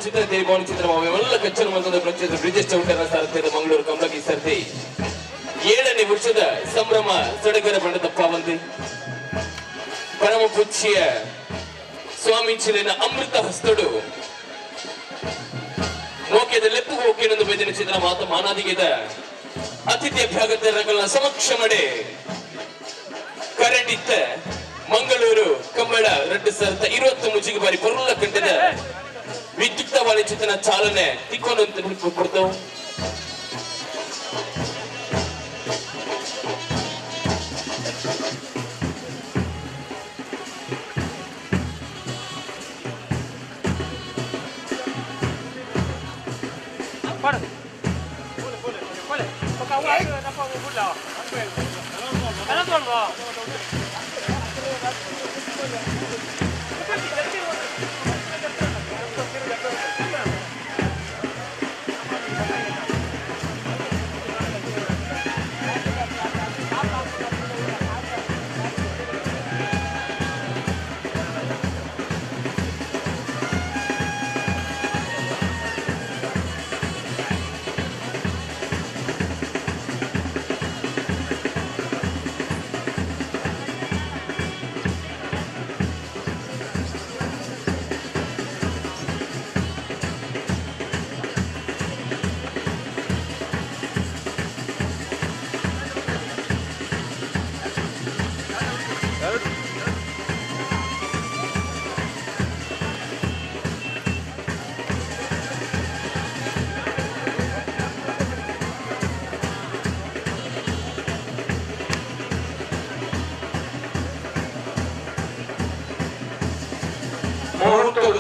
ಚಿತ್ರ ದೇವಾಣಿ ಚಿತ್ರ ಅವೆಲ್ಲ ಕಚ್ಚರು ಮಂತ್ರದ ಪ್ರಚುರ ಬ್ರಿಜೇಶ್ ಚೌಟರ ಸಾರಥ್ಯದ ಮಂಗಳೂರು ಕಂಬಳಗಿ ಸರ್ತಿ 7ನೇ ವರ್ಷದ ಸಂಭ್ರಮ ಸಡಗರ ಬಣ್ಣದ ಪಾವಂತಿ ಪರಮ ಪೂಜ್ಯ ಸ್ವಾಮೀಜಿನ ಅಮೃತ ಹಸ್ತಡು ಮೋಕೆದ ಲೆಪ್ಪು ಹೋಗಿನೊಂದು ಬೇದಿನ ಚಿತ್ರ ಮಾತ ಮಾನಾದಿಗೆದ ಅತಿಥಿ ಅಭ್ಯಾಗತರಗಳ ಸಮಕ್ಷ ಮಡೆ ಕರಡಿತ್ತ ಮಂಗಳೂರು ಕಂಬಳ 2020 ಮುಜಿಗೆ ಬಾರಿ ಪೊರುಳ್ಳ ಕಂಡದ ವಿದ್ಯುಕ್ತ ವಾಣಿಜ್ಯತನ ಚಾಲನೆ ತಿಕ್ಕೊಂಡು ಕೊಡ್ತಾವು.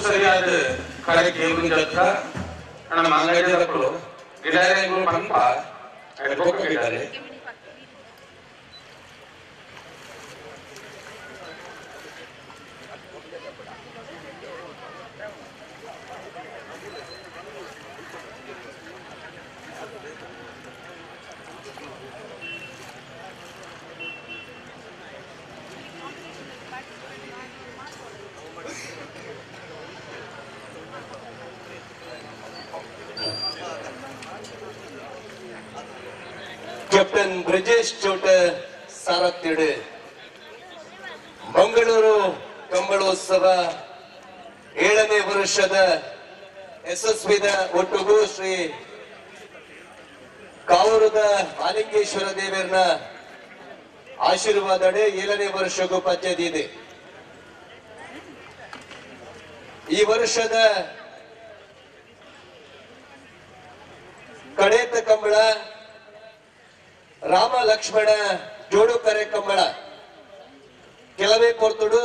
ಸರಿಯಾದ ಕಡೆ ಜತ್ರ ನಮ್ಮ ಅಂಗಡಿದಕ್ಕಳು ಗಿಡಗಳು ಪಂಪ ಗಿಡಾರೆ ಕ್ಯಾಪ್ಟನ್ ಬ್ರಿಜೇಶ್ ಚೌಟ ಸಾರಥ್ಯಡು ಮಂಗಳೂರು ಕಂಬಳೋತ್ಸವ 7ನೇ ವರ್ಷದ ಯಶಸ್ವಿದ ಒಟ್ಟುಗೂ ಶ್ರೀ ಕಾವೂರದ ಆಲಿಂಗೇಶ್ವರ ದೇವರನ ಆಶೀರ್ವಾದಡೆ 7ನೇ ವರ್ಷಕ್ಕೂ ಪಂಚಾಯತಿ ಇದೆ. ಈ ವರ್ಷದ ಕಡೇತ ಕಂಬಳ ರಾಮ ಲಕ್ಷ್ಮಣ ಜೋಡು ಕರೆ ಕಂಬಳ ಕೆಲವೇ ಪೊರ್ತುಡು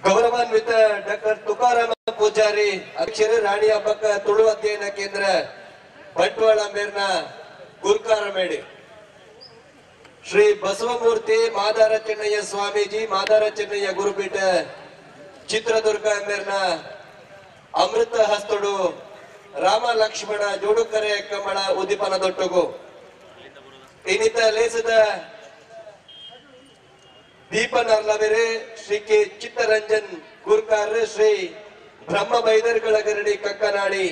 ಗೌರವಾನ್ವಿತ ಡಾಕ್ಟರ್ ತುಕಾರಾಮ ಪೂಜಾರಿ ಅಕ್ಷರ ರಾಣಿ ಹಬ್ಬಕ್ಕ ತುಳು ಅಧ್ಯಯನ ಕೇಂದ್ರ ಬಂಟ್ವಾಳ ಮೇರ್ನ ಗುರ್ಕಾರ ಮೇಡಿ ಶ್ರೀ ಬಸವಮೂರ್ತಿ ಮಾದಾರ ಚೆನ್ನಯ್ಯ ಸ್ವಾಮೀಜಿ ಮಾದಾರ ಚೆನ್ನಯ್ಯ ಗುರುಪೀಠ ಚಿತ್ರದುರ್ಗ ಮೇರ್ನ ಅಮೃತ ಹಸ್ತುಡು ರಾಮ ಲಕ್ಷ್ಮಣ ಜೋಡುಕರೆ ಕಮಳ ಉದ್ದೀಪನದೊಟ್ಟುಗು ಇನ್ನಿತ ಲೇಸದ ದೀಪನರ್ಲವೆರೆ ಶ್ರೀ ಕೆ ಚಿತ್ತರಂಜನ್ ಗುರ್ಕಾರ್ ಶ್ರೀ ಬ್ರಹ್ಮ ಬೈದರ್ಗಳಗರಡಿ ಕಕ್ಕನಾಡಿ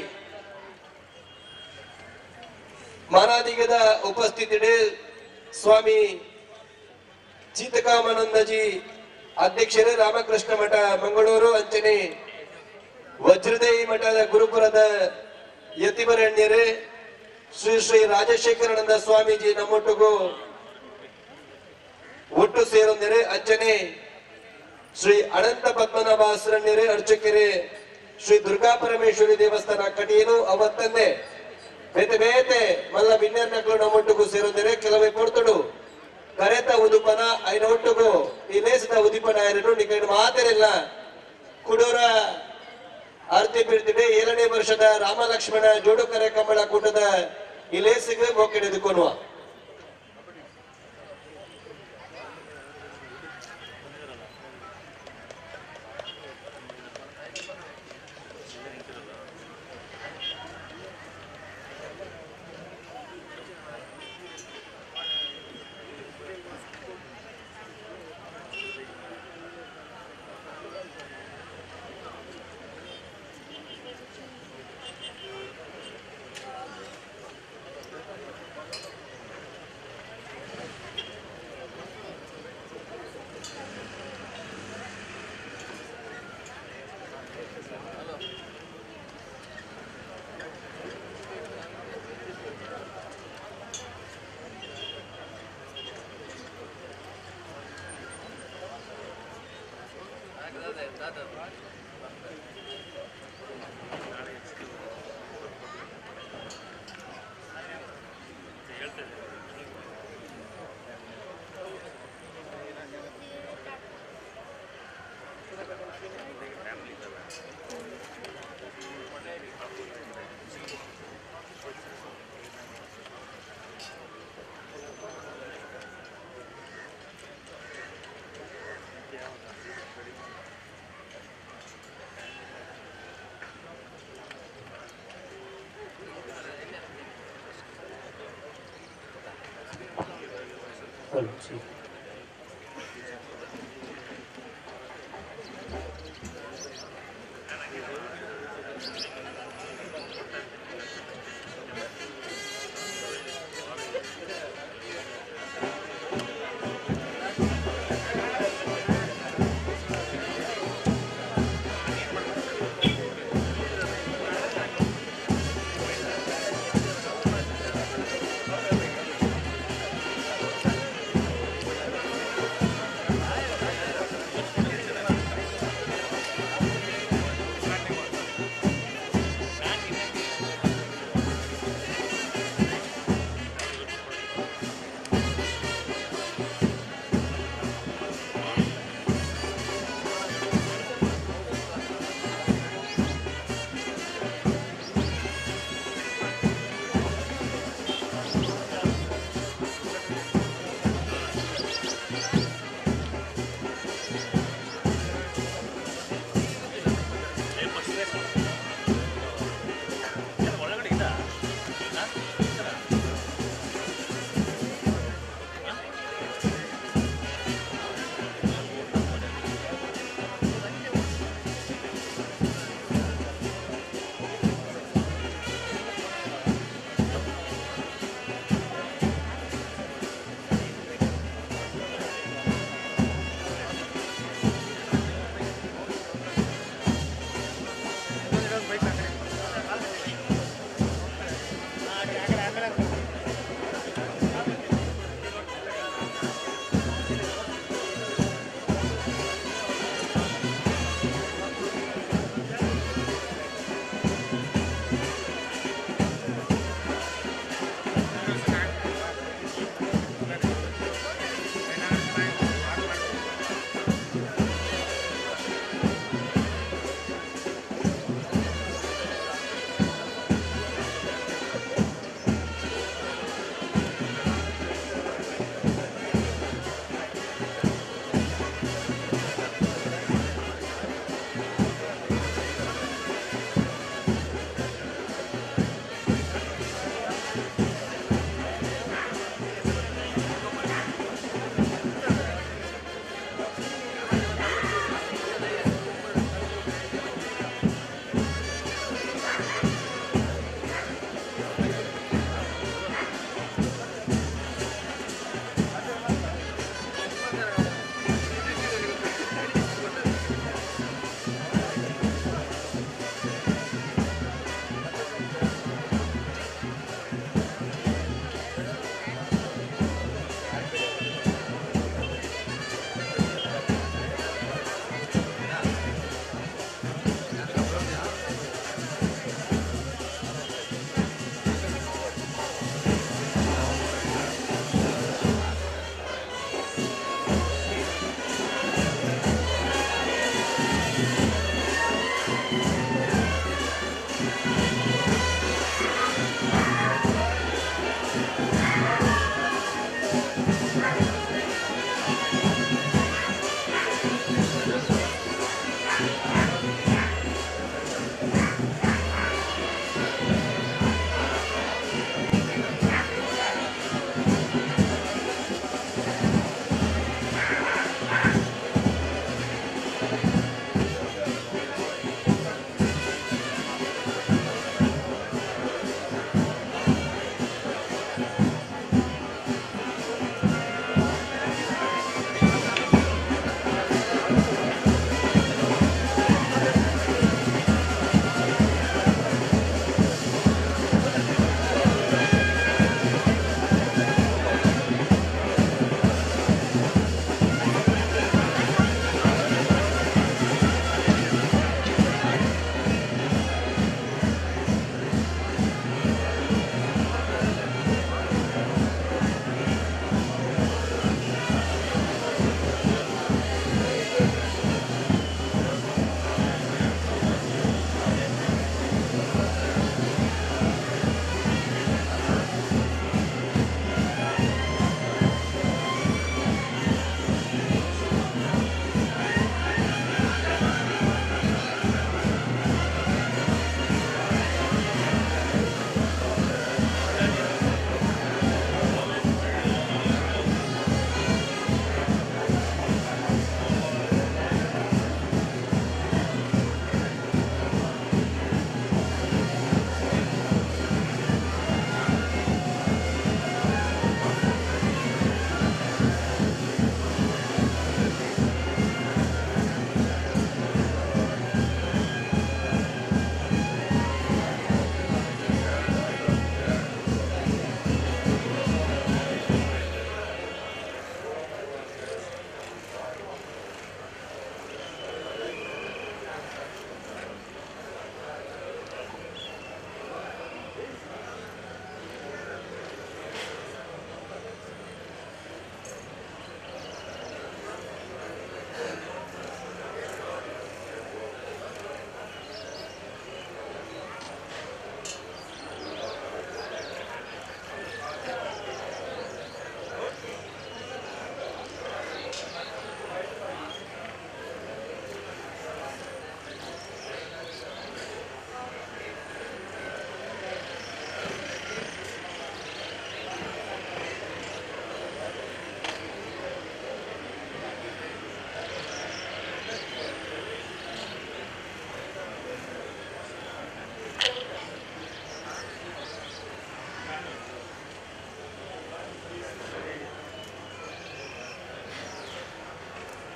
ಮಾನಾದಿಗದ ಉಪಸ್ಥಿತಿಡೆ ಸ್ವಾಮಿ ಚೀತಕಾಮಾನಂದಜಿ ಅಧ್ಯಕ್ಷರೇ ರಾಮಕೃಷ್ಣ ಮಠ ಮಂಗಳೂರು ಅಂಚನೆ ವಜ್ರದೇಯಿ ಮಠದ ಗುರುಪುರದ ಯತಿವರಣ್ಯರೇ ಶ್ರೀ ಶ್ರೀ ರಾಜಶೇಖರಾನಂದ ಸ್ವಾಮೀಜಿ ನಮ್ಮೊಟ್ಟಿಗೂ ಒಟ್ಟು ಸೇರೊಂದರೆ ಅಂಚನೆ ಶ್ರೀ ಅನಂತ ಪದ್ಮನಾಭಾಸರಣ್ಯರೇ ಅರ್ಚಕರೇ ಶ್ರೀ ದುರ್ಗಾ ಪರಮೇಶ್ವರಿ ದೇವಸ್ಥಾನ ಕಟೀಲು ಅವತ್ತಂದೆ ಬೇತೆ ಬೇತೆ ಮಲ್ಲ ಬಿನ್ನೆರ್ನಗಳು ನಮ್ಮೊಟ್ಟಿಗೂ ಸೇರೊಂದರೆ ಕೆಲವೇ ಕೊಡ್ತಡು ಕರೆತ ಉದುಪನ ಐನ ಒಟ್ಟುಗೂ ಈ ಲೇಸದ ಉದಿಪನ ಐರನು ನಿಕೈನ ಮಾತೆರೆಲ್ಲ ಕುಡೂರ ಆರತಿ ಬೀಳ್ತಿದೆ 7ನೇ ವರ್ಷದ ರಾಮ ಲಕ್ಷ್ಮಣ ಜೋಡುಕರೆ ಕಂಬಳ ಕೂಟದ ಈ ಲೇಸಿಗೆ ಮೊಕ್ಕಿಡಿದುಕೊನುವ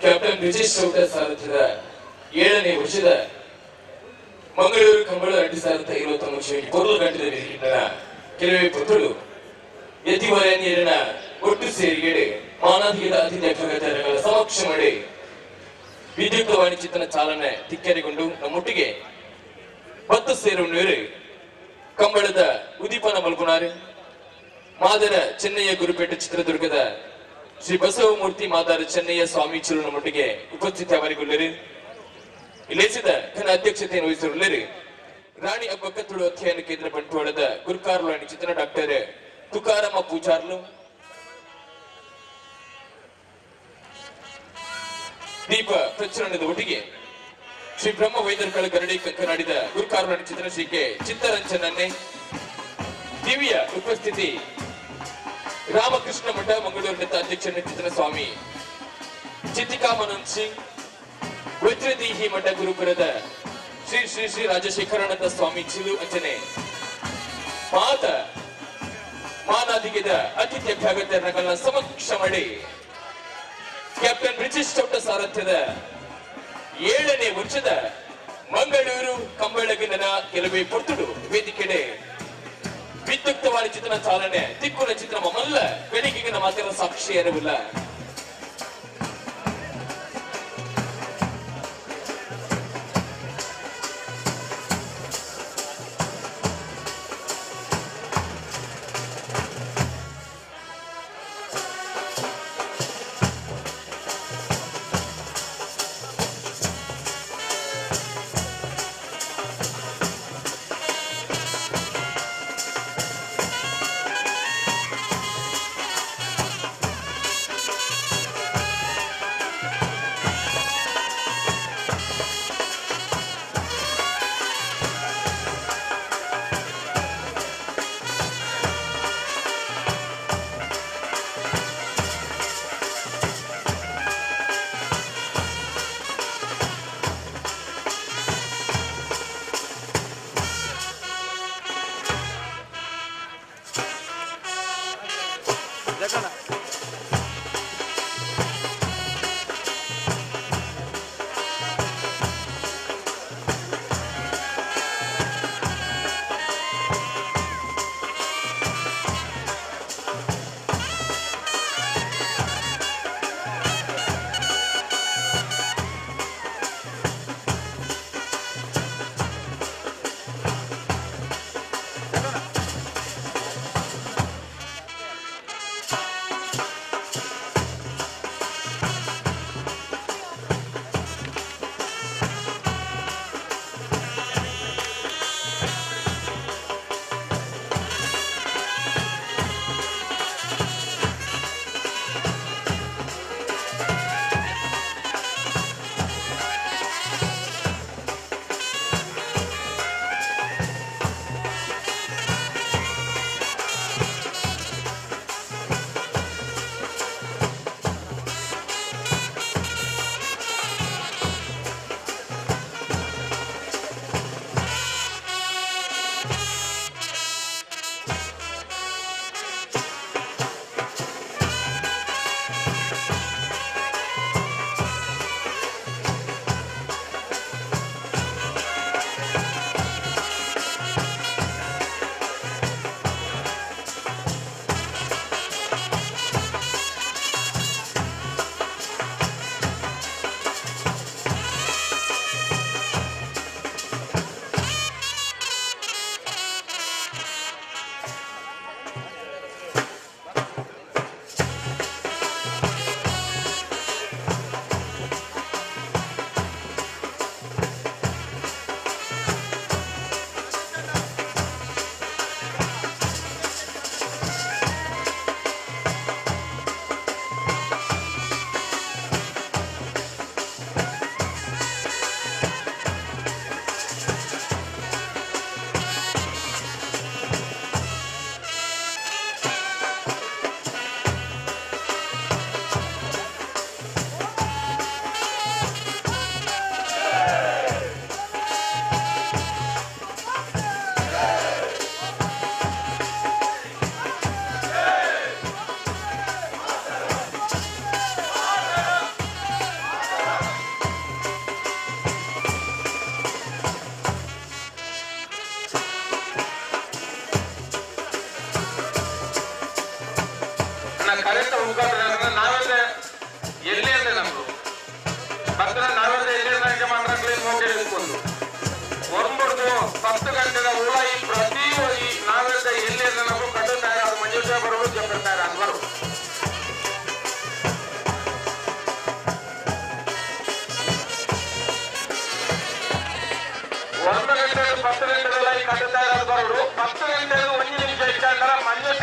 ಕ್ಯಾಪ್ಟನ್ ಬ್ರಿಜೇಶ್ ಚೌಟ ಸಾರಥ್ಯದ 7ನೇ ವರ್ಷದ ಮಂಗಳೂರು ಕಂಬಳ 2023 ಕೊರಲು ಗಂಟದ ವೇದಿಕೆಯ ಕೆಲವೇ ಪುತ್ತಳು ಯತಿವರಣ್ಯರನ ಒಟ್ಟು ಸೇರಿಗೆಡೆ ಮಾನಾಧಿಕ ಅತಿಥಿ ಅಭ್ಯಾಗತರಗಳ ಸಮಕ್ಷ ಮಾಡಿ ವಿದ್ಯುಕ್ತ ವಾಣಿಜ್ಯತನ ಚಾಲನೆ ತಿಕ್ಕೆರೆಗೊಂಡು ನಮ್ಮೊಟ್ಟಿಗೆ 10 ಸೇರುವವರು ಕಂಬಳದ ಉದೀಪನ ಮಲ್ಪುನಾರು ಮಾದರ ಚೆನ್ನಯ್ಯ ಗುರುಪೇಟೆ ಚಿತ್ರದುರ್ಗದ ಶ್ರೀ ಬಸವಮೂರ್ತಿ ಮಾದಾರ ಚೆನ್ನಯ್ಯ ಸ್ವಾಮಿ ನಮ್ಮೊಟ್ಟಿಗೆ ಉಪಸ್ಥಿತಿ ಅವರಿಗೊಳ್ಳರು. ಇಲೇಸಿದ ಘನ ಅಧ್ಯಕ್ಷತೆಯನ್ನು ವಹಿಸಿರುಳ್ಳರು ರಾಣಿ ಅಬ್ಬಕ್ಕ ತುಳು ಅಧ್ಯಯನ ಕೇಂದ್ರ ಬಂಟ್ವಾಳದ ಗುರುಕಾರ್ಲು ಚಿತ್ರ ಡಾಕ್ಟರ್ ತುಕಾರಾಮ ಪೂಜಾರ್ಲು, ದೀಪ ಪ್ರಚಲನದ ಒಟ್ಟಿಗೆ ಶ್ರೀ ಬ್ರಹ್ಮ ವೈದ್ಯರುಗಳ ಗರಡಿ ಕಂಕನಾಡಿದ ಗುರುಕಾರ್ಲು ಚಿತ್ರ ಶ್ರೀ ಕೆ ಚಿತ್ತರಂಜನನ್ನೇ ದಿವ್ಯ ಉಪಸ್ಥಿತಿ ರಾಮಕೃಷ್ಣ ಮಠ ಮಂಗಳೂರಿನ ಅಧ್ಯಕ್ಷ ಚಿತ್ರ ಸ್ವಾಮಿ ಚಿತ್ತಿಕಾಮನಂದ್ ಸಿಂಗ್, ವಜ್ರದೀಹಿ ಮಠ ಗುರುಪುರದ ಶ್ರೀ ಶ್ರೀ ಶ್ರೀ ರಾಜಶೇಖರಾನಂದ ಸ್ವಾಮಿ ಚಿಲು ಅಂಜನೆ ಮಾತ ಮಾನಾಧಿಕದ ಅತಿಥ್ಯ ಅಭ್ಯಾಗತರಗಳ ಸಮಕ್ಷ ಮಾಡಿ ಕ್ಯಾಪ್ಟನ್ ಬ್ರಿಜೇಶ್ ಚೌಟ ಸಾರಥ್ಯದ 7ನೇ ವರ್ಷದ ಮಂಗಳೂರು ಕಂಬಳಗಿನ ಕೆಲವೇ ಪೊರ್ತುಡು ವೇದಿಕೆಡೆ ವಿದ್ಯುಕ್ತವಾದ ಚಿತ್ರನ ಚಾಲನೆ ತಿಕ್ಕುನ ಚಿತ್ರ ಮಲ್ಲ ಬೆಳಿಗ್ಗೆಗಿನ ಮಾತ್ರ ಸಾಕ್ಷಿ ಇರಲಿಲ್ಲ.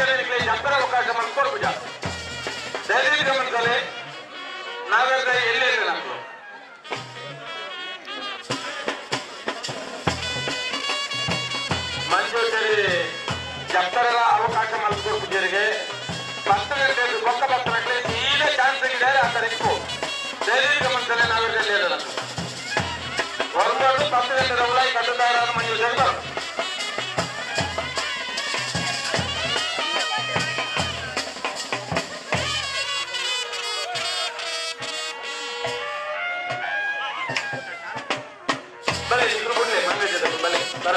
ಅಂಚನೆ ಜಪ್ಪರ ಅವಕಾಶ ಮಲ್ಕೊಡ್ಪುಜ ದಯವಿಟ್ಟು ಗಮನಿಸಲೆ ನಾವೆಲ್ಲ ಎಲ್ಲೆಲ್ಲ ನಮ್ದು ಮಂಜೂರಿ ಜಪ್ಪರೆಲ್ಲ ಅವಕಾಶ ಮಲ್ಕೊಡ್ಪುಜರಿಗೆ 10 ಗಂಟೆ ಬೊಕ್ಕ 10 ಗಂಟೆ ಸೀದಾ ಚಾನ್ಸ್ ಇದ್ದಾರೆ ಆ ಥರ ಇಕ್ಕು ದಯವಿಟ್ಟು ಗಮನಿಸಲೆ ನಾವೆಲ್ಲ ಎಲ್ಲೆಲ್ಲ ನಮ್ದು ಒಂದು 10 ಗಂಟೆ ಉಳಾಯಿ ಕಟ್ಟುತ್ತಾರೆ ಮಂಜೂರಿ ಬರು. ಬಲೆ ಇಬ್ರು ಬಿಡ್ಲಿ ಮಂಗೇಜ್ ಬಲೆ ಬರ.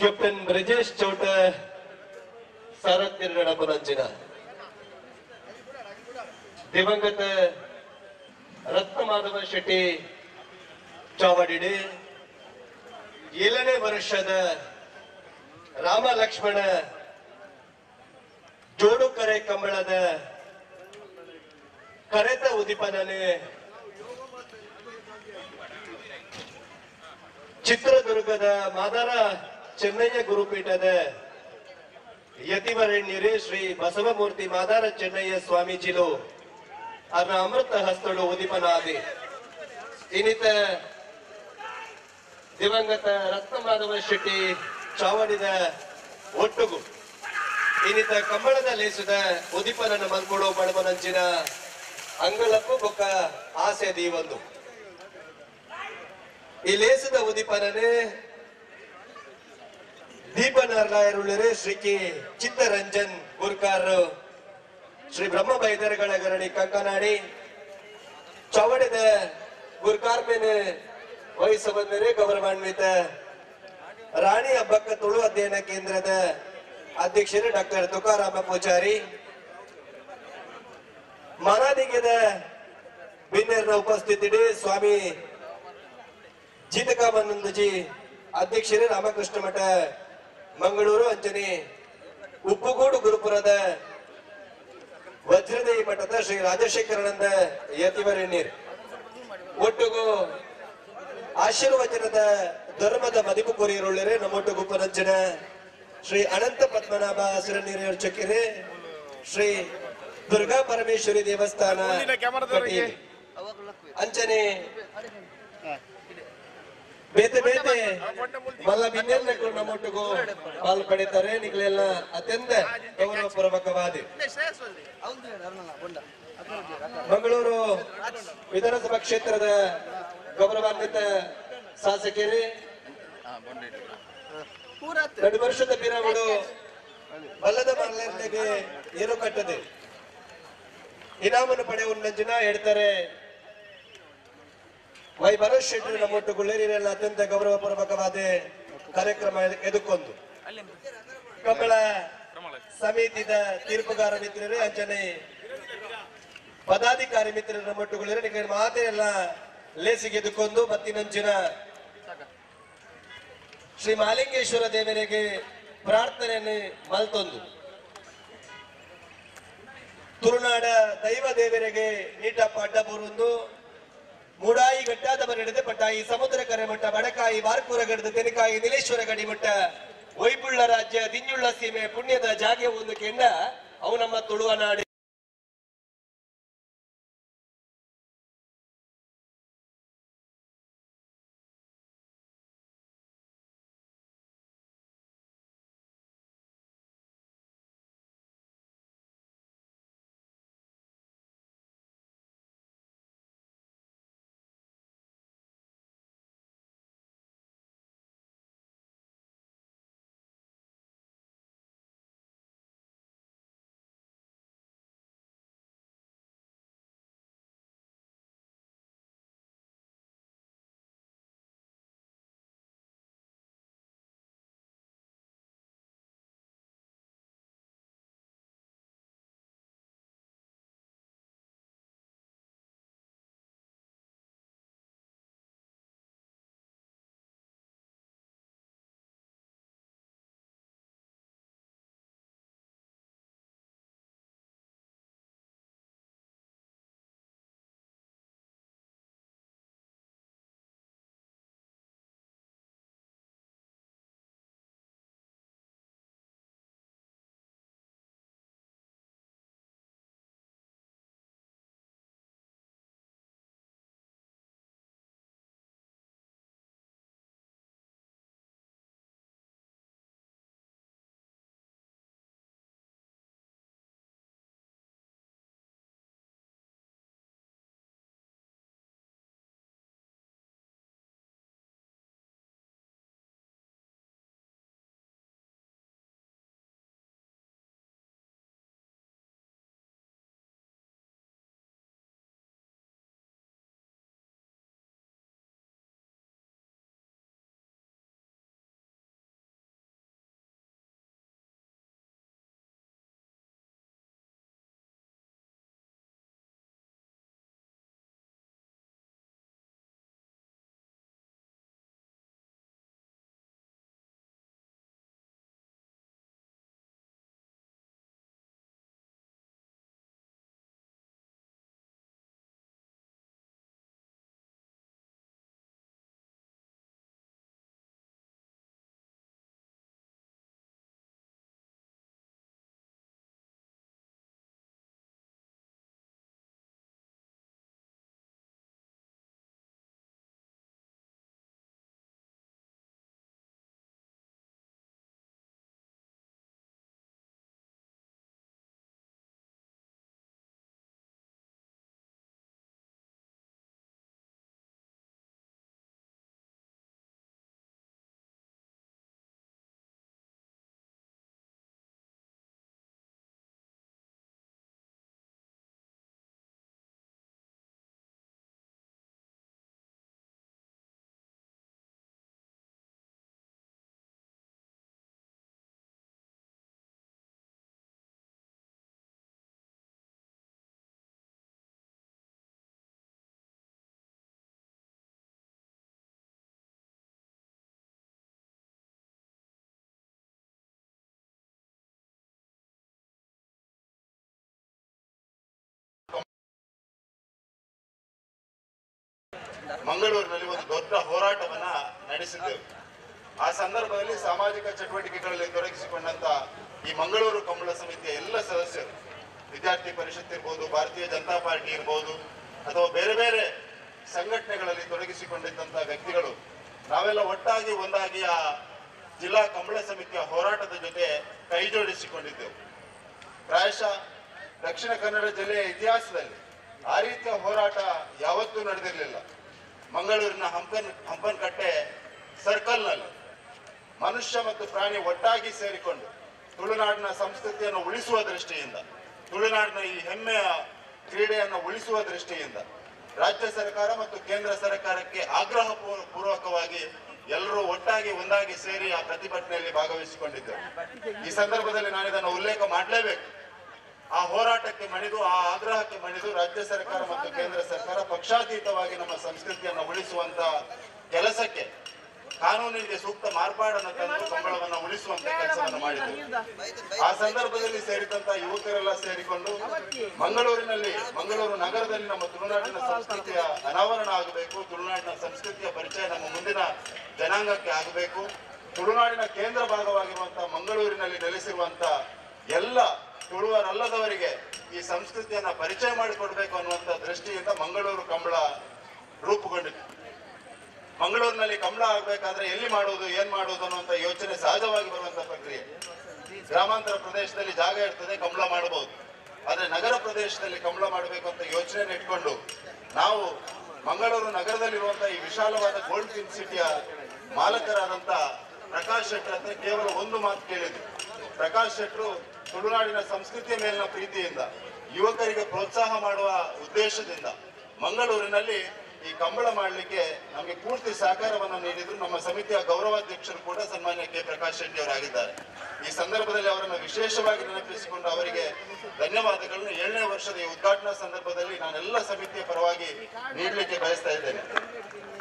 ಕ್ಯಾಪ್ಟನ್ ಬ್ರಜೇಶ್ ಚೌಟ ಸಾರಥ್ಯ ನಡಪನಂಚಿನ ದಿವಂಗತ ರತ್ನಮಾಧವ ಶೆಟ್ಟಿ ಚಾವಡಿಡಿ 7ನೇ ವರ್ಷದ ರಾಮ ಲಕ್ಷ್ಮಣ ಜೋಡುಕರೆ ಕಂಬಳದ ಕರೆತ ಉದಿಪನನೆ ಚಿತ್ರದುರ್ಗದ ಮಾದಾರ ಚೆನ್ನಯ್ಯ ಗುರುಪೀಠದ ಯತಿವರಣ್ಯರೇ ಶ್ರೀ ಬಸವಮೂರ್ತಿ ಮಾದಾರ ಚೆನ್ನಯ್ಯ ಸ್ವಾಮೀಜಿಲು ಅವರ ಅಮೃತ ಹಸ್ತಳು ಉದಿಪನಾದಿ ಇನ್ನಿತ ದಿವಂಗತ ರತ್ನಮಾಧವ ಶೆಟ್ಟಿ ಚಾವಡಿದ ಒಟ್ಟುಗು ಇನ್ನಿತ ಕಂಬಳದ ಲೇಸದ ಉದಿಪನನ್ನು ಮಲ್ಕೊಡೋ ಬಡವನಂಚಿನ ಅಂಗಳಕ್ಕೂ ಬೊಕ್ಕ ಆಸೆ ದೀವೊಂದು ಈ ಲೇಸದ ಉದಿಪನನೆ ದೀಪನಾರ್ಲಾಯರುಳ್ಳರೆ ಶ್ರೀ ಕೆ ಚಿತ್ತರಂಜನ್ ಗುರ್ಕಾರ್ ಶ್ರೀ ಬ್ರಹ್ಮ ಬೈದರ್ಗಳ ಗರಣಿ ಕಂಕನಾಡಿ ಚೌವಡಿದ ಗುರ್ಕಾರ್ ಮೇಲೆ ವಹಿಸ ಬಂದರೆ ಗೌರವಾನ್ವಿತ ರಾಣಿ ಹಬ್ಬಕ್ಕ ತುಳು ಅಧ್ಯಯನ ಕೇಂದ್ರದ ಅಧ್ಯಕ್ಷರು ಡಾಕ್ಟರ್ ತುಕಾರಾಮ ಪೂಜಾರಿ, ಮನಾದಿಗೆದ ಬಿನ್ನೆರ್ನ ಉಪಸ್ಥಿತಿ ಸ್ವಾಮಿ ಜೀತಕಾಮನಂದಜಿ ಅಧ್ಯಕ್ಷರು ರಾಮಕೃಷ್ಣ ಮಠ ಮಂಗಳೂರು ಅಂಜನಿ ಉಪ್ಪುಗೂಡು ಗುರುಪುರದ ವಜ್ರದೇವಿ ಮಠದ ಶ್ರೀ ರಾಜಶೇಖರಾನಂದ ಯತಿವರಣ್ಯರು ಒಟ್ಟುಗು ಆಶೀರ್ವಚನದ ಧರ್ಮದ ಮದಿಪು ಕೊರಿಯರುಳ್ಳರೆ ನಮ್ಮೊಟ್ಟುಗು ಪರಂಜನ ಶ್ರೀ ಅನಂತ ಪದ್ಮನಾಭ ಸುರನೀರರ್ಚಕಿರೆ ಶ್ರೀ ದುರ್ಗಾ ಪರಮೇಶ್ವರಿ ದೇವಸ್ಥಾನ ಕಟೀಲು. ಅಂಚನೆ ಬೇತೆ ಬೇತೆ ಮಲ್ಲ ಬಿನ್ನೆಲ್ಲಕ್ಕೂ ನಮ್ಮೊಟ್ಟಿಗೂ ಪಾಲು ಪಡೀತಾರೆ. ನಿಗಳೆಲ್ಲ ಅತ್ಯಂತ ಗೌರವಪೂರ್ವಕವಾದಿ ಮಂಗಳೂರು ವಿಧಾನಸಭಾ ಕ್ಷೇತ್ರದ ಗೌರವಾನ್ವಿತ ಶಾಸಕರೇ, 2 ವರ್ಷದ ಬಿರಾಮುಡು ಬಲ್ಲದ ಮರಳಿಗೆ ಏನು ಕಟ್ಟದೆ ಇನಾಮನ್ನು ಪಡೆಯುವ ಹೇಳ್ತಾರೆ ವೈ ಭರತ್ ಶೆಟ್ಟಿ ನಮ್ಮೊಟ್ಟು ಗುಳ್ಳೇರಿನೆಲ್ಲ ಅತ್ಯಂತ ಗೌರವಪೂರ್ವಕವಾದ ಕಾರ್ಯಕ್ರಮ ಎದುಕೊಂದು ಕಂಬಳ ಸಮಿತಿದ ತೀರ್ಪುಗಾರ ಮಿತ್ರರೇ, ಅಂಜನೆ ಪದಾಧಿಕಾರಿ ಮಿತ್ರರ ನಮ್ಮೊಟ್ಟುಗುಳ್ಳೇರಿ ನಿಮಗೆ ಮಾತೆಲ್ಲ ಲೇಸಿಗೆ ಎದುಕೊಂದು ಮತ್ತಿನಂಚಿನ ಶ್ರೀ ಮಾಲಿಂಗೇಶ್ವರ ದೇವರಿಗೆ ಪ್ರಾರ್ಥನೆಯನ್ನು ಮಲ್ತೊಂದು ತುಳುನಾಡ ದೈವ ದೇವರಿಗೆ ನೀಟಪ್ಪ ಅಡ್ಡ ಬರುವುದು ಮೂಡಾಯಿ ಗಟ್ಟಾದ ಬರೆಡೆದೆ ಪಟ್ಟಾಯಿ ಸಮುದ್ರ ಕರೆ ಮಟ್ಟ ಬಡಕಾಯಿ ಬಾರ್ಕೂರ ಗಡದ ತೆನಕಾಯಿ ನಿಲೇಶ್ವರ ಗಡಿ ಮಟ್ಟ ಒಯ್ಬುಳ್ಳ ರಾಜ್ಯ ದಿಂಜುಳ್ಳ ಸೀಮೆ ಪುಣ್ಯದ ಜಾಗೆ ಒಂದು ಕೆಂಡ ಅವು ನಮ್ಮ ತುಳುವ ನಾಡು. ಮಂಗಳೂರಿನಲ್ಲಿ ಒಂದು ದೊಡ್ಡ ಹೋರಾಟವನ್ನ ನಡೆಸಿದ್ದೆವು. ಆ ಸಂದರ್ಭದಲ್ಲಿ ಸಾಮಾಜಿಕ ಚಟುವಟಿಕೆಗಳಲ್ಲಿ ತೊಡಗಿಸಿಕೊಂಡಂತ ಈ ಮಂಗಳೂರು ಕಂಬಳ ಸಮಿತಿಯ ಎಲ್ಲ ಸದಸ್ಯರು, ವಿದ್ಯಾರ್ಥಿ ಪರಿಷತ್ ಇರ್ಬೋದು, ಭಾರತೀಯ ಜನತಾ ಪಾರ್ಟಿ ಇರ್ಬೋದು, ಅಥವಾ ಬೇರೆ ಬೇರೆ ಸಂಘಟನೆಗಳಲ್ಲಿ ತೊಡಗಿಸಿಕೊಂಡಿದ್ದಂಥ ವ್ಯಕ್ತಿಗಳು, ನಾವೆಲ್ಲ ಒಟ್ಟಾಗಿ ಒಂದಾಗಿ ಆ ಜಿಲ್ಲಾ ಕಂಬಳ ಸಮಿತಿಯ ಹೋರಾಟದ ಜೊತೆ ಕೈ ಜೋಡಿಸಿಕೊಂಡಿದ್ದೆವು. ಪ್ರಾಯಶಃ ದಕ್ಷಿಣ ಕನ್ನಡ ಜಿಲ್ಲೆಯ ಇತಿಹಾಸದಲ್ಲಿ ಆ ರೀತಿಯ ಹೋರಾಟ ಯಾವತ್ತೂ ನಡೆದಿರಲಿಲ್ಲ. ಮಂಗಳೂರಿನ ಹಂಪನಕಟ್ಟೆ ಸರ್ಕಲ್ನಲ್ಲಿ ಮನುಷ್ಯ ಮತ್ತು ಪ್ರಾಣಿ ಒಟ್ಟಾಗಿ ಸೇರಿಕೊಂಡು ತುಳುನಾಡಿನ ಸಂಸ್ಕೃತಿಯನ್ನು ಉಳಿಸುವ ದೃಷ್ಟಿಯಿಂದ, ತುಳುನಾಡಿನ ಈ ಹೆಮ್ಮೆಯ ಕ್ರೀಡೆಯನ್ನು ಉಳಿಸುವ ದೃಷ್ಟಿಯಿಂದ ರಾಜ್ಯ ಸರ್ಕಾರ ಮತ್ತು ಕೇಂದ್ರ ಸರ್ಕಾರಕ್ಕೆ ಆಗ್ರಹ ಪೂರ್ವಕವಾಗಿ ಎಲ್ಲರೂ ಒಟ್ಟಾಗಿ ಒಂದಾಗಿ ಸೇರಿ ಆ ಪ್ರತಿಭಟನೆಯಲ್ಲಿ ಭಾಗವಹಿಸಿಕೊಂಡಿದ್ದರು. ಈ ಸಂದರ್ಭದಲ್ಲಿ ನಾನು ಇದನ್ನು ಉಲ್ಲೇಖ ಮಾಡಲೇಬೇಕು. ಆ ಹೋರಾಟಕ್ಕೆ ಮಣಿದು, ಆ ಆಗ್ರಹಕ್ಕೆ ಮಣಿದು ರಾಜ್ಯ ಸರ್ಕಾರ ಮತ್ತು ಕೇಂದ್ರ ಸರ್ಕಾರ ಪಕ್ಷಾತೀತವಾಗಿ ನಮ್ಮ ಸಂಸ್ಕೃತಿಯನ್ನು ಉಳಿಸುವಂತ ಕೆಲಸಕ್ಕೆ ಕಾನೂನಿಗೆ ಸೂಕ್ತ ಮಾರ್ಪಾಡನ್ನು ತಂದು ಕಂಬಳವನ್ನು ಉಳಿಸುವಂತ ಕೆಲಸವನ್ನು ಮಾಡಿದರು. ಆ ಸಂದರ್ಭದಲ್ಲಿ ಸೇರಿದಂತ ಯುವಕರೆಲ್ಲ ಸೇರಿಕೊಂಡು ಮಂಗಳೂರಿನಲ್ಲಿ, ಮಂಗಳೂರು ನಗರದಲ್ಲಿ ನಮ್ಮ ತುಳುನಾಡಿನ ಸಂಸ್ಕೃತಿಯ ಅನಾವರಣ ಆಗಬೇಕು, ತುಳುನಾಡಿನ ಸಂಸ್ಕೃತಿಯ ಪರಿಚಯ ನಮ್ಮ ಮುಂದಿನ ಜನಾಂಗಕ್ಕೆ ಆಗಬೇಕು, ತುಳುನಾಡಿನ ಕೇಂದ್ರ ಭಾಗವಾಗಿರುವಂತಹ ಮಂಗಳೂರಿನಲ್ಲಿ ನೆಲೆಸಿರುವಂತ ಎಲ್ಲ ತುಳುವರಲ್ಲದವರಿಗೆ ಈ ಸಂಸ್ಕೃತಿಯನ್ನ ಪರಿಚಯ ಮಾಡಿಕೊಡ್ಬೇಕು ಅನ್ನುವಂತ ದೃಷ್ಟಿಯಿಂದ ಮಂಗಳೂರು ಕಂಬಳ ರೂಪುಗೊಂಡಿತು. ಮಂಗಳೂರಿನಲ್ಲಿ ಕಂಬಳ ಆಗ್ಬೇಕಾದ್ರೆ ಎಲ್ಲಿ ಮಾಡೋದು, ಏನ್ ಮಾಡೋದು ಅನ್ನುವಂತ ಯೋಚನೆ ಸಹಜವಾಗಿ ಬರುವಂತ ಪ್ರಕ್ರಿಯೆ. ಗ್ರಾಮಾಂತರ ಪ್ರದೇಶದಲ್ಲಿ ಜಾಗ ಇರ್ತದೆ, ಕಂಬಳ ಮಾಡಬಹುದು. ಆದ್ರೆ ನಗರ ಪ್ರದೇಶದಲ್ಲಿ ಕಂಬಳ ಮಾಡಬೇಕು ಅಂತ ಯೋಚನೆ ಇಟ್ಕೊಂಡು ನಾವು ಮಂಗಳೂರು ನಗರದಲ್ಲಿರುವಂತಹ ಈ ವಿಶಾಲವಾದ ಗೋಲ್ಡ್ ಫಿನ್ ಸಿಟಿಯ ಮಾಲಕರಾದಂತ ಪ್ರಕಾಶ್ ಶೆಟ್ಟರ್ ಹತ್ರ ಕೇವಲ ಒಂದು ಮಾತು ಕೇಳಿದ್ರು. ಪ್ರಕಾಶ್ ಶೆಟ್ಟರು ತುಳುನಾಡಿನ ಸಂಸ್ಕೃತಿಯ ಮೇಲಿನ ಪ್ರೀತಿಯಿಂದ, ಯುವಕರಿಗೆ ಪ್ರೋತ್ಸಾಹ ಮಾಡುವ ಉದ್ದೇಶದಿಂದ ಮಂಗಳೂರಿನಲ್ಲಿ ಈ ಕಂಬಳ ಮಾಡಲಿಕ್ಕೆ ನಮಗೆ ಪೂರ್ತಿ ಸಹಕಾರವನ್ನು ನೀಡಿದ್ರು. ನಮ್ಮ ಸಮಿತಿಯ ಗೌರವಾಧ್ಯಕ್ಷರು ಕೂಡ ಸನ್ಮಾನ್ಯ ಕೆ ಪ್ರಕಾಶ್ ಶೆಟ್ಟಿ ಅವರಾಗಿದ್ದಾರೆ. ಈ ಸಂದರ್ಭದಲ್ಲಿ ಅವರನ್ನು ವಿಶೇಷವಾಗಿ ನೆನಪಿಸಿಕೊಂಡು ಅವರಿಗೆ ಧನ್ಯವಾದಗಳನ್ನು 7ನೇ ವರ್ಷದ ಈ ಉದ್ಘಾಟನಾ ಸಂದರ್ಭದಲ್ಲಿ ನಾನೆಲ್ಲ ಸಮಿತಿಯ ಪರವಾಗಿ ನೀಡಲಿಕ್ಕೆ ಬಯಸ್ತಾ ಇದ್ದೇನೆ.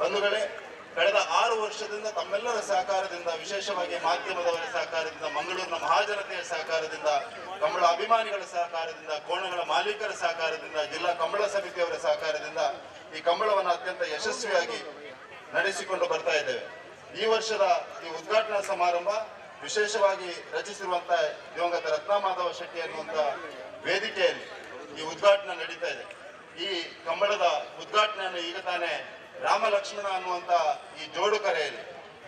ಬಂಧುಗಳೇ, ಕಳೆದ 6 ವರ್ಷದಿಂದ ತಮ್ಮೆಲ್ಲರ ಸಹಕಾರದಿಂದ, ವಿಶೇಷವಾಗಿ ಮಾಧ್ಯಮದವರ ಸಹಕಾರದಿಂದ, ಮಂಗಳೂರಿನ ಮಹಾಜನತೆಯ ಸಹಕಾರದಿಂದ, ಕಂಬಳ ಅಭಿಮಾನಿಗಳ ಸಹಕಾರದಿಂದ, ಕೋಣಗಳ ಮಾಲೀಕರ ಸಹಕಾರದಿಂದ, ಜಿಲ್ಲಾ ಕಂಬಳ ಸಮಿತಿಯವರ ಸಹಕಾರದಿಂದ ಈ ಕಂಬಳವನ್ನು ಅತ್ಯಂತ ಯಶಸ್ವಿಯಾಗಿ ನಡೆಸಿಕೊಂಡು ಬರ್ತಾ ಇದ್ದೇವೆ. ಈ ವರ್ಷದ ಈ ಉದ್ಘಾಟನಾ ಸಮಾರಂಭ ವಿಶೇಷವಾಗಿ ರಚಿಸಿರುವಂತಹ ದಿವಂಗತ ರತ್ನಮಾಧವ ಶೆಟ್ಟಿ ಅನ್ನುವಂಥ ವೇದಿಕೆಯಲ್ಲಿ ಈ ಉದ್ಘಾಟನೆ ನಡೀತಾ ಇದೆ. ಈ ಕಂಬಳದ ಉದ್ಘಾಟನೆಯನ್ನು ಈಗ ತಾನೇ ರಾಮ ಲಕ್ಷ್ಮಣ ಅನ್ನುವಂತ ಈ ಜೋಡು ಕರೆಯಲ್ಲಿ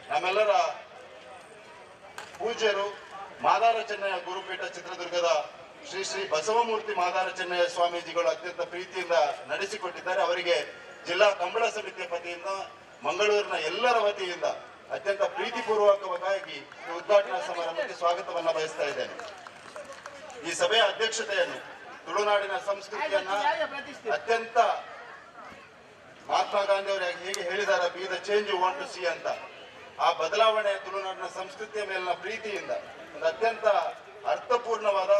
ನಮ್ಮೆಲ್ಲರ ಪೂಜ್ಯರು ಮಾದಾರ ಚೆನ್ನಯ್ಯ ಗುರುಪೀಠ ಚಿತ್ರದುರ್ಗದ ಶ್ರೀ ಶ್ರೀ ಬಸವಮೂರ್ತಿ ಮಾದಾರ ಚೆನ್ನಯ್ಯ ಸ್ವಾಮೀಜಿಗಳು ಅತ್ಯಂತ ಪ್ರೀತಿಯಿಂದ ನಡೆಸಿಕೊಟ್ಟಿದ್ದಾರೆ. ಅವರಿಗೆ ಜಿಲ್ಲಾ ಕಂಬಳ ಸಮಿತಿಯ ವತಿಯಿಂದ, ಮಂಗಳೂರಿನ ಎಲ್ಲರ ವತಿಯಿಂದ ಅತ್ಯಂತ ಪ್ರೀತಿಪೂರ್ವಕವಾಗಿ ಈ ಉದ್ಘಾಟನಾ ಸಮಾರಂಭಕ್ಕೆ ಸ್ವಾಗತವನ್ನು ಬಯಸ್ತಾ ಇದ್ದೇನೆ. ಈ ಸಭೆಯ ಅಧ್ಯಕ್ಷತೆಯನ್ನು ತುಳುನಾಡಿನ ಸಂಸ್ಕೃತಿಯನ್ನ ಅತ್ಯಂತ ಮಹಾತ್ಮ ಗಾಂಧಿ ಅವರು ಹೇಗೆ ಹೇಳಿದಾರೆ, be the change you want to see ಅಂತ, ಆ ಬದಲಾವಣೆ ತುಳುನಾಡಿನ ಸಂಸ್ಕೃತಿಯ ಮೇಲಿನ ಪ್ರೀತಿಯಿಂದ ಒಂದು ಅತ್ಯಂತ ಅರ್ಥಪೂರ್ಣವಾದ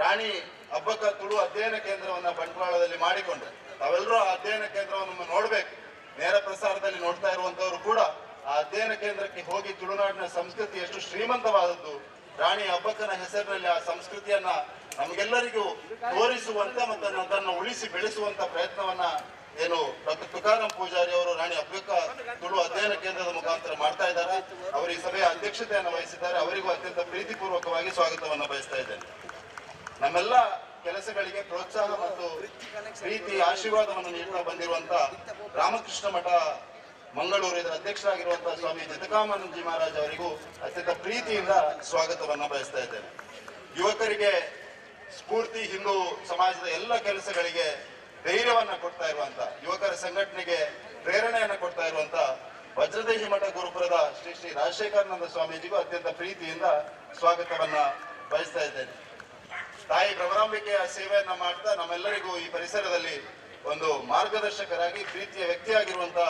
ರಾಣಿ ಅಬ್ಬಕ್ಕ ತುಳು ಅಧ್ಯಯನ ಕೇಂದ್ರವನ್ನ ಬಂಟ್ವಾಳದಲ್ಲಿ ಮಾಡಿಕೊಂಡು ತಾವೆಲ್ಲರೂ ಆ ಅಧ್ಯಯನ ಕೇಂದ್ರವನ್ನು ನೋಡ್ಬೇಕು. ನೇರ ಪ್ರಸಾರದಲ್ಲಿ ನೋಡ್ತಾ ಇರುವಂತವರು ಕೂಡ ಆ ಅಧ್ಯಯನ ಕೇಂದ್ರಕ್ಕೆ ಹೋಗಿ ತುಳುನಾಡಿನ ಸಂಸ್ಕೃತಿ ಎಷ್ಟು ಶ್ರೀಮಂತವಾದದ್ದು, ರಾಣಿ ಅಬ್ಬಕ್ಕನ ಹೆಸರಿನಲ್ಲಿ ಆ ಸಂಸ್ಕೃತಿಯನ್ನ ನಮಗೆಲ್ಲರಿಗೂ ತೋರಿಸುವಂತ ಮತ್ತು ಅದನ್ನು ಉಳಿಸಿ ಬೆಳೆಸುವಂತ ಪ್ರಯತ್ನವನ್ನ ಏನು ಡಾಕ್ಟರ್ ತುಕಾರಾಂ ಪೂಜಾರಿ ಅವರು ರಾಣಿ ಅಬ್ಬಕ್ಕ ತುಳು ಅಧ್ಯಯನ ಕೇಂದ್ರದ ಮುಖಾಂತರ ಮಾಡ್ತಾ ಇದ್ದಾರೆ. ಅವರು ಈ ಸಭೆಯ ಅಧ್ಯಕ್ಷತೆಯನ್ನು ವಹಿಸಿದ್ದಾರೆ. ಅವರಿಗೂ ಅತ್ಯಂತ ಪ್ರೀತಿಪೂರ್ವಕವಾಗಿ ಸ್ವಾಗತವನ್ನು ಬಯಸ್ತಾ ಇದ್ದೇನೆ. ನಮ್ಮೆಲ್ಲ ಕೆಲಸಗಳಿಗೆ ಪ್ರೋತ್ಸಾಹ ಮತ್ತು ಪ್ರೀತಿ ಆಶೀರ್ವಾದವನ್ನು ನೀಡುತ್ತಾ ಬಂದಿರುವಂತ ರಾಮಕೃಷ್ಣ ಮಠ ಮಂಗಳೂರು ಇದರ ಅಧ್ಯಕ್ಷರಾಗಿರುವಂತಹ ಸ್ವಾಮಿ ಜತಕಾಮಾನಂದಜಿ ಮಹಾರಾಜ್ ಅವರಿಗೂ ಅತ್ಯಂತ ಪ್ರೀತಿಯಿಂದ ಸ್ವಾಗತವನ್ನು ಬಯಸ್ತಾ ಇದ್ದೇನೆ. ಯುವಕರಿಗೆ ಸ್ಫೂರ್ತಿ, ಹಿಂದೂ ಸಮಾಜದ ಎಲ್ಲ ಕೆಲಸಗಳಿಗೆ ಧೈರ್ಯವನ್ನ ಕೊಡ್ತಾ ಇರುವಂತ, ಯುವಕರ ಸಂಘಟನೆಗೆ ಪ್ರೇರಣೆಯನ್ನ ಕೊಡ್ತಾ ಇರುವಂತ ವಜ್ರದೇಹಿ ಮಠ ಗುರುಪುರದ ಶ್ರೀ ಶ್ರೀ ರಾಜಶೇಖರಾನಂದ ಸ್ವಾಮೀಜಿಗೂ ಅತ್ಯಂತ ಪ್ರೀತಿಯಿಂದ ಸ್ವಾಗತವನ್ನ ಬಯಸ್ತಾ ಇದ್ದೇನೆ. ತಾಯಿ ಭ್ರಮರಾಂಬಿಕೆಯ ಸೇವೆಯನ್ನ ಮಾಡ್ತಾ ನಮ್ಮೆಲ್ಲರಿಗೂ ಈ ಪರಿಸರದಲ್ಲಿ ಒಂದು ಮಾರ್ಗದರ್ಶಕರಾಗಿ ಪ್ರೀತಿಯ ವ್ಯಕ್ತಿಯಾಗಿರುವಂತಹ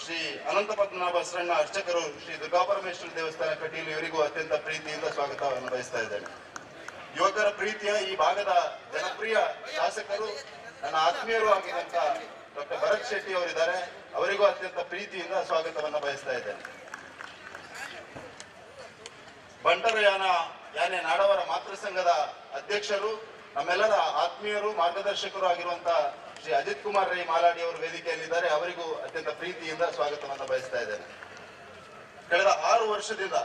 ಶ್ರೀ ಅನಂತ ಪದ್ಮನಾಭ ಸಣ್ಣ ಅರ್ಚಕರು ಶ್ರೀ ದುರ್ಗಾಪರಮೇಶ್ವರ ದೇವಸ್ಥಾನ ಕಟೀಲು ಇವರಿಗೂ ಅತ್ಯಂತ ಪ್ರೀತಿಯಿಂದ ಸ್ವಾಗತವನ್ನು ಬಯಸ್ತಾ ಇದ್ದೇನೆ. ಯುವಕರ ಪ್ರೀತಿಯ ಈ ಭಾಗದ ಜನಪ್ರಿಯ ಶಾಸಕರು, ನನ್ನ ಆತ್ಮೀಯರು ಆಗಿರುವಂತ ಡಾಕ್ಟರ್ ಭರತ್ ಶೆಟ್ಟಿ ಅವರಿದ್ದಾರೆ. ಅವರಿಗೂ ಅತ್ಯಂತ ಪ್ರೀತಿಯಿಂದ ಸ್ವಾಗತವನ್ನು ಬಯಸ್ತಾ ಇದ್ದೇನೆ. ಬಂಟರ ಯಾನ ಯಾನೆ ನಾಡವರ ಮಾತೃ ಸಂಘದ ಅಧ್ಯಕ್ಷರು ನಮ್ಮೆಲ್ಲರ ಆತ್ಮೀಯರು ಮಾರ್ಗದರ್ಶಕರು ಆಗಿರುವಂತಹ ಶ್ರೀ ಅಜಿತ್ ಕುಮಾರ್ ರೈ ಮಾಲಾಡಿ ಅವರು ವೇದಿಕೆಯಲ್ಲಿದ್ದಾರೆ. ಅವರಿಗೂ ಅತ್ಯಂತ ಪ್ರೀತಿಯಿಂದ ಸ್ವಾಗತವನ್ನು ಬಯಸ್ತಾ ಇದ್ದೇನೆ. ಕಳೆದ 6 ವರ್ಷದಿಂದ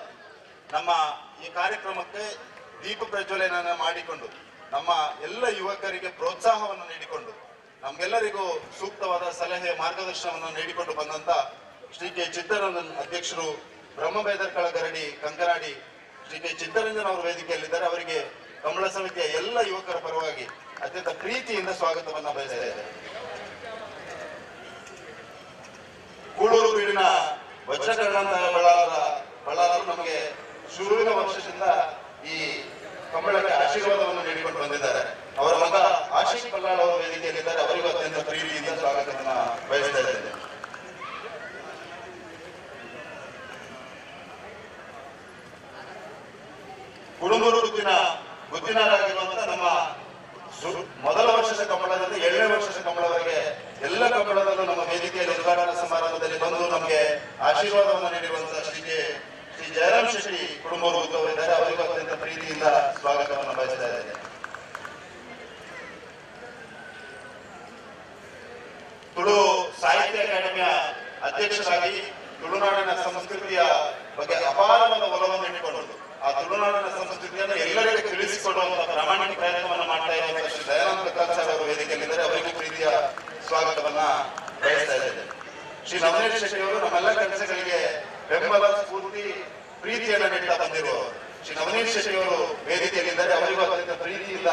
ನಮ್ಮ ಈ ಕಾರ್ಯಕ್ರಮಕ್ಕೆ ದೀಪ ಪ್ರಜ್ವಲನೆಯನ್ನು ಮಾಡಿಕೊಂಡು ನಮ್ಮ ಎಲ್ಲ ಯುವಕರಿಗೆ ಪ್ರೋತ್ಸಾಹವನ್ನು ನೀಡಿಕೊಂಡು ನಮ್ಗೆಲ್ಲರಿಗೂ ಸೂಕ್ತವಾದ ಸಲಹೆ ಮಾರ್ಗದರ್ಶನವನ್ನು ನೀಡಿಕೊಂಡು ಬಂದಂತ ಶ್ರೀ ಕೆ ಚಿತ್ತರಂಜನ್ ಅಧ್ಯಕ್ಷರು, ಬ್ರಹ್ಮಬೇದರ್ಕಳ ಗರಡಿ ಕಂಕನಾಡಿ ಶ್ರೀ ಕೆ ಚಿತ್ತರಂಜನ್ ಅವರು ವೇದಿಕೆಯಲ್ಲಿದ್ದಾರೆ. ಅವರಿಗೆ ಕಂಬಳ ಸಮಿತಿಯ ಎಲ್ಲ ಯುವಕರ ಪರವಾಗಿ ಅತ್ಯಂತ ಪ್ರೀತಿಯಿಂದ ಸ್ವಾಗತವನ್ನ ಬಯಸ್ತಾ ಇದ್ದಾರೆ. ಕೂಳೂರು ಬೀಡಿನ ವಜ್ರಕರ್ಣಂತ ಬಳ್ಳಾರರು ನಮಗೆ ಶುರುವಿನ ವರ್ಷದಿಂದ ಈ ಕಂಬಳಕ್ಕೆ ಆಶೀರ್ವಾದವನ್ನು ನೀಡಿಕೊಂಡು ಬಂದಿದ್ದಾರೆ. ಅವರ ಮಗ ಆಶಿಕ್ ಬಲ್ಲಾಳ್ ಅವರು ವೇದಿಕೆಯಲ್ಲಿದ್ದಾರೆ. ಅವರಿಗೂ ಅತ್ಯಂತ ಪ್ರೀತಿಯಿಂದ ಸ್ವಾಗತವನ್ನ ಬಯಸ್ತಾ ಇದ್ದೇನೆ. ಕುಡುಂಬೂರು ಗುತ್ತಿನಾರಾಗಿರುವಂತಹ ನಮ್ಮ ಮೊದಲ ವರ್ಷದ ಕಂಬಳದಿಂದ 7ನೇ ವರ್ಷದ ಕಂಬಳವರೆಗೆ ಎಲ್ಲ ಕಂಬಳದಲ್ಲೂ ನಮ್ಮ ವೇದಿಕೆಯಲ್ಲಿ ಉದ್ಘಾಟನಾ ಸಮಾರಂಭದಲ್ಲಿ ಬಂದು ನಮಗೆ ಆಶೀರ್ವಾದವನ್ನು ನೀಡಿರುವಂತಹ ಶ್ರೀ ಜಯರಾಮ್ ಶೆಟ್ಟಿ ಕುಡುಂಬೂರು ಅವರಿದ್ದಾರೆ. ಅವರಿಗೂ ಅತ್ಯಂತ ಪ್ರೀತಿಯಿಂದ ಸ್ವಾಗತವನ್ನು ಬಯಸ್ತಾ ಇದ್ದೇನೆ. ತುಳು ಸಾಹಿತ್ಯ ಅಕಾಡೆಮಿಯ ಅಧ್ಯಕ್ಷರಾಗಿ ತುಳುನಾಡಿನ ಸಂಸ್ಕೃತಿಯ ಬಗ್ಗೆ ಅಪಾರವಾದ ಒಲವನ್ನು ಇಟ್ಟುಕೊಂಡು ಆ ತುಳುನಾಡಿನ ಸಂಸ್ಕೃತಿಯನ್ನು ಎಲ್ಲರಿಗೂ ತಿಳಿಸಿಕೊಡುವಂತಹ ಪ್ರಾಮಾಣಿಕ ಪ್ರಯತ್ನವನ್ನು ಮಾಡ್ತಾ ಇರುವಂತಹ ಶ್ರೀ ದಯಾನಂದ ಕಲ್ಸಾರ್ ಅವರು ವೇದಿಕೆಯಲ್ಲಿದ್ದಾರೆ. ಅವರಿಗೂ ಪ್ರೀತಿಯ ಸ್ವಾಗತವನ್ನ ಬಯಸ್ತಾ ಇದ್ದೇನೆ. ಶ್ರೀ ನವನೀತ್ ಶೆಟ್ಟಿ ಅವರು ನಮ್ಮೆಲ್ಲ ಕೆಲಸಗಳಿಗೆ ಬೆಂಬಲ, ಸ್ಫೂರ್ತಿ, ಪ್ರೀತಿಯನ್ನು ನೀಡುತ್ತಾ ಬಂದಿರುವವರು. ಶ್ರೀ ನವನೀತ್ ಶೆಟ್ಟಿ ಅವರು ವೇದಿಕೆಯಲ್ಲಿದ್ದಾರೆ. ಅವರಿಗೂ ಅತ್ಯಂತ ಪ್ರೀತಿಯಿಂದ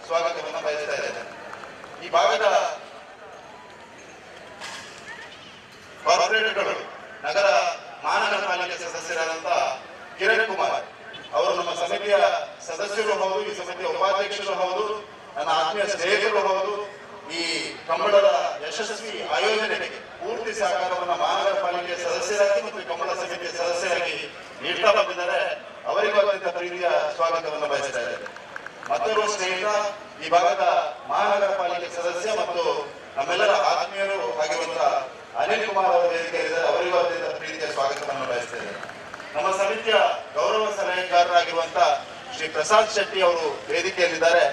ಸ್ವಾಗತವನ್ನು ಬಯಸ್ತಾ ಇದ್ದೇನೆ. ಈ ಭಾಗದ ಕಾರ್ಪೊರೇಟರ್ಗಳು, ನಗರ ಮಹಾನಗರ ಪಾಲಿಕೆ ಸದಸ್ಯರಾದಂತಹ ಕಿರಣ್ ಕುಮಾರ್ ಅವರು ನಮ್ಮ ಸಮಿತಿಯ ಸದಸ್ಯರು ಹೌದು, ಈ ಸಮಿತಿಯ ಉಪಾಧ್ಯಕ್ಷರು ಹೌದು, ನನ್ನ ಆತ್ಮೀಯ ಸ್ನೇಹಿತರು ಹೌದು. ಈ ಕಂಬಳದ ಯಶಸ್ವಿ ಆಯೋಜನೆಗೆ ಪೂರ್ತಿ ಸಹಕಾರವನ್ನು ಮಹಾನಗರ ಪಾಲಿಕೆಯ ಸದಸ್ಯರಾಗಿ ಮತ್ತು ಈ ಕಂಬಳ ಸಮಿತಿಯ ಸದಸ್ಯರಾಗಿ ನೀಡ್ತಾ ಬಂದಿದ್ದಾರೆ. ಅವರಿಗೂ ಅತ್ಯಂತ ಪ್ರೀತಿಯ ಸ್ವಾಗತವನ್ನು ಬಯಸ್ತಾ ಇದ್ದಾರೆ. ಮತ್ತೋರ್ವ ಸ್ನೇಹಿತ, ಈ ಭಾಗದ ಮಹಾನಗರ ಪಾಲಿಕೆ ಸದಸ್ಯ ಮತ್ತು ನಮ್ಮೆಲ್ಲರ ಆತ್ಮೀಯರು ಆಗಿರುವಂತಹ ಅನಿಲ್ ಕುಮಾರ್ ಅವರ ವೇದಿಕೆಯಲ್ಲಿದ್ದಾರೆ. ಅವರಿಗೂ ಅತ್ಯಂತ ಪ್ರೀತಿಯ ಸ್ವಾಗತವನ್ನು ಬಯಸ್ತಾ ಇದ್ದಾರೆ. ನಮ್ಮ ಸಮಿತಿಯ ಗೌರವ ಸಲಹೆಗಾರರಾಗಿರುವಂತಹ ಶ್ರೀ ಪ್ರಸಾದ್ ಶೆಟ್ಟಿ ಅವರು ವೇದಿಕೆಯಲ್ಲಿದ್ದಾರೆ.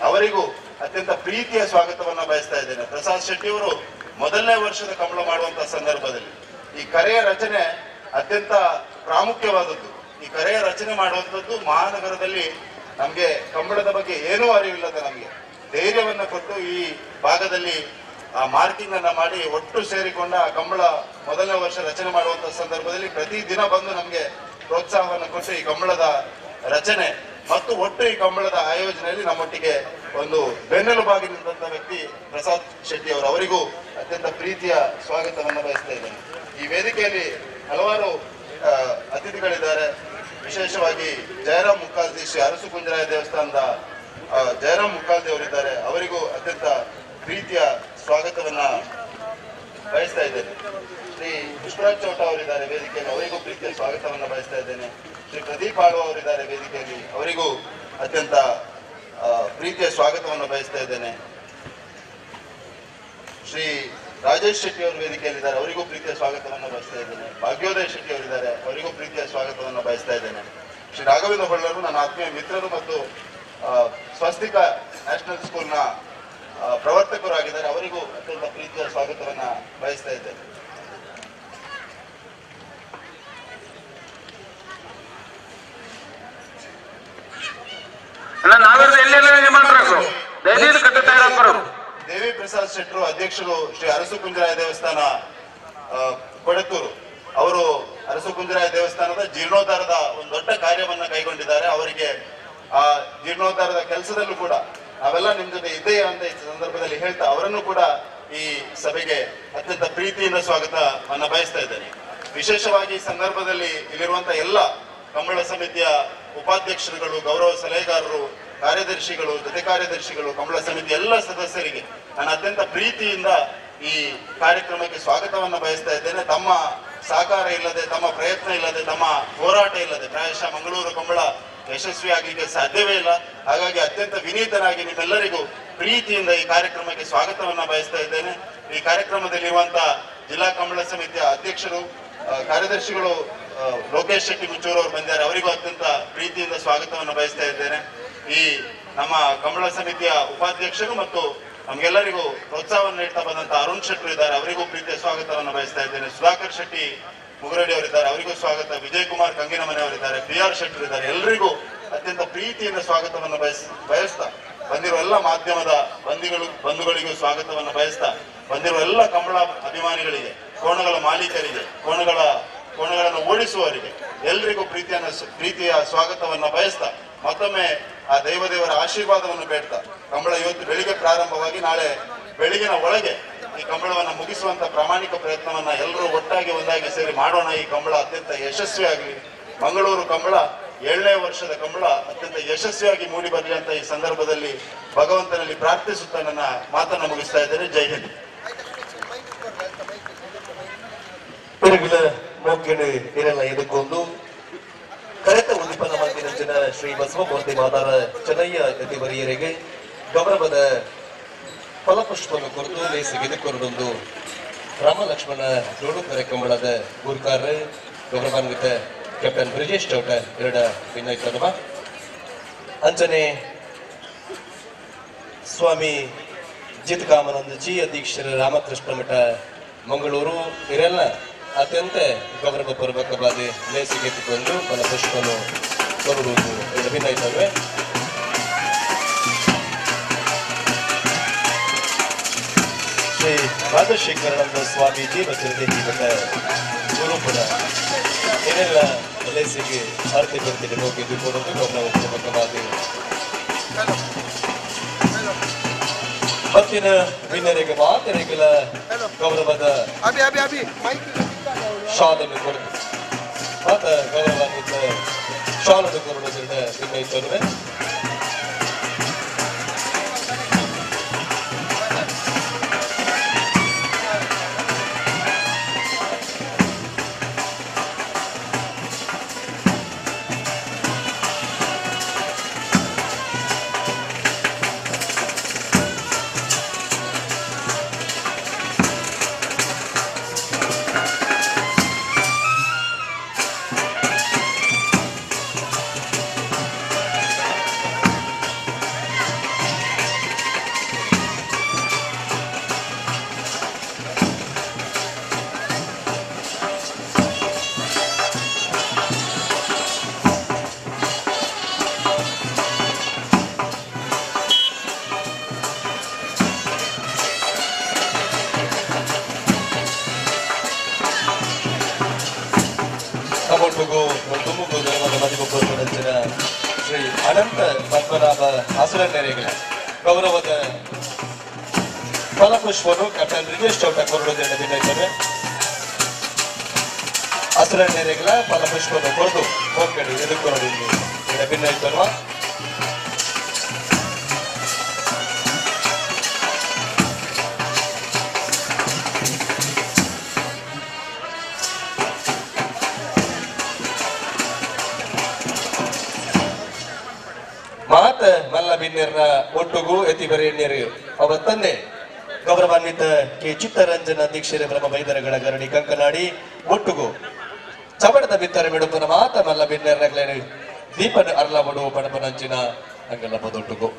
ಅವರಿಗೂ ಅತ್ಯಂತ ಪ್ರೀತಿಯ ಸ್ವಾಗತವನ್ನ ಬಯಸ್ತಾ ಇದ್ದೇನೆ. ಪ್ರಸಾದ್ ಶೆಟ್ಟಿ ಅವರು ಮೊದಲನೇ ವರ್ಷದ ಕಂಬಳ ಮಾಡುವಂತಹ ಸಂದರ್ಭದಲ್ಲಿ ಈ ಕರೆಯ ರಚನೆ ಅತ್ಯಂತ ಪ್ರಾಮುಖ್ಯವಾದದ್ದು. ಈ ಕರೆಯ ರಚನೆ ಮಾಡುವಂಥದ್ದು ಮಹಾನಗರದಲ್ಲಿ ನಮ್ಗೆ ಕಂಬಳದ ಬಗ್ಗೆ ಏನೂ ಅರಿವಿಲ್ಲದ ನಮ್ಗೆ ಧೈರ್ಯವನ್ನ ಕೊಟ್ಟು ಈ ಭಾಗದಲ್ಲಿ ಆ ಮಾರ್ಕಿಂಗ್ ಅನ್ನ ಮಾಡಿ ಒಟ್ಟು ಸೇರಿಕೊಂಡ ಆ ಕಂಬಳ ಮೊದಲನೇ ವರ್ಷ ರಚನೆ ಮಾಡುವಂತಹ ಸಂದರ್ಭದಲ್ಲಿ ಪ್ರತಿ ದಿನ ಬಂದು ನಮ್ಗೆ ಪ್ರೋತ್ಸಾಹವನ್ನು ಕೊಟ್ಟು ಈ ಕಂಬಳದ ರಚನೆ ಮತ್ತು ಒಟ್ಟು ಈ ಕಂಬಳದ ಆಯೋಜನೆಯಲ್ಲಿ ನಮ್ಮೊಟ್ಟಿಗೆ ಒಂದು ಬೆನ್ನೆಲುಬಾಗಿ ನಿಂತಹ ವ್ಯಕ್ತಿ ಪ್ರಸಾದ್ ಶೆಟ್ಟಿ ಅವರು. ಅವರಿಗೂ ಅತ್ಯಂತ ಪ್ರೀತಿಯ ಸ್ವಾಗತವನ್ನು ಬಯಸ್ತಾ ಇದ್ದೇನೆ. ಈ ವೇದಿಕೆಯಲ್ಲಿ ಹಲವಾರು ಅತಿಥಿಗಳಿದ್ದಾರೆ. ವಿಶೇಷವಾಗಿ ಜಯರಾಮ್ ಮುಕ್ಕಾಲ್ದಿ, ಶ್ರೀ ಅರಸು ಕುಂಜರಾಯ ದೇವಸ್ಥಾನದ ಜಯರಾಮ್ ಮುಕ್ಕಾಲ್ದಿ ಅವರಿದ್ದಾರೆ. ಅವರಿಗೂ ಅತ್ಯಂತ ಪ್ರೀತಿಯ ಸ್ವಾಗತವನ್ನ ಬಯಸ್ತಾ ಇದ್ದೇನೆ. ಶ್ರೀ ಪುಷ್ಪರಾಜ್ ಚೌಟ ಅವರಿದ್ದಾರೆ ವೇದಿಕೆಯಲ್ಲಿ, ಅವರಿಗೂ ಪ್ರೀತಿಯ ಸ್ವಾಗತವನ್ನ ಬಯಸ್ತಾ ಇದ್ದೇನೆ. ಶ್ರೀ ಪ್ರದೀಪ್ ಆಳ್ವ ಅವರಿದ್ದಾರೆ ವೇದಿಕೆಯಲ್ಲಿ, ಅವರಿಗೂ ಅತ್ಯಂತ ಪ್ರೀತಿಯ ಸ್ವಾಗತವನ್ನು ಬಯಸ್ತಾ ಇದ್ದೇನೆ. ಶ್ರೀ ರಾಜೇಶ್ ಶೆಟ್ಟಿ ಅವರು ವೇದಿಕೆಯಲ್ಲಿದ್ದಾರೆ, ಅವರಿಗೂ ಪ್ರೀತಿಯ ಸ್ವಾಗತವನ್ನು ಬಯಸ್ತಾ ಇದ್ದೇನೆ. ಭಾಗ್ಯೋದಯ ಶೆಟ್ಟಿ ಅವರಿದ್ದಾರೆ, ಅವರಿಗೂ ಪ್ರೀತಿಯ ಸ್ವಾಗತವನ್ನು ಬಯಸ್ತಾ ಇದ್ದೇನೆ. ಶ್ರೀ ರಾಘವೇಂದ್ರ ಹೊಳ್ಳರು ನನ್ನ ಆತ್ಮೀಯ ಮಿತ್ರರು ಮತ್ತು ಸ್ವಸ್ತಿಕ ನ್ಯಾಷನಲ್ ಸ್ಕೂಲ್ನ ಪ್ರವರ್ತಕರಾಗಿದ್ದಾರೆ, ಅವರಿಗೂ ಅತ್ಯಂತ ಪ್ರೀತಿಯ ಸ್ವಾಗತವನ್ನ ಬಯಸ್ತಾ ಇದ್ದೇನೆ. ದೇವಿ ಪ್ರಸಾದ್ ಶೆಟ್ಟರು ಅಧ್ಯಕ್ಷರು ಶ್ರೀ ಅರಸು ಕುಂಜರಾಯ ದೇವಸ್ಥಾನ ಕೊಡತೂರು ಅವರು ಅರಸು ಕುಂಜರಾಯ ದೇವಸ್ಥಾನದ ಜೀರ್ಣೋದ್ಧಾರದ ಒಂದು ದೊಡ್ಡ ಕಾರ್ಯವನ್ನ ಕೈಗೊಂಡಿದ್ದಾರೆ. ಅವರಿಗೆ ಆ ಜೀರ್ಣೋದ್ಧಾರದ ಕೆಲಸದಲ್ಲೂ ಕೂಡ ನಾವೆಲ್ಲ ನಿಮ್ ಜೊತೆ ಇದ್ದೇವೆ ಅಂತ ಈ ಸಂದರ್ಭದಲ್ಲಿ ಹೇಳ್ತಾ ಅವರನ್ನು ಕೂಡ ಈ ಸಭೆಗೆ ಅತ್ಯಂತ ಪ್ರೀತಿಯಿಂದ ಸ್ವಾಗತವನ್ನ ಬಯಸ್ತಾ ಇದ್ದೇನೆ. ವಿಶೇಷವಾಗಿ ಈ ಸಂದರ್ಭದಲ್ಲಿ ಇಲ್ಲಿರುವಂತಹ ಎಲ್ಲ ಕಂಬಳ ಸಮಿತಿಯ ಉಪಾಧ್ಯಕ್ಷರುಗಳು, ಗೌರವ ಸಲಹೆಗಾರರು, ಕಾರ್ಯದರ್ಶಿಗಳು, ಜೊತೆ ಕಾರ್ಯದರ್ಶಿಗಳು, ಕಂಬಳ ಸಮಿತಿ ಎಲ್ಲ ಸದಸ್ಯರಿಗೆ ನಾನು ಅತ್ಯಂತ ಪ್ರೀತಿಯಿಂದ ಈ ಕಾರ್ಯಕ್ರಮಕ್ಕೆ ಸ್ವಾಗತವನ್ನು ಬಯಸ್ತಾ ಇದ್ದೇನೆ. ತಮ್ಮ ಸಹಕಾರ ಇಲ್ಲದೆ, ತಮ್ಮ ಪ್ರಯತ್ನ ಇಲ್ಲದೆ, ತಮ್ಮ ಹೋರಾಟ ಇಲ್ಲದೆ ಪ್ರಾಯಶಃ ಮಂಗಳೂರು ಕಂಬಳ ಯಶಸ್ವಿ ಆಗಲಿಕ್ಕೆ ಸಾಧ್ಯವೇ ಇಲ್ಲ. ಹಾಗಾಗಿ ಅತ್ಯಂತ ವಿನೀತನಾಗಿ ನಿಮ್ಮೆಲ್ಲರಿಗೂ ಪ್ರೀತಿಯಿಂದ ಈ ಕಾರ್ಯಕ್ರಮಕ್ಕೆ ಸ್ವಾಗತವನ್ನ ಬಯಸ್ತಾ ಇದ್ದೇನೆ. ಈ ಕಾರ್ಯಕ್ರಮದಲ್ಲಿರುವಂತಹ ಜಿಲ್ಲಾ ಕಂಬಳ ಸಮಿತಿಯ ಅಧ್ಯಕ್ಷರು, ಕಾರ್ಯದರ್ಶಿಗಳು ಲೋಕೇಶ್ ಶೆಟ್ಟಿ ಮುಚ್ಚೂರು ಅವರು ಬಂದಿದ್ದಾರೆ, ಅವರಿಗೂ ಅತ್ಯಂತ ಪ್ರೀತಿಯಿಂದ ಸ್ವಾಗತವನ್ನು ಬಯಸ್ತಾ ಇದ್ದೇನೆ. ಈ ನಮ್ಮ ಕಂಬಳ ಸಮಿತಿಯ ಉಪಾಧ್ಯಕ್ಷರು ಮತ್ತು ನಮಗೆಲ್ಲರಿಗೂ ಪ್ರೋತ್ಸಾಹವನ್ನು ನೀಡ್ತಾ ಬಂದಂತ ಅರುಣ್ ಶೆಟ್ಟರು ಇದ್ದಾರೆ, ಅವರಿಗೂ ಪ್ರೀತಿಯ ಸ್ವಾಗತವನ್ನು ಬಯಸ್ತಾ ಇದ್ದೇನೆ. ಸುಧಾಕರ್ ಶೆಟ್ಟಿ ಮುಗುರಡಿ ಅವರಿದ್ದಾರೆ, ಅವರಿಗೂ ಸ್ವಾಗತ. ವಿಜಯ್ ಕುಮಾರ್ ಕಂಗಿನಮನೆ ಅವರಿದ್ದಾರೆ, ಪಿ ಆರ್ ಶೆಟ್ಟರು ಇದ್ದಾರೆ. ಎಲ್ಲರಿಗೂ ಅತ್ಯಂತ ಪ್ರೀತಿಯಿಂದ ಸ್ವಾಗತವನ್ನು ಬಯಸ್ತಾ ಬಂದಿರುವ ಎಲ್ಲ ಮಾಧ್ಯಮದ ಬಂಧುಗಳಿಗೂ ಸ್ವಾಗತವನ್ನು ಬಯಸ್ತಾ ಬಂದಿರುವ ಎಲ್ಲ ಕಂಬಳ ಅಭಿಮಾನಿಗಳಿಗೆ, ಕೋಣಗಳ ಮಾಲೀಕರಿಗೆ, ಕೋಣಗಳನ್ನು ಓಡಿಸುವವರಿಗೆ ಎಲ್ರಿಗೂ ಪ್ರೀತಿಯ ಸ್ವಾಗತವನ್ನು ಬಯಸ್ತಾ ಮತ್ತೊಮ್ಮೆ ಆ ದೈವದೇವರ ಆಶೀರ್ವಾದವನ್ನು ಬೇಡ್ತಾ ಕಂಬಳ ಇವತ್ತು ಬೆಳಿಗ್ಗೆ ಪ್ರಾರಂಭವಾಗಿ ನಾಳೆ ಬೆಳಿಗಿನ ಒಳಗೆ ಈ ಕಂಬಳವನ್ನು ಮುಗಿಸುವಂತ ಪ್ರಾಮಾಣಿಕ ಪ್ರಯತ್ನವನ್ನ ಎಲ್ಲರೂ ಒಟ್ಟಾಗಿ ಒಂದಾಗಿ ಸೇರಿ ಮಾಡೋಣ. ಈ ಕಂಬಳ ಅತ್ಯಂತ ಯಶಸ್ವಿಯಾಗಲಿ. ಮಂಗಳೂರು ಕಂಬಳ 7ನೇ ವರ್ಷದ ಕಂಬಳ ಅತ್ಯಂತ ಯಶಸ್ವಿಯಾಗಿ ಮೂಡಿ ಬರಲಿ ಅಂತ ಈ ಸಂದರ್ಭದಲ್ಲಿ ಭಗವಂತನಲ್ಲಿ ಪ್ರಾರ್ಥಿಸುತ್ತಾ ನನ್ನ ಮಾತನ್ನು ಮುಗಿಸ್ತಾ ಇದ್ದೇನೆ. ಜೈ ಹಿಂದ್. ಇದಕ್ಕೊಂದು ಕರೆತ ಉದ್ದೀಪನ ಮಂದಿರಂಜನ ಶ್ರೀ ಬಸವಮೂರ್ತಿ ಮಾದಾರ ಚೆನ್ನಯ್ಯ ಯತಿವರಿಯರಿಗೆ ಗೌರವದ ಫಲಪುಷ್ಪವನ್ನು ಕುರಿತು ಲೇಸಿಗೆದುಕೊಂಡೊಂದು ರಾಮ ಲಕ್ಷ್ಮಣ ಜೋಡುಕರೆ ಕಂಬಳದ ಗುರುಕಾರ ಗೌರವಾನ್ವಿತ ಕ್ಯಾಪ್ಟನ್ ಬ್ರಿಜೇಶ್ ಚೌಟ ಎರಡ ವಿನಯ್ ಅಂಜನೆ ಸ್ವಾಮಿ ಜಿತ್ಕಾಮನಂದಜಿ ಅಧ್ಯಕ್ಷರ ರಾಮಕೃಷ್ಣ ಮಠ ಮಂಗಳೂರು ಇವರೆಲ್ಲ ಅತ್ಯಂತ ಗೌರವಪೂರ್ವಕವಾದ ಲೇಸಿಗೆದ್ದುಕೊಂಡು ಫಲಪುಷ್ಪವನ್ನು ಕೊಡುವುದು ವಿನಯಿತವೆ. ಶ್ರೀ ರಾಜಶೇಖರಾನಂದ ಸ್ವಾಮೀಜಿ ವಜ್ರದೇಹಿ ಮಠ ಗುರುಪುರ ಏನೆಲ್ಲ ಲೇಸಿಗೆ ಆರತಿ ಬರ್ತೀನಿ ಹೋಗಿದ್ದುಕೊಂಡು ಗೌರವಪೂರ್ವಕವಾದ ಮತ್ತಿನ ವಿನರಿಗೆ ಮಾತರಿಗಳ ಗೌರವದ ಶಾಲನ್ನು ಕೊಡದು ಮಾತ ಗೌರವಾನ್ವಿತ ಶಾಲನ್ನು ಕೊಡುವುದರಿಂದ ವಿನಯಿತರುವೆ. ಶ್ರೀ ಅನಂತ ಪದ್ಮನಾಭ ಹಸುರನೆರೆಗಳ ಗೌರವದ ಫಲಪುಷ್ಪವನ್ನು ಕ್ಯಾಪ್ಟನ್ ಬ್ರಿಜೇಶ್ ಚೌಟ ಕೊರಡುವುದನ್ನು ವಿನಯಿತವೆ. ಹಸುರನೆರೆಗಳ ಫಲಪುಷ್ಪವನ್ನು ಕೊರದು ಹೋಗ್ಬೇಡಿ ಎದುರ್ಕೊರಡು ಭಿನ್ನಯಿತಲ್ವ. ಮಾತ ಮಲ್ಲ ಬಿನ್ನೆರ್ನ ಒಟ್ಟುಗೂ ಎತಿ ಬರೆಯಣ್ಯರು ಅವರ ತಂದೆ ಗೌರವಾನ್ವಿತ ಕೆ ಚಿತ್ತರಂಜನ ದೀಕ್ಷೆರ ಬ್ರಹ್ಮ ಬೈದರಗಳ ಗರಣಿ ಕಂಕನಾಡಿ ಒಟ್ಟುಗೂ ಚವಡದ ಬಿತ್ತರ ಬಿಡುಪನ ಮಾತ ಮಲ್ಲ ಬಿನ್ನೆರ್ನ ದೀಪನ ಅರ್ಲಬಡು ಪಣಪನಂಚಿನ ಅಂಗಲ್ಲ ಪದೊಟ್ಟುಗೂ.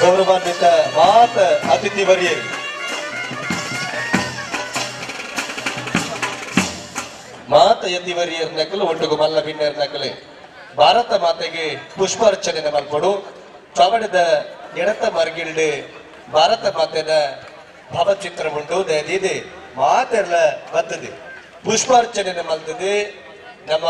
ಗೌರವಾನ್ವಿತ ಮಾತ ಅತಿಥಿ ವರಿಯರು ಮಾತ ಯತಿ ವರಿಯರ್ ನಕಲು ಒಟ್ಟುಗು ಮಲ್ಲ ಬಿನ್ನರ್ ನಕಲೆ ಭಾರತ ಮಾತೆಗೆ ಪುಷ್ಪಾರ್ಚನೆ ಮಲ್ಪಡು. ಚಾವಡಿದ ಎಡತ ಮರ್ಗಿಲ್ಡ್ ಭಾರತ ಮಾತೆನ ಭಾವಚಿತ್ರ ಉಂಟು. ದಯದೀದಿ ಮಾತೆಲ್ಲ ಬರ್ತದೆ ಪುಷ್ಪಾರ್ಚನೆ ಮಲ್ತದೆ. ನಮ್ಮ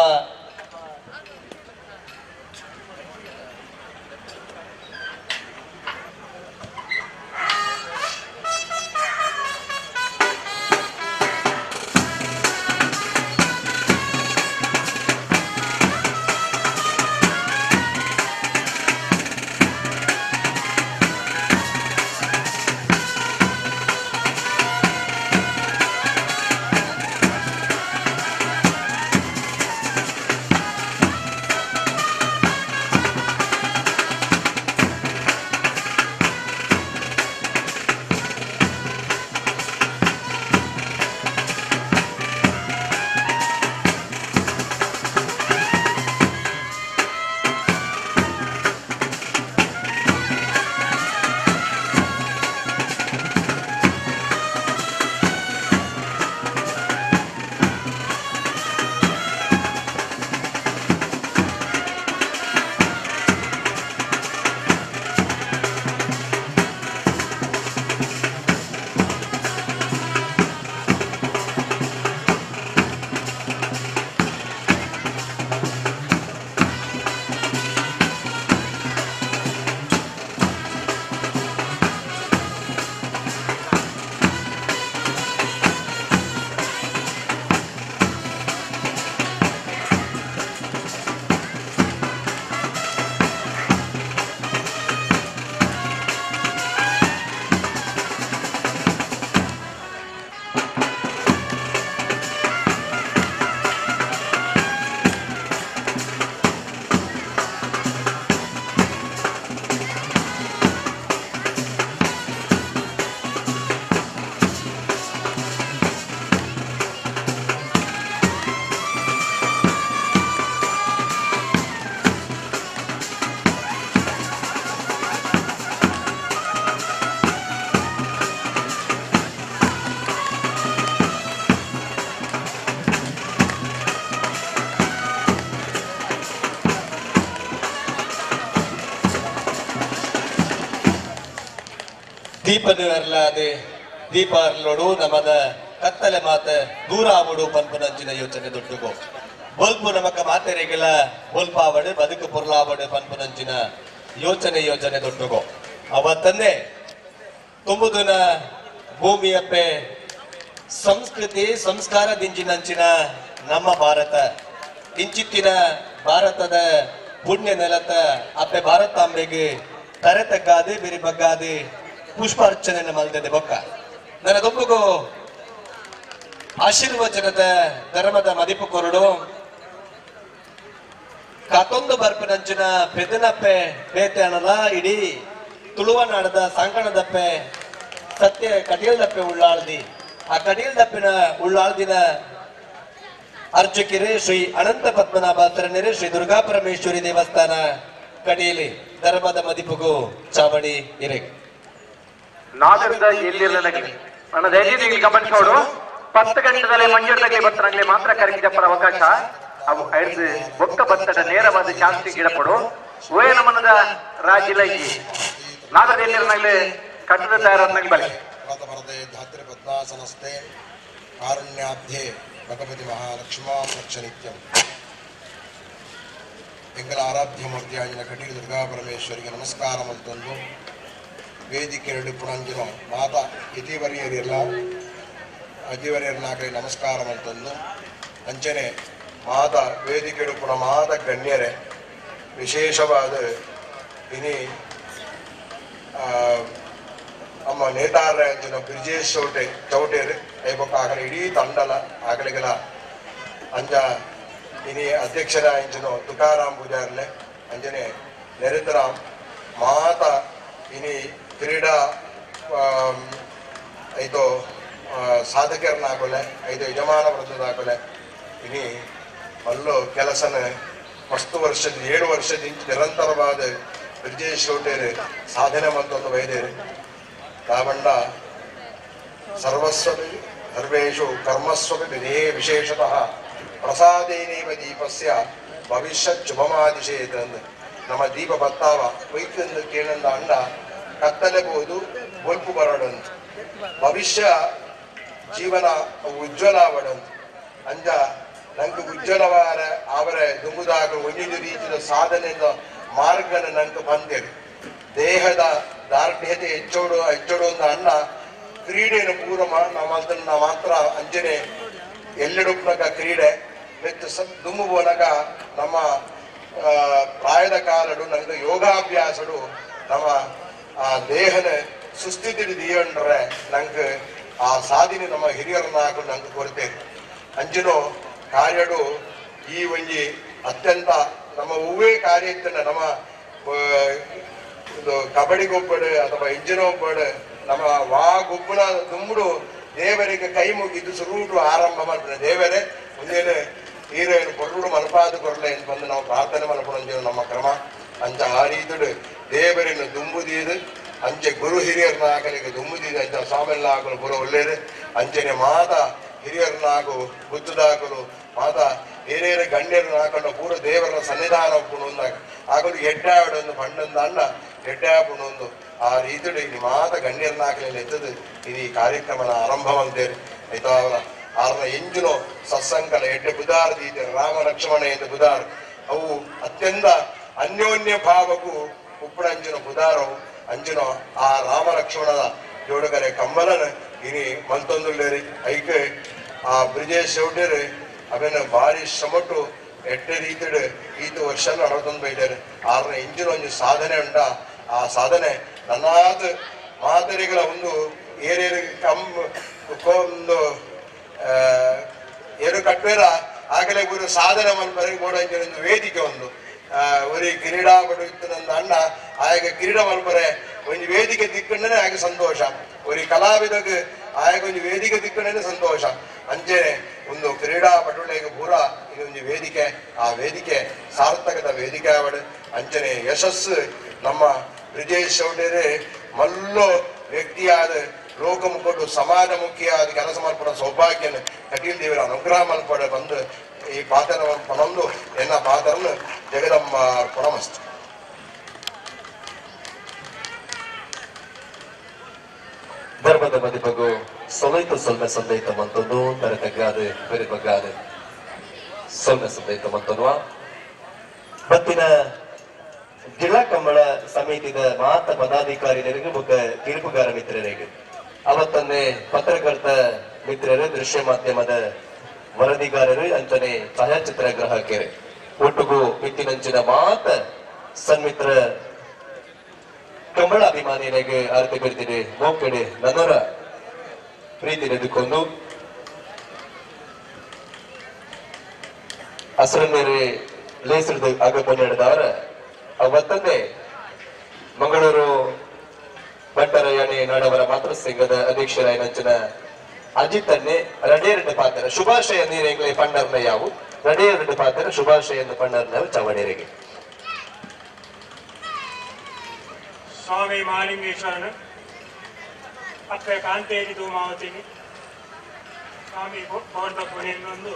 ದೀಪದ ಅರ್ಲಾದೆ ದೀಪ ಅರ್ಲೋಡು ನಮದ ಕತ್ತಲೆ ಮಾತ ದೂರ ಆವಡು ಪನ್ಪುನಂಚಿನ ಯೋಚನೆ ದೊಡ್ಡಗೋ ಬೊಲ್ಪು ನಮಕ ಮಾತೆರೆಗೆಲ ಬೊಲ್ಪಾವಡು ಬದುಕು ಪೊರ್ಲಾವಡು ಪನ್ಪುನಂಚಿನ ಯೋಚನೆ ಯೋಜನೆ ದೊಡ್ಡಗೋ. ಅವತ್ತನ್ನೇ ತುಂಬುದುನ ಭೂಮಿಯಪ್ಪೆ ಸಂಸ್ಕೃತಿ ಸಂಸ್ಕಾರ ದಿಂಜಿನಂಚಿನ ನಮ್ಮ ಭಾರತ ಇಂಚಿತ್ತಿನ ಭಾರತದ ಪುಣ್ಯ ನೆಲತ ಅಪ್ಪೆ ಭಾರತಾಂಬೆಗೆ ತರೆ ತಗ್ಗಾದೆ ಬಿರಿ ಬಗ್ಗಾದೆ ಪುಷ್ಪಾರ್ಚನೆ ಮಲ್ದದೆ ಬೊಕ್ಕ ನನ್ನ ದೊಂಬುಗು ಆಶೀರ್ವಚನದ ಧರ್ಮದ ಮದಿಪು ಕೊರಡು ಕಾತೊಂದು ಬರ್ಪಿನಂಚಿನ ಪೆದನಪ್ಪೆ ಬೇತೆ ಅಣದ ಇಡೀ ತುಳುವನಾಡದ ಸಾಂಕಣದಪ್ಪೆ ಸತ್ಯ ಕಟೀಲ್ದಪ್ಪೆ ಉಳ್ಳಾಳ್ದಿ ಆ ಕಟೀಲ್ದಪ್ಪಿನ ಉಳ್ಳಾಳ್ದಿನ ಅರ್ಚಕಿರೆ ಶ್ರೀ ಅನಂತ ಪದ್ಮನಾಭ ಶರಣರೆ ಶ್ರೀ ದುರ್ಗಾ ಪರಮೇಶ್ವರಿ ದೇವಸ್ಥಾನ ಕಟೀಲಿ ಧರ್ಮದ ಮದಿಪುಗು ಚಾವಡಿ ಇರೆ ನಾಗರದ ಎಲ್ಲಿರಲಾಗಲಿ ನನ್ನ ದಯವಿಟ್ಟು ಗಮನಿಸೋಡು 10 ಗಂಟೆದಲ್ಲೇ ಮಂಜೂರ್ದಾಗೆ ಬತ್ತನಾಗ್ಲಿ ಮಾತ್ರ ಕರಗಿದಪ್ಪರ ಅವಕಾಶ ಅವು ಐದು ಬೊಕ್ಕ ಬತ್ತದ ನೇರವಾದ ಚಾನ್ಸ್ ಗಿಡಪಡು ಓ ನಮನದ ರಾಜಿಲಗಿ ನಾಗರದ ಎಲ್ಲಿರಲಾಗಲಿ ಕಟ್ಟದ ತಯಾರಾದ್ನಾಗ್ಲಿ ಬಲೆ ಧಾತ್ರಿ ಪದ್ಮಾಸನಸ್ತೆ ಕಾರುಣ್ಯಾಬ್ಧೆ ಭಗವತಿ ಮಹಾಲಕ್ಷ್ಮಾಂ ರಕ್ಷ ನಿತ್ಯಂ. ಎಂಗಲ ಆರಾಧ್ಯ ಮೂರ್ತಿಯಾಗಿನ ಕಟೀಲು ದುರ್ಗಾ ಪರಮೇಶ್ವರಿಗೆ ನಮಸ್ಕಾರ ಮಲ್ತೊಂದು ವೇದಿಕೆ ಪುಣಂಜಿನ ಮಾತಾ ಇತಿವರಿಯರಿಲ್ಲ ಅತಿವರಿಯರ್ನಾಗಲಿ ನಮಸ್ಕಾರ ಮಲ್ತೊಂದು ಅಂಚನೆ ಮಾತಾ ವೇದಿಕೆ ಪುಣ ಮಾತ ಗಣ್ಯರೇ ವಿಶೇಷವಾದ ಇನಿ ನಮ್ಮ ನೇತಾರ ಅಂಚಿನ ಬ್ರಿಜೇಶ್ ಚೌಟೆ ಚೌಟೇರು ಐಬೊಕ್ಕ ಆಗಲಿ ಇಡೀ ತಂಡಲ ಆಗಲಿಗಲ ಅಂಜ ಇನಿ ಅಧ್ಯಕ್ಷರ ಅಂಚಿನ ತುಕಾರಾಮ್ ಪೂಜಾರ್ಲೆ ಅಂಜನೆ ನರೇಂದ್ರಾಮ್ ಮಾತ ಇನಿ ಕ್ರೀಡಾ ಐದು ಸಾಧಕರನ್ನಾಕೊಲೆ ಐದು ಯಜಮಾನ ವೃದ್ಧದಾಕೊಲೆ ಇನಿ ಅಲ್ಲೋ ಕೆಲಸನ ಮಸ್ತು ವರ್ಷದ 7 ವರ್ಷದ ಇಂಚು ನಿರಂತರವಾದ ಬ್ರಿಜೇಶ್ ಚೌಟೇರು ಸಾಧನೆ ಮಂತೊಂದು ವೈದ್ಯರು ತಾವಂಡ ಸರ್ವಸ್ವಪಿ ಸರ್ವೇಷು ಕರ್ಮಸ್ವಪಿ ವಿಧೇ ವಿಶೇಷತಃ ಪ್ರಸಾದೇನೇವ ದೀಪಸ್ಯ ಭವಿಷ್ಯ ಶುಭಮಾದಿಶೇತ ನಮ್ಮ ದೀಪ ಬತ್ತಾವ ವೈದ್ಯಂದು ಕೇಳಂದ ಅಂಡ ಕತ್ತಲೆಬಹುದು ಬೊಲ್ಪು ಬರಡಂತ ಭವಿಷ್ಯ ಜೀವನ ಉಜ್ವಲ ಆವಡಂತ ಅಂಜ ನಂಗೆ ಉಜ್ವಲವಾರ ಅವರ ದುಂಬುದಾಗ ಒಂದೊಂದು ರೀತಿಯ ಸಾಧನೆಯಿಂದ ಮಾರ್ಗನ ನಂಗೆ ಬಂದೇರು ದೇಹದ ದಾರ್ಢ್ಯತೆ ಹೆಚ್ಚೋಡು ಹೆಚ್ಚೋಡು ಅಂತ ಅಣ್ಣ ಕ್ರೀಡೆಯನ್ನು ಪೂರ ನಮ್ಮ ಮಾತ್ರ ಅಂಜನೆ ಎಲ್ಲೆಡುಪ್ನಗ ಕ್ರೀಡೆ ಮತ್ತು ದುಂಬು ಬೋನಗ ನಮ್ಮ ಪ್ರಾಯದ ಕಾಲಡು ನಂಗೆ ಯೋಗಾಭ್ಯಾಸಡು ನಮ್ಮ ಆ ದೇಹನ ಸುಸ್ಥಿತಿ ದೀಯಂಡ್ರೆ ನಂಗೆ ಆ ಸಾಧನೆ ನಮ್ಮ ಹಿರಿಯರನ್ನ ಹಾಕೊಂಡು ನಂಗೆ ಕೊರತೇನೆ ಅಂಜನೋ ಕಾರ್ಯಡು ಈ ಒಂಜಿ ಅತ್ಯಂತ ನಮ್ಮ ಹೂವೇ ಕಾರ್ಯ ಇತ್ತಂಡ ನಮ್ಮ ಇದು ಕಬಡ್ಡಿ ಗೊಬ್ಬಡು ಅಥವಾ ಇಂಜಿನ ಒಬ್ಬಡು ನಮ್ಮ ವಾ ಗೊಬ್ಬನ ದುಂಬುಡು ದೇವರಿಗೆ ಕೈ ಮುಗಿದು ಸುರುಟು ಆರಂಭ ಮಾಡ್ತಾರೆ ದೇವರೇ ಒಂದೇನು ಹೀರೋಯಿನ್ ಕೊರಡು ಮನಪಾದ ಕೊರಲೆ ಅಂತ ಬಂದು ನಾವು ಪ್ರಾರ್ಥನೆ ಮಲ್ಪೊಂದು ನಮ್ಮ ಕ್ರಮ ಅಂಚ ಆ ರೀತಿಡು ದೇವರನ್ನು ದುಂಬುದೀದು ಅಂಚೆ ಗುರು ಹಿರಿಯರನ್ನ ಹಾಕಲಿಕ್ಕೆ ದುಂಬುದೀದು ಅಂಚ ಸ್ವಾಮಿನ ಹಾಕಲು ಪೂರ ಒಳ್ಳೇದು ಅಂಚೆನೆ ಮಾತ ಹಿರಿಯರನ್ನ ಹಾಕು ಗುತ್ತದಾಕಲು ಮಾತ ಹಿರಿಯರ ಗಣ್ಯರನ್ನ ಹಾಕೊಂಡು ಪೂರ ದೇವರ ಸನ್ನಿಧಾನ ಒಪ್ಪುಣು ಆಗಲು ಎಡ್ಡಾವಡೊಂದು ಪಂಡೊಂದು ಅಣ್ಣ ಎಡ್ಡಾಪುಣೊಂದು ಆ ರೀತಿಡು ಇಲ್ಲಿ ಮಾತ ಗಣ್ಯರನ್ನ ಹಾಕಲಿಲ್ಲ ಎತ್ತದು ಇದು ಈ ಕಾರ್ಯಕ್ರಮನ ಆರಂಭ ಅಂತೇರಿ ಆಯ್ತಾ ಅವರ ಆರ್ನ ಎಂಜುನೋ ಸತ್ಸಂಗಲ ಎಡ್ಡೆ ಬುಧಾರ ದೀತೆ ರಾಮ ಲಕ್ಷ್ಮಣ ಎಂದು ಬುಧಾರ ಅವು ಅತ್ಯಂತ ಅನ್ಯೋನ್ಯ ಭಾವಕ್ಕೂ ಉಪ್ಪುಣಂಜುನ ಬುಧಾರವು ಅಂಜುನೋ ಆ ರಾಮ ಲಕ್ಷ್ಮಣದ ಜೋಡುಗರೆ ಕಂಬಲನ ಇನಿ ಮಲ್ತೊಂದುಳ್ಳೇರಿ ಐಕೆ ಆ ಬ್ರಿಜೇಶ್ ಚೌಡೇರಿ ಅವನ ಭಾರಿ ಶ್ರಮಟು ಎಡ್ಡೆ ರೀತಿಡು ಈತ ವರ್ಷ ನಡತೊಂದು ಬೈದಾರೆ ಆರ್ನ ಇಂಜಿನ ಒಂದು ಸಾಧನೆ ಉಂಟ ಆ ಸಾಧನೆ ನನ್ನಾದ ಮಾದರಿಗಳ ಒಂದು ಏರೇರು ಕಮ್ ಒಂದು ಏರು ಕಟ್ವೇರ ಆಗಲೇ ಗುರು ಸಾಧನೆ ಮಲ್ಪರೆ ಗೋಡಂಜಿನ ಒಂದು ವೇದಿಕೆ ಒಂದು ಒರಿ ಕ್ರೀಡಾಪಟು ಇತ್ತು ನನ್ನ ಅಣ್ಣ ಆಯಾಗ ಕ್ರೀಡ ಮಲ್ಪರೆ ಒಂದು ವೇದಿಕೆ ದಿಕ್ಕಂಡನೆ ಆಗ ಸಂತೋಷ ಒರಿ ಕಲಾವಿದಗ ಆಯಾಗ ಒಂದು ವೇದಿಕೆ ದಿಕ್ಕಂಡನೆ ಸಂತೋಷ ಅಂಚೆನೆ ಒಂದು ಕ್ರೀಡಾಪಟುಗಳಿಗೆ ಪೂರ ಇದೊಂದು ವೇದಿಕೆ ಆ ವೇದಿಕೆ ಸಾರ್ಥಕದ ವೇದಿಕೆ ಆವಡು ಅಂಚನೆ ಯಶಸ್ಸು ನಮ್ಮ ಬ್ರಿಜೇಶ್ ಚೌಡೇರೆ ಮಲ್ಲೋ ವ್ಯಕ್ತಿಯಾದ ಲೋಕಮುಖಡು ಸಮಾಜಮುಖಿಯಾದ ಕೆಲಸ ಮಲ್ಪಡ ಸೌಭಾಗ್ಯನ ಕಟೀಲ್ ದೇವರ ಅನುಗ್ರಹ ಮಲ್ಪಡ ಬಂದು ಈ ಪಾತ್ರ ಪಣಂದು ಎನ್ನ ಪಾತ್ರನ ಜಗದಂಬ ಪಣಮಸ್ತು. ಧರ್ಮದ ಮದಿಪಗು ಸೊಲೈತು ಸೊಲ್ಮೆ ಸಂದೈತ ಮಂತೊಂದು ತರತಗ್ಗಾದ ಬೆರಿಬಗ್ಗಾದ ಸೊಲ್ಮೆ ಸಂದೈತ ಮಂತೊನ್ವ ಬತ್ತಿನ ಜಿಲ್ಲಾ ಕಂಬಳ ಸಮಿತಿದ ಮಾತ ಪದಾಧಿಕಾರಿಗಳಿಗೆ ಬೊಕ್ಕ ತೀರ್ಪುಗಾರ ಮಿತ್ರರಿಗೆ ಅವತ್ತನ್ನೇ ಪತ್ರಕರ್ತ ಮಿತ್ರರು ದೃಶ್ಯ ಮಾಧ್ಯಮದ ವರದಿಗಾರರು ಅಂಚನೆ ಛಾಯಾಚಿತ್ರ ಗ್ರಾಹಕರು ಒಟ್ಟುಗೂ ಮಿತ್ತಿನಂಚಿನ ಮಾತ ಸನ್ಮಿತ್ರ ಕಂಬಳ ಅಭಿಮಾನಿಗಳಿಗೆ ಅರ್ಥ ಬಿಡ್ತೀನಿ ಮೋಕೆಡೆ ನನ್ನರ ಪ್ರೀತಿ ನಡೆದುಕೊಂಡು ಹಸಿರನ್ನೇರಿ ಲೇಸರದ ಆಗಮನ ನಡೆದವರ ಅವತ್ತನ್ನೇ ಮಂಗಳೂರು ಬಂಟರಯಾಣಿ ನಾಡವರ ಮಾತೃಸಂಘದ ಅಧ್ಯಕ್ಷರಾಯನಂಚಿನ ಅಜಿತ್ ಅನ್ನೇ ರಡೇರಡು ಪಾತ್ರ ಶುಭಾಶಯ ನೀರೆಂಗ್ಲೆ ಪಣ್ಣರ್ನ ಯಾವು ರಡೇರಡು ಪಾತ್ರ ಶುಭಾಶಯ ಪಣ್ಣರ್ನ ಚವಣೇರಿಗೆ. ಸ್ವಾಮಿ ಮಹಾಲಿಂಗೇಶ್ವರನ ಅಕ್ಕ ಕಾಂತೇರಿ ಧೂಮಾವತಿನಿ ಸ್ವಾಮಿ ಪೌರ್ದ ಪುಣೆಯನ್ನೊಂದು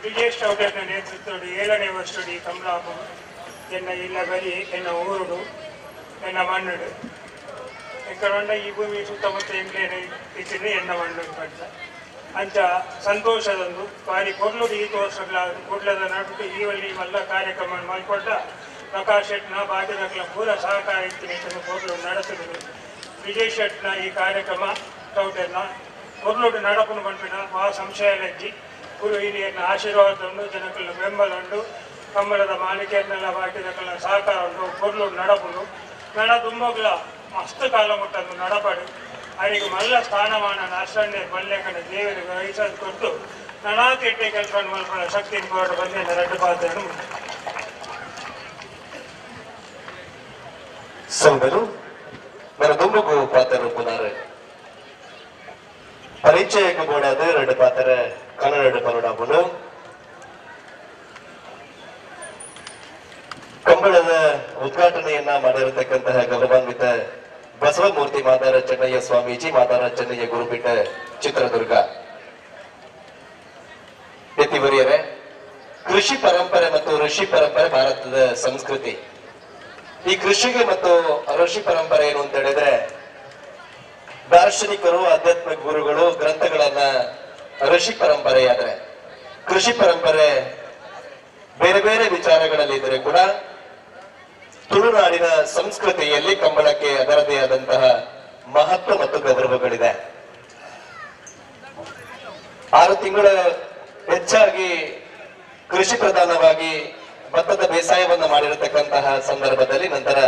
ಬ್ರಿಜೇಶ್ ಚೌಡರ್ನ ನೇತೃತ್ವದ 7ನೇ ವರ್ಷದ ಕಮಲಾಪು ಎನ್ನ ಇಲ್ಲ ಬಲಿ ಎನ್ನ ಊರುಡು ಎನ್ನ ಮಣ್ಣುಡು ಎಕ್ಕಡೊಂಡ ಈ ಭೂಮಿ ಸುತ್ತಮುತ್ತ ಎಂಗ್ಲೇನ ಇಚ್ಚಿನ ಎನ್ನ ಮಣ್ಣು ಪಡ್ತ ಅಂಚ ಸಂತೋಷದೊಂದು ಬಾರಿ ಕೊಡ್ಲುಡು ಈ ತೋರ್ಸಗ್ಲ ಕೊಡ್ಲದ ನಡುಟು ಈ ಒಲ್ಲಿ ಮಲ್ಲ ಕಾರ್ಯಕ್ರಮ ಮಲ್ಕೊಟ್ಟ ಪ್ರಕಾಶ್ ಶೆಟ್ನ ಬಾಗಿದಕ್ಲ ಪೂರ ಸಹಕಾರ ಇತ್ತು ಕೊಡ್ಲು ನಡೆಸಿದ್ರು. ವಿಜಯ್ ಶೆಟ್ನ ಈ ಕಾರ್ಯಕ್ರಮ ಚೌಟರ್ನ ಕೊರ್ಲುಡು ನಡಪುನು ಪನ್ಪಿನ ಆ ಸಂಶಯ ಲಜ್ಜಿ ಗುರು ಹಿರಿಯರ್ನ ಆಶೀರ್ವಾದ ಉಂಡು ಜನಕುಲ ಬೆಂಬಲ ಉಂಡು ಕಂಬಳದ ಮಾಲಿಕೆಯನ್ನೆಲ್ಲ ಬಾಕಿದಕ್ಲ ಸಹಕಾರ ಉಂಡು ಕೊರ್ಲುಡು ನಡಪುನು ನಡ ದುಂಬಗ್ಲ ಮಸ್ತ್ ಕಾಲ ಮುಟ್ಟಂದು ನಡಪಡು ಅಡಿಗೆ ಮಲ್ಲ ಸ್ಥಾನಮಾನ ನಾಶಣ್ಯ ಬಲ್ಲೆಕಂಡ ದೇವರಿಗೆ ವಹಿಸೋದು ಕೊಟ್ಟು ನನಾತಿ ಎಟ್ಟೆ ಕೆಲಸ ಮಲ್ಪಡ ಶಕ್ತಿ ಕೊರಡು ಬಂದ ರಡ್ಡು ಪಾತ್ರನು ಸೌಗಲು మన ದುಂಬುಗು ಪಾತ್ರ ಪುನರ್ ಪರಿಚಯಕ್ಕೂ ಬೋಡಾದ ಎರಡು ಪಾತ್ರ ಕನ್ನಡ ಪರೋಡಾಪುನು ಕಂಬಳದ ಉದ್ಘಾಟನೆಯನ್ನ ಮಾಡಿರತಕ್ಕಂತಹ ಗೌರವಾನ್ವಿತ ಬಸವಮೂರ್ತಿ ಮಾದಾರ ಚೆನ್ನಯ್ಯ ಸ್ವಾಮೀಜಿ, ಮಾದಾರ ಚೆನ್ನಯ್ಯ ಗುರುಪೀಠ, ಚಿತ್ರದುರ್ಗ. ಯತಿವರಿಯರೇ, ಕೃಷಿ ಕೃಷಿ ಪರಂಪರೆ ಮತ್ತು ಋಷಿ ಪರಂಪರೆ ಭಾರತದ ಸಂಸ್ಕೃತಿ. ಈ ಕೃಷಿಗೆ ಮತ್ತು ಋಷಿ ಪರಂಪರೆ ಏನು ಅಂತ ಹೇಳಿದ್ರೆ, ದಾರ್ಶನಿಕರು, ಆಧ್ಯಾತ್ಮಿಕ ಗುರುಗಳು ಗ್ರಂಥಗಳನ್ನ ಋಷಿ ಪರಂಪರೆಯಾದ್ರೆ, ಕೃಷಿ ಪರಂಪರೆ ಬೇರೆ ಬೇರೆ ವಿಚಾರಗಳಲ್ಲಿ ಇದ್ರೆ ಕೂಡ ತುಳುನಾಡಿನ ಸಂಸ್ಕೃತಿಯಲ್ಲಿ ಕಂಬಳಕ್ಕೆ ಅದರದೇ ಆದಂತಹ ಮಹತ್ವ ಮತ್ತು ಗೌರವಗಳಿದೆ. 6 ತಿಂಗಳ ಹೆಚ್ಚಾಗಿ ಕೃಷಿ ಪ್ರಧಾನವಾಗಿ ಭತ್ತದ ಬೇಸಾಯವನ್ನು ಮಾಡಿರತಕ್ಕಂತಹ ಸಂದರ್ಭದಲ್ಲಿ ನಂತರ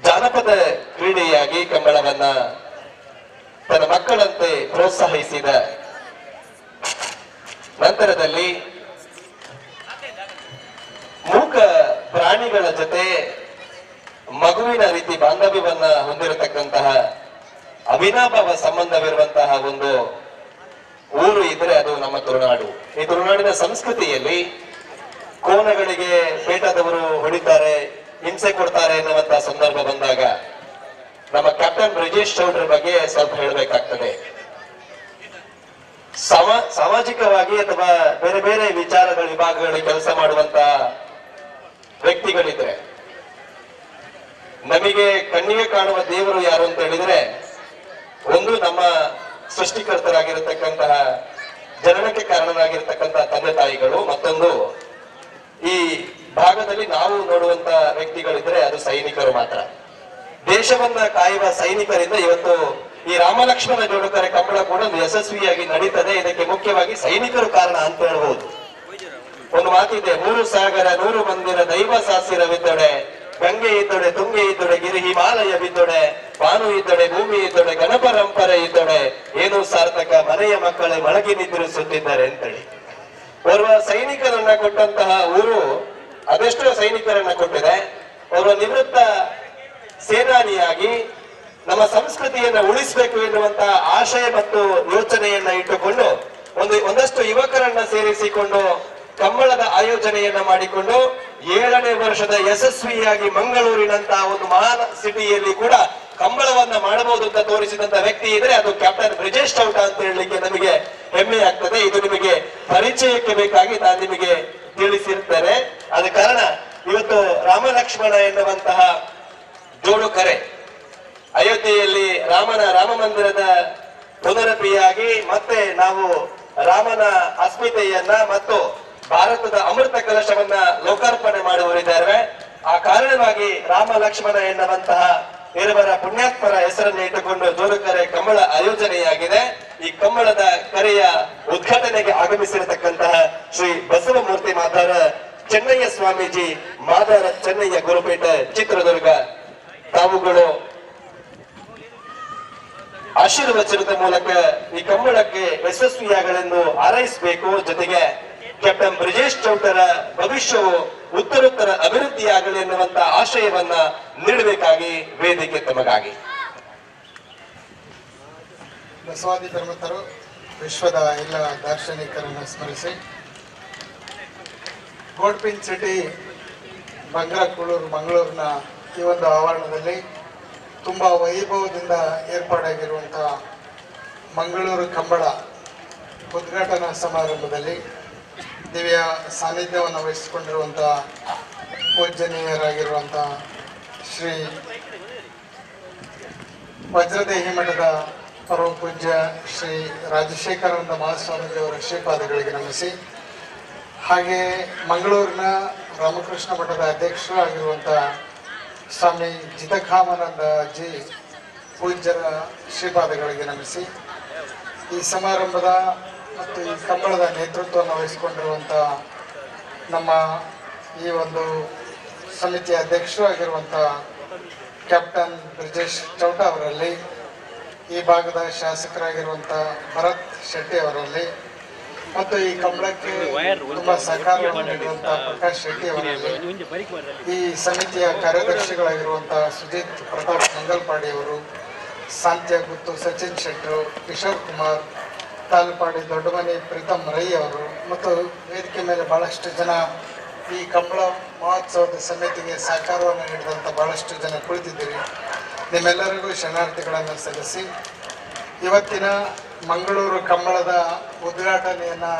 ಜಾನಪದ ಕ್ರೀಡೆಯಾಗಿ ಕಂಬಳವನ್ನ ತನ್ನ ಮಕ್ಕಳಂತೆ ಪ್ರೋತ್ಸಾಹಿಸಿದ ನಂತರದಲ್ಲಿ ಮೂಕ ಪ್ರಾಣಿಗಳ ಜೊತೆ ಮಗುವಿನ ರೀತಿ ಬಾಂಧವ್ಯವನ್ನ ಹೊಂದಿರತಕ್ಕಂತಹ ಅವಿನಾಭಾವ ಸಂಬಂಧವಿರುವಂತಹ ಒಂದು ಊರು ಇದ್ರೆ ಅದು ನಮ್ಮ ತುಳುನಾಡು. ಈ ತುಳುನಾಡಿನ ಸಂಸ್ಕೃತಿಯಲ್ಲಿ ಕೋನಗಳಿಗೆ ಪೇಟದವರು ಹೊಡಿತಾರೆ, ಹಿಂಸೆ ಕೊಡ್ತಾರೆ ಎನ್ನುವಂತಹ ಸಂದರ್ಭ ಬಂದಾಗ ನಮ್ಮ ಕ್ಯಾಪ್ಟನ್ ಬ್ರಿಜೇಶ್ ಚೌಡ್ರ ಬಗ್ಗೆ ಸ್ವಲ್ಪ ಹೇಳಬೇಕಾಗ್ತದೆ. ಸಾಮಾಜಿಕವಾಗಿ ಅಥವಾ ಬೇರೆ ಬೇರೆ ವಿಚಾರಗಳ ವಿಭಾಗಗಳಲ್ಲಿ ಕೆಲಸ ಮಾಡುವಂತ ವ್ಯಕ್ತಿಗಳಿದ್ರೆ ನಮಗೆ ಕಣ್ಣಿಗೆ ಕಾಣುವ ದೇವರು ಯಾರು ಅಂತ ಹೇಳಿದ್ರೆ, ಒಂದು ನಮ್ಮ ಸೃಷ್ಟಿಕರ್ತರಾಗಿರತಕ್ಕಂತಹ ಜನನಕ್ಕೆ ಕಾರಣರಾಗಿರ್ತಕ್ಕಂತಹ ತಂದೆ ತಾಯಿಗಳು, ಮತ್ತೊಂದು ಈ ಭಾಗದಲ್ಲಿ ನಾವು ನೋಡುವಂತ ವ್ಯಕ್ತಿಗಳಿದ್ರೆ ಅದು ಸೈನಿಕರು ಮಾತ್ರ. ದೇಶವನ್ನ ಕಾಯುವ ಸೈನಿಕರಿಂದ ಇವತ್ತು ಈ ರಾಮಲಕ್ಷ್ಮಣ ಜೋಡುಕರೆ ಕಂಬಳ ಕೂಡ ಒಂದು ಯಶಸ್ವಿಯಾಗಿ ನಡೀತದೆ. ಇದಕ್ಕೆ ಮುಖ್ಯವಾಗಿ ಸೈನಿಕರು ಕಾರಣ ಅಂತ ಹೇಳ್ಬಹುದು. ಒಂದು ಮಾತಿದೆ, 3 ಸಾಗರ 100 ಮಂದಿರ ದೈವ ಸಾಸಿರವಿದ್ದೊಡೆ, ಗಂಗೆ ಇದ್ದೊಡೆ, ತುಂಗೆ ಇದ್ದೊಡೆ, ಗಿರಿ ಹಿಮಾಲಯ ಬಿದ್ದೊಡೆ, ಬಾನು ಇದ್ದೊಡೆ, ಭೂಮಿ ಇದ್ದೊಡೆ, ಗಣಪರಂಪರೆ ಇದ್ದೊಡೆ, ಏನು ಸಾರ್ಥಕ ಮನೆಯ ಮಕ್ಕಳೇ ಮಳಗಿ ನಿದ್ರಿಸುತ್ತಿದ್ದಾರೆ ಅಂತೇಳಿ. ಓರ್ವ ಸೈನಿಕರನ್ನ ಕೊಟ್ಟಂತಹ ಊರು ಅದೆಷ್ಟೋ ಸೈನಿಕರನ್ನ ಕೊಟ್ಟಿದೆ. ಓರ್ವ ನಿವೃತ್ತ ಸೇನಾನಿಯಾಗಿ ನಮ್ಮ ಸಂಸ್ಕೃತಿಯನ್ನ ಉಳಿಸಬೇಕು ಎನ್ನುವಂತಹ ಆಶಯ ಮತ್ತು ಯೋಚನೆಯನ್ನ ಇಟ್ಟುಕೊಂಡು ಒಂದಷ್ಟು ಯುವಕರನ್ನ ಸೇರಿಸಿಕೊಂಡು ಕಂಬಳದ ಆಯೋಜನೆಯನ್ನ ಮಾಡಿಕೊಂಡು 7ನೇ ವರ್ಷದ ಯಶಸ್ವಿಯಾಗಿ ಮಂಗಳೂರಿನಂತಹ ಒಂದು ಮಹಾನ್ ಸಿಟಿಯಲ್ಲಿ ಕೂಡ ಕಂಬಳವನ್ನ ಮಾಡಬಹುದು ಅಂತ ತೋರಿಸಿದಂತ ವ್ಯಕ್ತಿ ಇದ್ರೆ ಅದು ಕ್ಯಾಪ್ಟನ್ ಬ್ರಿಜೇಶ್ ಚೌಟ ಅಂತ ಹೇಳಲಿಕ್ಕೆ ನಮಗೆ ಹೆಮ್ಮೆ ಆಗ್ತದೆ. ಇದು ನಿಮಗೆ ಪರಿಚಯಕ್ಕೆ ಬೇಕಾಗಿ ನಾನು ನಿಮಗೆ ತಿಳಿಸಿರ್ತೇನೆ. ಆದ ಕಾರಣ ಇವತ್ತು ರಾಮಲಕ್ಷ್ಮಣ ಎನ್ನುವಂತಹ ಜೋಡುಕರೆ ಅಯೋಧ್ಯೆಯಲ್ಲಿ ರಾಮನ ರಾಮ ಮಂದಿರದ ಪುನರಪಿಯಾಗಿ ಮತ್ತೆ ನಾವು ರಾಮನ ಅಸ್ಮಿತೆಯನ್ನ ಮತ್ತು ಭಾರತದ ಅಮೃತ ಕಲಶವನ್ನ ಲೋಕಾರ್ಪಣೆ ಮಾಡುವರಿದ್ದಾರೆ. ಆ ಕಾರಣವಾಗಿ ರಾಮ ಲಕ್ಷ್ಮಣ ಎನ್ನುವಂತಹ ಇರುವರ ಪುಣ್ಯಾತ್ಮರ ಹೆಸರನ್ನು ಇಟ್ಟುಕೊಂಡು ಜೋಡುಕರೆ ಕಂಬಳ ಆಯೋಜನೆಯಾಗಿದೆ. ಈ ಕಂಬಳದ ಕರೆಯ ಉದ್ಘಾಟನೆಗೆ ಆಗಮಿಸಿರತಕ್ಕಂತಹ ಶ್ರೀ ಬಸವಮೂರ್ತಿ ಮಾದಾರ ಚೆನ್ನಯ್ಯ ಸ್ವಾಮೀಜಿ, ಮಾದಾರ ಚೆನ್ನಯ್ಯ ಗುರುಪೀಠ, ಚಿತ್ರದುರ್ಗ, ತಾವುಗಳು ಆಶೀರ್ವಚನದ ಮೂಲಕ ಈ ಕಂಬಳಕ್ಕೆ ಯಶಸ್ವಿಯಾಗಲೆಂದು ಹಾರೈಸಬೇಕು. ಜೊತೆಗೆ ಕ್ಯಾಪ್ಟನ್ ಬ್ರಿಜೇಶ್ ಚೌಟರ ಭವಿಷ್ಯವು ಉತ್ತರೋತ್ತರ ಅಭಿವೃದ್ಧಿಯಾಗಲಿ ಎನ್ನುವಂತ ಆಶಯವನ್ನ ನೀಡಬೇಕಾಗಿ ವೇದಿಕೆ ತಮಗಾಗಿ. ಬಸವಾದಿ ಧರ್ಮಸ್ಥರು ವಿಶ್ವದ ಎಲ್ಲ ದಾರ್ಶನಿಕರನ್ನು ಸ್ಮರಿಸಿ ಗೋಡ್ಪಿನ್ ಸಿಟಿ ಬಂಗ್ರಾ ಕೂಳೂರು ಮಂಗಳೂರಿನ ಈ ಒಂದು ಆವರಣದಲ್ಲಿ ತುಂಬ ವೈಭವದಿಂದ ಏರ್ಪಾಡಾಗಿರುವಂಥ ಮಂಗಳೂರು ಕಂಬಳ ಉದ್ಘಾಟನಾ ಸಮಾರಂಭದಲ್ಲಿ ದಿವ್ಯ ಸಾನ್ನಿಧ್ಯವನ್ನು ವಹಿಸಿಕೊಂಡಿರುವಂಥ ಪೂಜ್ಯನೀಯರಾಗಿರುವಂಥ ಶ್ರೀ ವಜ್ರದೇಹಿ ಮಠದ ಪರಮ ಪೂಜ್ಯ ಶ್ರೀ ರಾಜಶೇಖರಾನಂದ ಮಹಾಸ್ವಾಮೀಜಿಯವರ ಶ್ರೀಪಾದಗಳಿಗೆ ನಮಿಸಿ, ಹಾಗೆಯೇ ಮಂಗಳೂರಿನ ರಾಮಕೃಷ್ಣ ಮಠದ ಅಧ್ಯಕ್ಷರು ಆಗಿರುವಂಥ ಸ್ವಾಮಿ ಜಿತಕಾಮಾನಂದ ಜಿ ಪೂಜ್ಯರ ಶ್ರೀಪಾದಗಳಿಗೆ ನಮಿಸಿ, ಈ ಸಮಾರಂಭದ ಮತ್ತು ಈ ಕಂಬಳದ ನೇತೃತ್ವವನ್ನು ವಹಿಸಿಕೊಂಡಿರುವಂಥ ನಮ್ಮ ಈ ಒಂದು ಸಮಿತಿಯ ಅಧ್ಯಕ್ಷರು ಆಗಿರುವಂಥ ಕ್ಯಾಪ್ಟನ್ ಬ್ರಿಜೇಶ್ ಚೌಟ ಅವರಲ್ಲಿ, ಈ ಭಾಗದ ಶಾಸಕರಾಗಿರುವಂಥ ಭರತ್ ಶೆಟ್ಟಿ ಅವರಲ್ಲಿ ಮತ್ತು ಈ ಕಂಬಳಕ್ಕೆ ತುಂಬ ಸಹಕಾರವನ್ನು ನೀಡಿರುವಂಥ ಪ್ರಕಾಶ್ ಶೆಟ್ಟಿ ಅವರಲ್ಲಿ, ಈ ಸಮಿತಿಯ ಕಾರ್ಯದರ್ಶಿಗಳಾಗಿರುವಂಥ ಸುಜಿತ್ ಪ್ರತಾಪ್ ಮಂಗಲ್ಪಾಡಿ ಅವರು, ಸಾಂತ್ಯ ಗುತ್ತು ಸಚಿನ್ ಶೆಟ್ಟರು, ಕಿಶೋರ್ ಕುಮಾರ್ ತಾಲ್ಪಾಡಿ, ದೊಡ್ಡಮನೆ ಪ್ರೀತಮ್ ರೈ ಅವರು ಮತ್ತು ವೇದಿಕೆ ಮೇಲೆ ಭಾಳಷ್ಟು ಜನ ಈ ಕಂಬಳ ಮಹೋತ್ಸವದ ಸಮಿತಿಗೆ ಸಹಕಾರವನ್ನು ನೀಡಿದಂಥ ಭಾಳಷ್ಟು ಜನ ಕುಳಿತಿದ್ದೀರಿ. ನಿಮ್ಮೆಲ್ಲರಿಗೂ ಶರಣಾರ್ಥಿಗಳನ್ನು ಸಲ್ಲಿಸಿ ಇವತ್ತಿನ ಮಂಗಳೂರು ಕಂಬಳದ ಉದ್ಘಾಟನೆಯನ್ನು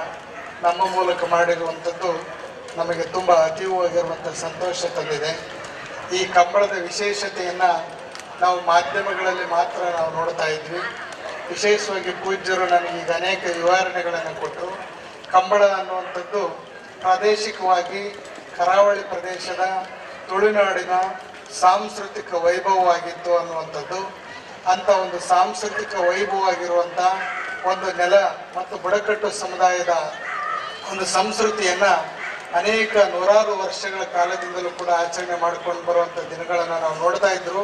ನಮ್ಮ ಮೂಲಕ ಮಾಡಿರುವಂಥದ್ದು ನಮಗೆ ತುಂಬ ಅತೀವವಾಗಿರುವಂಥ ಸಂತೋಷ ತಂದಿದೆ. ಈ ಕಂಬಳದ ವಿಶೇಷತೆಯನ್ನು ನಾವು ಮಾಧ್ಯಮಗಳಲ್ಲಿ ಮಾತ್ರ ನಾವು ನೋಡ್ತಾ ಇದ್ವಿ. ವಿಶೇಷವಾಗಿ ಪೂಜ್ಯರು ನನಗೀಗ ಅನೇಕ ವಿವರಣೆಗಳನ್ನು ಕೊಟ್ಟರು. ಕಂಬಳ ಅನ್ನುವಂಥದ್ದು ಪ್ರಾದೇಶಿಕವಾಗಿ ಕರಾವಳಿ ಪ್ರದೇಶದ ತುಳುನಾಡಿನ ಸಾಂಸ್ಕೃತಿಕ ವೈಭವವಾಗಿತ್ತು ಅನ್ನುವಂಥದ್ದು. ಅಂಥ ಒಂದು ಸಾಂಸ್ಕೃತಿಕ ವೈಭವವಾಗಿರುವಂಥ ಒಂದು ನೆಲ ಮತ್ತು ಬುಡಕಟ್ಟು ಸಮುದಾಯದ ಒಂದು ಸಂಸ್ಕೃತಿಯನ್ನು ಅನೇಕ ನೂರಾರು ವರ್ಷಗಳ ಕಾಲದಿಂದಲೂ ಕೂಡ ಆಚರಣೆ ಮಾಡಿಕೊಂಡು ಬರುವಂಥ ದಿನಗಳನ್ನು ನಾವು ನೋಡ್ತಾ ಇದ್ದರು.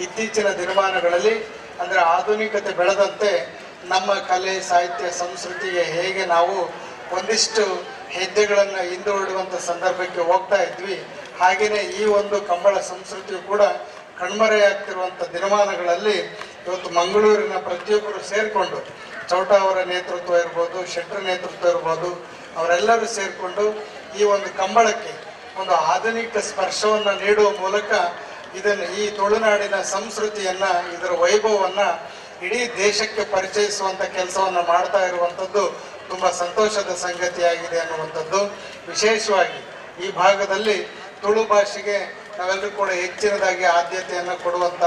ಇತ್ತೀಚಿನ ದಿನಮಾನಗಳಲ್ಲಿ ಅಂದರೆ ಆಧುನಿಕತೆ ಬೆಳೆದಂತೆ ನಮ್ಮ ಕಲೆ, ಸಾಹಿತ್ಯ, ಸಂಸ್ಕೃತಿಗೆ ಹೇಗೆ ನಾವು ಒಂದಿಷ್ಟು ಹೆಜ್ಜೆಗಳನ್ನು ಹಿಂದೂಡುವಂಥ ಸಂದರ್ಭಕ್ಕೆ ಹೋಗ್ತಾ ಇದ್ವಿ, ಹಾಗೆಯೇ ಈ ಒಂದು ಕಂಬಳ ಸಂಸ್ಕೃತಿಯು ಕೂಡ ಕಣ್ಮರೆಯಾಗ್ತಿರುವಂಥ ದಿನಮಾನಗಳಲ್ಲಿ ಇವತ್ತು ಮಂಗಳೂರಿನ ಪ್ರತಿಯೊಬ್ಬರು ಸೇರಿಕೊಂಡು, ಚೌಟ ಅವರ ನೇತೃತ್ವ ಇರ್ಬೋದು, ಶೆಟ್ಟರ ನೇತೃತ್ವ ಇರ್ಬೋದು, ಅವರೆಲ್ಲರೂ ಸೇರಿಕೊಂಡು ಈ ಒಂದು ಕಂಬಳಕ್ಕೆ ಒಂದು ಆಧುನಿಕ ಸ್ಪರ್ಶವನ್ನು ನೀಡುವ ಮೂಲಕ ಇದನ್ನು, ಈ ತುಳುನಾಡಿನ ಸಂಸ್ಕೃತಿಯನ್ನು, ಇದರ ವೈಭವವನ್ನು ಇಡೀ ದೇಶಕ್ಕೆ ಪರಿಚಯಿಸುವಂಥ ಕೆಲಸವನ್ನು ಮಾಡ್ತಾ ಇರುವಂಥದ್ದು ತುಂಬ ಸಂತೋಷದ ಸಂಗತಿಯಾಗಿದೆ ಅನ್ನುವಂಥದ್ದು. ವಿಶೇಷವಾಗಿ ಈ ಭಾಗದಲ್ಲಿ ತುಳು ಭಾಷೆಗೆ ನಾವೆಲ್ಲರೂ ಕೂಡ ಹೆಚ್ಚಿನದಾಗಿ ಆದ್ಯತೆಯನ್ನು ಕೊಡುವಂಥ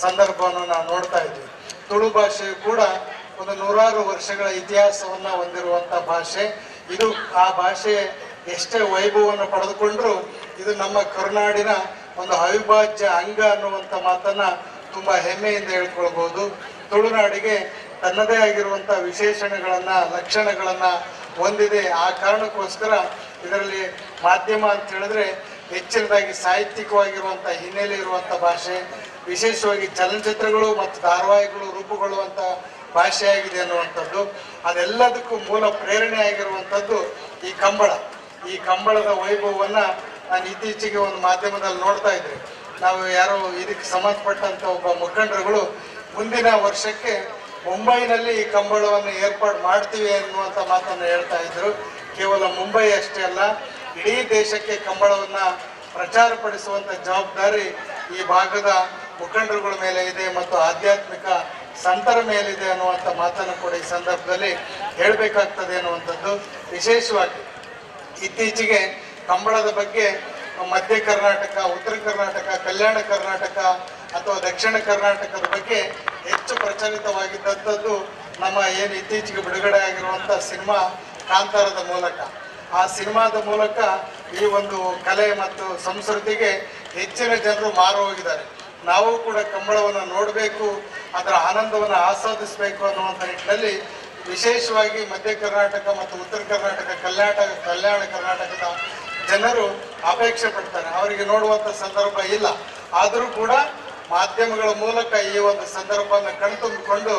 ಸಂದರ್ಭವನ್ನು ನಾವು ನೋಡ್ತಾ ಇದ್ವಿ. ತುಳು ಭಾಷೆಯು ಕೂಡ ಒಂದು ನೂರಾರು ವರ್ಷಗಳ ಇತಿಹಾಸವನ್ನು ಹೊಂದಿರುವಂಥ ಭಾಷೆ ಇದು. ಆ ಭಾಷೆ ಎಷ್ಟೇ ವೈಭವವನ್ನು ಪಡೆದುಕೊಂಡ್ರೂ ಇದು ನಮ್ಮ ಕರುನಾಡಿನ ಒಂದು ಅವಿಭಾಜ್ಯ ಅಂಗ ಅನ್ನುವಂಥ ಮಾತನ್ನು ತುಂಬ ಹೆಮ್ಮೆಯಿಂದ ಹೇಳ್ಕೊಳ್ಬೋದು. ತುಳುನಾಡಿಗೆ ತನ್ನದೇ ಆಗಿರುವಂಥ ವಿಶೇಷಣಗಳನ್ನು, ಲಕ್ಷಣಗಳನ್ನು ಹೊಂದಿದೆ. ಆ ಕಾರಣಕ್ಕೋಸ್ಕರ ಇದರಲ್ಲಿ ಮಾಧ್ಯಮ ಅಂತ ಹೇಳಿದ್ರೆ ಹೆಚ್ಚಿನದಾಗಿ ಸಾಹಿತ್ಯಿಕವಾಗಿರುವಂಥ ಹಿನ್ನೆಲೆ ಇರುವಂಥ ಭಾಷೆ, ವಿಶೇಷವಾಗಿ ಚಲನಚಿತ್ರಗಳು ಮತ್ತು ಧಾರಾವಾಹಿಗಳು ರೂಪುಗೊಳ್ಳುವಂಥ ಭಾಷೆಯಾಗಿದೆ ಅನ್ನುವಂಥದ್ದು. ಅದೆಲ್ಲದಕ್ಕೂ ಮೂಲ ಪ್ರೇರಣೆಯಾಗಿರುವಂಥದ್ದು ಈ ಕಂಬಳ. ಈ ಕಂಬಳದ ವೈಭವವನ್ನು ನಾನು ಇತ್ತೀಚೆಗೆ ಒಂದು ಮಾಧ್ಯಮದಲ್ಲಿ ನೋಡ್ತಾ ಇದ್ದೆ. ನಾವು ಯಾರೋ ಇದಕ್ಕೆ ಸಂಬಂಧಪಟ್ಟಂಥ ಒಬ್ಬ ಮುಖಂಡರುಗಳು ಮುಂದಿನ ವರ್ಷಕ್ಕೆ ಮುಂಬೈನಲ್ಲಿ ಈ ಕಂಬಳವನ್ನು ಏರ್ಪಾಡು ಮಾಡ್ತೀವಿ ಅನ್ನುವಂಥ ಮಾತನ್ನು ಹೇಳ್ತಾ ಇದ್ದರು. ಕೇವಲ ಮುಂಬೈ ಅಷ್ಟೇ ಅಲ್ಲ, ಇಡೀ ದೇಶಕ್ಕೆ ಕಂಬಳವನ್ನು ಪ್ರಚಾರ ಪಡಿಸುವಂಥ ಜವಾಬ್ದಾರಿ ಈ ಭಾಗದ ಮುಖಂಡರುಗಳ ಮೇಲೆ ಇದೆ ಮತ್ತು ಆಧ್ಯಾತ್ಮಿಕ ಸಂತರ ಮೇಲಿದೆ ಅನ್ನುವಂಥ ಮಾತನ್ನು ಕೂಡ ಈ ಸಂದರ್ಭದಲ್ಲಿ ಹೇಳಬೇಕಾಗ್ತದೆ ಅನ್ನುವಂಥದ್ದು. ವಿಶೇಷವಾಗಿ ಇತ್ತೀಚೆಗೆ ಕಂಬಳದ ಬಗ್ಗೆ ಮಧ್ಯ ಕರ್ನಾಟಕ, ಉತ್ತರ ಕರ್ನಾಟಕ, ಕಲ್ಯಾಣ ಕರ್ನಾಟಕ ಅಥವಾ ದಕ್ಷಿಣ ಕರ್ನಾಟಕದ ಬಗ್ಗೆ ಹೆಚ್ಚು ಪ್ರಚಲಿತವಾಗಿದ್ದಂಥದ್ದು ನಮ್ಮ ಏನು ಇತ್ತೀಚೆಗೆ ಬಿಡುಗಡೆ ಆಗಿರುವಂಥ ಸಿನಿಮಾ ಕಾಂತಾರದ ಮೂಲಕ. ಆ ಸಿನಿಮಾದ ಮೂಲಕ ಈ ಒಂದು ಕಲೆ ಮತ್ತು ಸಂಸ್ಕೃತಿಗೆ ಹೆಚ್ಚಿನ ಜನರು ಮಾರು ಹೋಗಿದ್ದಾರೆ. ನಾವು ಕೂಡ ಕಂಬಳವನ್ನು ನೋಡಬೇಕು, ಅದರ ಆನಂದವನ್ನು ಆಸ್ವಾದಿಸಬೇಕು ಅನ್ನುವಂಥ ನಿಟ್ಟಿನಲ್ಲಿ ವಿಶೇಷವಾಗಿ ಮಧ್ಯ ಕರ್ನಾಟಕ ಮತ್ತು ಉತ್ತರ ಕರ್ನಾಟಕ, ಕಲ್ಯಾಣ ಕರ್ನಾಟಕದ ಜನರು ಅಪೇಕ್ಷೆ ಪಡ್ತಾರೆ. ಅವರಿಗೆ ನೋಡುವಂಥ ಸಂದರ್ಭ ಇಲ್ಲ, ಆದರೂ ಕೂಡ ಮಾಧ್ಯಮಗಳ ಮೂಲಕ ಈ ಒಂದು ಸಂದರ್ಭವನ್ನು ಕಣ್ತುಂಬಿಕೊಂಡು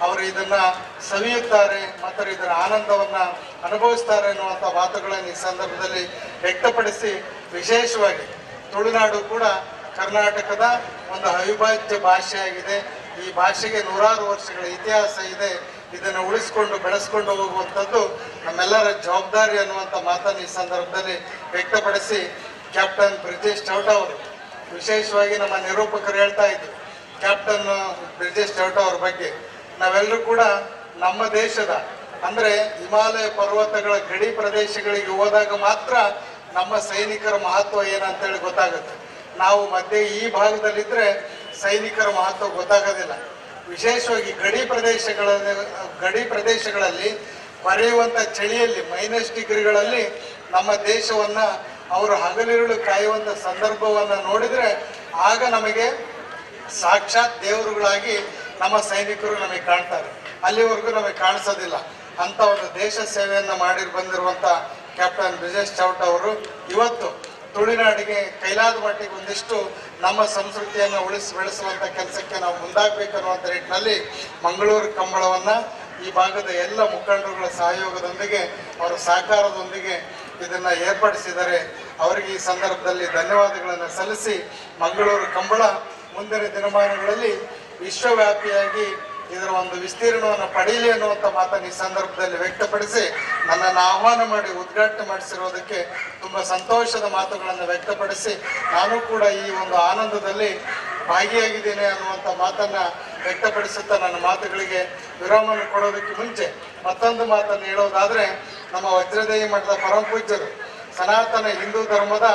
ಅವರು ಇದನ್ನು ಸವಿಯುತ್ತಾರೆ ಮತ್ತು ಇದರ ಆನಂದವನ್ನು ಅನುಭವಿಸ್ತಾರೆ ಅನ್ನುವಂಥ ಮಾತುಗಳನ್ನು ಈ ಸಂದರ್ಭದಲ್ಲಿ ವ್ಯಕ್ತಪಡಿಸಿ, ವಿಶೇಷವಾಗಿ ತುಳುನಾಡು ಕೂಡ ಕರ್ನಾಟಕದ ಒಂದು ಅವಿಭಾಜ್ಯ ಭಾಷೆಯಾಗಿದೆ. ಈ ಭಾಷೆಗೆ ನೂರಾರು ವರ್ಷಗಳ ಇತಿಹಾಸ ಇದೆ. ಇದನ್ನು ಉಳಿಸಿಕೊಂಡು ಬೆಳೆಸ್ಕೊಂಡು ಹೋಗುವಂಥದ್ದು ನಮ್ಮೆಲ್ಲರ ಜವಾಬ್ದಾರಿ ಅನ್ನುವಂಥ ಮಾತನ್ನು ಈ ಸಂದರ್ಭದಲ್ಲಿ ವ್ಯಕ್ತಪಡಿಸಿ, ಕ್ಯಾಪ್ಟನ್ ಬ್ರಿಜೇಶ್ ಚೌಟ ಅವರು, ವಿಶೇಷವಾಗಿ ನಮ್ಮ ನಿರೂಪಕರು ಹೇಳ್ತಾ ಇದ್ರು ಕ್ಯಾಪ್ಟನ್ ಬ್ರಿಜೇಶ್ ಚೌಟ ಅವ್ರ ಬಗ್ಗೆ, ನಾವೆಲ್ಲರೂ ಕೂಡ ನಮ್ಮ ದೇಶದ ಅಂದರೆ ಹಿಮಾಲಯ ಪರ್ವತಗಳ ಗಡಿ ಪ್ರದೇಶಗಳಿಗೆ ಹೋದಾಗ ಮಾತ್ರ ನಮ್ಮ ಸೈನಿಕರ ಮಹತ್ವ ಏನಂತೇಳಿ ಗೊತ್ತಾಗುತ್ತೆ. ನಾವು ಮಧ್ಯೆ ಈ ಭಾಗದಲ್ಲಿದ್ದರೆ ಸೈನಿಕರ ಮಹತ್ವ ಗೊತ್ತಾಗೋದಿಲ್ಲ. ವಿಶೇಷವಾಗಿ ಗಡಿ ಪ್ರದೇಶಗಳಲ್ಲಿ ಕೊರೆಯುವಂಥ ಚಳಿಯಲ್ಲಿ ಮೈನಸ್ ಡಿಗ್ರಿಗಳಲ್ಲಿ ನಮ್ಮ ದೇಶವನ್ನು ಅವರು ಹಗಲಿರುಳು ಕಾಯುವಂಥ ಸಂದರ್ಭವನ್ನು ನೋಡಿದರೆ ಆಗ ನಮಗೆ ಸಾಕ್ಷಾತ್ ದೇವರುಗಳಾಗಿ ನಮ್ಮ ಸೈನಿಕರು ನಮಗೆ ಕಾಣ್ತಾರೆ. ಅಲ್ಲಿವರೆಗೂ ನಮಗೆ ಕಾಣಿಸೋದಿಲ್ಲ. ಅಂಥ ಒಂದು ದೇಶ ಸೇವೆಯನ್ನು ಮಾಡಿ ಬಂದಿರುವಂಥ ಕ್ಯಾಪ್ಟನ್ ಬ್ರಿಜೇಶ್ ಚೌಟ ಅವರು ಇವತ್ತು ತುಳುನಾಡಿಗೆ ಕೈಲಾದ ಮಟ್ಟಿಗೆ ಒಂದಿಷ್ಟು ನಮ್ಮ ಸಂಸ್ಕೃತಿಯನ್ನು ಉಳಿಸಿ ಬೆಳೆಸುವಂಥ ಕೆಲಸಕ್ಕೆ ನಾವು ಮುಂದಾಗಬೇಕು ಅನ್ನುವಂಥ ನಿಟ್ಟಿನಲ್ಲಿ ಮಂಗಳೂರು ಕಂಬಳವನ್ನು ಈ ಭಾಗದ ಎಲ್ಲ ಮುಖಂಡರುಗಳ ಸಹಯೋಗದೊಂದಿಗೆ, ಅವರ ಸಹಕಾರದೊಂದಿಗೆ ಇದನ್ನು ಏರ್ಪಡಿಸಿದ್ದಾರೆ. ಅವರಿಗೆ ಈ ಸಂದರ್ಭದಲ್ಲಿ ಧನ್ಯವಾದಗಳನ್ನು ಸಲ್ಲಿಸಿ, ಮಂಗಳೂರು ಕಂಬಳ ಮುಂದಿನ ದಿನಮಾನಗಳಲ್ಲಿ ವಿಶ್ವವ್ಯಾಪಿಯಾಗಿ ಇದರ ಒಂದು ವಿಸ್ತೀರ್ಣವನ್ನು ಪಡೆಯಲಿ ಅನ್ನುವಂಥ ಮಾತನ್ನು ಈ ಸಂದರ್ಭದಲ್ಲಿ ವ್ಯಕ್ತಪಡಿಸಿ, ನನ್ನನ್ನು ಆಹ್ವಾನ ಮಾಡಿ ಉದ್ಘಾಟನೆ ಮಾಡಿಸಿರೋದಕ್ಕೆ ತುಂಬ ಸಂತೋಷದ ಮಾತುಗಳನ್ನು ವ್ಯಕ್ತಪಡಿಸಿ, ನಾನು ಕೂಡ ಈ ಒಂದು ಆನಂದದಲ್ಲಿ ಭಾಗಿಯಾಗಿದ್ದೇನೆ ಅನ್ನುವಂಥ ಮಾತನ್ನು ವ್ಯಕ್ತಪಡಿಸುತ್ತಾ ನನ್ನ ಮಾತುಗಳಿಗೆ ವಿರಾಮವನ್ನು ಕೊಡೋದಕ್ಕೆ ಮುಂಚೆ ಮತ್ತೊಂದು ಮಾತನ್ನು ಹೇಳೋದಾದರೆ, ನಮ್ಮ ವಜ್ರದೇಹಿ ಮಠದ ಪರಮ ಪೂಜ್ಯರು ಸನಾತನ ಹಿಂದೂ ಧರ್ಮದ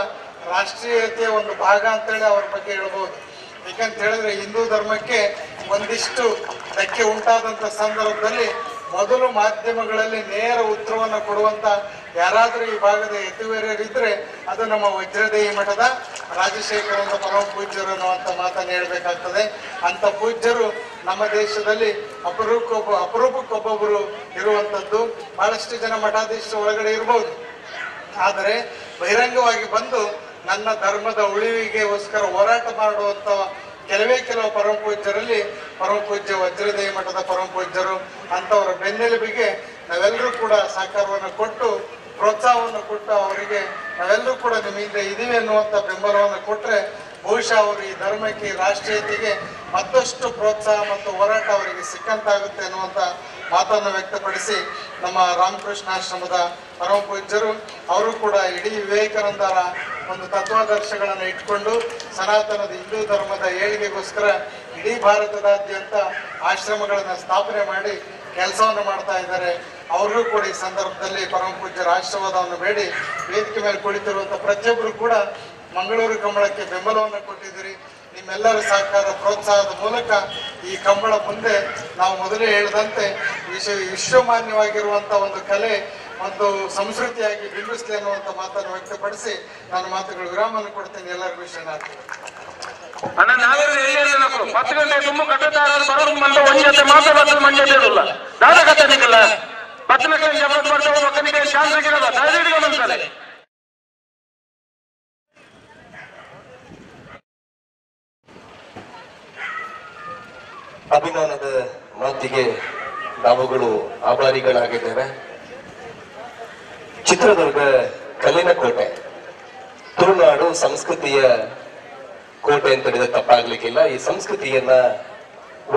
ರಾಷ್ಟ್ರೀಯತೆಯ ಒಂದು ಭಾಗ ಅಂತೇಳಿ ಅವ್ರ ಬಗ್ಗೆ ಹೇಳ್ಬೋದು. ಯಾಕಂತ ಹೇಳಿದ್ರೆ ಹಿಂದೂ ಧರ್ಮಕ್ಕೆ ಒಂದಿಷ್ಟು ಧಕ್ಕೆ ಉಂಟಾದಂಥ ಸಂದರ್ಭದಲ್ಲಿ ಮೊದಲು ಮಾಧ್ಯಮಗಳಲ್ಲಿ ನೇರ ಉತ್ತರವನ್ನು ಕೊಡುವಂತ ಯಾರಾದರೂ ಈ ಭಾಗದ ಯತಿವರ್ಯರಿದ್ರೆ ಅದು ನಮ್ಮ ವಜ್ರದೇಹಿ ಮಠದ ರಾಜಶೇಖರ ಅಂತ ಪರಮ ಪೂಜ್ಯರು ಅನ್ನುವಂಥ ಮಾತನ್ನು ಹೇಳಬೇಕಾಗ್ತದೆ. ಅಂಥ ಪೂಜ್ಯರು ನಮ್ಮ ದೇಶದಲ್ಲಿ ಅಪರೂಪಕ್ಕೊಬ್ಬೊಬ್ಬರು ಇರುವಂಥದ್ದು. ಬಹಳಷ್ಟು ಜನ ಮಠಾಧೀಶರ ಒಳಗಡೆ ಇರ್ಬೋದು, ಆದರೆ ಬಹಿರಂಗವಾಗಿ ಬಂದು ನನ್ನ ಧರ್ಮದ ಉಳಿವಿಗೆಗೋಸ್ಕರ ಹೋರಾಟ ಮಾಡುವಂಥ ಕೆಲವೇ ಕೆಲವು ಪರಮ ಪೂಜ್ಯರಲ್ಲಿ ಪರಮ ಪೂಜ್ಯ ವಜ್ರದೇಹಿ ಮಠದ ಪರಮ ಪೂಜ್ಯರು. ಅಂಥವರ ಬೆನ್ನೆಲುಬಿಗೆ ನಾವೆಲ್ಲರೂ ಕೂಡ ಸಹಕಾರವನ್ನು ಕೊಟ್ಟು, ಪ್ರೋತ್ಸಾಹವನ್ನು ಕೊಟ್ಟು ಅವರಿಗೆ ನಾವೆಲ್ಲರೂ ಕೂಡ ನಿಮ್ಮ ಹಿಂದೆ ಇದೀವಿ ಅನ್ನುವಂಥ ಬೆಂಬಲವನ್ನು ಕೊಟ್ಟರೆ ಬಹುಶಃ ಅವರು ಈ ಧರ್ಮಕ್ಕೆ, ರಾಷ್ಟ್ರೀಯತೆಗೆ ಮತ್ತಷ್ಟು ಪ್ರೋತ್ಸಾಹ ಮತ್ತು ಹೋರಾಟ ಅವರಿಗೆ ಸಿಕ್ಕಂತಾಗುತ್ತೆ ಅನ್ನುವಂಥ ಮಾತನ್ನು ವ್ಯಕ್ತಪಡಿಸಿ ನಮ್ಮ ರಾಮಕೃಷ್ಣ ಆಶ್ರಮದ ಪರಮ ಪೂಜ್ಯರು ಅವರು ಕೂಡ ಇಡೀ ವಿವೇಕಾನಂದರ ಒಂದು ತತ್ವಾದರ್ಶಗಳನ್ನು ಇಟ್ಕೊಂಡು ಸನಾತನದ ಹಿಂದೂ ಧರ್ಮದ ಏಳಿಗೆಗೋಸ್ಕರ ಇಡೀ ಭಾರತದಾದ್ಯಂತ ಆಶ್ರಮಗಳನ್ನು ಸ್ಥಾಪನೆ ಮಾಡಿ ಕೆಲಸವನ್ನು ಮಾಡ್ತಾ ಇದ್ದಾರೆ. ಅವರು ಕೂಡ ಈ ಸಂದರ್ಭದಲ್ಲಿ ಪರಮ ಪೂಜ್ಯರ ಆಶೀರ್ವಾದವನ್ನು ಬೇಡಿ ವೇದಿಕೆ ಮೇಲೆ ಕುಳಿತಿರುವಂಥ ಪ್ರತಿಯೊಬ್ಬರು ಕೂಡ ಮಂಗಳೂರು ಕಂಬಳಕ್ಕೆ ಬೆಂಬಲವನ್ನು ಕೊಟ್ಟಿದ್ದೀರಿ. ನಿಮ್ಮೆಲ್ಲರ ಸಹಕಾರ ಪ್ರೋತ್ಸಾಹದ ಮೂಲಕ ಈ ಕಂಬಳ ಮುಂದೆ ನಾವು ಮೊದಲೇ ಹೇಳಿದಂತೆ ವಿಶ್ವಮಾನ್ಯವಾಗಿರುವಂಥ ಒಂದು ಕಲೆ, ಒಂದು ಸಂಸ್ಕೃತಿಯಾಗಿ ಬಿಂಬಿಸಲಿ ಅನ್ನುವಂಥ ಮಾತನ್ನು ವ್ಯಕ್ತಪಡಿಸಿ ನಾನು ಮಾತುಗಳು ವಿರಾಮವನ್ನು ಕೊಡ್ತೇನೆ. ಎಲ್ಲರಿಗೂ ಶರಣಾರ್ಥಿ. ಅಣ್ಣ, ನಾವೆಲ್ಲ 10 ಗಂಟೆ ತುಂಬ ಕಟ್ಟುತ್ತಾರೆ ಬರೋದು ಮಂದ ಒಂಜತೆ ಮಾತ್ರ ಬರ್ತದೆ, ಮಂಜತೆ ಇರಲ್ಲ ದಾದ ಕಟ್ಟಲಿಕ್ಕಿಲ್ಲ. 10 ಲಕ್ಷ ಬರ್ತವೆ, ಒಕ್ಕನಿಗೆ ಚಾನ್ಸ್ ಇರಲ್ಲ. ದಯವಿಟ್ಟು ಅಂತಾರೆ. ಅಭಿಮಾನದ ಮಾತಿಗೆ ನಾವುಗಳು ಆಭಾರಿಗಳಾಗಿದ್ದೇವೆ. ಚಿತ್ರದುರ್ಗ ಕಲ್ಲಿನ ಕೋಟೆ, ತುಳುನಾಡು ಸಂಸ್ಕೃತಿಯ ಕೋಟೆ ಅಂತ ಹೇಳಿದ್ರೆ ತಪ್ಪಾಗ್ಲಿಕ್ಕಿಲ್ಲ. ಈ ಸಂಸ್ಕೃತಿಯನ್ನ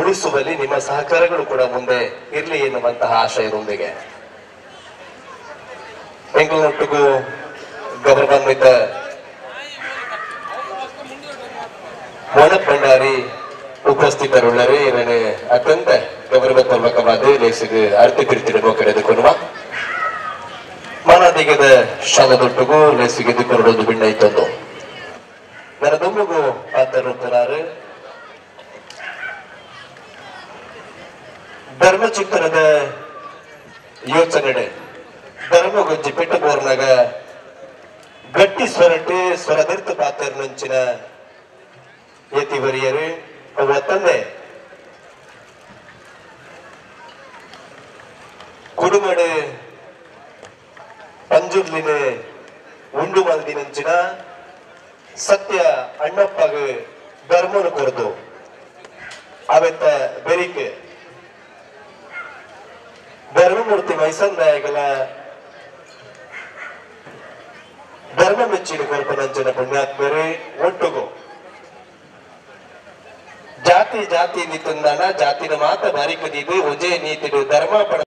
ಉಳಿಸುವಲ್ಲಿ ನಿಮ್ಮ ಸಹಕಾರಗಳು ಕೂಡ ಮುಂದೆ ಇರಲಿ ಎನ್ನುವಂತಹ ಆಶಯದೊಂದಿಗೆ ಬೆಂಗಳೂರಿಗೂ ಗೌರವಾನ್ವಿತ ಮೋನಪ್ ಭಂಡಾರಿ ಉಪಸ್ಥಿತರುಳ್ಳರೆ. ಇವನು ಅತ್ಯಂತ ಗೌರವಪೂರ್ವಕವಾದ ಲೇಸಿಗೆ ಅರ್ಥ ತಿರುತಿಡುವ ಕರೆದುಕೊಳ್ಳುವ ಮಾನಾದಿಗದ ಶಾಲದೊಟ್ಟಿಗೂ ಲೇಸಿಗೆ ಕೊರಡೊಂದು ಬಿಣ್ಣ ಇತ್ತೊಂದು ನನ್ನ ದುಂಬುಗು ಪಾತ್ರರುತ್ತರಾರು ಧರ್ಮಚಿಂತನದ ಯೋಚನೆ ಧರ್ಮಗೊಂಜಿ ಪೆಟ್ಟು ಬೋರ್ನಾಗ ಗಟ್ಟಿ ಸ್ವರಟು ಸ್ವರದಿರ್ತು ಪಾತ್ರನಂಚಿನ ಯತಿವರಿಯರು ಅವರ ತಂದೆ ಕುಡುಮಡೆ ಪಂಜುರ್ಲಿನ ಉಂಡು ಮಲ್ದಿನಂಚಿನ ಸತ್ಯ ಅಣ್ಣಪ್ಪಗ ಧರ್ಮನು ಕೊರದು ಅವೆತ್ತ ಬೆರಿಕೆ ಧರ್ಮಮೂರ್ತಿ ಮೈಸಂದಾಯಗಳ ಧರ್ಮ ಮೆಚ್ಚಿನ ಕೊರಪನಂಚಿನ ಪುಣ್ಯಾತ್ಮರೇ ಒಟ್ಟುಗು ಜಾತಿ ಜಾತಿ ನಿತಂದಾನ ಜಾತಿನ ಮಾತ ಬಾರಿಕದಿದು ಒಂಜೇ ನೀತಿಡು ಧರ್ಮ ಪಡ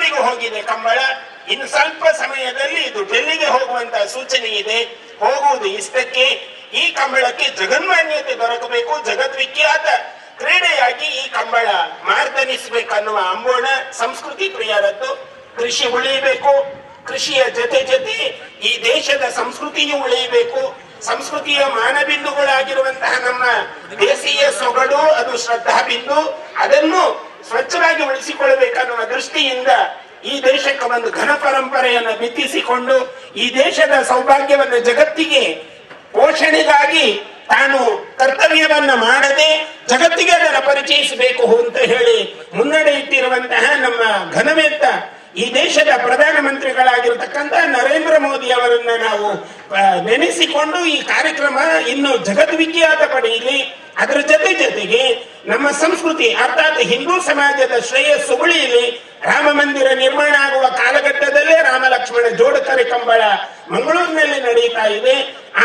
ಬೆಂಗಳೂರಿಗೆ ಹೋಗಿದೆ ಕಂಬಳ. ಇನ್ನು ಸ್ವಲ್ಪ ಸಮಯದಲ್ಲಿ ಇದು ಡೆಲ್ಲಿಗೆ ಹೋಗುವಂತ ಸೂಚನೆ ಇದೆ. ಹೋಗುವುದು ಇಷ್ಟಕ್ಕೆ. ಈ ಕಂಬಳಕ್ಕೆ ಜಗನ್ಮಾನ್ಯತೆ ದೊರಕಬೇಕು, ಜಗದ್ವಿಖ್ಯಾತ ಕ್ರೀಡೆಯಾಗಿ ಈ ಕಂಬಳ ಮಾರ್ದನಿಸಬೇಕನ್ನುವ ಅಂಬೋಣ ಸಂಸ್ಕೃತಿ ಪ್ರಿಯರದ್ದು. ಕೃಷಿ ಉಳಿಯಬೇಕು, ಕೃಷಿಯ ಜೊತೆ ಜೊತೆ ಈ ದೇಶದ ಸಂಸ್ಕೃತಿಯು ಉಳಿಯಬೇಕು. ಸಂಸ್ಕೃತಿಯ ಮಾನಬಿಂದುಗಳಾಗಿರುವಂತಹ ನಮ್ಮ ದೇಶೀಯ ಸೊಗಡು, ಅದು ಶ್ರದ್ಧಾ ಬಿಂದು, ಅದನ್ನು ಸ್ವಚ್ಛವಾಗಿ ಉಳಿಸಿಕೊಳ್ಳಬೇಕನ್ನುವ ದೃಷ್ಟಿಯಿಂದ ಈ ದೇಶಕ್ಕೆ ಒಂದು ಘನ ಪರಂಪರೆಯನ್ನು ಬಿತ್ತಿಸಿಕೊಂಡು ಈ ದೇಶದ ಸೌಭಾಗ್ಯವನ್ನು ಜಗತ್ತಿಗೆ ಪೋಷಣೆಗಾಗಿ ತಾನು ಕರ್ತವ್ಯವನ್ನ ಮಾಡದೆ ಜಗತ್ತಿಗೆ ಅದನ್ನು ಪರಿಚಯಿಸಬೇಕು ಅಂತ ಹೇಳಿ ಮುನ್ನಡೆ ಇಟ್ಟಿರುವಂತಹ ನಮ್ಮ ಘನವೆತ್ತ ಈ ದೇಶದ ಪ್ರಧಾನಮಂತ್ರಿಗಳಾಗಿರ್ತಕ್ಕಂಥ ನರೇಂದ್ರ ಮೋದಿ ಅವರನ್ನ ನಾವು ನೆನೆಸಿಕೊಂಡು ಈ ಕಾರ್ಯಕ್ರಮ ಇನ್ನು ಜಗದ್ವಿಖ್ಯಾತ ಪಡೆಯಲಿ. ಅದರ ಜೊತೆ ಜೊತೆಗೆ ನಮ್ಮ ಸಂಸ್ಕೃತಿ ಅರ್ಥಾತ್ ಹಿಂದೂ ಸಮಾಜದ ಶ್ರೇಯಸ್ಸು ಉಳಿಯಲಿ. ರಾಮ ಮಂದಿರ ನಿರ್ಮಾಣ ಆಗುವ ಕಾಲಘಟ್ಟದಲ್ಲೇ ರಾಮ ಲಕ್ಷ್ಮಣ ಜೋಡಕರೆ ಕಂಬಳ ಮಂಗಳೂರಿನಲ್ಲಿ ನಡೆಯುತ್ತಾ ಇದೆ. ಆ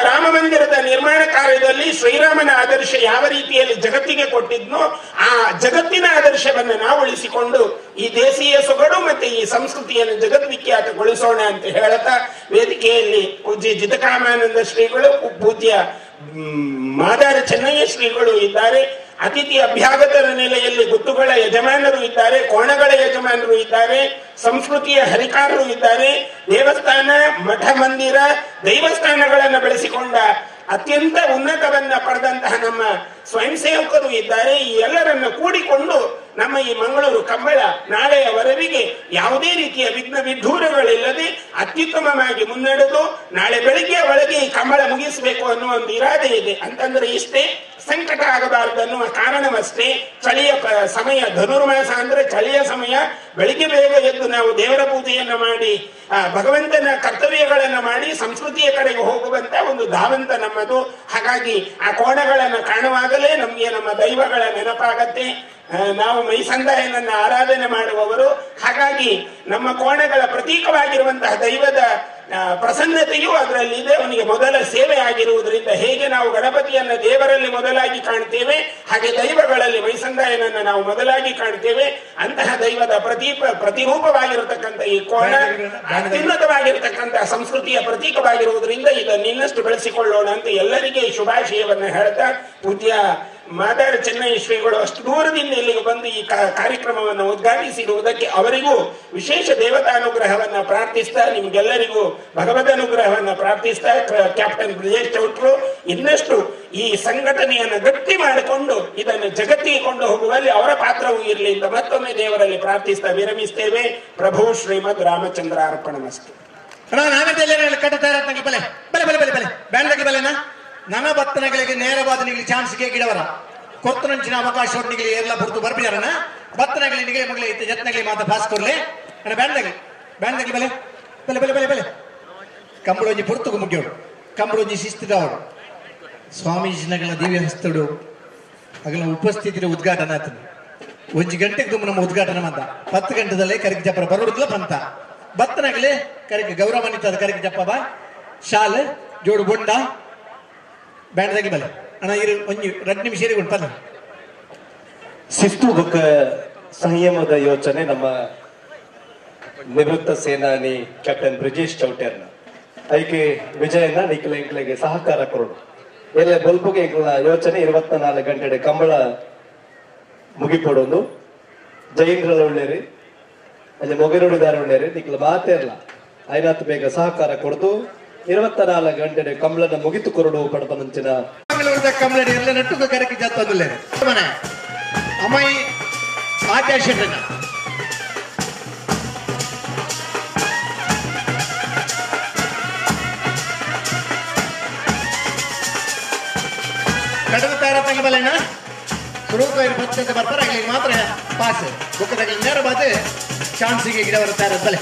ರಾಮ ಮಂದಿರದ ನಿರ್ಮಾಣ ಕಾರ್ಯದಲ್ಲಿ ಶ್ರೀರಾಮನ ಆದರ್ಶ ಯಾವ ರೀತಿಯಲ್ಲಿ ಜಗತ್ತಿಗೆ ಕೊಟ್ಟಿದ್ನೋ ಆ ಜಗತ್ತಿನ ಆದರ್ಶವನ್ನು ನಾವು ಉಳಿಸಿಕೊಂಡು ಈ ದೇಶೀಯ ಸೊಗಡು ಮತ್ತೆ ಈ ಸಂಸ್ಕೃತಿಯನ್ನು ಜಗದ್ವಿಖ್ಯಾತಗೊಳಿಸೋಣ ಅಂತ ಹೇಳುತ್ತಾ ವೇದಿಕೆಯಲ್ಲಿ ಪೂಜ್ಯ ಜಿತಕಾಮಾನಂದ ಶ್ರೀಗಳು, ಪೂಜ್ಯ ಮಾದಾರ ಚೆನ್ನಯ್ಯ ಶ್ರೀಗಳು ಇದ್ದಾರೆ. ಅತಿಥಿ ಅಭ್ಯಾಗತರ ನೆಲೆಯಲ್ಲಿ ಗುತ್ತುಗಳ ಯಜಮಾನರು ಇದ್ದಾರೆ, ಕೋಣಗಳ ಯಜಮಾನರು ಇದ್ದಾರೆ, ಸಂಸ್ಕೃತಿಯ ಹರಿಕಾರರು ಇದ್ದಾರೆ. ದೇವಸ್ಥಾನ, ಮಠ ಮಂದಿರ, ದೈವಸ್ಥಾನಗಳನ್ನು ಬೆಳೆಸಿಕೊಂಡ ಅತ್ಯಂತ ಉನ್ನತವನ್ನ ಪಡೆದಂತಹ ನಮ್ಮ ಸ್ವಯಂ ಸೇವಕರು ಇದ್ದಾರೆ. ಈ ಎಲ್ಲರನ್ನ ಕೂಡಿಕೊಂಡು ನಮ್ಮ ಈ ಮಂಗಳೂರು ಕಂಬಳ ನಾಳೆಯವರೆಗೆ ಯಾವುದೇ ರೀತಿಯ ವಿಘ್ನ ವಿಡ್ಡೂರಗಳಿಲ್ಲದೆ ಅತ್ಯುತ್ತಮವಾಗಿ ಮುನ್ನಡೆದು ನಾಳೆ ಬೆಳಿಗ್ಗೆ ಒಳಗೆ ಈ ಕಂಬಳ ಮುಗಿಸಬೇಕು ಅನ್ನುವ ಒಂದು ಇರಾದೆ ಇದೆ. ಅಂತಂದ್ರೆ ಇಷ್ಟೇ, ಸಂಕಟ ಆಗಬಾರದು ಅನ್ನುವ ಕಾರಣವಷ್ಟೇ. ಚಳಿಯ ಸಮಯ, ಧನುರ್ಮಾಸ ಅಂದ್ರೆ ಚಳಿಯ ಸಮಯ. ಬೆಳಿಗ್ಗೆ ಬೇಗ ಎದ್ದು ನಾವು ದೇವರ ಪೂಜೆಯನ್ನು ಮಾಡಿ ಭಗವಂತನ ಕರ್ತವ್ಯಗಳನ್ನು ಮಾಡಿ ಸಂಸ್ಕೃತಿಯ ಕಡೆಗೆ ಹೋಗುವಂತ ಒಂದು ಧಾವಂತ ನಮ್ಮದು. ಹಾಗಾಗಿ ಆ ಕೋಣಗಳನ್ನು ಕಾಣುವಾಗಲೇ ನಮಗೆ ನಮ್ಮ ದೈವಗಳ ನೆನಪಾಗತ್ತೆ. ನಾವು ಮೈಸಂದಾಯನನ್ನು ಆರಾಧನೆ ಮಾಡುವವರು. ಹಾಗಾಗಿ ನಮ್ಮ ಕೋಣಗಳ ಪ್ರತೀಕವಾಗಿರುವಂತಹ ದೈವದ ಪ್ರಸನ್ನತೆಯೂ ಅದರಲ್ಲಿ ಇದೆ. ಅವನಿಗೆ ಮೊದಲ ಸೇವೆ ಆಗಿರುವುದರಿಂದ ಹೇಗೆ ನಾವು ಗಣಪತಿಯನ್ನು ದೇವರಲ್ಲಿ ಮೊದಲಾಗಿ ಕಾಣ್ತೇವೆ, ಹಾಗೆ ದೈವಗಳಲ್ಲಿ ಮೈಸಂದಾಯನನ್ನು ನಾವು ಮೊದಲಾಗಿ ಕಾಣ್ತೇವೆ. ಅಂತಹ ದೈವದ ಪ್ರತಿರೂಪವಾಗಿರತಕ್ಕಂಥ ಈ ಕೋಣ ಅತ್ಯುನ್ನತವಾಗಿರತಕ್ಕಂತಹ ಸಂಸ್ಕೃತಿಯ ಪ್ರತೀಕವಾಗಿರುವುದರಿಂದ ಇದನ್ನು ಇನ್ನಷ್ಟು ಬೆಳೆಸಿಕೊಳ್ಳೋಣ ಅಂತ ಎಲ್ಲರಿಗೆ ಶುಭಾಶಯವನ್ನು ಹೇಳ್ತಾ ಪೂಜ್ಯ ಮಾದಾರ ಚೆನ್ನೈ ಶ್ರೀಗಳು ಅಷ್ಟು ದೂರದಿಂದ ಇಲ್ಲಿಗೆ ಬಂದು ಈ ಕಾರ್ಯಕ್ರಮವನ್ನು ಉದ್ಘಾಟಿಸಿರುವುದಕ್ಕೆ ಅವರಿಗೂ ವಿಶೇಷ ದೇವತಾನುಗ್ರಹವನ್ನು ಪ್ರಾರ್ಥಿಸ್ತಾ, ನಿಮ್ಗೆಲ್ಲರಿಗೂ ಭಗವದ್ ಅನುಗ್ರಹವನ್ನು ಪ್ರಾರ್ಥಿಸ್ತಾ, ಕ್ಯಾಪ್ಟನ್ ಬ್ರಿಜೇಶ್ ಚೌಟ್ರು ಇನ್ನಷ್ಟು ಈ ಸಂಘಟನೆಯನ್ನು ಗಟ್ಟಿ ಮಾಡಿಕೊಂಡು ಇದನ್ನು ಜಗತ್ತಿಗೆ ಕೊಂಡು ಹೋಗುವಲ್ಲಿ ಅವರ ಪಾತ್ರವೂ ಇರಲಿ ಅಂತ ಮತ್ತೊಮ್ಮೆ ದೇವರಲ್ಲಿ ಪ್ರಾರ್ಥಿಸ್ತಾ ವಿರಮಿಸ್ತೇವೆ. ಪ್ರಭು ಶ್ರೀಮದ್ ರಾಮಚಂದ್ರ ಅರ್ಪಣಮಸ್ತು. ನನ್ನ ಬತ್ತನಗಳಿಗೆ ನೇರವಾದ ನಿಗಲಿ ಚಾನ್ಸ್ಗೆ ಗಿಡವರ ಕೊತ್ತನಂಚಿನ ಅವಕಾಶ ನಿಗಲಿ ಎಲ್ಲ ಪುರ್ತು ಬರ್ಪಿದಾರನ ಬತ್ತನಗಲಿ ನಿಗಲಿ ಮಗಲಿ ಇತ್ತ ಜತ್ನಗಲಿ ಮಾತ ಪಾಸ್ ಕೊರ್ಲೆ ಅಣ್ಣ ಬ್ಯಾಂಡ್ದಗಲಿ ಬ್ಯಾಂಡ್ದಗಲಿ ಬಲೆ ಬಲೆ ಬಲೆ ಬಲೆ ಬಲೆ ಕಂಬಳೊಂಜಿ ಪುರ್ತುಗು ಮುಗ್ಯೋಡು ಕಂಬಳೊಂಜಿ ಶಿಸ್ತಿದವರು ಸ್ವಾಮೀಜಿನಗಳ ದಿವ್ಯ ಹಸ್ತಡು ಅಗಲ ಉಪಸ್ಥಿತಿಯ ಉದ್ಘಾಟನೆ ಆತನು. 1 ಗಂಟೆಗೆ ತುಂಬ ನಮ್ಮ ಉದ್ಘಾಟನೆ ಮಂದ 10 ಗಂಟೆದಲ್ಲೇ ಕರಿಕೆ ಜಪ್ಪರ ಬರೋಡುದಿಲ್ಲ ಬಂತ ಬತ್ತನಗಲಿ ಕರಿಕೆ ಗೌರವಾನ್ವಿತ ಕರಿಕೆ ಜಪ್ಪ ಬಾ ಶಾಲೆ ಜೋಡು ಬೊಂಡ ಬ್ಯಾಂಡ್ದಾಗಿ ಬಲೆ ಅಣ್ಣ ಇರು ಒಂದು 2 ನಿಮಿಷ ಇರುಗೊಂಡು ಪದ. ಶಿಸ್ತು ಬೊಕ್ಕ ಸಂಯಮದ ಯೋಚನೆ ನಮ್ಮ ನಿವೃತ್ತ ಸೇನಾನಿ ಕ್ಯಾಪ್ಟನ್ ಬ್ರಿಜೇಶ್ ಚೌಟೆರ್ನ ಐಕೆ ವಿಜಯನ ನಿಖಿಲ ಎಂಕ್ಲೆಗೆ ಸಹಕಾರ ಕೊರಡು ಎಲ್ಲ ಬಲ್ಪುಗೆ ಎಂಕ್ಲ ಯೋಚನೆ 24 ಗಂಟೆ ಕಂಬಳ ಮುಗಿಪಡೋದು. ಜೈಂದ್ರಲ ಒಳ್ಳೇರಿ ಅಲ್ಲಿ ಮೊಗರುಡಿದಾರ ಒಳ್ಳೇರಿ ನಿಖಿಲ ಮಾತೇ ಇರಲ್ಲ ಐನಾತ್ ಬೇಗ ಸಹಕಾರ ಕೊಡ್ದು 24 ಗಂಟೆ ಕಂಬಳನ ಮುಗಿತು ಕೊರಡು ಪಡಪನಂಚಿನ ಕಂಬಳ ಎಲ್ಲ ನಟ್ಟುಕ ಕರಕಿ ಜತ್ತೊಂದುಲ್ಲೆ ಮನೆ ಅಮ್ಮಾಯಿ ಆದ್ಯ ಶೆಟ್ಟನ ಕಡದ ತಾರ ತಂಗಬಲೆನ ಸುರೂಪ ಬತ್ತಂತೆ ಬರ್ತಾರೆ ಆಗಲಿ ಮಾತ್ರ ಪಾಸ್ ಬುಕ್ಕದಾಗಲಿ ನೇರ ಬಾತೆ ಚಾನ್ಸಿಗೆ ಗಿಡ ಬರ್ತಾರೆ ಬಲೆ.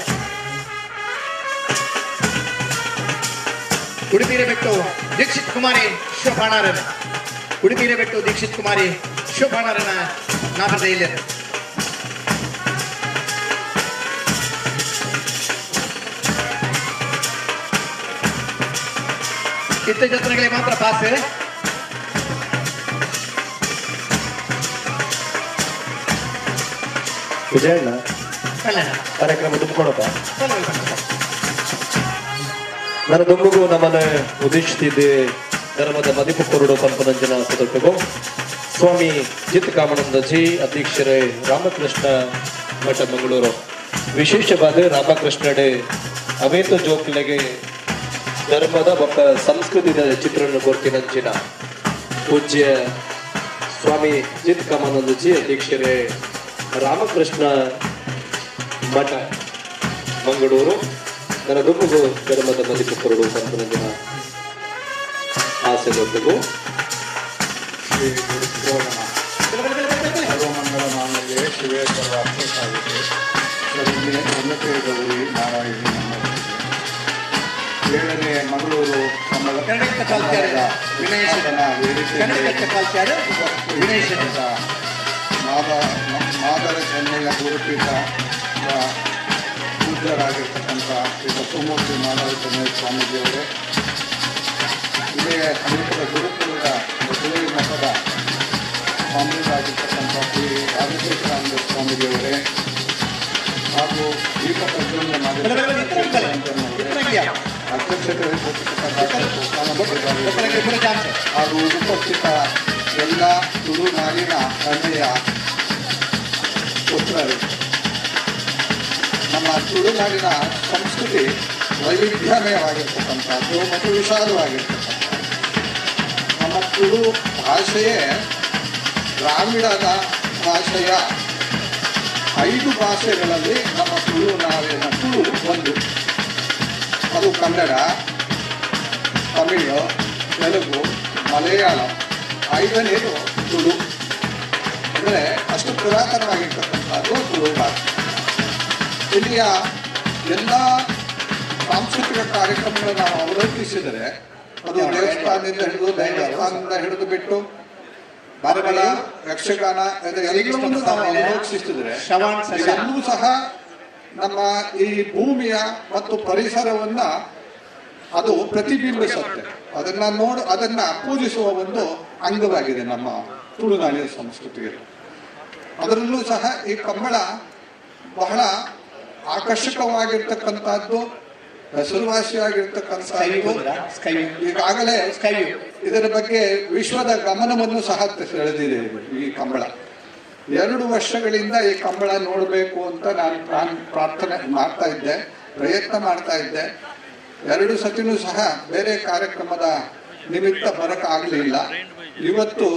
ಉಡುಪಿರ ಬೆಟ್ಟು ದೀಕ್ಷಿತ್ ಕುಮಾರಿ ಶಿವಪಾಣಾರನ ಉಡುಪಿರ ಬೆಟ್ಟು ದೀಕ್ಷಿತ್ ಕುಮಾರಿ ಶಿವಪಾಣಾರನ ನಾಮದ ಇಲ್ಲಿ ಇತ್ತ ಜತ್ನಗಳಿಗೆ ಮಾತ್ರ ಪಾಸ್. ವಿಜಯಣ್ಣ ಕಾರ್ಯಕ್ರಮ ತುಂಬಿಕೊಡಪ್ಪ. ನನ್ನ ದುಂಬುಗು ನಮ್ಮನ್ನು ಉದ್ದೇಶಿಸಿದ್ದೆ ಧರ್ಮದ ಮದಿಪು ಕೊರಡು ಪಂಪನಂಜನ ಸದೊಟ್ಟಿಗೂ ಸ್ವಾಮಿ ಜಿತ್ ಕಾಮನಂದಜಿ ಅಧ್ಯಕ್ಷರೇ ರಾಮಕೃಷ್ಣ ಮಠ ಮಂಗಳೂರು. ವಿಶೇಷವಾದ ರಾಮಕೃಷ್ಣಡೆ ಅವೇತ ಜೋಕ್ಲೆಗೆ ಧರ್ಮದ ಒಬ್ಬ ಸಂಸ್ಕೃತಿಯ ಚಿತ್ರವನ್ನು ಕೊರ್ತಿನಂಚಿನ ಪೂಜ್ಯ ಸ್ವಾಮಿ ಜಿತ್ ಕಾಮಾನಂದಜಿ ಅಧ್ಯಕ್ಷರೇ ರಾಮಕೃಷ್ಣ ಮಠ ಮಂಗಳೂರು. ನನ್ನ ದುಂಬುಗು ಧರ್ಮದ ಮದಿಪು ಕೊರಡು ಪಂಪನಂಜನ ಆಸೆ ದೊಡ್ಡಗು. ಶ್ರೀ ಗುರುಭ್ಯೋ ನಮಃ. ಸರ್ವಮಂಗಲ ಮಾಂಗಲ್ಯೆ ಶಿವೇ ಸರ್ವಾರ್ಥ ಸಾಧಿಕೆ ಶರಣ್ಯೆ ಉನ್ನತೆ ಗೌರಿ ನಾರಾಯಣಿ ನಮೋಸ್ತುತೆ. ಏಳನೇ ಮಂಗಳೂರು ಕಮಲ ಮಾದರ ಚೆನ್ನಯ್ಯ ಗುರುಪೀಠ ಪೂಜ್ಯರಾಗಿರ್ತಕ್ಕಂಥ ಶ್ರೀ ಬಸವಮೂರ್ತಿ ಮಾದರ ಚೆನ್ನಯ್ಯ ಸ್ವಾಮೀಜಿಯವರೇ, ಇಲ್ಲಿಯ ಸಮೀಪದ ಗುರುಕುಲದ ಬಸವೇ ಮಠದ ಸ್ವಾಮೀಜಿಯಾಗಿರ್ತಕ್ಕಂಥ ಶ್ರೀ ರಾಜಶೇಖರಾನಂದ ಸ್ವಾಮೀಜಿಯವರೇ ಹಾಗೂ ದೀಪ ಪ್ರಜ್ವಲನೆ ಮಾಡಿರ್ತಕ್ಕಂಥ ಅಧ್ಯಕ್ಷತೆ ವಹಿಸಿರ್ತಕ್ಕಂಥ ಹಾಗೂ ಉಪಸ್ಥಿತ ಎಲ್ಲ ತುಳುನಾಡಿನ ಹೆಮ್ಮೆಯ ಪುತ್ರರು, ನಮ್ಮ ತುಳುನಾಡಿನ ಸಂಸ್ಕೃತಿ ವೈವಿಧ್ಯಮಯವಾಗಿರ್ತಕ್ಕಂಥದ್ದು ಮತ್ತು ವಿಶಾಲವಾಗಿರ್ತಕ್ಕಂಥದ್ದು. ನಮ್ಮ ತುಳು ಭಾಷೆಯೇ ದ್ರಾವಿಡದ ಭಾಷೆಯ 5 ಭಾಷೆಗಳಲ್ಲಿ ನಮ್ಮ ತುಳುನಾಡಿನ ತುಳು ಒಂದು. ಅದು ಕನ್ನಡ, ತಮಿಳು, ತೆಲುಗು, ಮಲಯಾಳಂ, 5ನೇದು ತುಳು. ಅಂದರೆ ಅಷ್ಟು ಪುರಾತನವಾಗಿರ್ತಕ್ಕಂಥದ್ದು ತುಳು ಭಾಷೆ. ಇಲ್ಲಿಯ ಎಲ್ಲ ಸಾಂಸ್ಕೃತಿಕ ಕಾರ್ಯಕ್ರಮಗಳನ್ನು ನಾವು ಅವಲೋಕಿಸಿದರೆ ಅದು ದೇವಸ್ಥಾನದಿಂದ ಹಿಡಿದು ದೈವಸ್ಥಾನದಿಂದ ಹಿಡಿದು ಬಿಟ್ಟು ಬರಬಲ, ಯಕ್ಷಗಾನ ಎಲ್ಲವನ್ನೂ ನಾವು ಅವಲೋಕಿಸಿದರೆ ಎಲ್ಲವೂ ಸಹ ನಮ್ಮ ಈ ಭೂಮಿಯ ಮತ್ತು ಪರಿಸರವನ್ನ ಅದು ಪ್ರತಿಬಿಂಬಿಸುತ್ತೆ. ಅದನ್ನ ಪೂಜಿಸುವ ಒಂದು ಅಂಗವಾಗಿದೆ ನಮ್ಮ ತುಳುನಾಡಿನ ಸಂಸ್ಕೃತಿಯಲ್ಲಿ. ಅದರಲ್ಲೂ ಸಹ ಈ ಕಂಬಳ ಬಹಳ ಆಕರ್ಷಕವಾಗಿರ್ತಕ್ಕಂಥದ್ದು, ಹೆಸರುವಾಸಿಯಾಗಿರ್ತಕ್ಕಂಥದ್ದು. ಈಗಾಗಲೇ ಇದರ ಬಗ್ಗೆ ವಿಶ್ವದ ಗಮನವನ್ನು ಸಹ ಸೆಳೆದಿದೆ ಈ ಕಂಬಳ. 2 ವರ್ಷಗಳಿಂದ ಈ ಕಂಬಳ ನೋಡಬೇಕು ಅಂತ ನಾನು ಪ್ರಾರ್ಥನೆ ಮಾಡ್ತಾ ಇದ್ದೆ, ಪ್ರಯತ್ನ ಮಾಡ್ತಾ ಇದ್ದೆ. 2 ಸತಿನೂ ಸಹ ಬೇರೆ ಕಾರ್ಯಕ್ರಮದ ನಿಮಿತ್ತ ಬರೋಕ್ಕಾಗಲಿಲ್ಲ. ಇವತ್ತು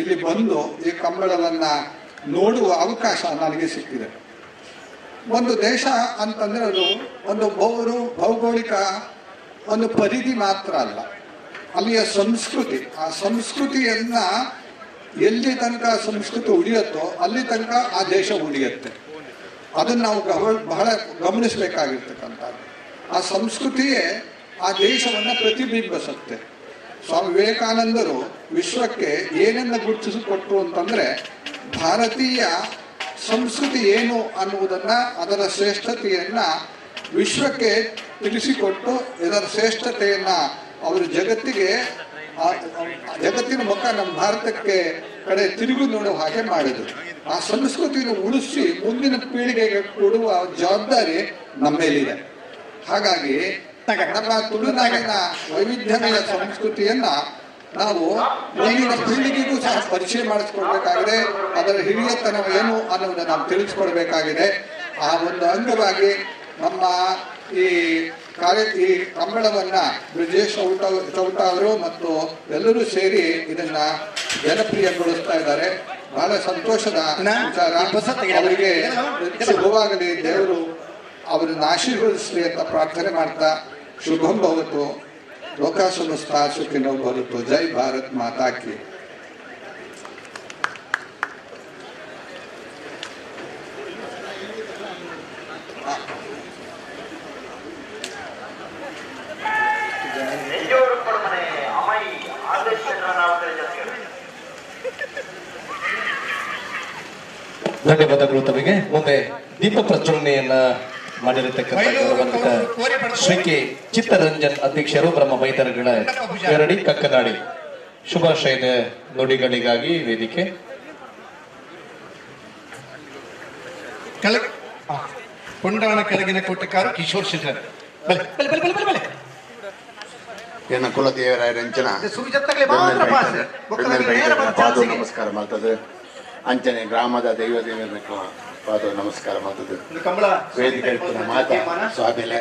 ಇಲ್ಲಿ ಬಂದು ಈ ಕಂಬಳವನ್ನು ನೋಡುವ ಅವಕಾಶ ನನಗೆ ಸಿಕ್ಕಿದೆ. ಒಂದು ದೇಶ ಅಂತಂದರೆ ಅದು ಒಂದು ಭೌಗೋಳಿಕ ಒಂದು ಪರಿಧಿ ಮಾತ್ರ ಅಲ್ಲ, ಅಲ್ಲಿಯ ಸಂಸ್ಕೃತಿ. ಆ ಸಂಸ್ಕೃತಿಯನ್ನು ಎಲ್ಲಿ ತನಕ ಸಂಸ್ಕೃತಿ ಉಳಿಯುತ್ತೋ ಅಲ್ಲಿ ತನಕ ಆ ದೇಶ ಉಳಿಯುತ್ತೆ. ಅದನ್ನು ನಾವು ಬಹಳ ಗಮನಿಸಬೇಕಾಗಿರ್ತಕ್ಕಂಥದ್ದು. ಆ ಸಂಸ್ಕೃತಿಯೇ ಆ ದೇಶವನ್ನು ಪ್ರತಿಬಿಂಬಿಸುತ್ತೆ. ಸ್ವಾಮಿ ವಿವೇಕಾನಂದರು ವಿಶ್ವಕ್ಕೆ ಏನನ್ನು ಗುರುತಿಸಿಕೊಟ್ರು ಅಂತಂದರೆ ಭಾರತೀಯ ಸಂಸ್ಕೃತಿ ಏನು ಅನ್ನುವುದನ್ನು, ಅದರ ಶ್ರೇಷ್ಠತೆಯನ್ನು ವಿಶ್ವಕ್ಕೆ ತಿಳಿಸಿಕೊಟ್ಟು ಇದರ ಶ್ರೇಷ್ಠತೆಯನ್ನು ಅವರು ಜಗತ್ತಿಗೆ, ಜಗತ್ತಿನ ಮುಖ ನಮ್ಮ ಭಾರತಕ್ಕೆ ಕಡೆ ತಿರುಗಿ ನೋಡುವ ಹಾಗೆ ಮಾಡಿದರು. ಆ ಸಂಸ್ಕೃತಿಯನ್ನು ಉಳಿಸಿ ಮುಂದಿನ ಪೀಳಿಗೆಗೆ ಕೊಡುವ ಜವಾಬ್ದಾರಿ ನಮ್ಮ ಮೇಲಿದೆ. ಹಾಗಾಗಿ ನಮ್ಮ ತುಳುನಾಡಿನ ವೈವಿಧ್ಯಮಯ ಸಂಸ್ಕೃತಿಯನ್ನ ನಾವು ಮುಂದಿನ ಪೀಳಿಗೆಗೂ ಸಹ ಪರಿಚಯ ಮಾಡಿಸ್ಕೊಡ್ಬೇಕಾಗಿದೆ. ಅದರ ಹಿರಿಯತನ ಏನು ಅನ್ನೋದನ್ನು ನಾವು ತಿಳಿಸ್ಕೊಡ್ಬೇಕಾಗಿದೆ. ಆ ಒಂದು ಅಂಗವಾಗಿ ನಮ್ಮ ಈ ಈ ಕಂಬಳವನ್ನ ಬ್ರಿಜೇಶ್ ಚೌಟ ಅವರು ಮತ್ತು ಎಲ್ಲರೂ ಸೇರಿ ಇದನ್ನ ಜನಪ್ರಿಯಗೊಳಿಸ್ತಾ ಇದ್ದಾರೆ. ಬಹಳ ಸಂತೋಷದ ವಿಚಾರ. ಅವರಿಗೆ ಶುಭವಾಗಲಿ, ದೇವರು ಅವರನ್ನು ಆಶೀರ್ವದಿಸಲಿ ಅಂತ ಪ್ರಾರ್ಥನೆ ಮಾಡ್ತಾ ಶುಭಂ ಭವತು, ಲೋಕ ಸಮಸ್ತ ಸುಖಿನೋ ಭವತು. ಜೈ ಭಾರತ್ ಮಾತಾ ಕಿ. ಧನ್ಯವಾದಗಳು ತಮಗೆ. ಮುಂದೆ ದೀಪ ಪ್ರಜ್ವಲನೆಯನ್ನ ಮಾಡಿರತಕ್ಕಂಥ ಗೌರವಾನ್ವಿತ ಶ್ರೀ ಕೆ ಚಿತ್ತರಂಜನ್ ಅಧ್ಯಕ್ಷರು, ಬ್ರಹ್ಮ ಬೈದರಗಳ ಎರಡಿ ಕಕ್ಕನಾಡಿ, ಶುಭಾಶಯದ ನುಡಿಗಳಿಗಾಗಿ ವೇದಿಕೆ. ಕೊಂಡಾಣ ಕೆಳಗಿನ ಕೋಟೆಕಾರು ಕಿಶೋರ್ ಶೆಟ್ಟರ್ ಬಲೆ ಬಲೆ ಬಲೆ ಬಲೆ ಬಲೆ ಬಲೆ ಎನ್ನ ಕುಲದೇವರಾಯ ರಂಚನ ನಮಸ್ಕಾರ ಮಾಡ್ತದೆ. ಅಂಚನೆ ಗ್ರಾಮದ ದೈವ ದೇವರ ಪಾದ ನಮಸ್ಕಾರ ಮಾಡ್ತದೆ. ವೇದಿಕೆ ಮಾತಾ ಸ್ವಾಮಿಲೆ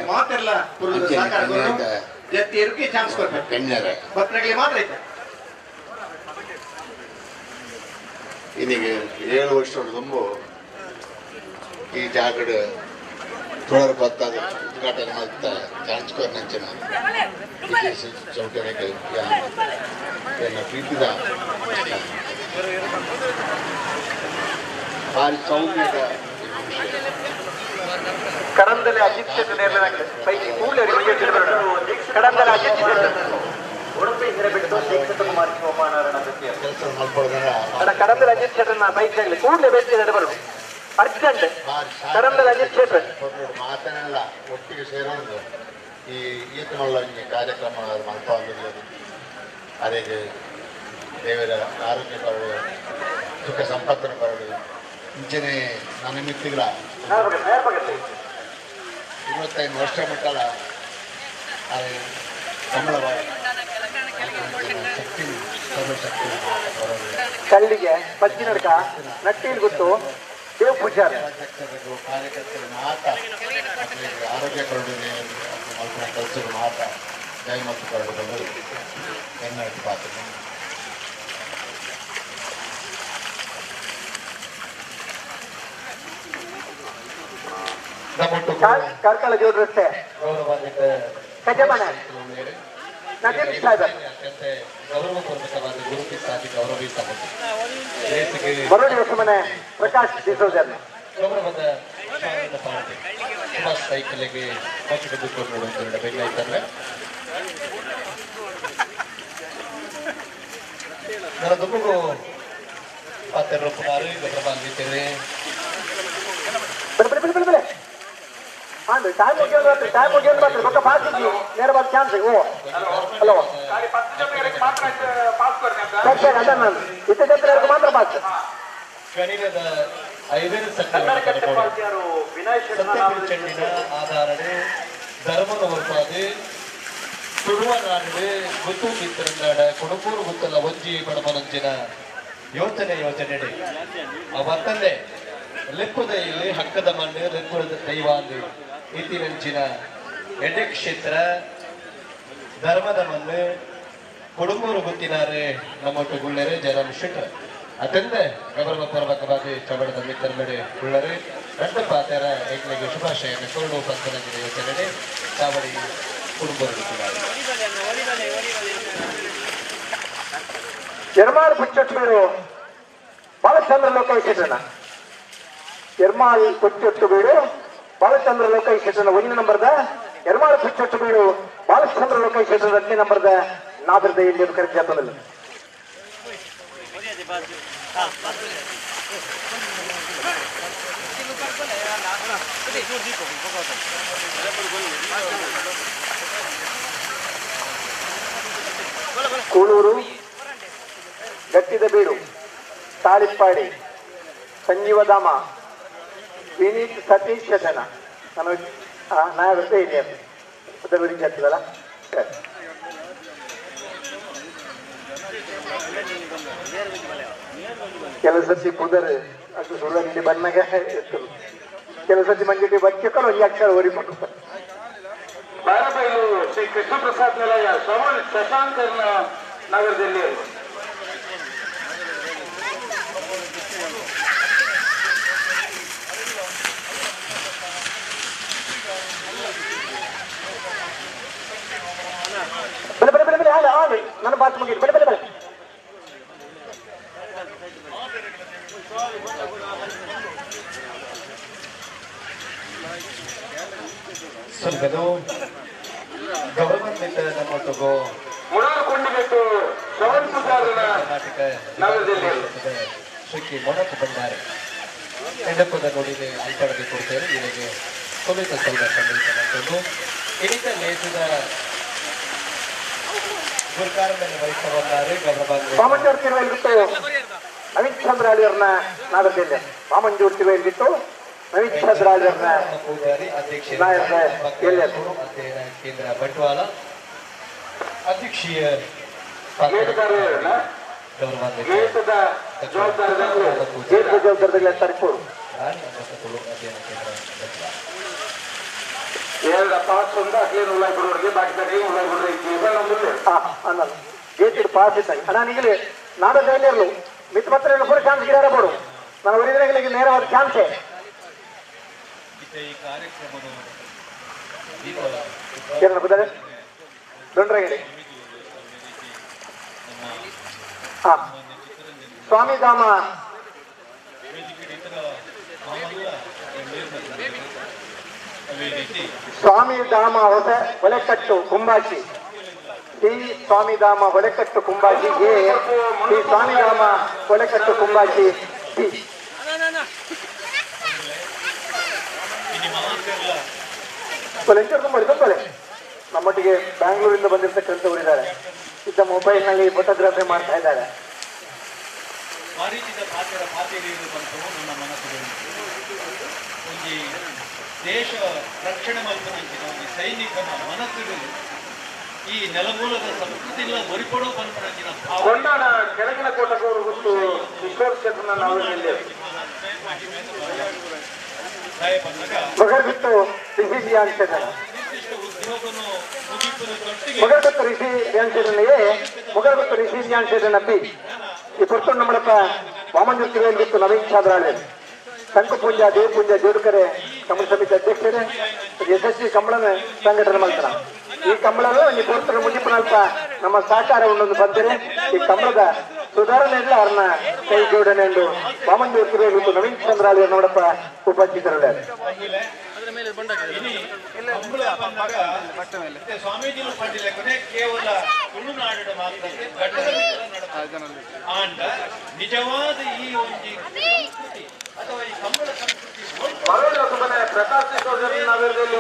ಇನ್ನೀಗ 7 ವರ್ಷ ತುಂಬ ಈ ಜಾಗಡ್ ತುಳರ್ ಬತ್ತಾದ ಉದ್ಘಾಟನೆ ಮಾಡ್ತಾ ಚಾನ್ಸ್ಕೋರ್ ನಂಚನ ಚೌಟರಿಗೆ ಪ್ರೀತಿದ ಭಾರಿ ಸೌಮ್ಯದ ಕಡಂದಲೆ ಅಜಿತ್ ಪೈಕಿ ಕಡಂದಲೆ ಅಜಿತ್ ಉಡುಪಿ ಹಿರೇಬಿಟ್ಟು ದೀಕ್ಷಿತ ಕುಮಾರ್ ಸೋಮಾನಾರಾಯಣ ಕಡಂದಲೆ ಅಜಿತ್ ಶೆಟ್ಟರ್ನ ಬೈಕ್ ಆಗಲಿ ಕೂಡಲೇ ಬೇಸಿಗೆ ಬರಬೇಕು ಅರ್ಜೆಂಟ್. ಕಡಂದಲೆ ಅಜಿತ್ ಶೆಟ್ಟರ್ ಮಾತನೆಲ್ಲ ಒಟ್ಟಿಗೆ ಸೇರೋದು ಈ ಈತಮಲ್ಲ ಕಾರ್ಯಕ್ರಮ ಮಲ್ಪಾಗಿರ್ಬೋದು. ಅದೇ ದೇವರ ಆರೋಗ್ಯ ಬರಡು, ಸುಖ ಸಂಪತ್ತನ್ನು ಬರಡು. ಇಂಚನೆ ನನ್ನ ಮಿತ್ತಿಗಳ 25 ವರ್ಷ ಮಟ್ಟಲ ಅದೇ ಕಮಲ ಶಕ್ತಿ ಸರ್ವಶಕ್ತಿ ಕಲ್ಲಿಗೆ ಪಜ್ಜಿನಡ್ಕ ನಟ್ಟಿಲ್ ಗೊತ್ತು ದೇವ್ ಪೂಜಾರಿ ಕಾರ್ಯಕರ್ತರ ಮಾತ ಆರೋಗ್ಯ ಕೊರಡು ಮಲ್ಪನ ಕೆಲಸದ ಮಾತ ಜಯ ಮತ್ತು ಕೊರಡು ಬಂದು ಎನ್ನಟ್ಟು ಪಾತ್ರ. ಕಾರ್ಕಳ ಜೋಡ್ ರಸ್ತೆ ಕಜಮನೆ ನದೀಮ್ ಸಾಹೇಬ್ ಅತ್ಯಂತ ಗೌರವಪೂರ್ವಕವಾದ ಗುರುತಿಸಾಗಿ ಗೌರವಿಸಬಹುದು. ಬರೋಡಿ ಹೊಸಮನೆ ಪ್ರಕಾಶ್ ಡಿಸೋಜರ್ ಗೌರವದ ಪಾರ್ಟಿ ಸುಭಾಷ್ ಸೈಕಲ್ಗೆ ಮಚ್ಚಿಕೊಂಡು ಬೇಕಾಯ್ತಂದ್ರೆ ನನ್ನ ದುಃಖಗೂ ಪಾತ್ರ ಪುನಾರು ಗೌರವಾನ್ವಿತರೆ. ಬಲೆ ಬಲೆ ಬಲೆ ಬಲೆ ಟೈಮ್ ಮುಗಿಯೋದು ಮಾತ್ರ, ಟೈಮ್ ಮುಗಿಯೋದು ಮಾತ್ರ ಬೊಕ್ಕ ಪಾಸ್ ಇದ್ದು ನೇರವಾದ ಚಾನ್ಸ್. ಓ ಹಲೋ ಸರಿ ಅದ ನಾನು ಇತ್ತ ಜೊತೆ ಮಾತ್ರ ಪಾಸ್. ಗಣಿತದ 5 ಸತ್ಯಪಿಂಚಣ್ಣಿನ ಆಧಾರಡೆ ಧರ್ಮದ ಹೊರತಾದೆ ತುಳುವ ನಾಡು ಗುತ್ತು ಮಿತ್ರನಾಡ ಕೊಡಕೂರು ಗುತ್ತಲ ಒಂಜಿ ಬಡಮನಂಜಿನ ಯೋಚನೆ ಯೋಚನೆ ಅವತ್ತಲ್ಲೇ ಲೆಕ್ಕದ ಇಲ್ಲಿ ಹಕ್ಕದ ಮಣ್ಣು ಲೆಕ್ಕದ ದೈವ ಅಂದು ಇತಿನಂಚಿನ ಎಡೆ ಕ್ಷೇತ್ರ ಧರ್ಮದ ಮಣ್ಣು ಕೊಡುಗೂರು ಗುತ್ತಿನಾರೆ ನಮ್ಮೊಟ್ಟು ಗುಳ್ಳರೆ ಜಯರಾಮ್ ಶೆಟ್ಟರ್ ಅತಂದೆ ಗೌರವ ಪೂರ್ವಕವಾಗಿ ಚವಡದ ಮಿತ್ರರ ಮೇಲೆ ಗುಳ್ಳರೆ ರಂಡ ಪಾತ್ರ ಎಂಗಳಿಗೆ ಶುಭಾಶಯ ಕೊರಡು ಪಂಚನಂಜಿನ ಯೋಚನೆ ಚಾವಡಿ ಕುಡುಂಬರು ಗುತ್ತಿನಾರೆ. ಎರ್ಮಾಲ್ ಪುಚ್ಚೊಟ್ಟು ಬಾಲಚಂದ್ರ ಲೋಕೇಶನ ಎರ್ಮಾಲ್ ಪುಚ್ಚೊಟ್ಟು ಬೀಡು ಬಾಲಚಂದ್ರ ಲೋಕೇಶನ 1 ನಂಬರ್ದ ಎರ್ಮಾಲ್ ಪುಚ್ಚೊಟ್ಟು ಬೀಡು ಬಾಲಚಂದ್ರ ಲೋಕೇಶನ 2 ನಂಬರ್ದ ನಾದರದ ಇಲ್ಲಿ ಕರೆಕ್ಟ್. ಕೂಳೂರು ಗಟ್ಟಿದ ಬೀಡು ತಾಳಿಪ್ಪಾಡಿ ಸಂಜೀವಧಾಮ ವಿನೀತ್ ಸತೀಶ್ ಶೆಟ್ಟನ ನಾನು ನಾಯಕತೆ ಇದೆ ಆಗ್ತದಲ್ಲ ಸರಿ. ಕೆಲವು ಸರ್ತಿ ಕುದರೆ ಅದು ಸುಳ್ಳು ಬನ್ನಾಗ ಇರ್ತದೆ. ಕೆಲವು ಸರ್ತಿ ಮಂಜುಟಿ ಬಚ್ಚಕ್ಕಲ್ಲ ಒಂದು ಅಕ್ಷರ ಓರಿಕೊಂಡು ಬಾರಬೈಲು ಶ್ರೀ ಕೃಷ್ಣ ಪ್ರಸಾದ್ ನಿಲಯ ಶ್ರವಣ್ ಶಶಾಂಕರ್ನ ನಗರದಲ್ಲಿ ಬಲೆ ಬಲೆ ಬಲೆ ಬಲೆ ಹಾಲು ಹಾಲು ನನ್ನ ಬಾತ್ ಮುಗಿದು ಬಲೆ ಬಲೆ ಬಲೆ ಸ್ವಲ್ಪ ಗೌರವಾನ್ವಿತ ನಮ್ಮೊಟ್ಟಿಗೂ ಮುಳೂರು ಕೊಂಡಿಬೇಕು ಶ್ರವಣ್ ಪೂಜಾರನ ಕರ್ನಾಟಕ ಶ್ರೀ ಮೊಣಕು ಬಂದಾರೆ ಎಡಪ್ಪದ ನುಡಿಗೆ ಅಲ್ಪಡದೆ ಕೊಡ್ತೇವೆ. ಇವರಿಗೆ ಕೊಲಿತ ಸಲ್ವ ಸಂಬಂಧಿಸಿದಂಥದ್ದು ಇಳಿತ ಲೇಸದ ಗುರುಕಾರನಲ್ಲಿ ವಹಿಸಬಲ್ಲಾರೆ ಗೌರವಾನ್ವಿತ ವಾಮಂಜೂರು ತಿರುವೈಲ್ ಬಿಟ್ಟು ನವೀನ್ ಚಂದ್ರ ಅಳಿಯವ್ರನ್ನ ನಾಗರದಲ್ಲಿ ವಾಮಂಜೂರು ತಿರುವೈಲ್ ಬಿಟ್ಟು ನವೀನ್ ಚಂದ್ರಾಜರ್ನ ಪೂಜಾರಿ ಅಧ್ಯಕ್ಷ ನಾಯಕ ಎಲ್ಲೆಲ್ಲ. ಅಧ್ಯಯನ ಕೇಂದ್ರ ಬಂಟ್ವಾಳ ಅಧ್ಯಕ್ಷೀಯ ಗೇಟ್ದಾರರನ್ನ ಗೌರವಾನ್ವಿತ ಗೇಟದ ಜವಾಬ್ದಾರಿಗಳು ಗೇಟ್ ಜವಾಬ್ದಾರಿಗಳ ತರ್ಪೂರು ರಾಣಿ ಅಮ್ಮಕ್ಕ ತುಳು ಅಧ್ಯಯನ ಕೇಂದ್ರ ಬಂಟ್ವಾಳ. ಏಳ ಪಾಸ್ ಒಂದು ಅಕ್ಲೇನು ಉಳ್ಳಾಯಿ ಬಿಡೋರಿಗೆ ಬಾಕಿ ತಡಿ ಉಳ್ಳಾಯಿ ಬಿಡ್ರಿ ಜೀವನ ಅನ್ನಲ್ಲ ಗೇಟ್ ಪಾಸ್ ಇದ್ದಾಗ ಅಣ್ಣ ನಿಗಲಿ ನಾಡ ಇರಲು ಮಿತ್ ಪತ್ರ ಪೂರ ಚಾನ್ಸ್ ಗಿರಾರ ಬೋಡು ನಾನು ಒರಿದ್ರೆ ನೇರವಾದ ಚಾನ್ಸೇ. ಈ ಕಾರ್ಯಕ್ರಮದ ಏನಣ್ಣ ಬುದ್ಧರೆ ದೊಂಡ್ರಗಿರಿ ಹಾ ಸ್ವಾಮಿಧಾಮ ಸ್ವಾಮಿಧಾಮ ಹೊಸ ಹೊಲೆಕಟ್ಟು ಕುಂಬಾಚಿ ಶ್ರೀ ಸ್ವಾಮಿಧಾಮ ಹೊಲೆಕಟ್ಟು ಕುಂಬಾಚಿ ಎ ಶ್ರೀ ಸ್ವಾಮಿಧಾಮ ಹೊಲೆಕಟ್ಟು ಕುಂಬಾಚಿ ಬಿ. ತುಂಬಳಿ ತುಂಬಳೆ ನಮ್ಮೊಟ್ಟಿಗೆ ಬ್ಯಾಂಗ್ಳೂರಿಂದ ಬಂದಿರತಕ್ಕಂಥವ್ರು ಇದ್ದಾರೆ. ಇದ್ದ ಮೊಬೈಲ್ನಲ್ಲಿ ಫೋಟೋಗ್ರಫಿ ಮಾಡ್ತಾ ಇದ್ದಾರೆ. ಪರಿಚಿತ ಪಾತ್ರ ಪಾತಿರಿರುವಂಥವು ನನ್ನ ಮನಸ್ಸಿಗೆ ಒಂಜಿ ದೇಶ ರಕ್ಷಣೆ ಮಲ್ಪನಂಚಿನ ಒಂಜಿ ಸೈನಿಕನ ಮನಸ್ಸಿಡು ಈ ನೆಲಮೂಲದ ಸಂಸ್ಕೃತಿ ಇಲ್ಲ ಒರಿಪಡೋ ಪನ್ಪನಂಚಿನ ಭಾವ ಕೊಂಡಾಣ ಕೆಳಗಿನ ಕೋಟಕವರು ಗೊತ್ತು ಕಿಶೋರ್ ಶೆಟ್ಟನ ನಾವಿಲ್ಲಿ ಮೊಗರ್ಬಿತ್ತು ರಿಷಿ ಧ್ಯಾನಿಸಿದನು. ಮೊಗರ್ಬಿತ್ತು ರಿಷಿ ಧ್ಯಾನಿಸಿದನ ಎ, ಮೊಗರ್ಬಿತ್ತು ರಿಷಿ ಧ್ಯಾನಿಸಿದನ ಬಿ. ಈ ಪುರ್ತೊಂಡು ನಮ್ಮಳಪ್ಪ ವಾಮಂಜೂರ್ತಿ ಬಿತ್ತು ನವೀನ್ ಚಾದ್ರಾಳೆ ಶಂಕು ಪೂಂಜಾ ದೇವ ಪೂಂಜಾ ಜೋಡುಕರೆ ಕಮಲ ಸಮಿತಿ ಅಧ್ಯಕ್ಷರೇ ಯಶಸ್ವಿ ಕಂಬಳನ ಸಂಘಟನೆ ಮಾಡ್ತಾರ. ಈ ಕಂಬಳನು ಈ ಪುರ್ತನ ಮುಗಿಪನಲ್ಪ ನಮ್ಮ ಸಹಕಾರ ಒಂದೊಂದು ಬಂದರೆ ಈ ಕಂಬಳದ ಸುಧಾರಣೆ ಇಲ್ಲ ಅವ್ರನ್ನ ಕೈ ಜೋಡಣೆ ಎಂದು ವಾಮಂಜೂರ್ತಿ ಬಿತ್ತು ನವೀನ್ ಚಂದ್ರಾಳಿ ನೋಡಪ್ಪ ಉಪಸ್ಥಿತರಿದ್ದಾರೆ. ಸ್ವಾಮೀಜಿಲು ಪಂಡಿಲೆಕ್ಕನೆ ಕೇವಲ ತುಳುನಾಡಿನ ಮಾತ್ರ ಘಟ್ಟದ ಆಂಡ ನಿಜವಾದ ಈ ಒಂಜಿ ಸಂಸ್ಕೃತಿ ಅಥವಾ ಈ ಕಂಬಳ ಸಂಸ್ಕೃತಿ ಪ್ರಕಾಶ್ ನಾವಿಲ್ಲಿ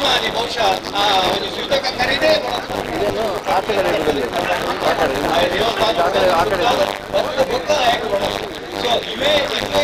ದಿನಮಾನಿ ಬಹುಶಃ ಆ ಒಂದು ಸೂತಕ ಕರಿದೇ ಸೊ ಇವೇ ಇವೇ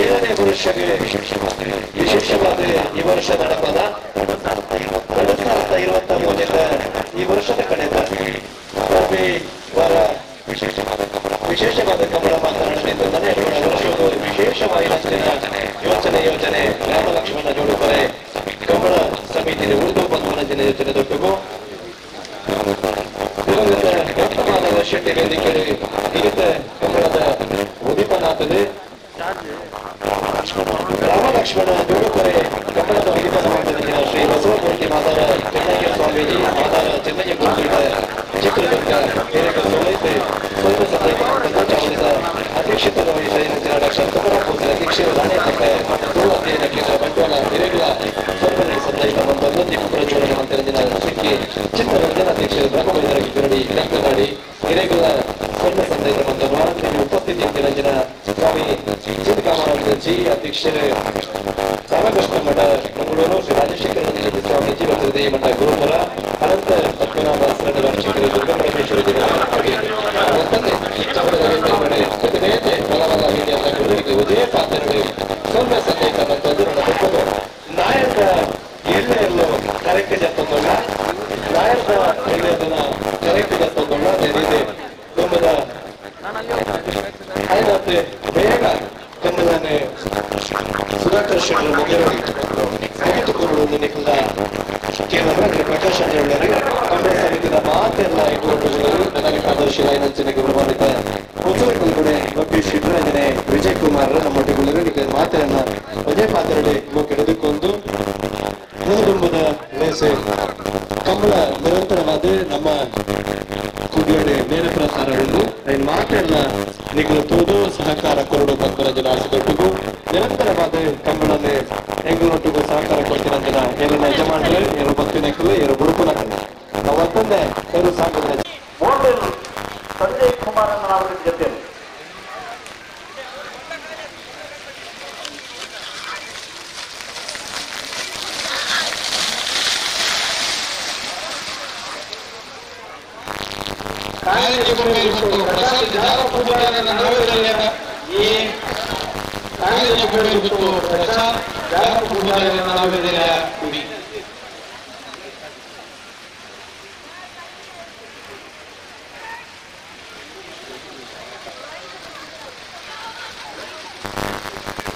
ಏಳನೇ ವರ್ಷಕ್ಕೆ ವಿಶೇಷವಾದ ಈ ವರ್ಷ നടಪದ 2023 ಈ ವರ್ಷದ ಕಡೆದ ವಾರ ವಿಶೇಷವಾದ ಕಮಲ ಮಾತನಾಡಲಿದ್ದು ವರ್ಷದ ವಿಶೇಷವಾಗಿ ಯೋಚನೆ ಯೋಜನೆ ರಾಮ ಲಕ್ಷ್ಮಣ ಜೋಡುಕರೆ ಕಮಲ ಸಮಿತಿ ಉರ್ದು ಬಂಧನ ಯೋಜನೆ ದೊಡ್ಡಗು ದಿವಂಗತ ಶೆಟ್ಟಿ ವೇದಿಕೆ ನಿಗತ ಕಮಲದ ಉದೀಪನಾಥದೆ ರಾಮ ಲಕ್ಷ್ಮಣ ಜೋಡುಕರೆ ಕಮಲದ ಉದೀಪನ ಮಾಡಿದ ಶ್ರೀ ಬಸವಮೂರ್ತಿ ಮಾತಾರ ಚೆನ್ನಯ್ಯ ಸ್ವಾಮೀಜಿ ಮಾತಾರ ಚೆನ್ನಯ್ಯ ಗುರುಕುಲದ ಚಿತ್ರದುರ್ಗ ಸೋಲೈತೆ ಸ್ವಲ್ಪ ಸಂದರ್ಭ ಅಧ್ಯಕ್ಷತೆ ವಹಿಸಿದ ಡಾಕ್ಟರ್ ತುಮಕೂರು ಅಧ್ಯಕ್ಷರು ರಾಣೆ ತುಳು ಅಧ್ಯಯನ ಕೇಂದ್ರ ಬಂಟ್ವಾಳ ಹಿರೇಗಳ ಸ್ವಲ್ಪ ಸಂದರ್ಭ ಬಂದು ದೀಪ ಪ್ರಜ್ವಲನೆ ಮಂತ್ರಿನ ಸುಕ್ಕಿ ಚಿತ್ರರಂಜನ ಅಧ್ಯಕ್ಷರು ಬ್ರಹ್ಮವೈದ್ಯರ ಕಿರಡಿ ಕಂಕನಾಡಿ ಹಿರೇಗಳ ಸ್ವಲ್ಪ ಸಂದರ್ಭ ಬಂದು ಉಪಸ್ಥಿತಿ ನಿರಂಜನ ಸ್ವಾಮಿ ಚಿಂತಕಾಮಾನಂದ ಜಿ ಅಧ್ಯಕ್ಷರು ರಾಮಕೃಷ್ಣ ಮಠ ಮಂಗಳೂರು ಶ್ರೀ ರಾಜಶೇಖರ ಸ್ವಾಮೀಜಿ ಮತ್ತು ಮಠ ಗುರುಪುರ ಅನಂತ ಪದ್ಮನಾಭ ಅರ್ಚಕರು ದುರ್ಗಾ ಪರಮೇಶ್ವರಿ ನಾಯಕ ಎಲ್ಲೆಲ್ಲೋ ಕರೆಕ್ಟ್ ಜತ್ತೊಂದಲ್ಲ ನಾಯಕ ಎಲ್ಲದನ್ನ ಕರೆಕ್ಟ್ ಜತ್ತೊಂದಲ್ಲ ಅದೇ ಕುಟುಂಬದ ಆಯ್ತು ಬೇಗ ಕಮ್ಮದಾನೆ ಸುಧಾಕರ್ ಶೆಟ್ಟರ್ ಮುಗಿತುಕೊಂಡು ನಿಖಿಲ ಕೇಂದ್ರ ಪ್ರಕಾಶ್ ಹೇಳಾರೆ ಕಾಂಗ್ರೆಸ್ ಸಮಿತಿಯ ಮಾತೆಲ್ಲ ಇಟ್ಟುಕೊಂಡು ನನಗೆ ಆದರ್ಶ ಗೌರವಾನ್ವಿತ ಹೊಸಕುಲ್ಗುಡೆ ಬಬ್ಬಿ ಶಿವರಂಜನೆ ವಿಜಯ್ ಕುಮಾರ್ ನಮ್ಮೊಟ್ಟಿಗೆ ಮಾತೆಯನ್ನ ಒಂದೇ ಪಾತ್ರೆಡೆ ಕೆಡೆದುಕೊಂಡು ಕುಟುಂಬದ ಲೇಸೆ ಕಮಲ ನಿರಂತರವಾದ ನಮ್ಮ ಕುಡಿಯೋಡೆ ನೇರ ಪ್ರಸಾರ ಉಂಟು ಮಾತೆಲ್ಲ ನಿಗಲು ತೂದು ಸಹಕಾರ ಕೊರಡು ಪದ್ಮರಾಜನ ಆಸೆಗೊಟ್ಟಿಗೂ ನಿರಂತರವಾದ ಕಂಬಳನೆ ಎಂಗಳೊಟ್ಟಿಗೂ ಸಹಕಾರ ಕೊಡ್ತೀರಂತ ಎಲ್ಲ ಯಜಮಾನರು ಎರಡು ಭಕ್ತಿನಕ್ಕಲು ಎರಡು ಬುಡುಪುನಕ್ಕಲು ನಾವು ಒತ್ತಂದೆ ಎರಡು ಸಾಕು ಸಂಜಯ್ ಕುಮಾರ್ ಅವರ ಜೊತೆ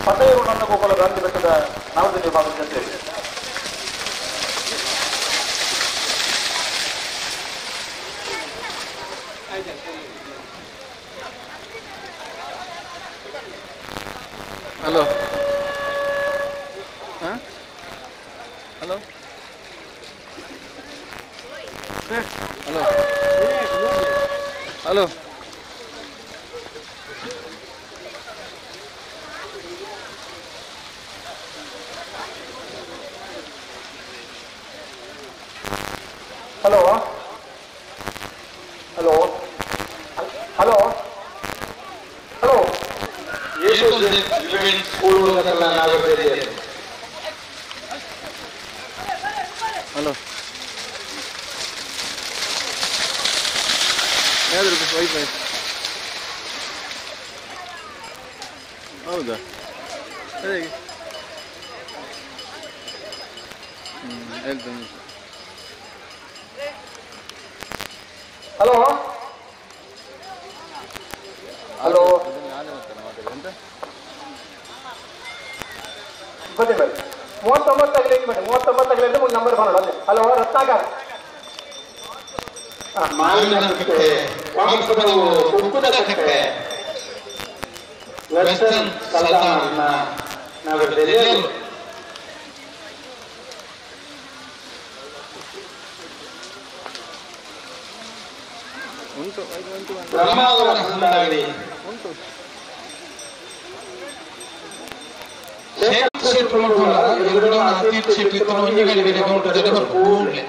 ಪಟೇರು ನಂದಗೋಪಾಲ ಗಾಂಧಿ ಬೆಟ್ಟದ ನವದ ವಿಭಾಗದ ಜೊತೆ hello hello hello hello hello hello hello hello hello ಯಾವ್ದು ವೈಫೈ ಹೌದಾ ಹೇಗೆ ಹೇಳ್ತೇನೆ. ಹಲೋ ಹಲೋ ಬನ್ನಿ ಬನ್ನಿ 39 ಆಗಲಿ ಬನ್ನಿ 39 ಆಗಲಿ ಅಂದ್ರೆ ಒಂದು ನಂಬರ್ ಬರೋಣ. ಹಲೋ ರತ್ನಾಕರ್ ಮಾವಿನ ಕಟ್ಟೆ ಪಂಪದವು ಕುಕ್ಕುದ ಕಟ್ಟೆ ವೆಸ್ಟರ್ನ್ ಸಲ್ತಾನ ನಗರದಲ್ಲಿ ಉಂಟು ಉಂಟು ಬ್ರಹ್ಮಾವರ ಹೊಂದಾಗಲಿ ಉಂಟು ಶೇಖರ್ ಶೆಟ್ ಅತೀತ್ ಶೆಟ್ ಒಂಜಿ ಗಳಿಗೆ ಕೌಂಟರ್ ಜತೆ ಕೂಡ್ಲೆ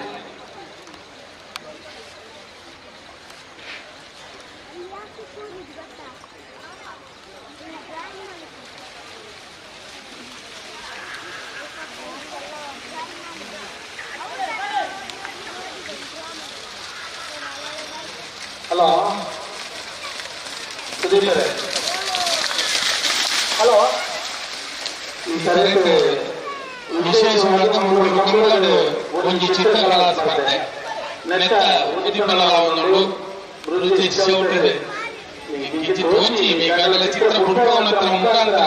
ಹಲೋ ಸುದೀಪ್ ಹಲೋ ವಿಶೇಷವಾದ ಮಂಗಳೂರು ಒಂಜಿ ಚಿತ್ರಕಲಾ ಸ್ಪರ್ಧೆ ನೆತ್ತ ಉದಿಪಲವನ್ನು ವೃತ್ತಿ ಚೌಟರೆ ತೋಚಿ ಬೇಕಾದರೆ ಚಿತ್ರ ಪುಟ್ಟವನ ಮುಖಾಂತರ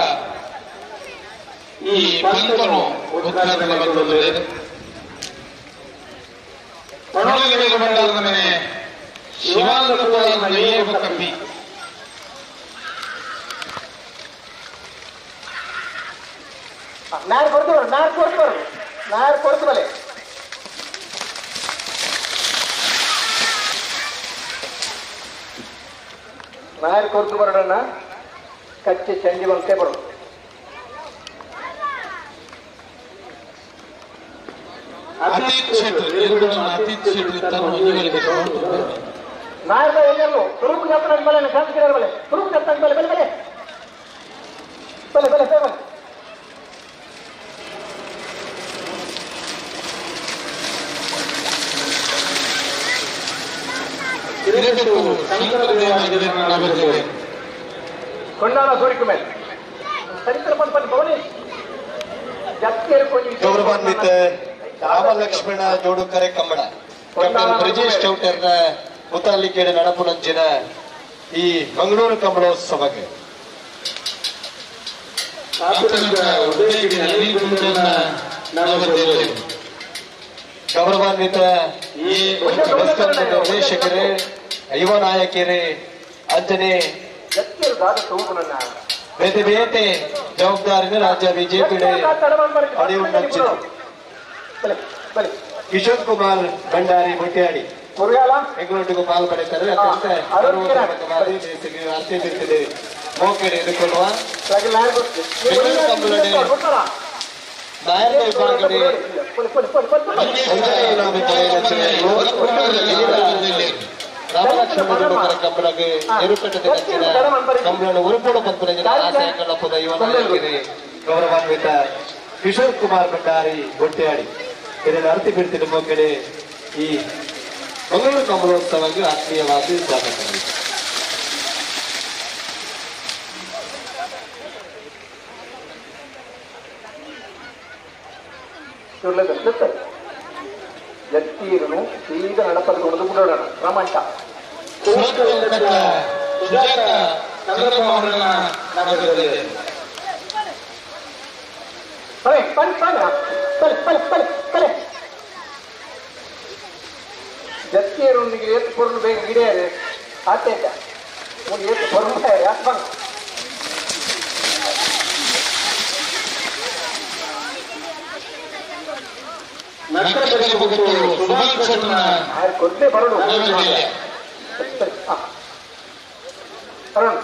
ಈ ಪಂತನು ಉದ್ಘಾಟನೆ ಮಾಡಿಕೊಂಡಿದೆ. ಪಣೋಲಿಗೆ ಬಂಡಾರದ ಮನೆ ಶಿವಾನಂದ ಕಬ್ಬಿ ನಾರು ಕೊಡ್ತು ಬರು ನಾರು ಕೊಡ್ತು ಬರು ನಾರು ಕೊಡ್ತು ಬಲೆ ನಾರು ಕೊಡ್ತು ಬರೋಣ ಕಚ್ಚಿ ಚಂಡಿ ಬಂತೆ ಬರು ನಾರು ಎಲ್ಲರೂ ತುರುಕು ಜಾತ್ರೆ ಬಲೆ ಶಾಸಕರ ಬಲೆ ತುರುಕು ಜಾತ್ರೆ ಬಲೆ ಬಲೆ ಬಲೆ ಬಲೆ ಬಲೆ ಬಲೆ ಕೊಂಡಾಣ ಸೂರ್ಯಕುಮಾರ್ ಚರಿತ್ರ ಪಂಪ ಭವನೇಶ್ ಗೌರವಾನ್ವಿತ ರಾಮಲಕ್ಷ್ಮಣ ಜೋಡುಕರೆ ಕಮ್ಮಡ ಕ್ಯಾಪ್ಟನ್ ಬ್ರಿಜೇಶ್ ಚೌಟರ್ನ ಮುತಾಲಿಕೇಡು ನಡಪುನಂಚಿನ ಈ ಮಂಗಳೂರು ಕಂಬಳೋತ್ಸವಕ್ಕೆ ಗೌರವಾನ್ವಿತ ಈ ನಿರ್ದೇಶಕರೇ ಯುವ ನಾಯಕರೇ ಅಂಜನೆ ಬೇತೆ ಬೇತೆ ಜವಾಬ್ದಾರಿನ ರಾಜ್ಯ ಬಿಜೆಪಿ ಕಿಶೋರ್ ಕುಮಾರ್ ಭಂಡಾರಿ ಮೊಟ್ಯಾಡಿ ಬೆಂಗಳೂರಿಗೂ ಪಾಲ್ ಪಡೆಯುತ್ತಾರೆ. ಅತ್ಯಂತ ಮೋಕೆಡೆ ಎದುರ್ಕೊಳ್ಳುವ ನಾಯಕ ವಿಭಾಗದ ರಾಮಲಕ್ಷ್ಮಣ ಜೋಡುಕರ ಕಂಬಳಗೆ ಎರುಕಟ್ಟದ ಕಂಬಳನ ಉರುಪೋಡು ಪಂಪನ ಆಶಯಗಳ ಯುವ ನಾಯಕರೇ ಗೌರವಾನ್ವಿತ ಕಿಶೋರ್ ಕುಮಾರ್ ಭಂಡಾರಿ ಗೊಟ್ಟೆಯಾಡಿ ಇದನ್ನು ಅರ್ತಿ ಬಿಡ್ತಿದ್ದ ಕಡೆ ಈ ಮಂಗಳೂರು ಕಂಬಳೋತ್ಸವಕ್ಕೆ ಆತ್ಮೀಯವಾದ ಸ್ವಾಗತ. ಎತ್ತೀರನು ಸೀದಾ ನಡಪದಕೊಂಡು ಬಿಡೋಣ ರಮಂಟ ಜತ್ತಿಯರೊಂದಿಗೆ ಏತು ಪೊರ್ಲು ಬೇಗ ಗಿಡಿಯಾರೆ ಆತೇಟ ಒಂದು ಏತು ಪೊರ್ಲು ಯಾಕೆ ಕೊಡ್ಲೇ ಬರೋಣ ಅರುಣ್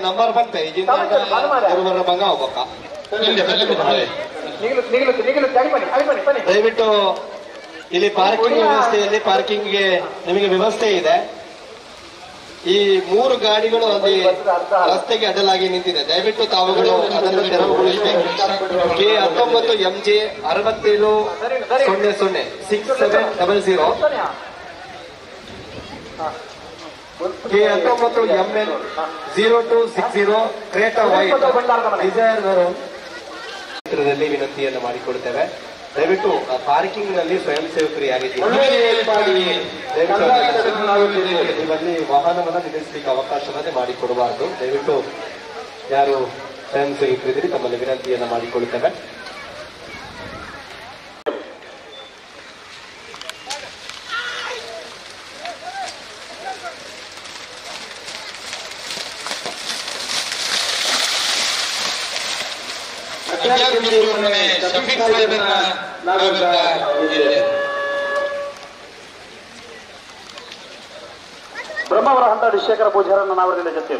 ನಂಬರ್ ಬಂತೆ ದಯವಿಟ್ಟು ಇಲ್ಲಿ ಪಾರ್ಕಿಂಗ್ ವ್ಯವಸ್ಥೆಯಲ್ಲಿ ಪಾರ್ಕಿಂಗ್ಗೆ ನಿಮಗೆ ವ್ಯವಸ್ಥೆ ಇದೆ. ಈ ಮೂರು ಗಾಡಿಗಳು ಅಲ್ಲಿ ರಸ್ತೆಗೆ ಅಡ್ಡಲಾಗಿ ನಿಂತಿದೆ. ದಯವಿಟ್ಟು ತಾವುಗಳು ಅದನ್ನು ತೆರವುಗೊಳಿಸಬೇಕು. K 19 MJ 67 00 6700, K 19 MN 0260 Creta white Dzire ಚಿತ್ರದಲ್ಲಿ ವಿನಂತಿಯನ್ನು ಮಾಡಿಕೊಡುತ್ತೇವೆ. ದಯವಿಟ್ಟು ಪಾರ್ಕಿಂಗ್ ನಲ್ಲಿ ಸ್ವಯಂ ಸೇವಕರು ಯಾರಿದ್ದೀರಿ ದಯವಿಟ್ಟು ನೀವಲ್ಲಿ ವಾಹನವನ್ನು ನಿಲ್ಲಿಸಲಿಕ್ಕೆ ಅವಕಾಶವನ್ನೇ ಮಾಡಿಕೊಡಬಾರದು. ದಯವಿಟ್ಟು ಯಾರು ಸ್ವಯಂ ಸೇವಕರಿದ್ದೀರಿ ತಮ್ಮಲ್ಲಿ ವಿನಂತಿಯನ್ನು ಮಾಡಿಕೊಳ್ಳುತ್ತೇವೆ. ಶಫೀಕ್ ಸಾಹೇಬರನ್ನ ನಾಗರ ಬ್ರಹ್ಮಾವರ ಹಂತಾಡಿ ಶೇಖರ ಪೂಜಾರನ್ನ ನಾವರದಿಂದ ಜೊತೆ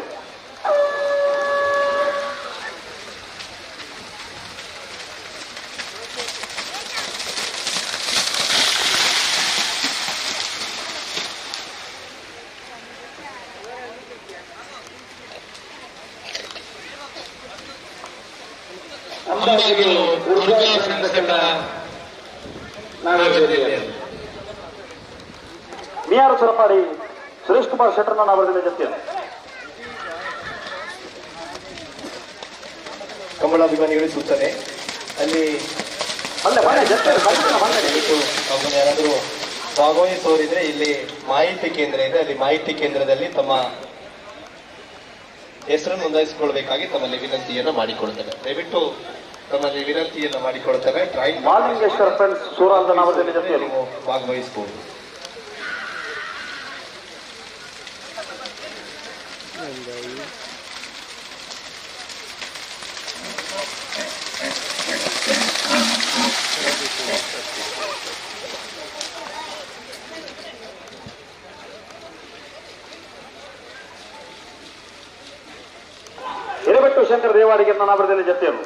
ಮಿಯಾರು ಸುರಪಾಡಿ ಸುರೇಶ್ ಕುಮಾರ್ ಶೆಟ್ಟರ್ನ ನಾವರದಿಂದ ಜೊತೆ ಕಮಲಾಭಿಮಾನಿಗಳು ಸೂಚನೆ ಅಲ್ಲಿ ಯಾರಾದರೂ ಭಾಗವಹಿಸೋರಿದ್ರೆ ಇಲ್ಲಿ ಮಾಹಿತಿ ಕೇಂದ್ರ ಇದೆ. ಅಲ್ಲಿ ಮಾಹಿತಿ ಕೇಂದ್ರದಲ್ಲಿ ತಮ್ಮ ಹೆಸರನ್ನು ನೋಂದಾಯಿಸಿಕೊಳ್ಬೇಕಾಗಿ ತಮ್ಮಲ್ಲಿ ವಿನಂತಿಯನ್ನ ಮಾಡಿಕೊಳ್ತೇವೆ. ದಯವಿಟ್ಟು ತಮ್ಮಲ್ಲಿ ವಿನಂತಿಯನ್ನ ಮಾಡಿಕೊಳ್ತೇವೆ. ಮಾಲಿಂಗೇಶ್ವರ ಫ್ರೆಂಡ್ಸ್ ಸೂರಾಲ್ದ ನಾವರದಿಂದ ಜೊತೆ ನೀವು ಭಾಗವಹಿಸಬಹುದು. ಹಿರೇಬೆಟ್ಟು ಶಂಕರ ದೇವಾಡಿಗೆ ನಾವರದಿಂದ ಜೊತೆಯರು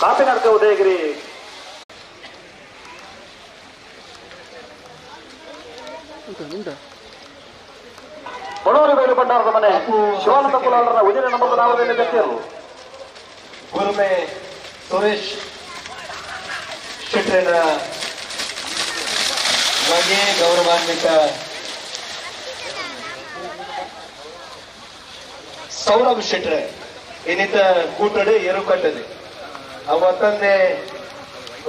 ಕಾಪಿನಡ್ಕ ಉದಯಗಿರಿ ಬಡವರು ಬೇಲು ಭಂಡಾರದ ಮನೆ ಶಿವಾನಂದ ಕುಲಾಲರ ಉಜಿರೆ ನಂಬರ್ ನಾವರದಿಂದ ಜೊತೆಯರು ಗುರುಮೆ ಸುರೇಶ್ ಶೆಟ್ಟರನ ಮಗೆ ಗೌರವಾನ್ವಿತ ಸೌರಭ್ ಶೆಟ್ರೆ ಇನ್ನಿತ ಕೂಟಡೆ ಏರುಕಟ್ಟದೆ ಅವತ್ತಂದೆ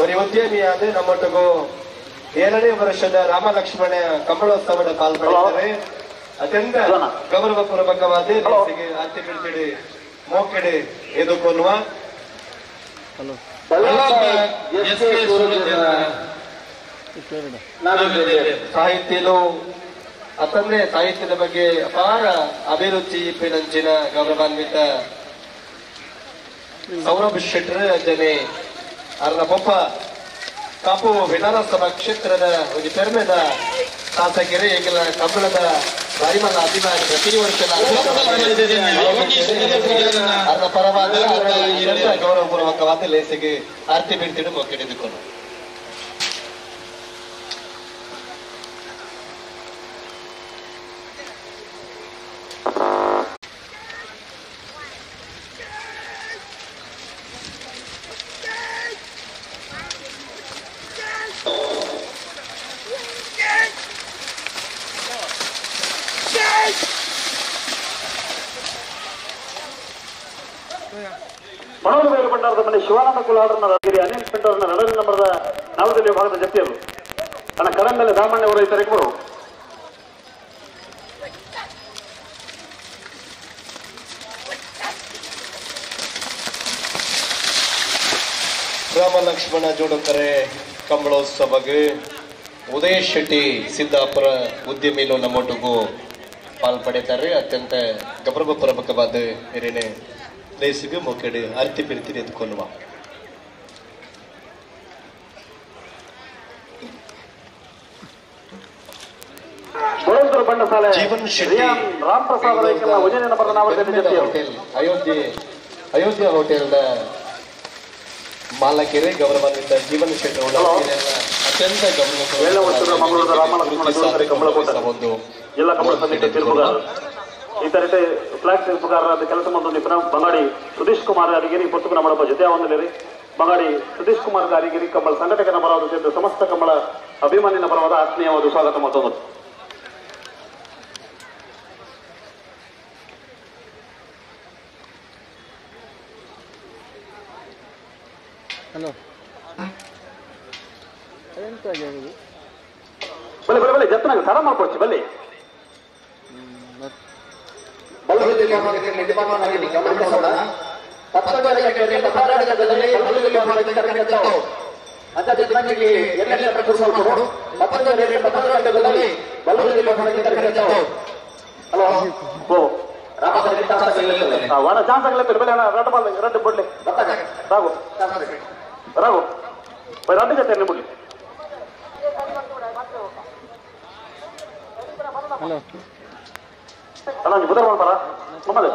ಒಂದು ಉದ್ಯಮಿಯಾದ ನಮ್ಮೊಟ್ಟಿಗೂ 7ನೇ ವರ್ಷದ ರಾಮ ಲಕ್ಷ್ಮಣ ಕಂಬಳೋತ್ಸವದ ಪಾಲ್ಪಡೆಯುತ್ತಾರೆ. ಅತ್ಯಂತ ಗೌರವಪೂರ್ವಕವಾದ ಅತಿ ಬಿಡ್ತಿಡಿ ಮೋಕೆಡೆ ಎದುಕೊಲ್ಲುವ ಸಾಹಿತ್ಯಲು ಅತಂದ್ರೆ ಸಾಹಿತ್ಯದ ಬಗ್ಗೆ ಅಪಾರ ಅಭಿರುಚಿ ಪಿನಂಚಿನ ಗೌರವಾನ್ವಿತ ಸೌರಭ್ ಶೆಟ್ಟರ್ ಅಜ್ಜನೆ ಅರ್ನ ಪೊಪ್ಪ ಕಾಪು ವಿಧಾನಸಭಾ ಕ್ಷೇತ್ರದ ಒಂದು ಪೆರ್ಮೆದ ಶಾಸಕರೇ ಈಗಿನ ಕಂಬಳದ ಬಾರಿಮಲ್ಲ ಅಭಿಮಾನಿ ಪ್ರತಿ ವರ್ಷ ಅರ್ನ ಪರವಾದ ಗೌರವಪೂರ್ವಕವಾದ ಲೇಸಿಗೆ ಆರ್ತಿ ಬೀಳ್ತಿಡು ಮೊಕ್ಕಿಡಿದುಕೊಂಡು ಬಡವರು ಭಂಡಾರದ ಮನೆ ಶಿವಾನಂದ ಕುಲಾಡರನ್ನ ಅನಿಲ್ ಪಿಂಡೋರ್ನ ನಡರಿ ನಂಬರದ ನವದೆಹಲಿ ವಿಭಾಗದ ಜಪ್ತಿಯರು ತನ್ನ ಕರಂಗಲ್ಲಿ ಸಾಮಾನ್ಯವರು ರೈತರಿಬ್ಬರು ರಾಮ ಲಕ್ಷ್ಮಣ ಜೋಡಕರೆ ಕಂಬಳೋತ್ಸವಗೆ ಉದಯ ಶೆಟ್ಟಿ ಸಿದ್ದಾಪುರ ಉದ್ಯಮಿಲು ನಮ್ಮೊಟ್ಟಿಗೂ ಪಾಲ್ಪಡೆತಾರೆ. ಅತ್ಯಂತ ಗೌರವಪೂರ್ವಕವಾದ ಹಿರಿನೆ ಲೇಸಿಗೆ ಮೊಕೆಡೆ ಅರ್ತಿ ಪಿರ್ತಿರಿ ಎದ್ಕೊಳ್ಳುವ ಜೀವನ್ ಶೆಟ್ಟಿ ಅಯೋಧ್ಯೆ ಅಯೋಧ್ಯೆ ಹೋಟೆಲ್ನ ಮಾಲಕರೇ ಗೌರವಾನ್ವಿತ ಜೀವನ್ ಶೆಟ್ಟಿ ಅತ್ಯಂತ ಗೌರವ ಜಿಲ್ಲಾ ಕಂಬಳ ಸಮಿತಿ ತೀರ್ಪುಗಾರ ಈ ತರ ಫ್ಲಾಗ್ ತೀರ್ಪುಗಾರರಾದ ಕೆಲಸ ಮತ್ತು ನಿಪುಣ ಬಂಗಾಡಿ ಸುಧೀಶ್ ಕುಮಾರ್ ಅರಿಗಿರಿ ಪುಸ್ತಕ ಮಾಡಪ್ಪ ಜೊತೆ ಹೊಂದಲಿರಿ. ಬಂಗಾಡಿ ಸುಧೀಶ್ ಕುಮಾರ್ ಅರಿಗಿರಿ ಕಂಬಳ ಸಂಘಟಕನ ಪರವಾದ ಸೇರಿದ ಸಮಸ್ತ ಕಂಬಳ ಅಭಿಮಾನಿನ ಪರವಾದ ಆತ್ಮೀಯವಾದ ಸ್ವಾಗತ ಮತ್ತೊಂದು. ಹಲೋ ಎಂತ ಆಗಿದೆ? ಬಲೆ ಬಲೆ ಬಲೆ ಜತ್ನಾಗ ಸರ ಮಾಡ್ಕೊಡ್ಸಿ ಬಲ್ಲಿ. ವಾಡ ಚಾನ್ಸ್ ಆಗಲೇ ಬೆಲೆ ರಡ್ಡು ಬಾಲ್ ರಡ್ಡು ಬಿಡ್ಲಿ ರಾಘು ರಾಘು ರಡ್ಡು ಜೊತೆ ಬಿಡ್ಲಿ. ಹಲೋ ಅಣ್ಣ ಬುಧವಾರ ಮಾಡ್ತಾರಾ ಮಮ್ಮದು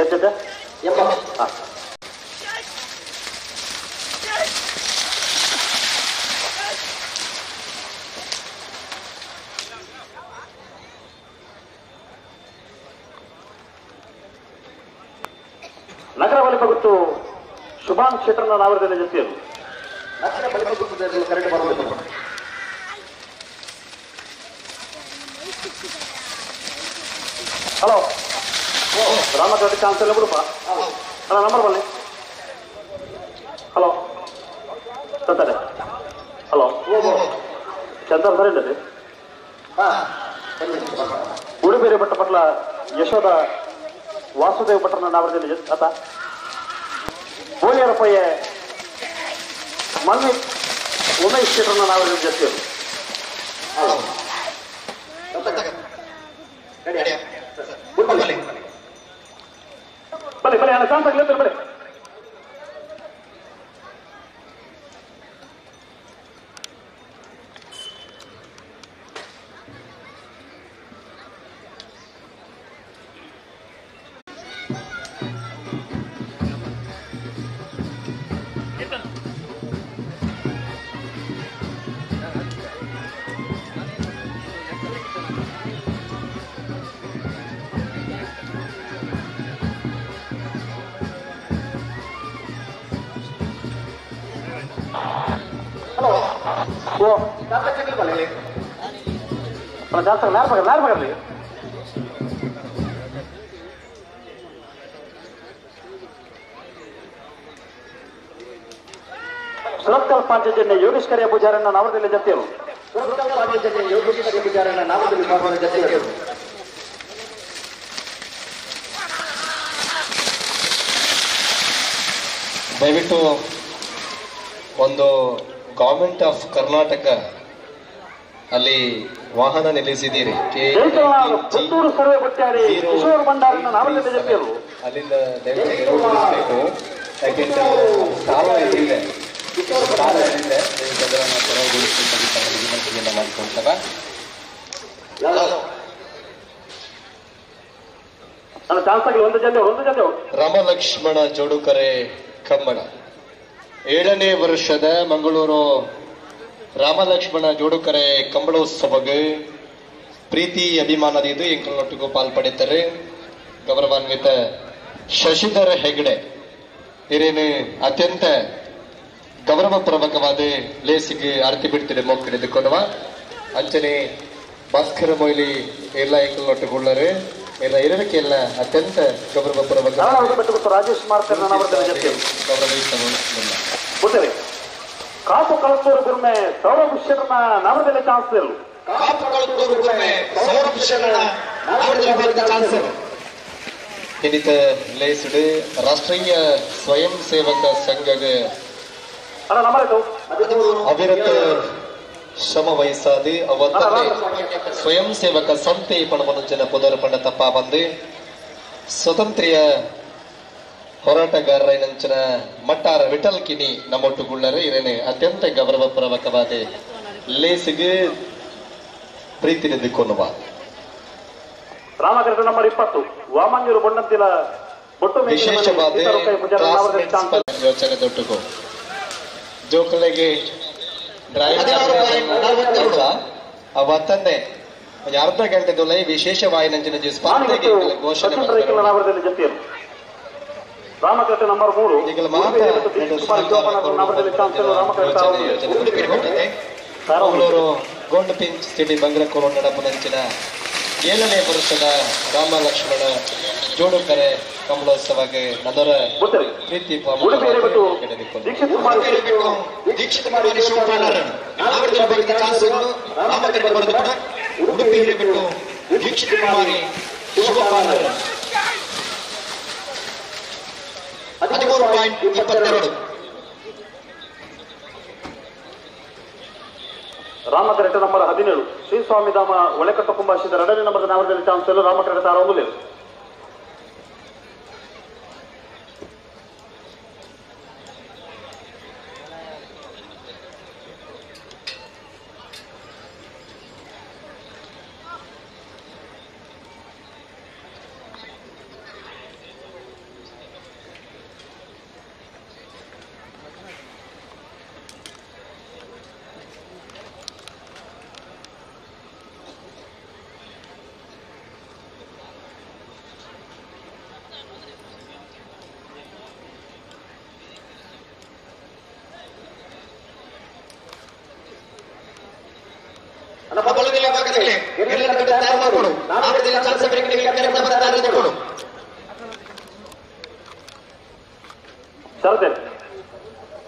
ಎಷ್ಟು ಹಾಂ. ನಗರ ಬಲಿಪಗುತ್ತು ಶುಭಾಂಗ್ ಕ್ಷೇತ್ರನ ನಾವರದಲ್ಲಿ ಜೊತೆಯರು ನಗರ ಬಲಿಪಗುತ್ತು ಕರೆಕ್ಟ್ ಬರಬೇಕು. ಹಲೋ ರಾಮಕೃಷ್ಣ ಚಾನ್ಸ್ ಎಲ್ಲ ಬಿಡಪ್ಪ. ಅಣ್ಣ ನಂಬರ್ ಬನ್ನಿ. ಹಲೋ ಸತ್ತರೆ. ಹಲೋ ಚಂದ್ರ ಸರಿ ಇದೆ. ಉಡುಬೇರೆ ಭಟ್ಟ ಪಟ್ಲ ಯಶೋಧ ವಾಸುದೇವ ಭಟ್ರನ ನಾವರದಲ್ಲಿ ಆತ ಬೋಲಿಯರಪ್ಪಯ್ಯ ಮನ್ವಿ ಉಮೇಶ್ ಶೆಟ್ಟರ್ನ ನಾವರದಲ್ಲಿ ಜೊತೆಯರು. ಬಲೆ ಬಲೆ ಅಣ್ಣ ಚಾನ್ಸ್ ಆಗಲಿ ಬಲೆ. ಓ ಜಾಸ್ತಿ ನಾರ್ ಬಗರ್ ನಾರ್ ಬಗರ್ಲಿ. ಸುರತ್ಕಲ್ ಪಾಂಚಜನ್ಯ ಯೋಗೇಶ್ ಕರಿಯ ಪೂಜಾರನ್ನ ನಾವರದಲ್ಲಿ ಜೊತೆಯರು. ಸುರತ್ಕಲ್ ಪಾಂಚಜನ್ಯ ಯೋಗೇಶ್ ಕರಿಯ ಪೂಜಾರನ್ನ ನಾವರದಲ್ಲಿ ಜೊತೆಯರು. ದಯವಿಟ್ಟು ಒಂದು ಗವರ್ಮೆಂಟ್ ಆಫ್ ಕರ್ನಾಟಕ ಅಲ್ಲಿ ವಾಹನ ನಿಲ್ಲಿಸಿದ್ದೀರಿ. ಅಲ್ಲಿಂದ ದಯವಿಟ್ಟು ತೆರವುಗೊಳಿಸಬೇಕು. ಯಾಕೆಂದ್ರೆ ಸಾಲ ಎಲ್ಲಿದೆ, ಸಾಲ ಎಲ್ಲಿದೆ, ದಯವಿಟ್ಟು ಅದನ್ನು ತೆರವುಗೊಳಿಸಬೇಕಾಗಿ ತಮ್ಮಲ್ಲಿ ವಿನಂತಿಯನ್ನು ಮಾಡಿಕೊಳ್ತವೆ. ರಾಮಲಕ್ಷ್ಮಣ ಜೋಡುಕರೆ ಕಂಬಳ 7ನೇ ವರ್ಷದ ಮಂಗಳೂರು ರಾಮಲಕ್ಷ್ಮಣ ಜೋಡುಕರೆ ಕಂಬಳೋತ್ಸವಗೆ ಪ್ರೀತಿ ಅಭಿಮಾನದಿದ್ದು ಎಂಕಲ್ನೊಟ್ಟಿಗೂ ಪಾಲ್ಪಡೆಯುತ್ತಾರೆ ಗೌರವಾನ್ವಿತ ಶಶಿಧರ ಹೆಗ್ಡೆ ಹಿರೇನು ಅತ್ಯಂತ ಗೌರವಪೂರ್ವಕವಾದ ಲೇಸಿಗೆ ಆರತಿ ಬಿಡ್ತಿದೆ ಮೊಕ್ಕಿಡಿದುಕೊಳ್ಳುವ ಅಂಚನೆ ಭಾಸ್ಕರ ಮೊಯ್ಲಿ ಎಲ್ಲ ಎಂಕಲ್ನೊಟ್ಟುಗೊಳ್ಳರು ಎಲ್ಲ ಇರಲಿಕ್ಕೆ ಎಲ್ಲ ಅತ್ಯಂತ ಗೌರವಪೂರ್ವಕ ರಾಜೇಶ್ ಕಾಪು ಕಳತ್ತೂರು ಗುರ್ಮೆ ಸೌರಭ್ ಶರ್ಮ ನಾಮದಲ್ಲಿ ಚಾನ್ಸಲ್. ಕಾಪು ಕಳತ್ತೂರು ಗುರ್ಮೆ ಸೌರಭ್ ಶರ್ಮ ನಾಮದಲ್ಲಿ ಚಾನ್ಸಲ್. ಇನ್ನಿತ ಲೇಸುಡು ರಾಷ್ಟ್ರೀಯ ಸ್ವಯಂ ಸೇವಕ ಸಂಘದ ಅವಿರತ ಶ್ರಮ ವಹಿಸಾದಿ ಅವತ್ತೇ ಸ್ವಯಂ ಸೇವಕ ಸಂತೆ ಪಣಮನುಜನ ಪುದರ್ ಪಂಡ ತಪ್ಪ ಬಂದು ಸ್ವತಂತ್ರ್ಯ ಹೋರಾಟಗಾರರಂಚಿನ ಮಟ್ಟಾರ ವಿಠಲ್ ಕಿನಿ ನಮ್ಮೊಟ್ಟುಗುಳ್ಳರೆ ಇರೇನೆ ಅತ್ಯಂತ ಗೌರವಪೂರ್ವಕವಾದ ಲೇಸಿಗೆ ಪ್ರೀತಿ ನಿಂದಿಕೊಳ್ಳುವ ರಾಮಕೃಷ್ಣ ನಂಬರ್ 20 ವಾಮಂಜೂರು ಬೊಂಡಂತಿಲ ಬೊಟ್ಟು ವಿಶೇಷವಾದ ಯೋಚನೆ ದೊಡ್ಡಗು ಜೋಕುಲೆಗೆ ಡ್ರೈವಿಂಗ್ ಅವತ್ತಂದೆ ಅರ್ಧ ಗಂಟೆ ದೊಲೆ ವಿಶೇಷ ವಾಯಿನಂಚಿನ ಸ್ಪರ್ಧೆಗೆ ಘೋಷಣೆ Ramakrishna number 3 Mangaluru gold finch city ಬಂಗ್ರಕೋಲು ನಡಪುನಂಚಿನ 7ನೇ ವರ್ಷದ ರಾಮ ಲಕ್ಷ್ಮಣ ಜೋಡುಕರೆ ಕಮಲೋತ್ಸವಕ್ಕೆ ನದರ ಪ್ರೀತಿ 13.22. ರಾಮಕರೆಟ ನಂಬರ್ 17 ಶ್ರೀ ಸ್ವಾಮಿಧಾಮ ಒಳಕಟ್ಟ ಕುಂಬಾಶಿದ ಎರಡನೇ ನಂಬರ್ ನಾವರದಲ್ಲಿ ಚಾನ್ಸಲ್ ರಾಮಕರೆಟ ತಾರೊಂದು.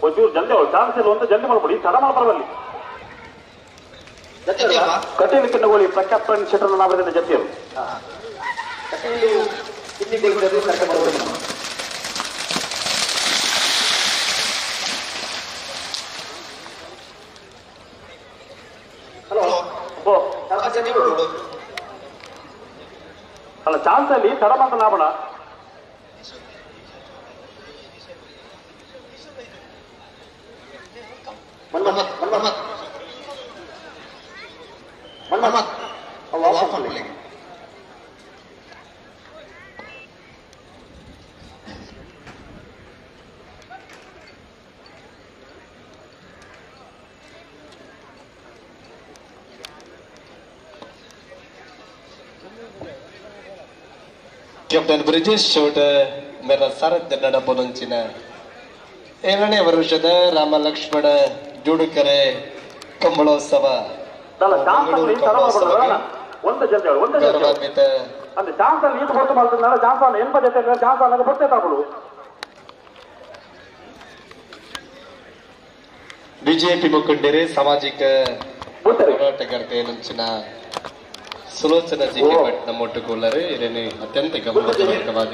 ಒಂಚೂರು ಜಲ್ದಿ ಚಾನ್ಸ್ ಇಲ್ಲ ಅಂತ ಜಲ್ದಿ ಮಾಡ್ಬಿಡಿ, ತಡ ಮಾಡ್ಬಾರ್ದಲ್ಲಿ. ಕಟೀಲು ಕಿನ್ನಗೋಳಿ ಪ್ರಖ್ಯಾತ ಶೆಟ್ಟರ್ ನಾಮದಿಂದ ಜತಿಯರು. ಅಲ್ಲ ಚಾನ್ಸ್ ಅಲ್ಲಿ ತಡ ಮಾಡ್ತಾನೆ ಲಾಭಣ. ಕ್ಯಾಪ್ಟನ್ ಬ್ರಿಜೇಶ್ ಚೌಟ ಮೇರ ಸಾರಥ್ಯ ನಡಪೊನಂಚಿನ 7ನೇ ವರುಷದ ರಾಮ ಲಕ್ಷ್ಮಣ ಜೋಡುಕರೆ ಕಂಬಳೋತ್ಸವ ಗೌರವಾನ್ವಿತ ಬಿಜೆಪಿ ಮುಖಂಡರೇ ಸಾಮಾಜಿಕ ಹೋರಾಟಗಾರ್ತೆ ನಂಚಿನ ಸುಲೋಚನಾ ಜಿ ಕೆ ಭಟ್ ನಮ್ಮೊಟ್ಟುಕೊಳ್ಳರೆ ಇದನ್ನೇ ಅತ್ಯಂತ ಗಮನಾರ್ಹವಾದ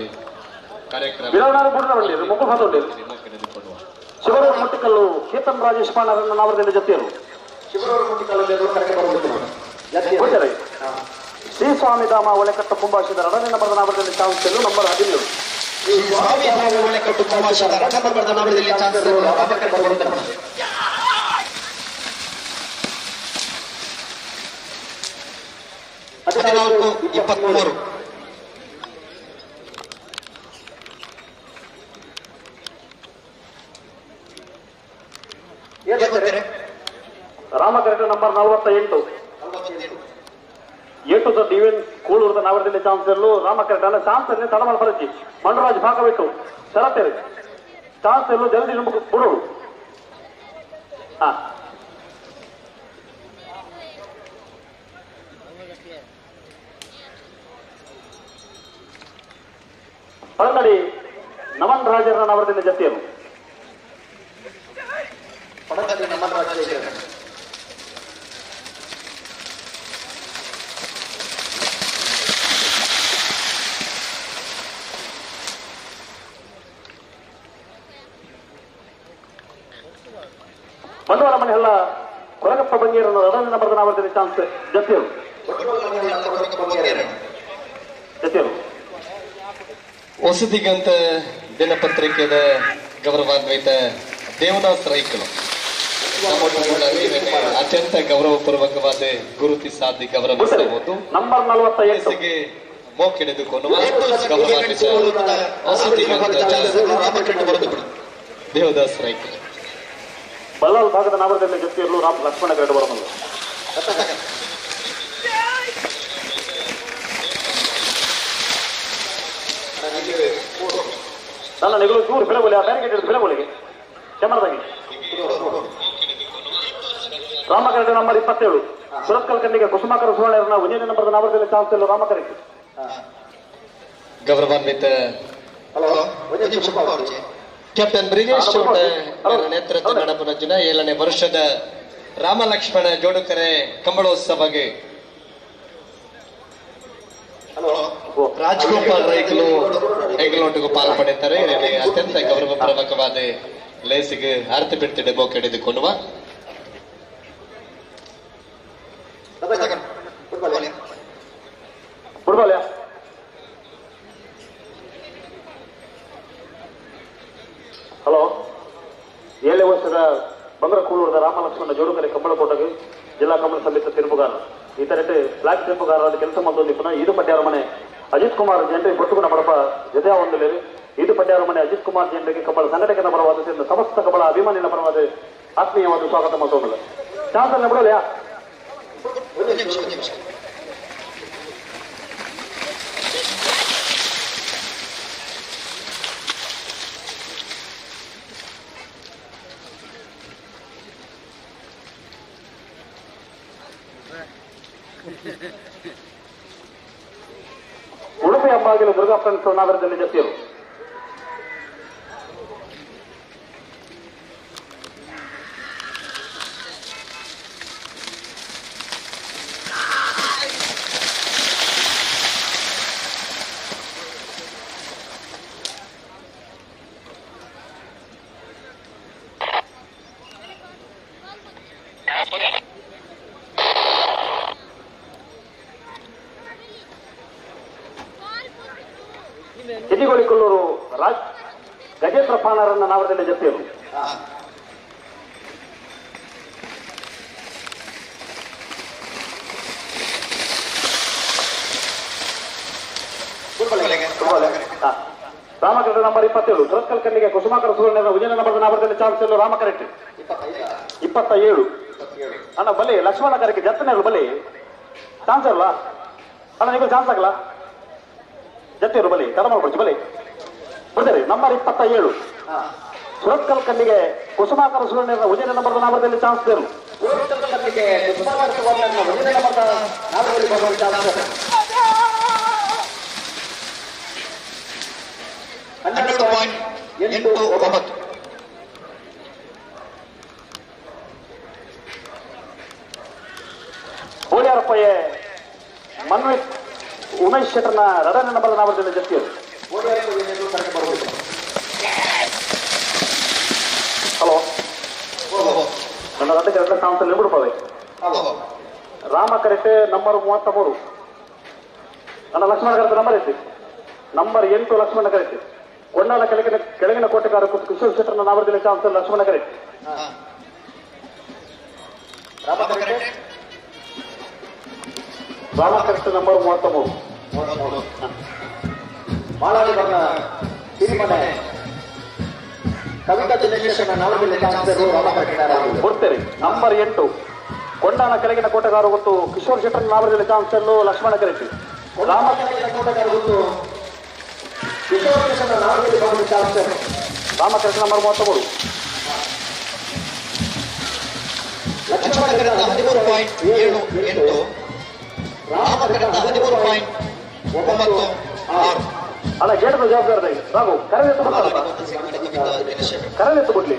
ಕಾರ್ಯಕ್ರಮ. ಶಿವರೂರು ಮುಟ್ಟಿಕಲ್ಲು ಚೇತನ್ ರಾಜೇಶ್ ಪಾಣರನ್ನ ನಾವರದಿಂದ ಜೊತೆಯರು. ಶ್ರೀ ಸ್ವಾಮಿಧಾಮ ಒಳೆಕಟ್ಟ ಕುಂಬಾಶಿದ ಎರಡನೇ ನಂಬರ್ ನಾವರದಲ್ಲಿ ಚಾನ್ಸ್ ನಂಬರ್ 17. ಸ್ವಾಮಿಧಾಮ ಒಳೆಕಟ್ಟು ಕುಂಬಾಶಿದ ಎರಡನೇ ನಂಬರ್ ನಾವರದಲ್ಲಿ ಚಾನ್ಸ್. 14 23. ರಾಮಕರೆಟ ನಂಬರ್ 48 ಏಟು the ಡಿವೆನ್ ಕೂಳೂರದ ನಾವರದಲ್ಲಿ ಚಾನ್ಸ್ ಇರಲು ರಾಮಕರೆಟ ಅಲ್ಲ ಚಾನ್ಸ್ ಅಲ್ಲಿ ತಡಮಲ್ ಬರಜ್ಜಿ ಮಂಡರಾಜ್ ಭಾಗವಿಟ್ಟು ಶರತ್ತೇರಿ ಚಾನ್ಸ್ ಎಲ್ಲೂ ಜಲ್ದಿ ಬಿಡೋಳು. ಹಾ ಪಳಂದಡಿ ನಮನ್ ರಾಜರ ನಾವರದಿಂದ ಜತಿಯರು. ಬಂಡವಾಳ ಮನೆ ಎಲ್ಲ ಕೊರಗಪ್ಪ ಬಂಗೇರನ್ನು ಎರಡನೇ ನಂಬರ್ ನಾವರದಲ್ಲಿ ಚಾನ್ಸ್ ಜತಿಯರು. ಜತಿಯರು ಹೊಸದಿಗಂತ ದಿನಪತ್ರಿಕೆಯ ಗೌರವಾನ್ವಿತ ದೇವದಾಸ್ ರೈಕಲು ಅತ್ಯಂತ ಗೌರವಪೂರ್ವಕವಾದ ಗುರುತಿಸಾದಿ ಗೌರವಿಸಬಹುದು. ನಂಬರ್ 48 ಮೋಕೆಡೆದುಕೊಂಡು ಗೌರವಾನ್ವಿತ ಹೊಸದಿಗಂತ ದೇವದಾಸ್ ರೈಕಲು. ಬಲ್ಲಾಲ್ ಭಾಗದ ನಾವರದಲ್ಲಿ ಜೊತೆಯಲ್ಲೂ ರಾಮ್ ಲಕ್ಷ್ಮಣ ಗರಡು ಬರಮಲ್ಲ. ನನ್ನ ನೆಗಲು ಚೂರು ಬೆಳಗೊಲೆ ಆ ಬ್ಯಾರಿಕೇಡ್ ಹಿಡಿದು ಬೆಳಗೊಳಿಗೆ ಕ್ಯಾಮರಾದಾಗಿ. ರಾಮಕರೆಟ ನಂಬರ್ 27 ಸುರತ್ಕಲ್ ಖಂಡಿಗೆ ಕುಸುಮಾಕರ ಸುವರ್ಣ ಒಂದನೇ ನಂಬರ್ ನಾವರದಲ್ಲಿ ಚಾನ್ಸ್ ಇಲ್ಲ ರಾಮಕರೆಟ್. ಗೌರವಾನ್ವಿತ ಕ್ಯಾಪ್ಟನ್ ಬ್ರಿಜೇಶ್ ಚೌಟ ನೇತೃತ್ವ ನಡಪನಂಚಿನ 7ನೇ ವರ್ಷದ ರಾಮ ಲಕ್ಷ್ಮಣ ಜೋಡುಕರೆ ಕಂಬಳೋತ್ಸವಗೆ ರಾಜಗೋಪಾಲ್ ರೈಕಲು ಹೆಗಲೊಟ್ಟಿಗೂ ಪಾಲ್ಪಡೆಯುತ್ತಾರೆ. ಅತ್ಯಂತ ಗೌರವಪೂರ್ವಕವಾದ ಲೇಸಿಗೆ ಆರತಿ ಬಿಡ್ತಿದೆ ಬೋಕೆಡಿದುಕೊಳ್ಳುವ ಫುಟ್ಬಾಲ್. ಹಲೋ, 7 ವರ್ಷದ ಬಂಗರ ಕೂಳೂರದ ರಾಮಲಕ್ಷ್ಮಣ ಜೋಡುಕರೆ ಕಂಬಳಕೋಟಗೆ ಜಿಲ್ಲಾ ಕಂಬಳ ಸಮಿತಿ ತೀರ್ಪುಗಾರ ಈ ತರತೆ ಫ್ಲಾಗ್ ತೀರ್ಪುಗಾರರ ಕೆಲಸ ಮಂದೊಂದಿಪ್ಪನ ಈದು ಪಟ್ಯಾರ ಮನೆ ಅಜಿತ್ ಕುಮಾರ್ ಜಂಡ್ರಿ ಕೊಟ್ಟುಗುಣ ಮಡಪ ಜೊತೆ ಒಂದಲೇರಿ ಈದು ಪಟ್ಯಾರ ಮನೆ ಅಜಿತ್ ಕುಮಾರ್ ಜಂಡ್ರಿಗೆ ಕಂಬಳ ಸಂಘಟಕನ ಪರವಾದ ಸೇರಿದ ಸಮಸ್ತ ಕಂಬಳ ಅಭಿಮಾನಿನ ಪರವಾದ ಆತ್ಮೀಯವಾದ ಸ್ವಾಗತ ಮಾಡ್ತೊಂದಿಲ್ಲ. ಚಾನ್ಸ್ ಅನ್ನ ಬಿಡೋಲ್ಲ. ಉಡುಪಿ ಹಬ್ಬಾಗಿಲು ದುರ್ಗಾ ಫ್ರೆಂಡ್ಸ್ ನಾಗರದಲ್ಲಿ ಜತ್ತಿಯರು. ಕಿನ್ನಿಗೋಳಿ ಕೊಲ್ಲೂರು ರಾಜ್ ಗಜೇಂದ್ರ ಪಾಣರನ್ನ ನಾವರದಲ್ಲಿ ಜತ್ತಿಯರು. ರಾಮಕೃಷ್ಣ ನಂಬರ್ 27 ಸುರತ್ಕಲ್ ಕಣ್ಣಿಗೆ ಕುಸುಮಾಕರ ಸುವರ್ಣ ವಿಜಯ ನಂಬರ್ ನಾವರದಲ್ಲಿ ಚಾನ್ಸ್ ರಾಮಕರೆಟ್ಟಿ 27. ಅಣ್ಣ ಬಲಿ ಲಕ್ಷ್ಮಣ ಕರೆಗೆ ಜತ್ತನೇ ಬಲಿ ಚಾನ್ಸ್ ಅಲ್ಲ ಅಣ್ಣ, ನೀವು ಚಾನ್ಸ್ ಆಗಲ್ಲ ಜತ್ತಿರು ಬಲಿ ತಡ ಮಾಡ್ಕೊಡ್ತೀವಿ ಬಲಿ ಬಿಡ್ತಾರೆ. ನಂಬರ್ 27 ಸುರತ್ಕಲ್ ಕಣ್ಣಿಗೆ ಕುಸುಮಾಕರ ಸುವರ್ಣ ವಿಜಯ ನಂಬರ್ ನಾಮದಲ್ಲಿ ಚಾನ್ಸ್ ದೇರು. 12.89. ಬೋಳಿಯಾರಪ್ಪಯ್ಯ ಮನ್ವಿತ್ ಉಮೇಶ್ ಶೆಟ್ಟರ್ನ ರಡನೆ ನಂಬರ್ ನಾಮದಲ್ಲಿ ಜತ್ತಿಯರು. ಹಲೋ, ನನ್ನ ರಡ್ಡ ಕರೆಕ್ಟ್ ಸಾಂಸಲ್ಲಿ ಬಿಡ್ಪವೆ. Rama correct number 33. ನನ್ನ ಲಕ್ಷ್ಮಣ ಕರೆಕ್ಟ್ ನಂಬರ್ ಐತಿ ನಂಬರ್ 8 ಲಕ್ಷ್ಮಣ ಕರೆಕ್ಟ್. ಕೊಂಡಾಲ ಕೆಳಗಿನ ಕೋಟೆಗಾರ ಕಿಶೋರ್ ಶೆಟ್ಟರ್ನ ನಾಮದಲ್ಲಿ chance Lakshmana correct. Rama correct number 33. Maladi ಬಣ್ಣ ಸಿರಿಮನೆ ಕವಿತಾ ಚಂದ್ರಶೇಖರ್ ನಾವರಲ್ಲಿ ಚಾನ್ಸ್ ರಾಮ ಕರೆಕ್ಟ್ ಕೊಡ್ತೇನೆ. ನಂಬರ್ 8 ಕೊಂಡಾಣ ಕೆಳಗಿನ ಕೋಟೆಗಾರ ಗೊತ್ತು ಕಿಶೋರ್ ಶೆಟ್ಟರ್ ನಾವರಲ್ಲಿ ಚಾನ್ಸ್ ಲಕ್ಷ್ಮಣ ಕರೆಕ್ಟ್. ರಾಮ ಕೆಳಗಿನ ಕೋಟೆಗಾರ ಗೊತ್ತು ಕಿಶೋರ್ ಶೆಟ್ಟರ್ ನಾವರಲ್ಲಿ chance Rama correct number 33. Lakshmana correct 13.78. Rama correct 13.96. ಅಲ್ಲ ಗೇಟದ ಜವಾಬ್ದಾರಿ ರಾಘು ಕರೆದೆತ್ತು ಕರೆದೆತ್ತು ಬಿಡ್ಲಿ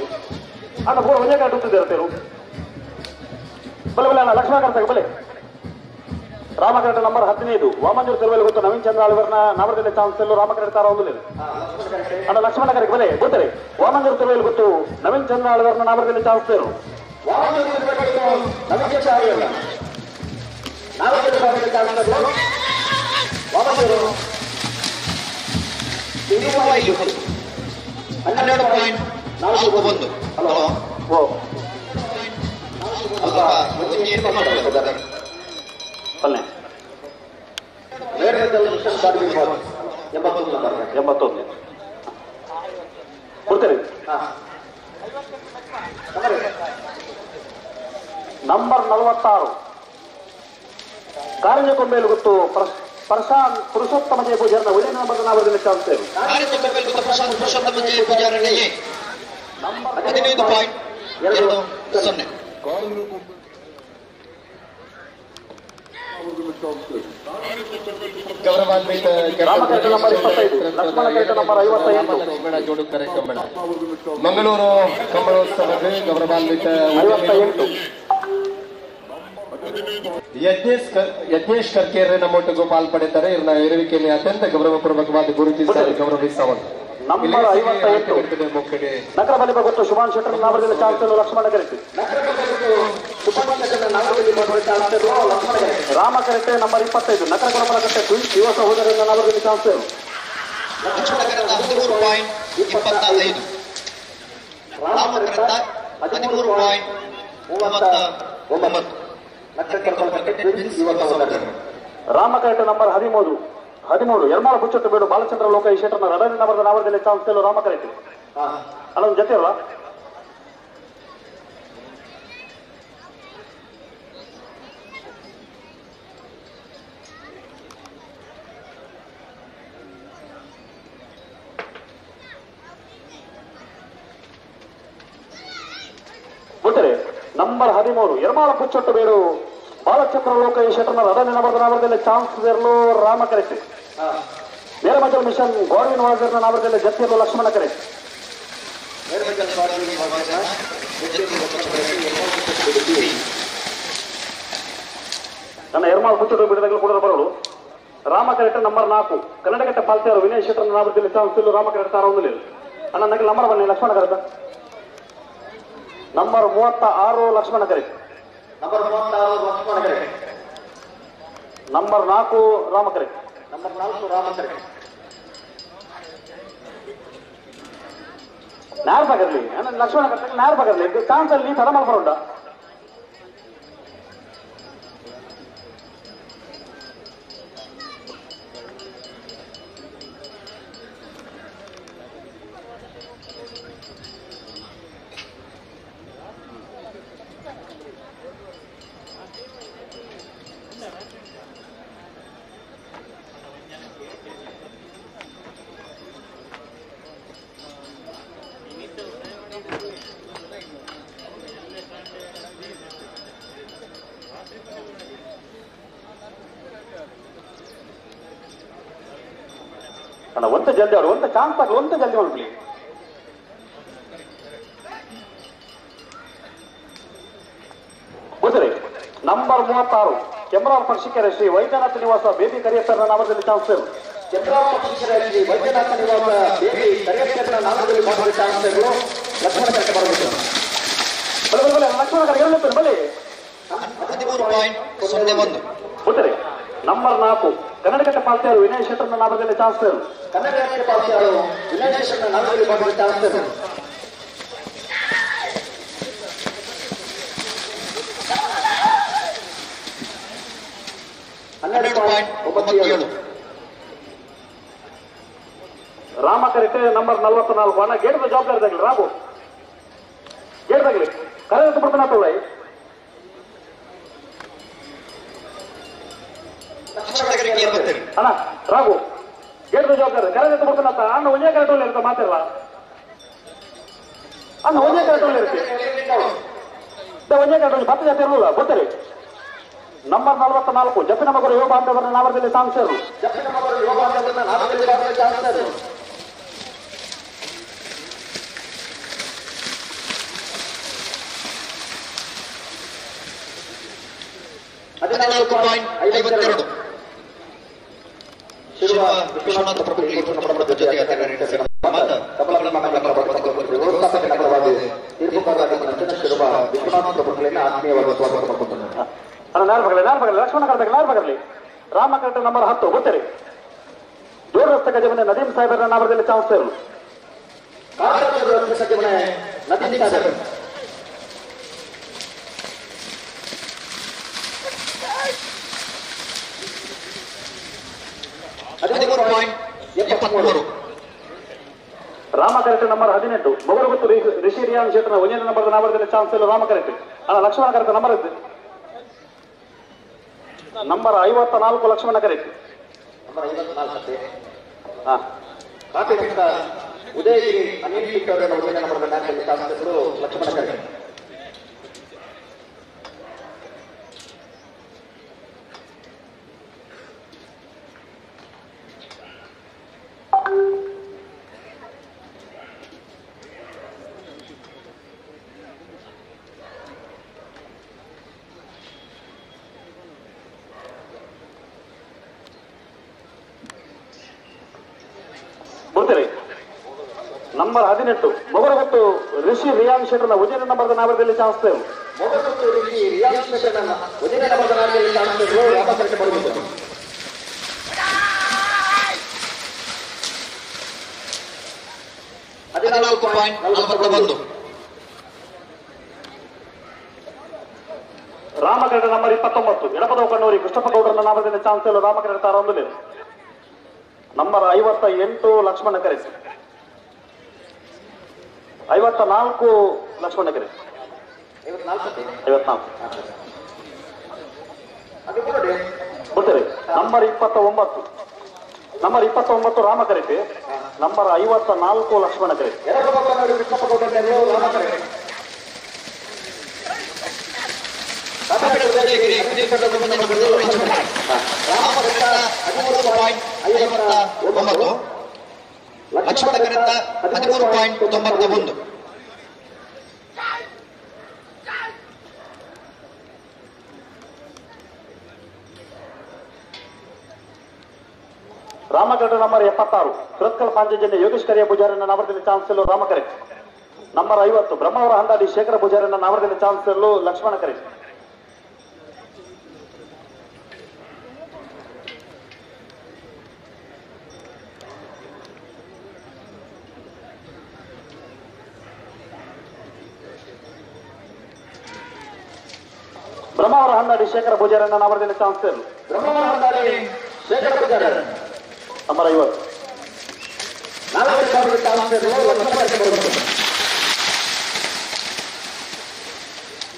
ಅಣ್ಣ ಪೂರ ಒಂದೇ ಕಡೆ ಹುಟ್ಟಿದ್ದೀರ ತೇರು ಬಲೆ ಬಲೆ ಅಣ್ಣ ಲಕ್ಷ್ಮಣ ಕರೆಕ್ಟ್ ಬಲೆ. ರಾಮ ಕರೆಕ್ಟ್ ನಂಬರ್ 15 ವಾಮಂಜೂರು ತಿರುವಲ್ಲಿ ಗೊತ್ತು ನವೀನ್ ಚಂದ್ರ ಆಳ್ವರ್ನ ನಾವರದಲ್ಲಿ ಚಾನ್ಸ್ ರಾಮ ಕರೆಕ್ಟ್ ತಾರ ಒಂದು ಅಣ್ಣ ಲಕ್ಷ್ಮಣ ಕರೆಕ್ಟ್ ಬಲೆ ಗೊತ್ತರೆ ವಾಮಂಜೂರು ತಿರುವಲ್ಲಿ ಗೊತ್ತು ನವೀನ್ ಚಂದ್ರ ಆಳ್ವರ್ನ ನಾವರದಲ್ಲಿ ಚಾನ್ಸ್ ತೇರು. ಹನ್ನೆರಡು.41. ಹಲೋ, 81 ಕೊಡ್ತೀರಿ. ನಂಬರ್ 46 ಕಾರಂಜಕೊಂಬೇಲು ಗೊತ್ತು ಪ್ರಶಾಂತ್ ಪುರುಷೋತ್ತಮ ಜಯ ಪೂಜಾರನ ವಿಜಯ ನಂಬರ್ ನಾವರದಲ್ಲಿ ಚಾನ್ಸ್ ಪ್ರಶಾಂತ್ ಪುರುಷೋತ್ತಮ ಜಯ ಪೂಜಾರನಿಗೆ 15.20. ಗೌರವಾನ್ವಿತ ಲಕ್ಷ್ಮಣ ಕರೆಕ್ಟ್ ನಂಬರ್ 58 ಜೋಡುಕರೆ ಕಂಬಳ ಮಂಗಳೂರು ಕಂಬಳೋತ್ಸವಕ್ಕೆ ಗೌರವಾನ್ವಿತ 58. ಯಜ್ಞೇಶ್ ಕರ್ಕೇರ್ ನಮ್ಮೊಟ್ಟಿಗೂ ಪಾಲ್ಪಡೆತಾರೆ. ಇವರ ಇರುವಿಕೆಯಲ್ಲಿ ಅತ್ಯಂತ ಗೌರವಪೂರ್ವಕವಾದ ಗುರುತಿಸಿ ಗೌರವಿಸವರು. ನಂಬರ್ 58 ನಗರ ಬಲಿಪ ಗೊತ್ತು ಶುಭಾನ್ ಶೆಟ್ಟರ್ ನಾಮದಲ್ಲಿ ಚಾನ್ಸಲರ್ Lakshmana correct. Rama correct number 25 ನಗರ ಕೊರಪಲಕಟ್ಟೆ ಯುವ ಸಹೋದರರ ನಾಮದಲ್ಲಿ ಚಾನ್ಸಲರ್ 13.25 Rama correct 13.39 Rama correct number 13 13 Yermal ಬುಚ್ಚಟ್ಟು ಬೇಡು ಬಾಲಚಂದ್ರ ಲೋಕ ಈ ಶೆಟ್ಟರ್ನ ರಡನೆ ನಂಬರ್ದ ನಾಮದಲ್ಲಿ ಚಾನ್ಸಲರ್ ರಾಮ ಕರೆಕ್ಟ್. ಅಲ್ಲೊಂದು ಜೊತೆ ಅಲ್ವಾ? ಬಿಟ್ಟರೆ ನಂಬರ್ 13 ಯರ್ಮಾಲ ಬುಚ್ಚಟ್ಟು ಬೇಡು ಬಾಲಚಂದ್ರ ಲೋಕ ಈ ಶೆಟ್ಟರ್ನ ರಡನೆ ನಂಬರ್ದ ನಾಮದಲ್ಲಿ ಚಾನ್ಸ್ ಇರಲು ರಾಮ ಕರೆಕ್ಟ್. ನೇರಮಂಜಲ್ ಮಿಷನ್ ಗಾಡ್ವಿನ್ ವಾಜರ್ನ ನಾಮದಲ್ಲಿ ಜತ್ತಿಯಲು ಲಕ್ಷ್ಮಣ ಕರೆಕ್ಟ್. ನನ್ನ ಎರ್ಮಾಲ್ ಮುಚ್ಚಡು ಬಿಡದಾಗಲೂ ಕೂಡ ಬರೋಳು. ರಾಮ ಕರೆಕ್ಟ್ ನಂಬರ್ 4 ಕನ್ನಡಕಟ್ಟ ಪಾಲ್ತಿಯಾರು ವಿನಯ್ ಶೆಟ್ಟರ್ನ ನಾಮದಲ್ಲಿ ಚಾನ್ಸ್ ಇಲ್ಲು ರಾಮ ಕರೆಕ್ಟ್ ತಾರ ಒಂದು ಅಣ್ಣ ನನಗೆ ನಂಬರ್ ಬನ್ನಿ Lakshmana correct. Number 36 Lakshmana correct. Number 36 Lakshmana correct. Number 4 Rama correct. Number 4 Rama correct. ನಾರ್ ಬಗರ್ಲಿ ಲಕ್ಷ್ಮಣ ಕರೆಕ್ಟ್ ನಾರ್ ಬಗರ್ಲಿ ಚಾನ್ಸ್ ಅಲ್ಲಿ ತಡ ಮಾಡ್ಬರೋಣ. ಅಣ್ಣ ಒಂತ ಜಲ್ದಿ ಅವರು ಒಂತ ಚಾನ್ಸ್ ಆಗಲಿ ಒಂತ ಜಲ್ದಿ ಮಾಡ್ಬಿಡಿ. ಗೊತ್ತರಿ ನಂಬರ್ 36 ಕೆಮರಾಲ್ ಪಕ್ಷಿಕೆರೆ ಶ್ರೀ ವೈದ್ಯನಾಥ ನಿವಾಸ ಬೇಬಿ ಕರಿಯಪ್ಪರ ನಾಮದಲ್ಲಿ ಚಾನ್ಸ್. ಕೆಮರಾಲ್ ಪಕ್ಷಿಕೆರೆ ಶ್ರೀ ವೈದ್ಯನಾಥ ನಿವಾಸ ಬೇಬಿ ಕರಿಯಪ್ಪರ ನಾಮದಲ್ಲಿ ಮಾಡುವ ಚಾನ್ಸ್ಗಳು ಲಕ್ಷ್ಮಣ ಕರೆಕ್ಟ್ ಬರಬೇಕು. ಬಲೆ ಬಲೆ ಲಕ್ಷ್ಮಣ ಕರೆಕ್ಟ್ ಬಲೆ 13.01 ಗೊತ್ತರಿ ನಂಬರ್ 4 ಕನ್ನಡಕಟ್ಟ ಪಾಲ್ತಿಯಾರು ವಿನಯ್ ಶೆಟ್ಟರ್ನ ನಾಮದಲ್ಲಿ ಚಾನ್ಸ್. ಕನ್ನಡಕಟ್ಟ ಪಾಲ್ತಿಯಾರು ವಿನಯ್ ಶೆಟ್ಟರ್ನ ನಾಮದಲ್ಲಿ ಮಾಡುವ ಚಾನ್ಸ್. 12.97 ರಾಮ ಕರೆಕ್ಟ್ ನಂಬರ್ 44 ಅಣ್ಣ ಗೇಟ್ ಜವಾಬ್ದಾರಿ ತಗಲಿ ರಾಮು ಗೇಟ್ ತಗಲಿ ಕರೆ ಬರ್ತಾನ ತೊಳ್ಳಿ. ಅಣ್ಣ ರಾಘು ಗೇಟ್ ಜವಾಬ್ದಾರಿ ಕರೆ ಬರ್ತಾನ ಅಣ್ಣ ಒಂದೇ ಕರೆಕ್ಟ್ ಇರ್ತ ಮಾತಿರಲ್ಲ ಅಣ್ಣ ಒಂದೇ ಕರೆಕ್ಟ್ ಇರ್ತಿ ಒಂದೇ ಕರೆಕ್ಟ್ 10 ಜಾತಿ ಇರಲಿಲ್ಲ ಗೊತ್ತರಿ. ನಂಬರ್ 44 ಜಪ್ಪಿನ ಮಗರು ಯುವ ಬಾಂಧವರ ನಾಮದಲ್ಲಿ ಸಾಂಸರು. ಜಪ್ಪಿನ ಮಗರು ಯುವ ಬಾಂಧವರ ನಾಮದಲ್ಲಿ ಸಾಂಸರು. 14.52 ಶಿವ ವಿಶ್ವನಾಥ ಪ್ರಭು ಆತ್ಮೀಯವಾದ ಸ್ವಾಗತ ಮಾಡಿಕೊಂಡಿದ್ದಾರೆ. ಅಣ್ಣ ನಾರ್ ಬಗಲಿ ನಾರ್ ಬಗಲಿ ಲಕ್ಷ್ಮಣ ಕರೆಕ್ಟ್ ನಾರ್ ಬಗಲಿ ರಾಮ ಕರೆಕ್ಟ್ ನಂಬರ್ 10 ಗೊತ್ತರಿ. ದೂರ ರಸ್ತೆ ಗಜಮನೆ ನದೀಂ ಸಾಹೇಬರ ನಾಮದಲ್ಲಿ ಚಾನ್ಸ್ ಇರಲು. ನದೀಂ ಸಾಹೇಬರ್ 13.73 ರಾಮ ಕರೆಕ್ಟ್ ನಂಬರ್ 18 ಮೊಗರುಗುತ್ತು ರಿಷಿ ರಿಯಾನ್ ಶೆಟ್ಟರ್ನ ಒಂದೇ ನಂಬರ್ ನಾಮದಲ್ಲಿ ಚಾನ್ಸ್ ಇಲ್ಲ ರಾಮ ಕರೆಕ್ಟ್. ಅಣ್ಣ ಲಕ್ಷ್ಮಣ ಕರೆಕ್ಟ್ ನಂಬರ್ ಇತ್ತು ನಂಬರ್ 54 ಲಕ್ಷ್ಮಣ ಕರೆಕ್ಟ್. ನಂಬರ್ 54 ಕಾಪಿ ಉದಯಗಿರಿ ಅನಿಲ್ ಪಿಟ್ಟವರ ಒಂದೇ ನಂಬರ್ ಚಾನ್ಸ್ಗಳು ಲಕ್ಷ್ಮಣ ಕರೆಕ್ಟ್. ನಂಬರ್ 18 ಮೊಗರಗುತ್ತು ಋಷಿ ರಿಯಾನ್ ಶೆಟ್ಟರ್ನ ಉಜಿರೆ ನಂಬರ್ದ ನಾವರದಲ್ಲಿ ಚಾನ್ಸ್ ಮೊಗರಗುತ್ತು ಋಷಿ ರಿಯಾನ್ ಶೆಟ್ಟರ್ನ ಉಜಿರೆ ನಂಬರ್ದ ನಾವರದಲ್ಲಿ ಚಾನ್ಸ್ ರಾಮಕರೆಟ್ ಬರುವುದು. 14.41. ರಾಮಕರಡ number 29 Edapadavu ಕಣ್ಣೂರಿ Krishnappa ಗೌಡರನ್ನ ನಾಮದಿಂದ chance ರಾಮಕರಡ ತಾರೊಂದು. Number 58 Lakshmana ಕರೆ. 54 ಲಕ್ಷ್ಮಣ ಕರೆ. 54 ಬರ್ತಾರೆ. Number 29 number 29 ರಾಮಕರೆಟ್. ನಂಬರ್ 54 ಲಕ್ಷ್ಮಣ ಕರೆ. ರಾಮಕರೆತ 13.59, ಲಕ್ಷ್ಮಣ ಕರೆತ 13.91. ರಾಮಕರೆಟ್ ನಂಬರ್ 76 ಸುರತ್ಕಲ್ ಪಾಂಚಜನ್ಯ ಯೋಗೇಶ್ ಕರಿಯ ಪೂಜಾರನ್ನ ನಾವರದಲ್ಲಿ ಚಾನ್ಸ್ ರಾಮಕರೆಟ್. ನಂಬರ್ 50 ಬ್ರಹ್ಮಾವರ ಹಂದಾಡಿ ಶೇಖರ ಪೂಜಾರನ್ನ ನಾವರದಲ್ಲಿ ಚಾನ್ಸ್ ಲಕ್ಷ್ಮಣ ಕರೆ. ಬ್ರಹ್ಮಾವರ ಹಂದಾಡಿ ಶೇಖರ ಪೂಜಾರನ್ನ ನಾವರದಲ್ಲಿ ಚಾನ್ಸ್ ಬ್ರಹ್ಮಾವರ ಹಂದಾಡಿ ಶೇಖರ ಪೂಜಾರ number 50.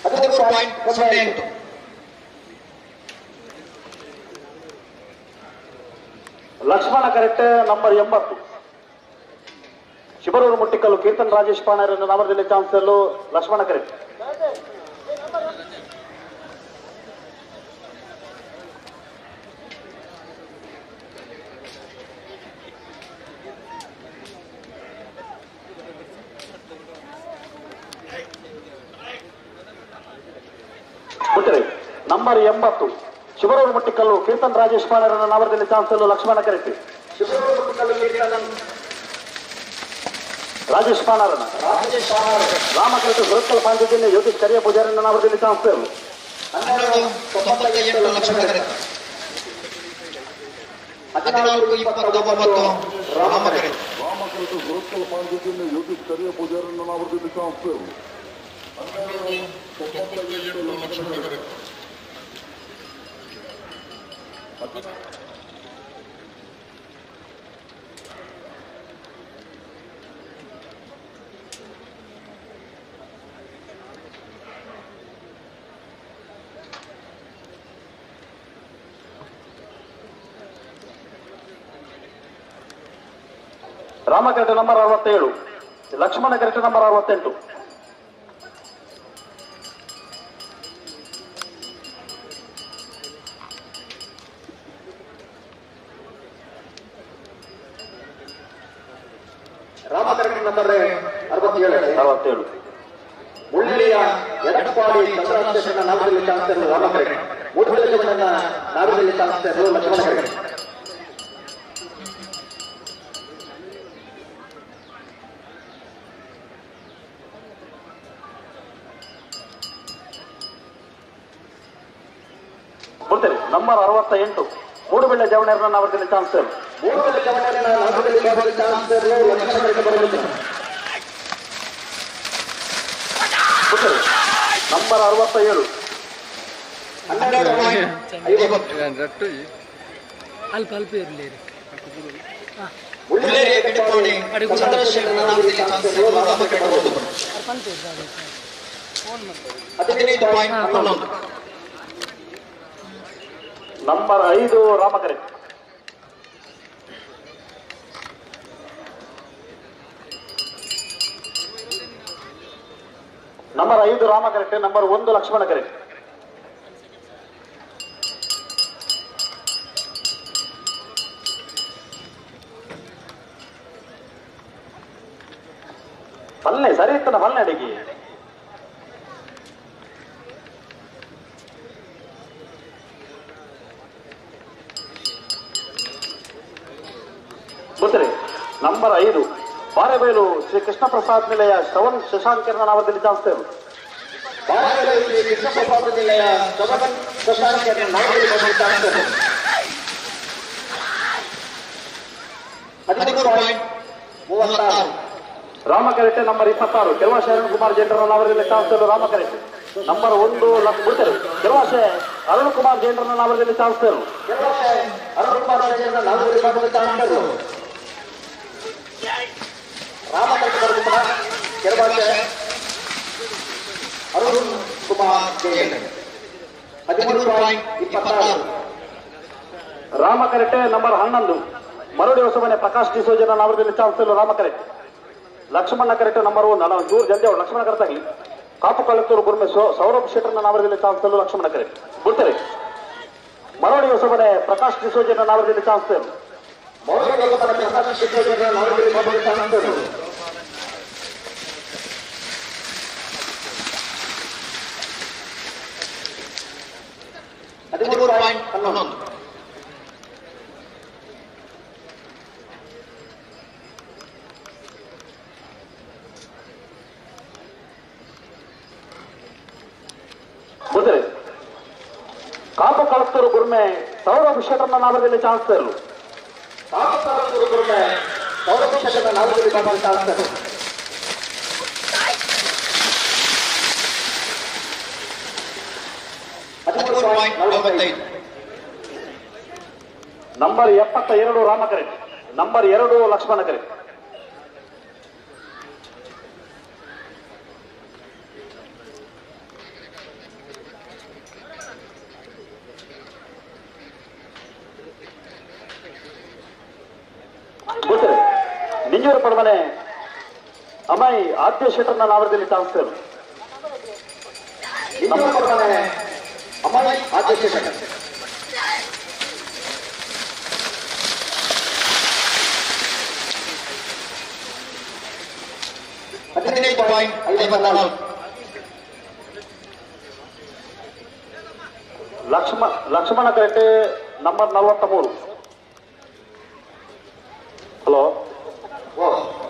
13.08. Lakshmana correct number 80 Shibarur ಮುಟ್ಟಿಕಲ್ಲು ಕೀರ್ತನ್ ರಾಜೇಶ್ ಪಾಣರನ್ನು ನಾಮದಲ್ಲಿ chance Lakshmana correct. Number 80 Shivarur ಮುಟ್ಟಿಕಲ್ಲು ಕೀರ್ತನ್ ರಾಜೇಶ್ ಪಾಣರನ್ನ ನಾಮದಲ್ಲಿ ಚಾನ್ಸ್ ಲಕ್ಷ್ಮಣ ಕರೆಕ್ಟ್. ರಾಜೇಶ್ ಪಾಣರನ್ನ ರಾಮಕರೆಟ್ ಸುರತ್ಕಲ್ ಪಾಂಚಜನ್ಯ ಯೋಗೇಶ್ ಕರಿಯ ಪೂಜಾರನ್ನ ನಾಮದಲ್ಲಿ ಚಾನ್ಸ್ 12.98 ಲಕ್ಷ್ಮಣ ಕರೆತ. 14.29 ರಾಮಕರೆಟ್. ರಾಮಕರೆಟ್ ಸುರತ್ಕಲ್ ಪಾಂಚಜನ್ಯ ಯೋಗೇಶ್ ಕರಿಯ ಪೂಜಾರನ್ನ ನಾಮದಲ್ಲಿ ಚಾನ್ಸ್ 12.98 ಲಕ್ಷ್ಮಣ ಕರೆತ. ರಾಮಕರೆಟ್ ನಂಬರ್ 67 ಲಕ್ಷ್ಮಣ ಕರೆಟ್ ನಂಬರ್ 68. ರಾಮಕರೆಟ್ ನಂಬರ್ 67 67. ಮುಳ್ಳಿಯ ಎಡಪಾಡಿ ಚಂದ್ರಶೇಖರನ ನಾಮದಲ್ಲಿ ಚಾನ್ಸ್ ರಾಮಕರೆಟ್. ಮೂಡುಬಿದಿರೆಯ ನಾಮದಲ್ಲಿ ಚಾನ್ಸ್ ಲಕ್ಷ್ಮಣ ಕರೆಟ್. ಬರ್ತಾರೆ. ನಂಬರ್ 68 ಮೂಡುಬೆಳ್ಳೆ ಜವಣೇರನ ನಾಮದಲ್ಲಿ ಚಾನ್ಸ್ ಮೂಡುಬೆಳ್ಳೆ ಜವಣೇರನ ನಾಮದಲ್ಲಿ ಚಾನ್ಸ್ ಲಕ್ಷ್ಮಣ ಕರೆಟ್ ಬರುವುದು. ನಂಬರ್ 67 12.50. ಅಲ್ಪ ಅಲ್ಪ ಇರಲಿ. ಮುಳ್ಳೇರಿಯ ಎಡಪಾಡಿ ಚಂದ್ರಶೇಖರನ ನಾಮದಲ್ಲಿ ಚಾನ್ಸ್ ರಾಮಕರೆಟ್ ಬರುವುದು. 15.11. ನಂಬರ್ 5 ರಾಮಕರೆಟ್. ನಂಬರ್ 5 ರಾಮಕರೆಟ್. Number 1 Lakshmana correct. ಪಲ್ಲೆ ಸರಿ ಇತ್ತನ ಪಲ್ಲೆ ಅಡಿಗೆ ಗೊತ್ತರಿ. ನಂಬರ್ 5 ಬಾರೆಬೈಲು ಶ್ರೀ ಕೃಷ್ಣ ಪ್ರಸಾದ್ ನಿಲಯ ಶ್ರವಣ್ ಶಶಾಂಕರ್ನ ನಾಮದಲ್ಲಿ ಚಾನ್ಸ್. ಬಾರೆಬೈಲು ಶ್ರೀ ಕೃಷ್ಣ ಪ್ರಸಾದ್ ನಿಲಯ ಶ್ರವಣ್ ಶಶಾಂಕರ್ನ ನಾಮದಲ್ಲಿ ಚಾನ್ಸ್. 13.36. ರಾಮ ಕರೆಕ್ಟ್ ನಂಬರ್ 26 ಕೆಲವಾಶೆ ಅರುಣ್ ಕುಮಾರ್ ಜೈನರ ನಾಮದಲ್ಲಿ ಚಾನ್ಸ್. ರಾಮ ಕರೆಕ್ಟ್ ನಂಬರ್ 1 ಬಿಡ್ತಾರೆ. ಕೆಲವಾಶೆ ಅರುಣ್ ಕುಮಾರ್ ಜೈನರ ನಾಮದಲ್ಲಿ ಚಾನ್ಸ್. ಕೆಲವಾಶೆ ಅರುಣ್ ಕುಮಾರ್ ಜೈನರ ನಾಮದಲ್ಲಿ ಚಾನ್ಸ್. ರಾಮ ಕರೆಕ್ಟ್ ಬರುತ್ತಾ ಕೆಲವಾಶೆ ಅರುಣ್ ಕುಮಾರ್ ಜೈನ್ 13.26. ರಾಮ ಕರೆಕ್ಟ್ ನಂಬರ್ 11 ಮರಡಿ ಹೊಸಮನೆ ಪ್ರಕಾಶ್ ಡಿಸೋಜನ ನಾಮದಲ್ಲಿ chance. Rama correct Lakshmana correct number 1 ಅಣ್ಣ ಚೂರು ಜಲ್ದಿ ಅವ್ರು ಲಕ್ಷ್ಮಣ ಕರೆಕ್ಟ್ ಆಗಲಿ. ಕಾಪು ಕಳತ್ತೂರು ಗುರುಮೆ ಸೌರಭ್ ಶೆಟ್ಟರ್ನ ನಾಮದಲ್ಲಿ ಚಾನ್ಸ್. ಲಕ್ಷ್ಮಣ ಕರೆಕ್ಟ್ ಬಿಡ್ತಾರೆ. ಮರಡಿ ಹೊಸಮನೆ ಪ್ರಕಾಶ್ ಡಿಸೋಜನ ನಾಮದಲ್ಲಿ ಚಾನ್ಸ್. ಮರಡಿ ಹೊಸಮನೆ ಪ್ರಕಾಶ್ ಡಿಸೋಜನ ನಾಮದಲ್ಲಿ ಚಾನ್ಸ್. 13.11. ಬಿಡ್ತಾರೆ. ಕಾಪು ಕಳತ್ತೂರು ಗುರುಮೆ ಸೌರಭ್ ಶೆಟ್ಟರ್ನ ನಾಮದಲ್ಲಿ ಚಾನ್ಸ್. ಕಾಪು ಕಳತ್ತೂರು ಗುರುಮೆ ಸೌರಭ್ ಶೆಟ್ಟರ್ನ ನಾಮದಲ್ಲಿ chance. 13.45. Number 72 Rama correct number 2 Lakshmana correct. ಗೊತ್ತರೆ ನಿಂಜೂರು ಪಡಮನೆ ಅಮ್ಮಾಯಿ ಆದ್ಯ ಶೆಟ್ಟರ್ನ ನಾಮದಲ್ಲಿ ಚಾನ್ಸ್. ನಿಂಜೂರು ಪಡಮನೆ ಅಮ್ಮಾಯಿ Adya Shettar. 15.54. Lakshmana correct number 43. Hello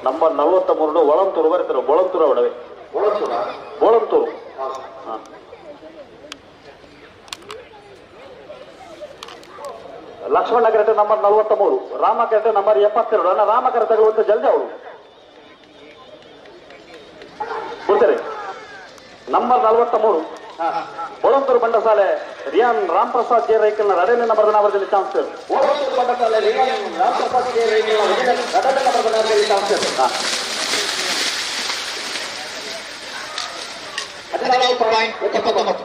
number 43 Olanthur ಬರ್ತಾರೆ. ಒಳಂತೂರು ಒಡವೆ ಒಳಂತೂರು. Lakshmana correct number 43 Rama correct number 72. ಅಣ್ಣ ರಾಮ ಕರೆಕ್ಟ್ ತಗೊಳ್ಳುವಂತ ಜಲ್ದಿ ಅವಳು ಬಿಡ್ತಾರೆ. ನಂಬರ್ 43 ಒಳಂತೂರು ಬಂಡಸಾಲೆ ರಿಯಾನ್ ರಾಮ್ ಪ್ರಸಾದ್ ಜೆ ರೈಕಲ್ನ ಎರಡನೇ ನಂಬರ್ ನಾಮದಲ್ಲಿ ಚಾನ್ಸ್. ಒಳಂತೂರು ಬಂಡಸಾಲೆ ರಿಯಾನ್ ರಾಮ್ ಪ್ರಸಾದ್ ಜೆ ರೈಕಲ್ನ ಎರಡನೇ ನಂಬರ್ ನಾಮದಲ್ಲಿ ಚಾನ್ಸ್. 14.79.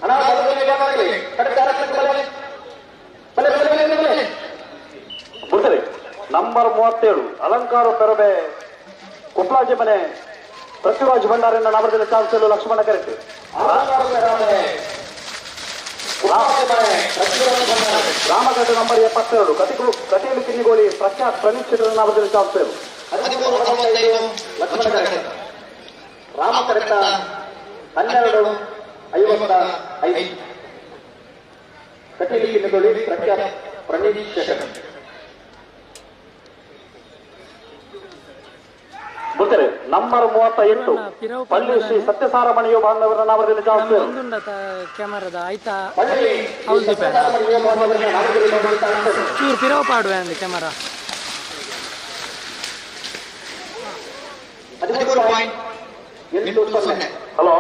ಅಣ್ಣ ಬಲದಲ್ಲಿ ಬೇಕಾಗಲಿ ಕಡೆ ಬಲೆ ಬಲೆ ಬಲೆ ಬಲೆ ಬಿಡ್ತಾರೆ. ನಂಬರ್ 37 ಅಲಂಕಾರ ಪೆರಬೆ ಕುಪ್ಲಾಜಿ ಮನೆ ಪೃಥ್ವಿರಾಜ್ ಭಂಡಾರಿನ ನಾಮದಲ್ಲಿ ಚಾನ್ಸ್. ಲಕ್ಷ್ಮಣ ಕರೆಕ್ಟ್ ರಾಮಗಡ್ಡ ನಂಬರ್ 72 ಕಟೀಲು ಕಿನ್ನಿಗೋಳಿ ಪ್ರಖ್ಯಾತ್ ಪ್ರಣೀತ್ ಶೆಟ್ಟರ್ ನಾಮದಲ್ಲಿ chance. 13.65 Lakshmana correct. Rama correct 12.55. Kateel Kinnigoli Prakhyath Praneeth Shettar. ಬಿಡ್ತಾರೆ. ನಂಬರ್ 38 ಪಳ್ಳಿ ಶ್ರೀ ಸತ್ಯಸಾರ ಮಣಿಯು ಬಾಂಧವರ ನಾಮದಲ್ಲಿ ಚಾನ್ಸ್. ಕ್ಯಾಮರಾದ ಆಯ್ತಾ ಹೌದು ಚೂರು ಪಿರವು ಪಾಡುವೆ ಅಂದೆ ಕ್ಯಾಮರಾ. 13.80. ಹಲೋ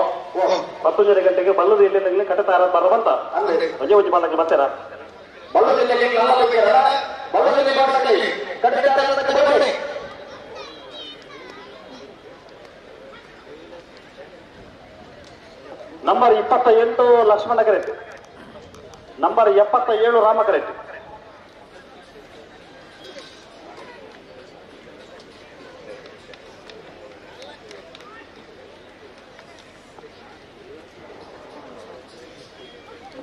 10 ಗಂಟೆಗೆ ಬಲ್ಲದ ಇಲ್ಲಿ ಕಟ್ಟತಾರ ಬರವಂತ ಒಂಜೆ ಒಂಜಿ ಬಾಲಕ್ಕೆ ಬರ್ತೀರಾ? Number 28 Lakshmana correct number 77 Rama correct.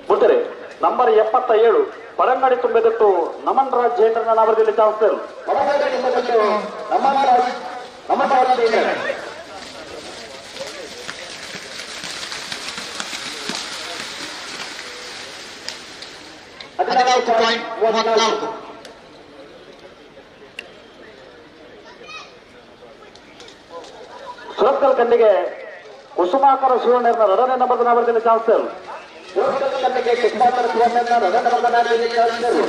ಬಿಡ್ತಾರೆ. ನಂಬರ್ 77 ಪರಂಗಡಿ ತುಂಬಿದಟ್ಟು ನಮನ್ ರಾಜ್ ಜೈನರ ನಾಮದಲ್ಲಿ ಚಾನ್ಸ್. ನಮನ್ ರಾಜ್ ಜೈನರ 14.34. ಜೋರ್ಕಲ್ ಖಂಡಿಗೆ ಕುಸುಮಾಕರ ಶಿವಣ್ಣ ಎರಡನೇ ನಂಬರ್ ನಾಮದಲ್ಲಿ ಚಾನ್ಸರ್. ಜೋರ್ಕಲ್ ಖಂಡಿಗೆ ಕುಸುಮಾಕರ ಶಿವಣ್ಣ ಎರಡನೇ ನಂಬರ್ ನಾಮದಲ್ಲಿ ಚಾನ್ಸರ್.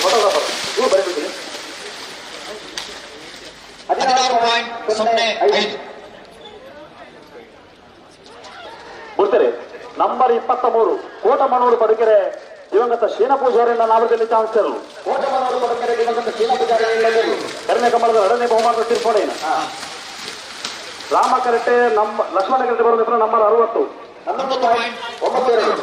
ಫೋಟೋಗ್ರಾಫರ್ ಇವು ಬರೀಬಿಡಿ. 16.05 ಬಿಡ್ತಾರೆ. ನಂಬರ್ 23 ಕೋಟಮನೂರು ಪಡುಕೆರೆ ದಿವಂಗತ ಶೀನ ಪೂಜಾರಿಯನ್ನ ನಾಮದಲ್ಲಿ ಚಾನ್ಸರ್. ಕೋಟಮನೂರು ಪಡುಕೆರೆ ದಿವಂಗತ ಶೀನ ಪೂಜಾರಿ ಎರಡನೇ ಕಮಲದ ಎರಡನೇ ಬಹುಮಾನದ ತೀರ್ಪೋಡೇನ. ರಾಮ ಕರೆಟೆ ನಮ್ಮ ಲಕ್ಷ್ಮಣ ಕರೆಟೆ ಬರೋದತ್ರ ನಂಬರ್ 60. 11.92.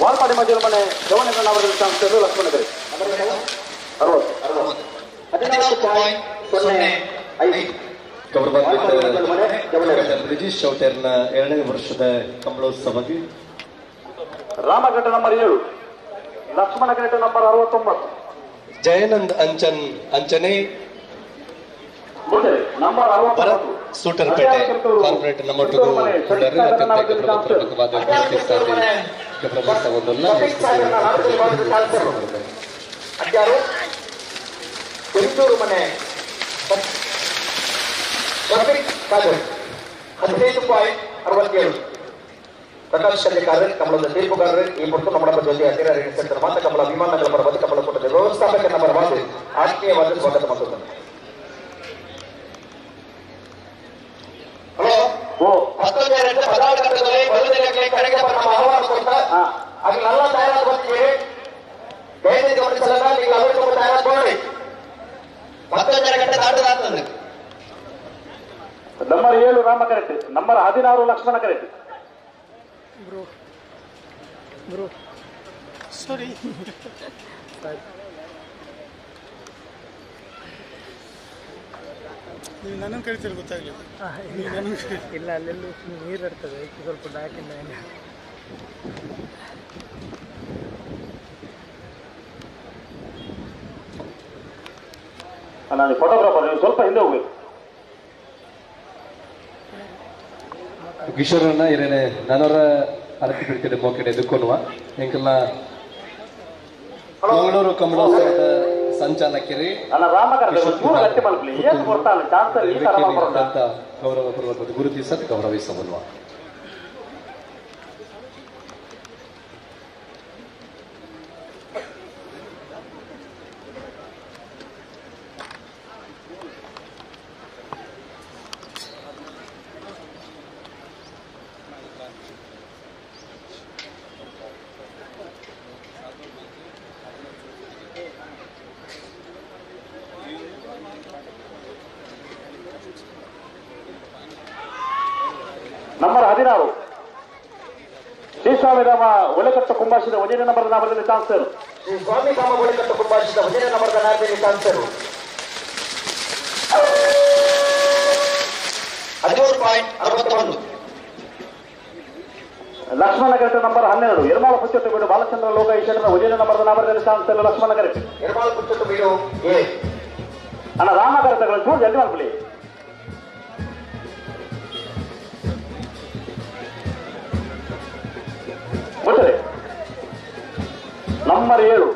ವಾಲ್ಪಾಡಿ ಮಧ್ಯದ ಮನೆ ಜವನ ನಾಮದಲ್ಲಿ ಚಾನ್ಸರ್ ಲಕ್ಷ್ಮಣ ಕರೆ 60. 14.05. ಗೌರವಾನ್ವಿತ ಬ್ರಿಜೇಶ್ ಚೌಟರ್ನ 2ನೇ ವರ್ಷದ ಕಮಲೋತ್ಸವಕ್ಕೆ ರಾಮಘಟ್ಟ ನಂಬರ್ 7, ಲಕ್ಷ್ಮಣ ಕರೆಟೆ ನಂಬರ್ 69, ಜಯನಂದ್ ಅಂಚನ್ ಅಂಚನೆ ನಂಬರ್ ಭರತ್ ಸೂಟರ್ಪೇಟೆ ಕಾರ್ಪೊರೇಟ್ ನಮ್ಮೊಟ್ಟಿಗೂ ಅತ್ಯಂತ ಗೌರವಪೂರ್ವಕವಾದ ಗೌರವಿಸಬಹುದಲ್ಲ. ಮನೆ 15.67. ಪ್ರಕಾಶ್ ಕಲ್ಲಿಕಾರರು ಕಮಲದ ತೀರ್ಪುಗಾರರು ಈ ಪೊಟ್ಟು ನಮ್ಮ ಜೊತೆ ಅಧಿಕಾರಿ ಮಾತ ಕಮಲ ಅಭಿಮಾನಗಳ ಪರವಾಗಿ ಕಮಲ ಕೂಟದ ವ್ಯವಸ್ಥಾಪಕನ ಪರವಾಗಿ ಆತ್ಮೀಯವಾದ ಸ್ವಾಗತ ಮಾಡುತ್ತೇನೆ. ಹಲೋ 19 ಗಂಟೆದಲ್ಲಿ ಬರುವುದಕ್ಕೆ ಕಡೆಗೆ ನಮ್ಮ ಆಹ್ವಾನ ಕೊಡ್ತಾ ಅದು ನಲ್ಲ ತಯಾರಾದ ಬರ್ತೀವಿ. ದಯವಿಟ್ಟು ಗಮನಿಸಲ್ಲ, ನೀವು ಅವರು ತಯಾರಾಗ್ಕೊಳ್ಳಿ. 19 ಗಂಟೆ ದಾಟದಾಗ್ತದೆ. Number 7 Rama correct, number 16 Lakshmana correct. Bro bro sorry. ನೀವು ನನ್ನನ್ನು ಕರಿತೀರಿ ಗೊತ್ತಾಗಲಿಲ್ಲ. ಇಲ್ಲ, ಅಲ್ಲೆಲ್ಲೂ ನೀರು ಇರ್ತದೆ, ಸ್ವಲ್ಪ ಬ್ಯಾಕಿಂದ. ನಾನು ಫೋಟೋಗ್ರಾಫರ್, ನೀವು ಸ್ವಲ್ಪ ಹಿಂದೆ ಹೋಗ್ಬೇಕು. ಕಿಶೋರನ್ನ ಇರೇನೆ ನಾನವರ ಅರತಿ ಬಿಡ್ತಿದ್ದೆ ಮೋಕೆಡೆ ಎದುಕೊನುವ ಎಂಕೆಲ್ಲ ಮಂಗಳೂರು ಕಮಲೋತ್ಸವದ ಸಂಚಾಲಕರಿ ಗೌರವಪೂರ್ವಕ ಗುರುತಿಸ ಗೌರವಿಸಬಲ್ವ. ನಂಬರ್ 16 ಶ್ರೀಸ್ವಾಮಿರಾಮ ಒಲೆಕಟ್ಟ ಕುಂಬಾಶಿದ ಒಂದನೇ ನಂಬರ್ ನಾಮದಲ್ಲಿ ಚಾನ್ಸರ್. ಶ್ರೀ ಸ್ವಾಮಿ ರಾಮ ಒಲೆಕಟ್ಟ ಕುಂಬಾಶಿದ ಒಂದನೇ ನಂಬರ್ ನಾಮದಲ್ಲಿ ಚಾನ್ಸರ್. 13.61. ಲಕ್ಷ್ಮಣ ಕರೆಕ್ಟ್ ನಂಬರ್ 12 ಎರ್ಮಾಳ ಪುಚ್ಚಟ್ಟು ಬೀಡು ಬಾಲಚಂದ್ರ ಲೋಕ ಈಶ್ವರನ ಒಂದನೇ ನಂಬರ್ ನಾಮದಲ್ಲಿ ಚಾನ್ಸರ್ ಲಕ್ಷ್ಮಣ ಕರೆಕ್ಟ್. ಎರ್ಮಾಳ ಪುಚ್ಚಟ್ಟು ಬೀಡು ಎ. ಅಣ್ಣ ರಾಮ ಕರೆಕ್ಟ್ ಚೂರು ಜಲ್ದಿ ಮಾಡ್ಕೊಳ್ಳಿ. ನಂಬರ್ 7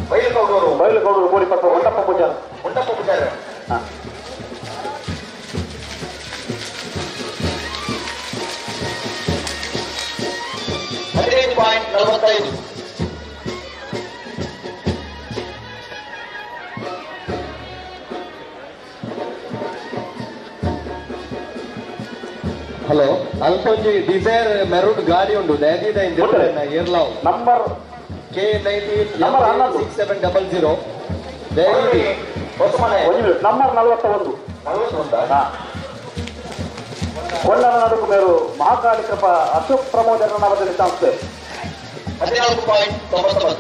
ಬೈಲುಗೌಡರು ಬೈಲುಗೌಡರು ಕೋಡಿಪಟ್ಟ ಹೊಂಡಪ್ಪ ಪೂಜಾರ. ಹೊಂಡಪ್ಪ ಪೂಜಾರ. 15.45. ಹಲೋ, ಅಲ್ಪೊಂಜಿ ಡಿಸೈರ್ ಮೆರೂನ್ ಗಾಡಿ ಉಂಟು ದಯದೀದ ಏರ್ಲಾವ್ ನಂಬರ್ K19 number 11 6700 ದಯದೀದಿ ನಂಬರ್ 41 ಕೊಂಡನ ನಡುಕು ಮೇರು ಮಹಾಕಾಳಿ ಕೃಪಾ ಅಶೋಕ್ ಪ್ರಮೋದರ ನಾಮದಲ್ಲಿ ಸಂಸ್ಥೆ. 14.99.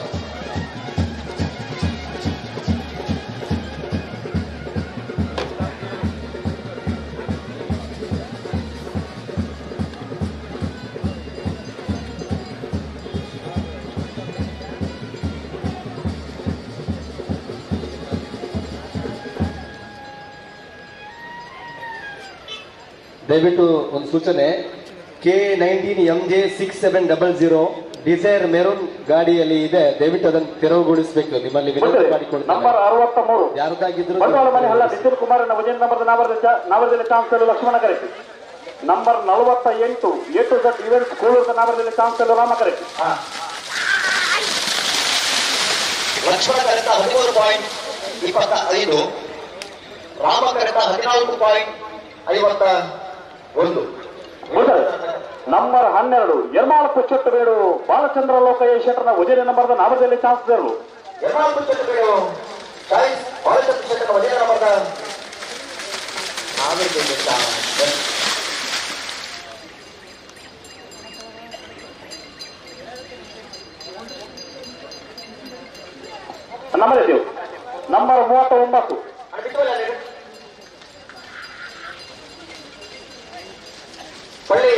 ದಯವಿಟ್ಟು ಒಂದು ಸೂಚನೆ, K19 MJ 6700 ಡಿಸೈರ್ ಮೆರೂನ್ ಗಾಡಿಯಲ್ಲಿ ಇದೆ, ದಯವಿಟ್ಟು ಅದನ್ನು ತೆರವುಗೊಳಿಸಬೇಕು ನಿಮ್ಮಲ್ಲಿ ವಿನಂತಿ ಮಾಡಿಕೊಳ್ತೇನೆ. ನಂಬರ್ 63 ಯಾರದಾಗಿದ್ರು ಬಂಡವಾಳ ಮನೆ ಹಲ್ಲ ನಿತಿನ್ ಕುಮಾರ್ ವಜನ್ ನಂಬರ್ ನಾವರದಲ್ಲಿ chance Lakshmana correct. Number 48 A to Z events ಕೋಳೂರದ ನಾವರದಲ್ಲಿ chance Rama correct. Lakshmana ಕರೆತ 13.25, ರಾಮ ಕರೆತ 14.51. ನಂಬರ್ 12 ಯರ್ಮಾಳ ಪುಚ್ಚಟ್ಟಬೇಡು ಬಾಲಚಂದ್ರ ಲೋಕಯ್ಯ ಶೆಟ್ಟರ್ನ ಉಜಿರೆ ನಂಬರ್ದ ನಾವರದಲ್ಲಿ ಚಾನ್ಸ್ ದೇರು. ಯರ್ಮಾಳ ಪುಚ್ಚಟ್ಟಬೇಡು ಬಾಲಚಂದ್ರ ಶೆಟ್ಟರ್ನ ಉಜಿರೆ ನಂಬರ್ದ ನಾವರದಲ್ಲಿ ಚಾನ್ಸ್. ನಂಬರ್ ನಂಬರ್ 39 ಪಳ್ಳಿ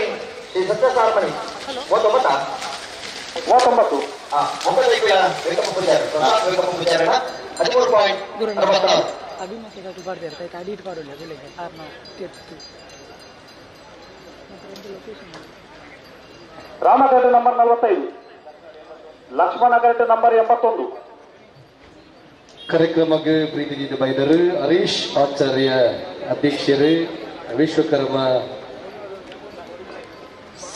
ಶ್ರೀ ಸತ್ಯಸಾರಮಣಿ 39 39 ವೆಂಕಪ್ಪ ಪೂಜಾರಿ ಪ್ರಸಾದ್ ವೆಂಕಪ್ಪ ಪೂಜಾರಣ 13.66. ರಾಮಘಾಟ ನಂಬರ್ 45, ಲಕ್ಷ್ಮಣ ಘಾಟ ನಂಬರ್ 81. ಕಾರ್ಯಕ್ರಮಕ್ಕೆ ಪ್ರೀತಿಯಿಂದ ಬೈದರು ಹರೀಶ್ ಆಚಾರ್ಯ ಅಧ್ಯಕ್ಷರು, ವಿಶ್ವಕರ್ಮ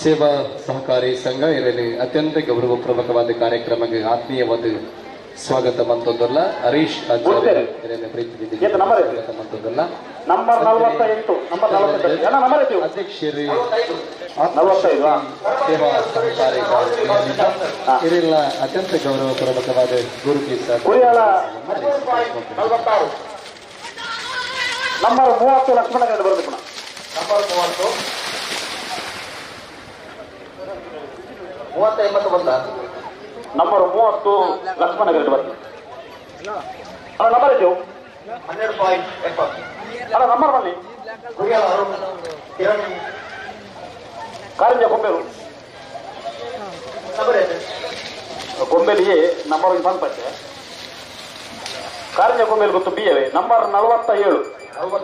ಸೇವಾ ಸಹಕಾರಿ ಸಂಘ ಇರಲಿ ಅತ್ಯಂತ ಗೌರವಪೂರ್ವಕವಾದ ಕಾರ್ಯಕ್ರಮಕ್ಕೆ ಆತ್ಮೀಯವಾದ ಸ್ವಾಗತ ಮಂತೊಂದಲ್ಲ. ಹರೀಶ್ ಆಚಾರ್ಯ ಇರಲಿ ಪ್ರೀತಿಯಿಂದ ಸ್ವಾಗತ ಮಂತೊಂದಲ್ಲ. ನಂಬರ್ 48 ನಂಬರ್ 48 ಅಧ್ಯಕ್ಷರು ಸೇವಾ ಸಹಕಾರಿ ಇರಲ್ಲ ಅತ್ಯಂತ ಗೌರವಪೂರ್ವಕವಾದ ಗುರು ನಂಬರ್ 30 ಲಕ್ಷ್ಮಣ ಬರಬೇಕು. ನಂಬರ್ 30 30 ನಂಬರ್ 30 ಲಕ್ಷ್ಮಣ ಬರ್ತದೆ. ಅಲ್ಲ ನಂಬರ್ ಐತೆ 12.70. ಅಲ್ಲ ನಂಬರ್ ಬನ್ನಿ ಕಾರಂಜ ಕೊಂಬೇರು ಕೊಂಬೇಲಿಯೇ ನಂಬರ್ ಒಂದು ಪಟ್ಟೆ ಕಾರಂಜ ಕೊಂಬೇಲು ಗೊತ್ತು ಬಿ ಅವೇ ನಂಬರ್ 47. ನಂಬರ್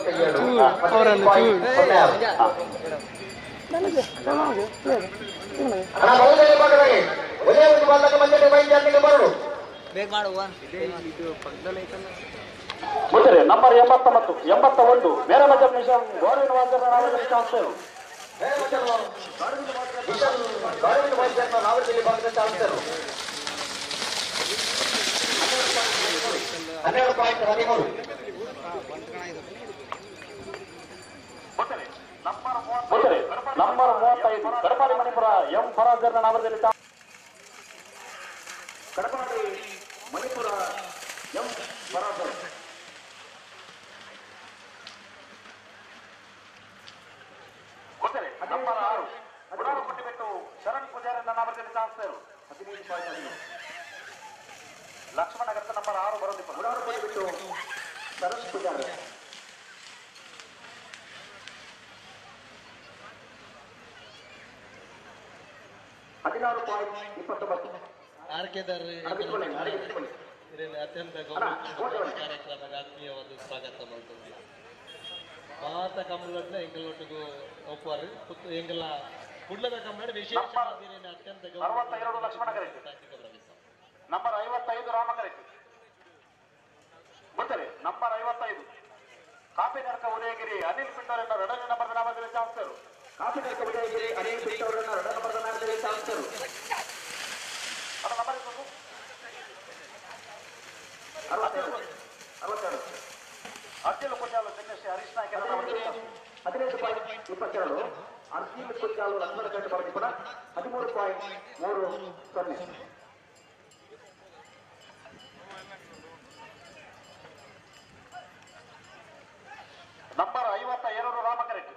89 81 ಮೇರೆ ಮಜಲ್ ಮಿಷನ್ ಗೋವಿಂದ ವಾಜರ್ ನಂಬರ್ 35 ಕಡಪಾಡಿ ಮಣಿಪುರ ಎಂ ಫರಾಜರ್ನ ನಾಮದಲ್ಲಿ ಕಡಪಾಡಿ ಮಣಿಪುರ ಎಂ ಫರಾಜರ್. ನಂಬರ್ 6 ಗುಡಾರಪಟ್ಟಿಬೆಟ್ಟು ಶರಣ್ ಪೂಜಾರನ್ನ ನಾಮದಲ್ಲಿ ಚಾನ್ಸ್ 15.5. ಲಕ್ಷ್ಮಣ ನಗರದ ನಂಬರ್ 6 ಬರೋದಿಪ್ಪ ಗುಡಾರಪಟ್ಟಿಬೆಟ್ಟು ಶರಣ್ ಪೂಜಾರ. 16.29. ಅತ್ಯಂತ ಗೌರವ ಕಾರ್ಯಕ್ರಮಕ್ಕೆ ಆತ್ಮೀಯವಾದ ಸ್ವಾಗತ ಮಾಡ್ತದೆ. ಮಾತ ಕಮ್ಮಲಡ್ನ ಎಂಗಲೊಟ್ಟಿಗೂ ಒಪ್ಪುವಾರು ಎಂಗಲ ಕುಡ್ಲದ ಕಮ್ಮಡ ವಿಶೇಷ ಅತ್ಯಂತ ಗೌರವ 62 Lakshmana correct. Number 55 Rama correct. ಗೊತ್ತರೆ ನಂಬರ್ 55 ಕಾಪಿನರ್ಕ ಉದಯಗಿರಿ ಅನಿಲ್ ಪಿಂಡೋರನ್ನ ಎರಡನೇ ನಂಬರ್ ನಾಮದಲ್ಲಿ ಚಾನ್ಸರು. ಕಾಪಿನರ್ಕ ಉದಯಗಿರಿ ಅನಿಲ್ ಪಿಂಡೋರನ್ನ ಎರಡನೇ ನಂಬರ್ ನಾಮದಲ್ಲಿ ಚಾನ್ಸರು. ಅದು ನಂಬರ್ 62 ಅರ್ಜಿಲು ಕುಂಜಾಲು ಚೆನ್ನಶ್ರೀ ಹರೀಶ್ ನಾಯ್ಕ 15.22. ಅರ್ಜಿಲು ಕುಂಜಾಲು ಲಕ್ಷ್ಮಣ ಕಟ್ಟೆ ಬರದಿ ಕೂಡ 13.30. Number 52 Rama correct.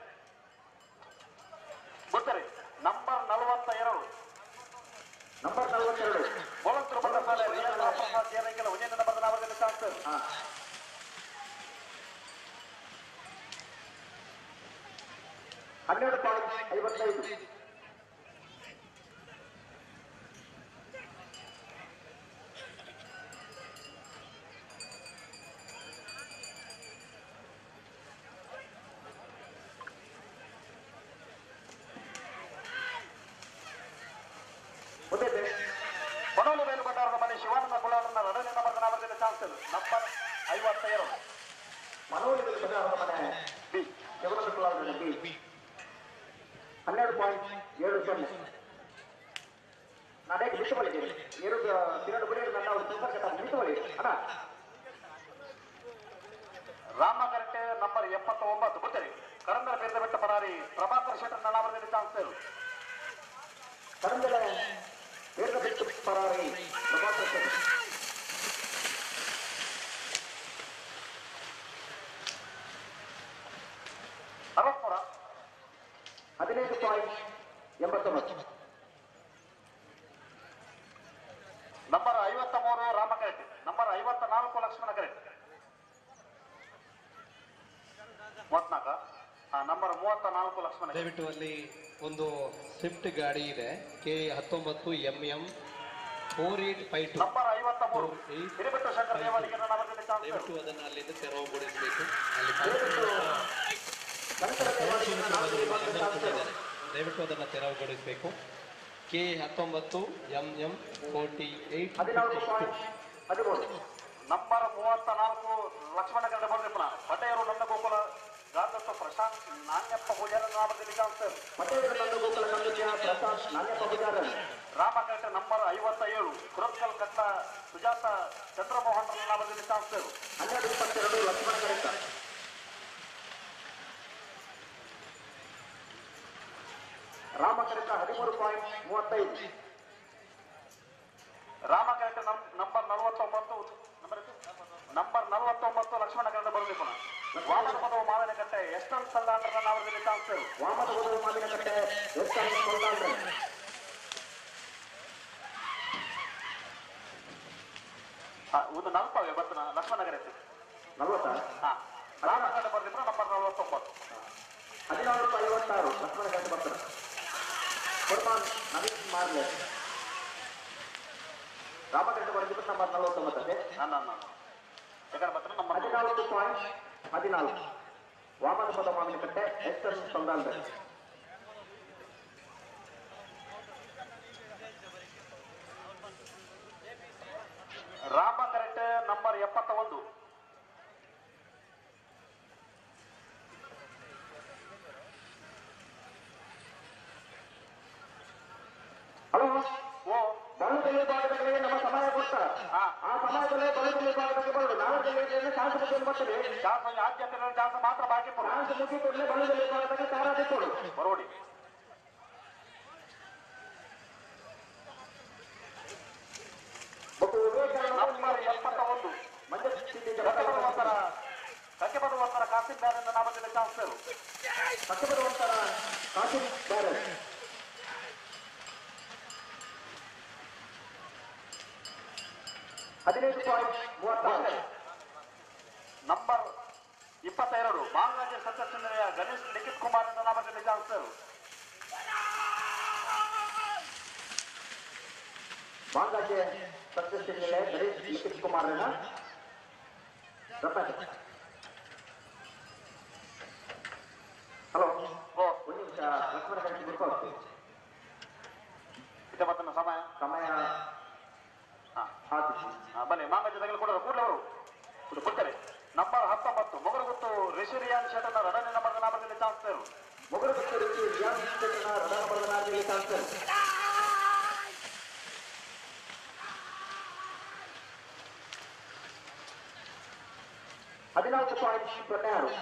ಗೊತ್ತರಿ ನಂಬರ್ 42 ನಂಬರ್ 42 ಬೋಳಂತರು ಬಂಡಸಾಲೆ ರಿಯಲ್ ರಾಮಪ್ರಸಾದ್ ಜಯರಂಗಲ ಉಜ್ಜಯಿನಿ ನಂಬರ್ ನಾಮದಲ್ಲಿ ಚಾನ್ಸ್. 12.55. ಮುಂದೆ ಬಡೋಲು ಬೇಲು ಭಂಡಾರದ ಮನೆ ಶಿವಾನಂದ ಕುಲಾರನ ಎರಡನೇ ನಂಬರ್ ನಾಮದಲ್ಲಿ ಚಾನ್ಸ್ ನಂಬರ್ 52. ಮನೋಲಿ ಬೇಲು ಭಂಡಾರದ ಮನೆ ಬಿ ಶಿವಾನಂದ ಕುಲಾರನ ಬಿ 12.70. ನಾನೇ ಬಿಟ್ಟು ಬಳಿದ್ದೀನಿ ಎರಡು ತಿರಡು ಗುಡಿ ನನ್ನ ಸಂಪರ್ಕ ಬಿಟ್ಟು ಬಳಿ ಅಣ್ಣ. Rama correct number 79 ಗೊತ್ತರಿ. ಕರಂದರ ಬೇರೆ ಬೆಟ್ಟ ಪರಾರಿ ಪ್ರಭಾಕರ್ ಶೆಟ್ಟರ್ ನಾಮದಲ್ಲಿ ಚಾನ್ಸ್. ಕರಂದರ ಬೇರೆ ಬೆಟ್ಟ ಪರಾರಿ Prabhakar Shettar. 63 15.89. Number 53 Rama correct. Number 54 Lakshmana correct. 34 number 34 Lakshmana. ದಯವಿಟ್ಟು ಅಲ್ಲಿ ಒಂದು ಸ್ವಿಫ್ಟ್ ಗಾಡಿ ಇದೆ K19 MM 4852 number 53 Hiribettu Shankara ದೇವಾಲಯದ ನಾಮದಲ್ಲಿ ಚಾನ್ಸ್. ದಯವಿಟ್ಟು ಅದನ್ನು ಅಲ್ಲಿಂದ ತೆರವುಗೊಳಿಸಬೇಕು. ಅಲ್ಲಿ ದಯವಿಟ್ಟು ಅದನ್ನು ತೆರವುಗೊಳಿಸಬೇಕು. K19 MM 4852 number 34 Lakshmana Kannada ಬಂದಿಪ್ಪನ ಪಟೇರು Nandagokula ಗಾದತ್ತ Prashant Nanyappa ಪೂಜಾರ ನಾಮದಲ್ಲಿ ಚಾನ್ಸ್. ಪಟೇರು ನಂದಗೋಕುಲ ಪ್ರಶಾಂತ್ ನಾಣ್ಯಪ್ಪ ಪೂಜಾರ. ರಾಮಕೃಷ್ಣ ನಂಬರ್ 57 ಕುರತ್ಕಲ್ ಕಟ್ಟ ಸುಜಾತ ಚಂದ್ರಮೋಹನ್ ನಾಮದಲ್ಲಿ ಚಾನ್ಸ್. 12.22 ಲಕ್ಷ್ಮಣ ಕರೆಕ್ಟ. ರಾಮಕರೆಕ್ಟ 13.35. ರಾಮಕರೆಕ್ಟ ನಂಬರ್ 49 ನಂಬರ್ 49 ಲಕ್ಷ್ಮಣ ಕನ್ನಡ ಬರಬೇಕು. ವಾಮನ ಪದವು ಮಾವಿನಕಟ್ಟೆ ಎಸ್ಟನ್ ಸಲ್ಲಾಂಡ್ರನ ನಾಮದಲ್ಲಿ ಚಾನ್ಸ್. ವಾಮನ ಪದವು ಮಾವಿನಕಟ್ಟೆ ಎಸ್ಟನ್ ಸಲ್ಲಾಂಡ್ರ. ಒಂದು ನಲ್ಪವೇ ಬರ್ತನ ಲಕ್ಷ್ಮಣ ಕರೆಕ್ಟ್ 40. ಹಾ ರಾಮ ಕನ್ನಡ ಬರ್ದಿಪ್ಪ ನಂಬರ್ 49. 16.56 ಲಕ್ಷ್ಮಣ ಕರೆಕ್ಟ್ ಬರ್ತಾನೆ. ಕುರ್ಮಾನ್ ನವೀನ್ ಮಾರ್ಲೆ. ರಾಮಕೃಷ್ಣ ಬರ್ದಿಪ್ಪ ನಂಬರ್ 49. ನಂಬರ್ 14.14 ವಾಮನ ಪದ ಮಾವಿನಕಟ್ಟೆ ಎಸ್ಟನ್ ಸಲ್ದಾಂಡ್ರ. Rama correct number 71. ಹಲೋ ಓ ಬಳುದಲ್ಲಿ ಭಾಗದಲ್ಲಿ ನಮ್ಮ ಸಮಯ ಗೊತ್ತ. ಆ ಸಮಯದಲ್ಲೇ ಬಳುದಲ್ಲಿ ಭಾಗದಲ್ಲಿ ಬರಲು ನಾವು ಚಾನ್ಸ್ ಬರ್ತದೆ. ಚಾನ್ಸ್ ಆದ್ಯತೆ ಚಾನ್ಸ್ ಮಾತ್ರ ಬಾಕಿ ಚಾನ್ಸ್ ಮುಗಿ ಕೂಡಲೇ ಬಳುದಲ್ಲಿ ಭಾಗದಲ್ಲಿ ತಾರಾದಿಕ್ಕೋಡು ಬರೋಡಿ. ನಂಬರ್ 71 ಕಕ್ಕೆಬಡುವಂತರ ಕಾಸಿಂ ಬ್ಯಾರನ್ ನಾಮದಲ್ಲಿ ಚಾನ್ಸ್. ಕಕ್ಕೆಬಡುವಂತರ ಕಾಸಿಂ ಬ್ಯಾರನ್. 15.36. ನಂಬರ್ 22 ಮಾಂಗಾಜ ಸತ್ಯಚಂದ್ರಯ್ಯ ಗಣೇಶ್ ಲಿಖಿತ್ ಕುಮಾರ್ ನಾಮದಲ್ಲಿ ಚಾನ್ಸ್. ಮಾಂಗಾಜೆ ಸತ್ಯಚಂದ್ರಯ್ಯ ಗಣೇಶ್ ಲಿಖಿತ್ ಕುಮಾರ್. ಹಲೋ ಒಂದು ನಿಮಿಷ ಲಕ್ಷ್ಮಣ ಕರೆಕ್ಟ್ ಗುರುತು. ಸಮಯ ಸಮಯ ಬನ್ನಿ ಮಾಂಗಜ ತಗಲು ಕೂಡಲೇ ಅವರು ಕೊಡ್ತಾರೆ. ನಂಬರ್ 19 ಮೊಗರುಗುತ್ತು ರಿಷಿ ರಿಯಾನ್ ಶೆಟ್ಟನ ಎರಡನೇ ನಂಬರ್ ನಾಮದಲ್ಲಿ ಚಾನ್ಸ್. ಮೊಗರುಗುತ್ತು ರಿಷಿ ರಿಯಾನ್ ಶೆಟ್ಟನ ಎರಡನೇ ನಂಬರ್ ನಾಮದಲ್ಲಿ ಚಾನ್ಸ್. 14.06.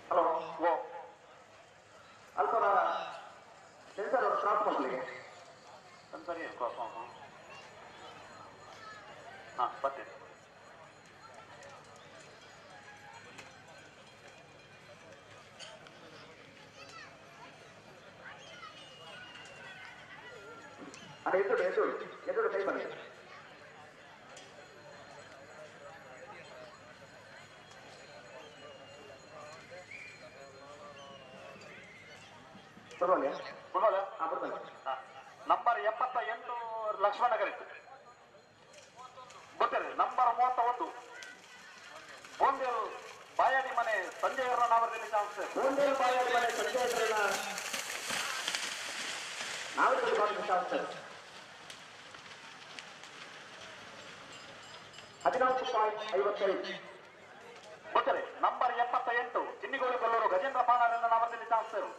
ಹಲೋ ಓ ಅಲ್ಪ ಸೆನ್ಸರ್ ಅವರು ಕ್ರಾಸ್ ಮಾಡಲಿಕ್ಕೆ ಸರಿ ಕ್ರಾಸ್ ಮಾಡು. ಹಾಂ ಬರ್ತೀನಿ. ಅಣ್ಣ ಎದುರು ಎದುರು ಎದುರು ಕೈ ಬನ್ನಿ. ಬರ್ಬೋಲ್ಲ ಬರ್ಬೋಲ್ಲ? ಹಾಂ ಬರ್ಬೋಲ್ಲ. ನಂಬರ್ 78 ಲಕ್ಷ್ಮಣ ಕರೆಕ್ಟ್ ಗೊತ್ತಿದೆ. ನಂಬರ್ 31 ಬೋಂದೇರು ಬಾಯಾಡಿ ಮನೆ ಸಂಜಯರ ನಾಮದಲ್ಲಿ ಚಾನ್ಸ್. ಬೋಂದೇರು ಬಾಯಾಡಿ ಮನೆ ಸಂಜಯರನ್ನ ನಾವೇ ವಿಭಾಗದ ಚಾನ್ಸರ್ 14.55. ಗೊತ್ತರೆ ನಂಬರ್ 78 ಚಿನ್ನಿಗೋಳಿ ಕೊಲ್ಲೂರು ಗಜೇಂದ್ರ ಪಾಣಾರನ್ನ ನಾಮದಲ್ಲಿ ಚಾನ್ಸರ್.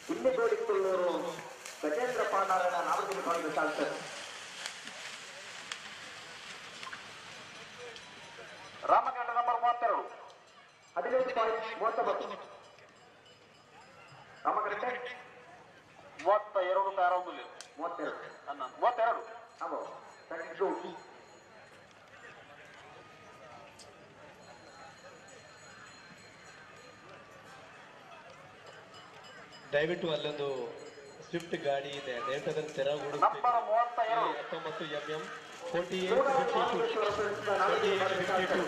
ಚಿನ್ನಿಗೋಳಿ ಕೊಲ್ಲೂರು ಗಜೇಂದ್ರ ಪಾಣಾರನ್ನ ನಾಮದಲ್ಲಿ ವಿಭಾಗದ ಚಾನ್ಸರ್. ರಾಮಕೃಷ್ಣ ನಂಬರ್ 32 15.39. ರಾಮಕೃಷ್ಣ 32 ತಯಾರಾಗುದಿಲ್ಲ. 32 32 ಹೌದು. 32. ದಯವಿಟ್ಟು ಅಲ್ಲೊಂದು ಸ್ವಿಫ್ಟ್ ಗಾಡಿ ಇದೆ, ದಯವಿಟ್ಟು ಅದನ್ನು ತೆರವುಗೊಳಿಸಬೇಕು. 19 MM 48 52 48 52.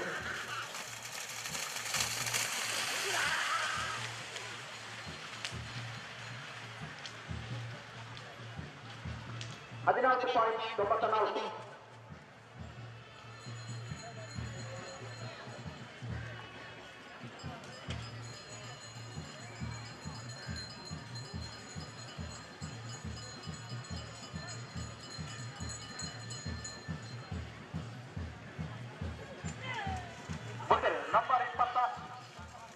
14.94. ನಂಬರ್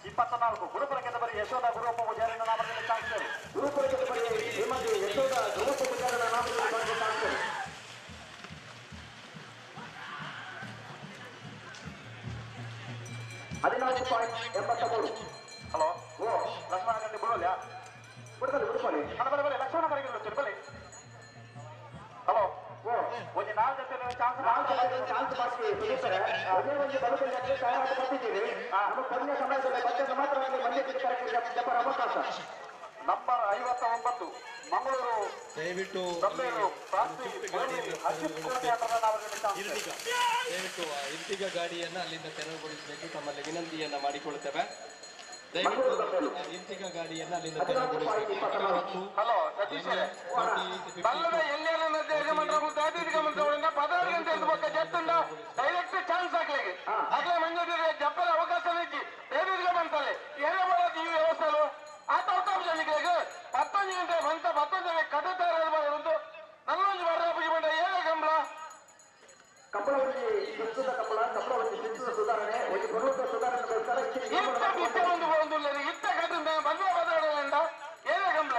24 ಗುರುಪುರ ಕೆದಬರಿ ಯಶೋಧ ಗುರುಪ್ಪ ಪೂಜಾರಿನ ನಾಮದಲ್ಲಿ ಚಾನ್ಸರ್. ಗುರುಪುರ ಕೆದಬರಿ ಶ್ರೀಮತಿ ಯಶೋಧ ಗುರುಪ್ಪ ಪೂಜಾರಿನ ನಾಮದಲ್ಲಿ ಚಾನ್ಸರ್. 14.83. ಹಲೋ ಓ ಲಕ್ಷ್ಮಣ ಗಂಟೆ ಬಿಡೋಲ್ಲ ಬಿಡ್ಬಲ್ಲಿ ಬಿಡ್ಬಲ್ಲಿ ಅಣ್ಣ ಬಲೆ ಬಲೆ ಲಕ್ಷ್ಮಣ ಕಡೆಗೆ ಬಲೆ. ಹಲೋ ಓ ಒಂದು 4 ಗಂಟೆ ಚಾನ್ಸ್ 4 ಗಂಟೆ ಚಾನ್ಸ್ ಬಾಕಿ ಸುದೀಪರೇ. ಒಂದೇ ಒಂದು ಬಲದಲ್ಲಿ ತಯಾರಾಗಿ ಬರ್ತಿದ್ದೀವಿ. ನಮ್ಮ ಕೊನೆಯ ಸಮಯದಲ್ಲಿ ಬಂದ ಮಾತ್ರ ಮಂಡ್ಯಕ್ಕೆ ಜಪರ ಅವಕಾಶ. ನಂಬರ್ 59 ಮಂಗಳೂರು. ದಯವಿಟ್ಟು ದಯವಿಟ್ಟು ಇರ್ಟಿಗ ಗಾಡಿಯನ್ನ ಅಲ್ಲಿಂದ ತೆರವುಗೊಳಿಸಬೇಕು ತಮ್ಮಲ್ಲಿ ವಿನಂತಿಯನ್ನ ಮಾಡಿಕೊಳ್ಳುತ್ತೇವೆ. ದಯವಿಟ್ಟು ಇರ್ಟಿಗ ಗಾಡಿಯನ್ನ ಅಲ್ಲಿಂದ ತೆರವುಗೊಳಿಸಬೇಕು. ಹಲೋ ಸತೀಶ್ ಗಂಟೆ ಜತ್ತುಂಡ ಡೈರೆಕ್ಟ್ ಚಾನ್ಸ್ ಹಾಕ್ಲಿಕ್ಕೆ ಆಗ್ಲೇ ಮಂಜೂರು ಜಪ್ಪರ ಅವಕಾಶ ಇಜ್ಜಿ ಬೇರೆ ಬಂತಾರೆ ಏನೇ ಮಾಡೋದು ಈ ವ್ಯವಸ್ಥೆ ಆತ ಅವಕಾಶ 19 ಗಂಟೆ ಬಂತ 19 ಕಡೆ ತಯಾರಾದ ಬರೋದು ನಲ್ಲೊಂದು ವಾರ ಬಂದ ಏನೇ ಕಂಬಳ ಕಂಬಳ ಒಂದು ಶಿಸ್ತುದ ಕಂಬಳ ಕಂಬಳ ಒಂದು ಶಿಸ್ತುದ ಸುಧಾರಣೆ ಒಂದು ಗುಣಮಟ್ಟ ಸುಧಾರಣೆಗೋಸ್ಕರ ಇತ್ತ ಬಿಟ್ಟ ಒಂದು ಒಂದು ಇತ್ತ ಕಟ್ಟಿಂದ ಬಂದ ಬದಲಾವಣೆಯಿಂದ ಏನೇ ಕಂಬಳ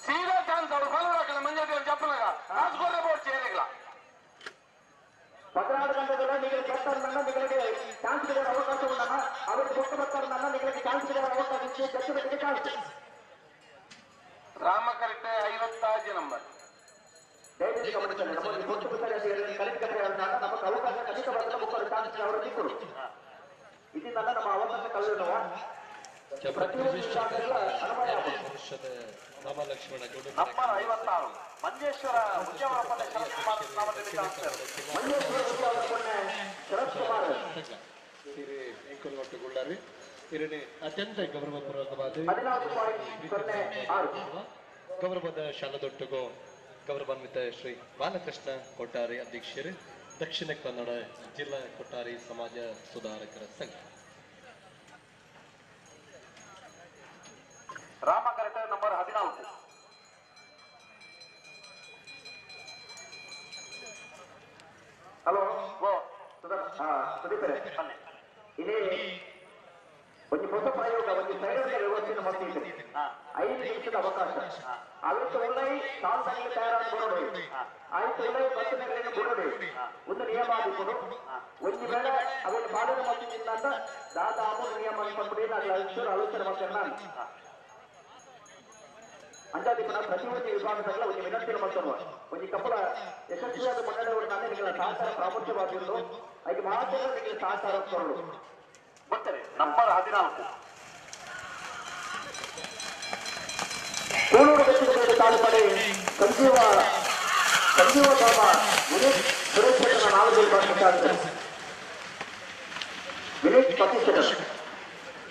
ಸೀದಾ ಚಾನ್ಸ್ ಅವರು ಫಾಲೋ ಹಾಕಲ್ಲ ಮಂಜಾತಿ ಜಪ್ಪನಾಗ ಕಾಸು ಬೋರ್ಡ್ ಚೇರಿಗಳ 16 ಗಂಟೆಗಳ ನಿಮಗೆ ಬರ್ತಾರನ್ನ ನಿಮಗೆ ಚಾನ್ಸ್ ಸಿಗುವ ಅವಕಾಶ ಉಂಟಮ್ಮ. ಅವರು ಕೊಟ್ಟು ಬರ್ತಾರನ್ನ ನಿಮಗೆ ಚಾನ್ಸ್ ಸಿಗುವ ಅವಕಾಶ ಇತ್ತು. ಜಟ್ಟಿಗೆ ಚಾನ್ಸ್. ರಾಮಕರೆಕ್ಟೆ 56 ನಂಬರ್. ದಯವಿಟ್ಟು ಗಮನಿಸಲಿ, ನಮ್ಮಲ್ಲಿ ಕೊಟ್ಟು ಬರ್ತಾರೆ ಕರೆಕ್ಟ್ ನಮಗೆ ಅವಕಾಶ ಖಂಡಿತವಾಗಲೂ ಮುಕ್ಕಳು ಚಾನ್ಸ್ ಅವರು ಸಿಕ್ಕರು. ಇದರಿಂದ ನಮ್ಮ ಅವಕಾಶ ಕಳೆದ ವರ್ಷದ ರಾಮಲಕ್ಷ್ಮಣ ಗೌಡ ನಂಬರ್ 56 ಮಂಜೇಶ್ವರ ಉದ್ಯಾವರ ಪಲ್ಲೆ ಶರತ್ ಕುಮಾರ್ ನಾಮದಲ್ಲಿ ಚಾನ್ಸರ್. ಮಂಜೇಶ್ವರ ಉದ್ಯಾವರ ಪಲ್ಲೆ ಶರತ್ ಕುಮಾರ್ ಎಂಕಲ್ನೊಟ್ಟುಗೊಳ್ಳಾರಿ. ಇದರಲ್ಲಿ ಅತ್ಯಂತ ಗೌರವಪೂರ್ವಕವಾದ 14.06 ಗೌರವದ ಶಾಲದೊಟ್ಟಿಗೂ ಗೌರವಾನ್ವಿತ ಶ್ರೀ ಬಾಲಕೃಷ್ಣ ಕೊಟ್ಟಾರಿ ಅಧ್ಯಕ್ಷರು, ದಕ್ಷಿಣ ಕನ್ನಡ ಜಿಲ್ಲಾ ಕೊಟ್ಟಾರಿ ಸಮಾಜ ಸುಧಾರಕರ ಸಂಘ. Rama correct number 14. ಹಲೋ ಓ ಸುದೀಪರೇ, ಇಲ್ಲಿ ಒಂದು ಹೊಸ ಪ್ರಯೋಗ ಒಂದು ಸೈಲೆಂಟ್ ವ್ಯವಸ್ಥೆಯನ್ನು ಮಾಡ್ತಿದ್ದೀವಿ. 5 ನಿಮಿಷದ ಅವಕಾಶ. ಅವತ್ತು ಒಳ್ಳೆ ಸಾಲದಲ್ಲಿ ತಯಾರಾದ ಬರೋಡಿ, ಆಯ್ತು ಒಳ್ಳೆ ಬಸ್ಸಿನಲ್ಲಿ ಬರೋಡಿ ಒಂದು ನಿಯಮ ಆಗಿಕೊಂಡು ಒಂದು ವೇಳೆ ಅವತ್ತು ಪಾಲನೆ ಮಾಡ್ತಿದ್ದಿಲ್ಲ ಅಂತ ದಾದ ಆಮೂಲ ನಿಯಮ ಅನ್ಕೊಂಡ್ಬಿಡಿ ನಾನು ಆಲೋಚನೆ ಮಾಡ್ತೇನೆ. ನಾನು ಅಂದಾಜಿನ ಪ್ರತಿಯೊಂದು ವಿಭಾಗದಲ್ಲ ಒಂದು ವಿನಂತಿಯನ್ನು ಮಾಡ್ತಾನೆ. ಒಂದು ಕಪ್ಪಳ ಯಶಸ್ವಿಯಾದ ಮಂಡಳಿಯವರು ನಾನು ನಿಮಗೆ ಸಹಕಾರ ಪ್ರಾಮುಖ್ಯವಾಗಿದ್ದು ಅದಕ್ಕೆ ಮಾತ್ರ ನಿಮಗೆ ಸಹಕಾರ ಕೊರಳು. ಬರ್ತಾರೆ ನಂಬರ್ 14 ಕೂಳೂರು ಬೆಟ್ಟದ ತಾಲೂಕಲ್ಲಿ ಸಂಜೀವ ಸಂಜೀವ ಧಾಮ ವಿನೀತ್ ಸುರೇಶ್ 4 ವಿಭಾಗ ವಿನೀತ್ ಸತೀಶ್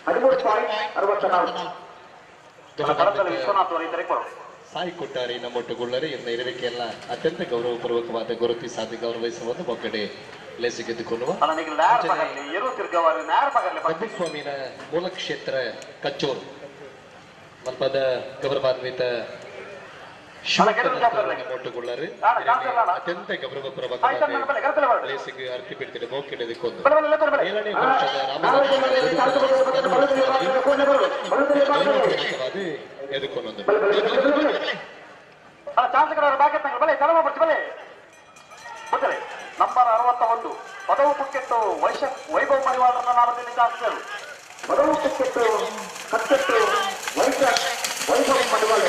13.64. ವಿಶ್ವನಾಥ್ ಅವರು ಇದ್ದಾರೆ. ಸಾಯಿ ಕೊಟ್ಟಾರಿ ನಮ್ಮೊಟ್ಟುಗೊಳ್ಳರೆ ಇನ್ನ ಇರುವಿಕೆಯೆಲ್ಲ ಅತ್ಯಂತ ಗೌರವಪೂರ್ವಕವಾದ ಗುರುತಿ ಸಾಧಿ ಗೌರವಿಸುವುದು ಒಗ್ಗಡೆ ಲೇಸಿಗೆದ್ದುಕೊಳ್ಳುವ ಸ್ವಾಮಿನ ಮೂಲ ಕ್ಷೇತ್ರ ಕಚ್ಚೂರು. ಮಲ್ಪದ ಗೌರವಾನ್ವಿತ ಮೊಟ್ಟುಗೊಳ್ಳರು ಅತ್ಯಂತ ಗೌರವಪೂರ್ವಕವಾದ ಲೇಸಿಗೆ ಅರ್ತಿ ಬಿಡ್ತಿದೆ ಮೋಕಿಡೋದಕ್ಕೊಂದು 7ನೇ ವರ್ಷದ ರಾಮಲಕ್ಷ್ಮಣ ಎದುಕೊಂಡೊಂದು ನಂಬರ್ 61 ಪದವು ಪುಕ್ಕೆಟ್ಟು ವೈಭವ ಮಡಿವಾಳರನ್ನ ನಾಮದಲ್ಲಿ ಚಾನ್ಸರ್ ಪದವು ಪುಕ್ಕೆಟ್ಟು ಕತ್ತೆಟ್ಟು ವೈಭವ ಮಡಿವಾಳ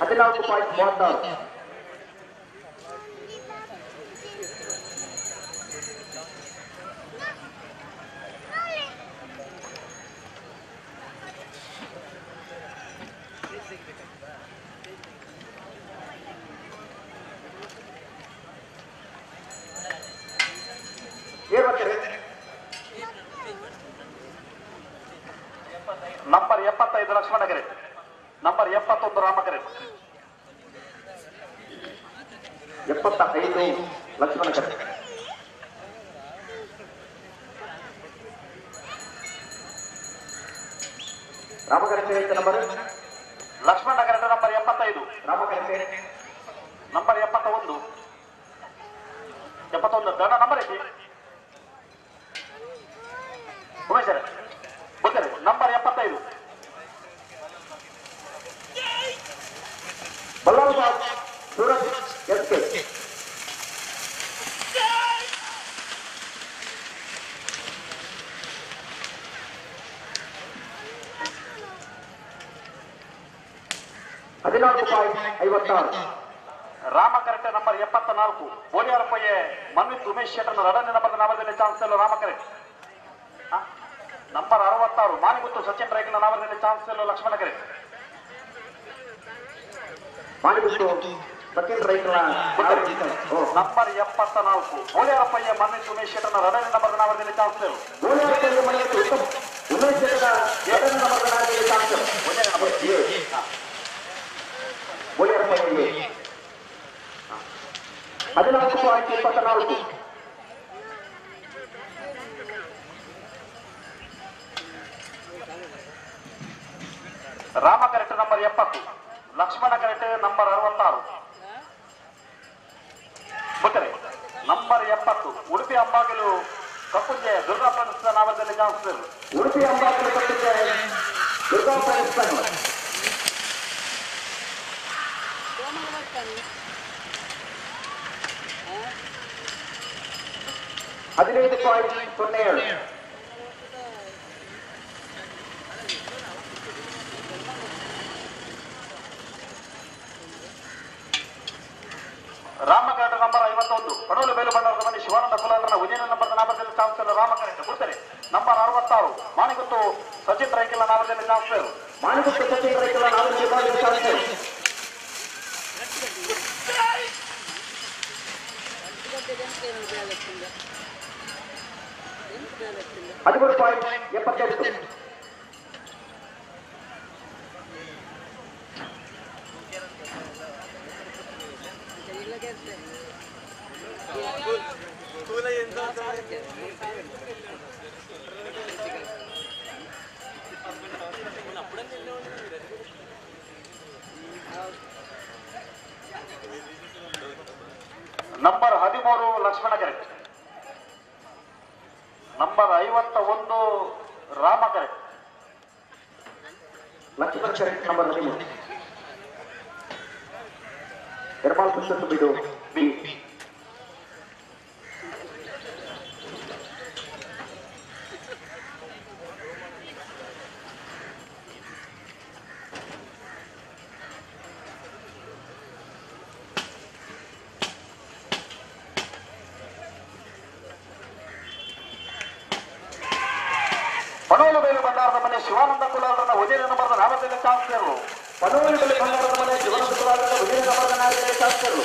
14.36 ನಂಬರ್ 75 ಲಕ್ಷ್ಮಣ ಕೆರೆ, ನಂಬರ್ 71 ರಾಮಕೆರೆ, 75 ಲಕ್ಷ್ಮಣ ಕೆರೆ, ರಾಮಕೆರೆ ನಂಬರ್ ಲಕ್ಷ್ಮಣ ಕೆರೆ ನಂಬರ್ 75, ರಾಮಕೆರೆ ನಂಬರ್ 71 71 ದೊಡ್ಡ ನಂಬರ್ ಐತಿ ಉಮೇಶ್ ಬರ್ತಾರೆ. Number 75 Ballal Suraj S K 14.56 ರಾಮಕರೆಟೆ ನಂಬರ್ 74 ಬೋಲಿಯಾರಪ್ಪಯ್ಯ ಮನ್ವಿತ್ ಉಮೇಶ್ ಶೆಟ್ಟರ್ ಎರಡನೇ ನಂಬರ್ ನಾಮದಲ್ಲಿ ಚಾನ್ಸೆಲ್ ರಾಮಕರೆ. ನಂಬರ್ 66 ಮಾನಿಗುತ್ತು ಸಚಿನ್ ರೈಕನ ನಾಮದಲ್ಲಿ ಚಾನ್ಸೆಲ್ ಲಕ್ಷ್ಮಣಕೆರೆ, ಮಾನಿಗುತ್ತು ಸಚಿನ್ ರೈಕನ ನಂಬರ್ 74 ಬೋಲಿಯಾರಪ್ಪಯ್ಯ ಮನ್ವಿತ್ ಉಮೇಶ್ ಶೆಟ್ಟರ್ ಎರಡನೇ ನಂಬರ್ ನಾಮದಲ್ಲಿ ಚಾನ್ಸೆಲ್ ಬೋಲಿಯಾರಪ್ಪಯ್ಯ ಮನ್ವಿತ್ ಉಮೇಶ್ ಶೆಟ್ಟರ್ ಎರಡನೇ ನಂಬರ್ ನಾಮದಲ್ಲಿ ಚಾನ್ಸೆಲ್ ಒಂದೇ ನಂಬರ್ ಬೋಲಿಯಾರಪ್ಪಯ್ಯ 14.24 ರಾಮಕರೆಟೆ ನಂಬರ್ 70 ಲಕ್ಷ್ಮಣ ಕರೆಟೆ ನಂಬರ್ 66 ಬರ್ತಾರೆ. ನಂಬರ್ 70 ಉಡುಪಿ ಅಂಬಾಗಿಲು ಕಪ್ಪುಂಜೆ ದುರ್ಗಾ ಪ್ರಣಸ್ತ ನಾಮದಲ್ಲಿ ಚಾನ್ಸರ್ ಉಡುಪಿ ಅಂಬಾಗಿಲು ಕಪ್ಪುಂಜೆ ದುರ್ಗಾ ಪ್ರಣಸ್ತ 15.07 ರಾಮಕರೆಟೆ ನಂಬರ್ 51 ಪಡೋಲು ಬೇಲು ಭಂಡಾರದ ಮನೆ ಶಿವಾನಂದ ಕುಲಾಲರ ಉದಯನ ನಂಬರ್ ನಾಮದಲ್ಲಿ ಚಾನ್ಸರ್ ರಾಮಕರೆಟೆ ಬಿಡ್ತಾರೆ. ನಂಬರ್ 66 ಮಾಣಿಗುತ್ತು ಸಚಿನ್ ರೈಕಲ ನಾಮದಲ್ಲಿ ಚಾನ್ಸರ್ ಮಾಣಿಗುತ್ತು ಸಚಿನ್ ರೈಕಲ ನಾಮದಲ್ಲಿ ಚಾನ್ಸರ್ 13.78 number 13 Lakshmana ಕೆರೆ, ನಂಬರ್ 51 ರಾಮಕೆರೆ, ಲಕ್ಷ್ಮಣ ಕೆರೆ ನಂಬರ್ 13 ಎರ್ಮಾಲ್ ಪುಸ್ತಕ ಬಿಡು ಬಿ ಪಡೋಲು ಬೇಲು ಭಂಡಾರದ ಮನೆ ಶಿವಾನಂದ ಕುಲಾಲರನ್ನ ಉದಯ ನಂಬರದ ನಾಮದಲ್ಲಿ ಚಾನ್ಸರ್ ಪಡೋಲು ಬೇಲು ಭಂಡಾರದ ಮನೆ ಶಿವಾನಂದ ಕುಲಾಲರನ್ನ ಉದಯ ನಂಬರದ ನಾಮದಲ್ಲಿ ಚಾನ್ಸರ್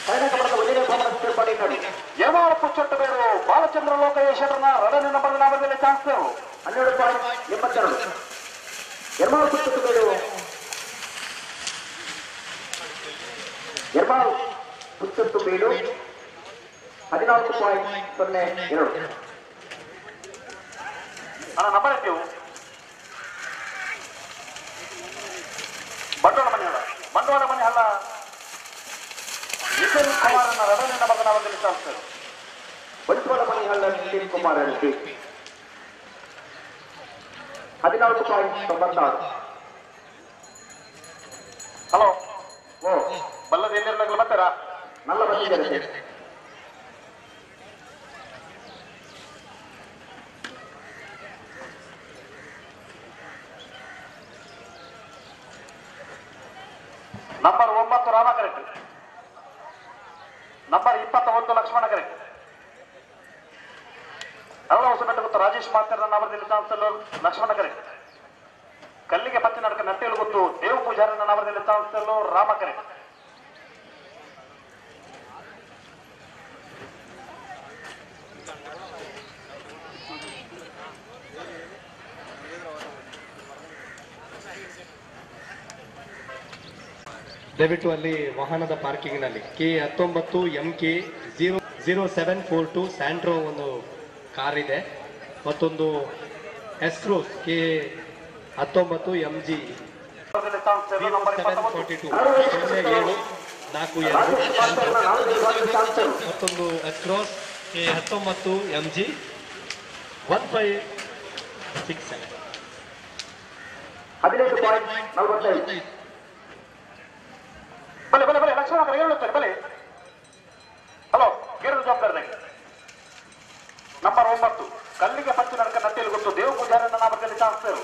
ಕರ್ನಾಟಕದ ಉದಯ ಸೇರ್ಪಡೆ ಯಮಾಳ ಪುಚ್ಚಟ್ಟು ಬೇರು ಬಾಲಚಂದ್ರ ಲೋಕೇಶ್ವರನ ಎರಡನೇ ನಂಬರದ ನಾಮದಲ್ಲಿ ಚಾನ್ಸರ್ 12.82 ಯಮಾಳ ಪುಚ್ಚಟ್ಟು ಬೇರು ಯಮಾಳ ಪುಚ್ಚಟ್ಟು ಬೇಡು 14.02 ಅಣ್ಣ ನಂಬರ್ ಎತ್ತಿವು ಬಂಡವಾಳ ಮನೆ ಅಲ್ಲ ಬಂಡವಾಳ ಮನೆ ಅಲ್ಲ ನಿತಿನ್ ಕುಮಾರ್ ಎರಡನೇ ನಂಬರ್ ನಾವದಲ್ಲಿ ಚಾನ್ಸ್ ಬಂಟ್ವಾಳ ಮನೆ ಹಳ್ಳ ನಿತಿನ್ ಕುಮಾರ್ ಎಲ್ 14.96. ಹಲೋ ಓ ಬಲ್ಲದ ಎಲ್ಲಿರ್ಲಾಗಲ್ಲ ಬರ್ತಾರಾ ನಲ್ಲ ಬಂದಿದ್ದಾರೆ. Number 9 Rama correct, number 21 Lakshmana correct. Arala ಹೊಸಬೆಟ್ಟ ಗೊತ್ತು ರಾಜೇಶ್ ಮಾತಾಡಿದ ನಾಮದಲ್ಲಿ ಚಾನ್ಸಲರ್ ಲಕ್ಷ್ಮಣ ಕರೆಕ್ಟ್. ಕಲ್ಲಿಗೆ ಪತ್ತಿ ನಡಕ ನಟ್ಟೇಳು ಗೊತ್ತು ದೇವ ಪೂಜಾರನ ನಾಮದಲ್ಲಿ ಚಾನ್ಸಲರ್ ರಾಮ ಕರೆಕ್ಟ್. ದಯವಿಟ್ಟು ಅಲ್ಲಿ ವಾಹನದ ಪಾರ್ಕಿಂಗ್ನಲ್ಲಿ K19 MK 00742 Santro ಒಂದು ಕಾರ್ ಇದೆ, ಮತ್ತೊಂದು ಎಸ್ಕ್ರೋಸ್ K19 MG 0742 0742, ಮತ್ತೊಂದು ಎಸ್ಕ್ರೋಸ್ K19 MG 1567. 15.45. ಬಲೆ ಬಲೆ ಬಲೆ ಲಕ್ಷ್ಮಣ ಹೇಳುತ್ತಾರೆ ಬಲೆ. ಹಲೋ ಗೇರು ಜವಾಬ್ದಾರಿ ನಂಬರ್ 9 ಕಲ್ಲಿಗೆ ಪಚ್ಚು ನಡಕ ನಟ್ಟೆಯಲ್ಲಿ ಗೊತ್ತು ದೇವ ಪೂಜಾರನ್ನ ನಾಮದಲ್ಲಿ ಚಾನ್ಸರ್.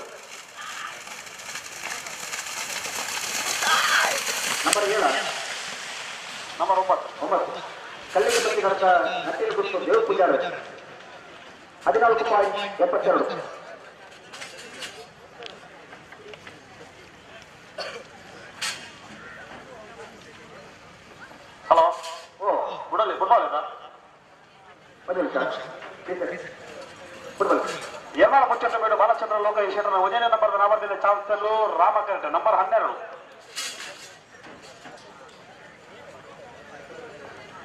ನಂಬರ್ 7 ನಂಬರ್ 9 9 ಕಲ್ಲಿಗೆ ಪಚ್ಚು ನಡಕ ನಟ್ಟೆಯಲ್ಲಿ ಗೊತ್ತು ದೇವ ಪೂಜಾರ 14.72. ಹಲೋ ಓ ಬುಡಲಿ ಬುಡಬಾಲ ಯಮಳ ಮುಚ್ಚಟ್ಟ ಬೇಡು ಬಾಲಚಂದ್ರ ಲೋಕ ಈಶ್ವರನ ಒಂದನೇ ನಂಬರ್ ನಾಮದಲ್ಲಿ ಚಾನ್ಸಲ್ ರಾಮ ಕರೆಕ್ಟ್. ನಂಬರ್ 12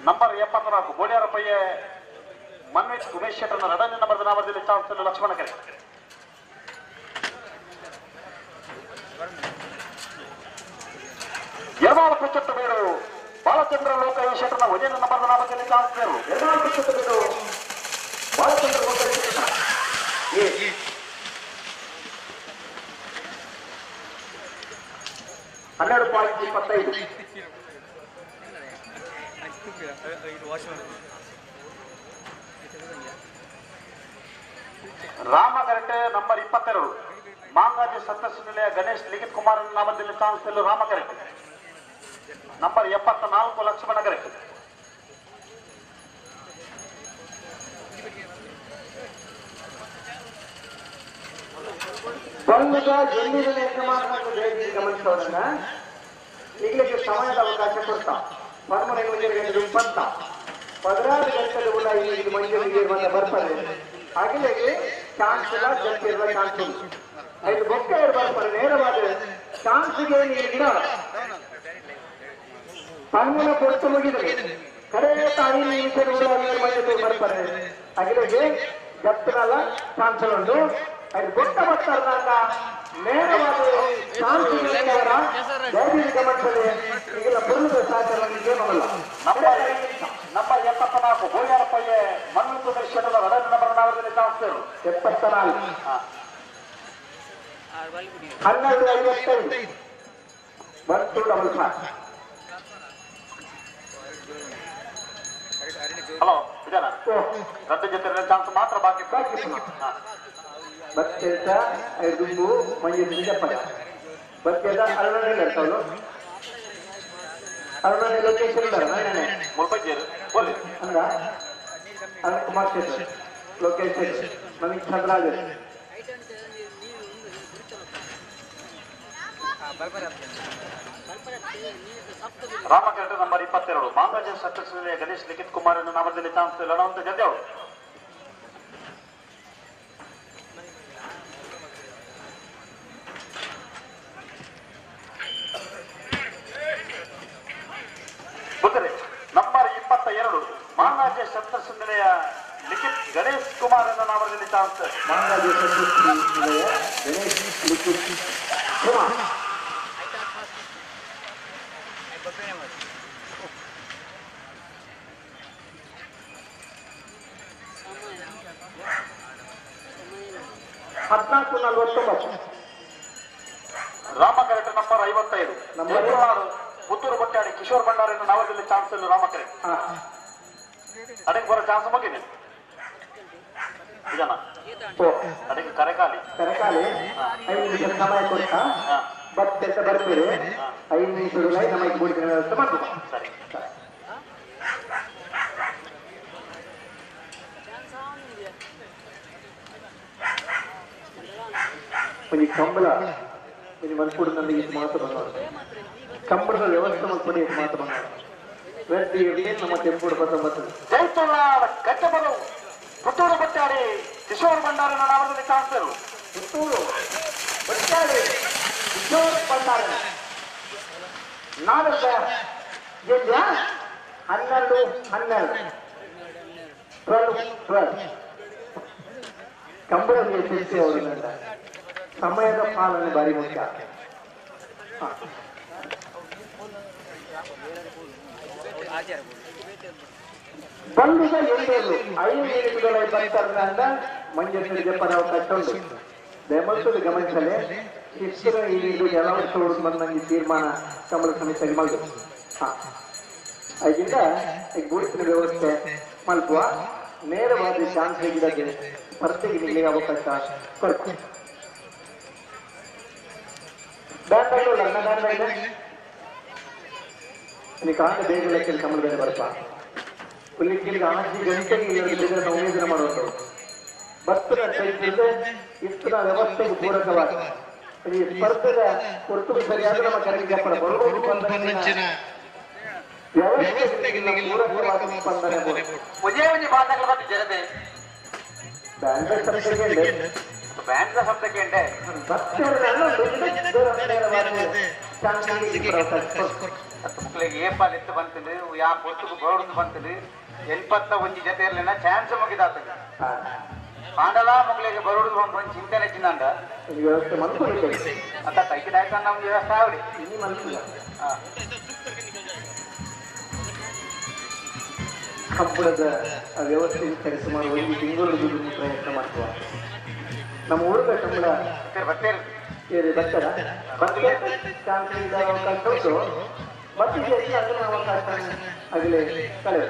ನಂಬರ್ 74 ಗೋಳಿಯಾರ ಪಯ್ಯ ಮನ್ವಿತ್ ಉಮೇಶ್ ಶೆಟ್ಟರ್ನ ಎರಡನೇ ನಂಬರ್ ನಾಮದಲ್ಲಿ ಚಾನ್ಸಲ್ ಲಕ್ಷ್ಮಣ ಕರೆಕ್ಟ್. ಯಮಳ ಮುಚ್ಚಟ್ಟ ಬೇಡು ಬಾಲಚಂದ್ರ ಲೋಕ ಈಶ್ವರನ ಒಂದನೇ ನಂಬರ್ ನಾಮದಲ್ಲಿ ಚಾನ್ಸಲ್ ಯಮಳ ಮುಚ್ಚಟ್ಟ ಬೇಡು ಬಾಲಚಂದ್ರ ಲೋಕ ಈಶ್ವರನ 12.25. ರಾಮ ಕರೆಕ್ಟ್. ನಂಬರ್ 22 ಮಾಂಗಾಜಿ ಸತ್ತಸ್ ನಿಲಯ ಗಣೇಶ್ ಲಿಖಿತ್ ಕುಮಾರ್ ನಾಮದಲ್ಲಿ chancellor Rama correct. Number 74 Lakshmana correct. ಬಂಧುಗ ಜನ್ಮಿನ ಯಜಮಾನರನ್ನು ದಯವಿಟ್ಟು ಗಮನಿಸೋದನ್ನ ಈಗಲೇ ಸಮಯದ ಅವಕಾಶ ಕೊಡ್ತಾ ಪರ್ಮನೆ ಪತ್ತ 16 ಗಂಟೆಗೆ ಕೂಡ ಈ ಮಂಜೂರಿಗೆ ಇರುವಂತ ಬರ್ತಾರೆ. ಹಾಗೆ ಚಾನ್ಸ್ ಇಲ್ಲ, ಜಂಪ್ ಇರುವ ಚಾನ್ಸ್ ಇಲ್ಲ. ಐದು ಬೊಕ್ಕ ಬರ್ತಾರೆ ನೇರವಾದ ಚಾನ್ಸ್ಗೆ ಗಿಡ ಪರ್ಮನ ಕೊಡ್ತು ಮುಗಿದ್ರೆ ಕಡೆ ತಾಯಿ ನಿಮಿಷ ಬರ್ತಾರೆ. ಹಾಗೆ ಜಪ್ತಿರಲ್ಲ ಚಾನ್ಸ್ ಉಂಟು. ಅದು ಗೊತ್ತ ಬರ್ತಾರಲ್ಲ ನೇರವಾದ ಗಮನಿಸಲಿ ಈಗೆಲ್ಲ ಪುರುಷ ಸಹಕಾರ ನಿಯಮವಲ್ಲ. ನಂಬರ್ 74 ಗೋಳಿಯಾರ ಪಯ್ಯ ಮನ್ವಿತ್ ಶೆಟ್ಟರ್ ಎರಡನೇ ನಂಬರ್ ನಾಮದಲ್ಲಿ ಚಾನ್ಸಲ್ 74 12:55 1255. ಹಲೋ ವಿಜಯನ ರದ್ದು ಜೊತೆ ಚಾನ್ಸ್ ಮಾತ್ರ ಬಾಕಿ ಬಾಕಿ ಬತ್ತೆಲ್ತ ದುಂಬು ಮಂಜು ಜಪ್ಪದ ಬತ್ತೆದ ಅರಮನೆ ಇರ್ತಾವಲ್ಲ ಅರಮನೆ ಲೊಕೇಶನ್ ಮುಲ್ಪಜ್ಜೇರು ಬೋಲಿ ಅಂದ Arun Kumar Shettar location Naveen Chandraj. Rama correct. Number 22 ಮಾಂಗರಾಜ ಸತ್ತಸ್ ಗಣೇಶ್ ಲಿಖಿತ್ ಕುಮಾರ್ ನಾಮದಲ್ಲಿ ಚಾನ್ಸ್ ಲಡವಂತ ಜಲ್ದಿ ಅವರು. ನಂಬರ್ 22 ಮಾಂಗರಾಜ ಸತ್ತಸ್ ನಿಲಯ ಲಿಖಿತ್ ಗಣೇಶ್ ಕುಮಾರ್ ಅನ್ನ ನಾಮದಲ್ಲಿ ಚಾನ್ಸ್. ಗಣೇಶ್ ಲಿಖಿತ್ ಕುಮಾರ್. ಹದಿನಾಲ್ಕು ನಲವತ್ತೊಂಬತ್ತು. Rama correct number 55 number Puttur Battadi Kishore Bhandari ನಾವರಲ್ಲಿ ಚಾನ್ಸ್ ಇಲ್ಲ. ರಾಮ ಕರೆಕ್ಟ್ ಅಡಗೆ ಬರೋ ಚಾನ್ಸ್ ಮುಗಿದೆ. ಅಡಗೆ ಕರೆಕಾಲಿ ಕರೆಕಾಲಿ 5 ನಿಮಿಷ ಸಮಯ ಕೊಡ್ತಾ ಬತ್ತೆತ್ತ ಬರ್ತೀರಿ. 5 ನಿಮಿಷ ನಮಗೆ ಕೂಡಿದ ವ್ಯವಸ್ಥೆ ಮಾಡ್ತೀವಿ. ಸರಿ. ಒಂಜಿ ಕಂಬಳ ಒಂಜಿ ಮನ್ಪುಡು ನನಗೆ ಮಾತು ಬಂದ ಕಂಬಳದ ವ್ಯವಸ್ಥೆ ಮಲ್ಪಡಿ ಮಾತು ಬಂದ ನಮ್ಮ ತೆಂಪುಡು ಬತ್ತ ಜೈತುಲ್ಲಾ ಕಟ್ಟಬರು ಪುತ್ತೂರು ಬಟ್ಟಾಡಿ ಕಿಶೋರ್ ಭಂಡಾರನ ನಾಮದಲ್ಲಿ ಚಾನ್ಸರ್. ಪುತ್ತೂರು ಬಟ್ಟಾಡಿ ಕಿಶೋರ್ ಭಂಡಾರ ನಾಲ್ಕ 12 12 12 12. ಕಂಬಳದ ಯಶಸ್ವಿ ಅವರು ಸಮಯದ ಪಾಲನೆ ಭಾರಿ ಮುಖ್ಯ. ಬಂದಿದ ಎಲ್ಲೆಲ್ಲೂ 5 ನಿಮಿಷಗಳ ಬರ್ತಾರ ಮಂಜೇಶ್ವರಿಗೆ ಪದ ಅವಕಾಶ ಉಂಟು. ದಯಮಾಡಿ ಗಮನಿಸಲೇ ಶಿಕ್ಷಣ ಈ ಕೆಲವು ಬಂದಂಗೆ ತೀರ್ಮಾನ ಕಂಬಳ ಸಮಿತಿಗೆ ಮಾಡಿದ್ರು. ಅದರಿಂದ ಈಗ ಗುರುತಿನ ವ್ಯವಸ್ಥೆ ಮಲ್ಪುವ ನೇರವಾದ ಚಾನ್ಸ್ ಗಿಡಕ್ಕೆ ಸ್ಪರ್ಧೆಗೆ ನಿಮಗೆ ಅವಕಾಶ ಕೊಡ್ತೀವಿ. ಬೇಗ ಕಂಬಳ ಬೇರೆ ಬರ್ಪ ಹುಲ್ಲಿಗೆ ಆಚೆ ಗಂಟೆಗೆ 2 ಉಮೇದನ ಮಾಡುವಂಥದ್ದು ಭಕ್ತರ ಇಷ್ಟದ ವ್ಯವಸ್ಥೆಗೆ ಪೂರಕವಾದ ಈ ಸ್ಪರ್ಧೆಯ ಹೊರತು ಸರಿಯಾದ ನಮ್ಮ ಕರೆಗೆ ವ್ಯವಸ್ಥೆಗೆ ಪೂರಕವಾದ ಸ್ಪಂದನೆ. ಮಕ್ಕಳಿಗೆ ಏಪಾಲ್ ಎತ್ತು ಬಂತಂದ್ರೆ ಯಾ ಪೊರ್ತುಗು ಬರೋಡು ಬಂತಂದ್ರೆ ಎಲ್ಪತ್ತ ಒಂಜಿ ಜೊತೆ ಇರಲಿಲ್ಲ ಚಾನ್ಸ್ ಮುಗಿದಾತ ಆಂಡಲ ಮಕ್ಕಳಿಗೆ ಬರೋಡು ಒಂದು ಚಿಂತನೆ ಚಿನ್ನಂಡ ವ್ಯವಸ್ಥೆ ಮನ್ಕೊಂಡಿದ್ದೇವೆ ಅಂತ ತೈಕಿದಾಯ್ತ ನಮ್ಮ ವ್ಯವಸ್ಥೆ ಆವಡಿ ಇನ್ನು ಮನಸ್ಸಿಲ್ಲ. ಕಂಬಳದ ವ್ಯವಸ್ಥೆ ಸರಿ ಸುಮಾರು 1 ತಿಂಗಳು ಪ್ರಯತ್ನ ಮಾಡ್ತೇವೆ. ನಮ್ಮ ಊರದ ಕಂಬಳ ಬರ್ತಾರ ಚಾನ್ಸ್ ಅವಕಾಶ ಉಂಟು. ಮತ್ತೆ ಅದನ್ನ ಅವಕಾಶ ಆಗಲೇ ಕಳೆದ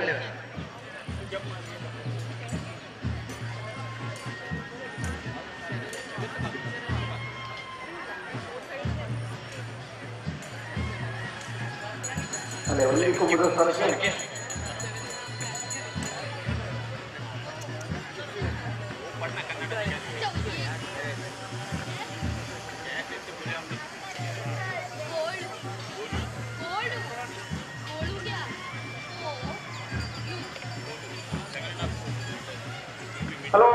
ಅಲ್ಲೇ ಒಳ್ಳೆ ಕುಂಬುದ ಸ್ಥಳಕ್ಕೆ ಹಲೋ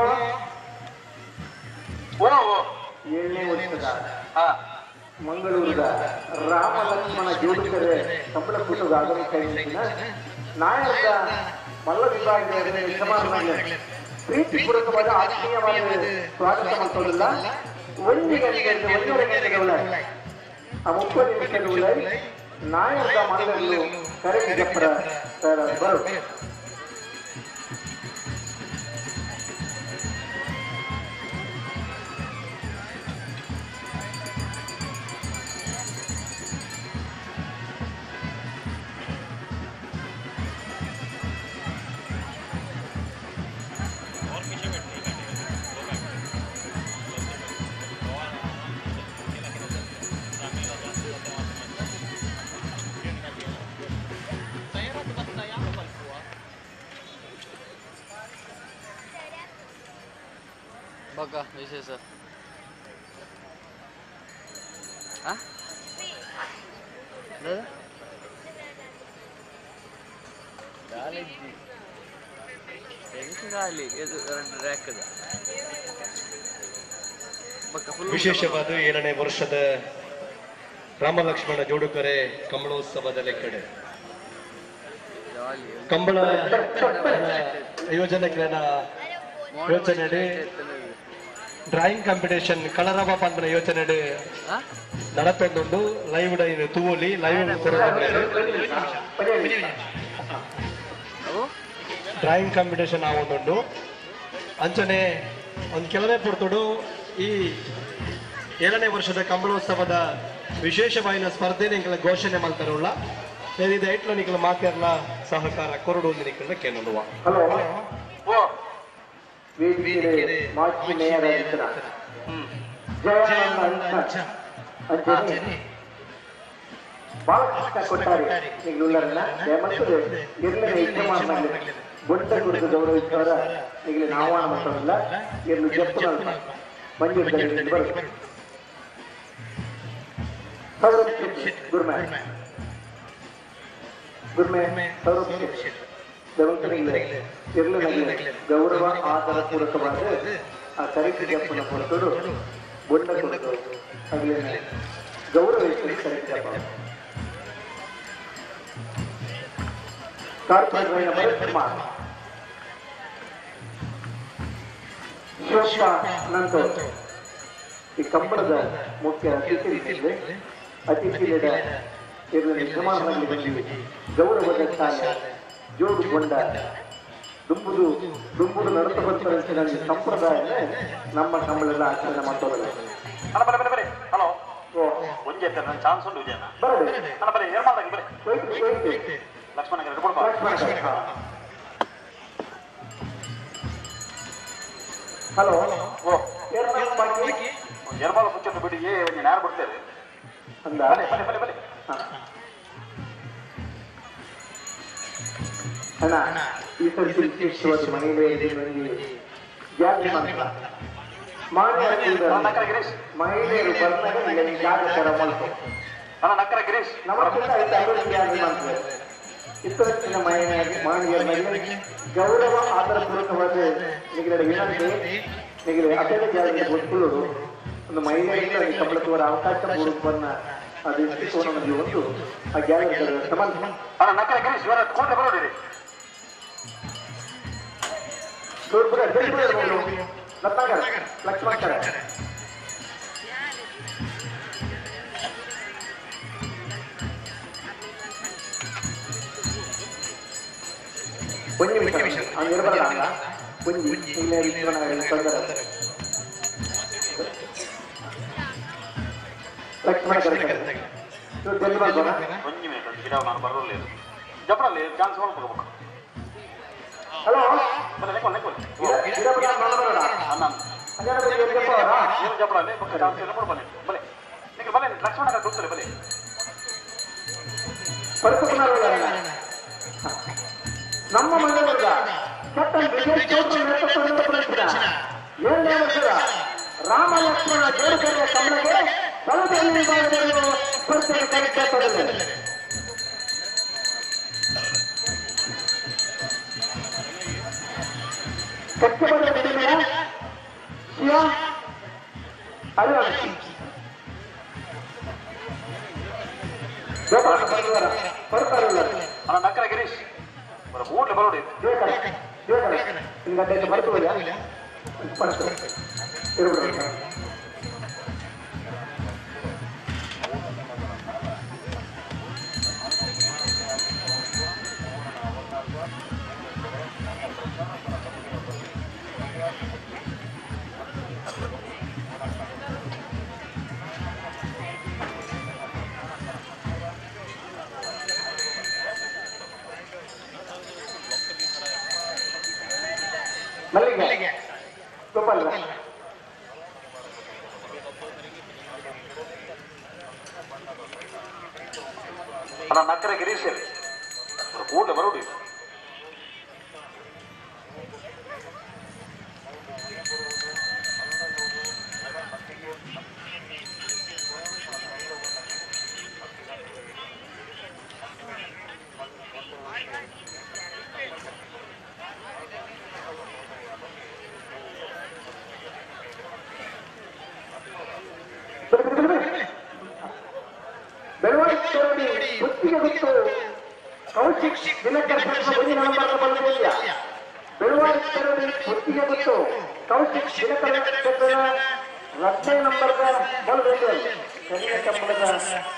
7ನೇ ವರ್ಷದ ಮಂಗಳೂರದ ರಾಮ ಲಕ್ಷ್ಮಣ ಜೋಡುಕರೆ ಕಂಬಳ ಕೂಟದ ಆಗಮಿಸಿದ ನಾಯಕ ಮಲ್ಲ ವಿಭಾಗದ ಯಜಮಾನರಾಗಿ ಪ್ರೀತಿಪೂರ್ವಕವಾದ ಆತ್ಮೀಯವಾದ ಸ್ವಾಗತ ಮಾಡ್ತೋದಿಲ್ಲ. 1 ಗಂಟೆ 1.5 ಗಂಟೆಗಳ ಆ 30 ನಿಮಿಷಗಳ ನಾಯಕ ಮಲ್ಲರು ಕರೆ ಜಪ್ಪರ ಸರ್ ಬರು. ವಿಶೇಷ ವಿಶೇಷವಾದ 7ನೇ ವರ್ಷದ ರಾಮಲಕ್ಷ್ಮಣ ಜೋಡುಕರೆ ಕಂಬಳೋತ್ಸವದ ಲೆಕ್ಕಡೆ ಕಂಬಳ ಆಯೋಜನೆಗಳನ್ನ ಯೋಚನೆ ಡ್ರಾಯಿಂಗ್ ಕಾಂಪಿಟೇಷನ್ ಕಲರವ ಪಂಪನ ಯೋಚನೆ ನಡತೊಂದುಂಡು ಲೈವ್ ಡೈನ್ ತೂವೊಲಿ ಲೈವ್ ಡ್ರಾಯಿಂಗ್ ಕಾಂಪಿಟೇಷನ್ ಆವೊಂದುಂಡು ಅಂಚನೆ ಒಂದು ಕೆಲವೇ ಪೊರ್ತುಡು ಈ 7ನೇ ವರ್ಷದ ಕಂಬಳೋತ್ಸವದ ವಿಶೇಷವಾಯಿನ ಸ್ಪರ್ಧೆ ನಿಂಕಲ ಘೋಷಣೆ ಮಲ್ತರುಳ್ಳ ಐಟ್ಲ ನಿಕಲ ಮಾತೆರ್ಲ ಸಹಕಾರ ಕೊರಡು ನಿಕಲ ಕೇನಲುವ. ಹಲೋ ಮಾಜಿ ಮೇಯರ್ ಅಂಚನೆ ಬಾಲಕೃಷ್ಣ ಕೊಟ್ಟಾರಿ ನಿಗಲುಲ್ಲರನ್ನ ದಯಮಂತದೆ ಇರ್ಲಿನ ಯಜಮಾನನಲ್ಲಿ ಗುಂಡ ಗುರುತು ಗೌರವಿಸುವರ ನಿಗಲಿ ಆಹ್ವಾನ ಮಾಡ್ತಾರಲ್ಲ ಇರ್ಲು ಜಪ್ಪುನಲ್ಪ ಮಂಜೂರು ಬರುತ್ತೆ. ಸೌರಭ್ ಶೆಟ್ಟಿ ಗುರ್ಮೆ ಗುರ್ಮೆ ಸೌರಭ್ ಶೆಟ್ಟಿ ದಯಮಂತನಿಗೆ ಇರ್ಲಿನ ಗೌರವ ಆದರ ಪೂರಕವಾದ ಆ ಕರೆಕ್ಟ್ ಜಪ್ಪನ ಹೊರತುಡು ಗುಂಡ ಗುರುತು ಅಗಲಿನ ಗೌರವಿಸಿ ಕರೆಕ್ಟ್ ಜಪ್ಪ. ಕಾರ್ಪೊರೇಟರ್ ಭರತ್ ಕುಮಾರ್ ಶಿವಪ್ಪ ನಂತೋರ್ ಈ ಕಂಬಳದ ಮುಖ್ಯ ಅತಿಥಿ ಅತಿಥಿಗಳ ಯಜಮಾನರಲ್ಲಿ ಗೌರವದ ಶಾಲೆ ಜೋಡುಗೊಂಡ ದುಂಬುದು ದುಂಬುದು ನಡೆದು ಬರ್ತಾರೆ ಸಂಪ್ರದಾಯ ನಮ್ಮ ಕಂಬಳೆಲ್ಲ ಆಚರಣೆ ಮಾಡ್ತಾರೆ. ಹಲೋ ಒಂಜೆ ಚಾನ್ಸ್ ಉಂಟು ವಿಜಯನ ಬರಲಿ ಬರಲಿ ಲಕ್ಷ್ಮಣ ಹಲೋ ಎರಬಾಲ ಪುಚ್ಚಟ್ಟು ಬಿಡಿ ಏ ಒಂಜಿ ನ್ಯಾರ ಬಿಡ್ತೇವೆ ಬಲೆ ಬಲೆ ಬಲೆ ಬಲೆ. ಅಣ್ಣ ಈ ಸರ್ತಿ ವಿಶೇಷವಾದ ಮಹಿಳೆಯರಿಗೆ ಮಹಿಳೆಯರು ಬರ್ತಾರೆ ಜಾಗತರ ಮಲ್ಪು ಅಣ್ಣ ನಕ್ಕರ ಗಿರೀಶ್ ನಮಸ್ಕಾರ. ಇತ್ತೀಚಿನ ಮಹಿಳೆಯರಿಗೆ ಗೌರವ ಆದರ ಪೂರ್ವಕವಾದ ನಿಗಲ ವಿನಂತಿ ನಿಗಲ ಅತ್ಯಂತ ಜಾಗೃತಿ ಗೊತ್ತುಕೊಳ್ಳೋದು ಒಂದು ಮಹಿಳೆಯರಿಗೆ ಕಂಬಳಕ್ಕವರ ಅವಕಾಶ ಪೂರ್ವಕವನ್ನ ಅದು ಇಷ್ಟವನ್ನು ಒಂದು ಆ ಗ್ಯಾಲರಿ ಸಮಾನ. ಅಣ್ಣ ನಕ್ಕರ ಗಿರೀಶ್ ಇವರ ಕೂಡಲೇ ಬರೋಡಿರಿ ರತ್ನಾಕರ್ ಲಕ್ಷ್ಮಣಕರ ಒಂದು ನಿಮಿಷ ಅವ್ನು ಇರಬಾರ್ದ ಒಂಜಿ ತೊಂದರೆ ಲಕ್ಷ್ಮಣ ಒಂಜಿ ಮಿನಿಟ್ ಒಂದು ಗಿಡ ನಾನು ಬರೋಲ್ಲ ಜಪ್ರಲ್ಲಿ ಚಾನ್ಸ್ ಹೋಗ್ಬೇಕು. ಹಲೋ ಬಲೆ ನೆಕ್ಕೊಲ್ ನೆಕ್ಕೊಲ್ ಏನು ಜಪ್ರಲ್ಲಿ ಬೊಕ್ಕ ಚಾನ್ಸ್ ಇಲ್ಲ ಬಲೆ ಬಲೆ ನಿಮಗೆ ಬಲೆ ಲಕ್ಷ್ಮಣ ದುಡ್ತಲೆ ಬಲೆ ನಮ್ಮ ಮಂಗಳೂರದ ಕ್ಯಾಪ್ಟನ್ ವಿಜಯ್ ಚೌಧರಿ ನೇತೃತ್ವದ 7ನೇ ವರ್ಷದ ರಾಮ ಲಕ್ಷ್ಮಣ ಜೋಡುಕರೆಯ ಕಮಲಕ್ಕೆ ಬಲದಲ್ಲಿ ವಿಭಾಗದಲ್ಲಿ ಸ್ಪರ್ಧೆಗೆ ಕರೆತರಲಿದೆ. ಕಚ್ಚಬದ ವಿನಿಮಯ ಶಿವ ಅರುಣ್ ಅಣ್ಣ ನಕ್ಕರ ಗಿರೀಶ್ ಕೂಡಲೇ ಬರೋಡಿ ಮಲ್ಲಿಗೆ ಗೋಪಾಲ್ ಅಣ್ಣ ನಕ್ಕರ ಗಿರೀಶ್ ಕೂಡಲೇ ಬರೋಡಿ. ಬೆಳವಣಿಗೆ ಗುತ್ತಿಗೆ ಗುತ್ತು ಕೌಶಿಕ್ ದಿನಕರ್ ಬೆಳವಾಡಿ ಪೆರವಡಿ ಹೊತ್ತಿಗೆ ಗೊತ್ತು ಕೌಶಿಕ್ ದಿನಕರ ಕ್ಷೇತ್ರದ ರಸ್ತೆ ನಂಬರ್ದ ಬಲಬೇಕು ಕನ್ಯಾ ಕಂಬಳದ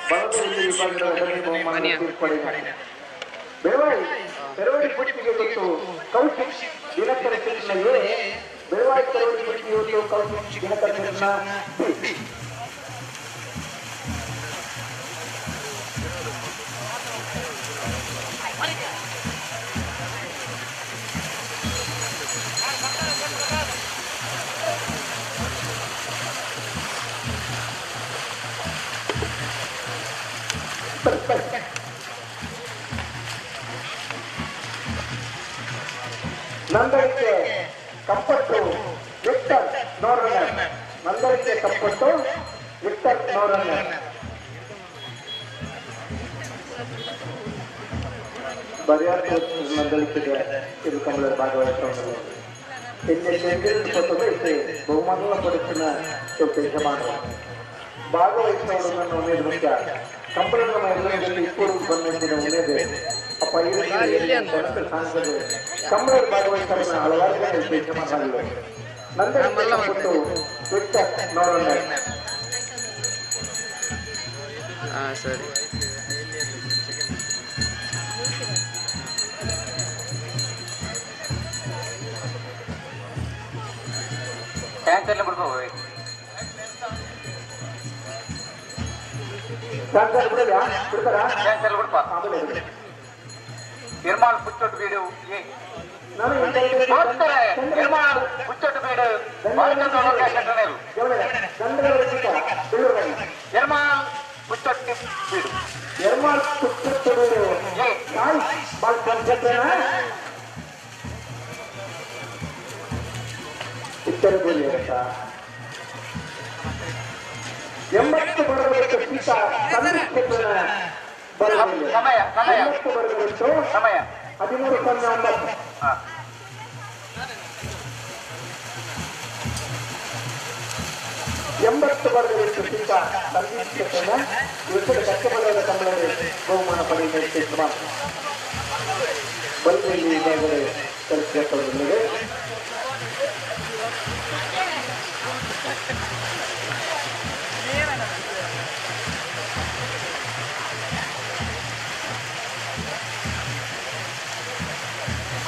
ಬಲದಲ್ಲಿ ವಿಭಾಗದ ಎರಡನೇ ಬಹುಮಾನ ತೀರ್ಪಡೆದ ಬೆಳವಾಡಿ ಪೆರವಡಿ ಪುಟ್ಟಿಗೆ ಗೊತ್ತು ಕೌಶಿಕ್ ದಿನಕರ ಕ್ಷೇತ್ರ ಎ ಬೆಳವಾಡಿ ಪೆರವಡಿ ಪುಟ್ಟಿಗೆ ಗೊತ್ತು ಕೌಶಿಕ್ ದಿನಕರ ಕ್ಷೇತ್ರ ಬಿ. ನಂದಳಿಕೆ ಕಂಪಟ್ಟು ವಿಕ್ಟರ್ ನೋರಣ್ಣ ನಂದಳಿಕೆ ಕಂಪಟ್ಟು ವಿಕ್ಟರ್ ನೋರಣ್ಣ ಬರಿಯಾರ್ ನಂದಳಿಕೆಗೆ ತಿರುಕಂಬಳ ಭಾಗವಹಿಸಿಕೊಂಡು ಬಹುಮಾನ ಪಡಿಸಿನ ಯಜಮಾನರು ಭಾಗವಹಿಸಿದವರನ್ನು ಉಮೇದು ಮುಖ್ಯ ಕಂಬಳದ ಮೈದಾನದಲ್ಲಿ ಇಬ್ಬರು ಬಂದಂತಿನ ಉಮೇದೆ ಅಪ್ಪ ಕಂಬಳ ಭಾಗವಹಿಸೋಣ ಹಲವಾರು ಜನ ಯಜಮಾನರಾಗಿವೆ. ನಂದಳಿಕೆ ಕಂಪಟ್ಟು ವಿಕ್ಟರ್ ನೋರಣ್ಣ. ಸರಿ ಟ್ಯಾಂಕರ್ಲೆ ಬಿಡ್ಬೋದು. ಟ್ಯಾಂಕರ್ ಬಿಡ್ಪ. ನಿರ್ಮಾಲ್ ಪುಚ್ಚೊಟ್ಟು ಬೀಡು ಎ ಹೋಗ್ತಾರೆ. ನಿರ್ಮಾಲ್ ಪುಚ್ಚೊಟ್ಟು ಬೀಡು ನಿರ್ಮಾಲ್ ಪುಚ್ಚೊಟ್ಟಿ ಬೀಡು ನಿರ್ಮಾಲ್ ಪುಚ್ಚೊಟ್ಟು ಬೀಡು ಎ ಉತ್ತರ 80 ಬರಬೇಕು ಸೀತಾ ಸಮಯ ಸಮಯ 80 ಬರಬೇಕು ಸಮಯ 13:09. 80 ಬರಬೇಕು ಸೀತಾ ಸಂದೀಪ್ ಕ್ಷೇತ್ರನ ಇವತ್ತು ಕಷ್ಟಪಡದ ಕಂಬಳରେ ಬಹುಮಾನ ಪಡೆಯುವ ಕ್ಷೇತ್ರ ಬಲದಲ್ಲಿ ಈಗಾಗಲೇ ತಲುಪಿದೆ.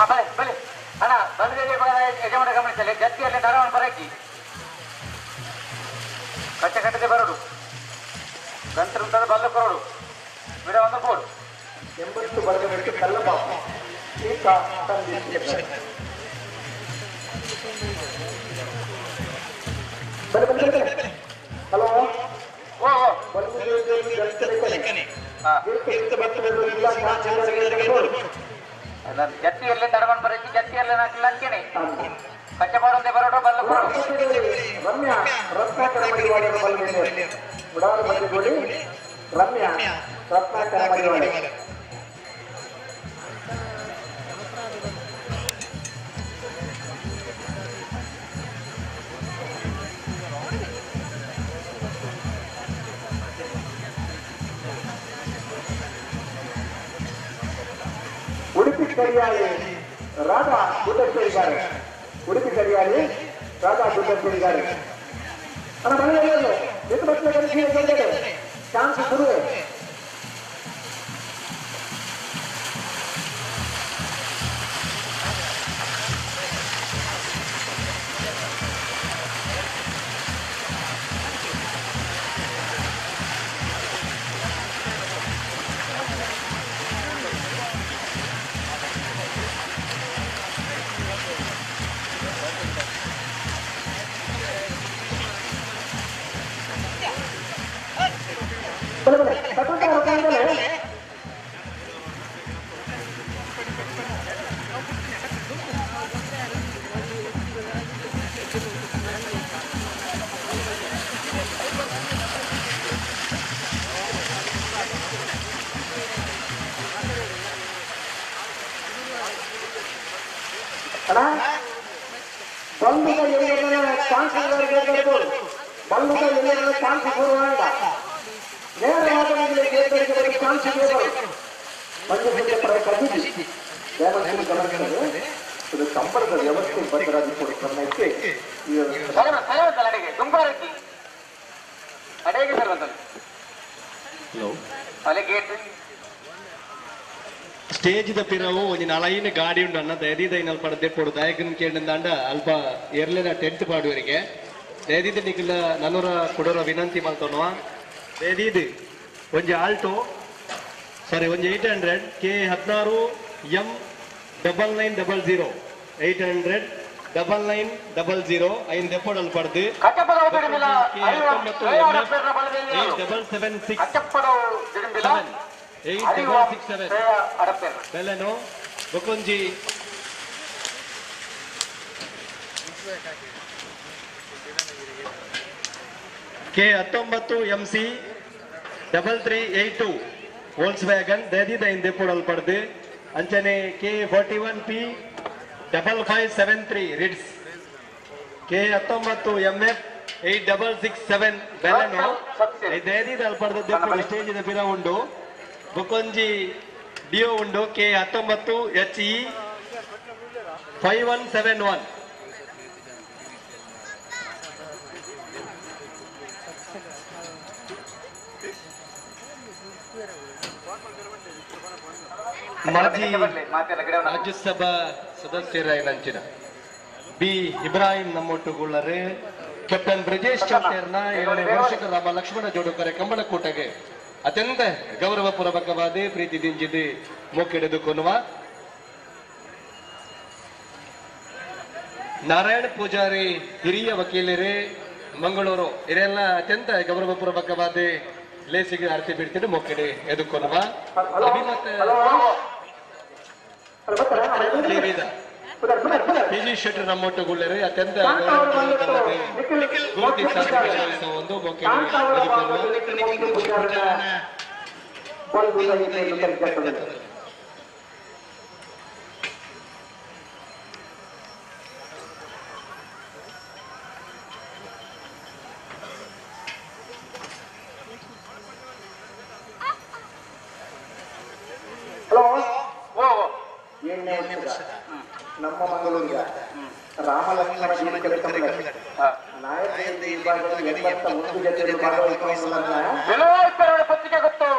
ಬಲೆ ಬಲೆ ಅಣ್ಣ ಬಂದ್ರೆ ಯಜಮಾನ ಗಮನಿಸಲಿ ಗತ್ತಿಯಲ್ಲಿ ನರವನ್ನು ಬರಕಿ ಕಚ್ಚೆ ಕಟ್ಟದೆ ಬರೋಡು ಗಂತ್ರ ಬಲ್ಲ ಕೊರೋಡು ಬಿಡ ಒಂದು ಬೋರ್ಡ್ 80 ಬರಬೇಕು ಕಲ್ಲಬಾಪು ಸೀತಾ ಸಂದೀಪ್ ಬಲೆ ಬಲೆ ಬಲೆ ಹಲೋ ಓ ಓ ಜತ್ತಿಯಲ್ಲಿ ತಡವನ್ ಬರಕ್ಕೆ ಜತ್ತಿಯಲ್ಲಿ ನಾಕಿಲ್ಲ ಅಂಕೇನೆ ಕಚ್ಚೆ ಬಾಡೊಂದೇ ಬರೋಡು ಬಲ್ಲ ಕೊರೋಡು ರಮ್ಯಾ ರತ್ನಾಕರ ಮಡಿವಾಳ ಬಲ್ಮೇಲೆ ಮುಡಾರ ಬಂದಿಗೋಳಿ ರಮ್ಯಾ ರತ್ನಾಕರ ಮಡಿವಾಳ ಉಡುಪಿ ಕರಿಯಾಳಿ ರಾಧಾ ಗುಡ್ಡೇಶ್ವರಿಗಾರೆ ಉಡುಪಿ ಕರಿಯಾಳಿ ರಾಧಾ ಗುಡ್ಡೇಶ್ವರಿಗಾರೆ ಅಣ್ಣ ಮನೆಯಲ್ಲಿ ಚಾನ್ಸ್ ಶುರುವೆ. ಬಲೆ ಬಲೆ ತಗೊಂಡ ಅಣ್ಣ ಬಂಧುಗ ಎಲ್ಲರನ್ನ ಚಾನ್ಸ್ ಬಂಧುಗ ಎಲ್ಲರನ್ನ ಚಾನ್ಸ್ ಕೊಡುವಾಗ ನೇರವಾದ ಚಾನ್ಸ್ ಮಂಜು ಸಂಜೆ ಪರ ಕದ್ದಿದ್ದಿ ಗಮನಿಸಿದೆ. ಇದು ಕಂಬಳದ ವ್ಯವಸ್ಥೆ ಬದ್ಧರಾಗಿ ಕೊಡುತ್ತನ್ನಕ್ಕೆ ಈ ಸ್ಟೇಜ್ the ಪಿರವು ಒಂಜಿ ನಲೈನ ಗಾಡಿ ಉಂಡು ಅನ್ನ ದಯದೀದ ಐನ್ ಅಲ್ಪ ದೆಪ್ಪೊಡು ದಾಯಕನ್ ಕೇಂದಂಡ ಅಲ್ಪ ಎರ್ಲೆನ ಟೆಂಟ್ ಪಾಡುವರಿಗೆ ದಯದೀದ ನಿಕಲ ನನೂರ ಕೊಡೋರ ವಿನಂತಿ ಮಲ್ತೊನುವ ದಯದೀದ್ ಒಂಜಿ ಆಲ್ಟೋ ಸಾರಿ ಒಂಜಿ 800 K 16 M 9900 800 9900 ಐನ್ ದೆಪ್ಪೊಡು ಅಲ್ಪ ಪಡ್ದು 87776 8667 ಬೆಲೆನೋ ಬೊಕೊಂಜಿ K 19 MC 3382 Volkswagen ದಯದೀದ ಐನ್ ದೆಪ್ಪೊಡಲ್ ಪಡ್ದು ಅಂಚನೆ K 41 P 5573 Ritz K 19 MF 8667 Baleno ದಯದೀದ ಅಲ್ಪಡ್ದು ದೆಪ್ಪೊಡು stage ಪಿರ ಉಂಡು ಬೊಕೊಂಜಿ ಡಿಯೋ ಉಂಡು ಕೆ 19 HE 5171 ಮಾಜಿ ರಾಜ್ಯಸಭಾ ಸದಸ್ಯರಾಯಿನಂಚಿನ ಬಿ ಇಬ್ರಾಹಿಂ ನಮ್ಮೊಟ್ಟುಗುಳ್ಳರೆ ಕ್ಯಾಪ್ಟನ್ ಬ್ರಜೇಶ್ ಚೌಟೇರ್ನ 7ನೇ ವರ್ಷದ ರಾಮ ಲಕ್ಷ್ಮಣ ಜೋಡುಕರೆ ಕಂಬಳಕೂಟಗೆ ಅತ್ಯಂತ ಗೌರವಪೂರ್ವಕವಾದ ಪ್ರೀತಿ ದಿಂಜಿದೆ ಮೊಕ್ಕೆಡೆದುಕೊನುವ ನಾರಾಯಣ ಪೂಜಾರಿ ಹಿರಿಯ ವಕೀಲರೇ ಮಂಗಳೂರು ಇದೆಲ್ಲ ಅತ್ಯಂತ ಗೌರವಪೂರ್ವಕವಾದ ಲೇಸಿಗೆ ಆರತಿ ಬಿಡ್ತಿದ್ದು ಮೊಕ್ಕೆಡೆ ಎದುಕೊನುವ ಅಭಿಮತ ಪಿ ಜಿ ಶೆಟ್ಟರ್ ನಮ್ಮೊಟ್ಟುಗುಳ್ಳರೆ ಅತ್ಯಂತ ಒಂದು ಮೊಕ್ಕೆಡೆ ಎದುಕೊನುವ. ನಮ್ಮ ಮಂಗಳೂರಿನ ರಾಮ ಲಕ್ಷ್ಮಣ ಪತ್ರಿಕೆ ಗೊತ್ತು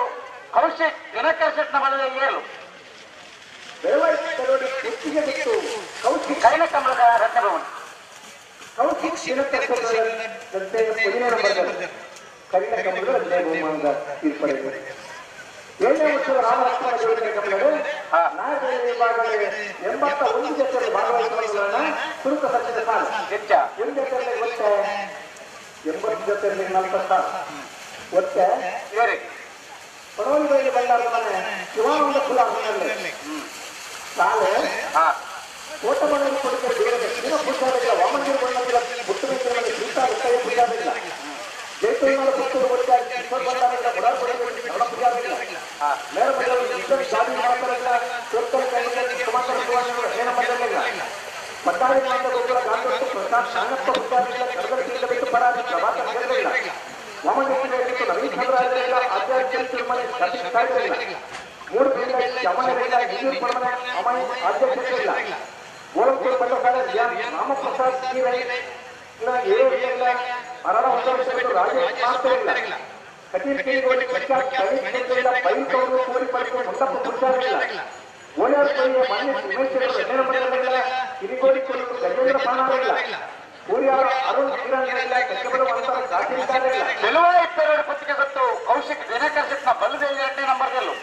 ಕೌಶಿಕ್ ದಿನಕರ್ ಶೆಟ್ನ ಬಲದ ಏಳು ಕರಿನ ಕಮಲದ ರತ್ನಭವನ್ ಕೌಶಿಕ್ ದಿನಕರ್ ಕರಿನ ಕಮಲದ ಬಹುಮಾನದ ತೀರ್ಪಡೆದರು. 7ನೇ ವರ್ಷದ ರಾಮಲಕ್ಷ್ಮಣ ಜೋಡಿನ ಕಮಲರು ನಾಯಕರ ವಿಭಾಗದಲ್ಲಿ 81 ಜೊತೆ ಭಾಗವಹಿಸುವ ಸುರುಕ ಸತ್ಯದ ಸಾಲು ಒಂದು ಜೊತೆಯಲ್ಲಿ ಒತ್ತೆ 80 ಜೊತೆಯಲ್ಲಿ 46 ಒತ್ತೆ ಪಡವಲಿಗಳಿಗೆ ಬಂಡಾರ ಮನೆ ಶಿವಾನಂದ ಕುಲ ಸಾಲು ತೋಟಮನೆಯಲ್ಲಿ ಕೊಡುತ್ತಾರೆ ಬೇರೆ ಶಿವ ಪೂಜಾರಿಲ್ಲ ವಾಮನಗಿರಿ ಬಣ್ಣದಿಲ್ಲ ಪುಟ್ಟಬೇಕಿನ ಸೀತಾ ರುತ್ತಯ್ಯ ಪೂಜಾರಿಲ್ಲ ಜೈತೂರಿನ ಪುತ್ತೂರು ಬಂಡಾರಿಲ್ಲ ಬುಡಾರ ಪೂಜಾರಿಲ್ಲ ಪತ್ರಿಕೆ ಗೊತ್ತು ಕೌಶಿಕ್ ದಿನಕರ್ ಶೆಟ್ನ ಬಲದ 2ನೇ ನಂಬರ್ದಲ್ಲೂ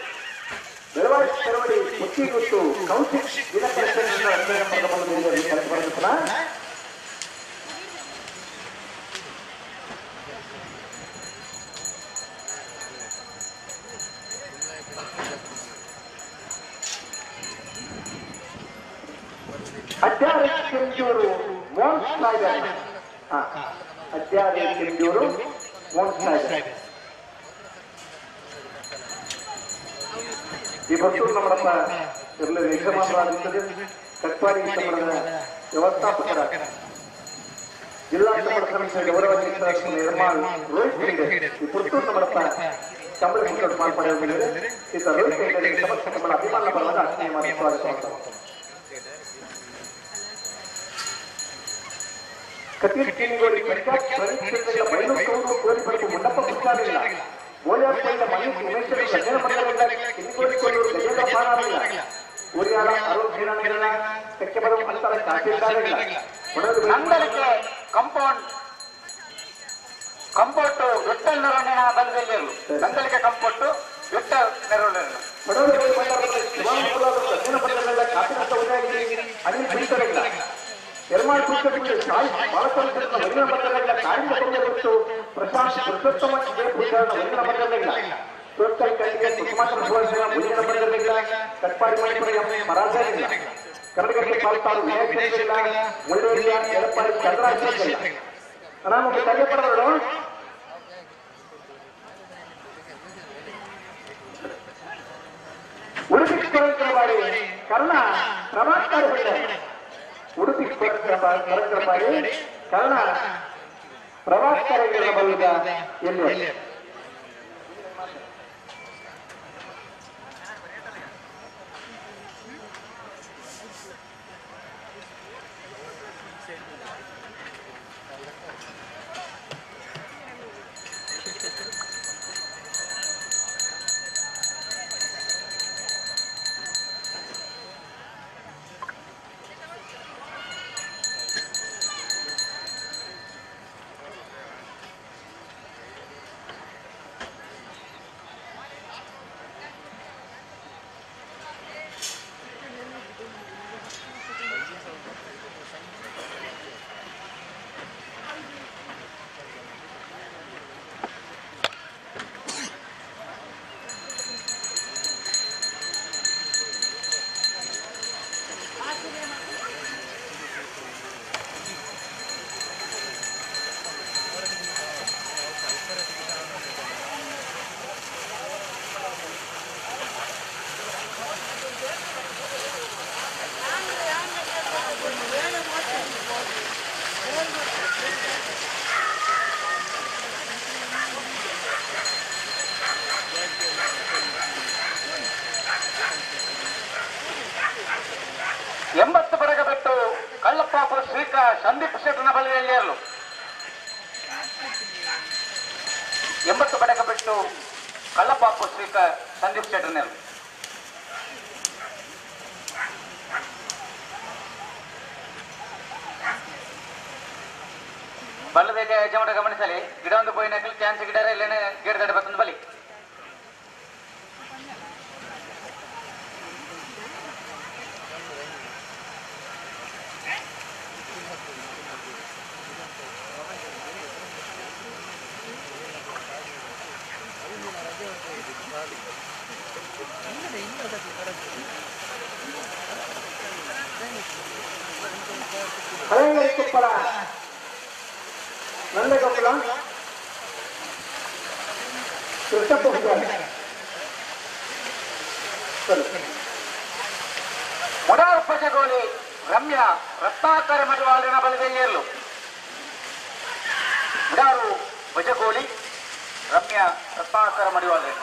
ಗೊತ್ತು ಕೌಶಿಕ್ ದಿನಕರ್ ಶೆಟ್ನ ಅಡ್ಯಾರೆ ಕೆಂಜೂರು ಮೋಹನ್ ಸ್ನೈಡರ್. ಅಡ್ಯಾರೆ ಕೆಂಜೂರು ಮೋಹನ್ ಸ್ನೈಡರ್. ಈ ಬಸ್ಸು ನಮ್ಮಪ್ಪ ಇರಲಿ ಯಜಮಾನರಾಗಿದ್ದರೆ ಕಟ್ಪಾಡಿ ಸಂಬಳದ ವ್ಯವಸ್ಥಾಪಕರ ಜಿಲ್ಲಾ ಸಂಬಳ ಸಮಿತಿಯ ಗೌರವಾಧ್ಯಕ್ಷರಾದ ನಿರ್ಮಾಲ್ ರೋಹಿತ್ ಹೆಗಡೆ ಈ ಪುರ್ತೂರು ನಮ್ಮಪ್ಪ ಸಂಬಳ ಮಾರ್ಪಡೆಯಲ್ಲಿದ್ದಾರೆ. ಈತ ರೋಹಿತ್ ಹೆಗಡೆ ಸಮಸ್ತ ಕಮಲ ಅಭಿಮಾನ ಬಲದ ಆತ್ಮೀಯ ಸ್ವಾಗತ. ನಂದಳಿಕೆ ಕಂಪೌಂಡ್ ಕಂಪೌಂಟು ದೊಡ್ಡ ನೆರಳಿನ ಬಲದಲ್ಲಿರಲು ನಂದಳಿಕೆ ಕಂಪೌಂಟು ದೊಡ್ಡ ನೆರಳಿರಲು ಉಡುಪಿ ಕೊರಂಕರಬಾಡಿ ಕರ್ಣ ಪ್ರಭಾಕರ್ ಉಡುಪಿ ಕೊರಂಕರಬಾಡಿ ಕರ್ಣ ಪ್ರಭಾಕರ್ ಬಲ್ಲದ ಎಲ್ಲಿ ಸಂದೀಪ್ ಶೆಟ್ಟನ ಬಳಿಯಲ್ಲಿ ಇರಲು 80 ಬಡಕ ಬಿಟ್ಟು ಕಳ್ಳಪಾಪು ಶ್ರೀಕ ಸಂದೀಪ್ ಶೆಟ್ಟನೆಲ್ಲ ಬಲ್ಲದ ಯಜಮಾನ ಗಮನಿಸಲಿ ಗಿಡ ಒಂದು ಪೋಯಿನಕಲ್ ಚಾನ್ಸ್ ಗಿಡ ಇಲ್ಲೇನೆ ಗೇಡ್ ದಡ ಬತ್ತಂದು ಬಲಿ ಕೊಪ್ಪಳ ನಂದಗೊಪ್ಪಳ ಕೃಷ್ಣಪ್ಪ ಮುಡಾರ್ ಪಜಗೋಲಿ ರಮ್ಯಾ ರತ್ನಾಕರ ಮಡಿವಾಳಿನ ಬಲದಲ್ಲಿರಲು ಮುಡಾರು ಭಜಗೋಲಿ ರಮ್ಯಾ ರತ್ನಾಕರ ಮಡಿವಾಳಿನ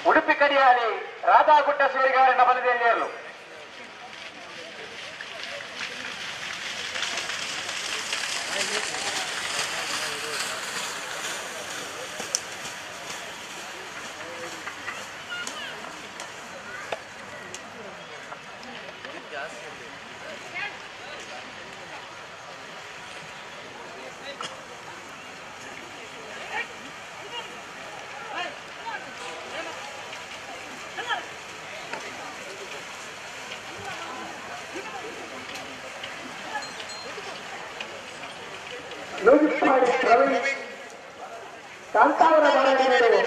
ಉಡುಪಿ ಕಡಿಯಾಲಿ ರಾಧಾಗುಡ್ಡ ಸೇರಿಗಾರನ ಬಲದಲ್ಲಿರಲು ಪ್ರವೀಣ್ ಕಾಂತಾವರ ಬಾರಾಡಿಗಳು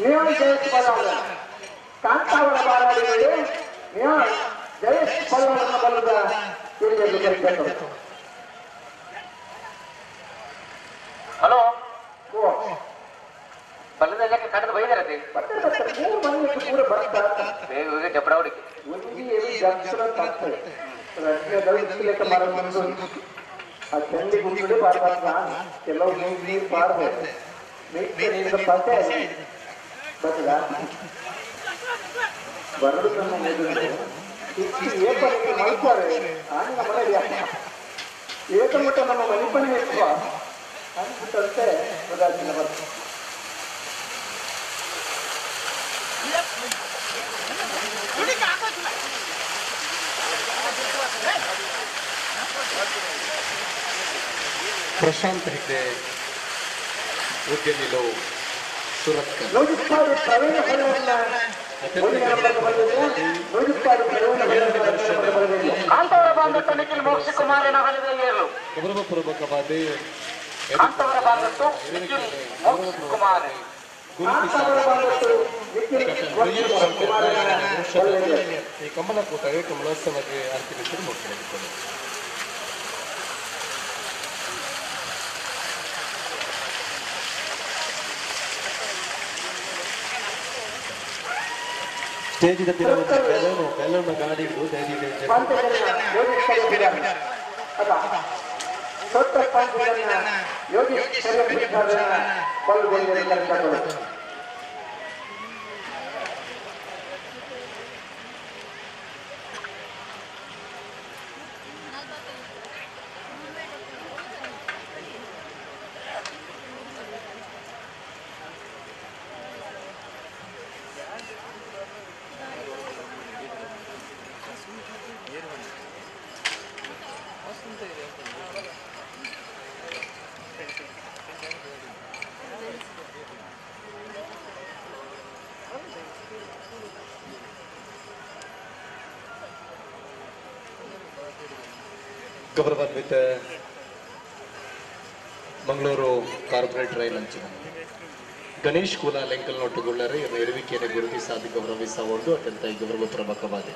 ನಿಯೋನ್ ಜಯೇಶ್ ಬಲ್ಲಾಳ ಕಾಂತಾವರ ಬಾರಾಡಿಗಳು ನಿಯೋನ್ ಜಯೇಶ್ ಬಲ್ಲಾಳನ ಬಲದ ಹಿರಿಯರು. ಹಲೋ, ಬಲದ ಕಡದು ಬೈದಾರತೆ ಮೂರು ಬರ್ತಾರೆ ಬೇಗ ಬೇಗ ಜಬಡ ಹೊಡಿಕೆ ಒಂಜಿ ಎವಿ ಜಕ್ಷರ ತತ್ತೆ ರಡ್ಡ ದವಿತ್ಲೆಕ ಮರ ಬಂದು ಆ ಚಂಡಿ ಗುಂಪುಡೆ ಪಾರ್ದ ಕೆಲವು ನೀರು ಪಾರ್ದೆ ನೀರಿನ ಪಂತೆ ಬತ್ತದ ಬರಡು ತನ್ನ ಏಪನಿಗೆ ಮಲ್ಪಾರೆ ಆನಿನ ಮನೆ ಏಕಮುಟ್ಟ ನಮ್ಮ ಮನಿಪಣಿ ఎక్కువ ಅನ್ಬಿಟ್ಟಂತೆ ಗೊತ್ತಾಗ್ತಿಲ್ಲ ಬರ್ತದೆ. ಪ್ರಶಾಂತ್ ಹೆಗ್ಡೆ ಉದ್ಯಮಿಲು ಸುರತ್ಕಲ್ ಗೌರವಪೂರ್ವಕವಾದ ಈ ಕಮಲಕೂಟ ಕಮಲೋತ್ಸವಕ್ಕೆ ಅರ್ಪಿಸಿದರು ಮುಖ್ಯವಾಗಿದ್ದರು. ಸ್ಟೇಜಿದ ಬೆಲೂನು ಬೆಲೂನು ಗಾಡಿ ಗೌರವಾನ್ವಿತ ಮಂಗಳೂರು ಕಾರ್ಪೊರೇಟ್ ರೈಲ್ ಅಂಚಿನ ಗಣೇಶ್ ಕೂಲ ಲೆಂಕಲ್ ನೋಟುಗೊಳ್ಳರೆ ಇರುವಿಕೆಯನ್ನು ಗುರುತಿಸಾದ ಗೌರವಿಸಬಹುದು. ಅತ್ಯಂತ ಗೌರವಪೂರ್ವಕವಾದ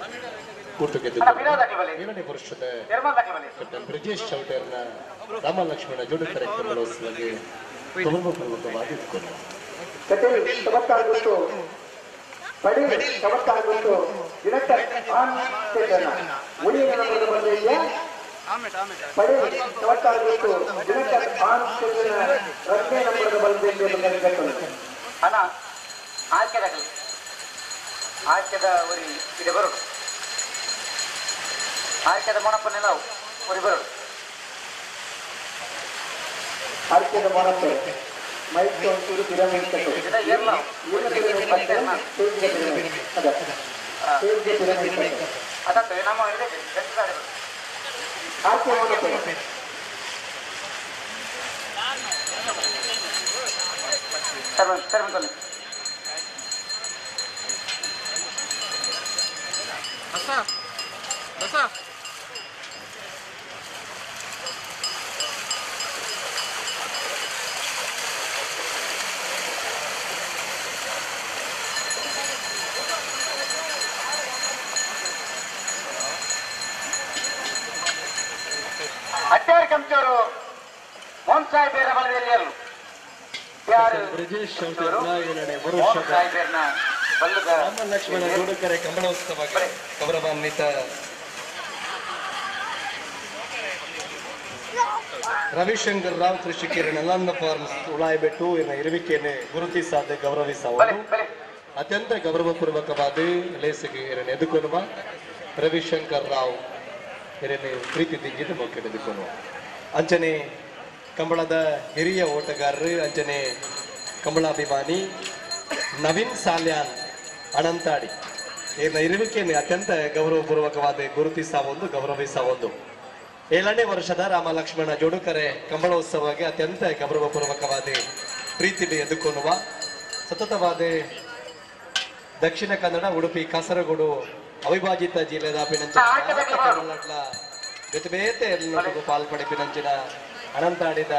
ಕೂಟುಗೆದ್ದು 7ನೇ ವರ್ಷದ ಕ್ಯಾಪ್ಟನ್ ಬ್ರಿಜೇಶ್ ಚೌಟರ್ನ ರಾಮಲಕ್ಷ್ಮಣ ಜೋಡುಕರೆ ಕಮಲೋತ್ಸವಕ್ಕೆ ಗೌರವಪೂರ್ವಕವಾಗಿ ಇಟ್ಕೊಳ್ಳುವ ಅಣ್ಣ ಆಯ್ಕೆದಾಗಲಿ ಆಯ್ಕೆದ ಒರಿ ಇದೆ ಬರೋದು ಆಯ್ಕೆದ ಮೊಣಪ್ಪನೆಲ್ಲ ಒರಿ ಬರೋದು ಆಯ್ಕೆದ ಮೊಣಪ್ಪೆ ಮೈಕ್ ಒಂಚೂರು ಪಿರಮಿಡ್ ಅದಕ್ಕೆ ನಮ್ಮ ಇದೆ. ಅಟ್ಟಾರ್ ಕಂಚೋರು ಮೋಹನ್ ಸಾಹೇಬರ ಬಲದಲ್ಲಿ ಯಾರು ಬ್ರಿಜೇಶ್ ಮೋಹನ್ ಸಾಹೇಬರನ್ನ ಬಲ್ಲದ ರಾಮಲಕ್ಷ್ಮಣ ಜೋಡುಕರೆ ಕಮಲೋತ್ಸವಕ್ಕೆ ಗೌರವಾನ್ವಿತ ರವಿಶಂಕರ್ ರಾವ್ ಕೃಷಿಕರ ನಲಂದ ಫಾರ್ಮ್ಸ್ ಉಳಾಯ್ಬೆಟ್ಟು ಇನ್ನ ಇರುವಿಕೆಯನ್ನು ಗುರುತಿಸಾದ ಗೌರವಿಸಬಹುದು. ಅತ್ಯಂತ ಗೌರವಪೂರ್ವಕವಾದ ಲೇಸಿಗೆ ಎದುಕೊನುವ ರವಿಶಂಕರ್ ರಾವ್ ಹಿರಿಯ ಪ್ರೀತಿ ದಿಂಜಿದ ಮೊಕ್ಕೆಡೆದುಕೊನುವ ಅಂಚನೆ ಕಂಬಳದ ಹಿರಿಯ ಓಟಗಾರರು ಅಂಚನೆ ಕಂಬಳಾಭಿಮಾನಿ ನವೀನ್ ಸಾಲ್ಯಾನ್ ಅನಂತಾಡಿ ಇವ್ರ ಇರುವಿಕೆಯನ್ನು ಅತ್ಯಂತ ಗೌರವಪೂರ್ವಕವಾದ ಗುರುತಿಸಬಹುದು, ಗೌರವಿಸಬಹುದು. 7ನೇ ವರ್ಷದ ರಾಮ ಲಕ್ಷ್ಮಣ ಜೋಡುಕರೆ ಕಂಬಳೋತ್ಸವಕ್ಕೆ ಅತ್ಯಂತ ಗೌರವಪೂರ್ವಕವಾದ ಪ್ರೀತಿ ಎದುಕೊನುವ ಸತತವಾದ ದಕ್ಷಿಣ ಕನ್ನಡ ಉಡುಪಿ ಕಾಸರಗೋಡು ಅವಿಭಾಜಿತ ಜಿಲ್ಲೆದ ಬೇತೆ ಬೇತೆ ಪಾಲ್ಪಡೆಪಿನಂಚಿನ ಅನಂತಾಡಿದ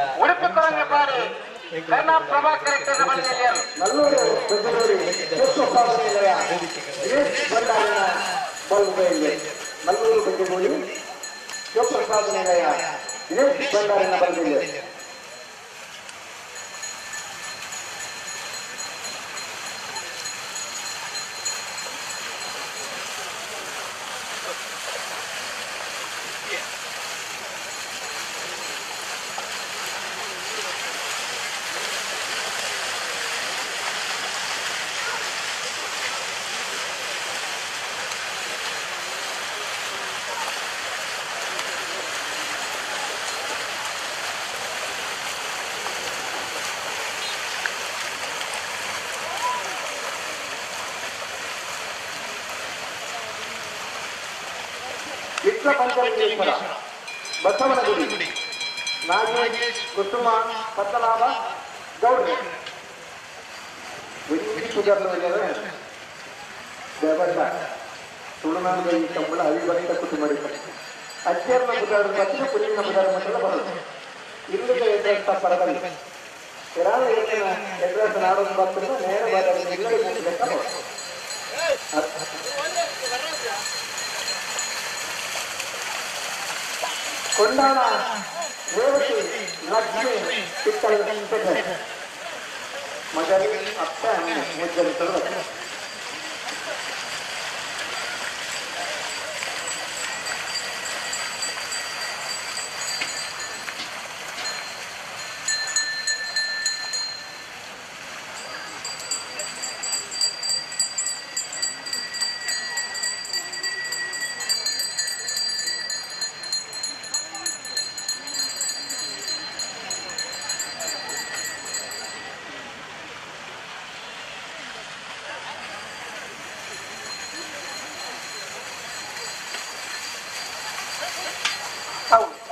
ವಿಟ್ಲ ಪಂಚಲಿಂಗೇಶ್ವರ ಬಸವನಗುಡಿ ನಾಗೇಶ್ ಕುಸುಮ ಪದ್ಮನಾಭ ಗೌಡ್ರಿ ದೇವಣ್ಣ ತುಳುನಾಡಿನ ಈ ಕಂಬಳ ಅವಿಭಕ್ತ ಕುಟುಂಬ ಅಜ್ಜರ್ನ ಬುಧಾರ ಮತ್ತು ಪುಲ್ಲಿನ ಬುಧಾರ ಮಟ್ಟದ ಬರೋದು ಇಲ್ಲಿಗೆ ಎದುರಿಸ್ತಾ ಪರದಲ್ಲಿ ಇರಾನ ಎದುರಿಸ ನಾಡೊಂದು ಬರ್ತದೆ ನೇರವಾದ ಕೊಂಡಾಣ ರೇವತಿ ಲಕ್ಷ್ಮಿ ಪಿತ್ತಳ ಮಗಲಿ ಅಪ್ಪ ಮುಜ್ಜಲಿ ತರುವ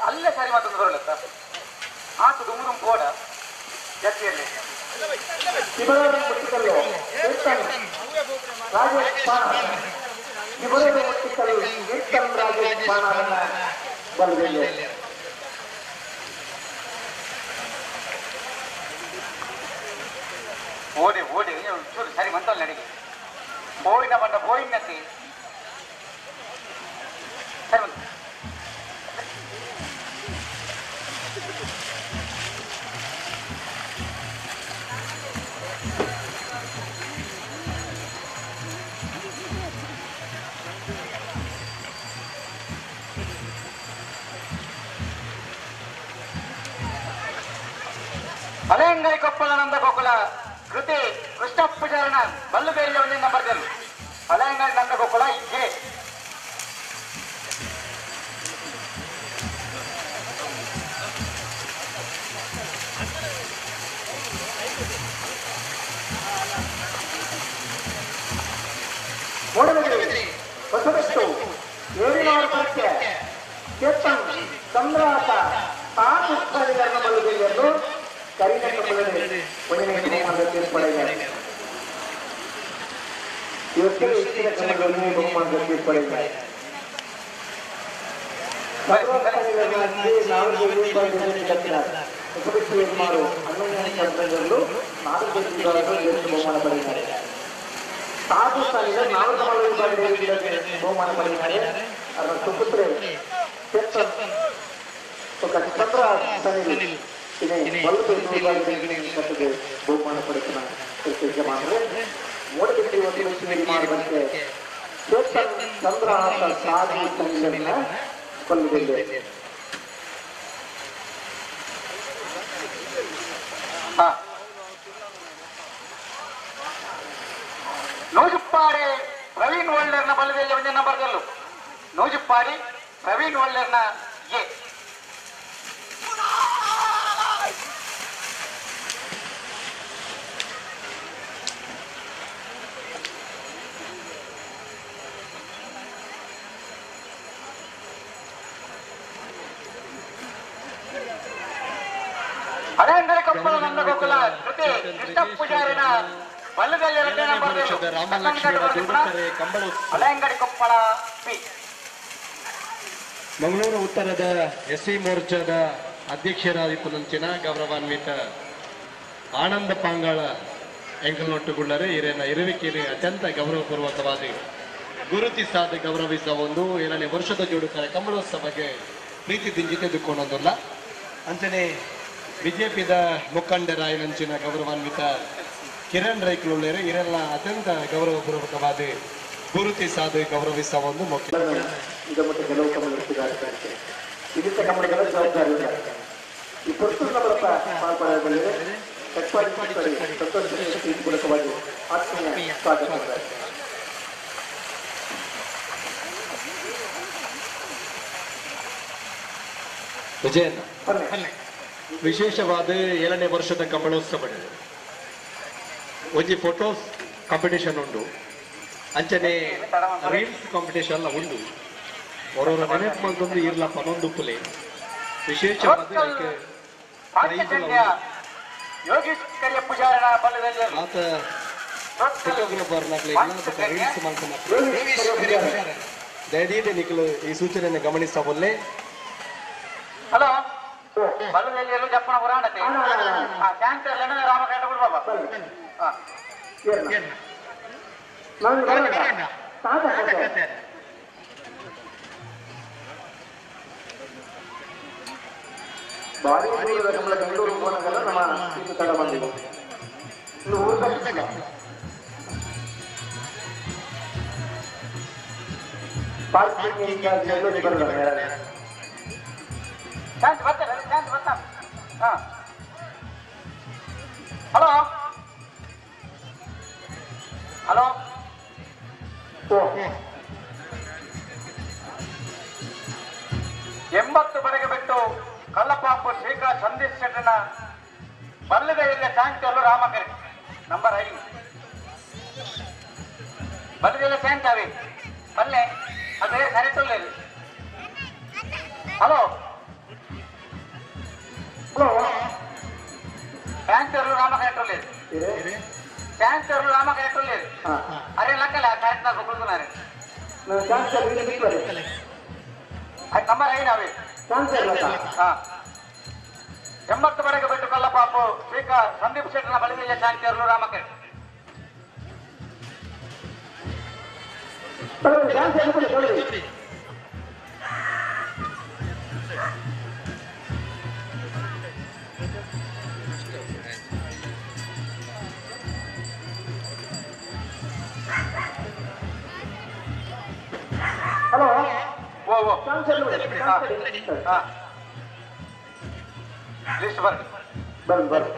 ಅಲ್ಲೇ ಸರಿ ಮತ್ತೊಂದು ಬರಲತ್ತ ಆತು ದುಮುರುಂ ಕೋಡ ಜತ್ತಿಯಲ್ಲಿ ಓಡಿ ಓಡಿ ಚೂರು ಸರಿ ಮಂತಲ್ಲ ನಡಿಗೆ ಬೋಯಿನ ಬಂದ ಬೋಯಿನತಿ ಸರಿ ಬಂತು. ಹಳೆಯಂಗಡಿ ಕೊಪ್ಪಳ ನಂದ ಗೋಕುಲ ಕೃತಿ ಕೃಷ್ಣಪ್ಪಚಾರಣ ಬಲ್ಲುಬೇರಿಯ ಒಂದೇ ನಂಬರ್ ಹಳೆಯಂಗಡಿ ನಂದ ಗೋಕುಲ ಎ. ಮೂಡಬಿದ್ರಿ ಬಸವಷ್ಟು ಏಳಿನವರ ಪರೀಕ್ಷೆ ಚೇತನ್ ಚಂದ್ರಾಸ ತಾನು ಬಲ್ಲುಬೇರಿಯನ್ನು ಕರಿನ ಕಂಬಳದಲ್ಲಿ ಒಂದನೇ ಬಹುಮಾನದ ತೀರ್ಪಡೆಯಿದ್ದಾರೆ. ಇವತ್ತು ಹೆಚ್ಚಿನ ಕಂಬಳದಲ್ಲಿ ಬಹುಮಾನದ ತೀರ್ಪಡೆಯಿದ್ದಾರೆ. ಸುಮಾರು 11 4 ಬಹುಮಾನ ಪಡೆದಿದ್ದಾರೆ. ಸಾಧು ಸ್ಥಾನದ 4 ವಿಭಾಗದಲ್ಲಿ ಬಹುಮಾನ ಪಡೆದಿದ್ದಾರೆ. ಅದರ ಸುಪುತ್ರ ಚೇತನ್ ಚಂದ್ರ ಬಹುಮಾನ ಪಡೆದ ಮಾಡುವಂತೆ ಚೇತನ್ ಚಂದ್ರಹಾಸ ಸಾಧು ಸಂಘನ ಕೊಲ್ಲುತ್ತಿದೆ. ನೂಜುಪ್ಪಾಡಿ ಪ್ರವೀಣ್ ಒಳ್ಳೆರ್ನ ಬಲದಲ್ಲಿ ಒಂದೇ ನಂಬರ್ ಗೆಲ್ಲು. ನೂಜುಪ್ಪಾಡಿ ಪ್ರವೀಣ್ ಒಳ್ಳೆರ್ನ ಎ. ಹಳೆಯಂಗಡಿ ಕೊಪ್ಪಳ ನಂದ ಗೋಕುಲ ಕೃತಿ ಕೃಷ್ಣ ಪೂಜಾರಿನ ಬಲ್ಲದಲ್ಲಿ ಎರಡನೇ ನಂಬರ್ ಹಳೆಯಂಗಡಿ ಕೊಪ್ಪಳ ಪಿ. ಮಂಗಳೂರು ಉತ್ತರದ ಎಸ್ಸಿ ಮೋರ್ಚಾದ ಅಧ್ಯಕ್ಷರಾದಿಪ್ಪುನಂಚಿನ ಗೌರವಾನ್ವಿತ ಆನಂದ ಪಾಂಗಾಳ ಎಂಕಲ್ನೊಟ್ಟುಗುಳ್ಳರೆ ಹಿರಿಯನ ಇರುವಿಕೆಯಲ್ಲಿ ಅತ್ಯಂತ ಗೌರವಪೂರ್ವಕವಾದ ಗುರುತಿಸಾದ ಗೌರವಿಸ ಒಂದು 7ನೇ ವರ್ಷದ ಜೋಡುಕರ ಕಂಬಳೋತ್ಸವಕ್ಕೆ ಪ್ರೀತಿ ದಿಂಜಿ ತೆಗೆದುಕೊಂಡೊಂದಲ್ಲ. ಅಂಚನೆ ಬಿಜೆಪಿದ ಮುಖಂಡರಾಯನಂಚಿನ ಗೌರವಾನ್ವಿತ ಕಿರಣ್ ರೈಕ್ಲುಳ್ಳೇರು ಇರೆಲ್ಲ ಅತ್ಯಂತ ಗೌರವಪೂರ್ವಕವಾದ ಗುರುತಿಸಾದ ಗೌರವಿಸ ಒಂದು ಮುಖ್ಯ. ವಿಜಯನ್ ವಿಶೇಷವಾದ 7ನೇ ವರ್ಷದ ಕಂಬಳೋತ್ಸವ ಒಂಜಿ ಫೋಟೋಸ್ ಕಾಂಪಿಟೇಷನ್ ಉಂಟು, ಅಂಚನೆ ರೀಲ್ಸ್ ಕಾಂಪಿಟೇಷನ್ ಉಂಟು. ಅವರವರ ನೆನಪು ಮಂತೊಂದು ಇರ್ಲ ಪನೊಂದು ಪುಲೆ ವಿಶೇಷವಾದ ಯೋಗೇಶ್ ಕರಿಯ ಪೂಜಾರನ ಬಲ್ಲದಲ್ಲಿ ಆತ ಫೋಟೋಗ್ರಾಫರ್ ರೀಲ್ಸ್ ದಯದೀದೆ ನಿಖಲು ಈ ಸೂಚನೆಯನ್ನು ಗಮನಿಸಬಲ್ಲೆ. ಹಲೋ ಬಲ್ಲದಲ್ಲಿ ಜಪ್ಪನ ಪುರಾಣತೆ ಕ್ಯಾನ್ಸರ್ ರಾಮಕೃಷ್ಣ ಬಾಬಾ ಭಾರಿ ದೂರದ ಕಮಲ ಬೆಂಗಳೂರು ಹೋದಾಗ ನಮ್ಮ ಇದು ತಡ ಬಂದಿದೆ. ಇನ್ನು ಊರು ತಲುಪಿಲ್ಲ. ಪಾರ್ಕಿಂಗ್ ಇನ್ಚಾರ್ಜ್ ಎಲ್ಲೂ ಬರಲ್ಲ. ಚಾನ್ಸ್ ಬರ್ತಾರೆ, ಚಾನ್ಸ್ ಬರ್ತಾನೆ. ಹಾ ಹಲೋ ಹಲೋ 80 ಬರೆಗೆ ಬಿಟ್ಟು ಕಲ್ಲಪಾಪು ಶ್ರೀಕಾ ಸಂದೀಪ್ ಶೆಟ್ಟನ ಬಲ್ಲದ ಇಲ್ಲ ಚಾಂಚಲ್ಲು ರಾಮಕರಿ ನಂಬರ್ 5 ಬಲ್ಲದ ಚಾಂಚಾವಿ ಬಲ್ಲೆ ಅದೇ ಸರಿ ತೊಳ್ಳಿ. Hello hello ಚಾಂಚಲ್ಲು ರಾಮಕರಿ ತೊಳ್ಳಿ, ಚಾಂಚಲ್ಲು ರಾಮಕರಿ ತೊಳ್ಳಿ. ಅರೆ ಲಕ್ಕಲ್ಲ ಕರೆಕ್ಟ್ నాకు ಕೊడుతున్నారు. ಅದು ನಂಬರ್ 5 ಅವೆ. 80 ಬರೆಗೆ ಬಿಟ್ಟು ಕಲ್ಲಪಾಪು ಶ್ರೀಕಾ ಸಂದೀಪ್ ಶೆಟ್ಟನ ಬಳಿಗೆ ಚಾಂಚರ್ಲು ರಾಮಕರಿ. ಹಲೋ ಓ ಓ ಲಿಸ್ಟ್ ಬರ್ರಿ ಬರ್ರಿ ಬರ್ರಿ.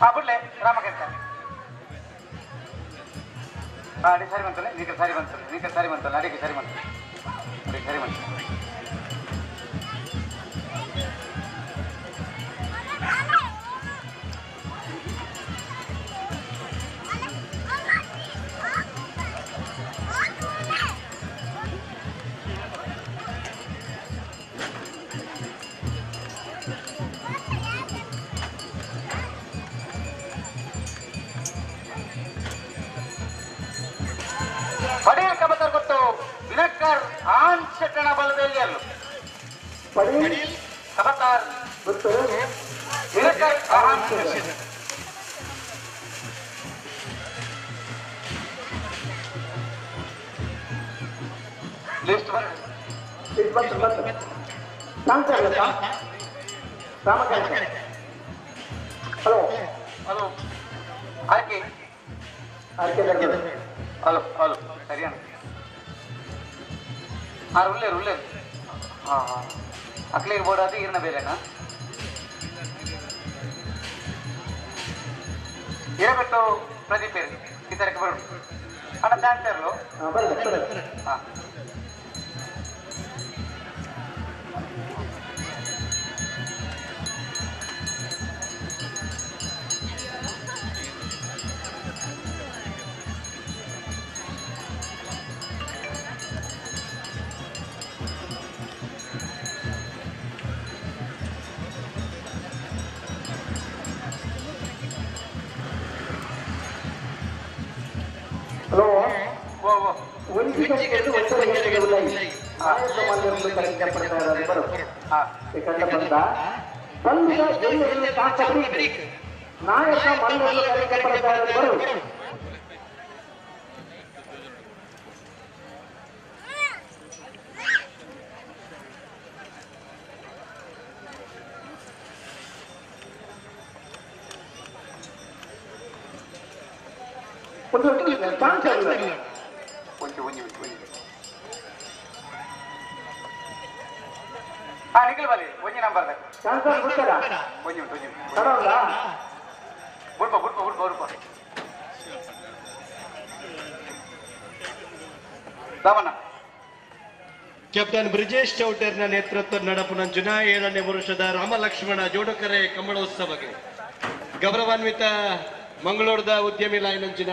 ಹಾ ಬಿಡ್ಲೆ ರಾಮಕೃಷ್ಣ. ಹಾ ಅಡಿ ಸರಿ ಬಂತಲ್ಲ, ನೀಕ ಸರಿ ಬಂತಲ್ಲ, ನೀಕ ಸರಿ ಬಂತಲ್ಲ, ಅಡಿಗೆ ಸರಿ ಬಂತಲ್ಲ, ಅಡಿಗೆ ಸರಿ ಬಂತಲ್ಲ. ಆನ್ ಶೆಟ್ಟಣ ಬಲದಲ್ಲಿ ಕಬತಾರ್ ದಿನಕರ್ ಆನ್ ಶೆಟ್ಟಣ. List hello hello RK RK hello hello ಸರಿಯಾ. ಹಾಂ ಉಳ್ಳೇರು ಉಳ್ಳೇರು. ಹಾಂ ಹಾಂ ಅಕ್ಲಿಗೆ ಬೋರ್ಡ್ ಅದು ಈರ್ನ ಬೇರೆನಾ ಇರಬಿಟ್ಟು ಪ್ರದೀಪ್ ಇರಿ ಈ ತರಕ್ಕೆ ಬರೋಣ ಅಣ್ಣ ಚಾನ್ಸ್ ಇರಲು. ಹಾಂ ಹಲೋ ಓ ಓ ನಾಯಕ ಮಲ್ಲರು ಒಂಜಿ ಒಂಜಿ ಒಂಜಿ ಹಾ ನಿಖಿಲ್ ಬಲಿ ಒಂಜಿ ನಂಬರ್ ಒಂಜಿ ಒಂಜಿ ಬುಡ್ಪ ಬುಡ್ಪ ಬುಡ್ಪ ಬುಡ್ಪ ರಾಮಣ್ಣ. ಕ್ಯಾಪ್ಟನ್ ಬ್ರಿಜೇಶ್ ಚೌಟರ್ನ ನೇತೃತ್ವ ನಡಪುನಂಚಿನ 7ನೇ ವರುಷದ ರಾಮಲಕ್ಷ್ಮಣ ಜೋಡುಕರೆ ಕಂಬಳೋತ್ಸವಕ್ಕೆ ಗೌರವಾನ್ವಿತ ಮಂಗಳೂರದ ಉದ್ಯಮಿ ಲಾಯನಂಚಿನ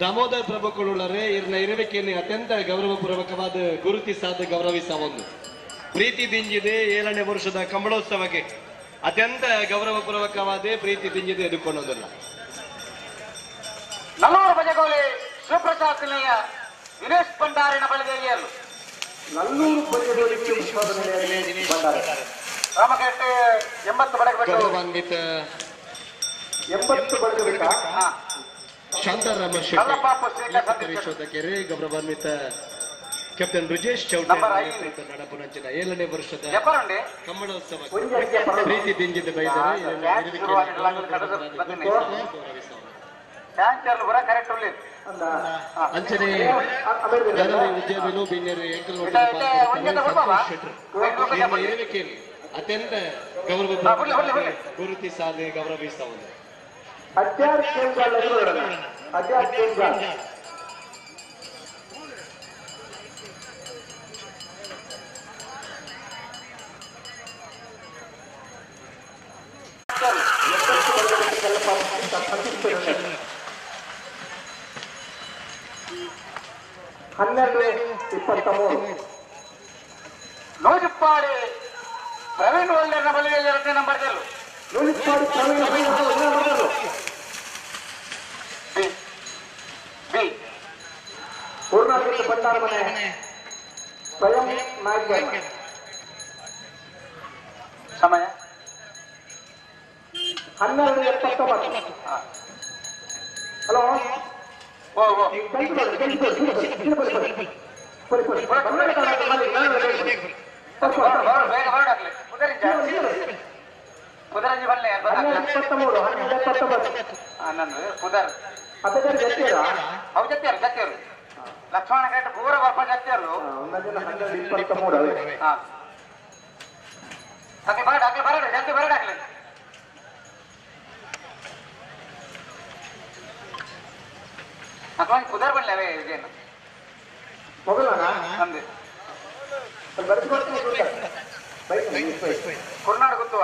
ದಾಮೋದರ್ ಪ್ರಭುಕುಳುಳ್ಳರೆ ಇರ್ನ ಇರುವಿಕೆಯನ್ನು ಅತ್ಯಂತ ಗೌರವಪೂರ್ವಕವಾದ ಗುರುತಿಸಾದ ಗೌರವಿಸ ಒಂದು ಪ್ರೀತಿ ದಿಂಜಿದೆ 7ನೇ ವರ್ಷದ ಕಂಬಳೋತ್ಸವಕ್ಕೆ ಅತ್ಯಂತ ಗೌರವಪೂರ್ವಕವಾದ ಪ್ರೀತಿ ದಿಂಜಿದೆ ಎದುಕೊಳ್ಳೋದಿಲ್ಲ. ನಲ್ಲೂರು ಬಜಗೋಲಿ ಶಿವಪ್ರಸಾದ್ ದಿನೇಶ್ ಭಂಡಾರಿನ ಬಳಿಗೆಯಲು ನಲ್ಲೂರು ಬಜಗೋಲಿ ರಾಮಕೇಟೆ 80 ಬಡಗಬೇಕು ಗೌರವಾನ್ವಿತ 80 ಬಡಗಬೇಕು ಶಾಂತಾರಾಮ ಶೆಟ್ಟಿ ಶೋಧಕರೇ ಗೌರವಾನ್ವಿತ ಕ್ಯಾಪ್ಟನ್ ಬ್ರಿಜೇಶ್ ಚೌಟ ನಡಪುನಂಚಿನ 7ನೇ ವರ್ಷದ ಕಂಬಳೋತ್ಸವ ಪ್ರೀತಿ ದಿಂಜಿದ ಬೈದರೆ ಅಂಚನೆ ಉದ್ಯಮಿಲು ಬಿನ್ನೆರು ಎಂಕಲ್ ಇರುವಿಕೆಯಲ್ಲಿ ಅತ್ಯಂತ ಗೌರವ ಗುರುತಿಸಾದೆ ಗೌರವಿಸ್ತಾ ಹನ್ನೆರಡು 23 ನೂಜುಪ್ಪಾಡಿ ಪ್ರವೀಣ್ ಒಳ್ಳೆಯ ಬಳಿಯಲ್ಲಿ 2ನೇ ನಂಬರ್ ಗೆಲ್ಲು. ನೂಜುಪ್ಪಾಡಿ ಪ್ರವೀಣ್ ಬಿ ಪೂರ್ಣಾಕೃತಿ ಭಂಡಾರ ಮನೆ ಸ್ವಯಂ ನಾಯಕ. ಸಮಯ 12:79. ಹಲೋ ಲಕ್ಷ್ಮಣ ಗೇಟ್ ಪೂರ ಬರ್ಪ ಜತ್ತಿಯರು ಬರಡಾಕ್ಲಿ ಬರಡ ಜಲ್ದಿ ಬರಡಾಕ್ಲಿ. ಅಕ್ಕೊಂದು ಕುದರ್ ಬನ್ನಿ ಅವೇ ಇದೇನು ಅಂದೆ ಕುರ್ನಾಡ್ ಗೊತ್ತುವ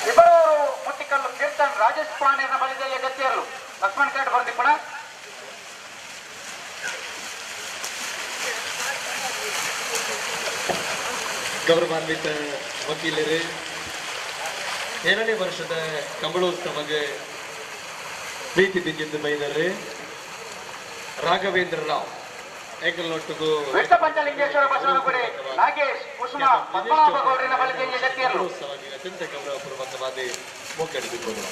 ಇಬ್ಬರು ಮುಟ್ಟಿಕಲ್ಲು ಕೀರ್ತನ್ ರಾಜೇಶ್ ಪಾಂಡೆನ ಬಳಿದೆಯ ಗತಿಯರು ಲಕ್ಷ್ಮಣ್ ಕಾಟ್ ಬರ್ದಿಪ್ಪಣ. ಗೌರವಾನ್ವಿತ ವಕೀಲರೇ, 7ನೇ ವರ್ಷದ ಕಂಬಳೋತ್ಸವಕ್ಕೆ ಪ್ರೀತಿ ದಿಂಜಿದ್ದು ಬೈದರೆ ರಾಘವೇಂದ್ರ ರಾವ್ ಎಂಕಲ್ನೊಟ್ಟಿಗೂ ಪಂಚಲಿಂಗೇಶ್ವರ ಬಸವನಗುಡಿ ನಾಗೇಶ್ ಕುಸುಮ ಪದ್ಮನಾಭ ಗೌಡರಿನ ಬಳಿದೆಯ ಗತಿಯರು ಅತ್ಯಂತ ಗೌರವಪೂರ್ವಕವಾದ ಮುಖಂಡಿಸಿಕೊಂಡು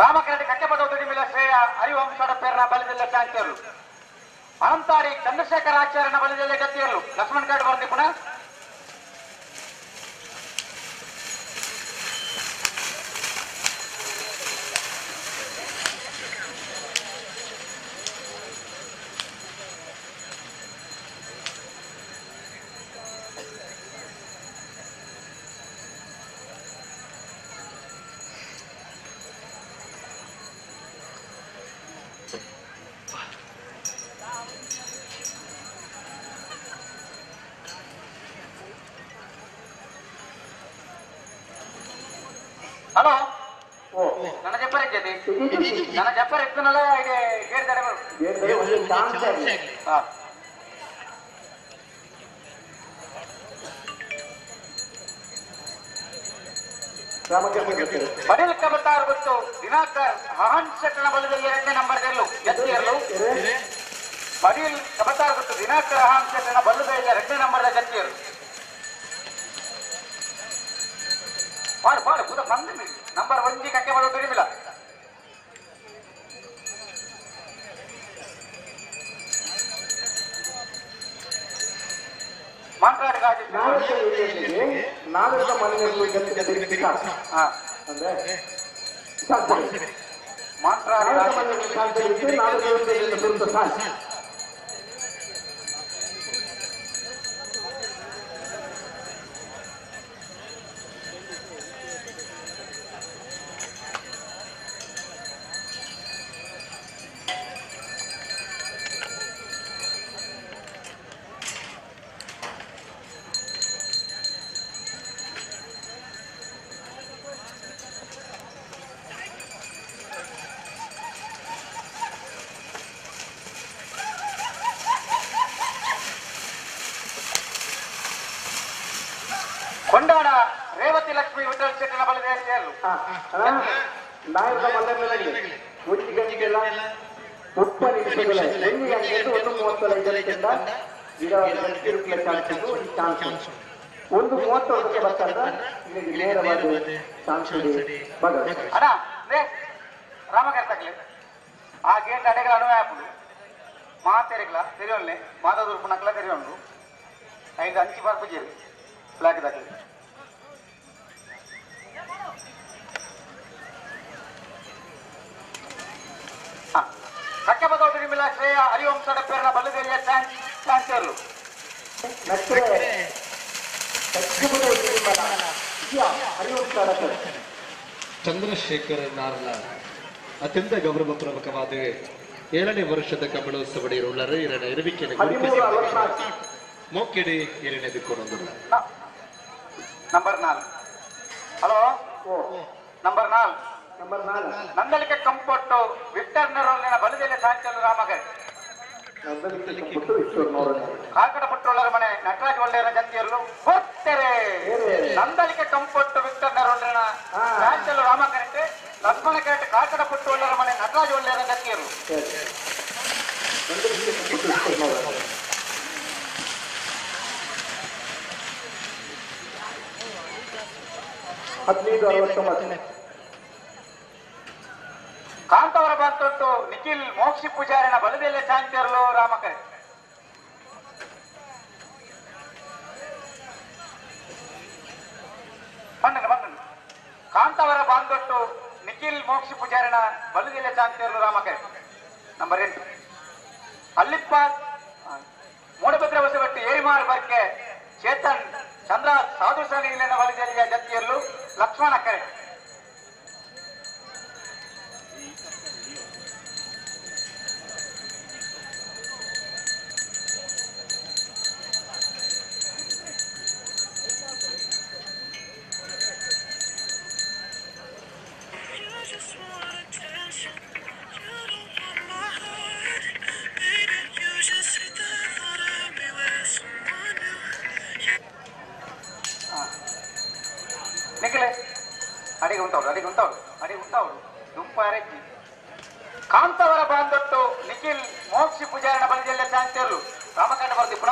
ರಾಮಕರಡಿ ಕಟ್ಟೆಪದ ದುಡಿಮಿಲ ಶ್ರೇಯ ಹರಿವಂಶದ ಪೇರ್ನ ಬಲದಲ್ಲೇ ಚಾಂತಿಯರು ಅನಂತಾರಿ ಚಂದ್ರಶೇಖರ ಆಚಾರ್ಯನ ಬಲದಲ್ಲೇ ಗತಿಯರು ಲಕ್ಷ್ಮಣ್ ಕಾಡ್ ಬರ್ದಿ ಪುನಃ. ಹಲೋ, ನನ್ನ ಜಪ್ಪರ್ ಇದ್ದೇನೆ, ನನ್ನ ಜಪ್ಪರ್ ಎತ್ತನಲ್ಲ ಇದೆ ಹೇಳ್ತಾರೆ. ಬಡಿಲ್ ಕಬತಾರ್ ಗೊತ್ತು ದಿನಾಕರ್ ಹಹನ್ ಶೆಟ್ಟನ ಬಲದಲ್ಲಿ 2ನೇ ನಂಬರ್ ಗೆಲ್ಲು ಜತ್ತಿಯರ್ಲು. ಬಡಿಲ್ ಕಬತಾರ್ ಗೊತ್ತು ದಿನಾಕರ್ ಹಹನ್ ಶೆಟ್ಟನ ಬಲ್ಲದ 2ನೇ ನಂಬರ್ ಜತ್ತಿಯರು. ಪಾಡು ಪಾಡು ಪೂರ ಬಂದ ನಂಬರ್ 1 ಕಕ್ಕೆ ಬರೋದು ತಿಳಿದಿಲ್ಲ. ರಾಜಲಕ್ಷ್ಮಿ ವಿಠಲ್ ಶೆಟ್ಟನ ಬಲದೇರು ನಾಯಕ ಮಲ್ಲರಲ್ಲಿ ಒಂದು ಗಂಟೆಲ್ಲ ಮುಪ್ಪ ನಿಮಿಷಗಳ ಒಂದು ಗಂಟೆಗೆ 1:35 ಚಾನ್ಸ್ 1:30 ಬರ್ತಾರ ನೇರವಾದ ಚಾನ್ಸ್ ಅಣ್ಣ ರಾಮಕರ್ತಗ್ಲಿ ಆ ಗೇಟ್ ಅಡೆಗಳ ಅಣುವೆ ಆಪುಡು ಮಾತೆರೆಗ್ಲ ತೆರಿಯೊಲ್ಲೆ ಮಾತಾದೂರ್ಪು ನಕ್ಲ ತೆರಿಯೊಂಡು 5 ಅಂಚಿ ಬರ್ಪುಜೇರು ಫ್ಲಾಗ್ ದಾಕಲಿ ಕಕ್ಕಬದೌಟಿ ನಿಮಿಲ ಶ್ರೇಯ ಹರಿವಂಶದ ಪೇರ್ನ ಬಲ್ಲದೇರಿಯ ಚಾನ್ಸರ್ಲು ಚಂದ್ರಶೇಖರ್ ನಾರ್ಲ ಅತ್ಯಂತ ಗೌರವಪೂರ್ವಕವಾದ 7ನೇ ವರ್ಷದ ಕಮಲೋತ್ಸವ ಇರುಳ್ಳರು ಎರಡ ಇರುವಿಕೆಯನ್ನು ಮೋಕೆಡೆ ಎರಡನೇದು ಕೊಡೊಂದುಲ್ಲ. Number 4 hello number 4 number 4 Nandalike Kampottu Victor ನೆರೋಲಿನ ಬಲದೆಲೆ ಸಾಂಚಲು Ramgarh ಕಾಕಡ ಪುಟ್ಟೊಳ್ಳರ ಮನೆ ನಟರಾಜ ಒಳ್ಳೆಯರ ಜಂತಿಯರಲು ಬರ್ತಾರೆ. ನಂದಲಿಕೆ ಕಂಪೊಟ್ಟು ವಿಕ್ಟರ್ ನೆರೋಲಿನ ಸಾಂಚಲು ರಾಮಕರೆಂಟೆ ಲಕ್ಷ್ಮಣ ಕರೆಂಟ್ ಕಾಕಡ ಪುಟ್ಟೊಳ್ಳರ ಮನೆ ನಟರಾಜ ಒಳ್ಳೆಯರ ಜಂತಿಯರು. ಕಾಂತವರ ಬಂತೊಟ್ಟು ನಿಖಿಲ್ ಮೋಕ್ಷಿ ಪೂಜಾರಿನ ಬಲದೆಲೆ ಶಾಂತಿಯರಲು ರಾಮಕರೆ. ಬಂದನು ಬಂದನು ಕಾಂತವರ ಬಾಂಧೊಟ್ಟು ನಿಖಿಲ್ ಮೋಕ್ಷಿ ಪೂಜಾರಿನ ಬಲದೆಲೆ ಶಾಂತಿಯರಲು ರಾಮಕರೆ. ನಂಬರ್ 8 ಅಲ್ಲಿಪ್ಪ ಮೂಡಭದ್ರ ಹೊಸಬಟ್ಟು ಏರಿಮಾರ್ ಬರ್ಕೆ ಚೇತನ್ ಚಂದ್ರ ಸಾಧು ಸನಿಲಿನ ಬಲದೆಲೆಯ ಜತಿಯಲ್ಲೂ ಲಕ್ಷ್ಮಣ ಕರೆ. ನಿಖಿಲೆ ಅಡಿಗೆ ಉಂಟವ್ರು ಅಡಿಗೆ ಉಂಟವ್ರು ಅಡಿಗೆ ಉಂಟವ್ರು ದುಂಪಾರೆಜ್ಜಿ ಕಾಂತವರ ಬಾಂಧೊಟ್ಟು ನಿಖಿಲ್ ಮೋಕ್ಷಿ ಪೂಜಾರಿನ ಬಲಿಜೆಲ್ಲ ಶಾಂತಿಯರು ರಾಮಕಂಡ ಬರ್ದಿಪ್ಪಣ.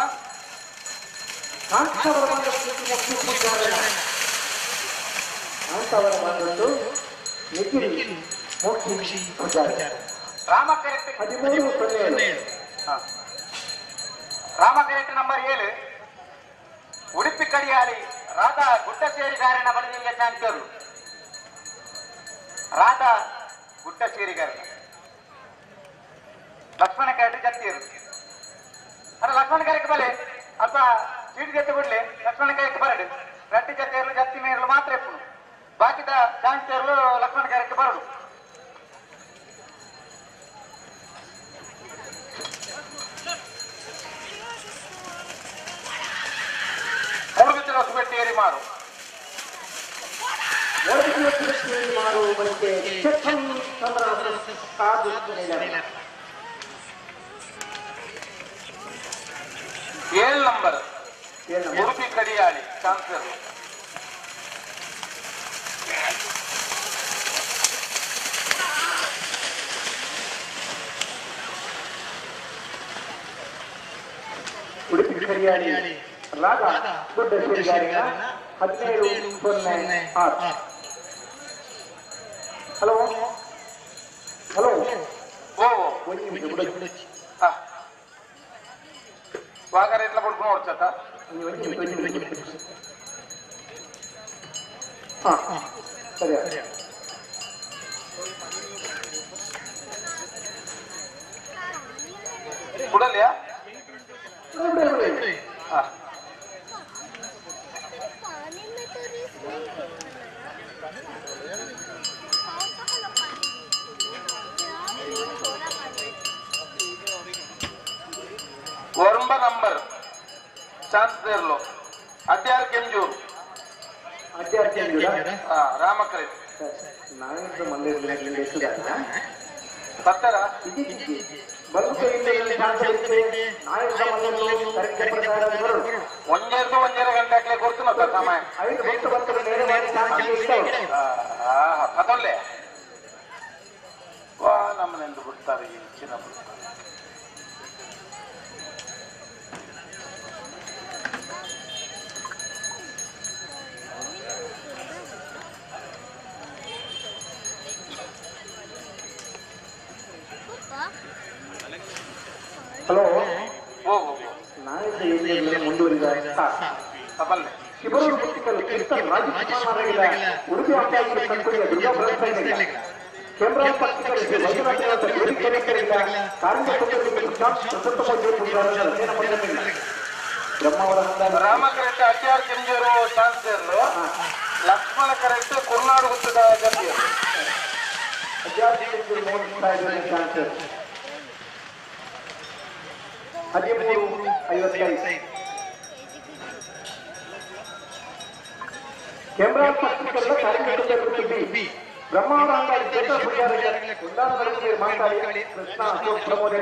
ಕಾಂತವರ ಬಾಂಧೊಟ್ಟು ಮೋಕ್ಷಿ ಪೂಜಾರಿನ ಕಾಂತವರ ಬಾಂಧೊಟ್ಟು ನಿಖಿಲ್ ಮೋಕ್ಷಿ ಪೂಜಾರಿ ರಾಮ ಕರೆಕ್ಟ್ 13:07. ರಾಮ ಕರೆಕ್ಟ್ ನಂಬರ್ 7 ಉಡುಪಿ ಕಡಿಯಾಳಿ ರಾಧಾ ಗುಡ್ಡಸೇರಿಗಾರನ ಬಳಿಗೆ ಚಾಂತ್ಯರು ರಾಧಾ ಗುಡ್ಡಸೇರಿಗಾರನ ಲಕ್ಷ್ಮಣ ಕರೆಕ್ಟ್ ಜತ್ತಿಯರು. ಅಲ್ಲ ಲಕ್ಷ್ಮಣ ಕರೆಕ್ಟ್ ಬಲೆ ಅಲ್ಪ ಚೀಟಿ ಜೊತೆ ಬಿಡ್ಲಿ ಲಕ್ಷ್ಮಣ ಕರೆಕ್ಟ್ ಬರಡು ರಟ್ಟಿ ಜೊತೆ ಜತ್ತಿ ಮೇರಲು ಮಾತ್ರ ಎಪ್ಪುನು ಬಾಕಿದ ಚಾಂತ್ಯರು ಲಕ್ಷ್ಮಣ ಕರೆಕ್ಟ್ ಬರಡು. ಏರಿ ಮಾರು ಏಳು ನಂಬರ್ ಉಡುಪಿ ಕಡಿಯಾಳಿ ಚಾನ್ಸಲರ್ ಉಡುಪಿ ಕಡಿಯಾಳಿ ರಾಧಾ ದೊಡ್ಡ ಸೇರಿಗಾರಿನ 17:06. ಹಲೋ ಹಲೋ ಓ ವಾಗರ ಎట్లా పడుకుని వచ్చాక ಸರಿ ಬಿಡಲಿಯಾ? 9 ನಂಬರ್ ಚಾನ್ಸ್ ದೇರ್ಲು ಅಡ್ಯಾರ್ ಕೆಂಜೂರು ಅಡ್ಯಾರ್ ಕೆಂಜೂರ ರಾಮಕೃಷ್ಣ ನಾಯಕರ ಮಂದಿರದಲ್ಲಿ ಬರ್ತಾರ? ಒಂಜೆರ್ದು ಒಂಜೆರ ಗಂಟೆ ಹಾಕ್ಲೆ ಕೊಡ್ತು ಮತ್ತೆ ಸಮಯ ಅದೊಳ್ಳೆ ವಾ ನಮ್ಮನೆಂದು ಬಿಡ್ತಾರೆ ಈ ಚಿನ್ನ ಬಿಡ್ತಾರೆ. ಹಲೋ, ಮುಂದುವರಿದ ಶಿಬರೂರು ಕೀರ್ತನ್ ರಾಜಕುಮಾರ್ ಉಡುಪಿ ರಾಮ ಕರೆಕ್ಟ್ ಅಡ್ಯಾರ್ ಕೆಂಜೂರು ಚಾನ್ಸೇರ್ಲು, ಲಕ್ಷ್ಮಣ ಕರೆಕ್ಟ್ ಕುರ್ನಾಡು ಗುತ್ತದ ಜಂಬಿಯರು. ಅಡ್ಯಾರ್ ಕೆಂಜೂರು ಮೋಹನ್ ಚಾನ್ಸರ್ 13:55. ಕೆಮರಾ ಪತ್ರಿಕೆಲ್ಲ ಕಾರ್ಯಕ್ರಮ ಬಿ ಬ್ರಹ್ಮಾವರ ಮಾತಾಡಿ ಕೃಷ್ಣ ಅಶೋಕ್ ಪ್ರಮೋದ್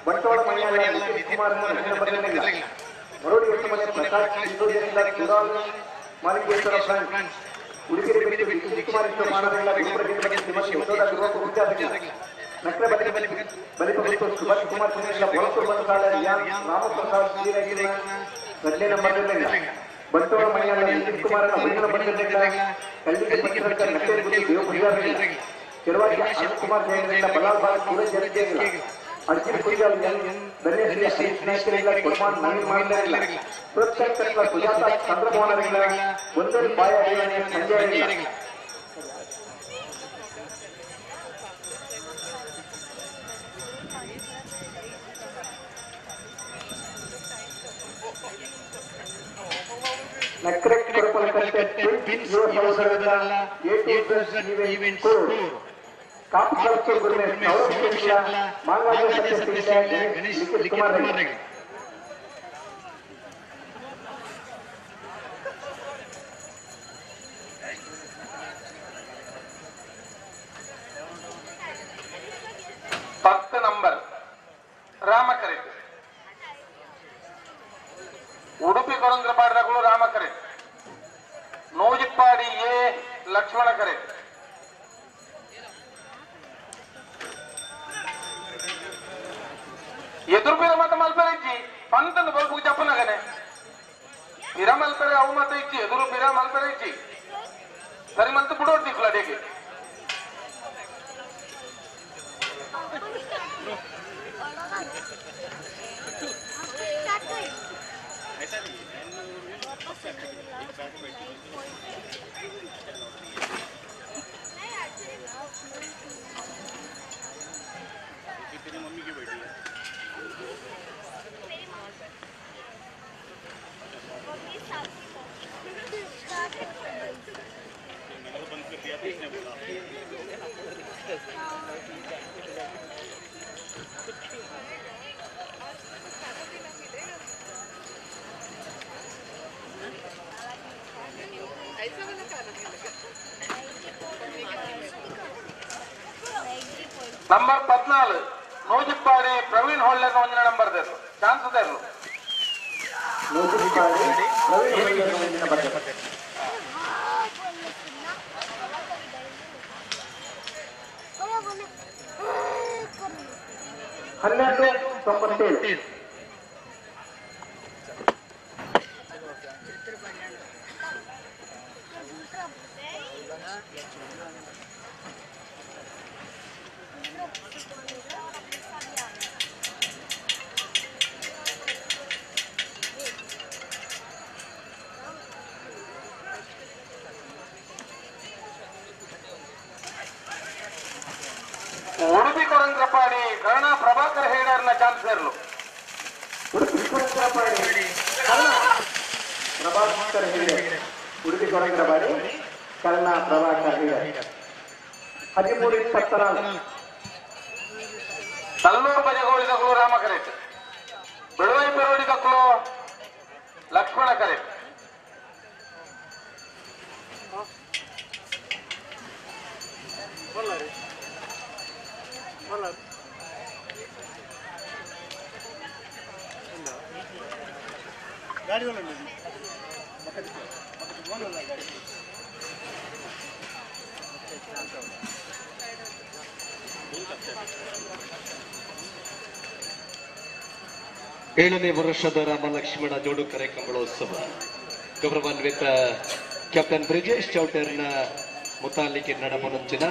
ಬಂಟ್ವಾಳ ಕುಮಾರ್ ಮರೋಡಿ ಪ್ರಕಾಶ್ ಮಾಲಿಂಗೇಶ್ವರ ಉಡುಪಿರಿ ಕುಮಾರ್ ಸುಭಾಷ್ ಕುಮಾರ್ ರಾಮಪ್ರಸಾದ್ ಬಂಟ್ವಾಳ ನಿತಿನ್ ಕುಮಾರ್ ಕುಮಾರ್ ಬಲಾಲ್ ಬಾಲ್ ಸೂರಜ್ ಅರ್ಜುನ್ ಕುಂಜಾಲ್ ಸುಜಾತ ಚಂದ್ರಮೋಹನ್ ಒಂದೊಂದು ಬಾಯ ಸಂಜಯ್. ಪತ್ತು ನಂಬರ್ ರಾಮಕರೆಟ್ ಉಡುಪಿ ಕೊರಂದ್ರ ಪಾಡ್ರಗಳು ರಾಮಕರೆಟ್ ನೂಜಿಪ್ಪಾಡಿ ಎ ಲಕ್ಷ್ಮಣ ಕರೆಟ್. ಎದುರು ಬೀರ ಮತ ಮಲ್ಪರೆ ಇಜ್ಜಿ ಪಂತಂದು ಬಲ್ಪು ಜಪ್ಪನಗನೆ ಬಿರ ಮಲ್ಪರೆ ಅವು ಮತ ಇಜ್ಜಿ ಎದುರು ಬಿರ ಮಲ್ಪರೆ ಇಜ್ಜಿ ಸರಿ ಮಲ್ತು ಬಿಡೋಡ್ ದಿಕ್ಲು ಅಡಿಗೆ. ನಂಬರ್ 14 ನೂಜಿಪ್ಪಾಡಿ ಪ್ರವೀಣ್ ಹೊಳ್ಳೆನ ಒಂದಿನ ನಂಬರ್ ದೇರು ಚಾನ್ಸ್ ದೇರು. ನೂಜಿಪ್ಪಾಡಿ ಪ್ರವೀಣ್ ಹೊಳ್ಳೆನ ಒಂದಿನ ನಂಬರ್ 12:97. ಉಡುಪಿ ಕೊರಂದ್ರಪಾಡಿ ಕರ್ಣ ಪ್ರಭಾಕರ್ ಹೇಡರ್ನ ಚಾನ್ಸೇರ್ಲು. ಉಡುಪಿ ಕೊರಂದ್ರಪಾಡಿ ಪ್ರಭಾಕರ್ ಹೆಗಡೆ ಉಡುಪಿ ಕೊರಂದ್ರಪಾಡಿ ಕರ್ಣ ಪ್ರಭಾಕರ್ ಹೆಗಡೆ 13:24. ತಲ್ಲೂರು ಬಜಗೋಳಿದಗಳು ರಾಮ ಕರೆಟ್, ಬೆಳುವೈ ಪೆರೋಡಿದಕ್ಕಲು ಲಕ್ಷ್ಮಣ ಕರೆಟ್. ಏಳನೇ ವರ್ಷದ ರಾಮ ಲಕ್ಷ್ಮಣ ಜೋಡುಕರೆ ಕಂಬಳೋತ್ಸವ ಗೌರವಾನ್ವಿತ ಕ್ಯಾಪ್ಟನ್ ಬ್ರಿಜೇಶ್ ಚೌಟರ್ನ ಮುತಾಲಿಕೆ ನಡಪನಂಚಿನ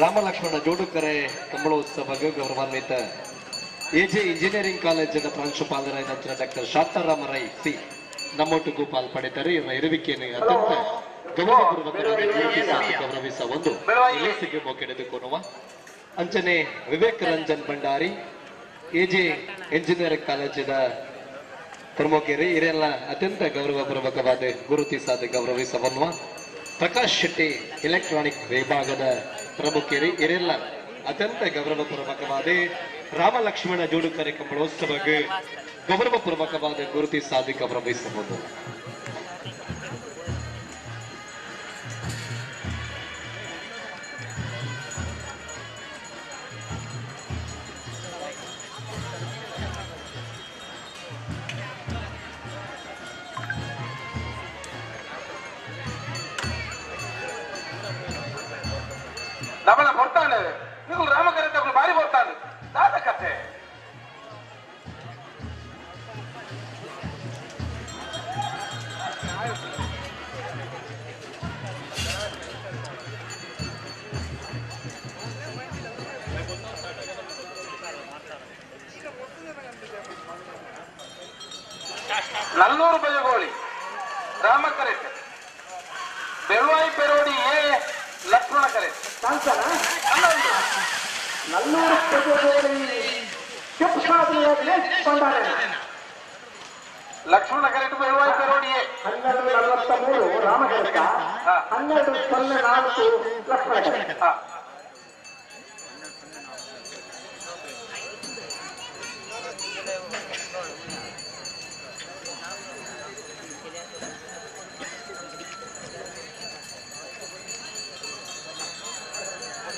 ರಾಮ ಲಕ್ಷ್ಮಣ ಜೋಡುಕರೆ ಕಂಬಳೋತ್ಸವ ಗೌರವಾನ್ವಿತ ಎಜೆ ಇಂಜಿನಿಯರಿಂಗ್ ಕಾಲೇಜಿನ ಪ್ರಾಂಶುಪಾಲರಾದ ಡಾಕ್ಟರ್ ಶಾಂತಾರಾಮ ರೈ ಸಿ ನಮ್ಮೊಟ್ಟಿಗೂ ಪಾಲ್ಪಡೆದರೆ ಇವರ ಇರುವಿಕೆಯನ್ನು ಅತ್ಯಂತ ಗೌರವಪೂರ್ವಕವಾಗಿ ಗೌರವಿಸ ಒಂದು ಲೇಸಿಗೆ ಮೊಗ್ಗೆಡೆದುಕೊಳ್ಳುವ ಅಂಚನೆ ವಿವೇಕ್ ರಂಜನ್ ಭಂಡಾರಿ ಎಜೆ ಇಂಜಿನಿಯರಿಂಗ್ ಕಾಲೇಜಿನ ಪ್ರಮುಖರು ಇವರೆಲ್ಲ ಅತ್ಯಂತ ಗೌರವಪೂರ್ವಕವಾದ ಗುರುತಿಸಾದ ಗೌರವಿಸಬನ್ನುವ ಪ್ರಕಾಶ್ ಶೆಟ್ಟಿ ಎಲೆಕ್ಟ್ರಾನಿಕ್ ವಿಭಾಗದ ಪ್ರಮುಖರು ಇವರೆಲ್ಲ ಅತ್ಯಂತ ಗೌರವಪೂರ್ವಕವಾದ ರಾಮ ಲಕ್ಷ್ಮಣ ಜೋಡುಕರೆ ಕಂಬಳೋತ್ಸವಕ್ಕೆ ಗೌರವಪೂರ್ವಕವಾದ ಗುರುತಿಸಾದ ಗೌರವಿಸಬಹುದು. ನಮ್ಮನ್ನ ಕೊಡ್ತಾನೆ ನೀವು ರಾಮಕರೆ ತಗೊಂಡು ಬಾರಿ ಬರ್ತಾನೆ ದಾದ ಕಥೆ. ನಲ್ಲೂರು ಬಜಗೋಳಿ ರಾಮಕರೆಟ್ ಬೆಳುವಾಯಿ ಪೆರೋಡಿ ಎ ಲಕ್ಷ್ಮಣ ಕರೆ ನಲ್ಲೂರು ಬಜಗೋಳಿ ಲಕ್ಷ್ಮಣ ಕರೆಟ್ ಬೆಳುವಾಯಿ ಪೆರೋಡಿ ಎ 12:43 ರಾಮಕರೆಟ 12:04 ಲಕ್ಷ್ಮಣ ಕರೆಟ್.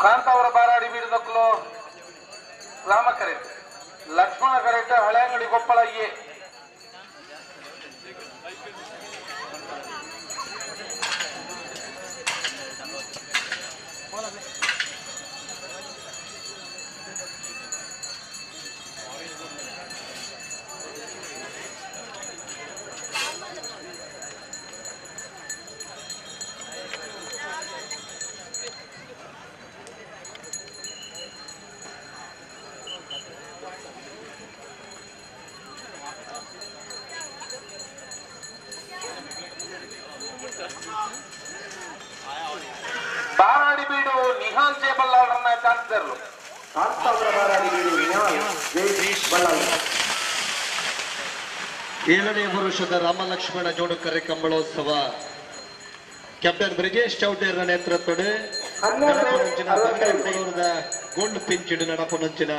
ಕಾಂತಾವರ ಬಾರಾಡಿ ಬೀಡದಕ್ಕಲು ರಾಮ ಕರೆಟ್ ಲಕ್ಷ್ಮಣ ಕರೆಟ್ ಹಳೆಯಂಗಡಿ ಕೊಪ್ಪಳ ಎ. ಬಾರಾಡಿ ಬೀಡು ನಿಹಾಲ್ ಜೆ ಬಲ್ಲಾಳರನ್ನ ಚಾನ್ಸಲರ್. ಏಳನೇ ವರುಷದ ರಾಮಲಕ್ಷ್ಮಣ ಜೋಡುಕರೆ ಕಂಬಳೋತ್ಸವ ಕ್ಯಾಪ್ಟನ್ ಬ್ರಿಜೇಶ್ ಚೌಟೇರ್ನ ನೇತೃತ್ವದ ಗೋಲ್ಡ್ ಪಿಂಚಿಡು ನಡಪನಂಚಿನ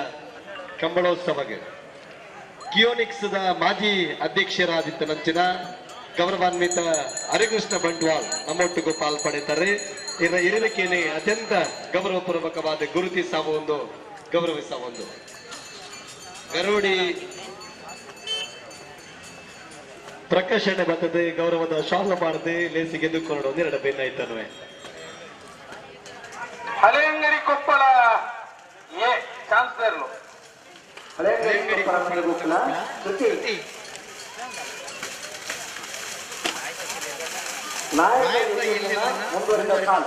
ಕಂಬಳೋತ್ಸವಗೆ ಕಿಯೋನಿಕ್ಸ್ ಮಾಜಿ ಅಧ್ಯಕ್ಷರಾದಿತ್ತ ನಂಚಿನ ಗೌರವಾನ್ವಿತ ಹರಿಕೃಷ್ಣ ಬಂಟ್ವಾಳ್ ನಮ್ಮೊಟ್ಟಿಗೂ ಪಾಲ್ಪಡೆಯುತ್ತಾರೆ. ಇವರ ಇರುವಿಕೆಯೇ ಅತ್ಯಂತ ಗೌರವಪೂರ್ವಕವಾದ ಗುರುತಿಸುವ ಒಂದು ಗೌರವಿಸುವ ಒಂದು ಗರೋಡಿ ಪ್ರಕರ್ಷಣೆ ಬರ್ತದೆ. ಗೌರವದ ಶಾಲ ಮಾಡದೆ ಲೇಸಿ ಗೆದ್ದುಕೊಂಡು ಒಂದೆರಡು ಬೆನ್ನಾಯ್ತನ್ವೆ. ಹಳೆಯಂಗಡಿ ಕೊಪ್ಪಳ ಎ ಚಾನ್ಸಲರ್. ಹಳೆಯಂಗಡಿ ಕೊಪ್ಪಳ ಮುಂದುವರಿದ ಕಾಲ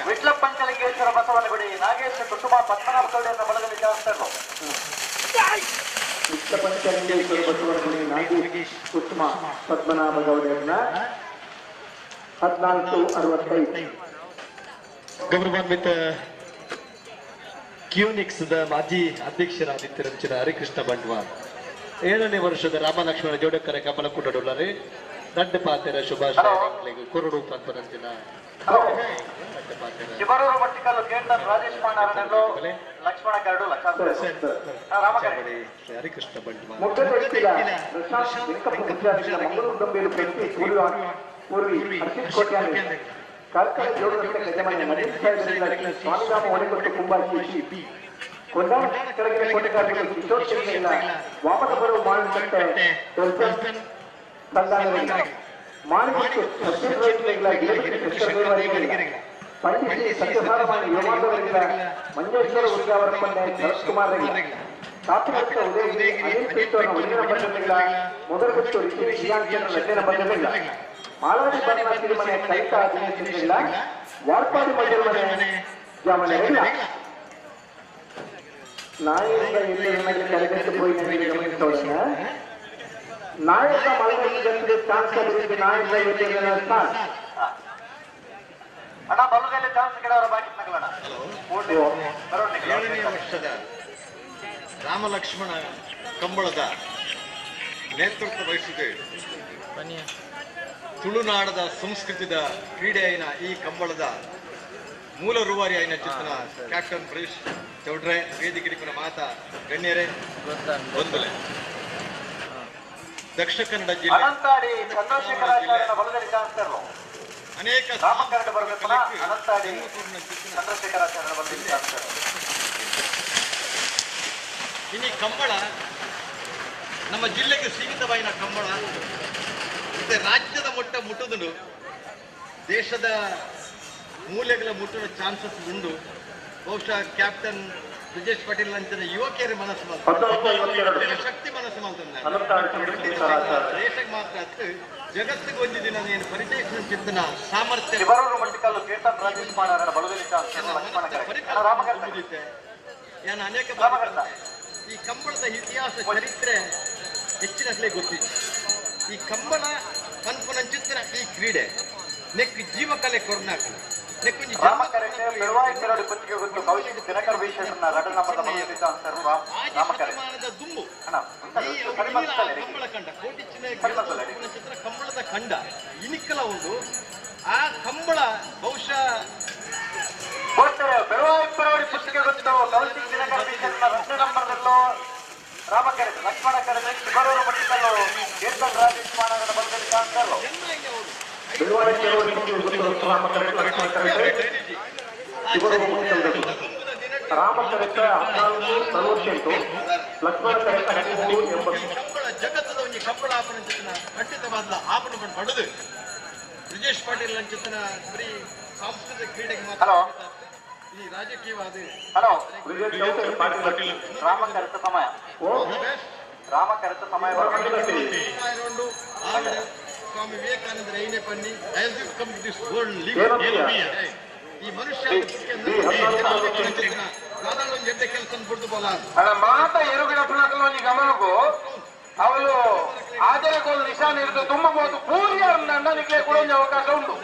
ವಿಟ್ಲ ಪಂಚಲಿಂಗೇಶ್ವರ ಬಸವನಗುಡಿ ನಾಗೇಶ ಕುಸುಮ ಪದ್ಮನಾಭ ಗೌಡರ ಬಲದಲ್ಲಿ ಚಾನ್ಸಲರ್. ವಿಟ್ಲ ಪಂಚಲಿಂಗೇಶ್ವರ ಬಸವನಗುಡಿ ನಾಗೇಶ್ ಕುಸುಮ ಪದ್ಮನಾಭ ಗೌಡರನ್ನ 14:65. ಗೌರವಾನ್ವಿತ ಕ್ಯೂನಿಕ್ಸ್ ಮಾಜಿ ಅಧ್ಯಕ್ಷರಾದಿತ್ಯ ಹರಿಕೃಷ್ಣ ಬಂಟ್ವಾಳ್ ಏಳನೇ ವರ್ಷದ ರಾಮಲಕ್ಷ್ಮಣ ಜೋಡಕರ ಕಮಲಕೂಟಡುಳ್ಳರೆ. ದಡ್ಡ ಪಾತೆರ ಶುಭಾಶಯ ಕುರುಡು ಪಂಪನಂಚಿನ ಶಿಬರೂರು ಮಟ್ಟಿಕಲ್ಲು ಕೇಂದ್ರ ರಾಜೇಶ್ ಪಾಂಡಾರನಲ್ಲೋ ಲಕ್ಷ್ಮಣ ಕರಡು ಹರಿಕೃಷ್ಣ ಬಂಟ್ವಾಳ ಕಾರ್ಕಳ ಜೋಡರಸ್ತೆ ಗಜಮನೆ ನದೀಮ್ ಸಾಹೇಬರಿಂದ ಸ್ವಾಮಿಧಾಮ ಒಡೆಗೊಟ್ಟು ಕುಂಬಾಶಿ ಬಿ ಕೊಂಡಾಣ ಕೆಳಗಿನ ಕೋಟೆಕಾರರು ಕಿಶೋರ್ ಶೆಟ್ಟಿಗಳ ವಾಮನ ಬರುವ ಮಾವಿನಕಟ್ಟೆ ದರ್ಶನ್ ಸಂಧಾನಗಳಿಲ್ಲ ಮಾಣಿಕ್ಯ ಸತ್ಯದ್ವೈತಗಳ ಗಿರಿಗಿರಿ ಕೃಷ್ಣದೇವರಿಗಳಿಲ್ಲ ಪಂಡಿತ್ ಸತ್ಯಸಾರಮಾನಿ ಯೋಗಾಂಧವರಿಲ್ಲ ಮಂಜೇಶ್ವರ ಉದ್ಯಾವರ ಪಂಡೆ ಶರತ್ ಕುಮಾರ್ ಕಾಪಿರಸ್ತ ಉದಯಗಿರಿ ಅನಿಲ್ ಪೀಟೋನ ಒಂದಿನ ಬಂಧನಿಲ್ಲ ಮೊದಲುಗೊಟ್ಟು ರಿಷಿ ಶ್ರೀಯಾಂಕನ ಎರಡನೇ ಬಂಧನಿಲ್ಲ ಮಾಳವಡಿ ಬಣ್ಣ ತಿರುಮನೆ ಕೈತ ದಿನೇಶ್ ವಾರ್ಪಾಡಿ ಮನೆ ಜಾಮನೆಗಳಿಲ್ಲ ನಾಯಿಂದ ಎಲ್ಲಿ ನಿಮಗೆ ಕರೆಗಟ್ಟು ಪೋಯಿ ನನಗೆ ಗಮನಿಸೋಣ ನಾಯಕ ಮಲಗಲು ಚಾನ್ಸ್ ಅಭಿವೃದ್ಧಿ ನಾಯಕ ಎಲ್ಲಿ ಚಾನ್ಸ್ ಅಣ್ಣ ಬಲದಲ್ಲಿ ಚಾನ್ಸ್ ಗಿಡವರ ಬಾಕಿ ನಗಲಣ್ಣ 7ನೇ ವರ್ಷದ ರಾಮಲಕ್ಷ್ಮಣ ಕಂಬಳದ ನೇತೃತ್ವ ವಹಿಸಿದೆ. ತುಳುನಾಡದ ಸಂಸ್ಕೃತಿದ ಕ್ರೀಡೆಯಾಯಿನ ಈ ಕಂಬಳದ ಮೂಲ ರೂವಾರಿ ಆಯಿನ ಚಿತ್ತನ ಕ್ಯಾಪ್ಟನ್ ಬ್ರಿಜೇಶ್ ಚೌಡ್ರೆ ವೇದಿಕೆ ಮಾತಾ ಗಣ್ಯರೇ ಬಂಧುಲೆ ದಕ್ಷಿಣ ಕನ್ನಡ ಜಿಲ್ಲೆ ಅನಂತಾಡಿ ಚಂದ್ರಶೇಖರಾಚಾರ್ಯನ ಬಲದಲ್ಲಿ ಚಾನ್ಸ್ ತರಲು ಅನೇಕ ರಾಮಕರಡ ಬರಬೇಕು ಅನಂತಾಡಿ ಚಂದ್ರಶೇಖರಾಚಾರ್ಯನ ಬಲದಲ್ಲಿ ಚಾನ್ಸ್ ತರಲು. ಇನ್ನು ಕಂಬಳ ನಮ್ಮ ಜಿಲ್ಲೆಗೆ ಸೀಮಿತವಾಯಿನ ಕಂಬಳ ಮತ್ತೆ ರಾಜ್ಯದ ಮಟ್ಟ ಮುಟ್ಟುದುಂಡು, ದೇಶದ ಮೂಲೆಗಳ ಮುಟ್ಟುವ ಚಾನ್ಸಸ್ ಉಂಡು. ಬಹುಶಃ ಕ್ಯಾಪ್ಟನ್ ಬ್ರಿಜೇಶ್ ಪಟೇಲ್ ಅಂಚಿನ ಯುವಕಿಯರ ಮನಸ್ಸು ಮಾಡ್ತಾರೆ, ಶಕ್ತಿ ಮನಸ್ಸು ಮಾಡ್ತಾರೆ. ದೇಶಕ್ಕೆ ಮಾತ್ರ ಅತ್ತು ಜಗತ್ತಿಗೆ ಒಂದು ದಿನ ಏನು ಪರಿಚಯಿಸಿದ ಚಿಂತನ ಸಾಮರ್ಥ್ಯ ನಾನು ಅನೇಕ ಈ ಕಂಬಳದ ಇತಿಹಾಸ ಚರಿತ್ರೆ ಹೆಚ್ಚಿನಷ್ಟೇ ಗೊತ್ತಿತ್ತು. ಈ ಕಂಬಳ ಪನ್ಪುನಂಚಿತ್ತಿನ ಈ ಕ್ರೀಡೆ ನೆಕ್ ಜೀವಕಲೆ ಕೊರ್ನಾಕಲು ಶತಮಾನದ ದುಂಬು ಕಂಬಳ ಕಂಡ ಕೋಟಿ ಚಿತ್ರ ಕಂಬಳದ ಕಂಡ ಇನಿಕಲ ಉಂಟು. ಆ ಕಂಬಳ ಬಹುಶಃ ಲಕ್ಷ್ಮಣ ರಾಮಕರೆತ 1448, ಲಕ್ಷ್ಮಣ ಕರೆತ 1380. ಕಂಬಳ ಜಗತ್ತದ ಒಂದು ಕಂಬಳ ಆಪಣ ಚಿತ್ತನ ಖಂಡಿತವಾದ ಆಪಣ ಪಡೆದು ಬ್ರಿಜೇಶ್ ಪಾಟೀಲ್ ಅಂಚಿತನ ಬರೀ ಸಾಂಸ್ಕೃತಿಕ ಕ್ರೀಡೆಗೆ ಮಾತ್ರ ಈ ರಾಜಕೀಯವಾದ ರಾಮಕರೆತ ಸಮಯ ರಾಮಕರೆತ ಸಮಯ ಸ್ವಾಮಿ ವಿವೇಕಾನಂದರ ಐನೇ ಪನ್ನಿ ಈ ಮನುಷ್ಯ ಕೆಲಸ ಬಿಡ್ದು ಬೋಲ ಮಾತ ಎರುಗಿನ ಪುನಕಲು ಗಮನಕ್ಕೂ ಅವಳು ಆದರೆ ನಿಶಾನ್ ಹಿಡಿದು ತುಂಬಬಹುದು ಪೂರ್ಯ ನಿಕ್ಲೆ ಕೂಡ ಒಂದು ಅವಕಾಶ ಉಂಟು.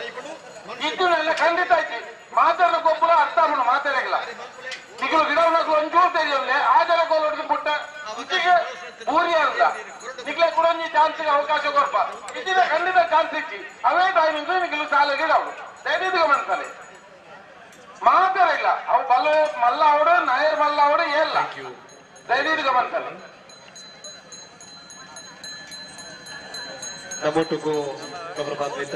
ಇದ್ದು ನನ್ನ ಖಂಡಿತ ಆಯ್ತು ಮಾತಾಡ ಗೊಬ್ಬರ ಅರ್ಥ ಆಗುಣ ಮಾತಾಡಗಿಲ್ಲ ನಿಗಲು ಗಿಡವನಕ್ಕೂ ಒಂಚೂರು ತೆರೆಯಲ್ಲ ಆದರೆ ಗೋಲ್ ಹೊಡೆದು ಪುಟ್ಟ ಇಚ್ಚಿಗೆ ಪೂರ್ಯ ಅಲ್ಲ ನಿಕ್ಲೆ ಕೂಡ ಒಂದು ಚಾನ್ಸ್ ಅವಕಾಶ ಕೊರ್ಪ ಇಚ್ಚಿನ ಖಂಡಿತ ಚಾನ್ಸ್ ಇಚ್ಚಿ ಅವೇ ಟೈಮಿಂಗ್ ನಿಗಲು ಸಾಲ ಗಿಡ ಅವಳು ದಯವಿಟ್ಟು ಗಮನಿಸಲೆ ಮಾತಾಡಿಲ್ಲ ಅವು ಬಲ್ಲ ಮಲ್ಲ ಅವಡು ನಾಯರ್ ಮಲ್ಲ ಅವಡು ಏಲ್ಲ ದಯವಿಟ್ಟು ಗಮನಿಸಲೆ. ನಮ್ಮೊಟ್ಟಿಗೂ ಗೌರವಾನ್ವಿತ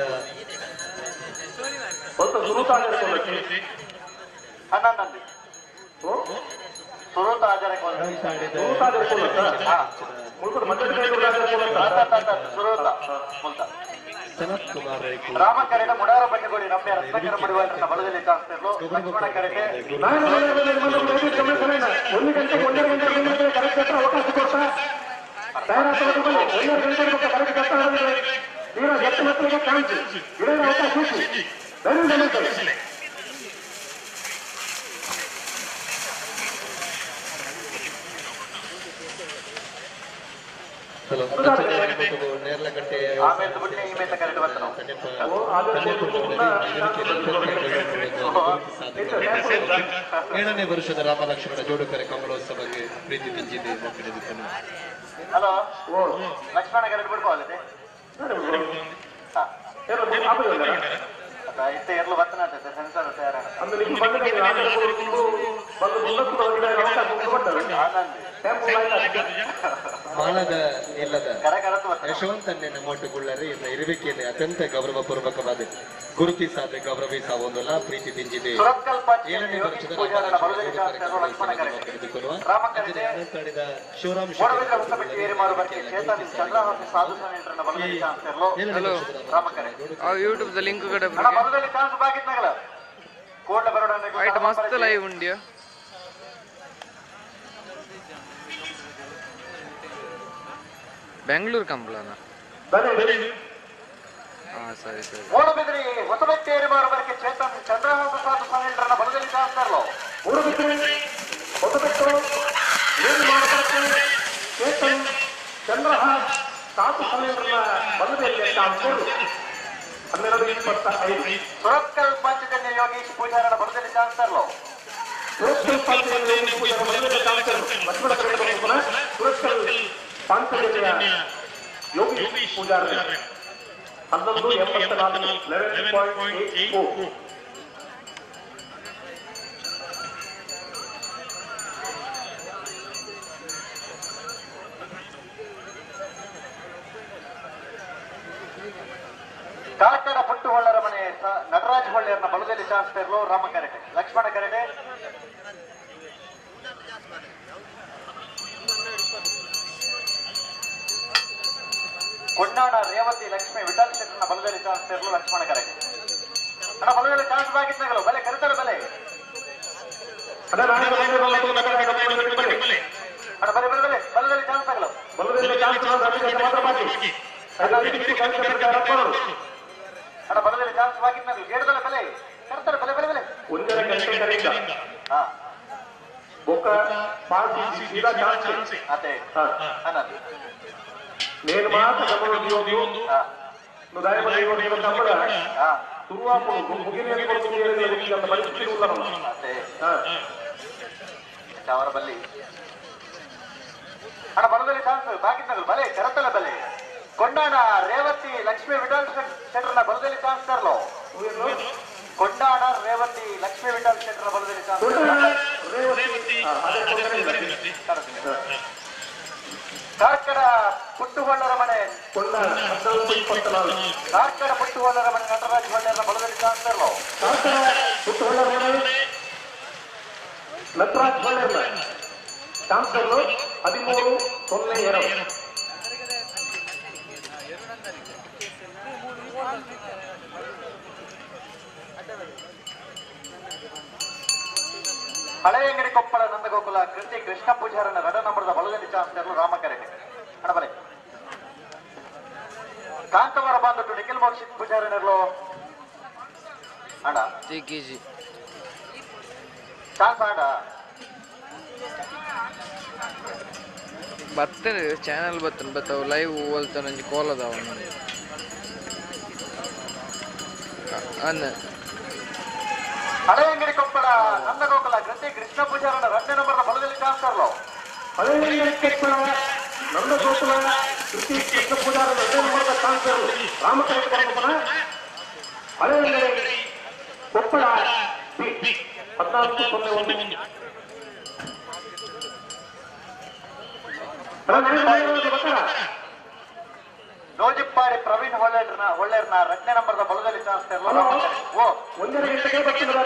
ಸನತ್ ಕುಮಾರ್ ರಾಮಕರೆಡ ಮುಡಾರ ಬಟ್ಟೆಗೋಡಿ ರಮ್ಯ ರತ್ನಾಕರ ಮಡಿವಾಳರನ್ನ ಬಲದಲ್ಲಿ ಕಾಣಿಸ್ತಿರ್ಲು ಲಕ್ಷ್ಮಣ ಕರೆಗೆ 1 ಗಂಟೆ 1.5 ಗಂಟೆ ಕರೆಕ್ಟ್ ಅವಕಾಶ ಕೊಡ್ತಾ ಹಲೋ ನೇರ್ಲಕಟ್ಟೆ ಏಳನೇ ವರ್ಷದ ರಾಮಲಕ್ಷ್ಮಣ ಜೋಡುಕರೆ ಕಂಬಳೋತ್ಸವಕ್ಕೆ ಪ್ರೀತಿ ತಿಂಜಿದೆ ಮಕ್ಕಳಿಗೆ. ಹಲೋ ಲಕ್ಷ್ಮಣ ಕರೆಕ್ಟ್ ಬಿಡ್ಕೋಲ್ಲ. ಮಾನದ ಇಲ್ಲದ ಯಶವಂತನ್ನೇ ಮೋಟುಗುಳ್ಳರೆ ಎನ್ನ ಇರುವಿಕೆಯನ್ನು ಅತ್ಯಂತ ಗೌರವಪೂರ್ವಕವಾದ ಗುರುತಿಸಾದ ಗೌರವಿಸಾವೊಂದಲ್ಲ ಪ್ರೀತಿ ದಿಂಜಿದೆ. 7ನೇ ವರ್ಷದ ತೆಗೆದುಕೊಳ್ಳುವ ಶಿವರಾಮ್ ಯೂಟ್ಯೂಬ್ ಲಿಂಕ್ ಮಸ್ತ್ ಲೈವ್ ಉಂಡಿಯಾ. ಬೆಂಗಳೂರು ಕಂಬಳನ? ಹಾ ಸರಿ ಸರಿ. ಮೂಡುಬಿದ್ರಿ ಹೊಸಬೆಟ್ಟೇರಿ ಮಾರುಬರ್ಕೆ ಚೇತನ್ ಚಂದ್ರಹಾಸ ಸಾಧು ಸನೇಂದ್ರನ ಬಲದಲ್ಲಿ ಚಾನ್ಸರ್ಲು. ಮೂಡುಬಿದ್ರಿ ಹೊಸಬೆಟ್ಟು ಮಾರುಬರ್ಕೆ ಚೇತನ್ ಚಂದ್ರಹಾಸ ಸಾಧು ಸನೇಂದ್ರನ ಬಲದಲ್ಲಿ ಚಾನ್ಸರ್ಲು. 12:25. ಸುರತ್ಕಲ್ ಪಾಂಚಜನ್ಯ ಯೋಗೀಶ್ ಪೂಜಾರನ ಬಲದಲ್ಲಿ ಚಾನ್ಸರ್ಲು. ಸುರತ್ಕಲ್ ಪಾಂಚಜನ್ಯ ಯೋಗೀಶ್ ಪೂಜಾರನ ಬಲದಲ್ಲಿ ಚಾನ್ಸರ್ಲು. ಲಕ್ಷ್ಮಣ ಕರೆಂಟ್ ಸುರತ್ಕಲ್ ಪಾಂಚಜನ್ಯ ಯೋಗೀಶ್ ಪೂಜಾರ 11:84 11.84. ಕಾರ್ಕಳ ಪುಟ್ಟುಹೊಳ್ಳರ ಮನೆ ನಟರಾಜ್ ಹೊಳ್ಳೆಯರ್ನ ಬಲದಲ್ಲಿ ಚಾನ್ಸ್ ಪೇರ್ಲು ರಾಮ ಕರೆಟೆ ಲಕ್ಷ್ಮಣ ಕರೆಟೆ. ಕೊಂಡಾಣ ರೇವತಿ ಲಕ್ಷ್ಮಿ ವಿಠಲ್ ಶೆಟ್ಟರ್ನ ಬಲದಲ್ಲಿ ಚಾನ್ಸ್ ಪೇರ್ಲು ಲಕ್ಷ್ಮಣ ಕರೆಟೆ. ಅಣ್ಣ ಬಲದಲ್ಲಿ ಚಾನ್ಸ್ ಬಾಗಿದ್ದಾಗಲು ಬಲೆ ಕರೆತರು ಬಲೆ. ಅಣ್ಣ ಬಲೆ ಬಲೆ ಬಲೆ ಬಲದಲ್ಲಿ ಚಾನ್ಸ್ ಆಗಲು. ಅಣ್ಣ ಬಲದಲ್ಲಿ ಚಾನ್ಸ್ ಬಾಗಿದ್ದಾಗಲು ಗೇಡದಲ್ಲ ಬಲೆ ಕರೆತರು ಬಲೆ ಬಲೆ ಬಲೆ. నేను మాత్ర ಬಲ್ಲಿ ಅಣ್ಣ ಬಲದಲ್ಲಿ ಚಾನ್ಸ್ ಬಾಗಿದ್ದಾಗಲು ಬಲೆ ಕರತಲ ಬಲೆ. ಕೊಂಡಾಣ ರೇವತಿ ಲಕ್ಷ್ಮೀ ವಿಠಲ್ ಶೆಟ್ಟರ್ನ ಬಲದಲ್ಲಿ ಚಾನ್ಸ್ ತರಲು. ಕೊಂಡಾಣ ರೇವತಿ ಲಕ್ಷ್ಮೀ ವಿಠಲ್ ಶೆಟ್ಟರ್ನ ಬಲದಲ್ಲಿ ಚಾನ್ಸ್. ಕಾರ್ಕಳ ಪುಟ್ಟುಹೊಳ್ಳರ ಮನೆ ಕಾರ್ಕಳ ಪುಟ್ಟುಹೊಳ್ಳರ ಮನೆ ನಟರಾಜ್ ಹೊಳ್ಳೆಯರ ಬಲದಲ್ಲಿ ಚಾನ್ಸ್ ತರಲು. ನಟರಾಜ್ ಹೊಳ್ಳೆಯರ ಚಾನ್ಸ್ ತರಲು 13:02. ಹಳೆಯಂಗಡಿ ಕೊಪ್ಪಳ ನಂದಗೋಕುಲ ಕೃತಿ ಕೃಷ್ಣ ಪೂಜಾರನ ರಡ ನಂಬರದ ಬಲದಲ್ಲಿ ಚಾನ್ಸ್ ತರಲು ರಾಮ ಕರೆಟೆ. ಹಣಬಲೆ ಕಾಂತವರ ಬಾಂಧಟ್ಟು ನಿಖಿಲ್ ಮೋಕ್ಷಿತ್ ಪೂಜಾರನರ್ಲು ಅಣ್ಣ ಚಾನ್ಸ್ ಅಣ್ಣ ಬರ್ತೇನೆ ಚಾನಲ್ ಬರ್ತೇನೆ ಬತ್ತಾವ ಲೈವ್ ಹೋಲ್ತಾನೆ ನಂಜಿ ಕೋಲದವ ಅನ್ನ. ಹಳೆಯಂಗಡಿ ಕೊಪ್ಪಳ ನಂದಗೋಕುಲ ಕೃತಿ ಕೃಷ್ಣ ಪೂಜಾರನ ರಡ್ಡ ನಂಬರ್ನ ಬಲದಲ್ಲಿ ಚಾನ್ಸ್ ತರಲು. ಹಳೆಯಂಗಡಿ ಕೊಪ್ಪಳ ನಂದಗೋಕುಲ ಕೃತಿ ಕೃಷ್ಣ ಪೂಜಾರನ ರಡ್ಡ ನಂಬರ್ನ ಚಾನ್ಸ್ ತರಲು ರಾಮ ಕರೆಕ್ಟ್. ಹಳೆಯಂಗಡಿ ಕೊಪ್ಪಳ 14:01. ನೋಜಿಪ್ಪಾಡಿ ಪ್ರವೀಣ್ ಹೊಳ್ಳೆರ್ನ ಹೊಳ್ಳೆರ್ನ ರಡ್ನೇ ನಂಬರ್ದ ಬಲದಲ್ಲಿ ಚಾನ್ಸ್ ತರಲು. ಓ 1.5 ಗಂಟೆಗೆ ಬತ್ತಿದ್ದೀರಾ?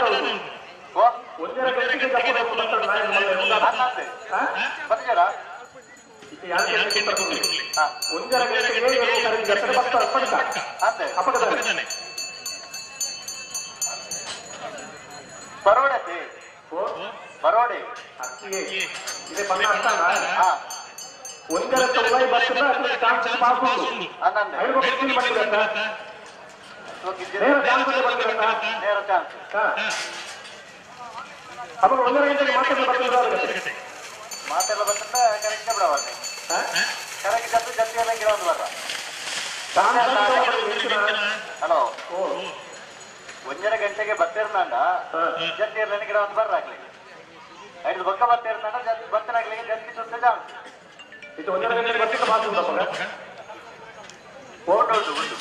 ಬರೋಡೆ ಬರೋಡೆ ಮಾತೆಲ್ಲ ಬರ್ತದ ಕರೆಕ್ಟ್ ಬಿಡವ ಕರೆಕ್ಟ್ ಜೊತೆ ಜೊತೆ ಎಲ್ಲ ಗಿಡ ಒಂದು ಬರ್ರ. ಹಲೋ 1.5 ಗಂಟೆಗೆ ಬರ್ತಿರ್ನಾಂಡ ಜೊತೆ ಇರ್ಲೇನೆ ಗಿಡ ಒಂದು ಬರ್ರ ಆಗ್ಲಿಕ್ಕೆ ಐದು ಬೊಕ್ಕ ಬರ್ತಿರ್ನಾಂಡ ಬರ್ತನಾಗ್ಲಿಕ್ಕೆ ಜಲ್ದಿ ಸುತ್ತ ಚಾನ್ಸ್. ಇದು 1.5 ಗಂಟೆಗೆ ಬರ್ತಿದ್ದ ಬಾಸು ಉಂಟು. ಉಂಟು ಉಂಟು.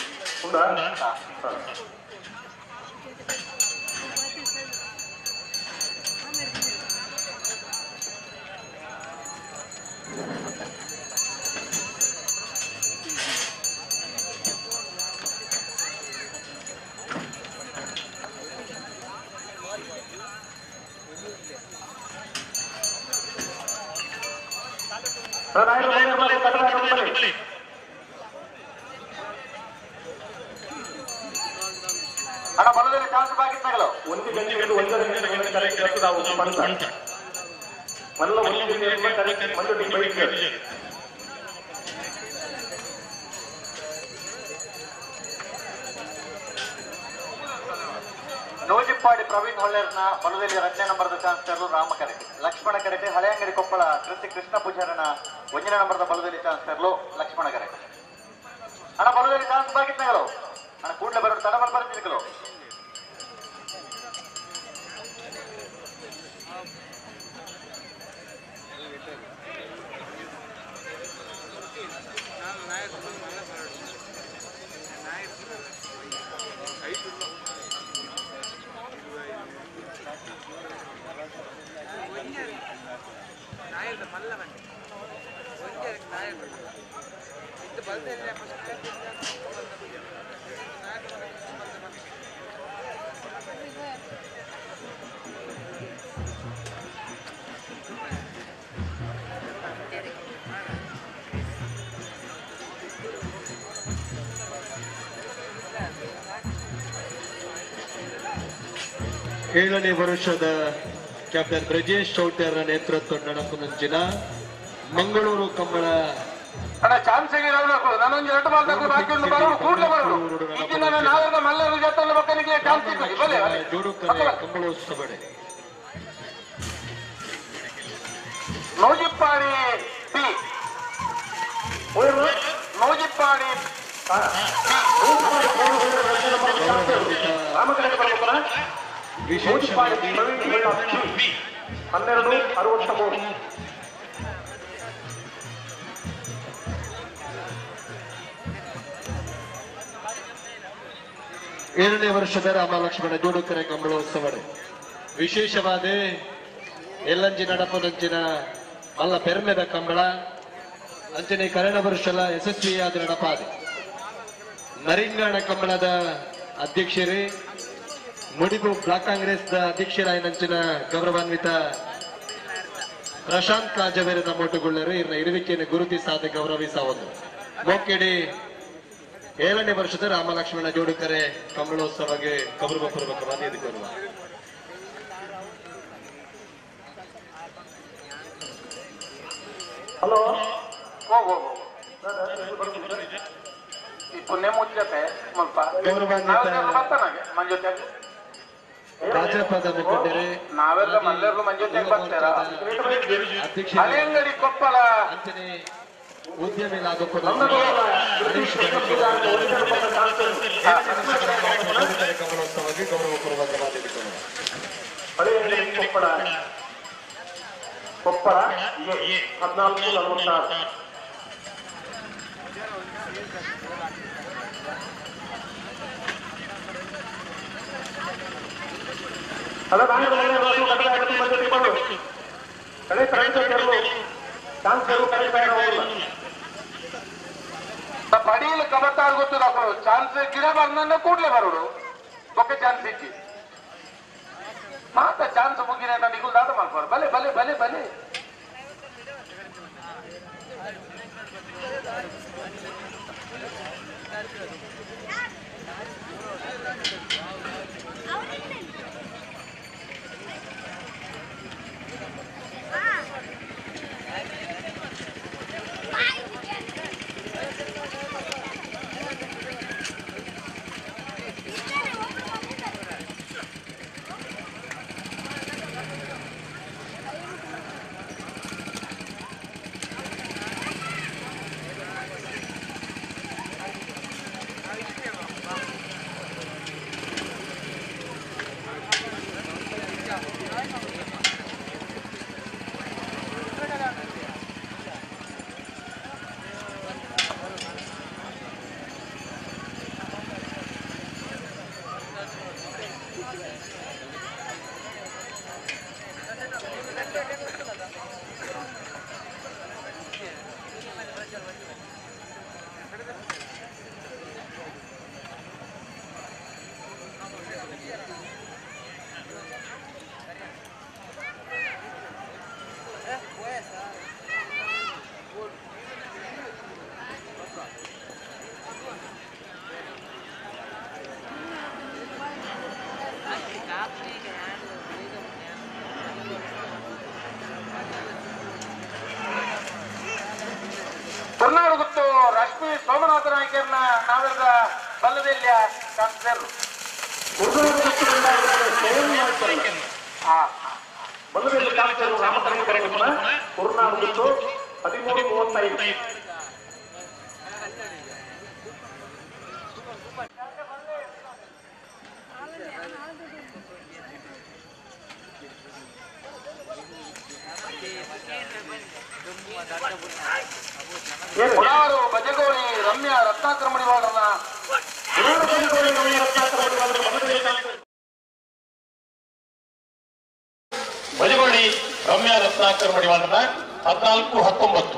ಅಣ್ಣ ಬಲದಲ್ಲಿ ಚಾನ್ಸ್ ಬಾಕಿತ್ತಾಗಲು ಒಂದು ಗಂಟೆಗೆ ಒಂದರಿಂದ ಕರೆಕ್ಟ್ ನಾವು ಮಲ್ಲ ಒಂದು ಕರೆಕ್ಟ್ ಒಂದು ಬೈಕ್. ನೂಜಿಪ್ಪಾಡಿ ಪ್ರವೀಣ್ ಹೊಳ್ಳೇರ್ನ ಬಲದಲ್ಲಿ ಎರಡನೇ ನಂಬರ್ದ ಚಾನ್ಸ್ ತರಲು ರಾಮ ಕರೆಟೆ, ಲಕ್ಷ್ಮಣ ಕರೆಟೆ ಹಳೆಯಂಗಡಿ ಕೊಪ್ಪಳ ಕೃತಿ ಕೃಷ್ಣ ಪೂಜಾರನ ಒಂದನೇ ನಂಬರ್ದ ಬಲದಲ್ಲಿ ಚಾನ್ಸ್ ತರಲು ಲಕ್ಷ್ಮಣ ಕರೆಟೆ. ಅಣ್ಣ ಬಲದಲ್ಲಿ ಚಾನ್ಸ್ ಬಾಕಿತ್ತಾಗಲು ಅಣ್ಣ ಕೂಡಲೇ ಬರೋ ತಡ ಬರ್ಬಾರ್ದು. ಏಳನೇ ವರ್ಷದ ಕ್ಯಾಪ್ಟನ್ ಬ್ರಜೇಶ್ ಚೌಟ್ಯರ ನೇತೃತ್ವ ನಡಪುನಂಚಿನ ಮಂಗಳೂರು ಕಂಬಳ ಚಾನ್ಸ್ ನಾನೊಂದು ಎರಡು ಬಾಲ್ ಬಾಕಿ ಉಂಟು, ಬರೋರು ಕೂಡಲೇ ಬರೋರು. ಈಗಿನ ನಾವೆಲ್ಲ ಮಲ್ಲರ ಜೊತೆ ಮಕ್ಕಳಿಗೆ ಚಾನ್ಸ್ ಸಿಗ್ತದೆ. ಬಲೆ ಜೋಡುಕರೆ ಕಂಬಳೋತ್ಸವ ನೂಜಿಪ್ಪಾಡಿ ಪಿ ನೂಜಿಪ್ಪಾಡಿ ವಿಶೇಷವಾಗಿ 12:63. ಏಳನೇ ವರ್ಷದ ರಾಮ ಲಕ್ಷ್ಮಣ ಜೋಡುಕರೆ ಕಂಬಳೋತ್ಸವ ವಿಶೇಷವಾದ ಎಲ್ಲಂಜಿ ನಡಪದಂಚಿನ ಮಲ್ಲ ಪೆರ್ಮೆದ ಕಂಬಳ ಅಂಚನೆ ಕರೆನ ವರ್ಷಲ ಯಶಸ್ವಿಯಾದ ನಡಪಾದೆ ನರಿಂಗಾಣ ಕಂಬಳದ ಅಧ್ಯಕ್ಷರೇ ಮುಡಿಪು ಬ್ಲಾಕ್ ಕಾಂಗ್ರೆಸ್ ಅಧ್ಯಕ್ಷರಾಯನಂಚಿನ ಗೌರವಾನ್ವಿತ ಪ್ರಶಾಂತ್ ಕಾಜವೇರದ ಮೋಟುಗುಳ್ಳರು ಇರ್ನ ಇರುವಿಕೆಯನ್ನು ಗುರುತಿಸಾದ ಗೌರವಿಸಬಹುದು. ಮೋಕೆಡಿ ಏಳನೇ ವರ್ಷದ ರಾಮಲಕ್ಷ್ಮಣ ಜೋಡುಕರೆ ಕಂಬಳೋತ್ಸವಕ್ಕೆ ಗೌರವಪೂರ್ವಕವಾಗಿ ಎದುರ್ಕೊಳ್ಳುವ ಹಲೋ ಈ ಪುಣ್ಯ ಮುಚ್ಚತೆ ಮುಲ್ಪ ಮಂಜುತೆ ರಾಜಪದ ಮುಖಂಡರೇ ನಾವೆಲ್ಲ ಮಲ್ಲರು ಮಂಜುತೆ ಬರ್ತಾರ. ಹಳೆಯಂಗಡಿ ಕೊಪ್ಪಳ ಉದ್ಯಮಿ ಕಂಬಳೋತ್ಸವಕ್ಕೆ ಗೌರವಪೂರ್ವಕವಾಗಿ ಹಳೆಯಂಗಡಿ ಕೊಪ್ಪಳ ಕೊಪ್ಪಳ 14:46. ಹಲೋ ಪಡಿಯಲ್ಲಿ ಕಬತ್ತಾರ್ ಗೊತ್ತು ಚಾನ್ಸ್ ಗಿಡ ಬರ್ನ ಕೂಡ್ಲೆ ಬರೋಡು ಒಕ್ಕೆ ಚಾನ್ಸ್ ಇಚ್ಚಿ ಮಾತ ಚಾನ್ಸ್ ಮುಗಿನ ನಿಗುಲ್ ದಾದ ಮಾಡ್ಬಾರ್ದು. ಬಲೆ ಬಲೆ ಬಲೆ ಬಲೆ ತುರ್ನಾಡುಗುತ್ತು ರಶ್ಮಿ ಸೋಮನಾಥ ನಾಯ್ಕರ್ನ ನಾವೆಲ್ಲ ಬಲ್ಲದೆಲ್ಲ ಕಾಣಿಸಿದರು. ಬಲ್ಲದಲ್ಲಿ ಕಾಣಿಸಿದರು ರಾಮಕರಣ ಕರೆಯುವ ತುರ್ನಾಡುಗುತ್ತು 13:35. ಪುಣಾರು ಬಜಗೋಳಿ ರಮ್ಯಾ ರತ್ನಾಕರ ಮಡಿವಾಳರನ್ನ ಬಜಗೋಳಿ ರಮ್ಯಾ ರತ್ನಾಕರ್ ಮಡಿವಾಳರನ್ನ 14:19.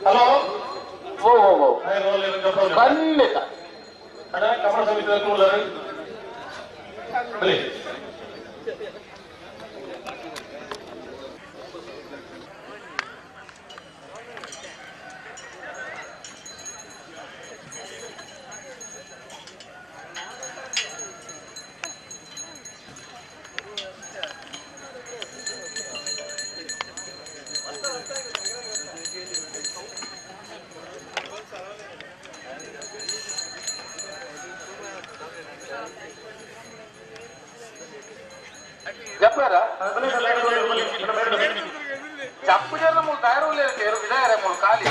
ಹಲೋ ಖಂಡಿತ ಕಮಲ ಸಮಿತಿ ಚಪ್ಪು ಜನ ಮೂರು ತಯಾರು ವಿದಾಯರ ಮೂರು ಖಾಲಿ.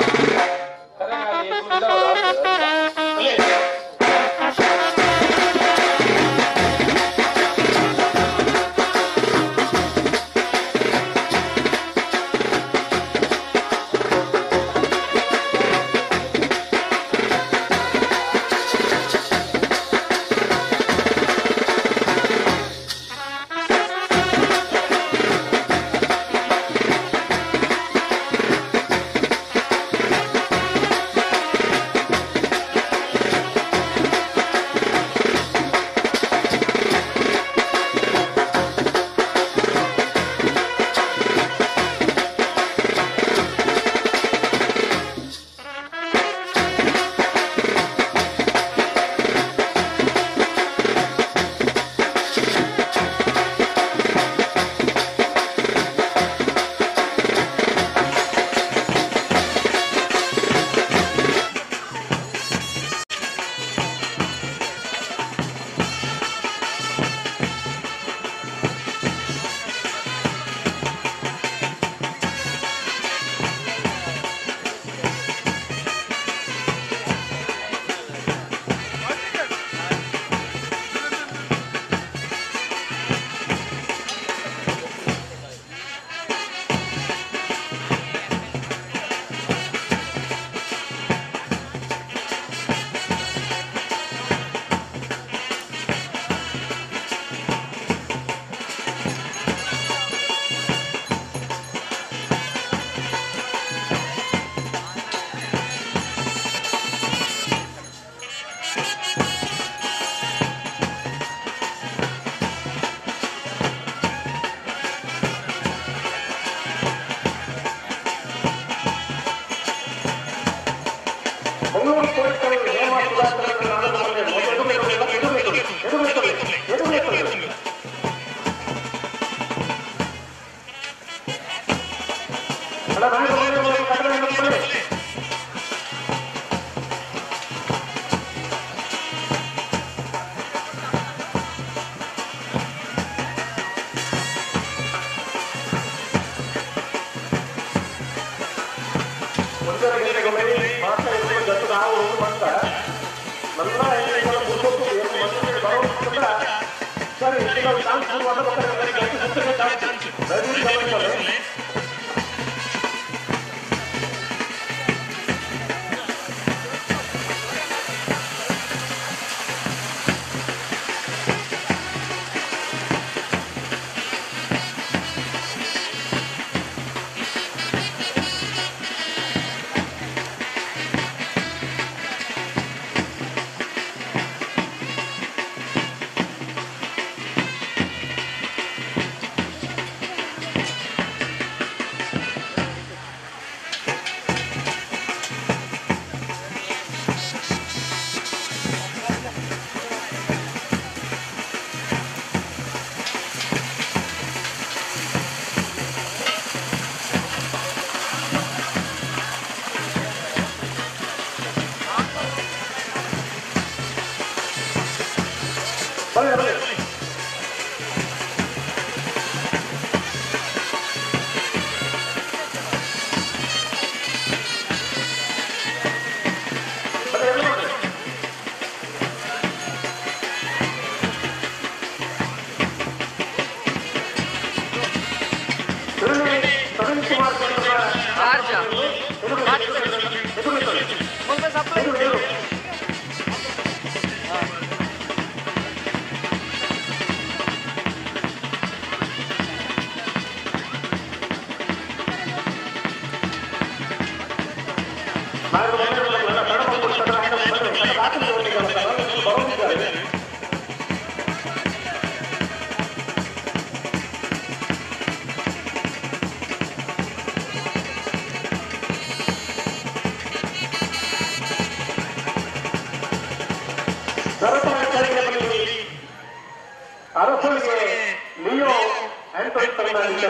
ಬಲೆ ಬಲೆ ಅರಸನಿಗೆ ಲಿಯೋ ಆಂಟೋನಿ ಫರ್ನಾಂಡಿಸ್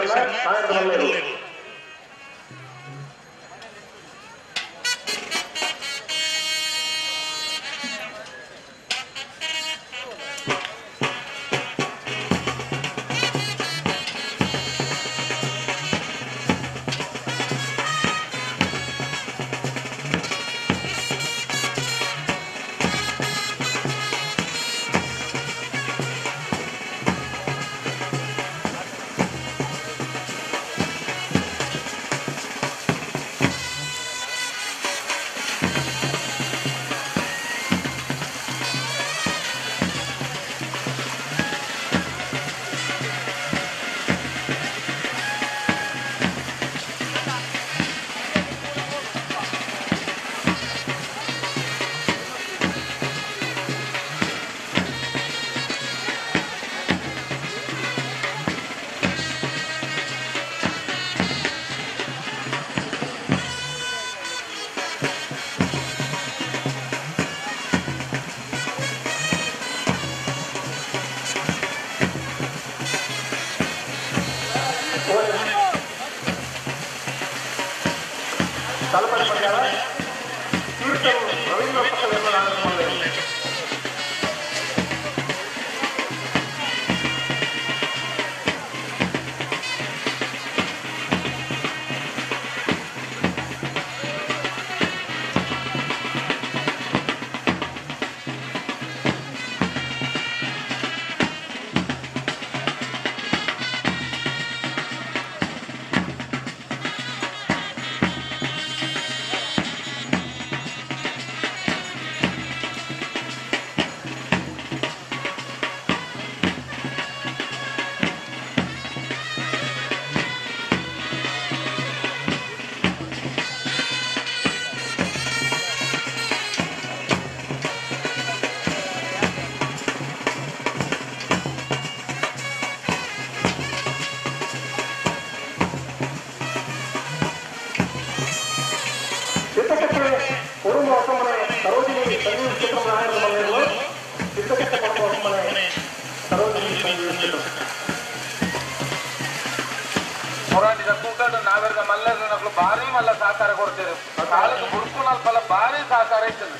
ಹೋರಾಟದ ಕೂಟದ ನಾವೆಲ್ಲ ಮಲ್ಲರನಗಳು ಭಾರಿ ಮಲ್ಲ ಸಹಕಾರ ಕೊಡ್ತೇವೆ. ತಾಲೂಕು ಬುಡ್ಕುನಲ್ಪಲ್ಲ ಭಾರಿ ಸಹಕಾರ ಇರ್ತದೆ.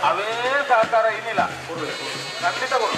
ಅವೇ ಸಹಕಾರ ಏನಿಲ್ಲ, ಖಂಡಿತ ಕೊಡು.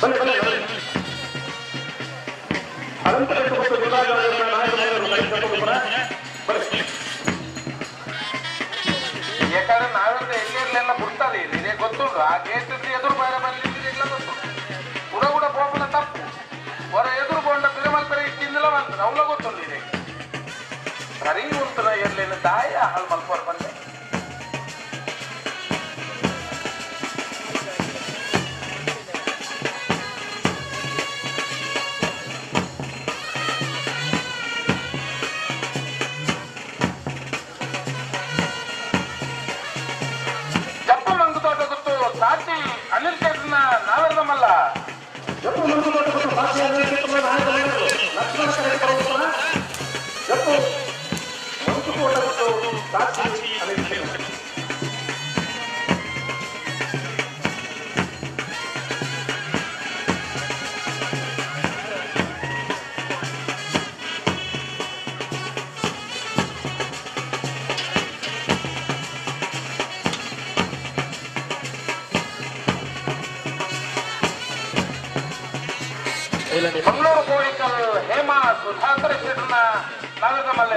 ಬಲೆ ಬಲೆ ಬಲೆ ಅನಂತಪುರ ಮತ್ತು ದುರ್ಗಾಜ ನಾಯಕರು. ಯಾಕಂದ್ರೆ ನಾವೆಲ್ಲ ಎಲ್ಲಿರ್ಲೆಲ್ಲ ಬಿಡ್ತಾರೆ ಇದೇ ಗೊತ್ತುಂಟು. ಆ ಗೇಟ್ ಎದುರು ಬೇರೆ ಬರ್ಲಿಕ್ಕೆ ಇಲ್ಲ ಗೊತ್ತು. ಕೂಡ ಕೂಡ ಬೋಪನ ತಪ್ಪು ಹೊರ ಎದುರು ಕೊಂಡ ಬಿರಮಲ್ಪರೆ ಇಟ್ಟಿಂದಲ ಬಂತು ಅವಳ ಗೊತ್ತುಂಟು. ಇದೆ ಸರಿ ಉಂಟು ಎರ್ಲೇನು ದಾಯ ಹಾಳು ಮಲ್ಪೋರ್ ಬಂದೆ. ಸಾಕ್ಷಿ ಅನಿಲ್ ಶೆಟ್ಟರ್ನ ನಾವೆಲ್ಲಮಲ್ಲ. ಜಪ್ಪು ಮಂಗುತೋಟ ಗೊತ್ತು ಸಾಕ್ಷಿ ಅನಿಲ್ ಶೆಟ್ಟರ್ನ ನಾಯಕರು. ಲಕ್ಷ್ಮಣ ಕರೆಗೆ ಬರುತ್ತಲ್ಲ ಜಪ್ಪು ಮಂಗುತೋಟ ಗೊತ್ತು ಸಾಕ್ಷಿ ಅನಿಲ್ ಶೆಟ್ಟರ್. ಮಂಗಳೂರು ಕೋಳಿಕಲ್ ಹೇಮಾ ಸುಧಾಕರ್ ಶೆಟ್ಟರ್ನ ನಾಗರಮಲ್ಲ.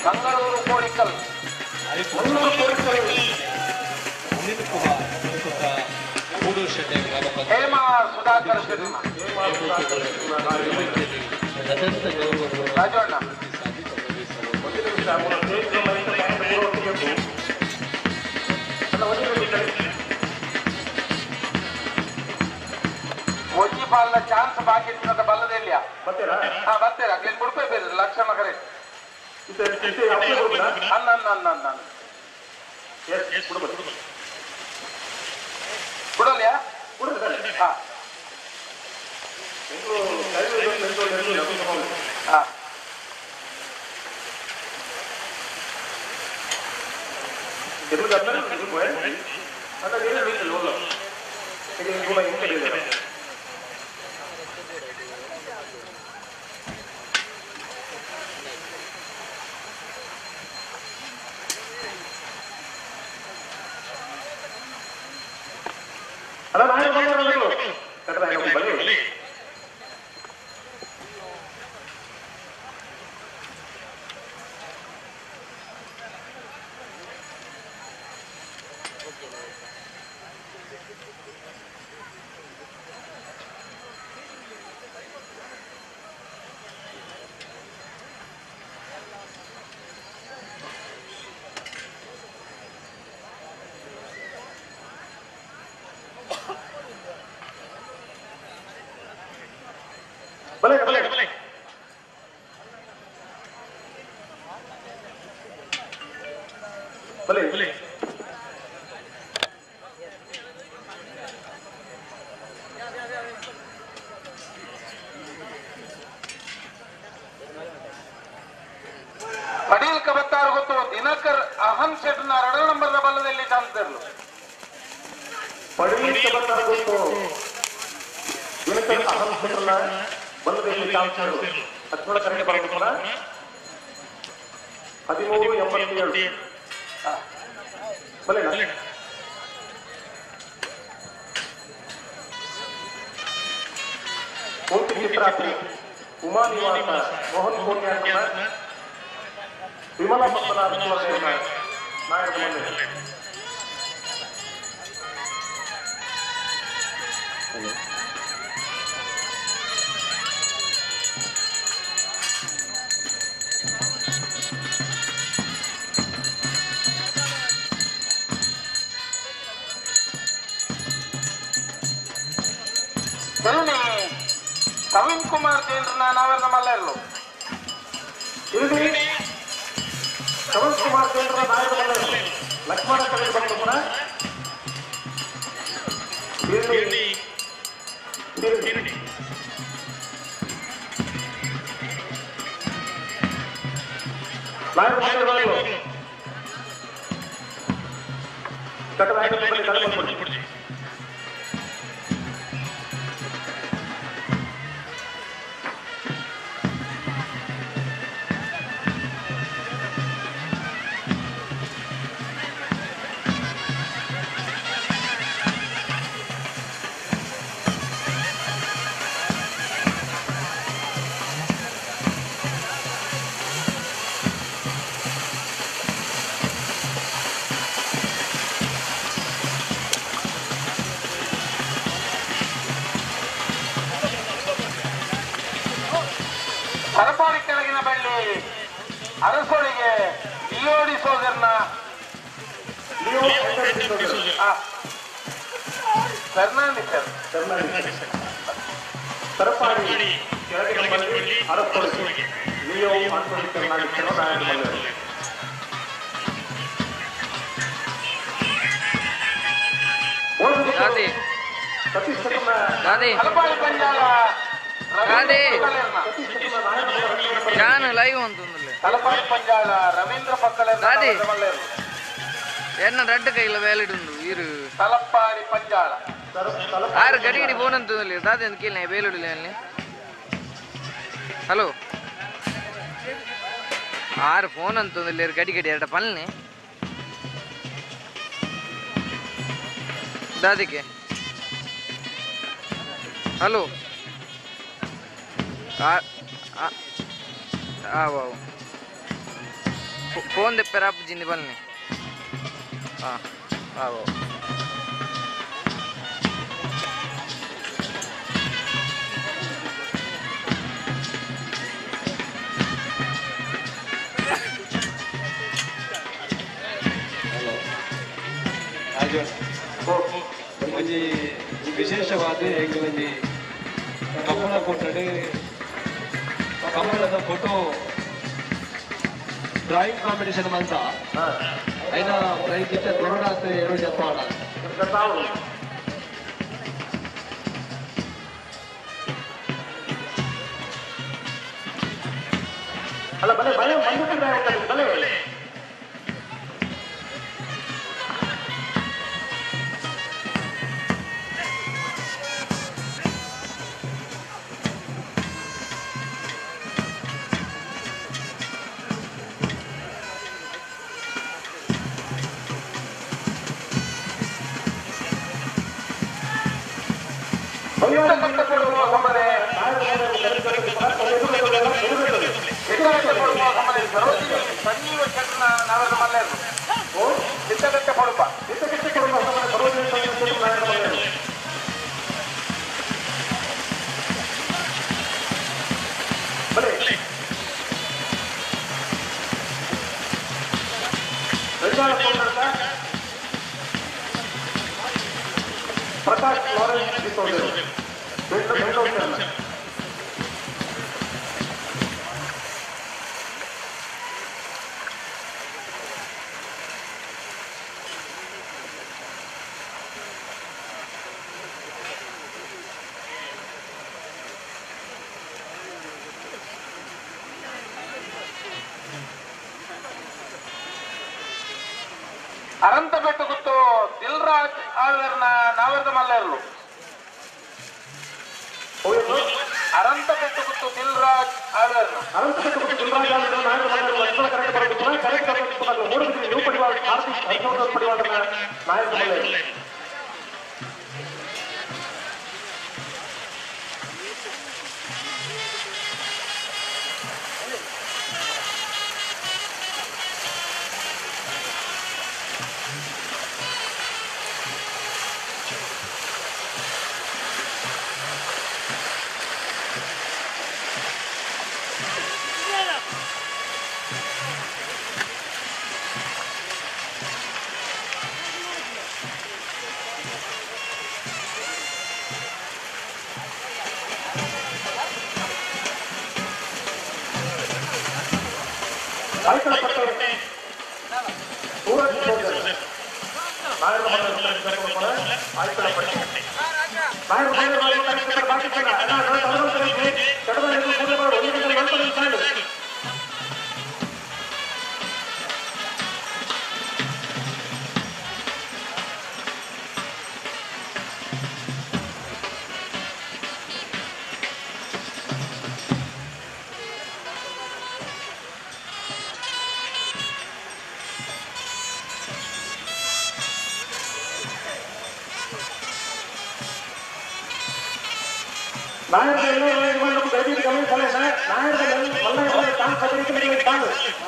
ಮಂಗಳೂರು ಕೋಳಿಕಲ್ ಮಂಗಳೂರು ಕೋಳಿಕಲ್ ಅನಿಲ್ ಕುಮಾರ್ ಹೇಮಾ ಸುಧಾಕರ್ ಶೆಟ್ಟರ್ನ ರಾಜಣ್ಣ. ಒಜ್ಜಿ ಪಾಲ್ನ ಚಾನ್ಸ್ ಬಾಕಿ ಇರ್ತದ ಬಲ್ಲದೆಲ್ಲಿಯ ಹಾ ಬರ್ತೀರಾ ಅಗ್ಲಿ ಮುಡ್ಪೇ ಬೇರೆ ಲಕ್ಷಣ ಕರೆ ಅನ್ನ ಅನ್ನ ಅನ್ನ ಅನ್ನ ಬಿಡೋಲ್ಯಾ ಹಾ ಹಾ ಬಲೆ ಬಲೆ ಬಲೆ ಬಲೆ ಬಲೆ ಪಡೀಲ್ ಕಬತ್ತಾರು ಗೊತ್ತು ದಿನಕರ್ ಅಹಂ ಶೆಟ್ನ ಎರಡನೇ ನಂಬರ್ನ ಬಲ್ಲದಲ್ಲಿ ಚಾನ್ಸ್ ಇರಲು. ಪಡೀಲ್ ಕಬತ್ತಾರು ಗೊತ್ತು ದಿನಕರ್ ಅಹಂ ಶೆಟ್ನ ಬಲ್ಲದಲ್ಲಿ ಚಾನ್ಸ್ ಇರಲು. ಲಕ್ಷ್ಮಣ ಕರೆಗೆ ಬರಬೇಕಲ್ಲ 1387 ಬಲೆ ಕೋಟಿ ಚಿತ್ರಾತ್ರಿ ಉಮಾ ನಿವಾಸ ಮೋಹನ್ ಕೋಟ್ಯಾರ್ನ ವಿಮಲಾ ಪದ್ಮನಾಭ ನಾಯಕ ಮಂಡಳಿ. ನವೀನ್ ಕುಮಾರ್ ಜೈನ್ರನ್ನ ನಾವೆಲ್ಲ ಮಲ್ಲ ಇರಲು. ಕವನ್ ಕುಮಾರ್ ಜೈನ್ರ ನಾಯಕ ಲಕ್ಷ್ಮಣ ಕಡೆಗೆ ಬಂದು ಕೂಡ ಅರಸೊಳಿಗೆ ಲಿಯೋ ಡಿಸೋಜರ್ನ ಫೆರ್ನಾಂಡಿಸ್ ತರಪಾಡಿ ಕೆಳಗೆ ಅರಸೊಳಿಗೆ ಲಿಯೋ ಆಂಟೋನಿ ಫೆರ್ನಾಂಡಿಸ್ ನಾಯಕ. ದಾದಿ ದಾದಿ ದಾದಿ ಯಾನ್ ಲೈವ್ ಅಂತಂದಿಲ್ಲ. ತಲಪಾಡಿ ಪಂಜಾಳ ರವೀಂದ್ರ ಪಕ್ಕಲ ದಾದಿ ಎನ್ನ ರಡ್ಡು ಕೈಲ ವ್ಯಾಲಿಡ್ ಉಂಡು ಇರು ತಲಪಾಡಿ ಪಂಜಾಳ ಆರು ಗಡಿ ಗಡಿ ಫೋನ್ ಅಂತಂದಿಲ್ಲ ದಾದಿ ಅಂತ ಕೇಳಿ ಬೇಲುಡಿಲ್ಲ ಅಲ್ಲಿ. ಹಲೋ ಆರು ಫೋನ್ ಅಂತಂದಿಲ್ಲ ಗಡಿ ಗಡಿ ಎರಡು ಪಲ್ನೆ ದಾದಿಗೆ. ಹಲೋ ಆವು ಫೋನ್ ದೆಪ್ಪರ ಜಿಂದಿ ಬನ್ನಿ. ಹಾಂ ಆವು ಹಲೋ ಒಂಜಿ ವಿಶೇಷವಾದ ಎಂಕಲೊಂಜಿ ಕಂಬಳ ಕೊಟ್ಟಡೆ ಕಂಬಳದ ಫೋಟೋ ಡ್ರಾಯಿಂಗ್ ಕಾಂಪಿಟೇಷನ್ ಮಂತ ಐನ ಪ್ರೈಸ್ ಇತ್ತೆ ಕೊರೋನಾತ್ ಎರಡು ಜಪ್ಪಾಡ. ಅಲ್ಲ ಬಲೆ ಬಲೆ ಬಲೆ ಬಲೆ ಸಂಜೀವ ಶೆಟ್ಟನ ನಾವೆಲ್ಲ ಮಲ್ಲೇರು ಚಿತ್ತಗಟ್ಟೆ ಕೊಡುಪ ಚಿತ್ತಗಟ್ಟೆ ಕೊಡುಪ ಸರೋಜಿನಿ ಸಂಜೀವ ಶೆಟ್ಟನ ನಾವೆಲ್ಲ ಮಲ್ಲೇರು. ಬಲೆ ಪ್ರಕಾಶ್ ಲಾರೆನ್ಸ್ ಡಿಸೋಜರ್ ಬೆಂಗಳೂರು. ಅರಂತಬೆಟ್ಟು ಗುತ್ತು ದಿಲ್ರಾಜ್ ಆಳ್ವೆರ್ನ ನಾವರ್ದ ಮಲ್ಲೇರ್ಲು. ಅರಂತಬೆಟ್ಟು ಗುತ್ತು ದಿಲ್ರಾಜ್ ಆಳ್ವೆರ್ನ ಅರಂತಬೆಟ್ಟು ಗುತ್ತು ದಿಲ್ರಾಜ್ ಆಳ್ವೆರ್ನ ನಾಯಕ ಮಲ್ಲೇರ್ಲು ಲಕ್ಷ್ಮಣ ಕರೆಕ್ಟ್ ಬರಬೇಕು. ಕರೆಕ್ಟ್ ಬರಬೇಕು. ಮೂಡುಬಿದಿರೆ ನ್ಯೂ ಪಡಿವಾಳ ಕಾರ್ತಿಕ್ ಹರ್ಷವರ್ಧನ್ ಪಡಿವಾಳನ ನಾಯಕ ಮಲ್ಲೇರ್ಲು.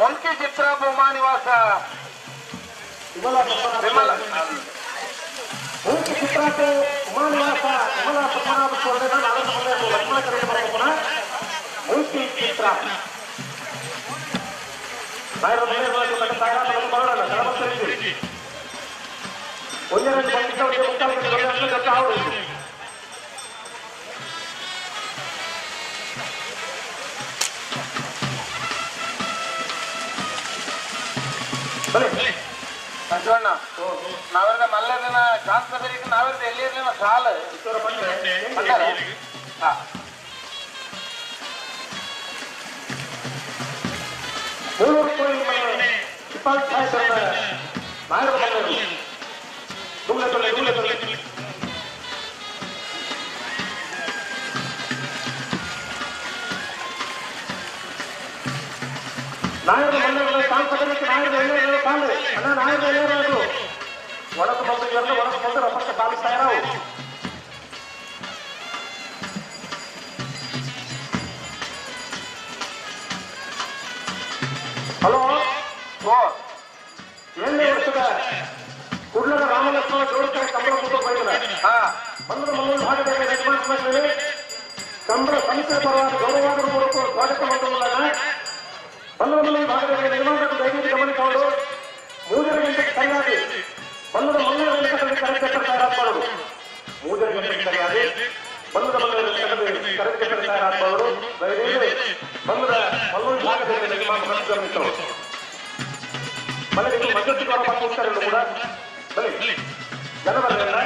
ಮೊಂಕಿ ಚಿತ್ರ ಭೂಮಾ ನಿವಾಸ ವಿಮಲ ಮೂರ್ತಿ ಚಿತ್ರ. ಸಂಜಣ್ಣ ನಾವೆಲ್ಲ ಮಲ್ಲದಿನ ಚಾನ್ಸ್ ಬೇಕು ನಾವೆಲ್ಲ ಎಲ್ಲಿ ಇರಲಿಲ್ಲ ಸಾಲ ಹಲೋ ಏಳನೇ ವರ್ಷದ ಕುಡ್ಲದ ರಾಮಲಕ್ಷ್ಮಣ ಜೋಡಿಸ್ತಾರೆ ಕಂಬಳ ಕೂತು ಬೈದಲ್ಲ ಬಂದ ಮಂಗಳೂರು ಭಾಗದ ಯಜಮಾನ ಕಂಬಳ ಸಮಿತಿಯ ಪರವಾಗಿ ಗೌರವಾದ ಮೂಲಕ ಸ್ವಾಗತ ಮಾಡುವುದಲ್ಲ. ಬಂದ ಭಾಗದ ಯಜಮಾನರು ದಯವಿಟ್ಟು ಗಮನಿಸಿಕೊಂಡು 3 ಗಂಟೆಗೆ ಸರಿಯಾಗಿ ಬಂದದ ಮಂಗಳೂರು ಕರೆಕ್ಟ್ ತಯಾರಾಗಬಾರದು. 3 ಗಂಟೆಗೆ ಸರಿಯಾಗಿ ಬಂದದ ಮಂಗಳೂರು ಕರೆಕ್ಟ್ ತಯಾರಾಗಬಾರದು. ದಯವಿಟ್ಟು ಬಂದದ ಮಂಗಳೂರು ಭಾಗದ ಯಜಮಾನ ಗಮನಿಸಿಕೊಂಡು ಮನೆಗೆ ಮಧ್ಯಸ್ಥಿಕರ ಹೋಗ್ತಾರೆ ಕೂಡ ಬನ್ನಿ ಜನವರಲ್ಲ.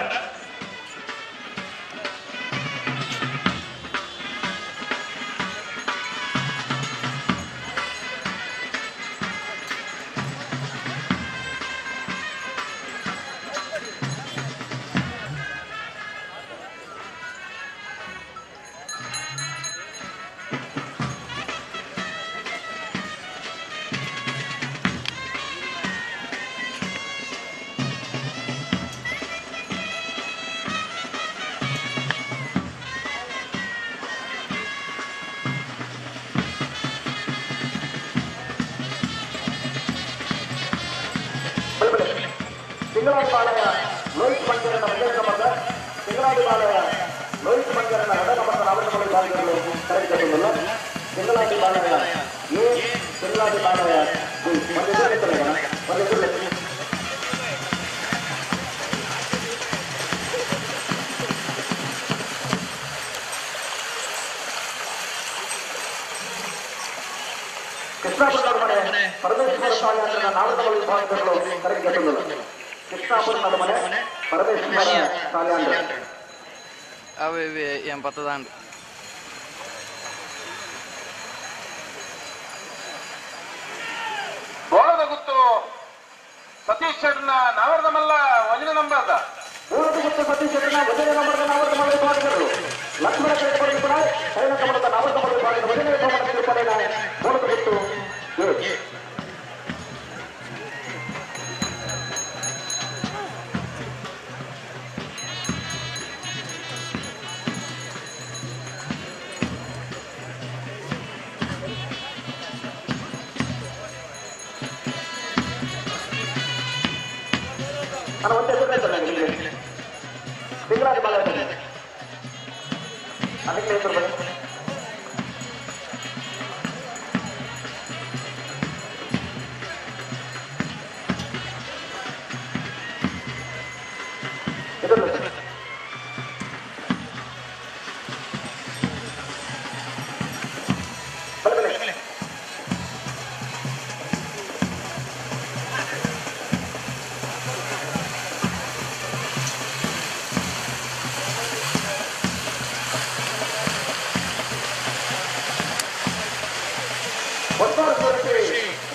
ತಿಂಗಳಾಡಿ ಲೋಹಿತ್ ಮಂಜರನ ಮಂಜರನ ತಿಂಗಳಾಡಿ ಲೋಹಿತ್ ಮಂಜರನ ರಡನ ನಾಮಕರಣ ಭಾಗಗಳು ಕರೆದಿಲ್ಲ. ತಿಂಗಳಾಡಿ ಬಾಲಯ ಎ ತಿಂಗಳಾಡಿ ಬಾಲಯ ಬಿ ಒಂದು ಕೃಷ್ಣಾಪುರ ಮನೆ ಪರಮೇಶ್ವರ ಸ್ವಾಮಿ ನಾಮಕರಣ ವಿಭಾಗಗಳು ಕರೆದಿಲ್ಲ. ಕೃಷ್ಣಾಪುರ ಮನೆ ಪರಮೇಶ್ವರ ಸಾಲ್ಯಾಂಡ್ರ ಅವೆ ಇವೆ ಏನ್ ಪತ್ತದಾಂಡ್. ಬೋಳದ ಗುತ್ತು ಸತೀಶ್ ಶೆಟ್ಟನ ನಾವರದ ಮಲ್ಲ ವಜನ ನಂಬರ್ದ ಬೋಳದ ಗುತ್ತು ಸತೀಶ್ ಶೆಟ್ಟನ ವಜನ ನಂಬರ್ದ ನಾವರದ ಮಲ್ಲ ವಿಭಾಗಗಳು ಲಕ್ಷ್ಮಣ ಕರೆದುಕೊಂಡು ಕೂಡ ಸೈನ ಕಮಲದ ನಾವರದ ಮಲ್ಲ ವಿಭಾಗದ ವಜನ ವಿಭಾಗದ ತೀರ್ಪಡೆಯ ಬೋಳದ ಗುತ್ತು ತಿಂಗಳಾದ ಬಾಲ ಅದಕ್ಕೆ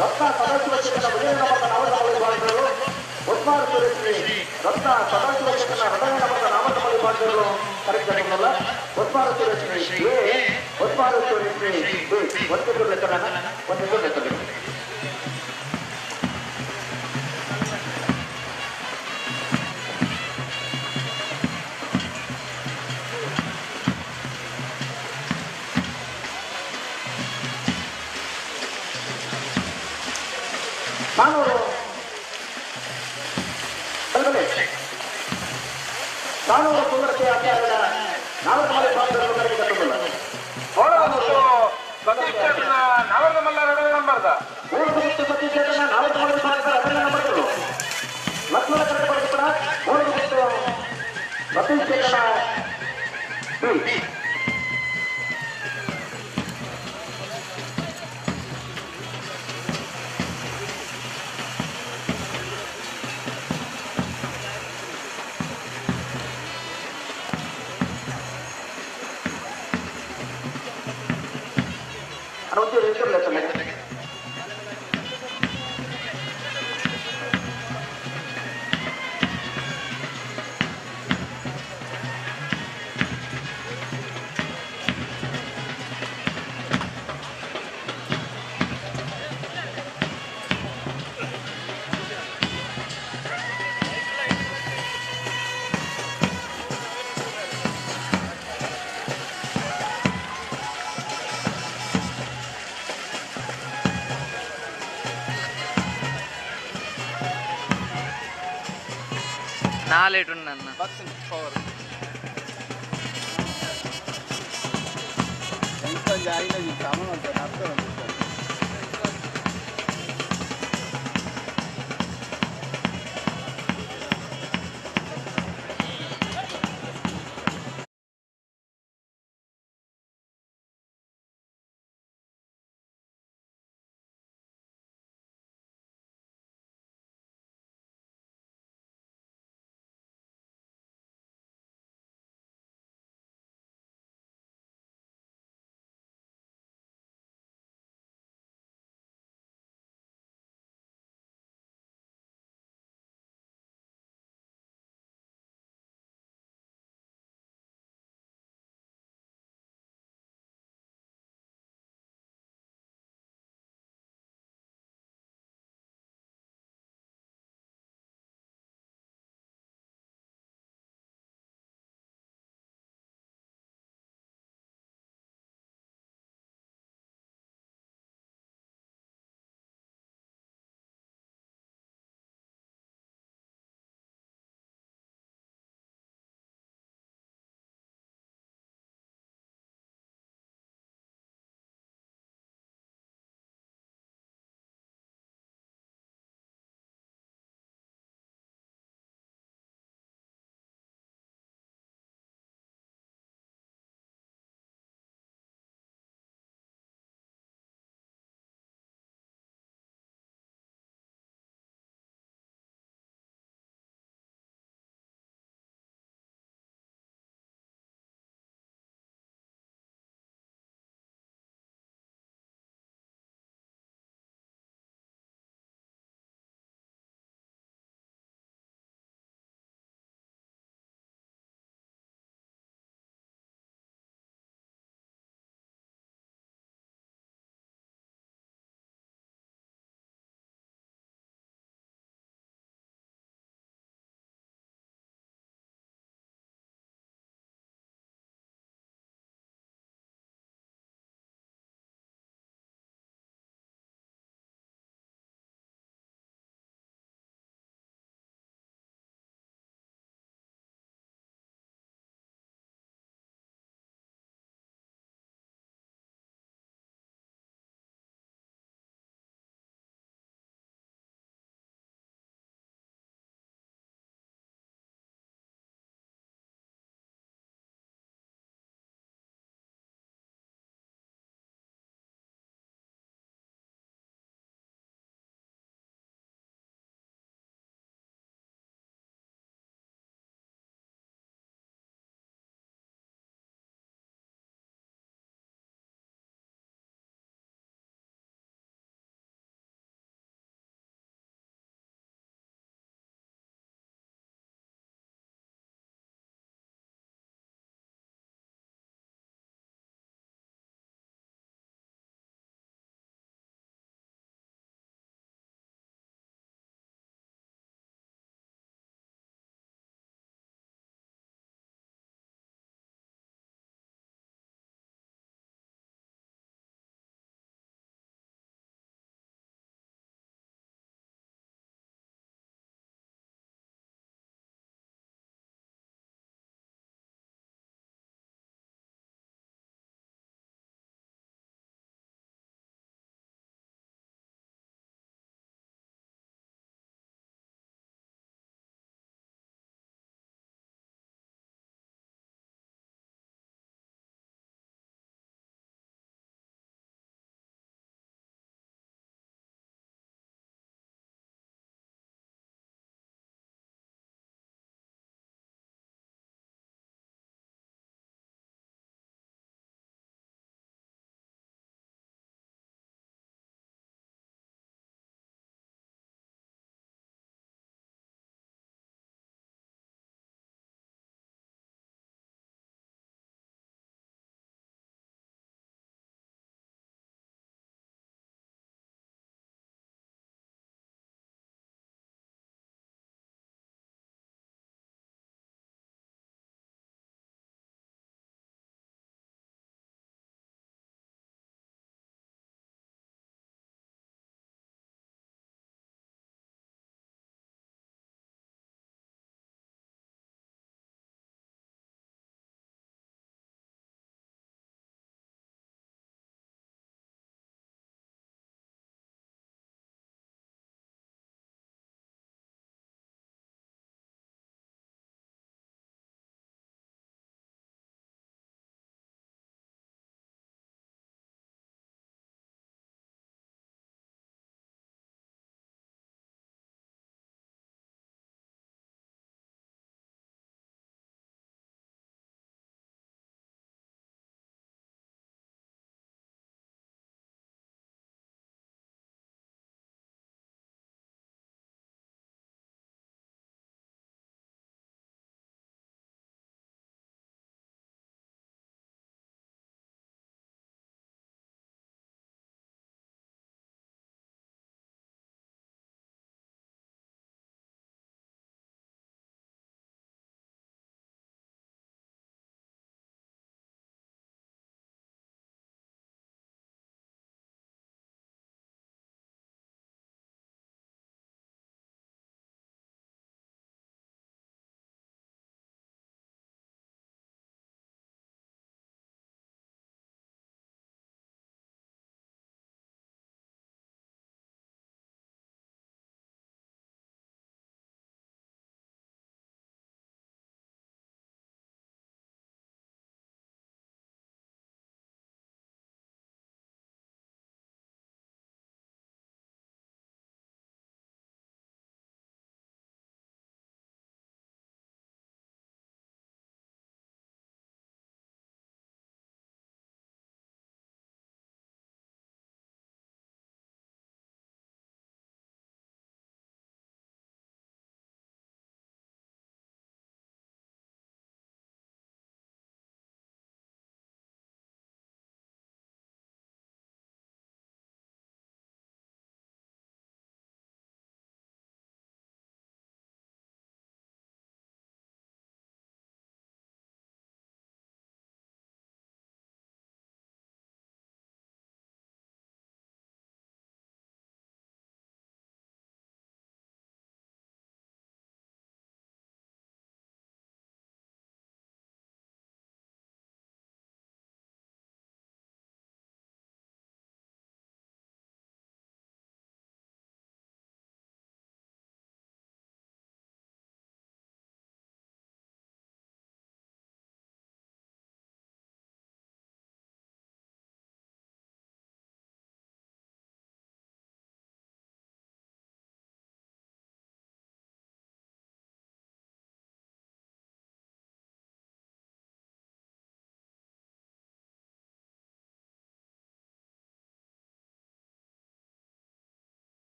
ರತ್ನ ಸದಾಶಿವ ಚೇತನ ವಿಜಯನಗರದ ನಾಮಕರಣ ವಿಭಾಗಗಳು ಒಟ್ಮಾರು ಸುರೇಶ್ರೀ ರತ್ನ ಸದಾಶಿವ ಚೇತನ ಹೃದಯನಗರದ ನಾಮಕರಣ ವಿಭಾಗಗಳು ಕರೆಕ್ಟ್ ಒಟ್ಮಾರು ಸುರೇಶ್ರೀ ಎ ಒಟ್ಮಾರು ಸುರೇಶ್ರೀ ಬಿ ಒಂದು ಲೆಕ್ಕನ ಒಂದು ಲೆಕ್ಕ. ಕಾನೂರು ಕಾನೂರು ಸುಂದರತೆ ಆಚಾರ್ಯನ ನಾಲ್ಕು ಮಲೆ ಭಾಗದಲ್ಲಿ ಕರೆಗೆ ಕಟ್ಟುವುದಿಲ್ಲ. ಸತೀಶ್ ಶೆಟ್ಟನ ನಾವರ್ದ ಮಲ್ಲ ಎರಡನೇ ನಂಬರ್ದ. ಸತೀಶ್ ಶೆಟ್ಟನ ನಾವರ್ದ ಮಲ್ಲ ಎರಡನೇ ನಂಬರ್. ಲಕ್ಷ್ಮಣ ಕರೆಕ್ಟ್ ಪಡೆದ ಬೋಳಗುತ್ತು ಸತೀಶ್ ಶೆಟ್ಟನ ಬಿ. ನಾಲೇಟು ನನ್ನ ಪವರ್. ಸಾಮಾನು ಅರ್ಥ.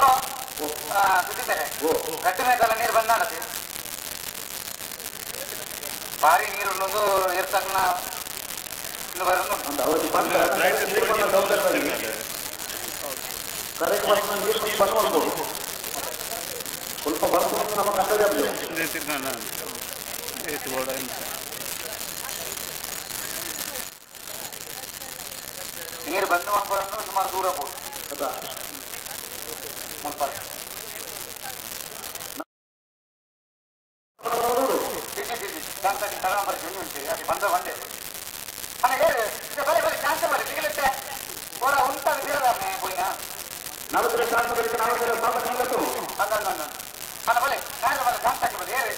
ಹಲೋ ಸುದ್ದಿದ್ದಾರೆ ಗಟ್ಟಿನ ನೀರು ಬಂದಾಡತಿ ಭಾರಿ ನೀರು ಉಳ್ಳೊಂದು ಇರ್ತಕ್ಕ ಸ್ವಲ್ಪ ಬರ್ತದೆ ನಮ್ಮ ಕರ್ತವ್ಯ. ನೀರು ಬಂದು ಮಾಡ್ಕೊಂಡು ಸುಮಾರು ದೂರ ಹೋಗ್ಬೋದು. ಬಂದ ಬಂದೆ ಅಣ್ಣ ಹೇಳಿ ಬಲೆ ಬಲೆ ಚಾನ್ಸ್ ಬರಲಿ ಸಿಗಲಿತ್ತೆ ಓರ ಉಂಟಾಗ ತೀರದಾನೆ ಪೋಯಿನ ನಾಲ್ಕು ಚಾನ್ಸ್ ಬರೀ ನಾಲ್ಕು ಅಲ್ಲ ಅಲ್ಲ ಅಲ್ಲ ಅಣ್ಣ ಬಲೆ ಚಾನ್ಸ್ ಬಲೆ ಚಾನ್ಸ್ ಹಾಕಿ ಬಲೆ ಹೇಳಿ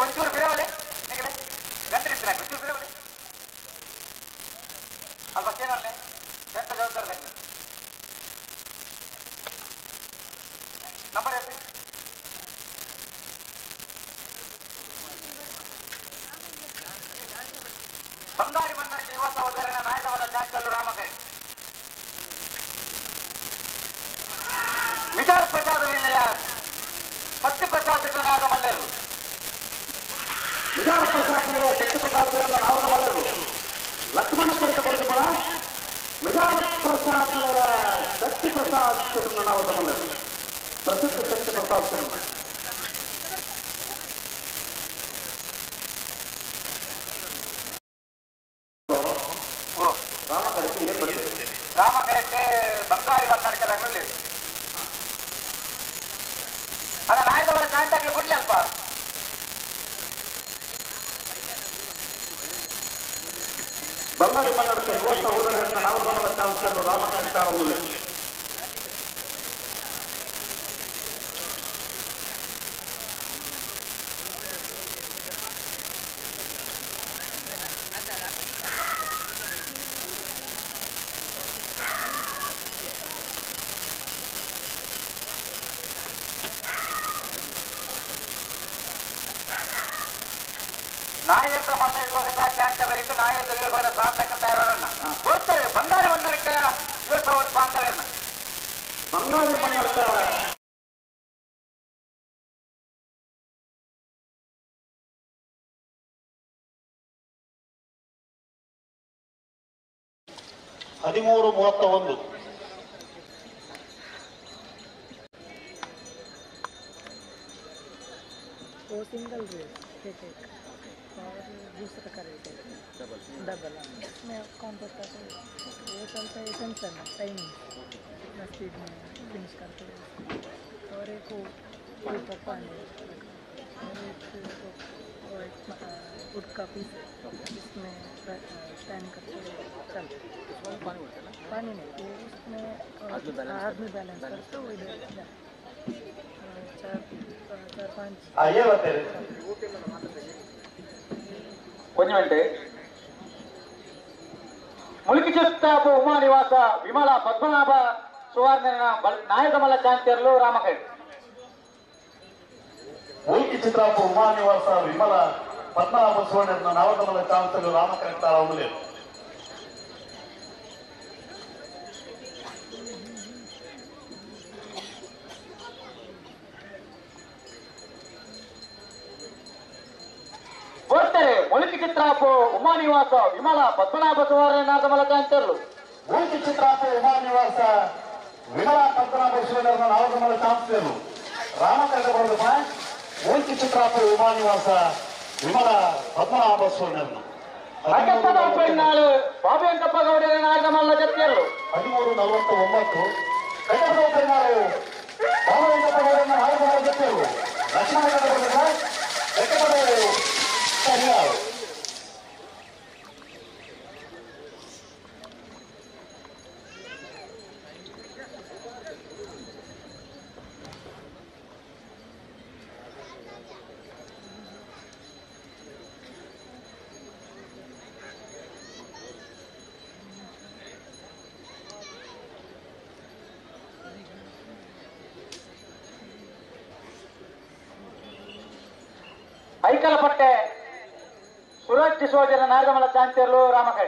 ಒಂಚೂರು ಬಿರವಲೆ ನಿಗಲೆ ಗಂಟೆ ಒಂಚೂರು ಬಿರವಲೆ ಅಲ್ಪ ಏನಲ್ಲೇ ಎಂತ ಜವಾಬ್ದಾರಿ ನಂಬರ್ ಎಷ್ಟು? ಬಂಗಾರಿ ಬಂದಕ್ಕೆ ಯುವ ಸಹೋದರನ ನಾಯಕವಾದ ಚಾಂಚಲ್ಲು ರಾಮಕೈ ವಿಚಾರ ಪ್ರಸಾದ ನಿಲಯ ಸತ್ಯಪ್ರಸಾದ ನಾದ ಮಲ್ಲರು ವಿಚಾರ ಪ್ರಸಾದ ನಿಲಯ ಸತ್ಯಪ್ರಸಾದ ನಾದ ಮಲ್ಲರು ಲಕ್ಷ್ಮಣ ಕೊರತೆ ವಿಚಾರ ಪ್ರಸಾದ ಸತ್ಯಪ್ರಸಾದ್ ನಾದ ಮಲ್ಲರು ಪ್ರಸಿದ್ಧ ಸತ್ಯಪ್ರಸಾದ್ ಶರ್ಮ. ರಾಮ ಕರೆಕ್ಟೆ ಬಂಗಾರಿ ಮಾತಾಡ್ಕಲಾಗಲಿ ಅಲ್ಲ ನಾಯ್ದವರ ಕಾಂಟಾಕ್ಟ್ ಕೊಡ್ಲಿ ಅಲ್ಪ ಬಂಗಾರಿ ಮಾತಾಡ್ತಾರೆ ಯುವ ಸಹೋದರರನ್ನ ನಾವು ರಾಮ ಕರೆಕ್ಟ್. ನಾಯಕರ ಮತ ಇರುವಾಗ ಕ್ಯಾಂಟರ್ ನಾಯಕರು ಇರುವಾಗ ಸಾರ್ಥಕ ಇರೋರನ್ನ ಗೊತ್ತಾರೆ ಬಂಗಾರಿ ಬಂದರಕ್ಕೆ ಯುವ ಬಾಂಧವ್ಯನ್ನ ಬಂಗಾರಿ ಬಂದರಕ್ಕೆ 13:31. वो सिंगल रेस एक एक और दूसरा का रेट है डबल डबल। इसमें काउंटर का तो वो चलता है सेंसर में टाइमिंग इतना स्पीड में फिनिश करते हैं। और एक वो ऊपर पानी और एक वो एक वुड का पीस है इसमें स्टैंड करके चलता है। पानी नहीं वो उसमें आदमी बैलेंस करते वो इधर 4 5 ಕೊಂಚ ಮುಳುಕಿ ಚಿತ್ತಾಪು ಉಮಾ ನಿವಾಸ ವಿಮಲ ಪದ್ಮನಾಭ ಸುವರ್ಣ ನಾಯಕಮಲ್ಲ ಚಾಂತಿಯರ್ಲು ರಾಮಕೈ ಮುಲ್ಕಿ ಚಿತ್ರಾಪು ಉಮಾ ನಿವಾಸ ವಿಮಲ ಪದ್ಮನಾಭ ಸುವರ್ಣ ನಾವಕಮಲ್ಲ ಚಾಂತಿಯರ್ಲು ರಾಮಕೈ ತಾವು. ಬರ್ತಾರೆ ಮುಳುಕಿ ಚಿತ್ರಾಪು ಉಮಾ ನಿವಾಸ ವಿಮಲ ಪದ್ಮನಾಭ ಸುವರ್ಣ ನಾಗಮಲ ಚಾಂತಿಯರ್ಲು ಮುಳುಕಿ ಚಿತ್ರಾಪು ಉಮಾ ನಿವಾಸ ವಿಮಲ ಪದ್ಮನಾಭ ಸುವರ್ಣ ನಾಗಮಲ ಚಾಂತಿಯರ್ಲು ರಾಮಕೃಷ್ಣ ಬರೋದಪ್ಪ. ಮುಳುಕಿ ಚಿತ್ರಾಪು ಉಮಾ ನಿವಾಸ ವಿಮಲ ಪದ್ಮನಾಭ ಸುವರ್ಣ ಬಾಬು ಗೌಡರ ನಾಗಮಲ್ಲ ಜತ್ತಿಯರ್ಲು 13:49. ಬಾಬು ವೆಂಕಪ್ಪ ಗೌಡರ ನಾಗಮಲ್ಲ ಜತ್ತಿಯರ್ಲು ಲಕ್ಷ್ಮಣ ಬರೋದಪ್ಪ. ಐಕಲಪಟ್ಟೆ ಸುರಜ್ ಸೂರಜ್ ಡಿಸೋಜನ ನಾಗಮಲ ಚಾನ್ಸರ್ಲು ರಾಮಕೈ.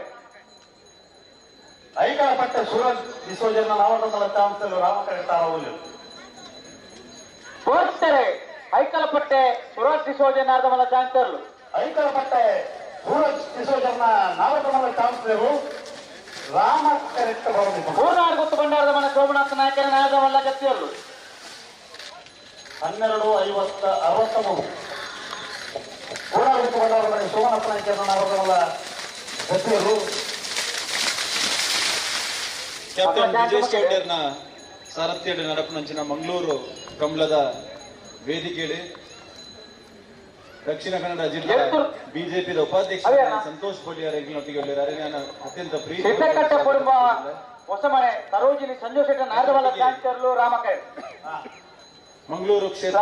ಐಕಳಪಟ್ಟೆ ಸೂರಜ್ ಡಿಸೋಜನ ನಾಗಮಲ ಚಾನ್ಸರ್ಲು ರಾಮಕೈ ತಾರವುಲು. ಬೋರ್ತಾರೆ ಐಕಳಪಟ್ಟೆ ಸೂರಜ್ ಡಿಸೋಜನ ನಾಗಮಲ ಚಾನ್ಸರ್ಲು. ಐಕಳಪಟ್ಟೆ ಸೂರಜ್ ಡಿಸೋಜನ ನಾಗಮಲ ಚಾನ್ಸರ್ಲು ರಾಮಕರೆಟ್ಟ ಬರಬೇಕು. ಮೂರ್ನಾಡು ಗೊತ್ತು ಭಂಡಾರದ ಮನೆ ಸೋಮನಾಥ ನಾಯಕರ ನಾಗಮಲ್ಲ ಗತಿಯಲ್ಲು. 12:50 ಮೂರ್ನಾಡು ಗೊತ್ತು ಭಂಡಾರದ ಮನೆ ಸೋಮನಾಥ ನಾಯಕರ ನಾಗಮಲ್ಲ ಗತಿಯಲ್ಲು. ಕ್ಯಾಪ್ಟನ್ ವಿಜಯ್ ಚೌಡರ್ನ ಸಾರಥ್ಯಡ್ ನಡಪುನಂಚಿನ ಮಂಗಳೂರು ಕಂಬಳದ ವೇದಿಕೆಯಲ್ಲಿ ದಕ್ಷಿಣ ಕನ್ನಡ ಜಿಲ್ಲಾ ಬಿಜೆಪಿ ಉಪಾಧ್ಯಕ್ಷ ಸಂತೋಷ್ ಬೋಲಿಯಾರ್ ಎಂಗಿನೊಟ್ಟಿಗೆ ಅತ್ಯಂತ ಪ್ರೀತಿ ಸಿದ್ದಕಟ್ಟ ಕುಟುಂಬ ಹೊಸಮನೆ ಸರೋಜಿನಿ ಸಂಜು ಶೆಟ್ಟಿ ನಾಗಮಲ್ಲ ಚಾನ್ಸರ್ಲು ರಾಮಕೈ. ಮಂಗಳೂರು ಕ್ಷೇತ್ರ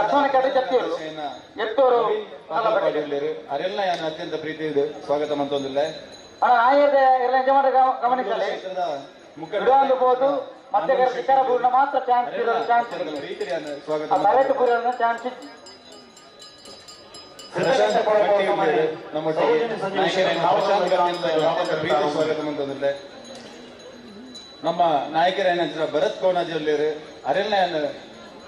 ಅರೆಲ್ಲ ಅತ್ಯಂತ ಪ್ರೀತಿ ಇದೆ ಸ್ವಾಗತ ಮಂತೊಂದಿಲ್ಲ. ಗಮನಿಸಲಿ ಮತ್ತೆ ಮಾತ್ರ ಚಾನ್ಸ್ ಚಾನ್ಸ್ ನಮ್ಮ ನಾಯಕರೇನ ಭರತ್ ಕೋಣಾಜಿ ಅರೆಲ್ಲ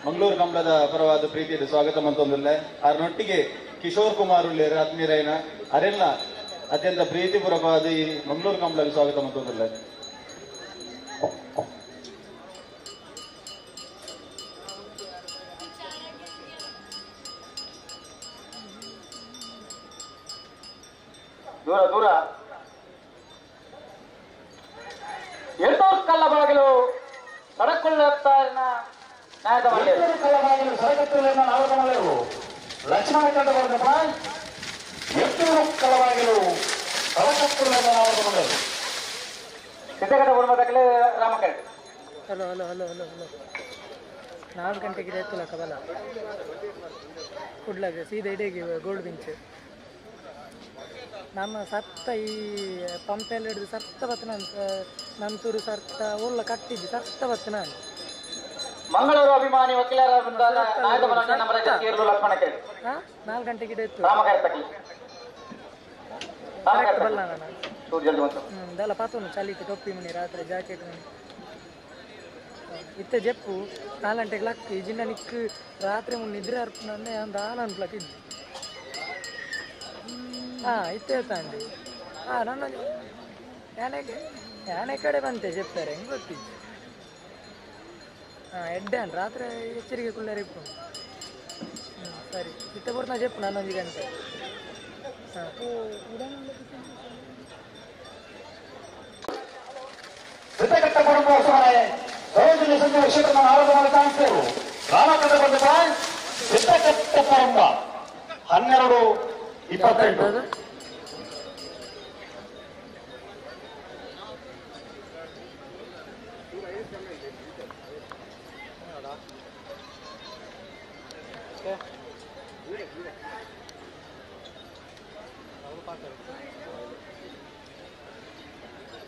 ಮಂಗಳೂರು ಕಂಬಳದ ಪರವಾದ ಪ್ರೀತಿಯಲ್ಲಿ ಸ್ವಾಗತ ಮಂತೊಂದಿಲ್ಲ. ಅದರೊಟ್ಟಿಗೆ ಕಿಶೋರ್ ಕುಮಾರ್ ಉಳ್ಳೇರು ಆತ್ಮೀಯರೈನ ಅರೆಲ್ಲ ಅತ್ಯಂತ ಪ್ರೀತಿಪೂರ್ವಕವಾದ ಈ ಮಂಗಳೂರು ಕಂಬಳಕ್ಕೆ ಸ್ವಾಗತ ಮಂತೊಂದಿಲ್ಲ. ದೂರ ದೂರ ಎರ್ತೂರು ಕಲ್ಲ ಬಾಗಿಲು ಸಡಕೊಳ್ಳುತ್ತಾರಿನ ಕಲ್ಲ ಬಾಗಿಲು ಸಡಕತ್ತೂರಿನ ನಾಲ್ಕಮಲೆಯು ಲಕ್ಷ್ಮಣ ಕಂಡ ಬರ್ದಪ್ಪ. ಎರ್ತೂರು ಕಲ್ಲ ಬಾಗಿಲು ಸಡಕತ್ತೂರಿನ ನಾಲ್ಕಮಲೆಯು. ಸಿದ್ದಘಟ್ಟ ಕುಟುಂಬದಕ್ಕಲೇ ರಾಮಕೈ. Hello hello hello hello hello 4 ಗಂಟೆಗೆ ಎತ್ತಲ್ಲ ಕಬಲ ಕುಡ್ಲಾಗ ಸೀದಾ ಇಡೀ ಗೋಲ್ಡ್ ಬೆಂಚ್. ನಮ್ಮ ಸತ್ತ ಈ ಪಂಪೆಲ್ಲ ಹಿಡಿದು ಸರ್ತ ಬತ್ತನ ನಂತೂರು ಸರ್ತ ಒಳ್ಳ ಕಟ್ಟಿದ್ದು ಸರ್ತ ಬತ್ತನ. ಮಂಗಳೂರು ಅಭಿಮಾನಿ ವಕೀಲರ 4 ಗಂಟೆಗೆ ಇತ್ತು ಬಲ್ಲ ನಾನು ದಲ್ಲ ಪಾತೋನು ಚಳಿಗೆ ಟೊಪ್ಪಿ ಮನಿ ರಾತ್ರಿ ಜಾಕೆಟ್ ಮನಿ ಇತ್ತೆ ಜೆಪ್ಪು 4 ಗಂಟೆಗೆ ಲಕ್ಕ ಈ ಜಿನ್ನ ನಿಕ್ಕು ರಾತ್ರಿ ಮುನ್ನ ನಿದ್ರೆ ಅರ್ಪಣೆ ಒಂದು ಆಲ ಅನ್ಪ್ಲಕ್ ಇದ್ದು. ಹಾಂ ಇತ್ತೆ ತಾಂಡಿ ಹಾಂ ನನ್ನ ಯಾನೆ ಯಾನೆ ಕಡೆ ಬಂತೆ ಚೆಪ್ತಾರೆ ಹೆಂಗೆ ಗೊತ್ತಿದ್ದು. ಹಾಂ ಎಡ್ಡೆ ಅನ್ ರಾತ್ರಿ ಎಚ್ಚರಿಕೆ ಕುಳ್ಳಾರ ಇಪ್ಪು. ಹ್ಞೂ ಸರಿ ಇತ್ತೆ ಬರ್ತಾ చెప్పು ನಾನೊಂದು ಗಂಟೆ. ಹಾಂ ಸಿದ್ದಘಟ್ಟ ಕುಟುಂಬ ಹೊಸಮನೆ ಸರೋಜಿನಿ ಸಂಜೆ ಕ್ಷೇತ್ರದ ನಾಲ್ಕು ಚಾನ್ಸರು ರಾಮಕಂಡ ಬಂದಪ್ಪ. ಸಿದ್ದಘಟ್ಟ ಕುಟುಂಬ 12:28.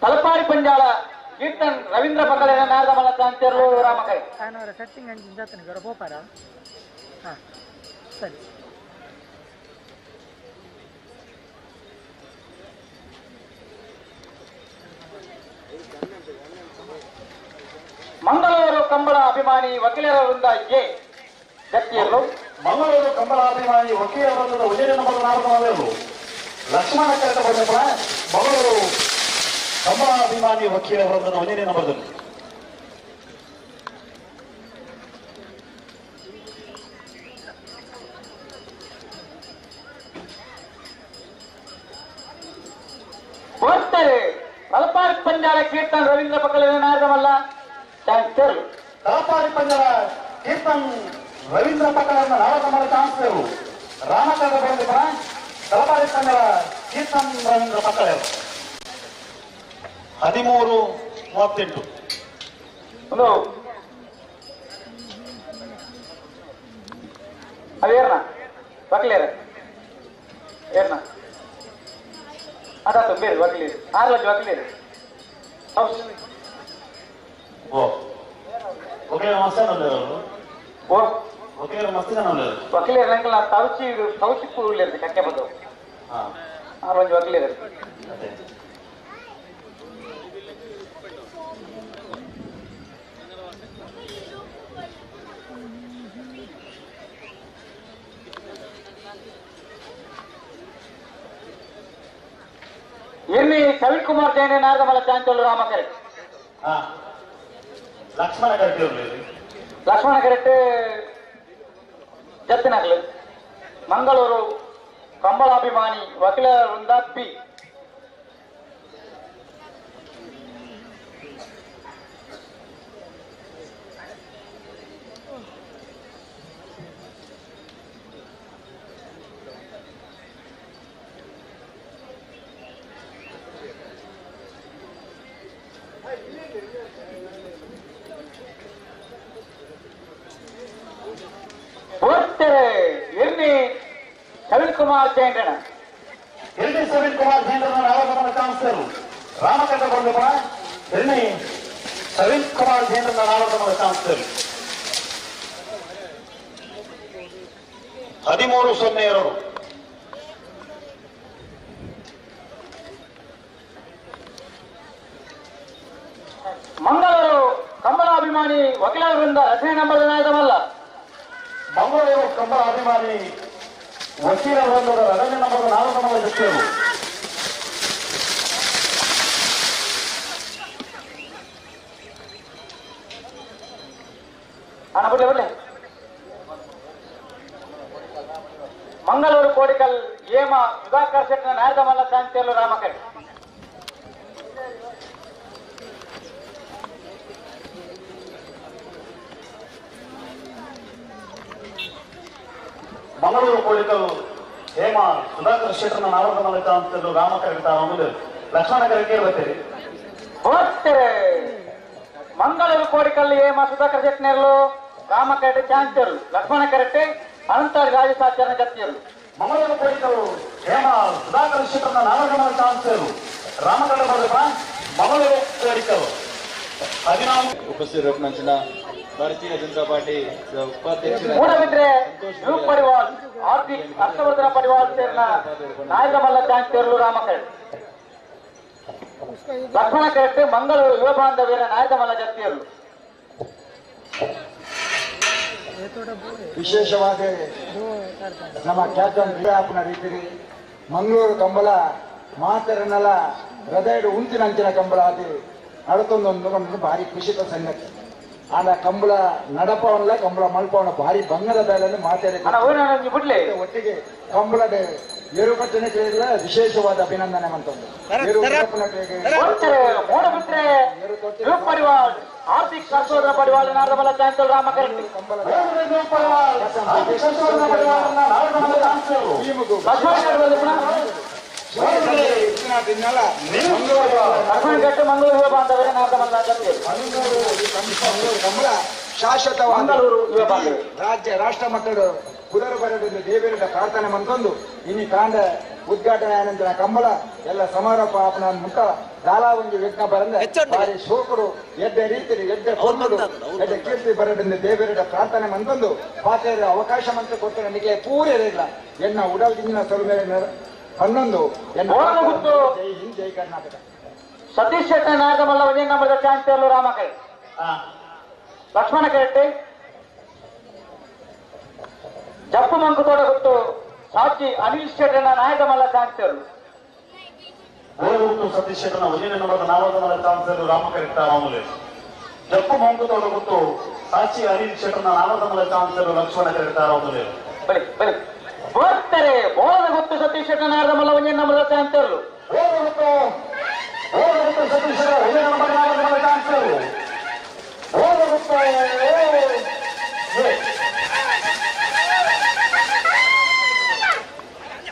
ತಲಪಾಡಿ ಪಂಜಾಳ ಕೀರ್ತನ್ ರವೀಂದ್ರ ಪಕ್ಕದ ನಾಗಮಲ್ಲ ಚಾನ್ಸರ್ಲು ರಾಮಕೈ. ನಾನು ಸೆಟ್ಟಿಂಗ್ ಅಂಜಿನ ಜಾತನಿಗೆ ಹೊರ ಪೋಪಾರ. ಹಾಂ ಸರಿ ಮಂಗಳೂರು ಕಂಬಳ ಅಭಿಮಾನಿ ವಕೀಲರ ವೃಂದ ಎ ಗತಿಯಲ್ಲೂ. ಮಂಗಳೂರು ಕಂಬಳ ಅಭಿಮಾನಿ ವಕೀಲರ ವೃಂದದ ಉಜಯ ನಂಬರ್ 4 ಲಕ್ಷ್ಮಣ ಕರೆತ ಬಂದಪ್ಪ. ಮಂಗಳೂರು ಕಂಬಳ ಅಭಿಮಾನಿ ವಕೀಲ ವೃಂದದ ಒಂದನೇ ನಂಬರ್ದಲ್ಲಿ. ಬರ್ತಾರೆ ತಲಪಾಡಿ ಪಂಜಾಳ ಕೀರ್ತನ್ ರವೀಂದ್ರ ಪಕ್ಕದ ನಾಗಮಲ್ಲ ಚಾನ್ಸರ್. ತಲಪಾಡಿ ಪಂಜಾಳ ಕೀರ್ತನ್ ರವೀಂದ್ರ ಪಕ್ಕದ ನಾಗಮಲ್ಲ ಚಾನ್ಸರ್ ರಾಮಕಂಡ ಬಂದಪ್ಪ. ತಲಪಾಡಿ ಪಂಜಾಳ ಕೀರ್ತನ್ ರವೀಂದ್ರ ಪಕ್ಕದ 13:38. ಒಂದು ಅದೇರ್ನ ವಕೀಲರ ಏರ್ನ ಅದಾತು ಬೇರೆ ವಕೀಲರು 6 ಲಕ್ಷ ವಕೀಲರು. ಓ ವಕೀಲರ ಮಸ್ತ್ ಓ ವಕೀಲರ ಮಸ್ತ್ ವಕೀಲರ ನಂಗೆ ತವಚಿ ತವಚಿ ಪೂರ್ಲಿ ಕಕ್ಕೆ ಬಂದು. ಹಾಂ ಆರೊಂಜಿ ವಕೀಲರು ಇರ್ನಿ ಪ್ರವೀಣ್ ಕುಮಾರ್ ಜೈನ್ ನಾರದಮಲ ಚಾಂಚೋಲು ರಾಮ ಕರೆಕ್ಟ್. ಲಕ್ಷ್ಮಣ ಕರೆಕ್ಟ್ ಲಕ್ಷ್ಮಣ ಕರೆಕ್ಟ್ ಜತ್ತಿನಗಲು ಮಂಗಳೂರು ಕಂಬಳಾಭಿಮಾನಿ ವಕೀಲ ವೃಂದ ಪಿ. ಎರ್ನಿ ಪ್ರವೀಣ್ ಕುಮಾರ್ ಜೈನರಣ ಎರ್ನಿ ಪ್ರವೀಣ್ ಕುಮಾರ್ ಜೈನರಣ ನಾವಗಮನ ಚಾನ್ಸರ್ ರಾಮಕಂಠ ಬಂಧುಗಳ ಎರ್ನಿ ಪ್ರವೀಣ್ ಕುಮಾರ್ ಜೈನರಣ ನಾವಗಮನ ಚಾನ್ಸರ್ 13-02. ಮಂಗಳೂರು ಕಂಬಳಾಭಿಮಾನಿ ವಕೀಲ ವೃಂದ ರಚನೆ ನಂಬರ್ ನಾಯಕಮಲ್ಲ. ಮಂಗಳೂರು ಕಂಬಳ ಅಭಿಮಾನಿ ವಕೀಲ ವೃಂದದ ರಚನೆ ನಂಬರ್ 4 ನಂಬರ್ ಜೊತೆಯವರು. ಅಣ್ಣ ಬಿಡ್ಲೆ ಬಿಡ್ಲೆ. ಮಂಗಳೂರು ಕೋಡಿಕಲ್ ಏಮ ಸುಧಾಕರ್ ಶೆಟ್ಟನ ನಾಯಕಮಲ್ಲ ಶಾಂತಿಯಲ್ಲೂ ರಾಮಕರ್. ಮಂಗಳೂರು ಕೋಡಿಕಲ್ ಹೇಮ ಸುಧಾಕರ್ ಶೆಟ್ಟನ ನಾವಗಮನ ಚಾನ್ಸರ್ ರಾಮಕರ್ ಲಕ್ಷ್ಮಣ ಕರೆಕ್ಟ್ ಬರ್ತೀರಿ. ಹೋಗ್ತಾರೆ ಮಂಗಳೂರು ಕೋಡಿಕಲ್ ಹೇಮ ಸುಧಾಕರ್ ಶೆಟ್ಟನೆರ್ಲು ರಾಮಕರೆಟ್ಟಿ ಚಾನ್ಸರ್ ಲಕ್ಷ್ಮಣ ಕರೆಕ್ಟ್ ಅನಂತ ರಾಜಸಾಚರಣ ಜತ್ತಿಯರು. ಮಂಗಳೂರು ಕೋಡಿಕಲ್ ಹೇಮ ಸುಧಾಕರ್ ಶೆಟ್ಟನ ನಾವಗಮನ ಚಾನ್ಸರ್ ರಾಮಕರ್ ಮಂಗಳೂರು ಕೋಡಿಕಲ್ 14 ಉಪಸ್ಥಿತರಿರುವ ಭಾರತೀಯ ಜನತಾ ಪಾರ್ಟಿ ಉಪಾಧ್ಯಕ್ಷ ಮೂಡಬಿದ್ರೆ ಯುವ ಪರಿವಾರ್ ಆರ್ಥಿಕ್ ಹರ್ಷವರ್ಧನ ಪರಿವಾರ್ ಸೇರಿನ ನಾಯಕಮಲ್ಲ ಚಾನ್ಸರ್ಲು ರಾಮಕರ್ ಲಕ್ಷ್ಮಣ ಕರೆಕ್ಟ್ ಮಂಗಳೂರು ಯುವ ಬಾಂಧವ್ಯರ ನಾಯಕಮಲ್ಲ ಜತ್ತಿಯರು. ವಿಶೇಷವಾದ ನಮ್ಮ ಕ್ಯಾಪ್ಟನ್ ಆಪನ ರೀತಿಯಲ್ಲಿ ಮಂಗಳೂರು ಕಂಬಳ ಮಾತರನಲ ಹೃದಯದ ಉಂತಿನಂಚಿನ ಕಂಬಳ ಅದು ನಡತೊಂದೊಂದು ಭಾರಿ ಖುಷಿತ ಸಂಗತಿ. ಆಂಡ ಕಂಬಳ ನಡಪವನಲ್ಲ ಕಂಬಳ ಮಲ್ಪವನ ಭಾರಿ ಬಂಗದ ಬೇಲೆಯನ್ನು ಮಾತಾಡಿ ಒಟ್ಟಿಗೆ ಕಂಬಳದ ಏರುಪಟ್ಟಣಕ್ಕೆ ವಿಶೇಷವಾದ ಅಭಿನಂದನೆ ಮಂತೊಂದು. ಆರ್ಥಿಕ ಸಂಶೋಧನಾ ಪರಿವಾರ ನಾರದಮಲ್ಲ ಚಾನ್ಸರ್ ರಾಮಕರೆಟ್ಟಿ. ಮಂಗಳೂರು ಬಾಂಧವ್ಯ ನಾರದಮಲ್ಲ ಕಂಬಳ ಶಾಶ್ವತವಾದ ರಾಜ್ಯ ರಾಷ್ಟ್ರ ಮಟ್ಟದ ಕುದರು ಬರದಿಂದ ದೇವರಿಂದ ಪ್ರಾರ್ಥನೆ ಮಂತೊಂದು ಇನಿ ಕಾಂಡ ಉದ್ಘಾಟನೆ ಆನಂತರ ಕಂಬಳ ಎಲ್ಲ ಸಮಾರೋಪ ಆಪನ ಮುಖ ದಾಲಾ ಒಂದು ವಿಘ್ನ ಬರಂದ ಭಾರಿ ಶೋಕರು ಎಡ್ಡೆ ರೀತಿಯಲ್ಲಿ ಎಡ್ಡೆ ಪೊರ್ಲು ಎಡ್ಡೆ ಕೀರ್ತಿ ಬರದಿಂದ ದೇವರಿಂದ ಪ್ರಾರ್ಥನೆ ಮಂತೊಂದು ಪಾತೆಯ ಅವಕಾಶ ಮಂತ್ರ ಕೊಟ್ಟು ನನಗೆ ಪೂರ ಇಲ್ಲ ಎನ್ನ ಉಡಲ್ ದಿಂಜಿನ ಸೊಲ್ಮೆ 11 ಜೈ ಹಿಂದ್ ಜೈ ಕರ್ನಾಟಕ. ಸತೀಶ್ ಶೆಟ್ಟಿ ನಾಗಮಲ್ಲ ವಿಜಯ ನಂಬರ್ ಚಾನ್ಸರ್ ರಾಮಕೈ ಲಕ್ಷ್ಮಣ ಕರೆಟ್ಟಿ ಜಪ್ಪು ಮಂಕುತೋಡ ಗೊತ್ತು ಸಾಕ್ಷಿ ಅನಿಲ್ ಶೆಟ್ಟನ ನಾಯಕಮಲ್ಲ ಚಾನ್ಸರ್. ಗೋರಗುತ್ತು ಸತೀಶ್ ಶೆಟ್ಟನ ವಿಜಯ ನಂಬರ್ ನಾಗಮಲ್ಲ ಚಾನ್ಸರ್ ರಾಮಕರೆಟ್ಟ ರಾಮುಲೆ. ಜಪ್ಪು ಮಂಕುತೋಡ ಗೊತ್ತು ಸಾಕ್ಷಿ ಅನಿಲ್ ಶೆಟ್ಟನ ನಾಗಮಲ್ಲ ಚಾನ್ಸರ್ ಲಕ್ಷ್ಮಣ ಕರೆಟ್ಟ ರಾಮುಲೆ. ಬಲಿ ಬಲಿ ಹೋಗ್ತಾರೆ ಬೋಳದ ಗೊತ್ತು ಸತೀಶ್ ಶೆಟ್ಟನ ನಾಗಮಲ್ಲ ವಿಜಯ ನಂಬರ್ ಚಾನ್ಸರ್. ಗೋರಗುತ್ತು ಸತೀಶ್ ಶೆಟ್ಟನ ವಿಜಯ ನಂಬರ್ ನಾಗಮಲ್ಲ ಚಾನ್ಸರ್. ಗೋರಗುತ್ತು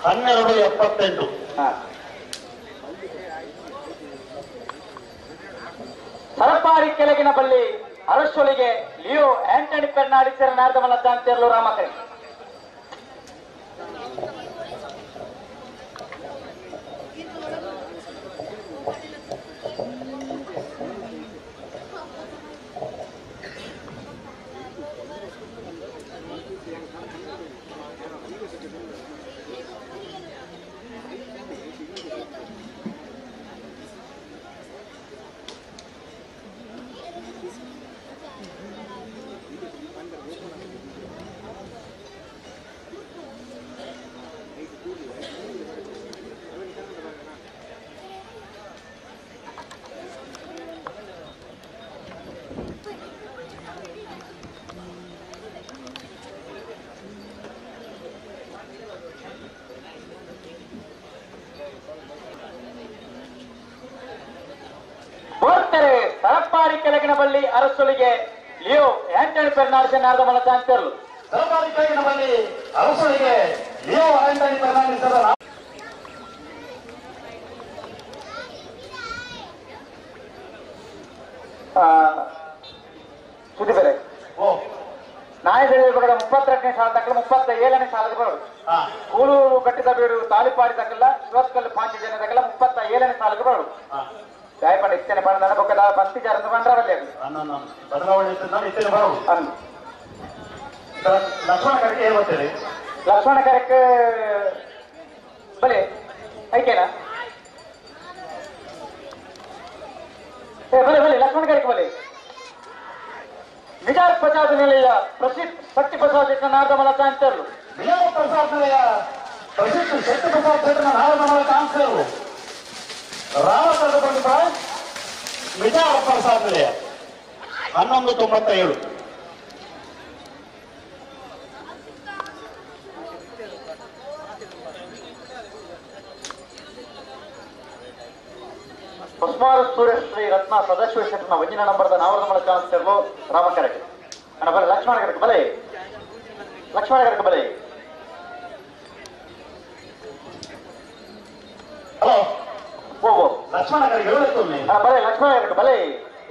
12:78. ಸರಪಾರಿ ಕೆಳಗಿನ ಬಳ್ಳಿ ಅರಸೊಲಿಗೆ ಲಿಯೋ ಆಂಟನಿ ಪೆರ್ನಾಡಿಸರ ನಾರದಮಲ್ಲ ಚಾನ್ಸರ್ಲು ರಾಮಕರಿ. ಕೆಳಗಿನಬಳ್ಳಿ ಅರಸೊಳಿಗೆ ಲಿಯೋ ಆಂಟನಿ ಫೆರ್ನಾಂಡಿಸ್ ನಾರದಮಲ ಚಾನ್ಸರ್ಲು. ತಲಪಾಡಿ ಕೆಳಗಿನಬಳ್ಳಿ ಅರಸೊಳಿಗೆ ಲಿಯೋ ಆಂಟನಿ ಫೆರ್ನಾಂಡಿಸ್. ಸುದ್ದಿ ಬೇರೆ ನಾಯಕರ 32ನೇ ಸಾಲ ತಕ್ಕಲ್ಲ 37ನೇ ಸಾಲದ ಬರೋದು. ಕೂಲೂರು ಕಟ್ಟಿದ ಬೀಡು ತಾಳಿಪಾಡಿ ತಕ್ಕಲ್ಲ ಶಿವತ್ಕಲ್ಲು ಪಾಂಚಜನ್ಯ ತಕ್ಕಲ್ಲ 37ನೇ ಸಾಲಕ್ಕೆ ಬರೋದು. ಜಾಯಪಂಡ ಇತ್ತನೆ ಪಂಡ ಬೊಕ್ಕದ ಬಂತಿ ಜಾರಂದು ಪಂಡ್ರವಲ್ಲಿ ಬದಲಾವಣೆ ಇತ್ತನೆ ಬರೋದು. ಲಕ್ಷ್ಮಣ ಕರೆಕ್ ಏನ್ ಬರ್ತೀರಿ? ಲಕ್ಷ್ಮಣ ಕರೆಕ್ ಬಲೆ ಐಕೇನಾ? ಬಲೆ ಬಲೆ ಲಕ್ಷ್ಮಣ ಕರೆಕ್ ಬಲೆ. ನಿಜಾರ್ ಪ್ರಸಾದ್ ನಿಲಯ ಪ್ರಸಿದ್ಧ ಶಕ್ತಿ ಪ್ರಸಾದ್ ನಾರದಮಲ ಚಾನ್ಸರ್ಲು. ನಿಜಾರ್ ಪ್ರಸಾದ್ ನಿಲಯ ಪ್ರಸಿದ್ಧ ಶಕ್ತಿ ಪ್ರಸಾದ್ ನಾರದಮಲ ಚಾನ್ಸರ್ಲು. ರಾಮಕೃಷ್ಣ ನಿಜಾರ್ ಪ್ರಸಾದ್ ನಿಲಯ 11:97. ಹೊಸ್ಮಾರು ಸೂರ್ಯಶ್ರೀ ರತ್ನ ಸದಾಶಿವ ಶೆಟ್ಟನ ಒಂದಿನ ನಂಬರ್ದ ನಾವರದಮಲ ಚಾನ್ಸರ್ಲು ರಾಮಕರಕ್ಕೆ. ಅಣ್ಣ ಬಲೆ ಲಕ್ಷ್ಮಣ ಕರಕ್ ಬಲೆ, ಲಕ್ಷ್ಮಣ ಕರಕ್ ಬಲೆ. ಹಲೋ ಓ ಲಕ್ಷ್ಮಣ ಕರಕ್ ಬಲೆ, ಲಕ್ಷ್ಮಣ ಕರಕ್ ಬಲೆ.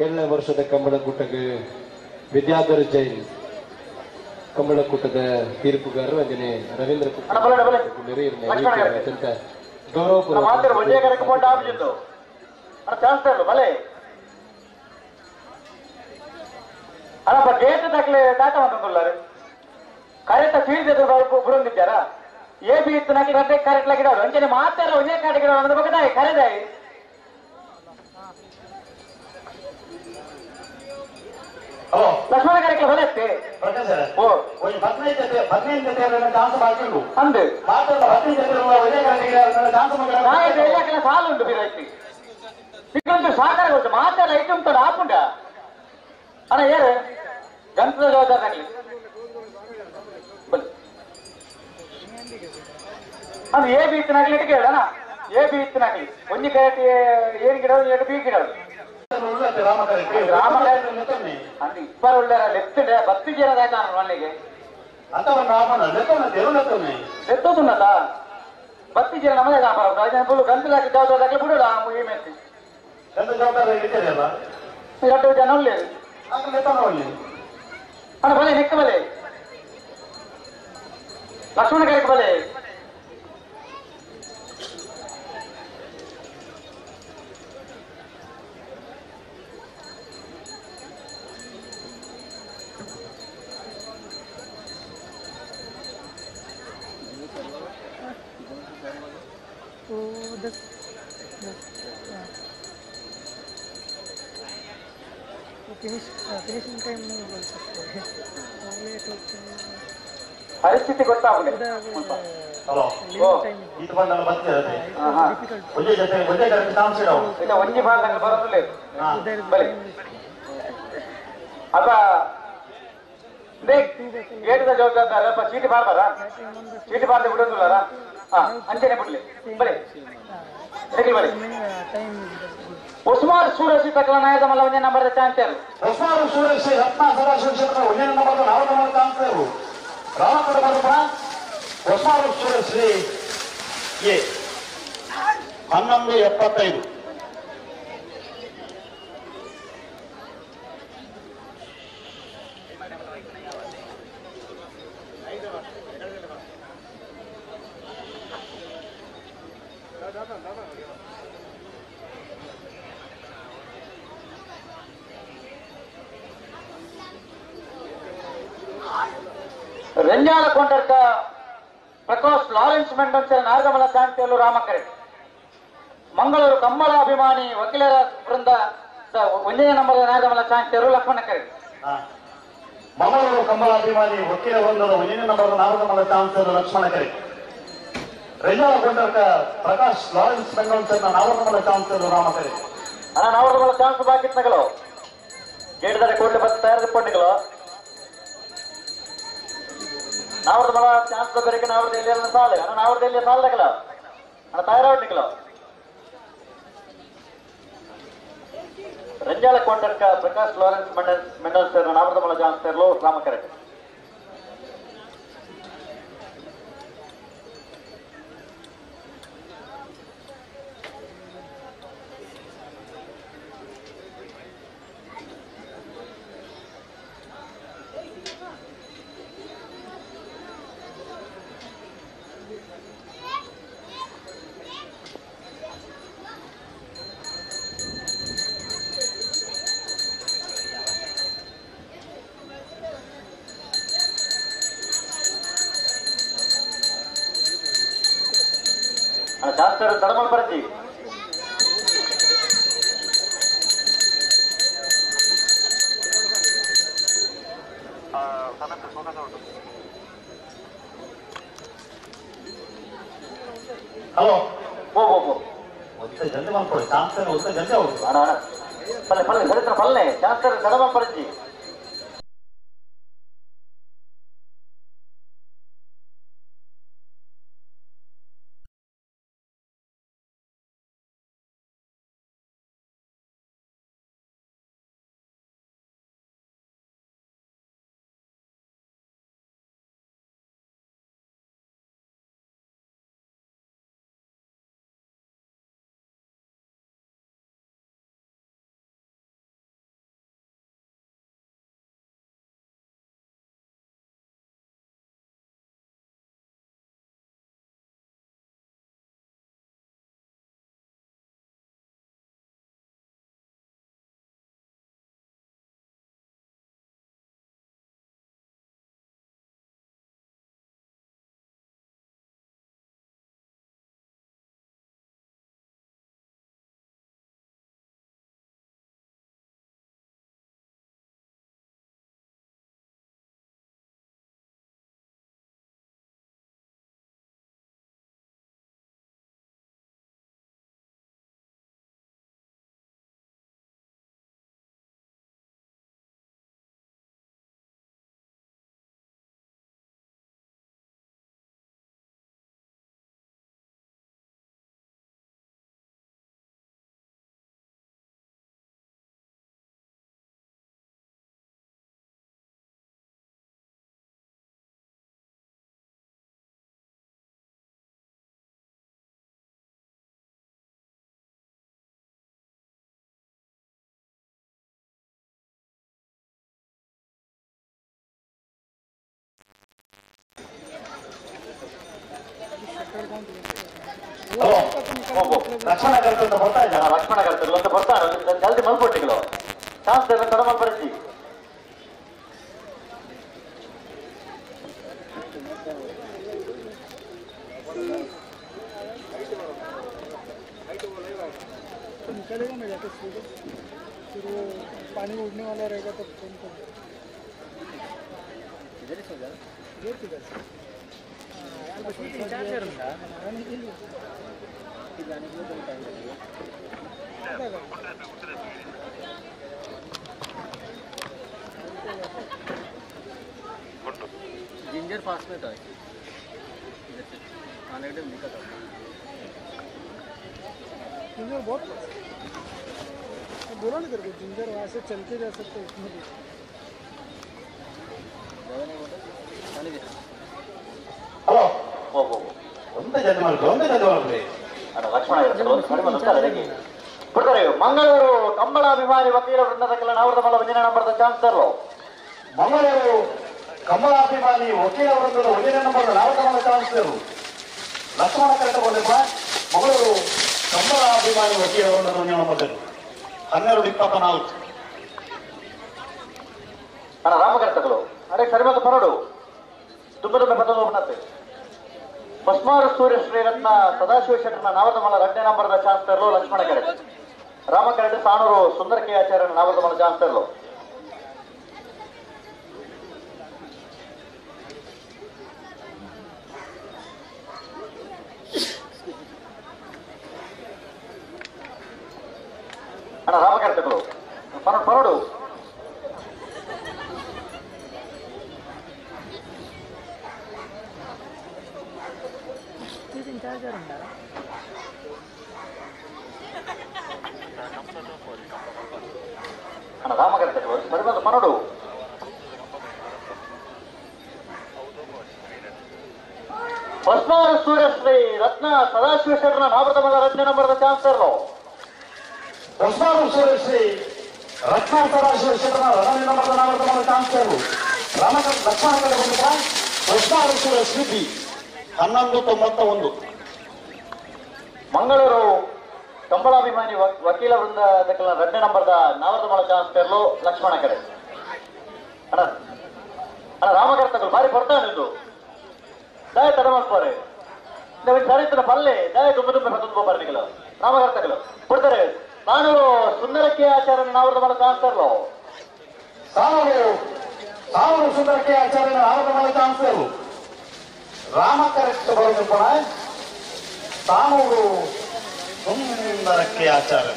7ನೇ ವರ್ಷದ ಕಂಬಳಕೂಟಕ್ಕೆ ವಿದ್ಯಾಧರ್ ಜೈನ್ ಕಂಬಳಕೂಟದ ತೀರ್ಪುಗಾರರು ಅಂಜನೆ ರವೀಂದ್ರ ಅತ್ಯಂತ ಗೌರವಪೂರ್ವಕ ಬಲೆ. ಅಲ್ಲಪ್ಪ ಗೇಟ್ ದಾಖಲೆ ದಾಟ ಅಂತಂದುಲ್ಲಾರು ಕರೆಕ್ಟ್ ಫೀಸ್ ಎದುರು ಬುಡೊಂದಿದ್ದಾರಾ? ಎ ಬಿ ಇತ್ತು ನಾಕಿ ರಡ್ಡೆ ಕರೆಕ್ಟ್ ಗಿಡಾಡು ಅಂಚನೆ ಮಾತಾರ ಒಂದೇ ಕಾಟ ಗಿಡ ಅನ್ನೋದು ಬಗ್ಗೆ ಕರೆದಾಯಿ. ಲಕ್ಷ್ಮಣ ಕರೆಕ್ಟ್ ಹೊಲತ್ತೆ ಅಂದು ಸಾಲು ಉಂಟು ಬಿರೈತಿ ಇದೊಂದು ಸಾಕಾರ ಗೊತ್ತು ಮಾತಾಡ ಐಟಮ್ ಉಂಟು ಹಾಪುಂಡ ಅಣ್ಣ ಏರು ಗಂಟದ ಜವಾಬ್ದಾರಿ ಅದು ಎ ಬಿ ಇತ್ತನಾಗ್ಲಿ ಇಟ್ಟು ಕೇಳೋಣ. ಎ ಬಿ ಇತ್ತನಾಗ್ಲಿ ಒಂಜಿ ಕರೆಕ್ಟ್ ಏನ್ ಗಿಡ ಎರಡು ಬಿ ಗಿಡ ರಾಮ ಅಂತ ಇಬ್ಬರು ಉಳ್ಳಾರ ಲೆತ್ತಡೆ ಬತ್ತಿ ಜೀರದಾಯ್ತ ಮನೆಗೆ ಲೆತ್ತೋದುನ್ನತ ಬತ್ತಿ ಜೀರ ನಮ್ಮದೇ ಫುಲ್ ಗಂತಲಾಕಿ ಜವಾಬ್ದಾರಿ ಬಿಡೋಣ ಈ ಮೆತ್ತಿ ಎರಡು ಜನ ಒಳ್ಳೆಯದು ಅಣ್ಣ ಬಲೆ ನೆಕ್ಕ ಬಲೆ ಲಕ್ಷ್ಮಣ ಕರೆಕ್ ಬಲೆ. फिनिशिंग टाइम नहीं बोल सकते लेट होते. ಪರಿಸ್ಥಿತಿ ಗೊತ್ತಾಗಲಿ. ಒಂಜಿ ಭಾಗ ಬರೋದಿಲ್ಲ ಬಲೆ. ಅದ ಗೇಟದ ಜವಾಬ್ದಾರಿ ಚೀಟಿ ಬಾರ್ಬಾರ, ಚೀಟಿ ಬಾರ್ದೆ ಬಿಡೋದಿಲ್ಲಾರ? ಅಂಚನೆ ಬಿಡ್ಲಿ ಬಲೆ ಬಲೆ. ಉಸ್ಮಾನ್ ಸೂರಜ್ ತಕ್ಕಲ ನಾಯಕ ಮಲ್ಲ ಒಂದೇ ನಂಬರ್ ಚಾನ್ಸರ್. ಉಸ್ಮಾನ್ ಸೂರಜ್ ರತ್ನ ಸದಾಶಿವ ಶೆಟ್ಟರ ಒಂದೇ ನಂಬರ್ ನಾಲ್ಕು ಚಾನ್ಸರ್. ರಾಮಕೃಷ್ಣ ಉಸ್ಮಾನ್ ಸೂರಜ್ ಎ 11:75. ರೆಂಜಾಲ ಕೊಂಡರ್ಕ ಪ್ರಕಾಶ್ ಲಾರೆನ್ಸ್ ಮೆಂಡೋನ್ಸರ್ ನಾರದಮಲ ಚಾಂತಿಯಲ್ಲೂ ರಾಮಕರೆ. ಮಂಗಳೂರು ಕಮ್ಮಲ ಅಭಿಮಾನಿ ವಕೀಲರ ವೃಂದ ಒಂದನೇ ನಂಬರ್ ನಾರದಮಲ ಚಾಂತಿಯರು ಲಕ್ಷ್ಮಣ ಕರೆ. ಮಂಗಳೂರು ಕಮ್ಮಲ ಅಭಿಮಾನಿ ವಕೀಲ ವೃಂದದ ಒಂದನೇ ನಂಬರ್ ನಾರದಮಲ ಚಾಂತಿಯರು ಲಕ್ಷ್ಮಣ ಕರೆ. ರೆಂಜಾಲ ಕೊಂಡರ್ಕ ಪ್ರಕಾಶ್ ಲಾರೆನ್ಸ್ ಮೆಂಡೋನ್ಸರ್ ನಾರದಮಲ ಚಾಂತಿಯರು ರಾಮಕರೆ. ಅಣ್ಣ ನಾರದಮಲ ಚಾನ್ಸ್ ಬಾಕಿ ನಗಲು ಗೇಟ್ದಾರೆ ಕೂಡಲೇ ಬಸ್ ತಯಾರಿಸಿಕೊಂಡಿಗಳು ನಾವ್ರದ್ದು ಮಲ ಚಾನ್ಸ್ ಬೇರೆ ನಾವ್ರದ್ದು ಎಲ್ಲಿ ಸಾಲ ಅಣ್ಣ ನಾವ್ರದ್ದು ಎಲ್ಲಿ ಸಾಲ ಅಣ್ಣ ತಯಾರಾಡ್ಲಿಕ್ಕಲ್ಲ. ರಂಜಾಲ ಕೋಟರ್ಕ ಪ್ರಕಾಶ್ ಲಾರೆನ್ಸ್ ಮೆಂಡಲ್ ಸರ್ ನಾಮದ ಜಾನ್ಸರ್ಲು ರಾಮಕರೆಟ್. ಶಾಸ್ತ್ರ ತಡಮಲ್ ಬರಜಿ. ಹಲೋ ಪೋ ಪೋ ಪೋ ಜಲ್ದಿ ಮಾಡ್ಕೊಳ್ಳಿ, ಶಾಸ್ತ್ರ ಜಲ್ದಿ ಹೋಗಿ. ಅಣ್ಣ ಅಣ್ಣ ಪಲ್ಲೆ ಪಲ್ಲೆ ಸರಿತ್ರ ಪಲ್ಲೆ ಶಾಸ್ತ್ರ ತಡಮಲ್ ಬರಜಿ. ಲಕ್ಷ್ಮಣ ಕರ್ತಂತ ಬರ್ತಾ ಇದ್ದಾನ, ಲಕ್ಷ್ಮಣ ಕರ್ತಲು ಅಂತ ಬರ್ತಾರೆ, ಜಲ್ದಿ ಮಲ್ಪೊಟ್ಟಿಗಳು ಶಾಸ್ತ್ರ ತಡ ಮಲ್ಪರಿಸಿ. निकलेगा ना जाके सूरज, फिर वो पानी उड़ने वाला रहेगा तब फोन कर। इधर ही सो जा, इधर किधर से आने के लिए जाने के लिए तो टाइम लगेगा। जिंजर फास्ट में था, इधर से आने के टाइम निकल था। जिंजर बहुत बोला ना तेरे को, जिंजर वहाँ से चल के जा सकते हो उसमें भी। ज़्यादा नहीं बोला, पानी दे। ಹಲೋ ಒಂದೇ ಜಲ್ದಿ ಮಾಡ್ಕೊ, ಒಂದೇ ಜಲ್ದಿ ಮಾಡ್ಕೊಳ್ಳಿ. ಲಕ್ಷ್ಮಣ ಬಿಡ್ತಾರೆ. ಮಂಗಳೂರು ಕಂಬಳಾಭಿಮಾನಿ ವಕೀಲ ವೃಂದದ ನಾವರದ ಮಲ್ಲ ಒಂದನೇ ನಂಬರ್ದ ಚಾನ್ಸರ್ಲು. ಮಂಗಳೂರು ಕಮಲಾಭಿಮಾನಿ ವಕೀಲ ವೃಂದದ ಒಂದನೇ ನಂಬರ್ದ ನಾವರದ ಮಲ್ಲ ಚಾನ್ಸರ್ ಲಕ್ಷ್ಮಣ ಕರೆಕ್ಟ್ ಬಂದಪ್ಪ. ಮಂಗಳೂರು ಕಮಲಾಭಿಮಾನಿ ವಕೀಲ ವೃಂದದ ಒಂದನೇ ನಂಬರ್ 12:24. ಅಣ್ಣ ರಾಮಕರ್ತಗಳು ಅರೆ ಸರಿಮತ ಪರಡು ತುಂಬ ತುಂಬ ಪದ ಭಸ್ಮಾರು ಸೂರ್ಯ ಶ್ರೀರತ್ನ ಸದಾಶಿವ ಶೆಟ್ಟರ್ನ ನಾವದಮಲ 2ನೇ ನಂಬರ್ದ ಚಾನ್ಸರ್ಲು ಲಕ್ಷ್ಮಣ ಕರೆಟ್. ರಾಮ ಕರೆಟ್ ಸಾಣೂರು ಸುಂದರ ಕೆ ಆಚಾರ್ಯನ ನಾವದಮಲ ಚಾನ್ಸರ್ಲು. ಅಣ್ಣ ರಾಮಕರ್ತಗಳು ಪರಡು ಪರಡು. चार्जर. ಅಣ್ಣ ರಾಮಕರ್ತ ಸರಿಬಂದು ಮನೋಡು ಹೊಸ್ನಾರು ಸೂರ್ಯಶ್ರೀ ರತ್ನ ಸದಾಶಿವ ಶೆಟ್ಟರ್ನ ನಾಮೃತಮಲ್ಲ ರತ್ನ ನಂಬರದ ಚಾನ್ಸರ್ಲು ಹೊಸ್ನಾರು ಸೂರ್ಯಶ್ರೀ ರತ್ನ ಸದಾಶಿವ ಶೆಟ್ಟರ್ನ ರತ್ನ ನಂಬರದ ನಾಮೃತಮಲ್ಲ ಚಾನ್ಸರ್ಲು ರಾಮ ಲಕ್ಷ್ಮಣ ಕಡೆ ಹೊಸ್ನಾರು ಸೂರ್ಯಶ್ರೀ ಬಿ 1191. ಮಂಗಳೂರು ಕಂಬಳಾಭಿಮಾನಿ ವಕೀಲ ವೃಂದ ಎರಡನೇ ನಂಬರ್ದ ನಾವರ್ದಮಳ ಚಾನ್ಸರ್ಲು ಲಕ್ಷ್ಮಣ ಕಡೆ. ಅಣ್ಣ ಅಣ್ಣ ರಾಮಕರ್ತಗಳು ಭಾರಿ ಬರ್ತಾನೆ ಇದು ದಾಯ ತಡ ಮಾಡ್ತಾರೆ ಸರಿತನ ಪಲ್ಲೆ ದಾಯ ತುಂಬ ತುಂಬ ತುಂಬ ಬರ್ನಿಗಳು ರಾಮಕರ್ತಗಳು ಕೊಡ್ತಾರೆ. ನಾನು ಸುಂದರಕ್ಕೆ ಆಚಾರ್ಯ ನಾವರ್ದಮಳ ಚಾನ್ಸರ್ಲು ಸಾವಿರ ಸುಂದರಕ್ಕೆ ಆಚಾರ್ಯ ನಾವರ್ದಮಳ ಚಾನ್ಸರ್ಲು ರಾಮ ಕರೆಕ್ಟ್ ಬರೋದು ತಾನೂರು ಸುಂದರಕ್ಕೆ ಆಚಾರ್ಯ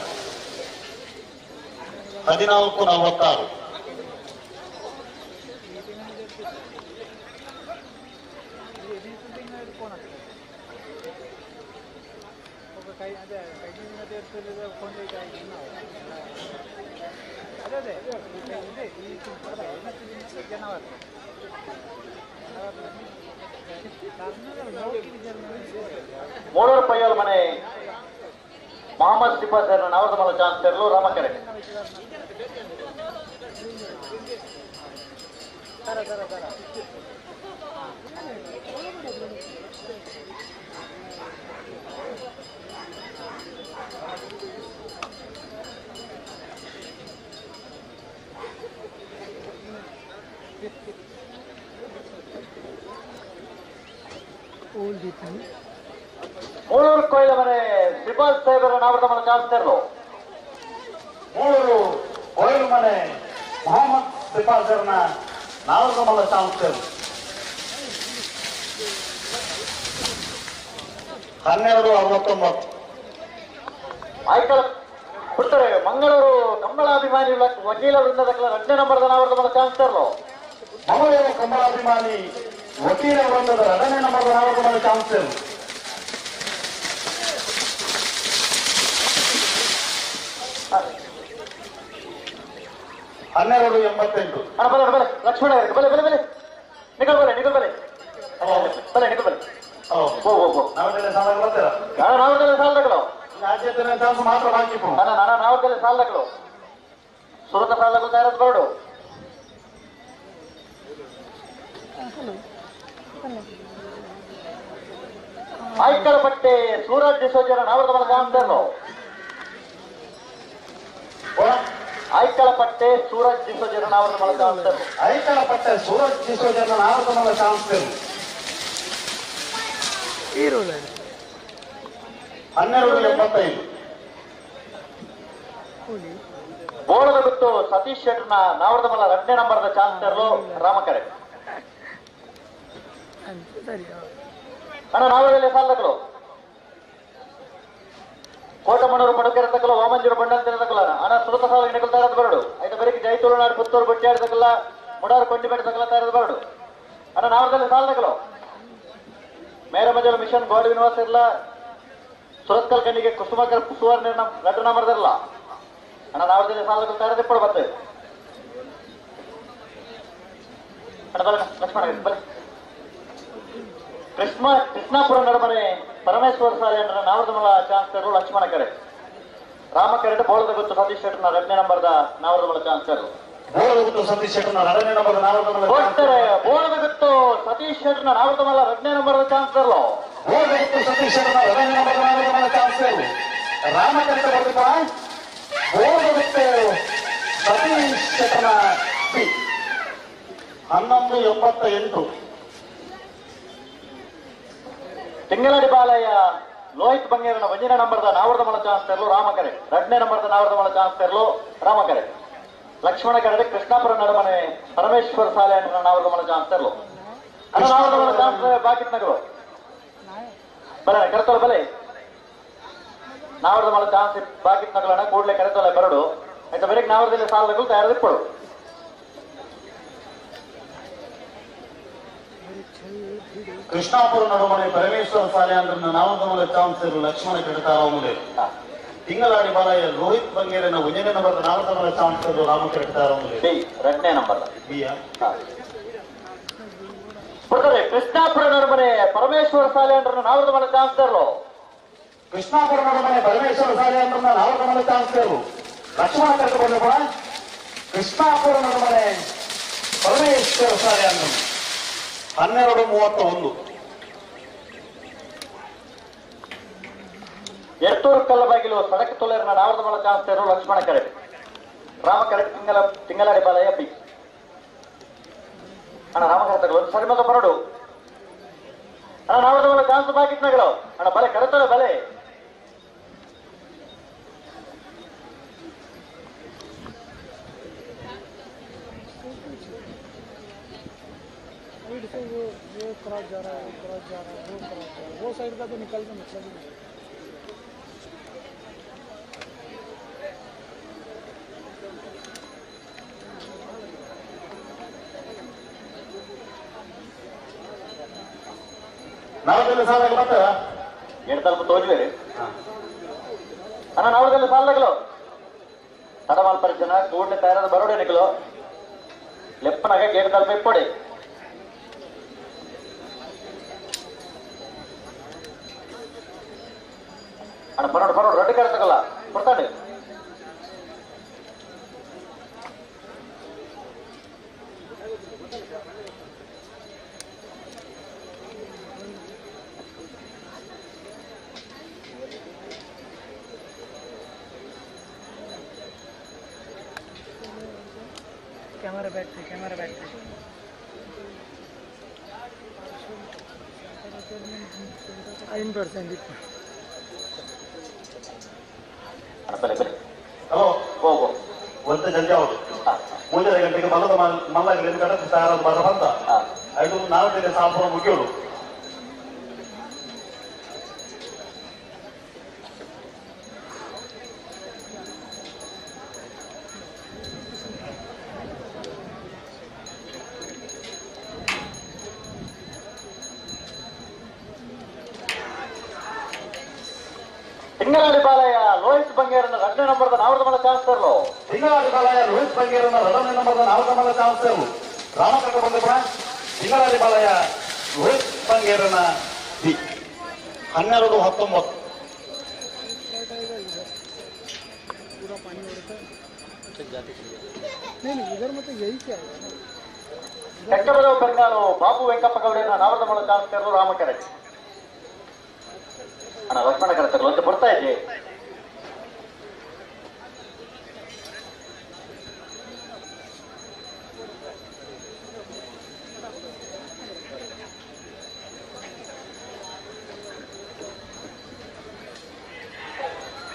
1446. ಮೂಡೂರು ಪಯ್ಯಲ್ ಮನೆ ಮೊಹಮ್ಮದ್ ಸಿಫಾ ಸರ್ ನಾವರ್ದಮಲ ಚಾನ್ಸರ್ಲು ರಾಮಕರೆ. ಮೂಳೂರು ಕೊಯ್ಲ ಮನೆ ಶ್ರೀಪಾಲ್ ಸಾಹೇಬರ ನಾವರ್ದಮಲ ಚಾನ್ಸರ್ಲು ಮೂಳೂರು ಕೊಯ್ಲು ಮನೆ ಮೊಹಮ್ಮದ್ ಶ್ರೀಪಾಲ್ ಸರ್ನ ನಾವರ್ದಮಲ ಚಾನ್ಸರ್ಲು 1269. ಆಯ್ಕಳ ಕೊಡ್ತಾರೆ. ಮಂಗಳೂರು ಕಂಬಳಾಭಿಮಾನಿ ವಕೀಲ ವೃಂದದ ಎರಡನೇ ನಂಬರ್ದ ನಾವರ್ದಮಲ ಚಾನ್ಸರ್ಲು ಮಂಗಳೂರು ಕಂಬಳಾಭಿಮಾನಿ ವಕೀಲ ವೃಂದದ ಎರಡನೇ ನಂಬರ್ದ ನಾವರ್ದಮಲ ಚಾನ್ಸರ್ಲು 1288. ಅಣ್ಣ ಬಲೆ ಬಲೆ ಲಕ್ಷ್ಮಣ ಬಲೆ ಬಲೆ ಬಲೆ ನಿಕಲ್ ಬಲೆ ನಿಕಲ್ ಬಲೆ ಬಲೆ ನಿಕಲ್ ಬಲೆ. ಓ ಓ ಓ ನಾವರ್ದಲೆ ಸಾಲ ಬರ್ತೀರಾ? ನಾವರ್ದಲೆ ಸಾಲದಗಳು ಚಾನ್ಸ್ ಮಾತ್ರ ಬಾಕಿ. ಅಣ್ಣ ನಾನು ನಾವರ್ದಲೆ ಸಾಲದಗಳು ಸುರತ ಸಾಲಗಳು ತಯಾರಾದ ಬರಡು. ಆಯ್ಕಳ ಪಟ್ಟೆ ಸೂರಜ್ ಡಿಸೋಜರ ನಾವರ್ದಮಲ ಚಾನ್ಸರ್ಲು ಐಕಳ ಪಟ್ಟೆ ಸೂರಜ್ ಡಿಸೋಜರ ನಾವರ್ದಮಲ ಚಾನ್ಸರ್ಲು ಐಕಳ ಪಟ್ಟೆ ಸೂರಜ್ ಡಿಸೋಜರ ನಾವರ್ದಮಲ ಚಾನ್ಸರ್ಲು 1285. ಬೋಳದ ಗುತ್ತು ಸತೀಶ್ ಶೆಟ್ಟರ್ನ ನಾವರ್ದಮಲ ಎರಡನೇ ನಂಬರ್ದ ಚಾನ್ಸರ್ಲು ರಾಮಕರೆ. ಅಣ್ಣ ನಾವರ್ದಲೆ ಸಾಲದಗಳು ಕೋಟಮಣೂರು ಪಡುಕೆರೆ ತಕ್ಕಲ ವಾಮಂಜೂರು ಬಂಡಲ್ ತಕ್ಕಲ ಅಣ್ಣ ಸುರತ ಸಾಲ ನಿಕಲ್ ತಯಾರದ ಬರಡು. ಆಯ್ತು ಬರೀ ಜೈತುಳುನಾಡು ಪುತ್ತೂರು ಬೊಟ್ಟಾಡು ತಕ್ಕಲ ಮುಡಾರು ಕೊಂಡಿಪೇಟೆ ತಕ್ಕಲ ತಯಾರದ ಬರಡು. ಅಣ್ಣ ನಾವರ್ದಲ್ಲಿ ಸಾಲದಗಳು ಮೇರಮಜಲ ಮಿಷನ್ ಗೋಡ್ ವಿನಿವಾಸ ಇರಲ್ಲ ಸುರತ್ಕಲ್ ಕಣ್ಣಿಗೆ ಕುಸುಮಕರ್ ಸುವರ್ಣ ರಡ್ಡು ನಂಬರ್ದಿರಲ್ಲ. ಅಣ್ಣ ನಾವರ್ದಲ್ಲಿ ಸಾಲದಗಳು ತಯಾರದ ಇಪ್ಪಡು ಬರ್ತದೆ. ಅಣ್ಣ ಬಲ ಲಕ್ಷ್ಮಣ ಬಲ ಕೃಷ್ಣಾಪುರ ನಡುಮನೆ ಪರಮೇಶ್ವರ ಸಾಲೆ ಅಂದ್ರೆ ನಾವರ್ದಮಲ ಚಾನ್ಸರ್ಲು ಲಕ್ಷ್ಮಣ ಕರೆ ರಾಮ ಕರೆಟ್ ಬೋಳದ ಗುತ್ತು ಸತೀಶ್ ಶೆಟ್ಟರ್ನ ಎರಡನೇ ನಂಬರ್ದ ನಾವರ್ದಮಲ ಚಾನ್ಸರ್ಲು ಬೋಳದ ಸತೀಶ್ ಶೆಟ್ಟರ್ನ ಎರಡನೇ ನಂಬರ್ದ ನಾವರ್ದಮಲ ಹೋಗ್ತಾರೆ. ಬೋಳದ ಗುತ್ತು ಸತೀಶ್ ಶೆಟ್ಟರ್ನ ನಾವರ್ದಮಲ ಎರಡನೇ ನಂಬರ್ದ ಚಾನ್ಸರ್ಲು ಬೋಳದ ಗುತ್ತು ಸತೀಶ್ ಶೆಟ್ಟರ್ನ ಎರಡನೇ ನಂಬರ್ದ ನಾವರ್ದಮಲ ಚಾನ್ಸರ್ಲು ರಾಮ ಕರೆಟ್ ಬರ್ಬೇಕು. ಬೋಳದ ಗುತ್ತು ಸತೀಶ್ ಶೆಟ್ಟರ್ನ ಬಿ 1188. ತಿಂಗಳಡಿ ಬಾಲಯ್ಯ ಲೋಹಿತ್ ಬಂಗೇರನ ಒಂದನೇ ನಂಬರ್ದ ನಾವರ್ದಮಲ ಚಾನ್ಸರ್ಲು ರಾಮಕರೆ ಎರಡನೇ ನಂಬರ್ದ ನಾವರ್ದಮಲ ಚಾನ್ಸರ್ಲು ರಾಮಕರೆ ಲಕ್ಷ್ಮಣ ಕರೆ ಕೃಷ್ಣಾಪುರ ನಡುಮನೆ ಪರಮೇಶ್ವರ ಸಾಲೆ ನಾವರ್ದಮಲ ಚಾನ್ಸರ್ಲು ನಾವರ್ದಮಲ ಚಾನ್ಸರ್ ಬಾಕಿತ್ ನಗರು ಬಲೆ ಕರೆತೋಲ ಬಲೆ ನಾವರ್ದಮಲ ಚಾನ್ಸ್ ಬಾಕಿತ್ ನಗಲನ್ನ ಕೂಡಲೇ ಕರೆತೋಲೆ ಬರಡು. ಆಯ್ತಾ ಬೆಳಿಗ್ಗೆ ನಾವರ್ದಲ್ಲಿ ಸಾಲಗಳು ತಯಾರಿಸಿಕೊಡು. ಕೃಷ್ಣಾಪುರ ನಡುಮನೆ ಪರಮೇಶ್ವರ ಸಾಲೆ ಅಂದ್ರೆ ನಾವರ್ದಮಲ ಚಾನ್ಸರ್ ಲಕ್ಷ್ಮಣ ಕಡತಾರ ಮುಂದೆ ತಿಂಗಳಾಡಿ ಬಾಲಯ್ಯ ರೋಹಿತ್ ಬಂಗೇರನ ಒಂಜನೇ ನಂಬರ್ ನಾಲ್ಕು ಚಾನ್ಸ್ ರಾಮಕರೆಟ್ ಬಿ ಎರಡನೇ ನಂಬರ್ ಬಿಯ ಬರ್ತಾರೆ. ಕೃಷ್ಣಾಪುರ ನರಮನೆ ಪರಮೇಶ್ವರ ಸಾಲೆ ಅಂದ್ರೆ ನಾಲ್ಕು ಮನೆ ಚಾನ್ಸ್. ಕೃಷ್ಣಾಪುರ ನರಮನೆ ಪರಮೇಶ್ವರ ಸಾಲೆ ಅಂದ್ರೆ ನಾಲ್ಕು ಮನೆ ಚಾನ್ಸ್. ಲಕ್ಷ್ಮಣ ಕರೆದುಕೊಂಡು ಕೂಡ ಕೃಷ್ಣಾಪುರ ನರಮನೆ ಪರಮೇಶ್ವರ ಸಾಲೆ ಅಂದ್ರೆ 12:31. ಎರ್ತೂರು ಕಲ್ಲಬಾಗಿಲು ಸಡಕ ತೊಲೆರ್ನ ನಾವರದ ಮಲ ಚಾನ್ಸ್ ಲಕ್ಷ್ಮಣ ಕರೆಟ್. ರಾಮ ಕರೆಟ್ ತಿಂಗಳಾಡಿ ಬಾಲಯ್ಯ ಬಿ. ಅಣ್ಣ ರಾಮ ಕರೆತಗಳು ಒಂದು ಸರಿ ಮಗ ಬರೋಡು. ಅಣ್ಣ ನಾವರದ ಮಲ ಚಾನ್ಸ್ ಬಾಕಿತ್ನಗಳು ಅಣ್ಣ ಬಲೆ ಕರೆತಲ್ಲ ಬಲೆ. साइड से वो ये क्रॉस जा रहा है, वो क्रॉस जा रहा है, वो क्रॉस जा रहा है, वो साइड का तो निकल के मतलब ही नहीं। ನಾವದೆಲ್ಲ ಸಾಲಾಗ ಬರ್ತಾರ ಎರಡು ತಲುಪು ತೋಜ್ಬೇರಿ ಅಣ್ಣ. ನಾವದೆಲ್ಲ ಸಾಲಗಳು ತಡಮಾಲ್ ಪರಿಚನ ಕೂಡಲೇ ತಯಾರಾದ ಬರೋಡೆ ನಿಕಲು ಲೆಪ್ಪನಾಗ ಗೇಟ್ ತಲುಪ ಇಪ್ಪಡಿ. ಅಣ್ಣ ಬರೋಡು ಬರೋಡು ರೊಟ್ಟಿ ಕರೆತಗಲ್ಲ ಕೊಡ್ತಾನೆ. Camera battery, camera battery 9%. Hello ಒಂದ ಜಲ್ದಿ ಹೌದು 3 ಗಂಟೆಗೆ ಮಲ್ಲದ ಮಲ್ಲ ಕಡೆ ತಯಾರಾದ ಬರ ಬಂದ ಐದು 4 ಸಾಂಪುರ ಮುಗಿಯೋಳು. ತಿಂಗಳಾಡಿ ಬಾಲಯ್ಯ ಲೋಹಿತ್ ಬಂಗೇರನ ಎರಡನೇ ನಂಬರ್ದ ನಾವರದ ಮಲ ಚಾನ್ಸ್. ತಿಂಗಳಾಡಿ ಬಾಲಯ್ಯ ಲೋಹಿತ್ ಬಂಗೇರನ ಎರಡನೇ ನಂಬರ್ದ ನಾವರದ ಮಲ ಚಾನ್ಸ್. ರಾಮಕೃಷ್ಣ ಬಂದ ತಿಂಗಳಾಡಿ ಬಾಲಯ್ಯ ಲೋಹಿತ್ ಬಂಗೇರನ ಬಿ 12:19. पूरा पानी उड़ता है. नहीं नहीं इधर मतलब यही क्या है. ಕಟ್ಟಬದವು ಬೆಂಗಾಲು ಬಾಬು ವೆಂಕಪ್ಪ ಗೌಡನ ನಾವರದ ಮಲ ಚಾನ್ಸ್ ರಾಮ ಕರೆಟ್. ಅಣ್ಣ ಲಕ್ಷ್ಮಣ ಕರೆತಗಳು ಅಂತ ಬರ್ತಾ ಇದ್ದೆ.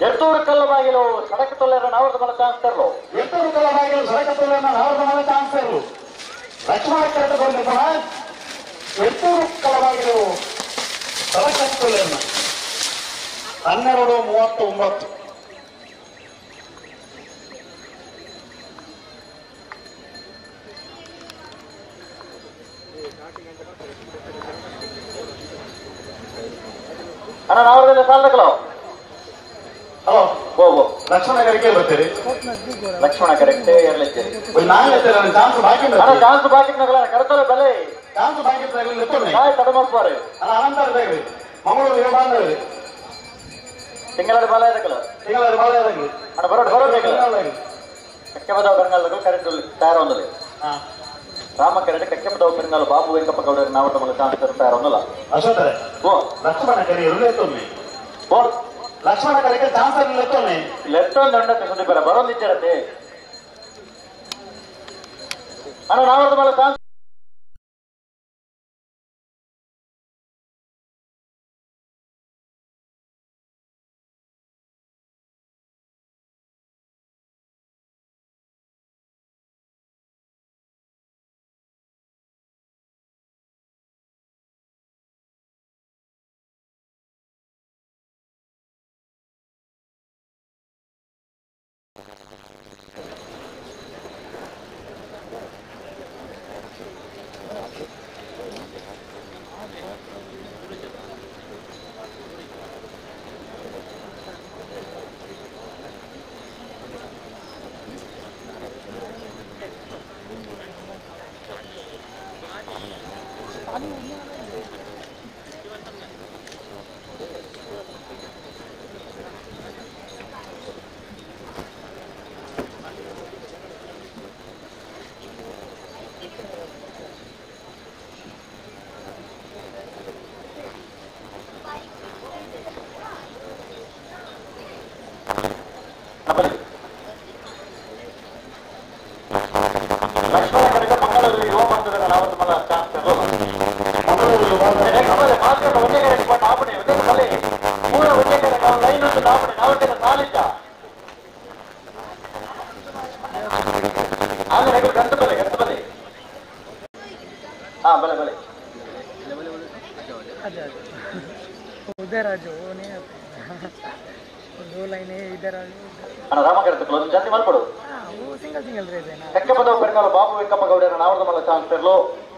ಎರ್ತೂರು ಕಲ್ಲಬಾಗಿಲು ಸಡಕ ತೊಲೆರ ನಾವರದ ಮಲ ಚಾನ್ಸ್. ಎರ್ತೂರು ಕಲ್ಲಬಾಗಿಲು ಸಡಕ ತೊಲೆರ ನಾವರದ ಮಲ ಚಾನ್ಸ್. ಲಕ್ಷ್ಮಣ ಕರೆತಗೊಂಡು ಎರ್ತೂರು ಕಲ್ಲಬಾಗಿಲು ಸಡಕ ತೊಲೆರ್ನ 12:39. ಅಣ್ಣ ನಾವರದಲ್ಲಿ ಸಾಲದಗಳು. ಹಲೋ ಹೋಗು ಲಕ್ಷ್ಮಣ ಕರೆಗೆ ಬರ್ತೀರಿ. ಲಕ್ಷ್ಮಣ ಕರೆಕ್ಟ್ ಎರಲಿದ್ದೀರಿ. ಚಾನ್ಸ್ ಬಾಕಿ ಅಣ್ಣ ಚಾನ್ಸ್ ಬಾಕಿ ಕರೆತಲ್ಲ ಬೆಲೆ ಚಾನ್ಸ್ ಬಾಕಿ ತಡಮಲ್ಪಾರೆ. ಅಣ್ಣ ಅನಂತರ ಮಂಗಳೂರು ಯುವ ಬಾಂಧವರು ತಿಂಗಳಾಡಿ ಬಾಲ ಇದಕ್ಕಲ್ಲ. ತಿಂಗಳಾಡಿ ಬಾಲ ಇದಕ್ಕೆ ಅಣ್ಣ ಬರೋಡು ಬರೋಡು ಕಕ್ಕೆಬದವ ಬೆಂಗಾಲಗಳು ಕರೆಂಟ್ ತಯಾರು ಒಂದಲ್ಲಿ. ರಾಮ ಕರೆಂಟ್ ಕಕ್ಕೆಬದವ ಬೆಂಗಾಲ ಬಾಬು ವೆಂಕಪ್ಪ ಗೌಡರ ನಾವಟ ಮಲ ಚಾನ್ಸ್ ತಯಾರು ಒಂದಲ್ಲ. ಅಶೋಕರೇ ಓ ಲಕ್ಷ್ಮಣ ಕರೆ ಇರಲೇತೊಮ್ಮೆ. ಓ ಲಕ್ಷ್ಮಣ ಕರೆಗೆ ಚಾನ್ಸ್ ಲೆತ್ತೊಮ್ಮೆ ಲೆತ್ತೊಂದು ಉಂಡತ್ತೆ ಸುದೀಪರ ಬರೋದಿಚ್ಚಿರತ್ತೆ. ಅಣ್ಣ ನಾವರದ ಮಲ ಚಾನ್ಸ್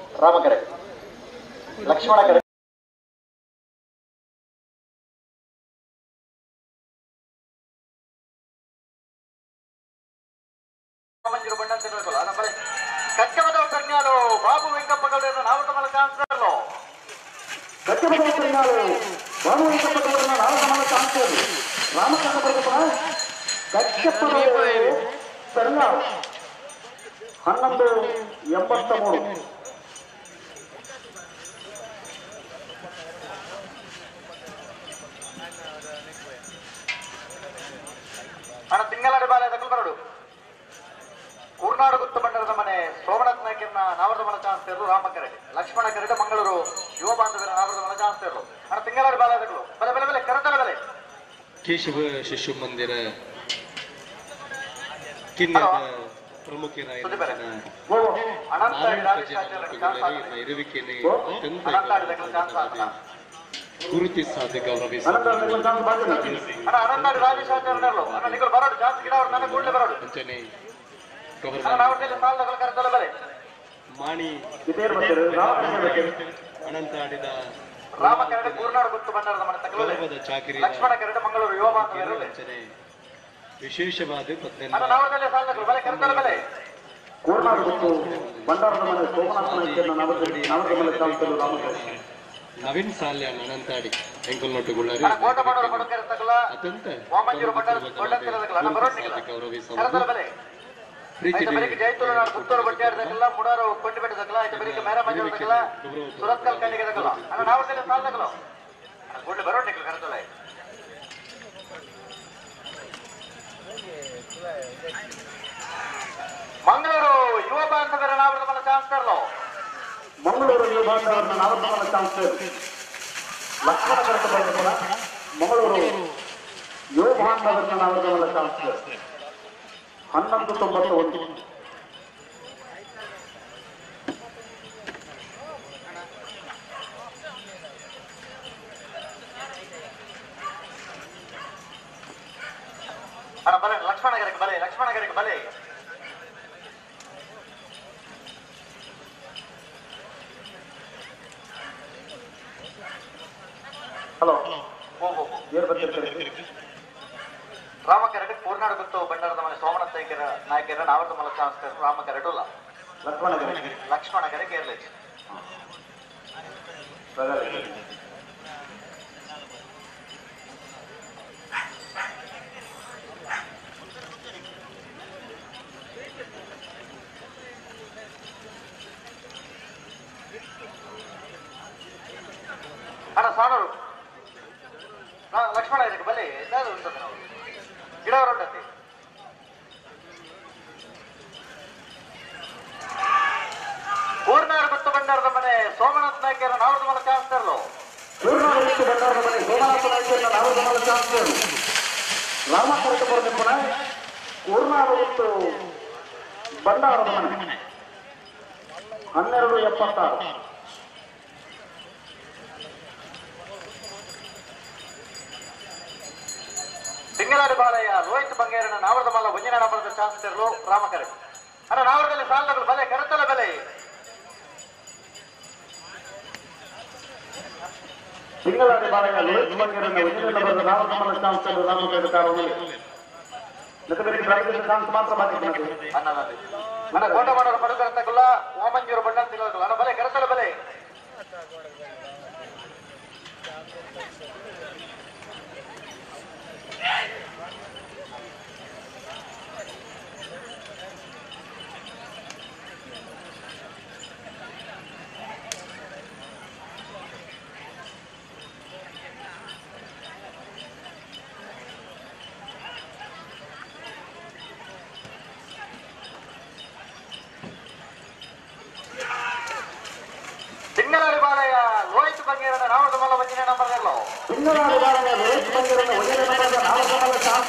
ರಾಮಕರೆ ಲಕ್ಷ್ಮಣ ಕರೆ ಬಾಬು ವೆಂಕಪ್ಪ ಗೌಡರ ನಾವತಮಲ ಚಾನ್ಸರ್ಲು ಬಾಬು ವೆಂಕಪ್ಪ ಗೌಡರ ನಾವತಮಲ ಚಾನ್ಸರ್ ರಾಮಕೃಷ್ಣ ಕಚ್ಚಪ್ಪ 1183. ಅಣ್ಣ ತಿಂಗಳಾಡಿ ಬಾಲೆ ತಕಲ್ ಬರಡು ಕೂರ್ನಾಡು ಗುತ್ತು ಬಂಡರದ ಮನೆ ಸೋಮನಾಥ್ ನಾಯ್ಕರ್ನ ನಾವರದ ಮನ ಚಾನ್ಸರ್ಲು ರಾಮಕರೆಡ್ ಲಕ್ಷ್ಮಣ ಕರೆಡ್ ಮಂಗಳೂರು ಯುವ ಬಾಂಧವರ ನಾವರದ ಮನ ಚಾನ್ಸರ್ಲು ಅಣ್ಣ ತಿಂಗಳಾಡಿ ಬಾಲೆ ತಕಲು ಬಲೆ ಬಲೆ ಬಲೆ ಕರತಲ ಬಲೆ ಕೇಶವ ಶಿಶು ಮಂದಿರ ಕಿನ್ನದ ಪ್ರಮುಖರಾದ ಅತ್ಯಂತ ಗುರುತಿಸಾದ ಗೌರವಿಸಿ ಮಾಣಿ ಅನಂತಾಡಿದ ಚಾಕಿರಿ ವಿಶೇಷವಾದ ನವೀನ್ ಸಾಲ್ಯಾನ್ ಅನಂತಾಡಿ ಎಂಕಲ್ನೊಟ್ಟುಗುಳ್ಳಾರಿ ಅತ್ಯಂತ ಗೌರವಿಸುವ ಪ್ರೀತಿ ಮಂಗಳೂರು ಯುವ ಬಾಂಧವರ ನಾವರದ ಚಾನ್ಸರ್ಲು ಮಂಗಳೂರು ಯುವ ಬಾಂಧವರ ನಾವರದ ಚಾನ್ಸರ್ ಲಕ್ಷ್ಮಣ ಕರೆತ ಬಂದ ಮಂಗಳೂರು ಯುವ ಬಾಂಧವರ ನಾವರದ ಚಾನ್ಸರ್ 1191. ಅಣ್ಣ ಬಲೆ ಲಕ್ಷ್ಮಣಗರಿಗೆ ಬಲೆ ಲಕ್ಷ್ಮಣಗರಿಗೆ ಬಲೆ ಹಲೋ ರಾಮಕರಡು ಪೂರ್ಣಾಡು ಗುತ್ತು ಬಂಡಾರದ ಮನೆ ಸೋಮನಾಥ ನಾಯಕರ ನಾಯಕರ ನಾವರದ ಮಲ ಚಾನ್ಸರ್ ರಾಮಕರಡು ಲಕ್ಷ್ಮಣಗರೆ ಲಕ್ಷ್ಮಣಗರೆ ಕೇರ್ಲೇಜ್ ಅಣ್ಣ ಸಾಣರು ಲಕ್ಷ್ಮಣ ಇದಕ್ಕೆ ಬಲೆ ಎಲ್ಲಾದ್ರೂ ಉಂಟು ನಾವು ಗಿಡ ಹೊರಟತಿ ಕೂರ್ನಾಡು ಗುತ್ತು ಬಂಡಾರದ ಮನೆ ಸೋಮನಾಥ್ ನಾಯ್ಕರ ನಾವರದ ಮಲ ಚಾನ್ಸರ್ಲು ಕೂರ್ನಾಡು ಗುತ್ತು ಬಂಡಾರದ ಮನೆ ಸೋಮನಾಥ ನಾಯ್ಕರ ನಾವರದ ಮಲ ಚಾನ್ಸರ್ ರಾಮ ಕರಕಪುರದ ಪುಣ ಕೂರ್ನಾಡು ಗುತ್ತು ಬಂಡಾರದ ಮನೆ 1276. ತಿಂಗಳಾಡಿ ಬಾಲಯ್ಯ ಲೋಹಿತ್ ಬಂಗೇರನ ನಾವರದ ಮಲ್ಲ ಒಂಜಿನ ನಂಬರದ ಚಾನ್ಸರ್ಲು ರಾಮಕರೆ ಅಣ್ಣ ನಾವರದಲ್ಲಿ ಸಾಲಗಳು ಬಲೆ ಕರತಲ ಬಲೆ ತಿಂಗಳಾಡಿ ಬಾಲಯ್ಯ ಲೋಹಿತ್ ಬಂಗೇರನ ಒಂಜಿನ ನಂಬರದ ನಾವರದ ಮಲ್ಲ ಚಾನ್ಸರ್ ರಾಮಕರೆ ಕಾರಣ ಚಾನ್ಸ್ ಮಾತ್ರ ಬಾಕಿ ಅಣ್ಣ ಕೋಟ ಮಾಡೋರು ಪಡುಕರತಕ್ಕಲ್ಲ ಓಮಂಜೂರು ಬಣ್ಣ ತಿಂಗಳ ಅಣ್ಣ ಬಲೆ ಕರತಲ ಬಲೆ ಬಂಗೇರನ ನಾವದ ಮಲ್ಲ ಒಂಜನೇ ನಂಬರ್ ಇರಲು ತಿಂಗಳಾಡಿ ಬಾಲಂಗ ರೋಹಿತ್ ಬಂಗೇರನ ಒಂಜನೇ ನಂಬರ್ ನಾವದ ಮಲ್ಲ ಚಾನ್ಸ್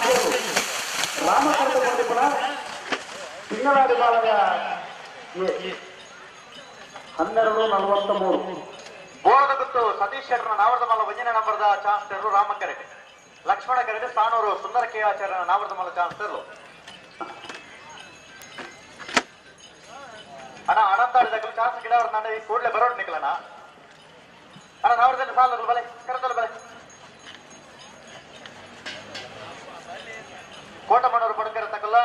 ರಾಮಕರ್ತ ಕೊಂಡಿಪುಣ ತಿಂಗಳಾಡಿ ಬಾಲಂಗ 12:43 ಬೋಳದ ಗುತ್ತು ಸತೀಶ್ ಶೆಟ್ಟರ್ನ ನಾವರದ ಮಲ್ಲ ಒಂಜನೇ ನಂಬರ್ದ ಚಾನ್ಸ್ ತೆರಲು ರಾಮ ಕರೆಟೆ ಲಕ್ಷ್ಮಣ ಕರೆಟೆ ಸಾನೂರು ಸುಂದರ ಕೆ ಆಚಾರ್ಯನ ನಾವರದ ಮಲ್ಲ ಚಾನ್ಸ್ ತೆರಲು ಅಣ್ಣ ಅನಂತಾಡಿದ ಚಾನ್ಸ್ ಗಿಡವ್ರ ನಾನು ಈ ಕೂಡಲೇ ಬರೋಡ್ ನಿಕ್ಕಲಣ್ಣ ಅಣ್ಣ ನಾವರದಲ್ಲಿ ಸಾಲಗಳು ಬಲೆ ಕರೆದಲ್ಲ ಬಲೆ ಕೋಟಮಣ್ಣೂರು ಪಡ್ಕರ ತಕಲ್ಲ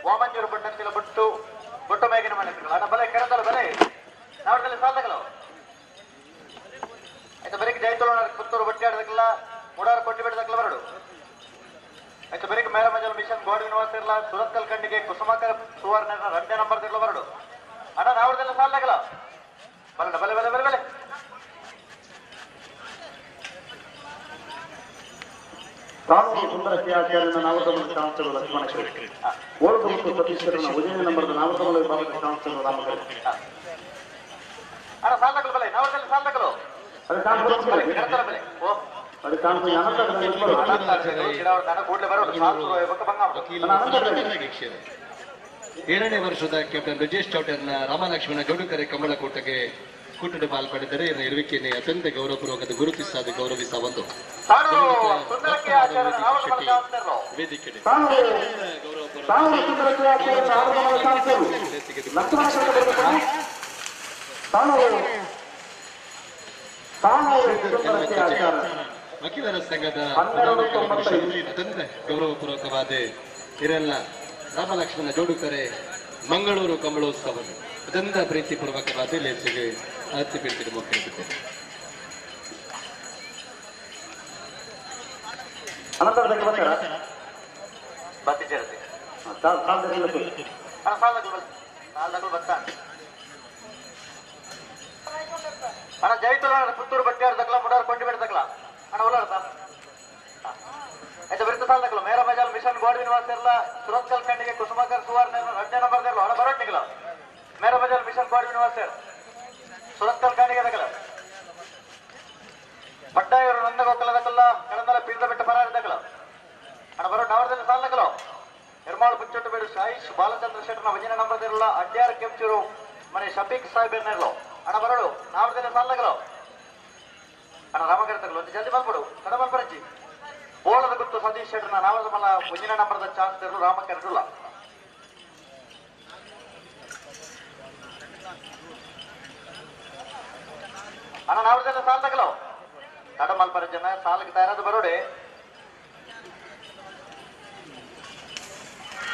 ವಾಮಂಜೂರು ಬಟ್ಟಂತಿಲ ಬಟ್ಟು ಬೊಟ್ಟು ಮೇಗಿನ ಮನೆ ತಕಲ್ಲ ಅಣ್ಣ ಬಲೆ ಕರೆದಲ್ಲ ಬಲೆ ನಾವರದಲ್ಲಿ ಸಾಲಗಳು ಆಯ್ತು ಬೆರಗ್ಗೆ ಜೈತೋಳ ಪುತ್ತೂರು ಬಟ್ಟೆ ಆಡದಕ್ಕೆಲ್ಲ ಮುಡಾರ ಕೊಟ್ಟಿ ಬಿಡದಕ್ಕೆಲ್ಲ ಬರಡು ಆಯ್ತು ಬೆರಗ್ಗೆ ಮೇಲ ಮಜಲ್ ಮಿಷನ್ ಗೋಡ್ ನಿವಾಸ ಇರಲ್ಲ ಸುರತ್ಕಲ್ ಕಣ್ಣಿಗೆ ಕುಸುಮಾಕರ ಸುವರ್ಣ 2ನೇ ನಂಬರ್ ಇರಲ್ಲ ಬರಡು ಅಣ್ಣ ನಾವರದೆಲ್ಲ ಸಾಲದಾಗಲ್ಲ ಬರಡ ಬಲೆ ಬಲೆ ಬಲೆ ಬಲೆ ಕಾನೂನು ಸುಂದರ ಕೆ ಆಚಾರ್ಯನ ನಾವರದ ಚಾನ್ಸಲರ್ ಲಕ್ಷ್ಮಣ ಕರೆ ಓಳದ ಮತ್ತು ಸತೀಶ್ವರನ ಒಂದನೇ ನಂಬರ್ದ ನಾವರದ ವಿಭಾಗದ ಚಾನ್ಸಲರ್ ರಾಮಕರೆ ಅಣ್ಣ ಸಾಲದಾಗಲ್ಲ ಬಲೆ ನಾವರದಲ್ಲಿ ಸಾಲದಾಗಲ್ಲ ಅದು ಚಾನ್ಸಲರ್ ಓ ಅದು ಚಾನ್ಸಲರ್ 7ನೇ ವರ್ಷದ ಕ್ಯಾಪ್ಟನ್ ಬ್ರಿಜೇಶ್ ಚೌಟರ್ನ ರಾಮಲಕ್ಷ್ಮಣ ಜೋಡುಕರೆ ಕಂಬಳಕೂಟಕ್ಕೆ ಕೂಟದ ಪಾಲ್ಪಡೆದರೆ ಇರುವಿಕೆಯನ್ನು ಅತ್ಯಂತ ಗೌರವಪೂರ್ವಕದ ಗುರುತಿಸಾದ ಗೌರವಿಸ ಒಂದು ವೇದಿಕೆ ವಕೀಲರ ಸಂಘದ ಅತ್ಯಂತ ಗೌರವಪೂರ್ವಕವಾದ ಇರಲ್ಲ ರಾಮಲಕ್ಷ್ಮಣ ಜೋಡುಕರೆ ಮಂಗಳೂರು ಕಂಬಳೋತ್ಸವ ಅತ್ಯಂತ ಪ್ರೀತಿಪೂರ್ವಕವಾದ ಲೇಸಿಗೆ ಅತಿ ಪ್ರೀತಿ ಮುಖ್ಯ ಅಣ್ಣ ಜೈತುಲ ಪುತ್ತೂರು ಬಟ್ಟೆ ಆಡ್ದಕ್ಲ ಮುಡಾರ್ ಕೊಂಡಿ ಬಿಡ್ದಕ್ಲ ಅಣ್ಣ ಓಲಾಡ್ತ ಆಯ್ತು ಬರಿತ ಸಾಲದಕ್ಲ ಮೇರ ಮಜಾಲ್ ಮಿಷನ್ ಗೋಡ್ ನಿವಾಸ ಇರಲ್ಲ ಸುರತ್ಕಲ್ ಕಣ್ಣಿಗೆ ಕುಸುಮಾಕರ್ ಸುವರ್ಣ 2ನೇ ನಂಬರ್ ಇರಲ್ಲ ಅಣ್ಣ ಬರೋಟ್ ನಿಗಲ ಮೇರ ಮಜಾಲ್ ಮಿಷನ್ ಗೋಡ್ ನಿವಾಸ ಸುರತ್ಕಲ್ ಕಣ್ಣಿಗೆ ದಕಲ ಬಟ್ಟಾಯವರು ನಂದ ಗೊಕ್ಕಲದಕ್ಕಲ್ಲ ಕಡಂದಲ ಪೀರ್ದ ಬೆಟ್ಟ ಪರಾರಿ ದಕಲ ಅಣ್ಣ ಬರೋಟ್ ನವರದಲ್ಲಿ ಸಾಲದಕಲ ನಿರ್ಮಾಳ ಪುಚ್ಚೊಟ್ಟು ಬೇಡು ಸಾಯಿಶ್ ಬಾಲಚಂದ್ರ ಶೆಟ್ಟರ್ನ ಒಂದನೇ ನಂಬರ್ ಇರಲ್ಲ ಅಡ್ಯಾರ್ ಕೆಂಚೂರು ಮನೆ ಶಫೀಕ್ ಸಾಹೇಬ್ ಇರಲ್ಲ ಅಣ್ಣ ಬರೋಡು ನಾವರದಲ್ಲಿ ಸಾಲದಕಲ ಅಣ್ಣ ರಾಮಕರ ತಗಲು ಒಂದು ಜಲ್ದಿ ಬಂದ್ಬಿಡು ಕಡ ಬಂದ್ಬರಜ್ಜಿ ಬೋಳದ ಗುತ್ತು ಸತೀಶ್ ಶೆಟ್ಟರ್ನ ನಾವರದ ಮಲ್ಲ ಒಂದನೇ ನಂಬರ್ದ ಚಾನ್ಸ್ ಇರಲು ರಾಮಕರಡುಲ್ಲ ಅಣ್ಣ ನಾವರದಲ್ಲಿ ಸಾಲ ತಗಲೋ ತಡ ಮಲ್ಪರ ಜನ ಸಾಲಕ್ಕೆ ತಯಾರಾದ ಬರೋಡೆ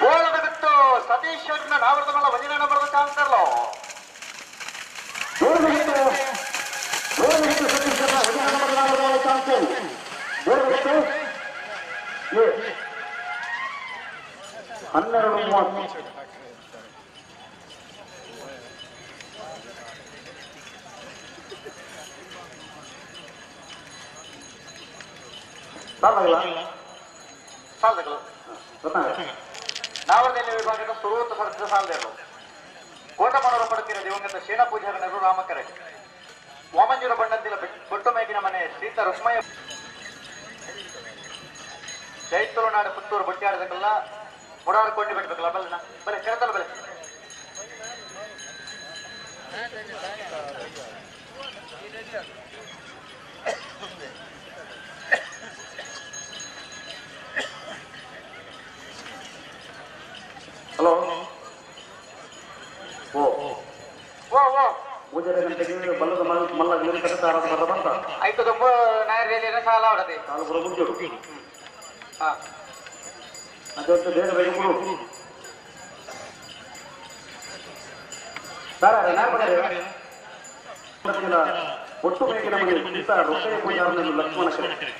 ಬೋಳದ ಗುತ್ತು ಸತೀಶ್ ಶೆಟ್ಟರ್ನ ನಾವರದ ಮಲ್ಲ ಒಂದನೇ ನಂಬರ್ದ ಚಾನ್ಸ್ ಇರಲು ಹನ್ನೆರಡು 30 ಸಾಲದಗಳು ನಾವರದಲ್ಲಿ ವಿಭಾಗದ ಸುರೂತ ಸರಸಿದ ಸಾಲದೇರು ಕೋಟಮನೂರ ಪಡುತ್ತಿರ ದಿವಂಗತ ಶೇಣ ಪೂಜಾರನರು ರಾಮಕರೆ ವಾಮಂಜೂರ ಬಣ್ಣಂದಿಲ ಬೊಟ್ಟು ಮೇಗಿನ ಮನೆ ಸೀತಾ ರುಕ್ಮಯ್ಯ ಜೈತುಲನಾಡು ಪುತ್ತೂರು ಬಟ್ಟಿ ಆಡದಕ್ಕೆಲ್ಲ ಮುಡಾರ ಕೊಂಡಿ ಬಿಡ್ಬೇಕಲ್ಲ ಬಲ್ಲನ ಬಲೆ ಕೆರತಲ್ಲ ಬಲೆ ಹಲೋ ಓ ಓ ಓ ಪೂಜಾರಿ ಗಂಟೆಗೆ ಬಲ್ಲದ ಮಲ್ಲ ಕಟ್ಟ ಬಂತ ಆಯ್ತು ತುಂಬ ನಾಯರ್ ಸಾಲ ಹೊಡದೆ ಸಾಲ ಬರೋ ಮುಂಚೂರು ಅದೇ ಬೇಗ ಬೇಗ ಕೊಡು ಒಟ್ಟು ಮೇಗಿನ ಮನೆ ಸೀತಾ ರೊಕ್ಕಯ್ಯ ಪೂಜಾರನನ್ನು ಲಕ್ಷ್ಮಣ ಕರೆ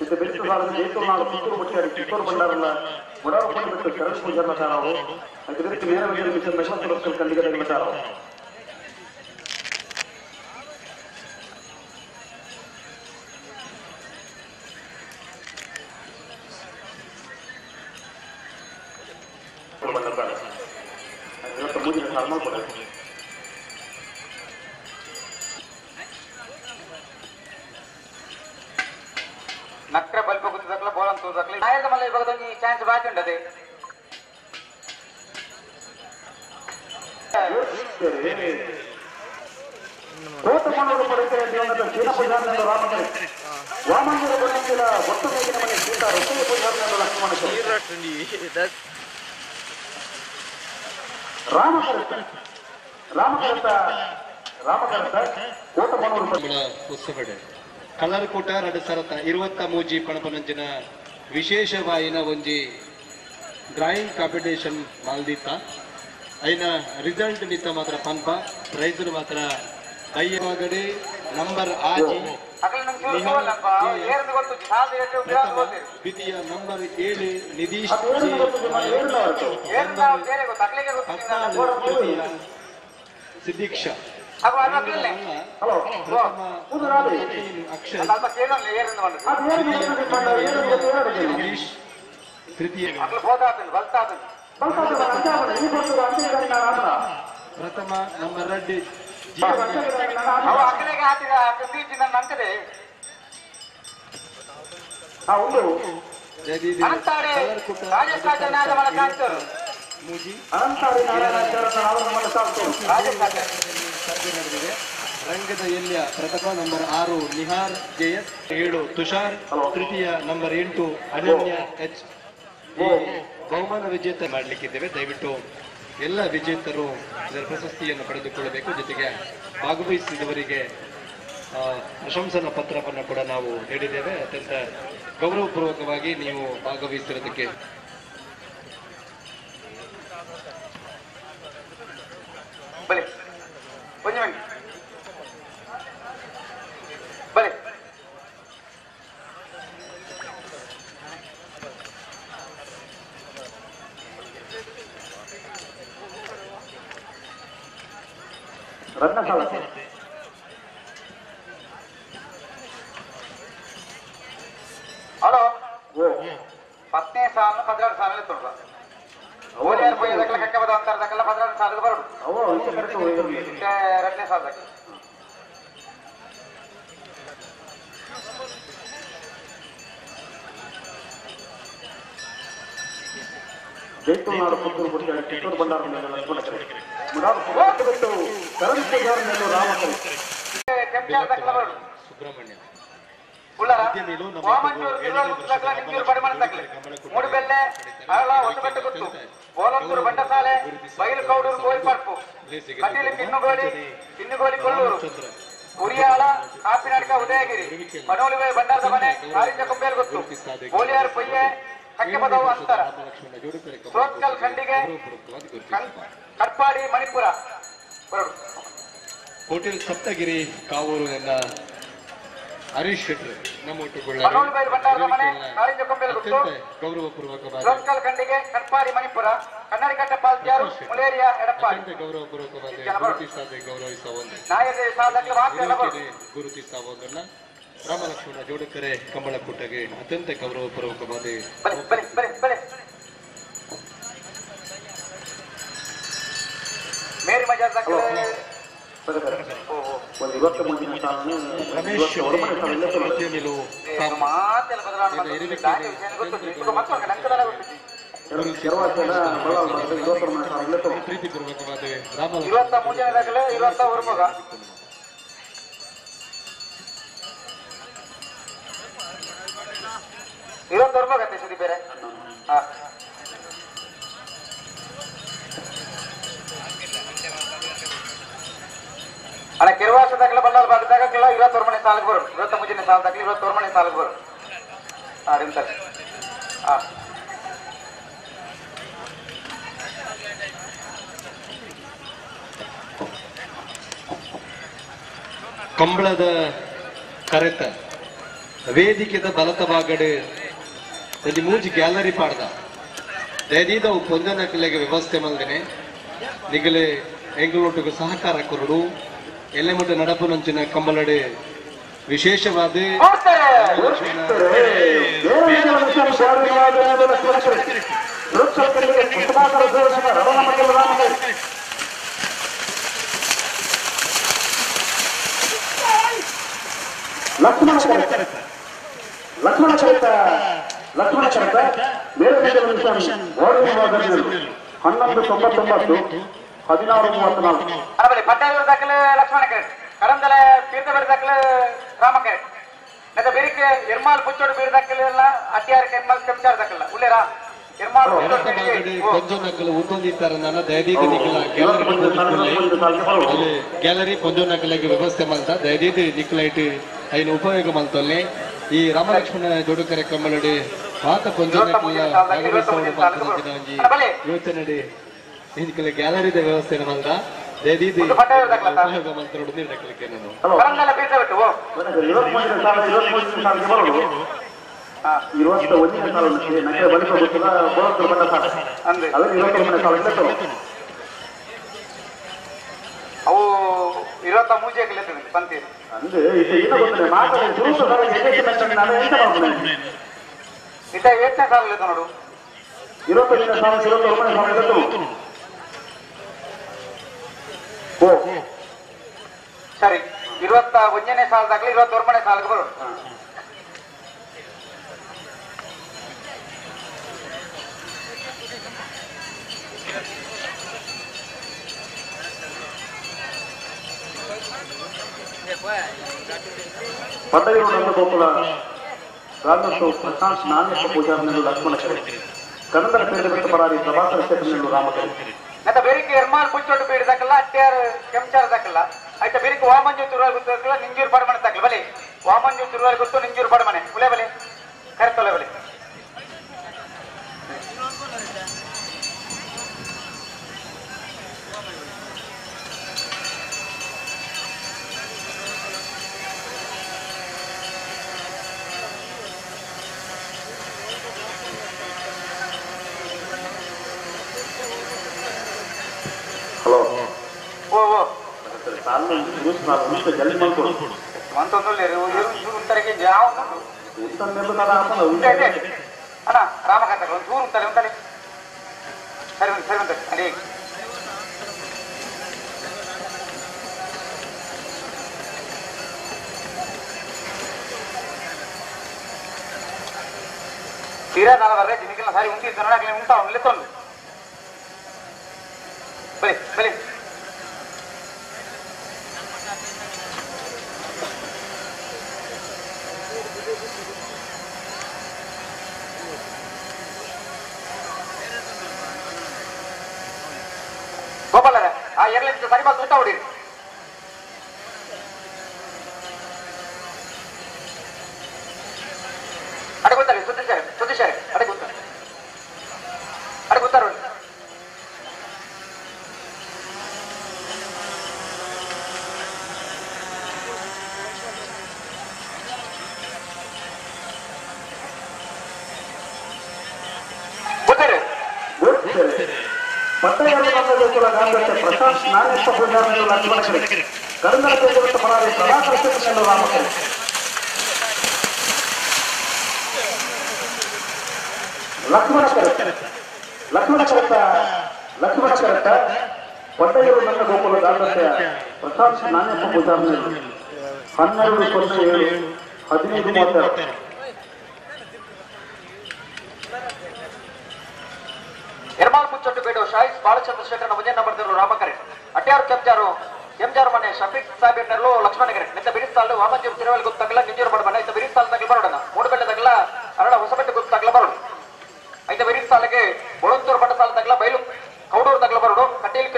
ಇತ್ತ ಬೆರಿತು ಸಾಲದ ಜೈತುಲ್ನಾಡು ಪುತ್ತೂರು ಬಟ್ಟಿಯಾಡಿ ಕಿತ್ತೂರು ಭಂಡಾರಲ್ಲ ಮುಡಾರು ಬಿಟ್ಟು ಶರಣ್ ಪೂಜಾರನ ತಾರಾವು ಅದಕ್ಕೆ ನೇರ ಮಿಷನ್ ಮೆಷನ್ ಸುರಕ್ಷಲ್ ಕಂಡಿಗೆ ತಾರಾವು ನಾಗದಮಲ್ಲ ವಿಭಾಗದ ಚಾನ್ಸ್ ಬಾಕಿ ಉಂಟದೆ. ಕೋಟಮಣ್ಣೂರು ಪಡೆದರೆ ದಿವಂಗತ ಚೀನ ಪೂಜಾರಿನಂದು ರಾಮಕರೆ ವಾಮಂಜೂರು ಬೊನ್ನಂಚಿಲ ಒಟ್ಟು ಮೇಗಿನ ಮನೆ ಸೀತಾ ರೊಟ್ಟಿಗೆ ಪೂಜಾರಿನಂದು ಲಕ್ಷ್ಮಣ ರಾಮಕರತ ರಾಮಕರತ ರಾಮಕರತ ಕೋಟಮಣ್ಣೂರು ಉತ್ಸವಡೆ ಕಲರ್ಕೂಟ 2023 ಪಣಪನಂಚಿನ ವಿಶೇಷವಾಯಿನ ಒಂಜಿ ಡ್ರಾಯಿಂಗ್ ಕಾಂಪಿಟೇಷನ್ ಮಾಲ್ದೀತ ಐನ ರಿಸಲ್ಟ್ ನಿತ್ತ ಮಾತ್ರ ಪನ್ಪ ಪ್ರೈಸ್ ಮಾತ್ರ ಐವಾಗಡೆ ನಂಬರ್ ಆಜಿ ದ್ವಿತೀಯ ನಂಬರ್ 7 ನಿಧೀಶ್ 14 ಸಿದ್ಧೀಕ್ಷಾ ಅಕ್ಷಯ್ ತೃತೀಯ ಪ್ರಥಮ ನಂಬರ್ ರೆಡ್ಡಿ ನಡೆದಿದೆ. ರಂಗದ ಎಲ್ಯ ಪ್ರಥಮ ನಂಬರ್ 6 ನಿಹಾರ್ ಜೆಎಸ್ 7 ತುಷಾರ್ ತೃತೀಯ ನಂಬರ್ 8 ಅನನ್ಯ ಎಚ್. ಬಹುಮಾನ ವಿಜೇತ ಮಾಡಲಿಕ್ಕಿದ್ದೇವೆ. ದಯವಿಟ್ಟು ಎಲ್ಲ ವಿಜೇತರು ಇದರ ಪ್ರಶಸ್ತಿಯನ್ನು ಪಡೆದುಕೊಳ್ಳಬೇಕು. ಜೊತೆಗೆ ಭಾಗವಹಿಸಿದವರಿಗೆ ಪ್ರಶಂಸನಾ ಪತ್ರವನ್ನು ಕೂಡ ನಾವು ನೀಡಿದ್ದೇವೆ. ಅತ್ಯಂತ ಗೌರವಪೂರ್ವಕವಾಗಿ ನೀವು ಭಾಗವಹಿಸಿರೋದಕ್ಕೆ ಹಲೋ 10ನೇ ಸಾಲು 12 ಸಾಲಲ್ಲಿ ತೊಡ್ದ ಓಲಿಯಾರ್ ಪೋಯಿ ದಕ್ಕಲ ಕಕ್ಕೆ ಬದ ಅಂತಾರ ದಕ್ಕಲ 12 ಸಾಲಿಗೆ ಬರೋಡು ಎರಡನೇ ಸಾಲ ದಕ್ಕಲ. ಜೈತುನಾಡು ಪುತ್ತೂರು ಪುಟ್ಟಣ ಕಿತ್ತೂರು ಬಂಡಾರ ಲಕ್ಷ್ಮಣ ಕರೆ ಸುಬ್ರಹ್ಮಣ್ಯ ಮೂಡುಬೆಲ್ಲೆ ಅರಳ ಹೊಸಬೆಟ್ಟು ಗುತ್ತು ಬೋಲಂತೂರು ಬಂಡಸಾಲೆ ಬೈಲು ಕೌಡೂರು ಗೋಯಿಪರ್ಪು ಕಟೀಲು ಕಿನ್ನುಗೋಳಿ ಕಿನ್ನುಗೋಳಿ ಕೊಲ್ಲೂರು ಉರಿಯಾಳ ಕಾಪಿನಾಡ್ಕ ಉದಯಗಿರಿ ಪನೋಲಿಬೈ ಬಂಡಾರದ ಮನೆ ಕಾರಿಂಜ ಕುಂಬೇಲ್ ಗುತ್ತು ಬೋಲಿಯಾರ್ ಪೊಯ್ಯೆ ಕಕ್ಕೆಪದವು ಅಂತರ ಸೋತ್ಕಲ್ ಖಂಡಿಗೆ ಕಟ್ಪಾಡಿ ಮಣಿಪುರ ಹೋಟೆಲ್ ಸಪ್ತಗಿರಿ ಕಾವೂರು ನನ್ನ ಹರೀಶ್ ಶೆಟ್ಟರ್ ನಮ್ಮೊಟ್ಟುಗೊಳ್ಳ ಗೌರವಪೂರ್ವಕವಾಗಿ ಖಂಡಿಗೆ ಕಟ್ಪಾಡಿ ಮಣಿಪುರ ಕನ್ನಡಿಕಟ್ಟ ಪಾಲ್ತ್ಯಾರು ಮುಲೇರಿಯಾ ಎಡಪ್ಪಾಡಿ ಗೌರವಪೂರ್ವಕವಾಗಿ ಗುರುತಿಸಾದೆ ಗೌರವಿಸುವ ಒಂದು ಗುರುತಿಸುವ ಒಂದನ್ನ ರಾಮಲಕ್ಷ್ಮಣ ಜೋಡಕರೆ ಕಂಬಳಕೂಟಗೆ ಅತ್ಯಂತ ಗೌರವಪೂರ್ವಕವಾದ ರಮೇಶ್ ಪ್ರೀತಿಪೂರ್ವಕವಾದ ರಾಮ 21 ಬೇರೆ ಅಣ್ಣ ಕೆರವಾಸ ದಾಖಲೆ ಬಲ್ಲಾಲ್ ಭಾಗದಾಗ 21 ಮನೆ ಸಾಲಿಗೆ ಬರು 23ನೇ ಸಾಲ ದಾಖಲೆ 21 ಮನೆ ಸಾಲಿಗೆ ಬರು. ಹಾಂ ರೀ ಸರ್. ಹಾಂ ಕಂಬಳದ ಕರೆತ ವೇದಿಕೆದ ಬಲತ ಬಾಗಡೆ ಒಂಜಿ ಮೂಜಿ ಗ್ಯಾಲರಿ ಪಾಡ್ದ ದಯದೀದ ಪೊಂಜನಕಲೆಗೆ ವ್ಯವಸ್ಥೆ ಮಲ್ದಿನಿ ನಿಗಲೆ ಎಂಗಳೊಟ್ಟಿಗೆ ಸಹಕಾರ ಕೊರಡು ಎಲ್ಲೆ ಮುಟ್ಟ ನಡಪುನಂಚಿನ ಕಂಬಳಡೆ ವಿಶೇಷವಾದ ಲಕ್ಷ್ಮಣ ಕರೆತ ಲಕ್ಷ್ಮಣ ಕರೆತ ಲಕ್ಷ್ಮಣ ಕರೆತ ಮೇರೆ ಮಿಷನ್ 1199 1634. ಅರಬಲಿ ಪಟ್ಟಾಯೂರು ದಾಖಲೆ ಲಕ್ಷ್ಮಣ ಕೆರೆ ಕರಂದಲೆ ತೀರ್ಥಬೆರೆ ದಾಖಲೆ ರಾಮ ಕೆರೆ ಮತ್ತೆ ಬೇರಿಕೆ ಎರ್ಮಾಲ್ ಪುಚ್ಚೋಡು ಬೀರ್ ದಾಖಲೆ ಎಲ್ಲ ಅಟ್ಟಿಯಾರ ಕೆಮ್ಮಾಲ್ ಕೆಂಚಾರ್ ದಾಖಲ ಉಲ್ಲೇರಾ ಎರ್ಮಾಲ್ ಪೊಂಜೋನಕಲು ಉಂತೊಂದಿತ್ತಾರೆ ನಾನು ದಯದೀತಿ ನಿಖಿಲ ಗ್ಯಾಲರಿ ಗ್ಯಾಲರಿ ಪೊಂಜೋನಕಲಿಗೆ ವ್ಯವಸ್ಥೆ ಮಲ್ತ ದಯದೀತಿ ನಿಖಲೈಟ್ ಐನ ಉಪಯೋಗ ಮಲ್ತೊಲ್ಲೆ ಈ ರಾಮಲಕ್ಷ್ಮಣ ಜೋಡು ಕಾರ್ಯಕ್ರಮದಲ್ಲಿ ಮಾತ ಪೊಂಜೋನಕಲ ಭಾಗವಹಿಸುವ ಯೋಚನೆ ನಿಖಲ ಗ್ಯಾಲರಿದ ವ್ಯವಸ್ಥೆ ಮಲ್ತ ದಯದೀತಿ ಉಪಯೋಗ ಮಲ್ತರೋಡು ನೀಡಕ್ಕೆ ನಾನು ಅವು ಇರುವತ್ತ ಮೂಜೆ ಬಂತೀರಿ ಇತ್ತ ಏಟ್ನೇ ಸಾಲ ನೋಡು ಸರಿ 21ನೇ ಸಾಲದಾಗಲಿ 21ನೇ ಸಾಲಿಗೆ ಬರೋಣ. ಪಟ್ಟಯೂರು ನಂದಗೋಕುಲ ರಾಮಸ್ವ ಪ್ರಶಾಂತ್ ನಾಣ್ಯಪ್ಪ ಪೂಜಾರಿನಲ್ಲೂ ಲಕ್ಷ್ಮಣ ಕೆರೆ ಕನ್ನಡ ಪೇಟೆ ಪರಾರಿ ಪ್ರಭಾಕರ ಶೆಟ್ಟರ್ನಲ್ಲೂ ರಾಮಕೆರೆ ಮತ್ತೆ ಬೇರಿಕೆ ಎರ್ಮಾಲ್ ಪುಚ್ಚೋಟು ಬೀಡ್ ದಾಕಲ್ಲ ಅಟ್ಯಾರ್ ಕೆಂಚಾರ್ ದಾಕಲ್ಲ ಆಯ್ತಾ ಬೇರಿಕೆ ವಾಮಂಜು ತಿರುವಾಲ್ ಗೊತ್ತು ನಿಂಜೂರು ಬಡಮನೆ ದಾಕಲ್ಲ ಬಲಿ ವಾಮಂಜು ತಿರುವಾಲ್ ಗೊತ್ತು ನಿಂಜೂರು ಬಡಮನೆ ಉಲೆ ಬಲಿ ಕರೆತೊಲೆ ಬಲಿ ಅಣ್ಣ ರಾಮಕಾಂತ ಒಂದು ಚೂರು ಉಂಟಲೆ ಉಂಟಲೆ ಸರಿ ಒಂದು ಸರಿ ಉಂಟು ಅದೇ ತೀರಾ ದಾಲ ಬರ್ರೆ ಜಿನಿಕೆಲ್ಲ ಸಾರಿ ಉಂಟಿದ್ದು ನೋಡಕ್ಕೆ ಉಂಟಾ ಲೆತ್ತೊಂದು ಬಲಿ ಬಲಿ ಗೋಪಾಲರ ಆ ಎರಡ್ ಸರಿ ಬಾಲ್ ಊಟ ಹೊಡೀರಿ ಅಡೆ ಗೊತ್ತಾರೆ ಸುದ್ದಿಶಾರೆ ಸುದ್ದಿಶಾರೆ ಅಡೆ ಗೊತ್ತಾರೆ ಅಡೆ ಗೊತ್ತಾರ ಗೊತ್ತಾರೆ ಪಟ್ಟೆಯನ್ನು ಪ್ರಶಾಂತ್ ನಾಗೇಶ ಪೂಜಾರಿನಲ್ಲೂ ಲಕ್ಷ್ಮಣ ಕೆರೆ ಕನ್ನಡ ಪೇಟೆ ಪರಾರಿ ಪ್ರಭಾಕರ ಶೆಟ್ಟರ್ನಲ್ಲೂ ರಾಮಕೆರೆ ಲಕ್ಷ್ಮಣ ಕರೆತ ಲಕ್ಷ್ಮಣ ಕರೆತ ಲಕ್ಷ್ಮಣ ಕರೆತ ಪಟ್ಟೆಯೂರು ನಂದಗೋಕುಲ ಗಾಂಧತ್ಯ ಪ್ರಶಾಂತ್ ನಾಣ್ಯಪ್ಪ ಪೂಜಾರಿನಲ್ಲೂ 12:07 15:32. ಎರ್ಮಾಲ್ ಪುಚ್ಚೊಟ್ಟು ಬೇಡು ಶಾಹಿಸ್ ಬಾಲಚಂದ್ರ ಶೆಟ್ಟರ್ನ ಒಂದೇ ನಂಬರ್ ರಾಮಕರೆ ಅಟ್ಯಾರು ಕೆಂಜಾರು ಕೆಂಜಾರು ಮನೆ ಶಫೀಕ್ ಸಾಹೇಬ್ನಲ್ಲೂ ಲಕ್ಷ್ಮಣಗೆರೆ ನಿಂತ ಬಿರಿಸ್ತಾಲು ವಾಮಂಜೂರು ತಿರುವಲ್ ಗೊತ್ತಾಗಲ್ಲ ನಿಂಜೂರು ಬಡಮನೆ ಐತ ಬಿರಿಸ್ತಾಲ್ ತಗಲ ಬರೋಣ ಮೂಡುಬೆಳ್ಳ ತಗಲ ಅರಳ ಹೊಸಬೆಟ್ಟು ಗೊತ್ತಾಗಲ ಬರೋಣ ಐತ ಬಿರಿಸ್ತಾಲಿಗೆ ಬೊಳಂತೂರು ಬಟ್ಟಸಾಲ ತಗಲ ಬೈಲು ಕೌಡೂರು ತಗಲ ಬರೋಡು ಕಟೀಲ್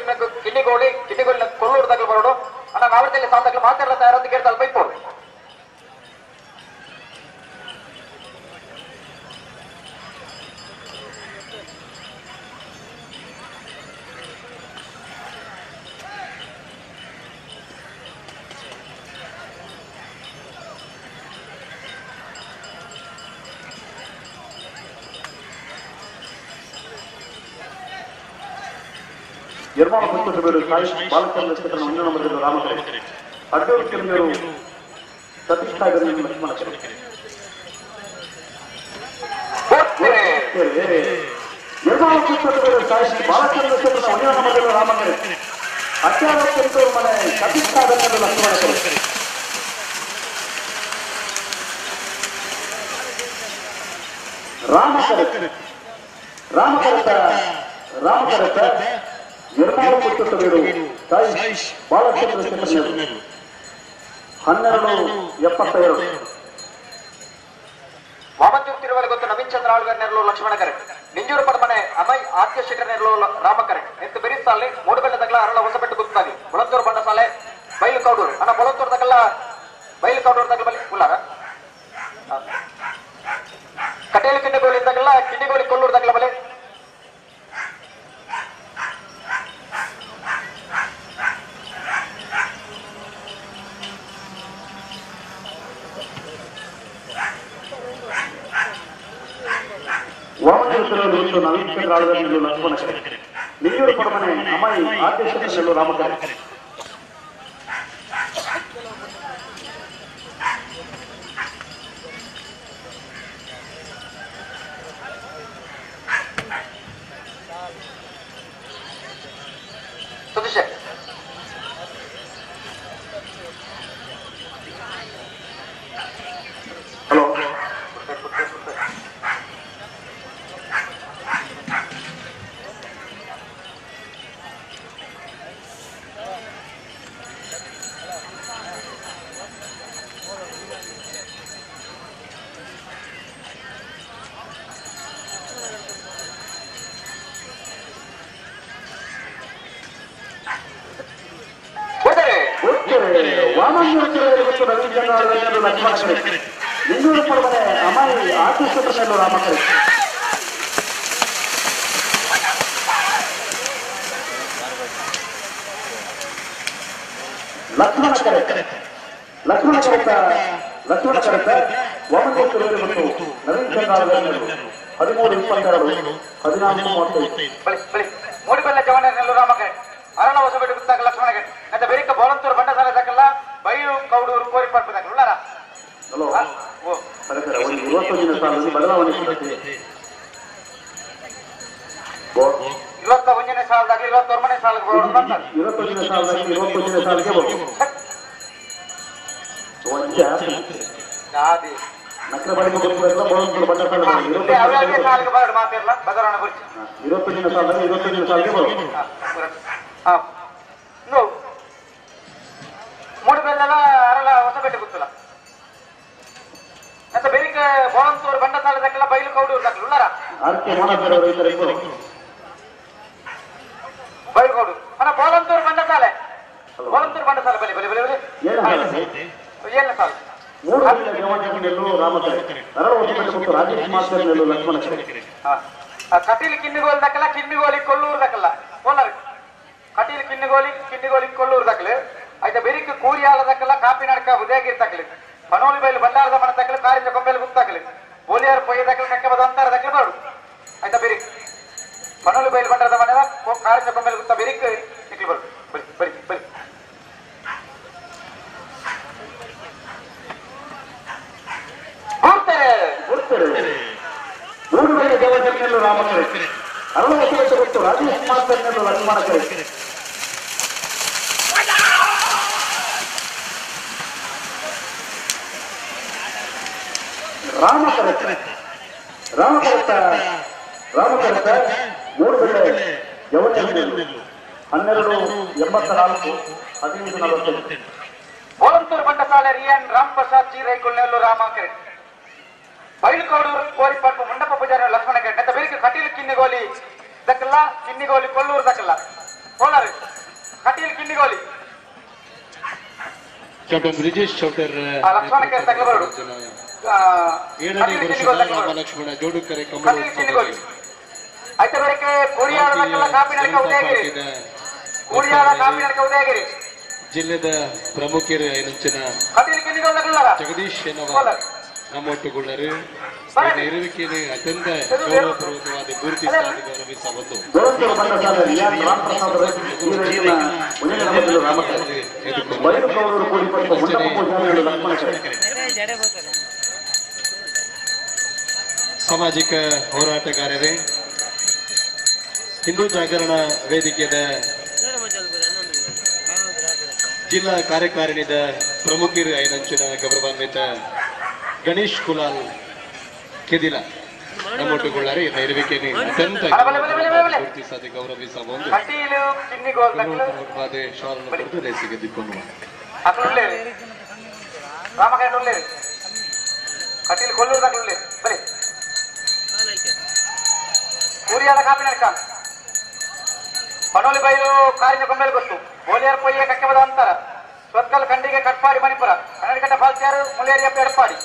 ಕಿನ್ನಿಗೋಳಿ ಕಿನ್ನಿಗೋಳಿನ ಕೊಲ್ಲೂರು ತಗಲ ಬರೋಡು ಅಣ್ಣ ನಾವರ್ತಲ್ಲಿ ಸಾಲ ತಗಲ ಮಾತಾಡಲ ತಯಾರಂತ ಕೇಳ್ತಾಲ್ ಬೈಪೋಡು ನಿರ್ಮಾಣ ಪುಸ್ತಕಗಳು ಸಾಯಿ ಬಾಲಚಂದ್ರ ಶೆಟ್ಟರ್ನ ಒಂದೇ ನಂಬರ್ ರಾಮಕರೆ ಅಡ್ಡೂರು ಕೆಂಜರು ಸತೀಶ್ ಸಾಗರ್ ಲಕ್ಷ್ಮಣ ಕೆರೆ ನಿರ್ಮಾಣ ಪುಸ್ತಕಗಳು ಸಾಯಿ ಬಾಲಚಂದ್ರ ಶೆಟ್ಟರ್ನ ಒಂದೇ ನಂಬರ್ ರಾಮಕರೆ ಅಟ್ಯಾರ ಕೆಂಟೂರು ಮನೆ ಸತೀಶ್ ಸಾಗರ್ ಲಕ್ಷ್ಮಣ ಕೆರೆ ರಾಮಕರತ ರಾಮಕರತ ರಾಮಕರತ ಎರ್ಮಾಳು ಪುಟ್ಟುತ್ತಬೇಡು ಸಾಯಿಶ್ ಬಾಲಚಂದ್ರ ಶೆಟ್ಟರ್ 12:72. ವಾಮಂಜೂರು ತಿರುವಲ ಗೊತ್ತು ನವೀನ್ ಚಂದ್ರ ಆಳ್ವರ್ ನೆರಳು ಲಕ್ಷ್ಮಣ ಕರೆಕ್ಟ್. ನಿಂಜೂರು ಪಡಮನೆ ಅಮೈ ಆದ್ಯ ಶೆಟ್ಟರ್ ನೆರಳು ರಾಮ ಕರೆಕ್ಟ್. ಎತ್ತು ಬೆರಿಸಾಲೆ ಮೂಡುಬೆಳ್ಳ ತಗಲ ಅರಳ ಹೊಸಬೆಟ್ಟು ಗುತ್ತಾಗಿ ಬೊಳಂತೂರು ಬಂಡಸಾಲೆ ಬೈಲು ಕೌಡೂರು ಅಣ್ಣ ಬೊಳಂತೂರು ತಗಲ ಬೈಲು ಕೌಡೂರು ತಗಲ ಬಲಿ ಉಲ್ಲಾರ ಕಟೇಲು ಕಿಂಡಿಗೋಲಿ ತಗಲ ಕಿಂಡಿಗೋಲಿ ಕೊಲ್ಲೂರು ತಗಲ ಬಲೆ ವಾಮಂಜೂರು ನವೀನ್ ಚಂದ್ರ ಆಳ್ವರ್ ನೆರಳು ಲಕ್ಷ್ಮಣ ಕರೆಕ್ಟ್. ನಿಂಜೂರು ಪಡಮನೆ ಅಮೈ ಆದ್ಯ ಶೆಟ್ಟರ್ ನೆರಳು ರಾಮ ಕರೆಕ್ಟ್. ಸತೀಶ್ ಹಲೋ ವಾಮಂಜೂರು ತಿರುವಲ ನವೀನ್ ಚಂದ್ರ ಆಳ್ವರ್ ನೆರಳು ಲಕ್ಷ್ಮಣ ಕರೆಕ್ಟ್. ನಿಂಜೂರು ಪಡಮನೆ ಅಮೈ ಆದ್ಯ ಶೆಟ್ಟರ್ ನೆರಳು Rama correct. Lakshmana correct Lakshmana correct Lakshmana ಕರೆಕ್ಟ್ ವಾಮಂಜೂರು ತಿರುವಲ ಮತ್ತು ನವೀನ್ ಚಂದ್ರ ಆಳ್ವರ್ ನೆರಳು 13:22 14:35. ಮೂಡಿಬೆಲ್ಲ ಜವನ ನೆರಳು ರಾಮ ಕರೆಕ್ಟ್. ಅರಳ ಹೊಸಬೆಟ್ಟು ಗುತ್ತಾಗ ಲಕ್ಷ್ಮಣ ಕರೆಕ್ಟ್. ಮತ್ತೆ ಬೆರಿಕ ಬೋಳಂತೂರು ಬಂಡಸಾಲೆ ತಗಲ್ಲ ಬೈಲು ಕೌಡೂರು ಕೋರಿಪಾಟ್ ತಗಲ್ಲ ಉಳ್ಳಾರ. ಹಲೋ ಸರಿ ಒಂದು 21 ಸಾಲಲ್ಲಿ ಬದಲಾವಣೆ ಸಿಗುತ್ತೆ. 21ನೇ ಸಾಲದಾಗಲಿ 21ನೇ ಸಾಲಿಗೆ ಬರೋಣ ಬರ್ತಾರೆ. 21ನೇ ಸಾಲದಾಗಲಿ 21ನೇ ಸಾಲಿಗೆ ಬರೋದು. ಸಾಲಿಗೆ ಬರೋಣ ಮಾತಿರಲ್ಲ ಬದಲಾವಣೆ ಗುರುಚಿ. 21ನೇ ಸಾಲದಾಗ 21ನೇ ಸಾಲಿಗೆ ಬರೋದು. ಮೂಡುಬೆಲ್ಲೆಲ್ಲ ಅರಳ ಹೊಸಬೆಟ್ಟು ಗೊತ್ತಿಲ್ಲ. ಮತ್ತೆ ಬೆರಿಕ ಬೋಳಂತೂರು ಬಂಡಸಾಲೆ ತಕ್ಕಲ್ಲ ಬೈಲು ಕೌಡೂರು ತಕ್ಕಲ್ಲ ಉಳ್ಳಾರ. ಬೈಲುಗೌಡು ಅಣ್ಣ ಬೋಳಂತೂರು ಬಂಡಸಾಲೆ ಬೋಳಂತೂರು ಬಂಡಸಾಲೆ ಬಲಿ ಬಲಿ ಬಲಿ ಬಲಿ ಏಳನೇ ಸಾಲು. ಕಟೀಲು ಕಿನ್ನಿಗೋಲಿ ದಕ್ಕಲ್ಲ ಕಿನ್ನಿಗೋಲಿ ಕೊಲ್ಲೂರು ದಕ್ಕಲ್ಲ ಕೋಲಾರ ಕಟೀಲು ಕಿನ್ನಿಗೋಲಿ ಕಿನ್ನಿಗೋಲಿ ಕೊಲ್ಲೂರು ದಕ್ಕಲು అయితే ಬೆರಿಕ್ ಕೂರಿಯಾಲ ದಕ್ಕಲ್ಲ ಕಾಪಿನಾಡ್ಕ ಉದಯಗಿರಿ ತಕ್ಕಲು ಪನೋಲಿ ಬೈಲು ಬಂಡಾರದ ಮನ ತಕ್ಕಲು ಕಾರಿಂಜ ಕೊಂಬೆಲು ಗುತ್ತಾಕಲು ಬೋಲಿಯಾರ್ ಪೊಯ್ಯ ದಕ್ಕಲು ಕಕ್ಕೆ ಬದಂತಾರ ದಕ್ಕಲು ಬರಡು ಆಯ್ತಾ ಬೆರಿಕ್ ಪನೋಲಿ ಬೈಲು ಬಂಡಾರದ ಮನೆ ಕಾರಿಂಜ ಕೊಂಬೆಲು ಗುತ್ತ ಬೆರಿಕ್ ನಿಕ್ಲು ಬರು ಬರಿ ಬರಿ ಬರಿ ಗುರ್ತಾರೆ ಗುರ್ತಾರೆ ಮೂರು ವೇಳೆ ದೇವಜನ್ಯಲ್ಲೂ ರಾಮಕರೆ ಅರಳು ಗೊತ್ತು ರಾಜೇಶ್ ಮಾಸ್ತರ್ನಲ್ಲೂ ಲಕ್ಷ್ಮಣಕರೆ. ರಾಮಕರತ ರಾಮಕರತ ರಾಮಕರತ ಮೂರು ವೇಳೆ ಯವನರು 12:84 15:45. ಬೋಳಂತೂರು ಬಂಡಸಾಲೆ ರಿಯನ್ ರಾಮ್ ಪ್ರಸಾದ್ ಜಿ ರೈಗುಲ್ನೆಲ್ಲು ರಾಮಕರೆ ಬೈಲುಕೌಡೂರು ಕೋರಿಪಟ್ಟು ಮಂಡಪ ಪೂಜಾರಿ ಲಕ್ಷ್ಮಣ ಕೆರೆ ಮತ್ತೆ ಬೆಳಿಗ್ಗೆ ಕಟೀಲು ಕಿನ್ನಿಗೋಲಿ ದಕ್ಕಲ್ಲ ಕಿನ್ನಿಗೋಲಿ ಕೊಲ್ಲೂರು ದಕ್ಕಲ್ಲ ಕೋಲಾರ ಕಟೀಲು ಕಿನ್ನಿಗೋಲಿ ಕ್ಯಾಪ್ಟನ್ ಬ್ರಿಜೇಶ್ ಚೌಟರ್ ಲಕ್ಷ್ಮಣ ಕೆರೆ ತಗಲಬಾರದು. ಏಳನೇ ವರ್ಷದ ರಾಮ ಲಕ್ಷ್ಮಣ ಜೋಡುಕರೆ ಕಮಲ ಕಿನ್ನಿಗೋಲಿ ಐತೆ ಬೆಳಗ್ಗೆ ಕೂರಿಯಾದ ದಕ್ಕಲ್ಲ ಕಾಪಿನಡಕ ಉದಯಗಿರಿ ಕೂರಿಯಾದ ಕಾಪಿನಡಕ ಉದಯಗಿರಿ ಜಿಲ್ಲೆದ ಪ್ರಮುಖರು ಐನಂಚಿನ ಕಟೀಲು ಕಿನ್ನಿಗೋಲಿ ದಕ್ಕಲ್ಲ ಜಗದೀಶ್ ಎನ್ನುವ ನಮ್ಮೊಟ್ಟುಗೊಳ್ಳರು ಇರುವಿಕೆಯನ್ನು ಅತ್ಯಂತ ಗೌರವಪೂರ್ವಕವಾದ ಗುರುತಿಸಿ ಗೌರವಿಸಬಹುದು. ಸಾಮಾಜಿಕ ಹೋರಾಟಗಾರರೇ, ಹಿಂದೂ ಜಾಗರಣ ವೇದಿಕೆಯ ಜಿಲ್ಲಾ ಕಾರ್ಯಕಾರಿಣಿದ ಪ್ರಮುಖರು ಐನಂಚಿನ ಗೌರವಾನ್ವಿತ ಗಣೇಶ್ ಕುಲಾಲ್ ಕೆದಿಲ ನಮ್ಮೊಟ್ಟುಕೊಳ್ಳಾರೆ ನೈರ್ವಿಕೆನೆ ಅತ್ಯಂತ ಗುರುತಿಸದೆ ಗೌರವಿಸಬಹುದು ಶಾಲನ್ನು ಕೊಟ್ಟು ರೇಸಿಗೆ ದಿಕ್ಕೊಂಡು ಪನೋಲಿ ಬೈಲು ಕಾರಿನ ಕೊಂಬೆಲ್ ಗೊತ್ತು ಬೋಲಿಯಾರ್ ಪೊಯ್ಯ ಕಕ್ಕೆಬದ ಅಂತರ ಸೊತ್ಕಲ್ ಖಂಡಿಗೆ ಕಟ್ಪಾಡಿ ಮಣಿಪುರ ಕನ್ನಡಕಟ್ಟ ಫಾಲ್ತ್ಯಾರು ಮುಳ್ಳೇರಿಯಪ್ಪ ಎಡಪಾಡಿ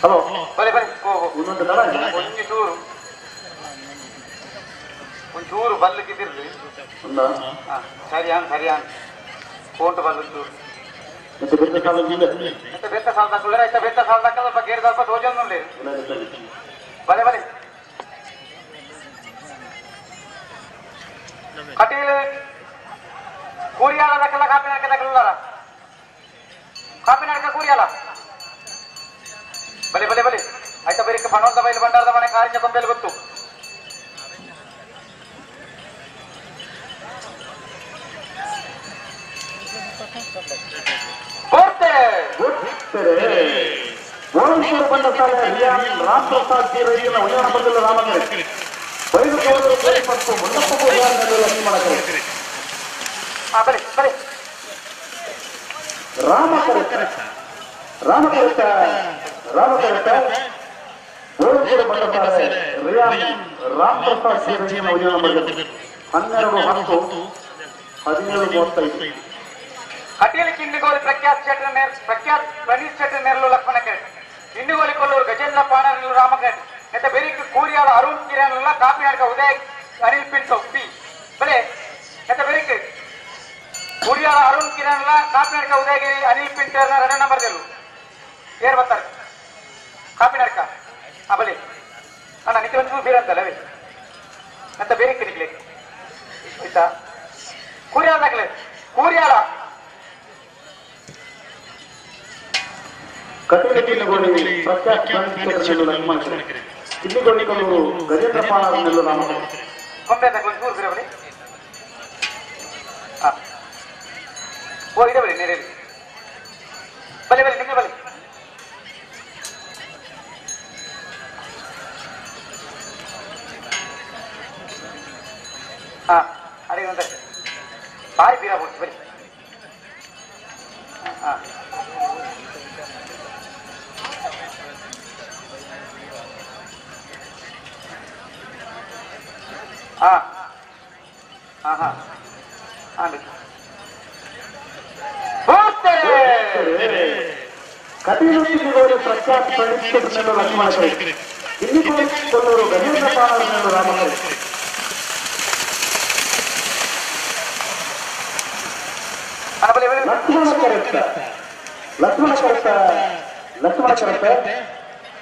ಹಲೋ ಬಲೆ ಬಲೆ ಒಂಜಿ ಚೂರು ಒಂಚೂರು ಬಲ್ಲಕ್ಕಿದ್ದಿರ್ಲಿ ಸರಿಯಾನ್ ಸರಿಯಾನ್ ಕೋಂಟು ಬಲ್ಲು ಚೂರು ಮತ್ತೆ ಬೆತ್ತ ಸಾಲ ತಕೊಳ್ಳ ಆಯ್ತಾ ಬೆತ್ತ ಸಾಲ ತಕ್ಕ ಸ್ವಲ್ಪ ಗೇರ್ ಸ್ವಲ್ಪ ತೋಜೊಂದು ಬಲೆ ಬಲೆ ಕಟೀಲ್ ಕೂರಿಯಾಲ ದಕ್ಕಲ್ಲ ಕಾಪಿ ನಡಕ ದಕ್ಕಲ್ಲ ಕಾಪಿ ನಡಕ ಕೂರಿಯಾಲ ಬಲೆ ಬಲೆ ಬಲೆ ಆಯ್ತಾ ಬೇರೆ ಪಣವಂತ ಬೈಲು ಭಂಡಾರದ ಮನೆ ಕಾರಿನ ಕೊಂಬೆಲ್ ಗೊತ್ತು ರಾಮಕರತ ರಾಮಕರತ ರಾಮಕರತ ರಾಮ್ ಪ್ರಸಾದ್ 12 10 17 35 ಕಟೀಲ್ ಕಿಂಡಿಗೋಲಿ ಪ್ರಖ್ಯಾತ್ ಶೆಟ್ಟರ್ ಪ್ರಖ್ಯಾತ್ ಪ್ರಣೀತ್ ಶೆಟ್ಟರ್ ನೆರಳು ಲಕ್ಷ್ಮಣ ಕೆರೆಟ್ ಕಿಂಡಿಗೋಲಿ ಕೊಲ್ಲೂರು ಗಜೇಂದ್ರ ಪಾಣರ್ಲು ರಾಮಕರೆಟ್ ನೆತ್ತ ಬೆರಿಕ್ ಕೂರಿಯಾಲ ಅರುಣ್ ಕಿರಣ್ ಕಾಪಿನಾಡ್ಕ ಉದಯ್ ಅನಿಲ್ ಪಿಂಟೋ ಪಿ ಬಲೆ ನೆತ್ತ ಬೆರಿಕ್ ಕೂರಿಯಾಲ ಅರುಣ್ ಕಿರಣ್ ಕಾಪಿನಾಡ್ಕ ಉದಯಗಿರಿ ಅನಿಲ್ ಪಿಂಟರ್ ಎರಡನೇ ನಂಬರ್ ದೆಲ್ಲು ಏರ್ ಬರ್ತಾರೆ ಕಾಪಿನಾಡ್ಕ ಆ ಬಲೆ ಅಣ್ಣ ನಿತ್ಯ ಒಂಚೂರು ಬೀರ ಅಂತಲ್ಲ ಅವೇ ಅಂತ ಬೇರೆ ಕಿರಿಕ್ಲೆ ಆಯ್ತಾ ಕೂರಿಯಾಲ ದಾಖಲೆ ಕೂರಿಯಾಲ ಕಟೀಲು ಪ್ರಖ್ಯಾತ್ ಲಕ್ಷ್ಮಣ ಕಿಲ್ಲಿಗೊಂಡಿ ಕೊಲ್ಲೂರು ಗಜೇಂದ್ರ ಪಾಣರ್ನೆಲ್ಲು ರಾಮಕೃಷ್ಣ ಕೊಂಬೆ ಒಂಚೂರು ಬೀರ ಬಲೆ ಹಾ ಓ ಇದೆ ಬಲೆ ನೇರೇಲಿ ಬಲೆ ಬಲೆ ನಿಮಗೆ ಬಲೆ ಹಾ ಅದೇ ಒಂದು ಭಾರಿ ಬೀರ ಕೊಡ್ತೀವಿ ಬರೀ ಹಾಂ ಹಾಂ ಹಾಂ ಹಾಂ ಹಾಂ ಕಟೀಲು ಪ್ರಖ್ಯಾತ ಲಕ್ಷ್ಮಣ ಕಿಲ್ಲಿಗೊಲ್ಲೂರು ಗಜೇಂದ್ರ ಪಾಣರ್ನೆಲ್ಲು ರಾಮಕೃಷ್ಣ ಲಕ್ಷ್ಮಣ ಕರೆಕ್ಟ ಲಕ್ಷ್ಮಣ ಕರೆಕ್ಟ ಲಕ್ಷ್ಮಣ ಕರೆಕ್ಟ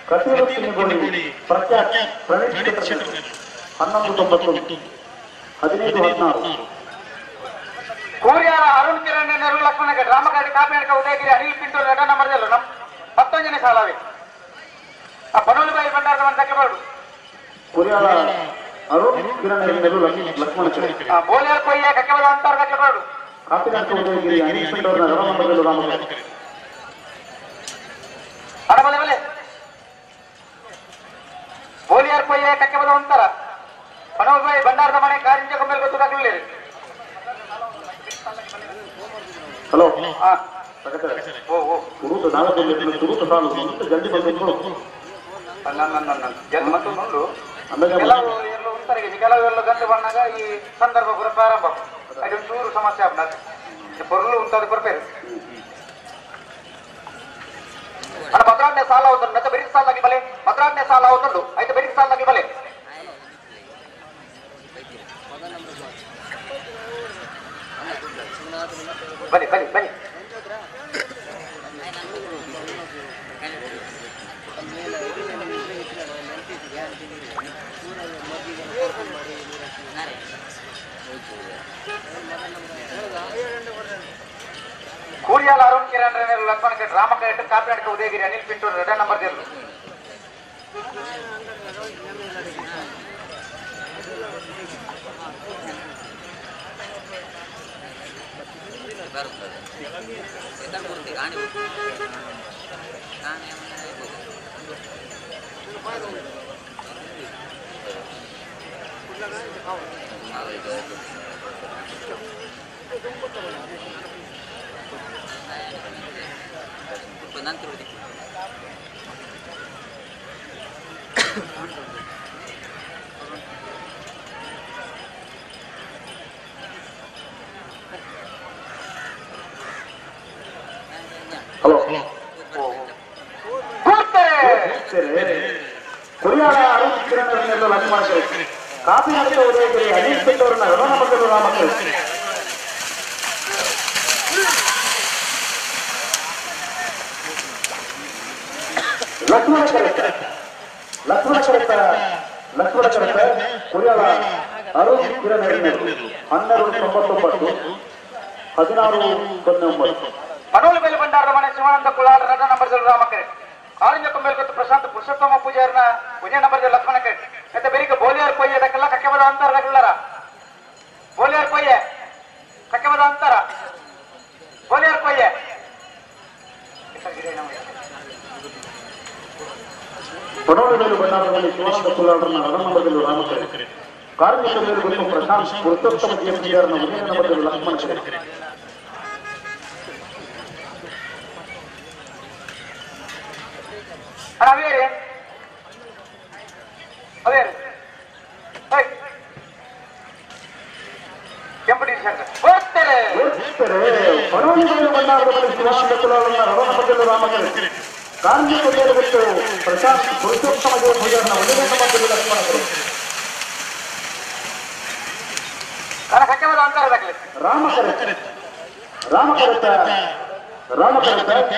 ಕಟೀಲು ಕಿನ್ನಿಗೋಳಿ ಪ್ರಖ್ಯಾತ್ ಪ್ರಣೀತ್ 11 91 15 16 ಕೂರಿಯಾಲ ಅರುಣ್ ಕಿರಣ್ ನೆರಳು ಲಕ್ಷ್ಮಣ ರಾಮಕಾರಿ ಕಾಪಿನಾಡ್ಕ ಉದಯಗಿರಿ ಅನಿಲ್ ಪಿಂಟು ಎರಡ ನಂಬರ್ ನಮ್ 19ನೇ ಸಾಲವೇ ಆ ಪನೋಲಿ ಬಾಯಿ ಭಂಡಾರದ ಒಂದು ಬರಡು ಕೂರಿಯಾಲ ಅರುಣ್ ಕಿರಣ್ ನೆರಳು ಲಕ್ಷ್ಮಣ ಬೋಲಿಯಾರ್ ಕೊಯ್ಯ ಕಕ್ಕೆಬಲ ಅಂತಾರ ದಕ್ಕೆ ಬರಡು ಕಾಪಿನಾಡ್ಕ ಉದಯಗಿರಿ ಅನಿಲ್ ಪಿಂಟು ಎರಡ ನಂಬರ್ ರಾಮಕಾರಿ ಅಡ ಬಲೆ ಬಲೆ ಬೋಲಿಯಾರ್ ಕೊಯ್ಯ ಕಕ್ಕೆಬಲ ಅಂತಾರ ಪನೋಲಿ ಬಾಯಿ ಭಂಡಾರದ ಮನೆ ಕಾರಿಂಜ ಕೊಂಬೆಲ್ ಗೊತ್ತು ದಾಖಲೆ ಹಲೋ ತುರುತ ನಾಲ್ಕು ತುರುತ ಸಾಲು ಜಲ್ದಿ ಬಂದು ಜಲ್ದಿ ಮತ್ತು ನೋಡು ಕೆಲವು ಎಲ್ಲೋ ಉಂತಾರೆ ಕೆಲವು ಎಲ್ಲ ಗಂಡು ಬಂದಾಗ ಈ ಸಂದರ್ಭ ಪೂರ ಪ್ರಾರಂಭ ಅದು ಚೂರು ಸಮಸ್ಯೆ ಆಗ್ತದೆ ಪೊರ್ಲು ಉಂಟಾದ ಕೊರಪೇರು ಅಣ್ಣ ಭದ್ರಾಜ್ಞೆ ಸಾಲ అవుతుంది ಮತ್ತೆ ಬೆರಿಕ್ ಸಾಲ ಬಲೆ ಭದ್ರಾಜ್ಞೆ ಸಾಲ అవుతుంది అయితే ಬೆರಿಕ್ ಸಾಲ ಬಲೆ ಬಲೆ ಬಲೆ ಬಲೆ ಲಕ್ಷ್ಮಣ ಕೆರೆಟ್ ರಾಮ ಕೆರೆಟ್ ಕಾಪಿನಾಡಕ ಉದಯಗಿರಿ ಅನಿಲ್ ಪಿಂಟೂರು ಎರಡನೇ ನಂಬರ್ ದೇರ್ಲು. ಹಲೋ ಕುರಿಯಾಳ ಅರುಣ್ ಕಿರಣ್ ಲಕ್ಷ್ಮಣ ಕರೆಟ್ ಕಾಪಿನಾಡಕ ಉದಯಗಿರಿ ಅನಿಲ್ ಪಿಂಟೂರನ್ನ ಎರಡನೇ ನಂಬರ್ ರಾಮ ಕರೆಟ್. ಲಕ್ಷ್ಮಣ ಕರೆಟ್ ಲಕ್ಷ್ಮಣ ಕರೆಟ್ ಲಕ್ಷ್ಮಣ ಕರೆಟ್ ಕುರಿಯಾಳ ಅರುಣ್ ಕಿರಣ್ 12:99 16:09. ಪನೋಲು ಮೇಲೆ ಭಂಡಾರದ ಮನೆ ಶಿವಾನಂದ ಕುಲಾಲ್ ಎರಡನೇ ನಂಬರ್ ರಾಮ ಕೆರೆಟ್. ಆರೆಂಜ ಕೊಂಬೇಲ್ಗೊತ್ತು ಪ್ರಶಾಂತ್ ಪುರುಷೋತ್ತಮ ಪೂಜಾರನ ಒಂದೇ ನಂಬರ್ ಲಕ್ಷ್ಮಣ ಕೆರೆಟ್. ಮತ್ತೆ ಬೇರೆ ಬೋಲಿಯಾರ್ ಪೊಯ್ಯ ಅದಕ್ಕೆಲ್ಲ ಕಕ್ಕೆಬದ ಅಂತಾರ ಬೋಲಿಯಾರ್ ಪೊಯ್ಯೆ ಕಕ್ಕೆಬದ ಅಂತಾರ ಬೋಲಿಯಾರ್ ಪೊಯ್ಯೆ. ಪನೋಲು ಮೇಲೆ ಭಂಡಾರದ ಮನೆ ಶಿವಾನಂದ ಕುಲಾಲ್ರನ್ನ ಎರಡನೇ ನಂಬರ್ ರಾಮ ಕೆರೆಟ್. ಕಾರ್ಮಿಕ ಮೇಲ್ಗೊತ್ತು ಪ್ರಶಾಂತ್ ಪುರುಷೋತ್ತಮ ಪೂಜಾರನ ಒಂದೇ ನಂಬರ್ ಲಕ್ಷ್ಮಣ ಕೆರೆಟ್. ಅವೇರೆ ಅವೇರೆ ಕೆಂಪು ಟಿ ಶರ್ಟ್ ಹೋಗ್ತಾರೆ ಪನೋಲಿ ಮೇಲೆ ಭಂಡಾರದ ಮನೆ ಶಿವಾನಂದ ಕುಲಾಲ್ರನ್ನ ಎರಡನೇ ನಂಬರ್ ರಾಮ ಕೆರೆಟ್. ಕಾರ್ಮಿಕ ಮೇಲ್ಗೊತ್ತು ಪ್ರಶಾಂತ್ ಪುರುಷೋತ್ತಮ ಪೂಜಾರನ ಒಂದೇ ನಂಬರ್ ಲಕ್ಷ್ಮಣ ಕೆರೆಟ್. ರಾಮ ಕರೆಟ್ ರಾಮ ಕರೆಟ್ ರಾಮ ಕರೆಟ್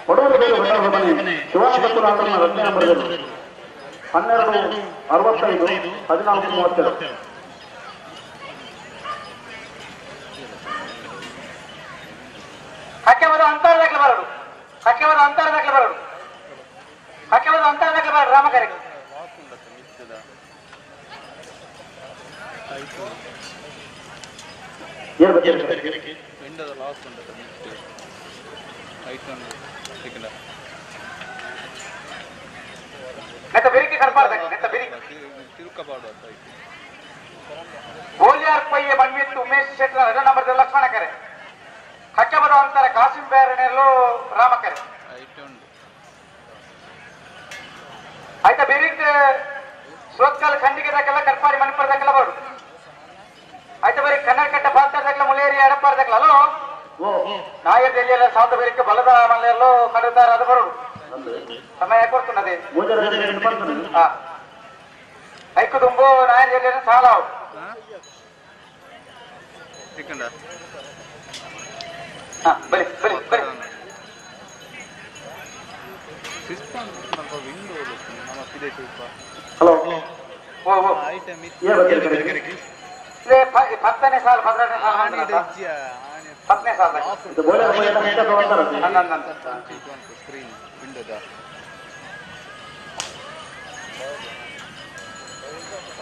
ಪಡೋಲು ಮೇಲೆ ಭಂಡಾರದ ಮನೆ ಶಿವಾನಂದ ಕುಲಾಲ್ರನ್ನ ಎರಡನೇ ನಂಬರ್ 12:65 14:32. ಕಕ್ಕೆಬದ ಅಂತಾರದಾಗಲಿ ಬರೋದು ಕಕ್ಕೆಬದ ಅಂತಾರದಾಗಲಿ ಬರೋದು ಕಕ್ಕೆಬದ ಅಂತಾರದಾಗಲಿ ಬರೋದು ರಾಮ ಕರೆಟ್. ನೆತ್ತ ಬೆರಿಕೆ ಕರ್ಬಾರ್ದಾಗಲಿ ನೆತ್ತ ಬೆರಿಕೆ. ಬೋಲಿಯಾರ್ ಪಯ್ಯ ಮನ್ವಿತ್ತು ಉಮೇಶ್ ಶೆಟ್ಟರ್ ಎರಡನೇ ನಂಬರ್ ಲಕ್ಷ್ಮಣ ಕೆರೆ. ಕಕ್ಕೆಬದ ಅಂತಾರೆ ಕಾಸಿಂ ಬೇರೆನೆಲ್ಲೋ ರಾಮ ಕೆರೆ. ಆಯ್ತಾ ಬೇರೆ ಸುರತ್ಕಲ್ ಖಂಡಿಗೆ ದಾಕೆಲ್ಲ ಕರ್ಪಾರಿ ಮಣಿಪುರದಾಕೆಲ್ಲ ಬರು. ಆಯ್ತಾ ಬರೀ ಕನ್ನಡಕಟ್ಟ ಬಾಲ್ತಾರ್ದಾಗಲ ಮುಳ್ಳೇರಿ ಎಡಪ್ಪಾರ್ದಾಗಲ ಅಲ್ಲೋ ನಾಯರ್ ದೆಲ್ಲಿಯಲ್ಲ ಸಾಲದ ಬೇರೆ ಬಲದ ಮನೆಯಲ್ಲೋ ಕಡುತ್ತಾರ ಅದು ಬರೋದು ಸಮಯ ಕೊಡ್ತದೆ. ಐಕು ತುಂಬು ನಾಯರ್ ಜಿಲ್ಲೆಯ ಸಾಲ ಬಲಿ ಬಲಿ ಬಲಿ ಹಲೋ ಪತ್ತನೇ ಸಾಲ 12ನೇ ಸಾಲ 10ನೇ ಸಾಲ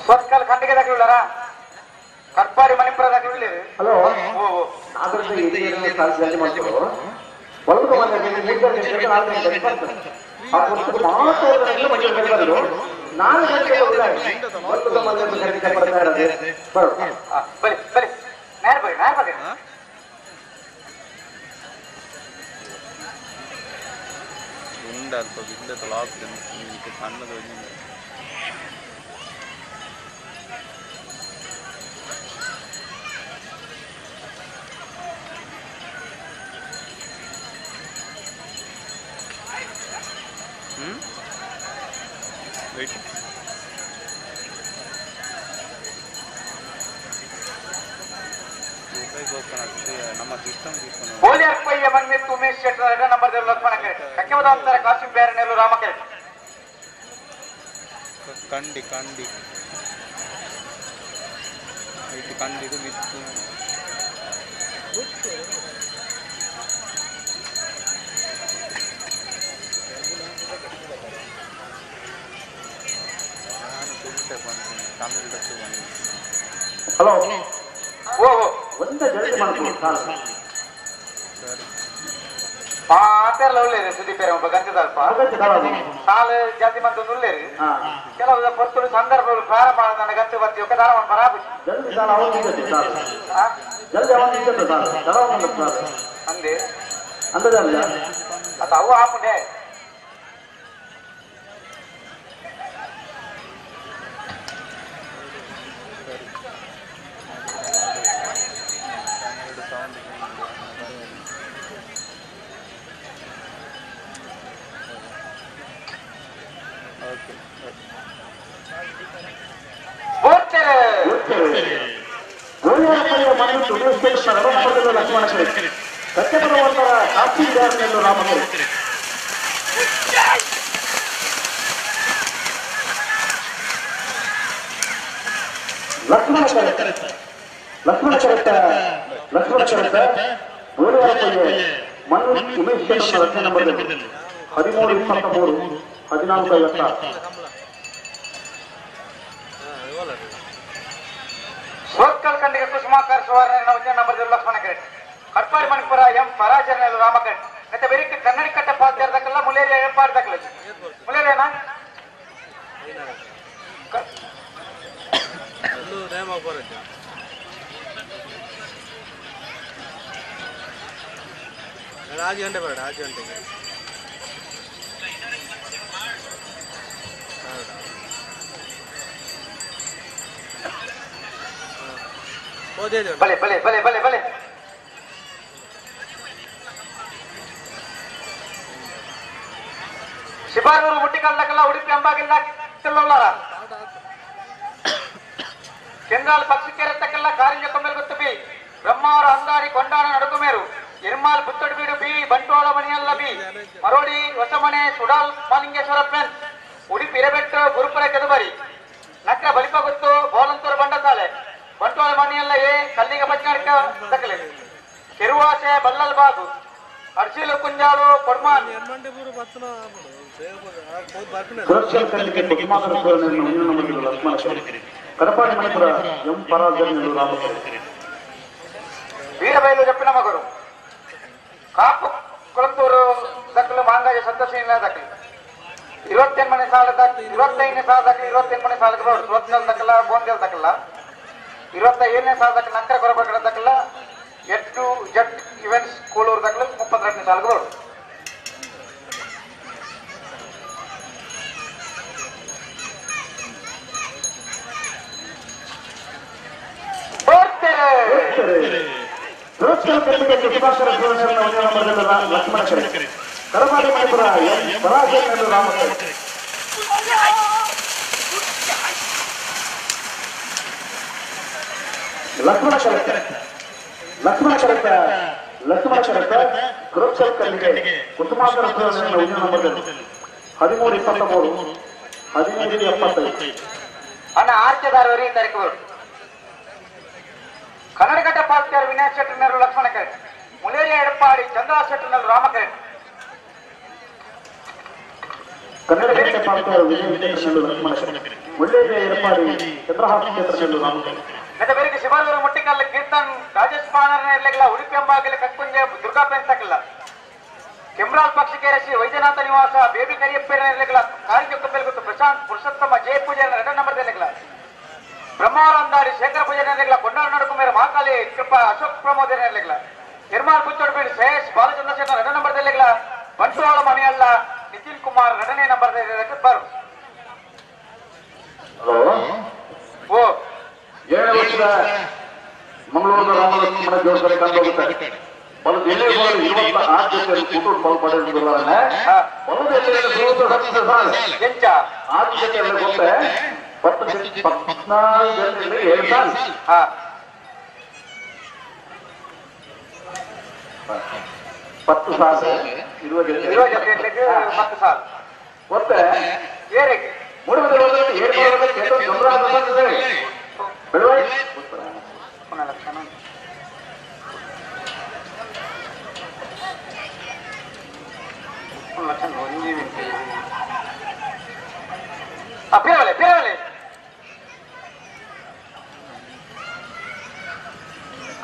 ಸ್ವತ್ಕಲ್ ಖಂಡಿಗೆ ದಾಖಲಿಲ್ಲಾರ ಕರ್ಪಾರಿ ಮಣಿಪುರ ದಾಖಲಿಲ್ಲ. ಹಲೋ ಬಲಿ ಬಲಿ ನೇರ ಬರಿ ನೇರ ಬರಿ. ಬೋಲಿಯಾರ್ ಮನ್ವಿತ್ ಉಮೇಶ್ ಶೆಟ್ಟರ್ ಎರಡನೇ ನಂಬರ್ ಲಕ್ಷ್ಮಣ ಕೆರೆ. ಕಕ್ಕೆಬದ ಅಂತಾರೆ ಕಾಸಿಂ ಬೇರೆನೆಲ್ಲು ರಾಮ ಕೆರೆ. ಕಂಡಿ ಕಂಡಿ ಕಂಡಿದು ಮಿತ್ತು. ಹಲೋ ಓ ಒಂದೇ ಜಲ್ದಿ ಮಾಡ್ಕೊಂಡು ಆತೆಲ್ಲ ಒಳ್ಳೇದು ಸುದೀಪ್ ಒಬ್ಬ ಗಂಟೆದಲ್ಪ ಸಾಲು ಜಾತಿ ಮಂತ ಉಳ್ಳೇರು ಕೆಲವು ಪೊರ್ತುಡು ಸಂದರ್ಭಗಳು ಪ್ರಾರಂಭ ನನ್ನ ಗಂಟೆ ಬರ್ತೀವಿ ದಾರವನ್ನು ಬರಾಬಿ ಜಲ್ದಿ ಸಾಲ ಜಲ್ದಿ ಅಂದೆ ಅಂದದಲ್ಲ ಅದು ಅವು ಹಾಕುಂಡೆ ಲಕ್ಷ್ಮಣ ಕರೆಕ್ಟ ಲಕ್ಷ್ಮಣ ಕರೆಕ್ಟ ಮನು ಉಮೇಶ್ ಶೆಟ್ಟರ್ ನಂಬರ್ 13 23 14 56. ಸೋತ್ಕಲ್ ಖಂಡಿಗೆ ಕುಸುಮಾಕರ್ ಸುವರ್ಣ ಒಂದೇ ನಂಬರ್ ಲಕ್ಷ್ಮಣ ಕರೆಕ್ಟ್ ಕಟ್ಪಾಡಿ ಮಣಿಪುರ ಎಂ ಪರಾಜನ ರಾಮ ಕರೆಕ್ಟ್ ಮತ್ತೆ ಬೆರಿಕೆ ಕನ್ನಡಿ ಕಟ್ಟ ಪಾತ್ರ ಮುಲೇರಿಯಾ ಎಪ್ಪಾಡಿ ದಾಖಲೆ ಮುಲೇರಿಯಾನಾ ಆರು ಗಂಟೆ ಬೇಡ 6 ಗಂಟೆಗೆ ಬಲೆ ಬಲೆ ಬಲೆ ಬಲೆ ಬಲೆ ಶಿಬಾರೂರು ಮುಟ್ಟಿಕಲ್ಲಕಲ್ಲ ಉಡುಪಿ ಅಂಬಾಗಿಲ್ಲ ಕೆಲವರ ಕೆಂಗಾಲ್ ಪಕ್ಷಿಕೆರೆತ್ತಕ್ಕೆಲ್ಲ ಕಾರಿಂಜ ಕೊಮ್ಮೆಲ್ ಗೊತ್ತು ಬಿ ಬ್ರಹ್ಮಾವರ ಅಂದಾರಿ ಕೊಂಡಾಣ ನಡುಕುಮೇರು ಎರ್ಮಾಲ್ ಪುತ್ತಡ್ಬೀಡು ಬಿ ಬಂಟ್ವಾಳ ಮಣಿಯಲ್ಲ ಬಿ ಮರೋಡಿ ಹೊಸಮನೆ ಸುಡಾಲ್ ಮಾಲಿಂಗೇಶ್ವರ ಪ್ಯಾನ್ ಉಡುಪಿ ಇರಬೆಟ್ಟು ಗುರುಪುರ ಕೆದುಬರಿ ನಕ್ರ ಬಲಿಪ ಗೊತ್ತು ಬೋಲಂತೂರು ಬಂಡಸಾಲೆ ಬಂಟ್ವಾಳ ಮಣಿಯಲ್ಲ ಎ ಕಲ್ಲಿಗ ಬಚ್ಚಾಡ್ಕ ದಕ್ಕಲೆ ಕೆರುವಾಸೆ ಬಲ್ಲಲ್ ಬಾಗು ಅರ್ಶಿಲು ಕುಂಜಾಲು ಕೊಡ್ಮಾನ್ ಕಡಪಾಡಿ ಮಣಿಪುರ ಎಂ ಪರಾಜನ್ ವೀರಬೈಲು ಜಪ್ಪಿನ ಮಗರು ಕಾಪು ಕೊಳತ್ತೂರು ದಕ್ಕಲು ಮಾಂಗಾಜ ಸಂತೋಷ ದಕ್ಕಲು 28 ಮನೆ ಸಾಲ 25ನೇ ಸಾಲ ದಕ್ಕಲು 28 ಮನೆ ಸಾಲಕ್ಕೆ ಬರೋದು ಸೋತ್ನಲ್ ದಕ್ಕಲ ಬೋಂದೇಲ್ ದಕ್ಕಲ 27ನೇ ಸಾಲ ದಕ್ಕಲ ನಕ್ಕರ ಕೊರಬಕಡ ದಕ್ಕಲ ಎಟ್ಟು ಜಟ್ ಇವೆಂಟ್ಸ್ ಕೋಳೂರು ದಕ್ಕಲು 32ನೇ ಸಾಲಕ್ಕೆ ಬರೋದು. ಕಡಪಾಡಿ ಮಣಿಪುರ ಎಂ ಪರಾಜನ್ ರಾಮ ಲಕ್ಷ್ಮಣ ಕರೆಕ್ಟ ಲಕ್ಷ್ಮಣ ಕರೆಕ್ಟ ಲಕ್ಷ್ಮಣ ಕರೆಕ್ಟ ಕುರುಕ್ಷಲ್ ಕಲ್ಲಿಗೆ ಕುಸುಮಾಕರ ನಂಬರ್ 13 23 15 75. ಅಣ್ಣ ಆರ್ಕೆದಾರವರು ಈ ತಾರೀಕು ಕನ್ನಡಘಟ್ಟ ಪಾಲ್ತಾರ್ ವಿನಾಯಕ್ ಶೆಟ್ಟರ್ನವರು ಲಕ್ಷ್ಮಣ ಕರೆಕ್ಟ್ ಮುಲೇರಿಯ ಎಡಪಾಡಿ ಚಂದ್ರ ಶೆಟ್ಟರ್ನವರು ರಾಮ ಕರೆಕ್ಟ್ ಕನ್ನಡಘಟ್ಟ ಪಾಲ್ತಾರ್ ವಿನಯ್ ಶೆಟ್ಟರ್ನವರು ಲಕ್ಷ್ಮಣ ಕರೆಕ್ಟ್ ಮುಳ್ಳೇರಿಯ ಎಡಪಾಡಿ ಚಂದ್ರಹಾಸ ಶೆಟ್ಟರ್ನವರು ರಾಮ ಕರೆಕ್ಟ್ ಮತ್ತೆ ಬೇರೆ ಶಿವಾಲೂರು ಮುಟ್ಟಿಕಲ್ಲ ಕೀರ್ತನ್ ರಾಜೇಶ್ ಪಾನರ್ನ ಇರ್ಲಿಲ್ಲ ಉಡುಪಿ ಅಂಬಾಗಿಲ ಕಕ್ಕುಂಜೆ ದುರ್ಗಾ ಪೆನ್ಸಕ್ಕಿಲ್ಲ ಕೆಮ್ರಾಲ್ ಪಕ್ಷಿಕೆರೆ ಶ್ರೀ ವೈದ್ಯನಾಥ ನಿವಾಸ ಬೇಬಿ ಕರಿಯಪ್ಪೇರ ಇರ್ಲಿಲ್ಲ ಕಾರಿಂಜ ಗೊತ್ತು ಪ್ರಶಾಂತ್ ಪುರುಷೋತ್ತಮ ಜಯ ಪೂಜೆ ಎರಡನೇ ನಂಬರ್ ಇರ್ಲಿಲ್ಲ ಬ್ರಹ್ಮಾವರ ಅಂದಾಡಿ ಶೇಖರ ಪೂಜೆ ಇರ್ಲಿಲ್ಲ ಕೊಂಡಾಡ ನಡುಕುಮೇರ ಮಹಾಕಾಳಿ ಕೃಪಾ ಅಶೋಕ್ ಪ್ರಮೋದ್ ಇರ್ಲಿಲ್ಲ ನಿರ್ಮಾಲ್ ಪುಚ್ಚೋಡ್ಬೀಡು ಶೇಷ್ ಬಾಲಚಂದ್ರ ಶೆಟ್ಟರ್ ಎರಡನೇ ನಂಬರ್ ಇರ್ಲಿಲ್ಲ ಬಂಟ್ವಾಳ ಮನೆಯಲ್ಲ ನಿತಿನ್ ಕುಮಾರ್ ಎರಡನೇ ನಂಬರ್ ಬರು. ಹಲೋ ಓ 7 ವರ್ಷದ ಮಂಗಳೂರಿನ ರಾಮಲಕ್ಷ್ಮಣ ದೇವಸ್ಥಾನ ಕಂಡು ಹೋಗುತ್ತಾರೆ. ಬಲದ ಎಲೆ 26 ಜೊತೆ ಕೂಟು ಪಾಲ್ ಪಡೆದಿದ್ದಾರೆ. ಬಲದ ಎಲೆ 6 ಜೊತೆ ಗೊತ್ತೆ 10 14 ಜೊತೆ 7 ಸಾಲ 10 ಸಾಲ 20 ಜೊತೆ 10 ಸಾಲ ಗೊತ್ತೆ ಏರಿಗೆ 3 ಬಲೆ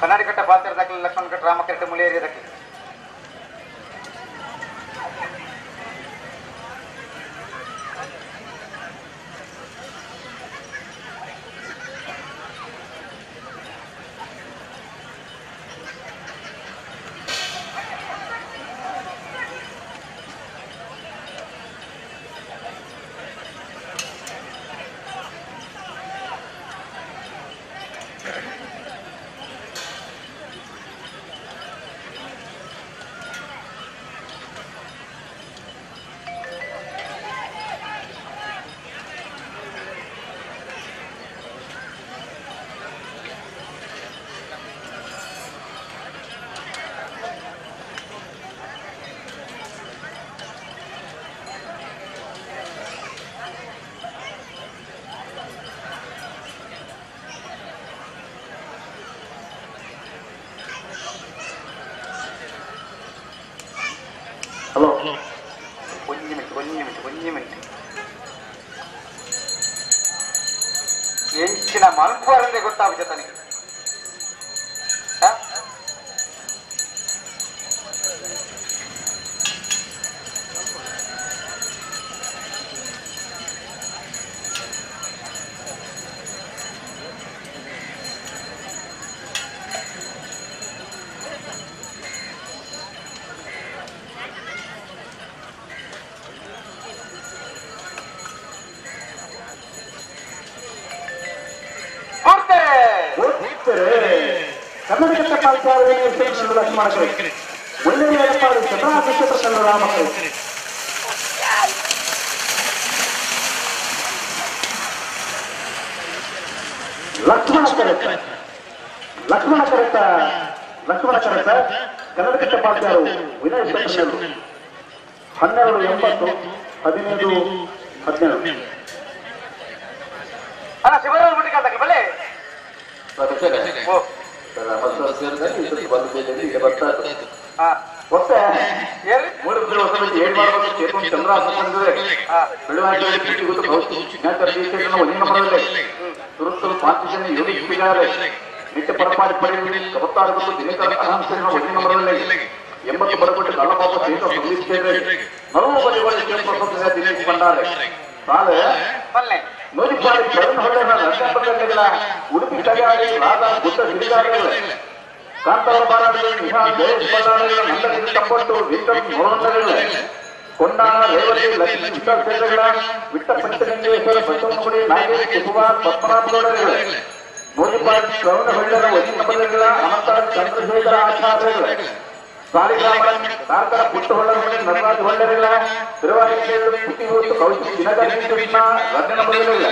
ಕನ್ನಡಿಕಟ್ಟ ಪಾತ್ರ ದಾಖಲೆ ಲಕ್ಷ್ಮಣ ಕಟ್ಟ ರಾಮಕರೆಟ್ಟ ಮುಳಿಯೇರಿ ದಾಖಲೆ ಹಲೋ ಒಂದು ಮಿನಿಟ್ ಎಂಚಿನ ಮಲ್ಪುವರಂದೇ ಗೊತ್ತಾಗುತ್ತೆ ತನಗೆ. ಕರ್ನಾಟಕ ಲಕ್ಷ್ಮಣ ಒಳ್ಳೆಯ ರಾಮಕರೆ ಲಕ್ಷ್ಮಣ ಕರೆತ ಲಕ್ಷ್ಮಣ ಕರೆತ ಲಕ್ಷ್ಮಣ ಕರೆತ ಕರ್ನಾಟಕ ಪಾಲ್ಸಾರು ವಿನಯ್ ಶೆಟ್ಟರ್ 12 80 15 17. ಅಣ್ಣ ಶಿವರಾಮ ಬಿಟ್ಟು ಬಲೆ ಉಡುಪಿ ರಾಧಾ ಗುಡ್ಡ ಸಿರಿಗಾರಗಳು ಕಾಂತಾರ ಬಾರಾಡಿಗಳು ನಿಹಾ ಜಯೇಶ್ ಬಳ್ಳಾರಿಗಳು ನಂದಗಿರಿ ತಪ್ಪಟ್ಟು ವಿಕ್ರಮ್ ಮೊರೊಂಡಗಳು ಕೊಂಡಾಣ ರೇವತಿ ಲಕ್ಷ್ಮೀ ವಿಠ್ಠಲ ಸೇರೆಗಳ ವಿಟ್ಟ ಪಂಚಗಂಗೇಶ್ವರ ಬಸವನಗುಡಿ ನಾಗೇಶ್ ಕುಸುಮಾರ್ ಪದ್ಮನಾಭಗೌಡರುಗಳು ನೂರಿಪಾಡಿ ಶ್ರವಣ ಹೊಳ್ಳರ ವಜಿನಬಲಗಳ ಅನಂತ ಚಂದ್ರಶೇಖರ ಆಚಾರ್ಯಗಳು ಸಾಲಿಗ್ರಾಮ ತಾರ್ಕರ ಪುಟ್ಟಹೊಳ್ಳರ ನಟರಾಜ ಹೊಳ್ಳರಿಲ್ಲ ತಿರುವಾಯಿಗಳು ಕೌಶಿಕ್ ದಿನಕರ ಕೃಷ್ಣ ರತ್ನಬಲಗಳಿಲ್ಲ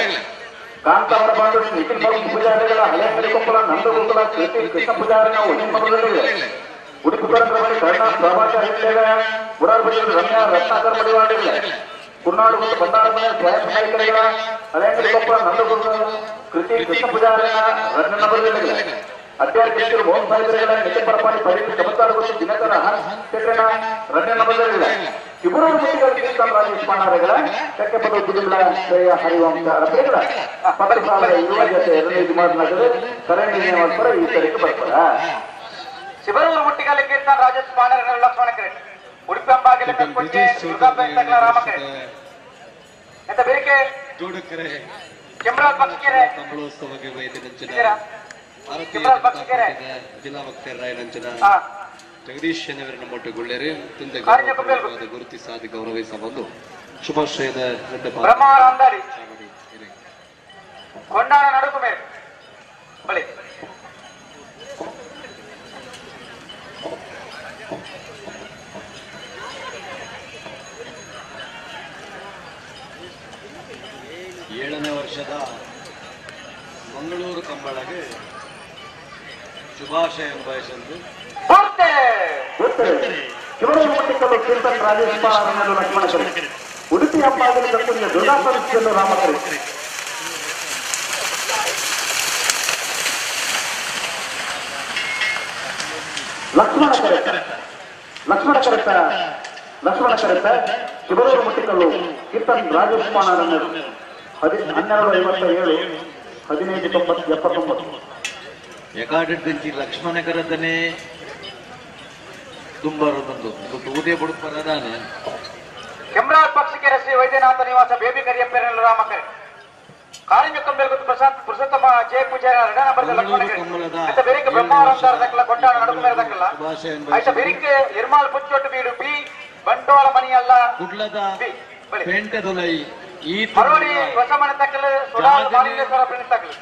ಕಾಂತಾವರ ಬಾಂಡು ನಿಖಿಲ್ ಬಾಬು ಪೂಜಾರಿಗಳ ಹಳೆಯಂಗಡಿ ಕೊಪ್ಪಳ ನಂದಗೋಕುಲ ಕೀರ್ತಿ ಕೃಷ್ಣ ಪೂಜಾರಿನ ವಜಿನಬಲಗಳಿಲ್ಲ ಉಡುಪಿ ಕರಂದ್ರಮಣಿ ಕರ್ಣ ಪ್ರಭಾಕರ್ ಹಿಟ್ಲೇಗ ಮುರಾರ್ಬಡಿ ರಮ್ಯಾ ರತ್ನಾಕರ್ ಮಡಿವಾಡಿಲ್ಲ ಕುರ್ನಾಡು ಮತ್ತು ಬಂದಾರಮನೆ ಸ್ವಯಂ ನಾಯಕರಿಗಳ ಹಳೆಯಂಗಡಿ ಕೊಪ್ಪಳ ನಂದಗೋಕುಲ ಕೃತಿ ಕೃಷ್ಣ ಪೂಜಾರಿನ ರತ್ನಬಲಗಳಿಲ್ಲ ಅತ್ಯಾಧ್ಯಕ್ಷರು ಮೋಹನ್ ಸಾಹೇಬರುಗಳ ನಿತಿನ್ ಪರಪಾಣಿ ಪರಿಣಿ ಕಬತ್ತಾರು ಮತ್ತು ದಿನಕರ ಶೆಟ್ಟಣ ರತ್ನಬಲಗಳಿಲ್ಲ ಇಬ್ಬರು ಕೀರ್ತನ್ ರಾಜೇಶ್ ಪಾಂಡಾರಗಳ ಚಕ್ಕೆಪದ ಉದ್ದಿಗಳ ಶ್ರೇಯ ಹರಿವಂಶ ಅರಪೇಗಳ 10,020 ಜೊತೆ ಎರಡನೇ ಮಾಡಿನಗರ ಕರೆಂಟ್ ಈ ತರೀಕೆ ಬರ್ತಾರ. ಶಿವರೂರು ಮುಟ್ಟಿಗಲ್ಲಿ ಕೀರ್ತನ್ ರಾಜೇಶ್ ಪಾಂಡಾರಗಳ ಲಕ್ಷ್ಮಣ ಕರೆಟ್ ಉಡುಪಿ ಅಂಬಾಗಿಲ ಕಕ್ಕೊಂಡೆ ದುರ್ಗಾಪೇಟೆಗಳ ರಾಮಕರೆ ಎಂತ ಬೆರಿಕೆ ಜೋಡುಕರೆ ಕೆಂಬರಾಜ್ ಪಕ್ಷಿಕೆರೆ ಕಂಬಳೋತ್ಸವಕ್ಕೆ ವೈದ್ಯರಂಜನ ಭಾರತೀಯ ಜಿಲ್ಲಾ ವಕ್ತಾರರಾಯರಂಜನ ಜಗದೀಶ್ ಶನಿವರನ ಮೊಟ್ಟೆಗೊಳ್ಳೇರಿ ತಂದೆ ಗುರುತಿಸಾದಿ ಗೌರವಿಸಬಹುದು ಶುಭಾಶಯದ ಏಳನೇ ವರ್ಷದ ಮಂಗಳೂರು ಕಂಬಳಗೆ ಶುಭಾಶಯ ಬಯಸಲು ಕೀರ್ತನ್ ರಾಜೇಶ್ ಲಕ್ಷ್ಮಣ ಕರೆ ಉಡುಪಿ ಹಬ್ಬ ದುರ್ಗಾ ಪರಮೇಶ್ವರ ರಾಮಕರೆ ಲಕ್ಷ್ಮಣ ಕರೆತ ಲಕ್ಷ್ಮಣ ಕರೆತ ಲಕ್ಷ್ಮಣ ಕರೆತ ಶಿವರೂರು ಮುಟ್ಟಿಕಲ್ಲು ಕೀರ್ತನ್ ರಾಜೇಶ್ 12 57 15 79. ಎಕಾಡಿಡ್ದಿಂಚಿ ಲಕ್ಷ್ಮಣ ಕರತನೆ ದುಂಬಾರದೊಂದು ತೂದೇ ಬುಡುಪರದಾನೆ ಕೆಮ್ರಾಜ್ ಪಕ್ಷಿಕೆರೆ ಶ್ರೀ ವೈದ್ಯನಾಥ ನಿವಾಸ ಬೇಬಿ ಕರಿಯಪ್ಪೆರಲು ರಾಮಕರೆ ಕಾರಿಂಜ ಕಂಬೆಲ್ಗುತ್ತು ಪ್ರಶಾಂತ್ ಪುರುಷೋತ್ತಮ ಜಯ ಪೂಜಾರಿ ಎರಡನೇ ನಂಬರ್ ಲಕ್ಷ್ಮಣ ಕರೆ ಬೆರಿಕೆ ಬ್ರಹ್ಮಾವರಂತಾರ ದಕ್ಕಲ ಕೊಂಡಾಣ ನಡುಕು ಮೇರೆ ದಕ್ಕಲ ಆಯ್ತ ಬೆರಿಕೆ ಇರ್ಮಾಲ್ ಪುಚ್ಚೊಟ್ಟು ಬೀಡು ಬಿ ಬಂಡವಾಳ ಮನಿಯಲ್ಲ ಕುಡ್ಲದ ಪೇಂಟೆದೊಲೈ ಈ ಮರೋಡಿ ಹೊಸಮನೆ ತಕ್ಕಲು ಸುಡಾಲ್ ಮಾಲಿಂಗೇಶ್ವರ ಪ್ರಣಿ ತಕ್ಕಲು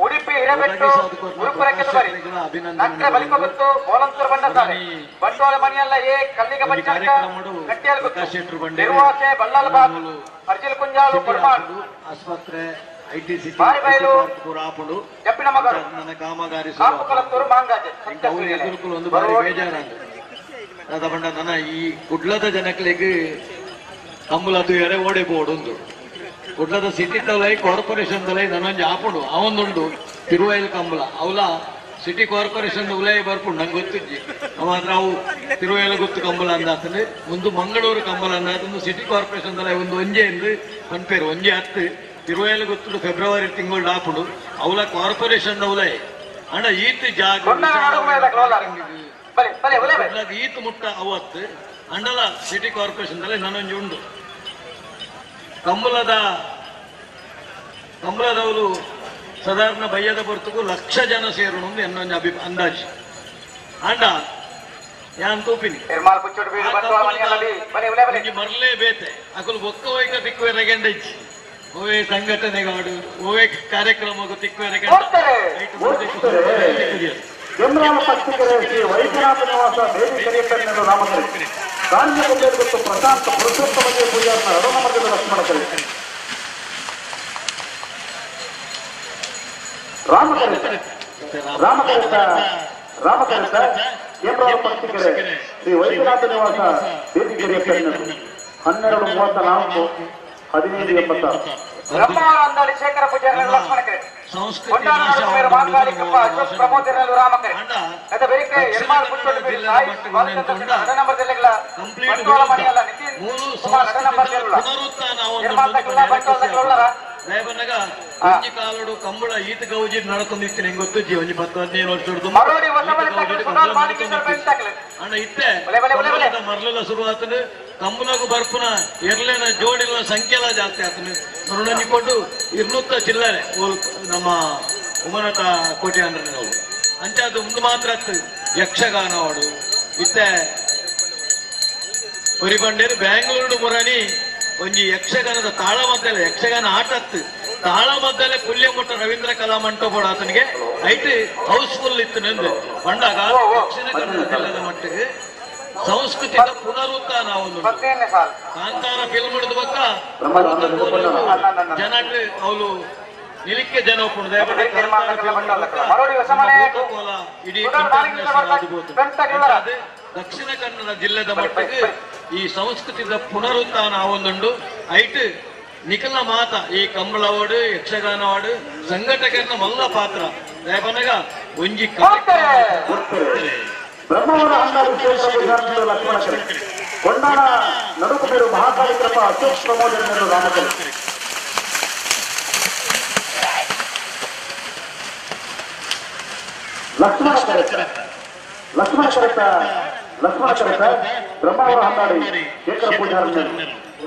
ಉಡುಪಿ ಹಿರೇಬೆಟ್ಟು ಗುರುಪುರಕ್ಕೆ ಬರಿ ನಕ್ರೆ ಬಲಿಕೊಗುತ್ತು ಬೋಲಂತೂರು ಬಂಡಸಾಲೆ ಬಂಡವಾಳ ಮನಿಯಲ್ಲ ಎ ಕಲ್ಲಿಗ ಬಚ್ಚಂಕ ಕಟ್ಟಿಯಲ್ ಗುತ್ತು ನಿರ್ವಾಸೆ ಬಲ್ಲಾಲ್ ಬಾಗ್ ಅರ್ಜಿಲ್ ಕುಂಜಾಲು ಕೊಡ್ಮಾನ್ ಆಸ್ಪತ್ರೆ ಐಟಿಸಿ ಬಾರಿಬೈಲು ಆಪುಂಡು ಜಪ್ಪಿನ ಮಗರು ಕಾಮಗಾರಿ ಕಾಪುಕಲತ್ತೂರು ಮಾಂಗಾಜೆ ಎದುರುಕುಲು ಒಂದು ಬಾರಿ ಬೇಜಾರಂದು ದಾದ ಪಂಡ ನನ್ನ ಈ ಕುಡ್ಲದ ಜನಕ್ಲೆಗ್ ಕಂಬುಲ ತೂಯರೆ ಓಡೆ ಬೋಡುಂದು ಕುಡ್ಲದ ಸಿಟಿ ತಲೈ ಕಾರ್ಪೊರೇಷನ್ ತಲೈ ನನ್ನೊಂಜಿ ಆಪುಂಡು ಅವೊಂದುಂಡು ತಿರುವೈಲ್ ಕಂಬುಲ ಅವಲ ಸಿಟಿ ಕಾರ್ಪೊರೇಷನ್ ಉಲೈ ಬರ್ಪುಂಡು ನಂಗೆ ಗೊತ್ತಿಜ್ಜಿ ಮಾತ್ರ ಅವು ತಿರುವೈಲ್ ಗೊತ್ತು ಕಂಬುಲ ಅಂದಾತಂದ್ರೆ ಒಂದು ಮಂಗಳೂರು ಕಂಬುಲ ಅಂದಾತಂದು ಸಿಟಿ ಕಾರ್ಪೊರೇಷನ್ ತಲೈ ಒಂದು ಒಂಜೆ ಎಂದು ಪನ್ಪೇರು ಒಂಜೆ ಹತ್ತು ತಿರುವೈಲ್ ಗೊತ್ತು ಫೆಬ್ರವರಿ ತಿಂಗಳು ಆಪುಂಡು ಅವಲ ಕಾರ್ಪೊರೇಷನ್ ಉಲೈ ಅಂಡ ಈತ ಜಾಗ ಈತ ಮುಟ್ಟ ಅವತ್ತು ಅಂಡಲ ಸಿಟಿ ಕಾರ್ಪೊರೇಷನ್ ತಲೈ ನನ್ನೊಂಜಿ ಉಂಡು ಕಂಬಳದವರು ಸಾಧಾರಣ ಬಯ್ಯದ ಹೊರತುಗೂ ಲಕ್ಷ ಜನ ಸೇರೋಣ ಎನ್ನೊಂದು ಅಂದಾಜು ಅಂಡ ಯಾನ್ ತೂಪಿನಿ ಮರಲೇ ಬೇತೆ ಅಕಲು ಬೊಕ್ಕ ವೈಕ ತಿಕ್ಕುವೆ ರಗೆಂಡೈಚಿ ಓವೇ ಸಂಘಟನೆಗಾಡು ಓವೇ ಕಾರ್ಯಕ್ರಮಕ್ಕೂ ತಿಕ್ಕುವೆ ಶ್ರೀ ವೈದ್ಯನಾಥ ನಿವಾಸ ಬೇಬಿ ಕರಿಯಪ್ಪನ ರಾಮಕರೆ ಕಾಂಜ ಪ್ರಶಾಂತ್ ಪುರುಷೋತ್ತಮ ಪೂಜಾರನ ಅರುಣ ಲಕ್ಷ್ಮಣ ಕರೆ ರಾಮಕರಿತ ರಾಮಕರಿತ ರಾಮಕರಿತ ಕೇಂದ್ರ ಪಕ್ಷಿಕೆರೆ ಶ್ರೀ ವೈದ್ಯನಾಥ ನಿವಾಸ ಬೇಬಿ ಕರಿಯಪ್ಪನ 12:34 15:86 ಬ್ರಹ್ಮಾವರ ಅಂದಾಳಿ ಶೇಖರ ಪೂಜಾರಿ ಲಕ್ಷ್ಮಣ ಕರೆ ಕೊಂಡಾಣ ನಡುಕು ಮಾಂಕಾಳಿ ಕೃಪಾ ಅಶೋಕ್ ಪ್ರಮೋದ್ ರಾಮಕರೆ ಅದ ಬೆರಿಕೆ ಎರ್ಮಾಲ್ ಪುಚ್ಚೊಟ್ಟು ಬೀಡು ಸಾಯಿ ಬಾಲಚಂದ್ರ ಎರಡನೇ ನಂಬರ್ ದೆಲ್ಲೆಗ್ಲ ಬಂಟ್ವಾಳ ಮಣಿಯಲ್ಲ ನಿತಿನ್ ಕುಮಾರ್ ಎರಡನೇ ನಂಬರ್ ದೆಲ್ಲುಳ ಎರ್ಮಾಲ್ ತಕ್ಕಲ ಬಂಟ್ವಾಳ ತಕ್ಕಲ ಉಳ್ಳರ ದಯಬನ್ನಗ ಒಂಜಿ ಕಾಲುಡು ಕಂಬಳ ಈತ ಗೌಜಿ ನಡಕೊಂದಿತ್ತು ನಿಂಗೆ ಗೊತ್ತು ಜಿ ಒಂಜಿ 10 15 ವರ್ಷದ ಮರೋಡಿ ಹೊಸಮನೆ ತಕ್ಕಲ ಸುಡಾಲ್ ಮಾಲಿಂಗೇಶ್ವರ ಬೆನ್ ತಕ್ಕಲ ಅಣ್ಣ ಇತ್ತೆ ಮರಲೆಲ್ಲ ಶುರು ಆತನು ಕಂಬಳಗು ಬರ್ಪುನ ಎರ್ಲೆನ ಜೋಡಿಲ ಸಂಖ್ಯೆಲ್ಲ ಜಾಸ್ತಿ ಆತನು ಮರುಣಂಜಿ ಕೊಟ್ಟು 200 ಚಿಲ್ಲರೆ ನಮ್ಮ ಉಮನಟ ಕೋಟೆ ಅಂದ್ರೆ ನಾವು ಅಂಚೆ ಅದು ಒಂದು ಮಾತ್ರ ಯಕ್ಷಗಾನ ಅವಡು ಇತ್ತೆ ಪರಿಬಂಡೇರು ಬ್ಯಾಂಗ್ಳೂರು ಮುರಣಿ ಒಂಜಿ ಯಕ್ಷಗಾನದ ತಾಳಮದ್ದಲೆ ಯಕ್ಷಗಾನ ಆಟತ್ತು ತಾಳಮದ್ದಲೆ ಪುಲ್ಯಮೊಟ್ಟ ರವೀಂದ್ರ ಕಲಾ ಮಂಟಪ ಆತನಿಗೆ ಐಟ್ ಹೌಸ್ಫುಲ್ ಇತ್ತು ನಂದು ಬಂಡಾಗ ದಕ್ಷಿಣ ಕನ್ನಡ ಜಿಲ್ಲೆದ ಮಟ್ಟಿಗೆ ಸಂಸ್ಕೃತಿಯ ಪುನರುತ್ಥಾನ ಒಂದು ಕಾಂತಾರ ಫಿಲ್ಮ್ ಹಿಡಿದ ಬಕ್ಕ ಜನಕ್ಕೆ ಅವಳು ನಿಲಿಕ್ಕೆ ಜನ ಇಡೀ ದಕ್ಷಿಣ ಕನ್ನಡ ಜಿಲ್ಲೆದ ಮಟ್ಟಿಗೆ ಈ ಸಂಸ್ಕೃತಿದ ಪುನರುತ್ಥಾನ ಒಂದುಂಡು ಐಟ್ ನಿಖಲ ಮಾತ ಈ ಕಂಬಳವಾಡು ಯಕ್ಷಗಾನವಾಡು ಸಂಘಟಕರನ್ನ ಮಲ್ಲ ಪಾತ್ರ ದಯಪನಗ ಒಂಜಿ ಬ್ರಹ್ಮವರ ಲಕ್ಷ್ಮಣ ಕೊಂಡಾಣ ನಡುಕುಬೇರು ಮಹಾಕಾಳಿ ಕೃಪಾ ಅಶೋಕ್ ಪ್ರಮೋದ ರಾಮಕರೆ ಲಕ್ಷ್ಮಣ ಕರೆತ ಲಕ್ಷ್ಮಣ ಕರೆತ ಲಕ್ಷ್ಮಣ ಕರೆತ ಬ್ರಹ್ಮಾವರ ಹಂದಾಡಿ ಶೇಖರ ಪೂಜಾರ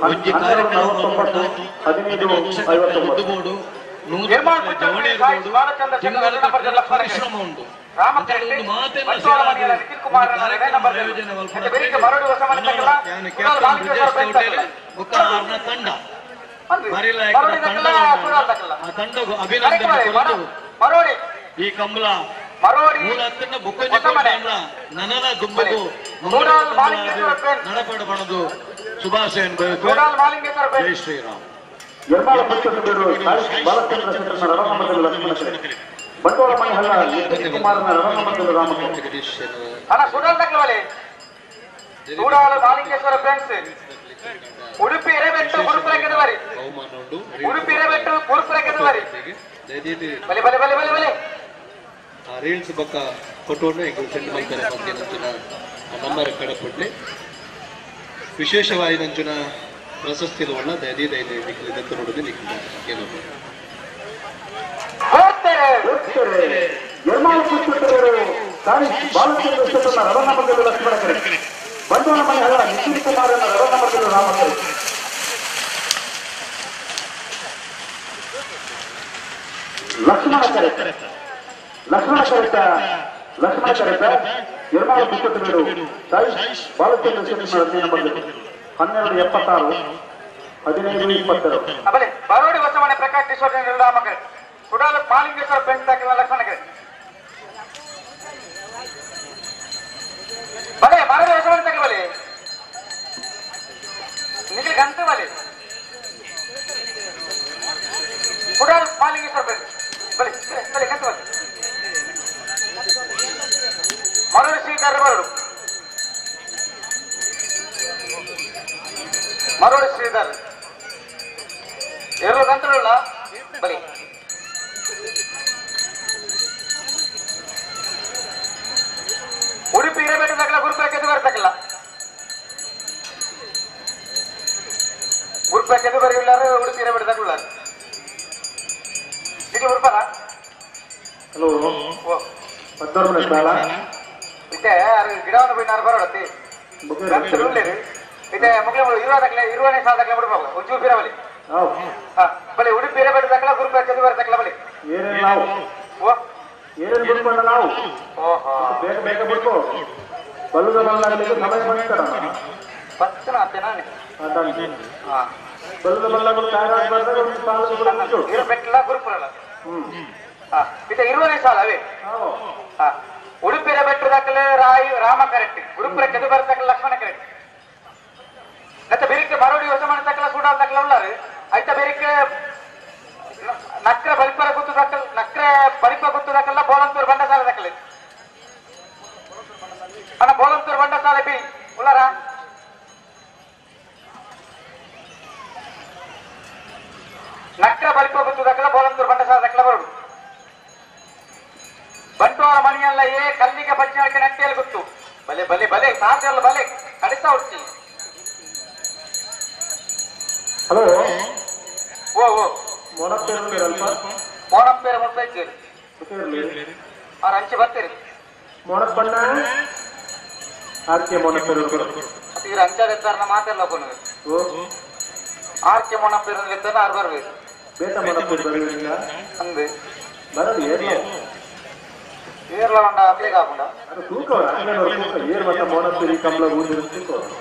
12:49 15:59 ಪರಿಶ್ರಮ ಉಂಟು ತಂಡ ತಂಡ ಅಭಿನಂದನೆ ಈ ಕಂಬಳ ಮೂಲ ಬುಕ್ಕಂಜಿ ನನನ ದುಂಬಗು ನಡಪಡ ಬಣದು ಶುಭಾಶಯ ಜೈ ಶ್ರೀರಾಮ್. ನಿರ್ಮಲ ಪುಸ್ತಕಗಳು ಬಾಲಚಂದ್ರ ಶೆಟ್ಟರ್ನ ರಣಮಂಡಲ ಲಕ್ಷ್ಮಣ ಬಂಡವಾಳ ಮಣಿಹಳ್ಳ ನಿತಿನ್ ಕುಮಾರ್ನ ರಣಮಂಡಲ ರಾಮಕೃಷ್ಣ. ಅಣ್ಣ ಸುಡಾಲ್ ತಕ್ಕಲವಲೆ ಸೂಡಾಲ ಮಾಲಿಂಗೇಶ್ವರ ಫ್ರೆಂಡ್ಸ್ ಉಡುಪಿ ಎರೆಬೆಟ್ಟು ಗುರುಪುರ ಕೆದವರಿ ಉಡುಪಿ ಎರೆಬೆಟ್ಟು ಗುರುಪುರ ಕೆದವರಿ ಬಲೆ ಬಲೆ ಬಲೆ ಬಲೆ ಬಲೆ ಆ ರೀಲ್ಸ್ ಬಕ್ಕ ಫೋಟೋನು ಎಂಕುಲು ಸೆಂಡ್ ಮಲ್ತಾರೆ ಪಂತೆ ನಂಚಿನ ನಂಬರ್ ಕಡಪುಡ್ಲೆ ವಿಶೇಷವಾಗಿ ನಂಚಿನ ಪ್ರಶಸ್ತಿ ಒಳ್ಳ ದಯದೀದ ನಿಖಿಲ್ ದತ್ತು ನೋಡೋದು ನಿಖಿಲ್ ಏನೋ ನಿರ್ಮಲ ಎರ್ಮಾಳು ಪುತ್ತೂರು ಸಾಯಿಶ್ ಬಾಲಚಂದ್ರ ಶೆಟ್ಟನ ರವಣ ಮಂಡಲ ಲಕ್ಷ್ಮಣ ಕರೆ ಬಂಡವಾಳ ಮನೆ ಹಳ ನಿತಿನ್ ಕುಮಾರ್ ರವಣ ಮಂಡಲ ರಾಮ ಕರೆ ಲಕ್ಷ್ಮಣ ಕರೆ ಲಕ್ಷ್ಮಣ ಕರೆತ ಲಕ್ಷ್ಮಣ ಕರೆತ ಎರ್ಮಾಳು ಪುತ್ತೂರು ಸಾಯಿಶ್ ಬಾಲಚಂದ್ರ ಶೆಟ್ಟನ ರವಣ ಮಂಡಲ 12:76 15:22 ಬಲೆ ಬರೋಡಿ ಹೊಸಮನೆ ಪ್ರಕಾಶ್ ಕಿಶೋರ್ ರಾಮ ಕರೆ ಸುಡಾಲ ಮಾಲಿಂಗೇಶ್ವರ ಬೆಂಚ್ ಹಾಕಿದ ಲಕ್ಷ್ಮಣ ಕರೆ ಬಲೆ ಮರದ ಹೊಸಮನೆ ತಗ ಬಲೆ ನಿಖಿಲ್ ಗಂಟೆ ಬಲೆ ಸುಡಾಲ ಮಾಲಿಂಗೇಶ್ವರ ಬೆಂಚ್ ಬಲೆ ಬಲೆ ಗಂಟೆ ಬಲೆ ಮರಳು ಶ್ರೀಧರ ಬರಡು ಮರಳು ಶ್ರೀಧರ್ ಎರಡು ಗಂಟೆಗಳ ಬಲಿ ಉಡುಪಿ ಇರಬೇಕು ತಕ್ಕಲ್ಲ ಗುರುಪುರಕ್ಕೆ ಎದು ಬರ್ತಕ್ಕಲ್ಲ ಗುರುಪುರಕ್ಕೆ ಎದು ಬರೆಯುಲ್ಲಾರು ಉಡುಪಿ ಇರಬೇಡ ತಕ್ಕಲ್ಲ ಇದು ಉಡುಪರ ಹಲೋ ಪದ್ದೋರ್ ಸಾಲ ಇತ್ತೆ ಗಿಡವನ್ನು போய் ನಾನು ಬರೋಡತ್ತಿ ಇತ್ತೆ ಮುಗ್ಲೆ ಇರುವಾದಕ್ಲೆ ಇರುವನೇ ಸಾಲದಕ್ಲೆ ಮುಡುಪ ಒಂಚೂರು ಬಿರವಲಿ ಬಲೆ ಉಡುಪಿ ಇರಬೇಡ ತಕ್ಕಲ್ಲ ಗುರುಪುರಕ್ಕೆ ಎದು ಬರ್ತಕ್ಕಲ್ಲ ಬಲಿ ಏನೇನು ನಾವು ಓ ಏನೇನು ಬಿಡ್ಕೊಂಡ ನಾವು ಓಹೋ ಬೇಗ ಬೇಗ ಬಿಡ್ಕೋ ಬಲ್ಲದ ಬಲ್ಲಾಗಲಿಕ್ಕೆ ಸಮಯ ಮಾಡ್ತಾರ ಪತ್ತನ ಅತ್ತೆ ನಾನು ಬಲ್ಲದ ಬಲ್ಲಾಗಲು ತಯಾರಾಗಬಾರ್ದಾಗ ಒಂದು ಸಾಲ ಕೂಡ ಉಂಟು ಇರಬೇಕಲ್ಲ ಗುರುಪುರಲ್ಲ ಇತ್ತೆ ಇರುವನೇ ಸಾಲ ಅವೇ ಉಡುಪಿರ ಬೆಟ್ಟದಾಕಲೆ ರಾಯ್ ರಾಮ ಕರೆಕ್ಟ್ ಗುರುಪುರ ಕೆದು ಬರ್ತಕ್ಕಲ್ಲ ಲಕ್ಷ್ಮಣ ಕರೆಕ್ಟ್ ಮತ್ತೆ ಬೇರೆ ಮರೋಡಿ ಹೊಸ ಮಾಡತಕ್ಕಲ್ಲ ಸೂಡಾಲ್ ತಕ್ಕಲ್ಲ ಉಳ್ಳಾರು ಐತ ಬೇರೆ ನಕ್ರ ಬಲಿಪರ ಗುತ್ತು ದಕ್ಕಲ್ ನಕ್ರ ಬಲಿಪ ಗುತ್ತು ದಕ್ಕಲ್ಲ ಬೋಳಂತೂರು ಬಂಡಸಾಲೆ ದಕ್ಕಲೆ ಅಣ್ಣ ಬೋಳಂತೂರು ಬಂಡಸಾಲೆ ಬಿ ಉಳ್ಳಾರ ನಕ್ರ ಬಲಿಪ ಗುತ್ತು ದಕ್ಕಲ ಬೋಳಂತೂರು ಬಂಡಸಾಲೆ ದಕ್ಕಲ ಬರೋಡು ಬಂಟ್ವಾಳ ಮನೆಯಲ್ಲ ಏ ಕಲ್ಲಿಗೆ ಬಚ್ಚಿನಕ್ಕೆ ನಟ್ಟಿಯಲ್ಲಿ ಗೊತ್ತು ಬಲೆ ಬಲೆ ಬಲೆ ಸಾಧ್ಯ ಅಲ್ಲ ಬಲೆ ಕಡಿಸ್ತಾ ಹುಡ್ತಿ ಹಲೋ ಓ ಓ ಮೊಣಪೇರು ಅಲ್ಪ ಮೊಣಪೇರು ಮುಟ್ಟ ಇದ್ದೀರಿ ಅವ್ರ ಹಂಚಿ ಬರ್ತೀರಿ ಮೊಣಪಣ್ಣ ಆರ್ ಕೆ ಮೊಣಪೇರು ಮತ್ತೆ ಇವ್ರು ಹಂಚಾದ ಎತ್ತಾರನ ಮಾತಾಡಲ್ಲ ಓ ಆರ್ ಕೆ ಮೊಣಪೇರು ಎತ್ತಾರ ಆರು ಬರ್ಬೇಕು ಬೇಟ ಮೊಣಪೇರು ಬರಲಿಲ್ಲ ಅಂದೆ ಬರಲಿ ಏನು ಏರ್ಲ ಉಂಡ ಅಪ್ಲೇ ಕಾకుండా ಅದು ತೂಕವ್ರ ಅಂಗನವ್ರ ತೂಕ ಏರ್ ಮತ್ತೆ ಮೊಣಪೇರಿ ಕಮಲ ಊದಿರೋ ತೂಕವ್ರು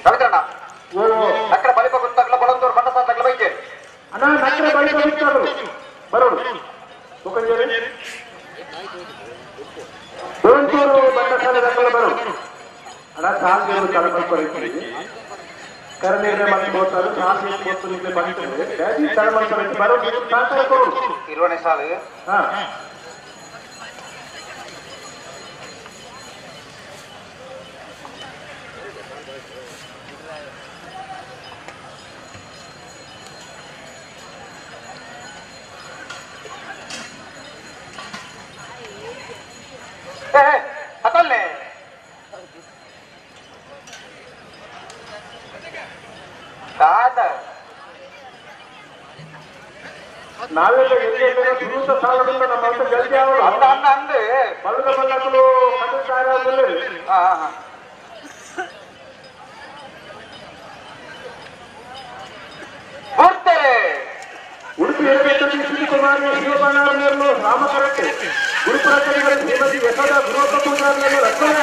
ರವಿಕರಣ ನಕ್ರ ಬಲಿಪ ಗೊತ್ತಾಗಲ್ಲ ಬಲಂತೂರು ಬಂಡಸಾಲ ತಗಲ ಬೈಕೆ ಅಣ್ಣ ನಕ್ರ ಬಲಿಪ ಗೊತ್ತಾಗಲು ಬರೋಡು ಮುಖಂಜೇರಿ ಬಲಂತೂರು ಬಂಡಸಾಲ ತಗಲ ಬರೋಡು ಅಣ್ಣ ಸಾಲ ತಲೆ ಕರನೀರೇ ಮತ್ತೆ ಹೋಗ್ತಾರೆ ಸಾಲ ಗೊತ್ತು ನಿಮಗೆ ಬಂತದೆ ಡ್ಯಾಡಿ ತಲೆ ಮಾಡ್ತಾರೆ ಬರೋದು ಸಾಕಾರ ಕೊಡು ಇರುವನೇ ಸಾಲು ಹಾ ಹತ್ತಲ್ಲೇ ತಾತ ನಾವೆಲ್ಲ ಎಲ್ಲೆಲ್ಲ ಸುರೂತ ಸಾಲದಿಂದ ನಮ್ಮ ಹತ್ರ ಜಲ್ದಿ ಆವಳು ಅಂದ ಅಂದ ಅಂದು ಬಲ್ಲದ ಬಲ್ಲಕಲು ಕಡು ತಯಾರಾಗಲ್ಲ ಬರ್ತಾರೆ ಉಡುಪಿ ಶಿವಕುಮಾರ್ ಶಿವಬಾಣಾರನ್ನು ರಾಮಕರಕ್ಕೆ ಗುರುಪುರ ಕಡೆಗಳ ಶ್ರೀಮತಿ ಯಶೋಧ ಗುರುವಪ್ಪ ಪೂಜಾರಿಯನ್ನು ಲಕ್ಷ್ಮಣ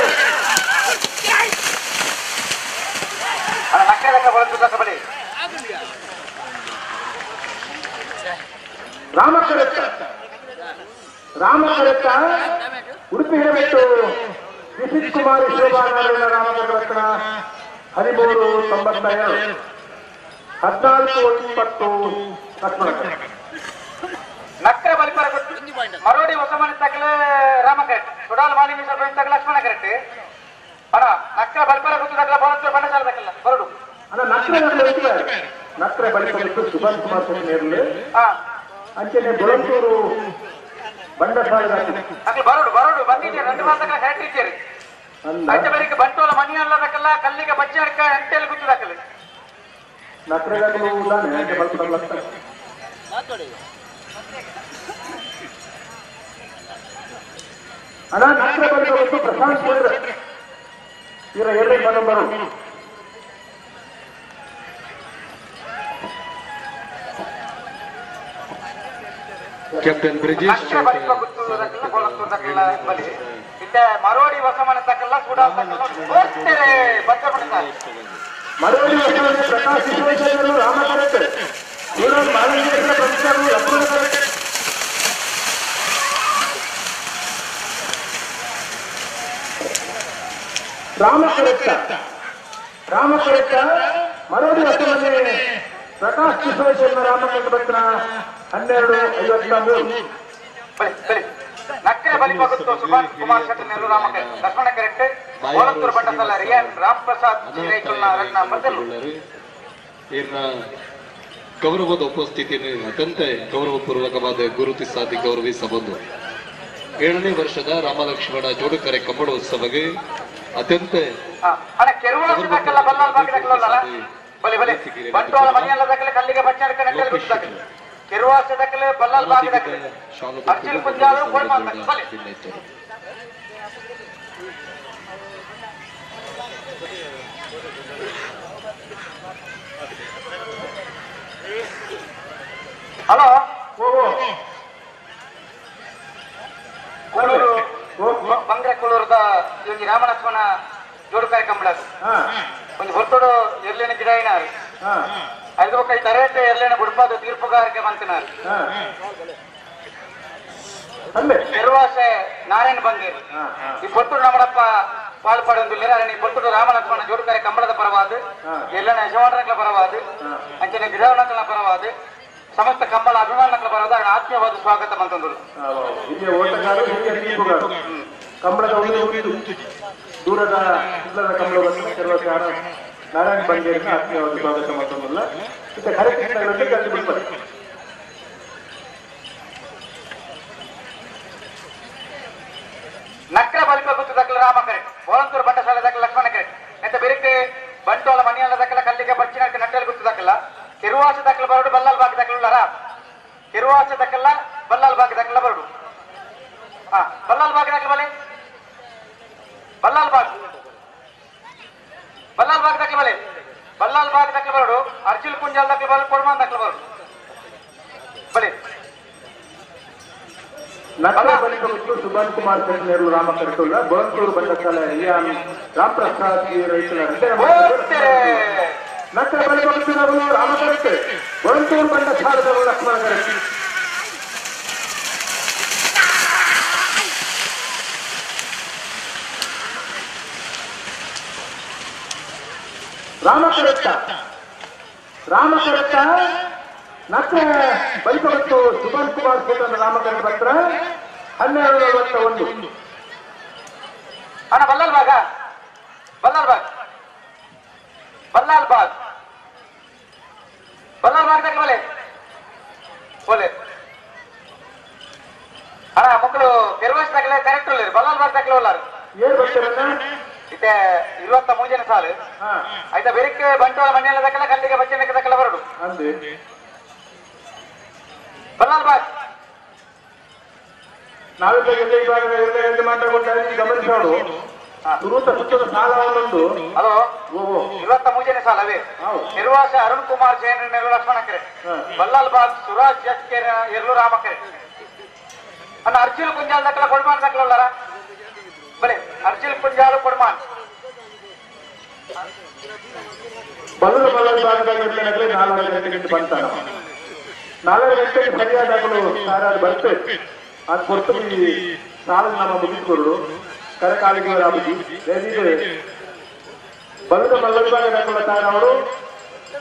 ಅಣ್ಣ ನಕ್ಕರೆ ಲೆಕ್ಕ ಬರೋದು ಬಳಿ ರಾಮಕರತ್ತ ರಾಮಕರತ್ತ ಉಡುಪಿ ಹಿರಬೆಟ್ಟು ನಿಶಿತ್ ಕುಮಾರಿ ಶೋಭಾನಾರಾಯಣ ರಾಮಕರತ್ನ 13 92 14 20 ಲಕ್ಷ್ಮಣ ನಕ್ರ ಬಲಿಪರ ಮರೋಡಿ ಹೊಸಮನೆ ತಗಲ ರಾಮ ಕರೆಕ್ಟ್ ಸುಡಾಲ್ ಮಾಲಿಂಗೇಶ್ವರ ಬೆಂಚ್ ತಗಲ ಲಕ್ಷ್ಮಣ ಕರೆಕ್ಟ್ ಅಣ್ಣ ನಕ್ರ ಬಲಿಪರ ಗುತ್ತು ತಗಲ ಬರೋದು ಬಂಡಸಾಲ ತಗಲ ಬರೋಡು ಅಣ್ಣ ನಕ್ರ ನಕ್ರ ಬಲಿಪರ ಸುಭಾಷ್ ಕುಮಾರ್ ಸ್ವಾಮಿ ಅಂಚನೆ ಬೊಳಂತೂರು ಬಂಡಸಾಲ ಅಕ್ಲು ಬರೋಡು ಬರೋಡು ಬಂದಿದ್ದೀರಿ 2 ಮಾತಕ್ಕ ಕರೆಕ್ಟ್ ಇದ್ದೀರಿ ಅಂಚ ಬೇರೆ ಬಂಟೋಲ ಮಣಿ ಅಲ್ಲದಕ್ಕಲ್ಲ ಕಲ್ಲಿಗೆ ಬಚ್ಚಿ ಅಡ್ಕ ಅಂಟೆಲ್ಲಿ ಗುತ್ತದಕ್ಕಲ್ಲ ನಕ್ರೆದಾಗಲೂ ಉದಾನೆ ಅಂಟೆ ಬಲ್ಪಡಲ್ಲ ಅಣ್ಣ ನಕ್ರೆ ಬಲ್ಪಡ ಪ್ರಶಾಂತ್ ಪುತ್ರ ಇವರ 2 ನಂಬರು ಕ್ಯಾಪ್ಟನ್ ಬ್ರಿಜೇಶ್ ಮರೋಡಿ ವಸಮನ ತಕ್ಕಲ್ಲ ಮರೋಡಿ ವಸಮನೆ ಪ್ರಕಾಶ್ ಸಿದ್ದೇಶ್ವರರು ರಾಮ ಕರೆಕ್ಟ್ ಇವರು ಮಾಲಂಗೇಶ್ವರ ಪ್ರಮುಖರು ಲಕ್ಷ್ಮಣ ಕರೆಕ್ಟ್ ರಾಮ ಕರೆಕ್ಟ್ ರಾಮ ಕರೆಕ್ಟ್ ಮರೋಡಿ ವಸಮನೆ ಪ್ರಕಾಶ್ ಸಿದ್ದೇಶ್ವರ ರಾಮ ಕರೆಕ್ಟ್ 12:53 ನಕ್ರೆ ಬಲಿಪಗುತ್ತು ಸುಭಾಷ್ ಕುಮಾರ್ ಶೆಟ್ಟಿ ನೆಹರು ರಾಮ ಲಕ್ಷ್ಮಣ ಕರೆಕ್ಟ್ ಕೋಲತ್ತೂರು ಬಂಡಸಲ್ಲ ರಿಯಾನ್ ರಾಮ್ ಪ್ರಸಾದ್ ರತ್ನ ಬದಲು ಗೌರವದ ಉಪಸ್ಥಿತಿಯನ್ನು ಅತ್ಯಂತ ಗೌರವಪೂರ್ವಕವಾದ ಗುರುತಿಸಾದಿ ಗೌರವಿಸಬಹುದು. 7ನೇ ವರ್ಷದ ರಾಮಲಕ್ಷ್ಮಣ ಜೋಡುಕರೆ ಕಬ್ಬಡೋತ್ಸವಕ್ಕೆ ಅತ್ಯಂತ ಹಲೋ ಕೂಳೂರು ಬಂಗ್ರೆ ಕೂಳೂರದ ಒಂಜಿ ರಾಮಲಕ್ಷ್ಮಣ ಜೋಡುಕಾಯ ಕಂಬಳ ಒಂದು ಹೊತ್ತೋಡು ಎರ್ಲೇನ ಗಿಡ ಏನಾರು ಐದು ಕೈ ತರೇಟೆ ಎರ್ಲೇನ ಬುಡ್ಪಾದ ತೀರ್ಪುಗಾರಿಕೆ ಬಂತಿನಾರು ನಿರ್ವಾಸೆ ನಾರಾಯಣ ಬಂಗೇರಿ ಈ ಪೊತ್ತುಡು ನಮ್ಮಡಪ್ಪ ಪಾಲ್ಪಾಡೊಂದು ಈ ಪೊತ್ತುಡು ರಾಮಲಕ್ಷ್ಮಣ ಜೋಡುಕಾಯ ಕಂಬಳದ ಪರವಾದ ಎಲ್ಲನ ಯಜಮಾನರ ಪರವಾದ ಅಂಚನೆ ಗಿಡವನಕಲ ಪರವಾದ ಸಮಸ್ತ ಕಂಬಳ ಅಭಿಮಾನಗಳ ಪರವಾದ ಆತ್ಮೀಯವಾದ ಸ್ವಾಗತ ಮಂತಂದರು. ಹಿರಿಯ ಓಟಗಾರರು ಹಿರಿಯ ತೀರ್ಪುಗಾರರು ಕಂಬಳದ ದೂರದ ಇಲ್ಲದ ಕಂಬಳವನ್ನು ಕೆಲವರು ನಾರಾಯಣ ಬಂಗೇರಿಗೆ ಆತ್ಮೀಯವಾದ ಸ್ವಾಗತ ಮಂತಂದಲ್ಲ. ಕರೆಕ್ಟ್ ನಕ್ರ ಬಲಿಪ ಗುತ್ತು ದಕ್ಕಲ ರಾಮ ಕರೆಕ್ಟ್ ಬೋಳಂತೂರು ಬಂಡಶಾಲೆ ದಕ್ಕಲ ಲಕ್ಷ್ಮಣ ಕರೆಕ್ಟ್ ಎಂತ ಬೆರಕೆ ಬಂಟೋಳ ಮಣಿಯಲ್ಲ ದಕ್ಕಲ ಕಲ್ಲಿಗೆ ಬಚ್ಚಿನ ನಟ್ಟೆಲ್ ಗುತ್ತು ದಕ್ಕಲ ಕಿರುವಾಸ ದಕ್ಕಲ ಬರಡು ಬಲ್ಲಾಲ್ ಬಾಗಿ ದಕ್ಕಲ ಕಿರುವಾಸ ದಕ್ಕಲ್ಲ ಬಲ್ಲಾಲ್ ಬಾಗಿ ದಕ್ಕಲ ಬರಡು ಹಾ ಬಲ್ಲಾಲ್ ಬಾಗಿ ದಕ್ಕಲ ಬಲೆ ಬಲ್ಲಾಲ್ ಬಾಗ್ ಬಲ್ಲಾಲ್ ಬಾಗ್ ದಕ್ಕಲ ಬಲೆ ಬಲ್ಲಾಲ್ ಬಾಗ್ ದಕ್ಕಲ ಬರಡು ಅರ್ಜಿಲ್ ಕುಂಜಾಲ್ ದಕ್ಕಲ ಬರಡು ಕೊಡ್ಮಾನ್ ದಕ್ಕಲ ಬರಡು ಬಲೆ ನಕ್ರ ಬಳಿಕ ಬಿಟ್ಟು ಸುಭಾನ್ ಕುಮಾರ್ ಕಟ್ನೇರು ರಾಮ ಕರ್ತುಲ್ಲ ಬೋಳಂತೂರು ಬಂಡಸಾಲೆ ರಿಯಾನ್ ರಾಮ್ ಪ್ರಸಾದ್ ರೈತರ ನಕ್ರ ಬಳಿಕ ಬಿಟ್ಟು ರಾಮ ಕರೆಕ್ಟ್ ಬೋಳಂತೂರು ಬಂಡಸಾಲದವರು ಲಕ್ಷ್ಮಣ ಕರೆಕ್ಟ್ ರಾಮ ಕರೆಕ್ಟ ರಾಮ ಕರೆಕ್ಟ ನಕ್ರ ಬಳಿಕ ಮತ್ತು ಸುಭಾನ್ ಕುಮಾರ್ ಸೂತನ ರಾಮಕರಣ ಭಟ್ರ 12:41. ಅಣ್ಣ ಬಲ್ಲಾಲ್ ಬಾಗ ಬಲ್ಲಾಲ್ ಬಾಗ್ ಬಲ್ಲಾಲ್ ಬಾಗ್ ಬಲ್ಲಾಲ್ ಬಾಗ್ ತಕ್ಕ ಬಲೆ ಬೋಲೆ ಅಣ್ಣ ಮಕ್ಕಳು ಪೆರುವಾಸಿ ತಕ್ಕಲೆ ಕರೆಕ್ಟ್ ಉಳ್ಳೇರು ಬಲ್ಲಾಲ್ ಬಾಗ್ ತಕ್ಕಲೆ ಉಳ್ಳಾರು ಏನ್ ಬರ್ತಾರಣ್ಣ ಇತ್ತೆ 23 ಸಾಲು ಆಯ್ತಾ ಬೆರಕ್ಕೆ ಬಂಟೋಳ ಮನೆಯಲ್ಲ ತಕ್ಕಲ ಕಲ್ಲಿಗೆ ಬಚ್ಚನಕ್ಕೆ ತಕ್ಕಲ ಬರಡು ಬಲ್ಲಾಲ್ ಬಾಗ್ ನಾವೆಲ್ಲ ವಿಭಾಗದ ಎಲ್ಲ ಮಾತಾಡ್ಕೊಂಡಾಗ ಗಮನಿಸೋಡು ತುರುತ ಸುತ್ತದ ಸಾಲ ಒಂದೊಂದು ಹಲೋ 23 ಸಾಲವೇ ನಿರ್ವಾಸ ಅರುಣ್ ಕುಮಾರ್ ಜೈನ್ ನೆರಳು ಲಕ್ಷ್ಮಣ ಕೆರೆ ಬಲ್ಲಾಲ್ ಬಾಗ್ ಸುರಾಜ್ ಎಸ್ ಕೆ ಎರಲು ರಾಮ ಕೆರೆ ಅಣ್ಣ ಅರ್ಜಿಲ್ ಕುಂಜಾಲ್ ದಕ್ಕಲ ಕೊಡ್ಮಾನ್ ದಕ್ಕಲ ಉಳ್ಳಾರ ಬಲೆ ಅರ್ಜಿಲ್ ಕುಂಜಾಲು ಕೊಡ್ಮಾನ್ ಬಲ್ಲದ ಬಲ್ಲಾಲ್ ಭಾಗದಾಗ 4 ಗಂಟೆಗೆ ಬಂತಾನ 4 ಗಂಟೆಗೆ ಸರಿಯಾದಾಗಲು ಸಾರಾರು ಬರ್ತೇವೆ ಅದು ಹೊರತು ಈ ಸಾಲ ನಮ್ಮ ಮುಗಿಸಿಕೊರಡು ಕರಕಾಲಿಗೆ ರಾಮಜಿ ಬಲದ ಮಲ್ಲದ ಭಾಗದ ತಾರವರು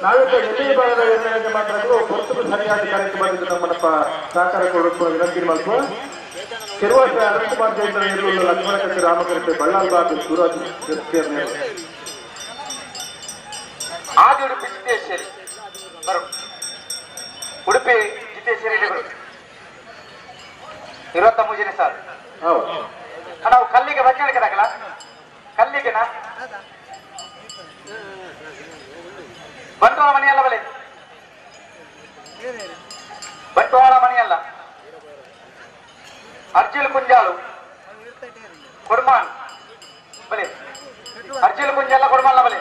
ನಾವೆಲ್ಲ ಎಲ್ಲಿ ಭಾಗದ ನಿರ್ಣಯ ಮಾತ್ರ ಹೊರತು ಸರಿಯಾದ ಕಾರ್ಯಕ್ರಮದಿಂದ ನಮ್ಮನಪ್ಪ ಸಹಕಾರ ಕೊಡಬೇಕು ವಿನಂತಿ ಮಾಡ್ಕೊ ಕೆರುವಾಸ ಅರುಣ್ ಕುಮಾರ್ ಜೈನ್ ಲಕ್ಷ್ಮಣ ಕಟ್ಟೆ ರಾಮಕರೆಟ್ಟೆ ಬಳ್ಳಾಲ್ ಬಾಬು ಸೂರಜ್ ಆದಿ ಉಡುಪಿ ಜಿತೇಶ್ವರಿ ಬರು ಉಡುಪಿ ಜಿತೇಶ್ವರಿ ಬರು 23 ಸಾಲು ನಾವು ಕಲ್ಲಿಗೆ ಬಚ್ಚಣಿಕೆ ದಾಖಲ ಬಂಟ್ವಾಳ ಮನೆಯಲ್ಲ ಬಲೆ ಬಂಟ್ವಾಳ ಮನೆಯಲ್ಲ ಅರ್ಜಿಲ್ ಕುಂಜಾಲು ಕೊಡ್ಮಾನ್ ಬಲೆ ಅರ್ಜಿಲ್ ಕುಂಜಾಲ ಕೊಡ್ಮಾನ್ ಬಲೆ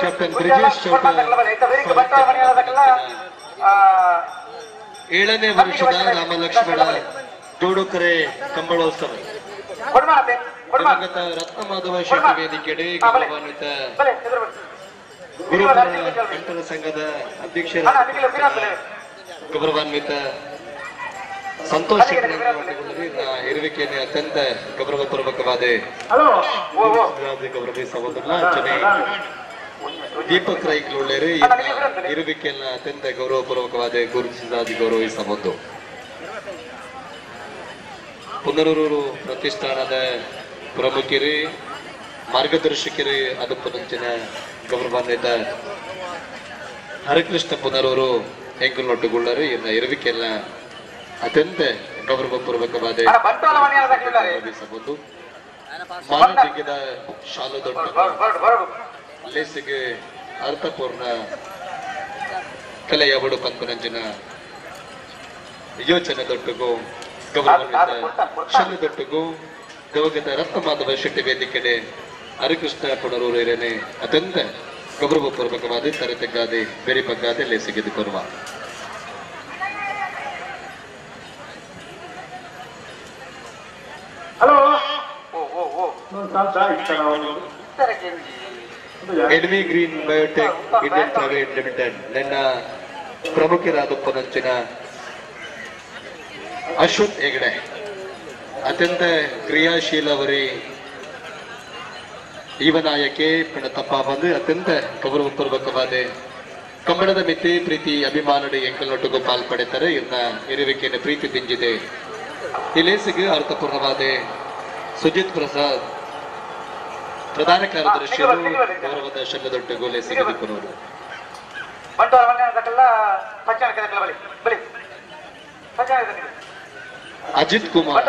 ಕ್ಯಾಪ್ಟನ್ ಬ್ರಿಜೇಶ್ ಚೌಟ ಏಳನೇ ವರ್ಷದ ರಾಮಲಕ್ಷ್ಮಣ ಜೋಡುಕರೆ ಕಂಬಳೋತ್ಸವ ದಿವಂಗತ ರತ್ನಮಾಧವ ಶೆಟ್ಟಿ ವೇದಿಕೆಡೆ ಗೌರವಾನ್ವಿತ ಗುರುಪರ ಬಂಟರ ಸಂಘದ ಅಧ್ಯಕ್ಷರ ಗೌರವಾನ್ವಿತ ಸಂತೋಷ್ ಶೆಟ್ಟಿ ಇರುವಿಕೆಯನ್ನು ಅತ್ಯಂತ ಗೌರವಪೂರ್ವಕವಾದ ಗೌರವಿಸಬಹುದಲ್ಲ. ದೀಪಕ್ ರೈಕ್ಲುಳ್ಳೇರು ಇರುವಿಕೆಯನ್ನು ಅತ್ಯಂತ ಗೌರವಪೂರ್ವಕವಾದ ಗುರುತಿಸಿದ ಗೌರವಿಸಬಹುದು. ಪುನರೂರು ಪ್ರತಿಷ್ಠಾನದ ಪ್ರಮುಖರು ಮಾರ್ಗದರ್ಶಕರು ಅದಪ್ಪನಂಚಿನ ಗೌರವಾನ್ವಿತ ಹರಿಕೃಷ್ಣ ಪುನರೂರು ಎಂಕಲ್ನೊಟ್ಟುಗುಳ್ಳರು ಇನ್ನ ಇರುವಿಕೆಯನ್ನ ಅತ್ಯಂತ ಗೌರವಪೂರ್ವಕವಾದ ಗೌರವಿಸಬಹುದು. ಮಾನವಿಕದ ಶಾಲು ದೊಡ್ಡ ಲೇಸಿಗೆ ಅರ್ಥಪೂರ್ಣ ಕಲೆಯ ಬಡು ಪಂಪನಂಚಿನ ಯೋಚನೆ ದೊಟ್ಟಗೂ ಗೌರವಾನ್ವಿತ ಶಾಲು ದೊಟ್ಟಗೂ ದಿವಂಗತ ರತ್ನಮಾಧವ ಶೆಟ್ಟಿ ವೇದಿಕೆಡೆ ಹರಿಕೃಷ್ಣ ಪುನರೂರು ಹಿರೇನೆ ಅತ್ಯಂತ ಗೌರವಪೂರ್ವಕವಾದ ತರತೆಗ್ಗಾದೆ ಬೇರೆ ಬಗ್ಗಾದೆ ಲೇಸಿಗೆ ಕೊರುವ Edmi green biotech Indian private limited ನನ್ನ ಪ್ರಮುಖರಾದ ಪನಂಚಿನ ಅಶ್ವಥ್ ಹೆಗಡೆ ಅತ್ಯಂತ ಕ್ರಿಯಾಶೀಲವರಿ ಯುವ ನಾಯಕೆ ತಪ್ಪ ಬಂದು ಅತ್ಯಂತ ಗೌರವಪೂರ್ವಕವಾದ ಕಂಬಳದ ಮಿತಿ ಪ್ರೀತಿ ಅಭಿಮಾನಡಿ ಎಂಕಲ್ನೊಟ್ಟಿಗೂ ಪಾಲ್ಪಡೆತಾರೆ. ಇನ್ನ ಇರುವಿಕೆಯನ್ನು ಪ್ರೀತಿ ದಿಂಜಿದೆ. ಈ ಲೇಸಿಗೆ ಅರ್ಥಪೂರ್ಣವಾದ ಸುಜಿತ್ ಪ್ರಸಾದ್ ಪ್ರಧಾನ ಕಾರ್ಯದರ್ಶಿಯರು ಗೌರವದ ಶಲ್ಲದೊಟ್ಟಿಗೂ ಲೇಸಿಗೆ ದಿಕ್ಕುನವರು. ಅಜಿತ್ ಕುಮಾರ್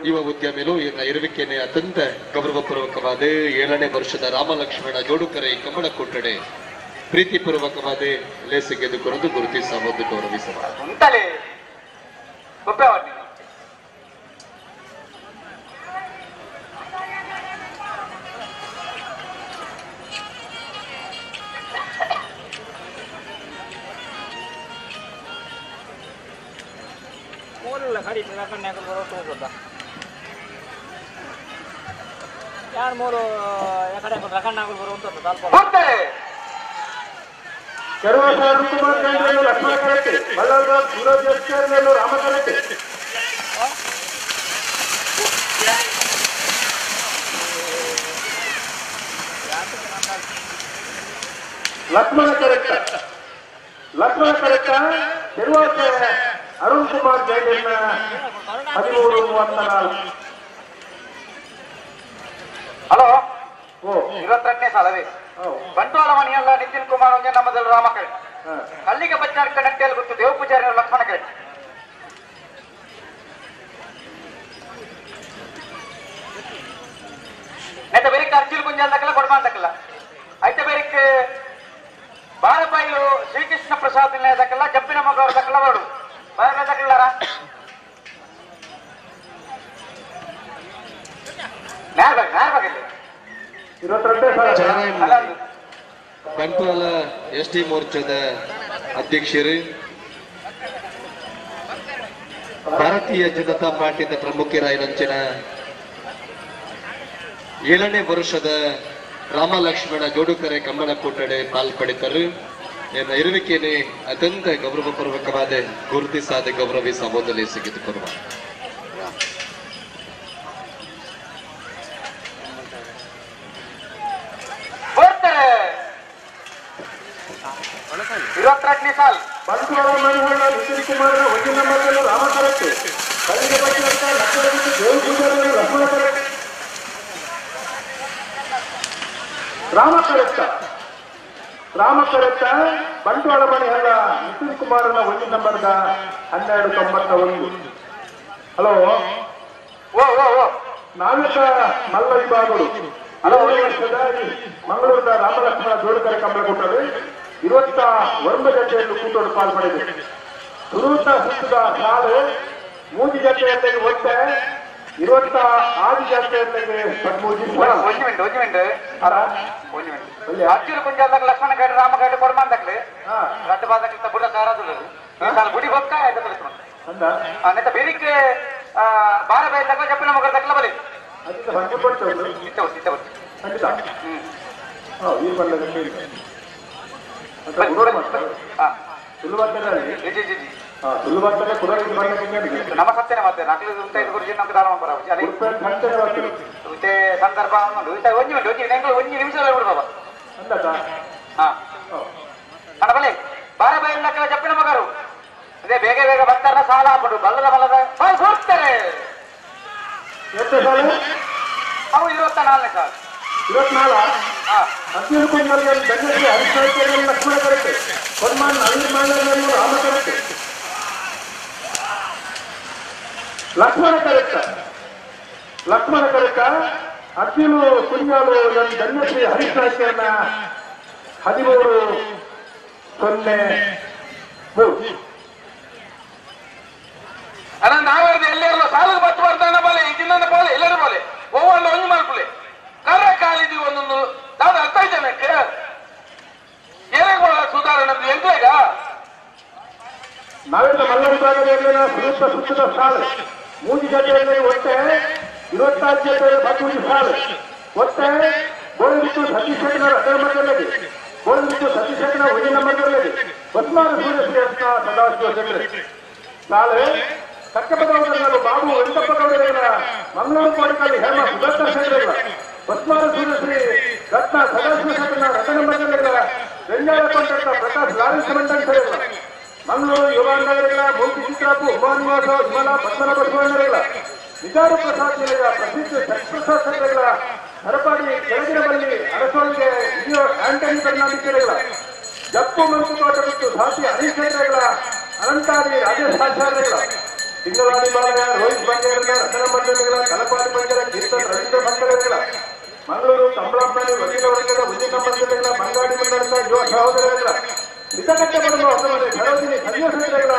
ಯುವ ಉದ್ಯಮಿಲು ಇವರ ಇರುವಿಕೆಯನ್ನು ಅತ್ಯಂತ ಗೌರವಪೂರ್ವಕವಾದ 7ನೇ ವರ್ಷದ ರಾಮಲಕ್ಷ್ಮಣ ಜೋಡುಕರೆ ಕಂಬಳ ಕೊಟ್ಟಡೆ ಪ್ರೀತಿಪೂರ್ವಕವಾದ ಲೇಸಿಗೆ ಎದುಕೊರೆದು ಗುರುತಿಸಬಹುದು ಗೌರವಿಸಬಹುದು. ಲಕ್ಷ್ಮಣ ಕರೆಕ್ಟ ಲಕ್ಷ್ಮಣ ಕರೆಕ್ಟ ಅರುಣ್ ಕುಮಾರ್ ಜೈನ 13:34. ಹಲೋ, 22ನೇ ಸಾಲವೇ ಬಂಟ್ವಾಳ ಮನೆಯಲ್ಲ ನಿತಿನ್ ಕುಮಾರ್ ಒಂದೇ ನಮ್ಮದಲ್ಲಿ ರಾಮ ಕರೆ ಕಲ್ಲಿಗೆ ಬಚ್ಚಾರ್ ಕನೆಕ್ಟೆಯಲ್ಲಿ ಗೊತ್ತು ದೇವ ಪೂಜಾರಿ ಲಕ್ಷ್ಮಣ ಕರೆ. ನೆತ್ತ ಬೇರೆ ಅರ್ಜಿಲ್ ಕುಂಜ ಅಂತಕ್ಕಲ್ಲ ಕೊಡ್ಮಾ ಅಂತಕ್ಕಲ್ಲ ಐತೆ ಬೇರೆ ಬಾರಬಾಯಿಲು ಶ್ರೀಕೃಷ್ಣ ಪ್ರಸಾದ್ ದಕ್ಕಲ್ಲ ಜಪ್ಪಿನ ಮಗ ದಕ್ಕಲ್ಲ ಬರಡು ಬಾರಬಾಯಿ ದಕ್ಕಲ್ಲಾರ ಬಂಟ್ವಾಳ ಎಸ್ ಟಿ ಮೋರ್ಚಾದ ಅಧ್ಯಕ್ಷರು ಭಾರತೀಯ ಜನತಾ ಪಾರ್ಟಿಯ ಪ್ರಮುಖರಾಯರಂಚಿನ 7ನೇ ವರ್ಷದ ರಾಮಲಕ್ಷ್ಮಣ ಜೋಡುಕರೆ ಕಂಬಳ ಕೊಟ್ಟಡೆ ಪಾಲ್ಪಡಿತರು. ಇರುವಿಕೆಯಲ್ಲಿ ಅತ್ಯಂತ ಗೌರವಪೂರ್ವಕವಾದ ಗುರುತಿಸಾದ ಗೌರವಿಸಬಹುದಲ್ಲಿ ಸಿಗಿದುಕೊರುವ ಬಂಟ್ವಾಳ ಮನೋಹರ ನಿತಿನ್ ಕುಮಾರ್ ಒಂದಿನ ಮಕ್ಕಳು ರಾಮ ಕರೆಕ್ಟ್ ಕಲ್ಲಿಗೆ ಬಚ್ಚಾರ್ಕ ಲಕ್ಷ್ಮಣ ದೇವ ಪೂಜಾರಿ ಲಕ್ಷ್ಮಣ ಕರೆಕ್ಟ್. ರಾಮಕರೆತ್ತ ರಾಮಕರೆತ್ತ ಬಂಟ್ವಾಳ ಮನೆ ಅಲ್ಲ ನಿತಿನ್ ಕುಮಾರನ ಒಂದು ನಂಬರ್ದ 1291. ಹಲೋ ಓ ಓ ಓ ನಾವಿಕ ಮಲ್ಲ ವಿಭಾಗಗಳು ಹಲವು ವರ್ಷದ ಮಂಗಳೂರದ ರಾಮಲಕ್ಷ್ಮಣ ಜೋಡುಕರ ಕಂಬಳ ಕೂಟರು 29 ಜತೆಯನ್ನು ಕೂಟೋಡು ಪಾಲ್ಪಡೆದು ಸುರೂತ ಸುತ್ತದ ಸಾಲು 3 ಜತೆಯೊಂದಿಗೆ ಒಟ್ಟೆ 26 ಜತೆಯೊಂದಿಗೆ 13. ಅರ್ಜುನ ಕುಂಜಾಲ್ದಾಗ ಲಕ್ಷ್ಮಣ ಗೈಡ್ ರಾಮ ಗೈಡ್ ಕೊಡ್ಮಾಂದಾಗ್ಲಿ ರಡ್ಡ ಬಾದಾಗ್ಲಿ ಬುಡ ಕಾರದು ಗುಡಿ ಹೋಗ್ತಾ ನೆತ್ತ ಬೇರಿಕೆ ಬಾರ ಬೈದಾಗ ಜಪ್ಪಿನ ಮಗಳ ದಕ್ಕಲ ಬಲಿ ನಮ್ಮ ಸತ್ಯನೇ ಮತ್ತೆ ನಾಲ್ಕು ಉಂಟಾಯ್ತು ಗುರುಜಿ ನಮ್ಗೆ ದಾರ ಮತ್ತೆ ಸಂದರ್ಭ ಒಂಜಿ ಮಿನಿಟ್ ಒಂಜಿ ನಿಮಿಷ ಬಿಡು ಬಾಬಾ. ಅಣ್ಣ ಬಲೆ ಬಾರ ಬೈಲ ಜಪ್ಪಿನ ಮಗರು ಅದೇ ಬೇಗ ಬೇಗ ಬರ್ತಾರ ಸಾಲ ಹಾಕೊಂಡು ಬಲ್ಲದ ಬಲ್ಲದ ಬಾಲ್ ಹೋಗ್ತಾರೆ. ಅವು 24ನೇ ಸಾಲ 24 Lakshmana correct Rama correct Lakshmana correct Lakshmana correct ಅರ್ಜುನು ಕುಂಜಾಲು ನನ್ನ ಧನ್ಯಶ್ರೀ ಹರೀಶ್ ನಾಯ್ಕರ್ನ 13:03. ಅಣ್ಣ ನಾವೇರ್ದು ಎಲ್ಲೆಲ್ಲ ಸಾಲದ ಬತ್ತು ಬರ್ತಾನ ಬಾಲೆ ಇದ್ದಿನ ಬಾಲೆ ಎಲ್ಲರೂ ಬಾಲೆ ಒವ್ವಣ್ಣ ಒಂಜಿ ಮಾಡ್ಕೊಳ್ಳಿ ಕರ್ರ ಕಾಲಿದ್ದೀವಿ ಒಂದೊಂದು ದಾದ ಅರ್ಥ ಜನಕ್ಕೆ ಏನಾಗ ಸುಧಾರಣೆ ಎಂಟ್ಲೇಗ ನಾವೆಲ್ಲ ಮಲ್ಲ ವಿಭಾಗದ ಸುರೂಪ ಸುತ್ತದ ಸಾಲು 3 ಜತೆಯಲ್ಲಿ ಒಟ್ಟೆ 26 ಜತೆಯಲ್ಲಿ 13 ಸಾಲು ಒಟ್ಟೆ ಗೋವಿಂದ ಸತೀಶ್ ಶೆಟ್ಟರ್ ಅದರ ಮಧ್ಯದಲ್ಲಿ ಗೋವಿಂದ ಸತೀಶ್ ಶೆಟ್ಟರ್ ಒಂದು ನಂಬರ್ದಲ್ಲಿ ಹೊಸ್ಮಾರು ಸೂರ್ಯಶ್ರೀ ಅಂತ ಸದಾಶಿವ ಶೆಟ್ಟರ್ ಸಾಲು ತಕ್ಕಪದವರಲ್ಲೂ ಬಾಬು ವೆಂಕಪ್ಪ ಗೌಡರಿಲ್ಲ ಮಂಗಳೂರು ಕೋಡಿಕಲ್ಲಿ ಹೇಮ ಸುಧಾಕರ್ ಶೆಟ್ಟರಿಲ್ಲ ಹೊಸ್ಮಾರು ಸೂರ್ಯಶ್ರೀ ರತ್ನ ಸದಾಶಿವ ಶೆಟ್ಟರ್ನ ರಥ ನಂಬರ್ದಲ್ಲಿಲ್ಲ ಬೆಂಜಾಳ ಕೊಂಡಂತ ಪ್ರಕಾಶ್ ಲಾರೆನ್ಸ್ ಮಂಡನ್ ಸರಿಲ್ಲ ಮಂಗಳೂರು ಯುವಾಂಗರಿಲ್ಲ ಮೂರ್ತಿ ಚಿತ್ರಾಪು ಉಮಾನಿವಾಸ ವಿಮಲಾ ಪದ್ಮನಾಭ ಬಸವಣ್ಣರಿಲ್ಲ ನಿಜಾರು ಪ್ರಸಾದ್ ಜಿಲ್ಲೆಯ ಪ್ರಸಿದ್ಧ ಸತ್ಪ್ರಸಾದ್ ಸಂಘಗಳ ಹರಪಾಡಿ ಕೆಳಗಿನ ಬಲ್ಲಿ ಅರಸೋಳಿಗೆ ಆಂಟನಿ ಕರ್ನಾಟಕರಿಲ್ಲ ಜಪ್ಪು ಮಂಕುತೋಟ ಮತ್ತು ಸಾಥಿ ಹರೀಶ್ ಶೆಟ್ಟರ್ಗಳ ಅನಂತಾರಿ ರಾಜೇಶ್ ಆಚಾರ್ಯಗಳ ತಿಂಗಳಾಡಿ ಬಾಲಯ ರೋಹಿತ್ ಬಂಗೇರನ ರತನ ಮಂಡಳಿಗಳ ತಲಪಾಡಿ ಬಂಗರ ಕೀರ್ತನ್ ರವೀಂದ್ರ ಬಂಗೇರಗಳ ಮಂಗಳೂರು ಕಂಬಳಪ್ಪನಲ್ಲಿ ವಕೀಲ ವರ್ಗದ ಉದ್ಯಮ ಮಂಡಳಿಗಳ ಮಂಗಾಡಿ ಮಂಡಳದ ಯುವ ಸಹೋದರಗಳ ಹಿತಕಟ್ಟೆ ಬರುವ ಹೊಸಮನೆ ಸರೋಜಿನಿ ಸನ್ಯಾಸಗಳ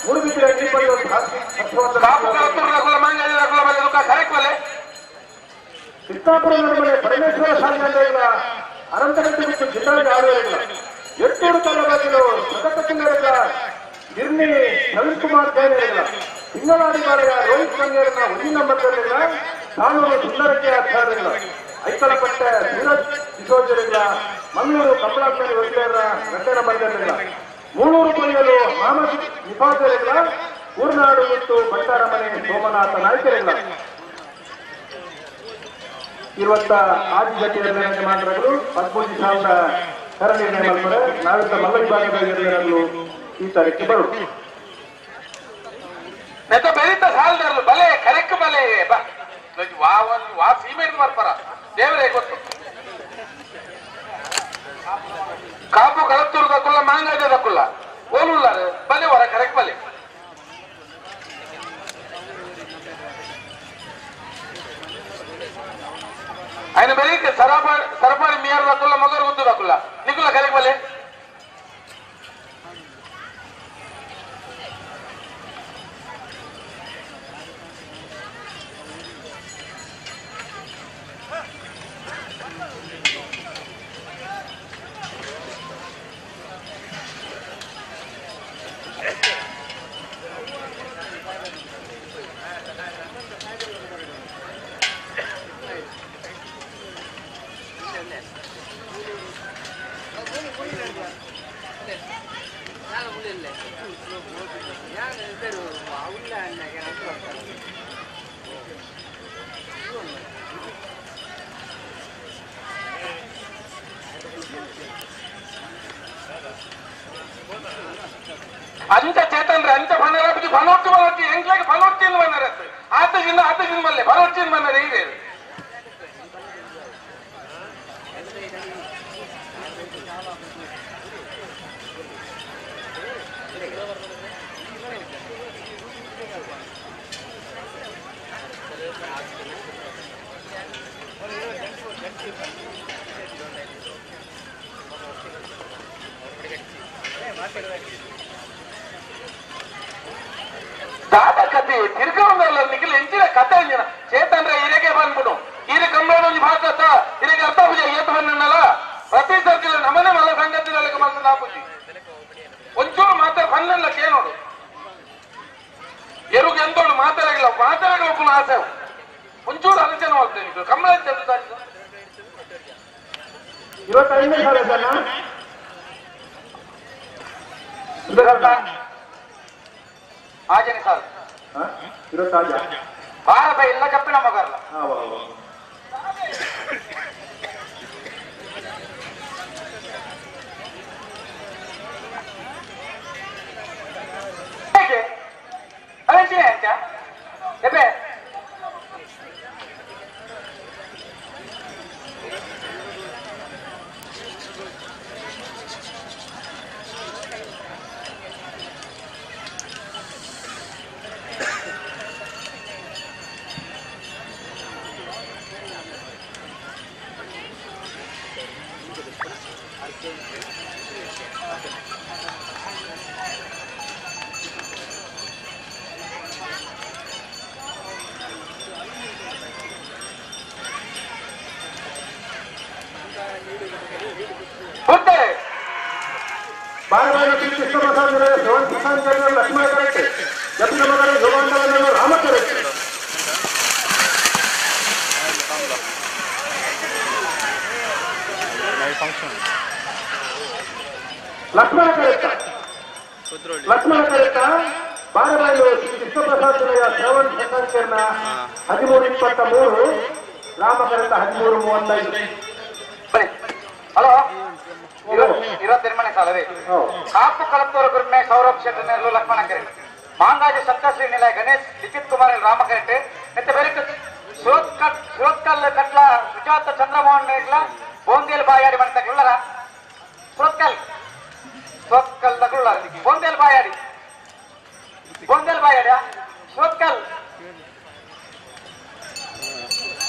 ಮೂಡುಬಿದಿರೆ ದೀಪಗಳು ಕೃಷ್ಣಾಪುರ ನಡುವೆ ಪರಮೇಶ್ವರ ಶಾಲೆಗಳ ಅನಂತಗಟ್ಟಿ ಮತ್ತು ಜಿಲ್ಲಾಡಿ ಆಳುವರೆಗಳ ಎಟ್ಟೂರು ತಾಲೂಕಿನ ಸತತಕ್ಕಿಂದರೆಗಳ ಗಿರ್ನಿ ನವೀನ್ ಕುಮಾರ್ ಜೈನರೆಗಳ ತಿಂಗಳಾಡಿ ಬಾಳೆಯ ರೋಹಿತ್ ಬಂಗೇರನ ಒಂದು ನಂಬರ್ಗಳ ತಾನೂರು ಸುಂದರಕ್ಕೆ ಆಚಾರ್ಯಗಳ ಐಕಳಪಟ್ಟ ಧೀರಜ್ ಕಿಶೋಜರಿಗಳ ಮಂಗಳೂರು ಕಮಲಾತ್ಮನಿ ವಕೀಲರ ರಟ್ಟೆ ನಂಬರ್ಗಳ ಮೂಳೂರು ಕೊಯ್ಯಲು ಮಹಮ್ಮದ್ ನಿಫಾಜರಿಗಳ ಊರ್ನಾಡು ಮತ್ತು ಭಟ್ಟಾರಮನೆ ಸೋಮನಾಥ ನಾಯ್ಕರಿಗಳ 26 ಜತೆಯ ಯಜಮಾನರುಗಳು 13,000 ಕರ ನಿರ್ಣಯ ಮಾಡ್ತಾರೆ. ನಾವಿದ್ದ ಮಲ್ಲ ವಿಭಾಗದ ಹಿರಿಯರಲ್ಲೂ ಈ ತಾರೀಕು ಬರು ನೆತ್ತ ಬೆರೀತ ಸಾಲದರ್ಲು ಬಲೆ ಕರೆಕ್ ಬಲೆ ಬಾ ವಾ ಒಂದು ವಾ ಸೀಮೆ ಬರ್ತಾರ ದೇವರೇ ಗೊತ್ತು. ಕಾಪು ಕಳತ್ತೂರು ದಕ್ಕುಲ್ಲ ಮಾಂಗಾಜ ದಕ್ಕುಲ್ಲ ಓಲುಲ್ಲ ಬಲೆ ಹೊರ ಕರೆಕ್ ಬಲೆ ఆయన ಬೆಳಿಗ್ಗೆ ಸರಪಾಡಿ ಮೇಯರ್ ದಕ್ಕುಲ್ಲ ಮಗರು ಗುದ್ದು ದಕ್ಕುಲ್ಲ ನಿಕ್ಕುಲ್ಲ ಕರೆಕ್ ಬಲೆ ಅಂಚ ಚೇತನ್ರೆ ಅಂಚ ಬನ್ನರ ಬನೋಟ್ಟಿ ಬನೋಟ್ಟಿ ಎಂಕ್ಲಾಗ ಬನೋಟ್ಟಿ ಬನ್ನರ ಆತ ಜಿನ್ನ ಆತ ಜಿನ್ನ ಮಲ್ಲೆ ಬನೋಟ್ಟಿ ಬನ್ನರ ಇದೆ. ದಾದ ಕತೆ ತಿರ್ಗವಲ್ಲ ನಿಖಿಲ್ ಎಂಚಿನ ಕತೆ ಇಂಜಿನ ಚೇತನ್ರ ಹಿರೇಗೆ ಬಂದ್ಬಿಡು ಹಿರೇ ಕಂಬಳ ಭಾಷ ಹಿರೇಗೆ ಅರ್ಥ ಪೂಜೆ ಏತು ಬಂದಲ್ಲ ಪ್ರತಿ ಸರ್ತಿ ನಮ್ಮನೆ ಮಲ್ಲ ಸಂಗತಿ ಬಂದು ನಾಪುಜಿ ಒಂಚೂರು ಮಾತಾಡ ಬಂದಲ್ಲ ಕೇಳೋಡು ಎರುಗೆ ಎಂದೋಳು ಮಾತಾಡಗಿಲ್ಲ ಮಾತಾಡಲು ಒಬ್ಬನ ಆಸೆ ಒಂಚೂರು ಆಲೋಚನೆ ಮಾಡ್ತೇನೆ ಕಂಬಳ ಆಜನೆ ಸಾಲು ಭಾರತ ಇಲ್ಲ ಕಪ್ಪಿನ ಮಗಲ್ಲ ಲಕ್ಷ್ಮಣ ಕರೆತ ಬಾರಬಾಯಿಲು ಶ್ರೀ ಕೃಷ್ಣಪ್ರಸಾದ್ ಶ್ರವಣ್ ಪ್ರಸಾದ್ 13:23 ರಾಮ ಕರೆತ 13:35. ಹಲೋ 22 ಸಾಲವೇ ಕಾಪು ಕಲತ್ತೂರು ಗುರುಮೆ ಸೌರಭ್ ಶೆಟ್ಟರ್ ಲಕ್ಷ್ಮಣ ಕರೆಟ್ ಮಾಂಗಾಜ ಸಪ್ತಶ್ರೀ ನಿಲಯ ಗಣೇಶ್ ಲಿಖಿತ್ ಕುಮಾರ್ ರಾಮ ಕರೆಟ್ ಮತ್ತೆ ಬೇರೆ ಸುರತ್ಕಲ್ ಕಟ್ಲ ಸುಜಾತ ಚಂದ್ರಮೋಹನ್ ಮೇಗ್ಲ ಬೋಂದೇಲ್ ಬಾಯಾಡಿ ಮಾಡ್ತಾ ಸುರತ್ಕಲ್ ಸುರತ್ಕಲ್ ಬೋಂದೇಲ್ ಬಾಯಾಡಿ ಬೋಂದೇಲ್ ಬಾಯಾಡ ಸುರತ್ಕಲ್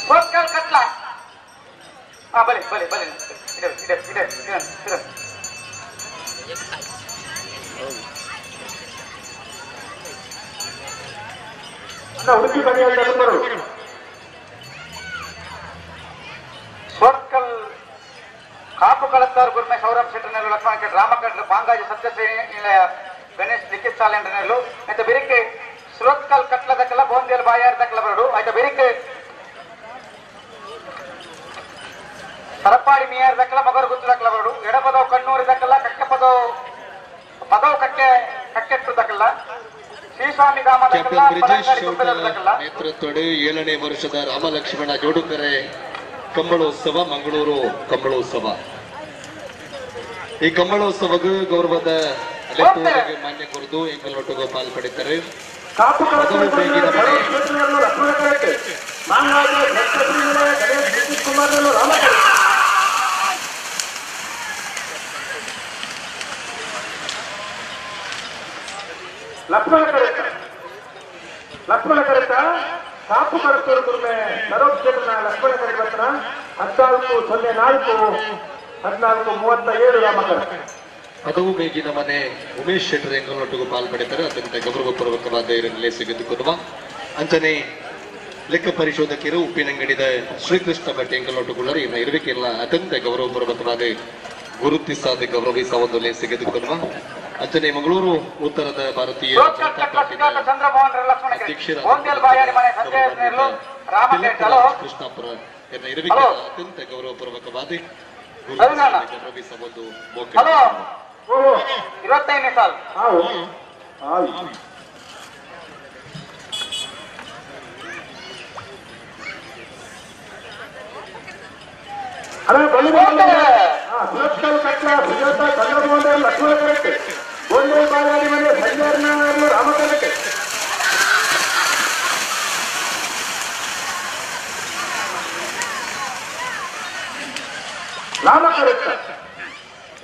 ಸುರತ್ಕಲ್ ಕಟ್ಲ ಹಾ ಬಲೆ ಬಲೆ ಬಲೆ ಇದೆ ಇದೆ ಇದೆ ಇದೆ ಉಡುಪಿ ಬನ್ನಿ. ಸುರತ್ಕಲ್ ಕಾಪು ಕಳತ್ತಾರು ಗುರುಮೆ ಸೌರಭ್ ಶೆಟ್ಟರ್ನಲ್ಲೂ ಲಕ್ಷ್ಮಣ ಕೆಟ್ ರಾಮಕಟ್ಲ ಪಾಂಗಾಜಿ ಸತ್ಯಶ್ರೀ ಗಣೇಶ್ ಲಿಖಿತ್ ಸಾಲೆಂಡ್ರನಲ್ಲೂ ಮತ್ತೆ ಬೆರಿಕೆ ಸುರತ್ಕಲ್ ಕಟ್ಲದಕ್ಕೆಲ್ಲ ಬೋಂದೇಲ್ ಬಾಯಾರ್ದಕ್ಕೆಲ್ಲ ಬರಡು ಆಯ್ತಾ ಬೆರಿಕೆ ಸರಪಾಡಿ ಮಿಯಾರ್ದಕ್ಕೆಲ್ಲ ಮಗರು ಗುತ್ತದಕ್ಕೆಲ್ಲ ಬರಡು ಎಡಪದವು ಕಣ್ಣೂರಿದಕ್ಕೆಲ್ಲ ಕಕ್ಕೆ ಪದವು ಪದವು ಕಕ್ಕೆ ಕಕ್ಕೆಟ್ಟದಕ್ಕೆಲ್ಲ ಶ್ರೀಸ್ವಾಮಿ ನೇತೃತ್ವದ 7ನೇ ವರ್ಷದ ರಾಮಲಕ್ಷ್ಮಣ ಜೋಡುಕರೆ ಕಂಬಳೋತ್ಸವ ಮಂಗಳೂರು ಕಂಬಳೋತ್ಸವ. ಈ ಕಂಬಳೋತ್ಸವಗೂ ಗೌರವದ ಮಾನ್ಯ ಕೊರದು ಎಂಗಲೊಟ್ಟಿಗೂ ಪಾಲ್ಪಡಿತಾರೆ. ಲಕ್ಷ್ಮಣ ಕರೆತ ಕಾಪು ಕರತೂರು ಗುರುಮೆ ಸರೋಜ್ ಶೆಟ್ಟರ್ನ ಲಕ್ಷ್ಮಣ ಕರೆತ 14:04 14:37 ರಾಮಕರ. ಪದವು ಮೇಗಿನ ಮನೆ ಉಮೇಶ್ ಶೆಟ್ಟರ್ ಎಂಗಲೊಟ್ಟಿಗೂ ಪಾಲ್ಪಡಿತಾರೆ. ಅತ್ಯಂತ ಗೌರವಪೂರ್ವಕವಾದ ನೆಲೆಸಿಗೆದುಕೊಳ್ಳುವ ಅಂಚನೆ ಲೆಕ್ಕ ಪರಿಶೋಧಕರು ಉಪ್ಪಿನಂಗಡಿದ ಶ್ರೀಕೃಷ್ಣ ಭಟ್ ಎಂಗಲೊಟ್ಟುಕೊಳ್ಳರು ಇನ್ನು ಇರಬೇಕಿಲ್ಲ. ಅತ್ಯಂತ ಗೌರವಪೂರ್ವಕವಾದ ಗುರುತಿಸಾದ ಗೌರವಿಸ ಒಂದು ಲೆಸಿಗೆದುಕೊಳ್ಳುವ ಅಂಚನೆ ಮಂಗಳೂರು ಉತ್ತರದ ಭಾರತೀಯ ಜನತಾ ಪಾರ್ಟಿಯ ಅಧ್ಯಕ್ಷರಾದ ಕೃಷ್ಣಾಪುರ ಇರಬೇಕಿಲ್ಲ. ಅತ್ಯಂತ ಗೌರವಪೂರ್ವಕವಾದ ಗುರುತಿಸಾದ ಗೌರವಿಸ ಒಂದು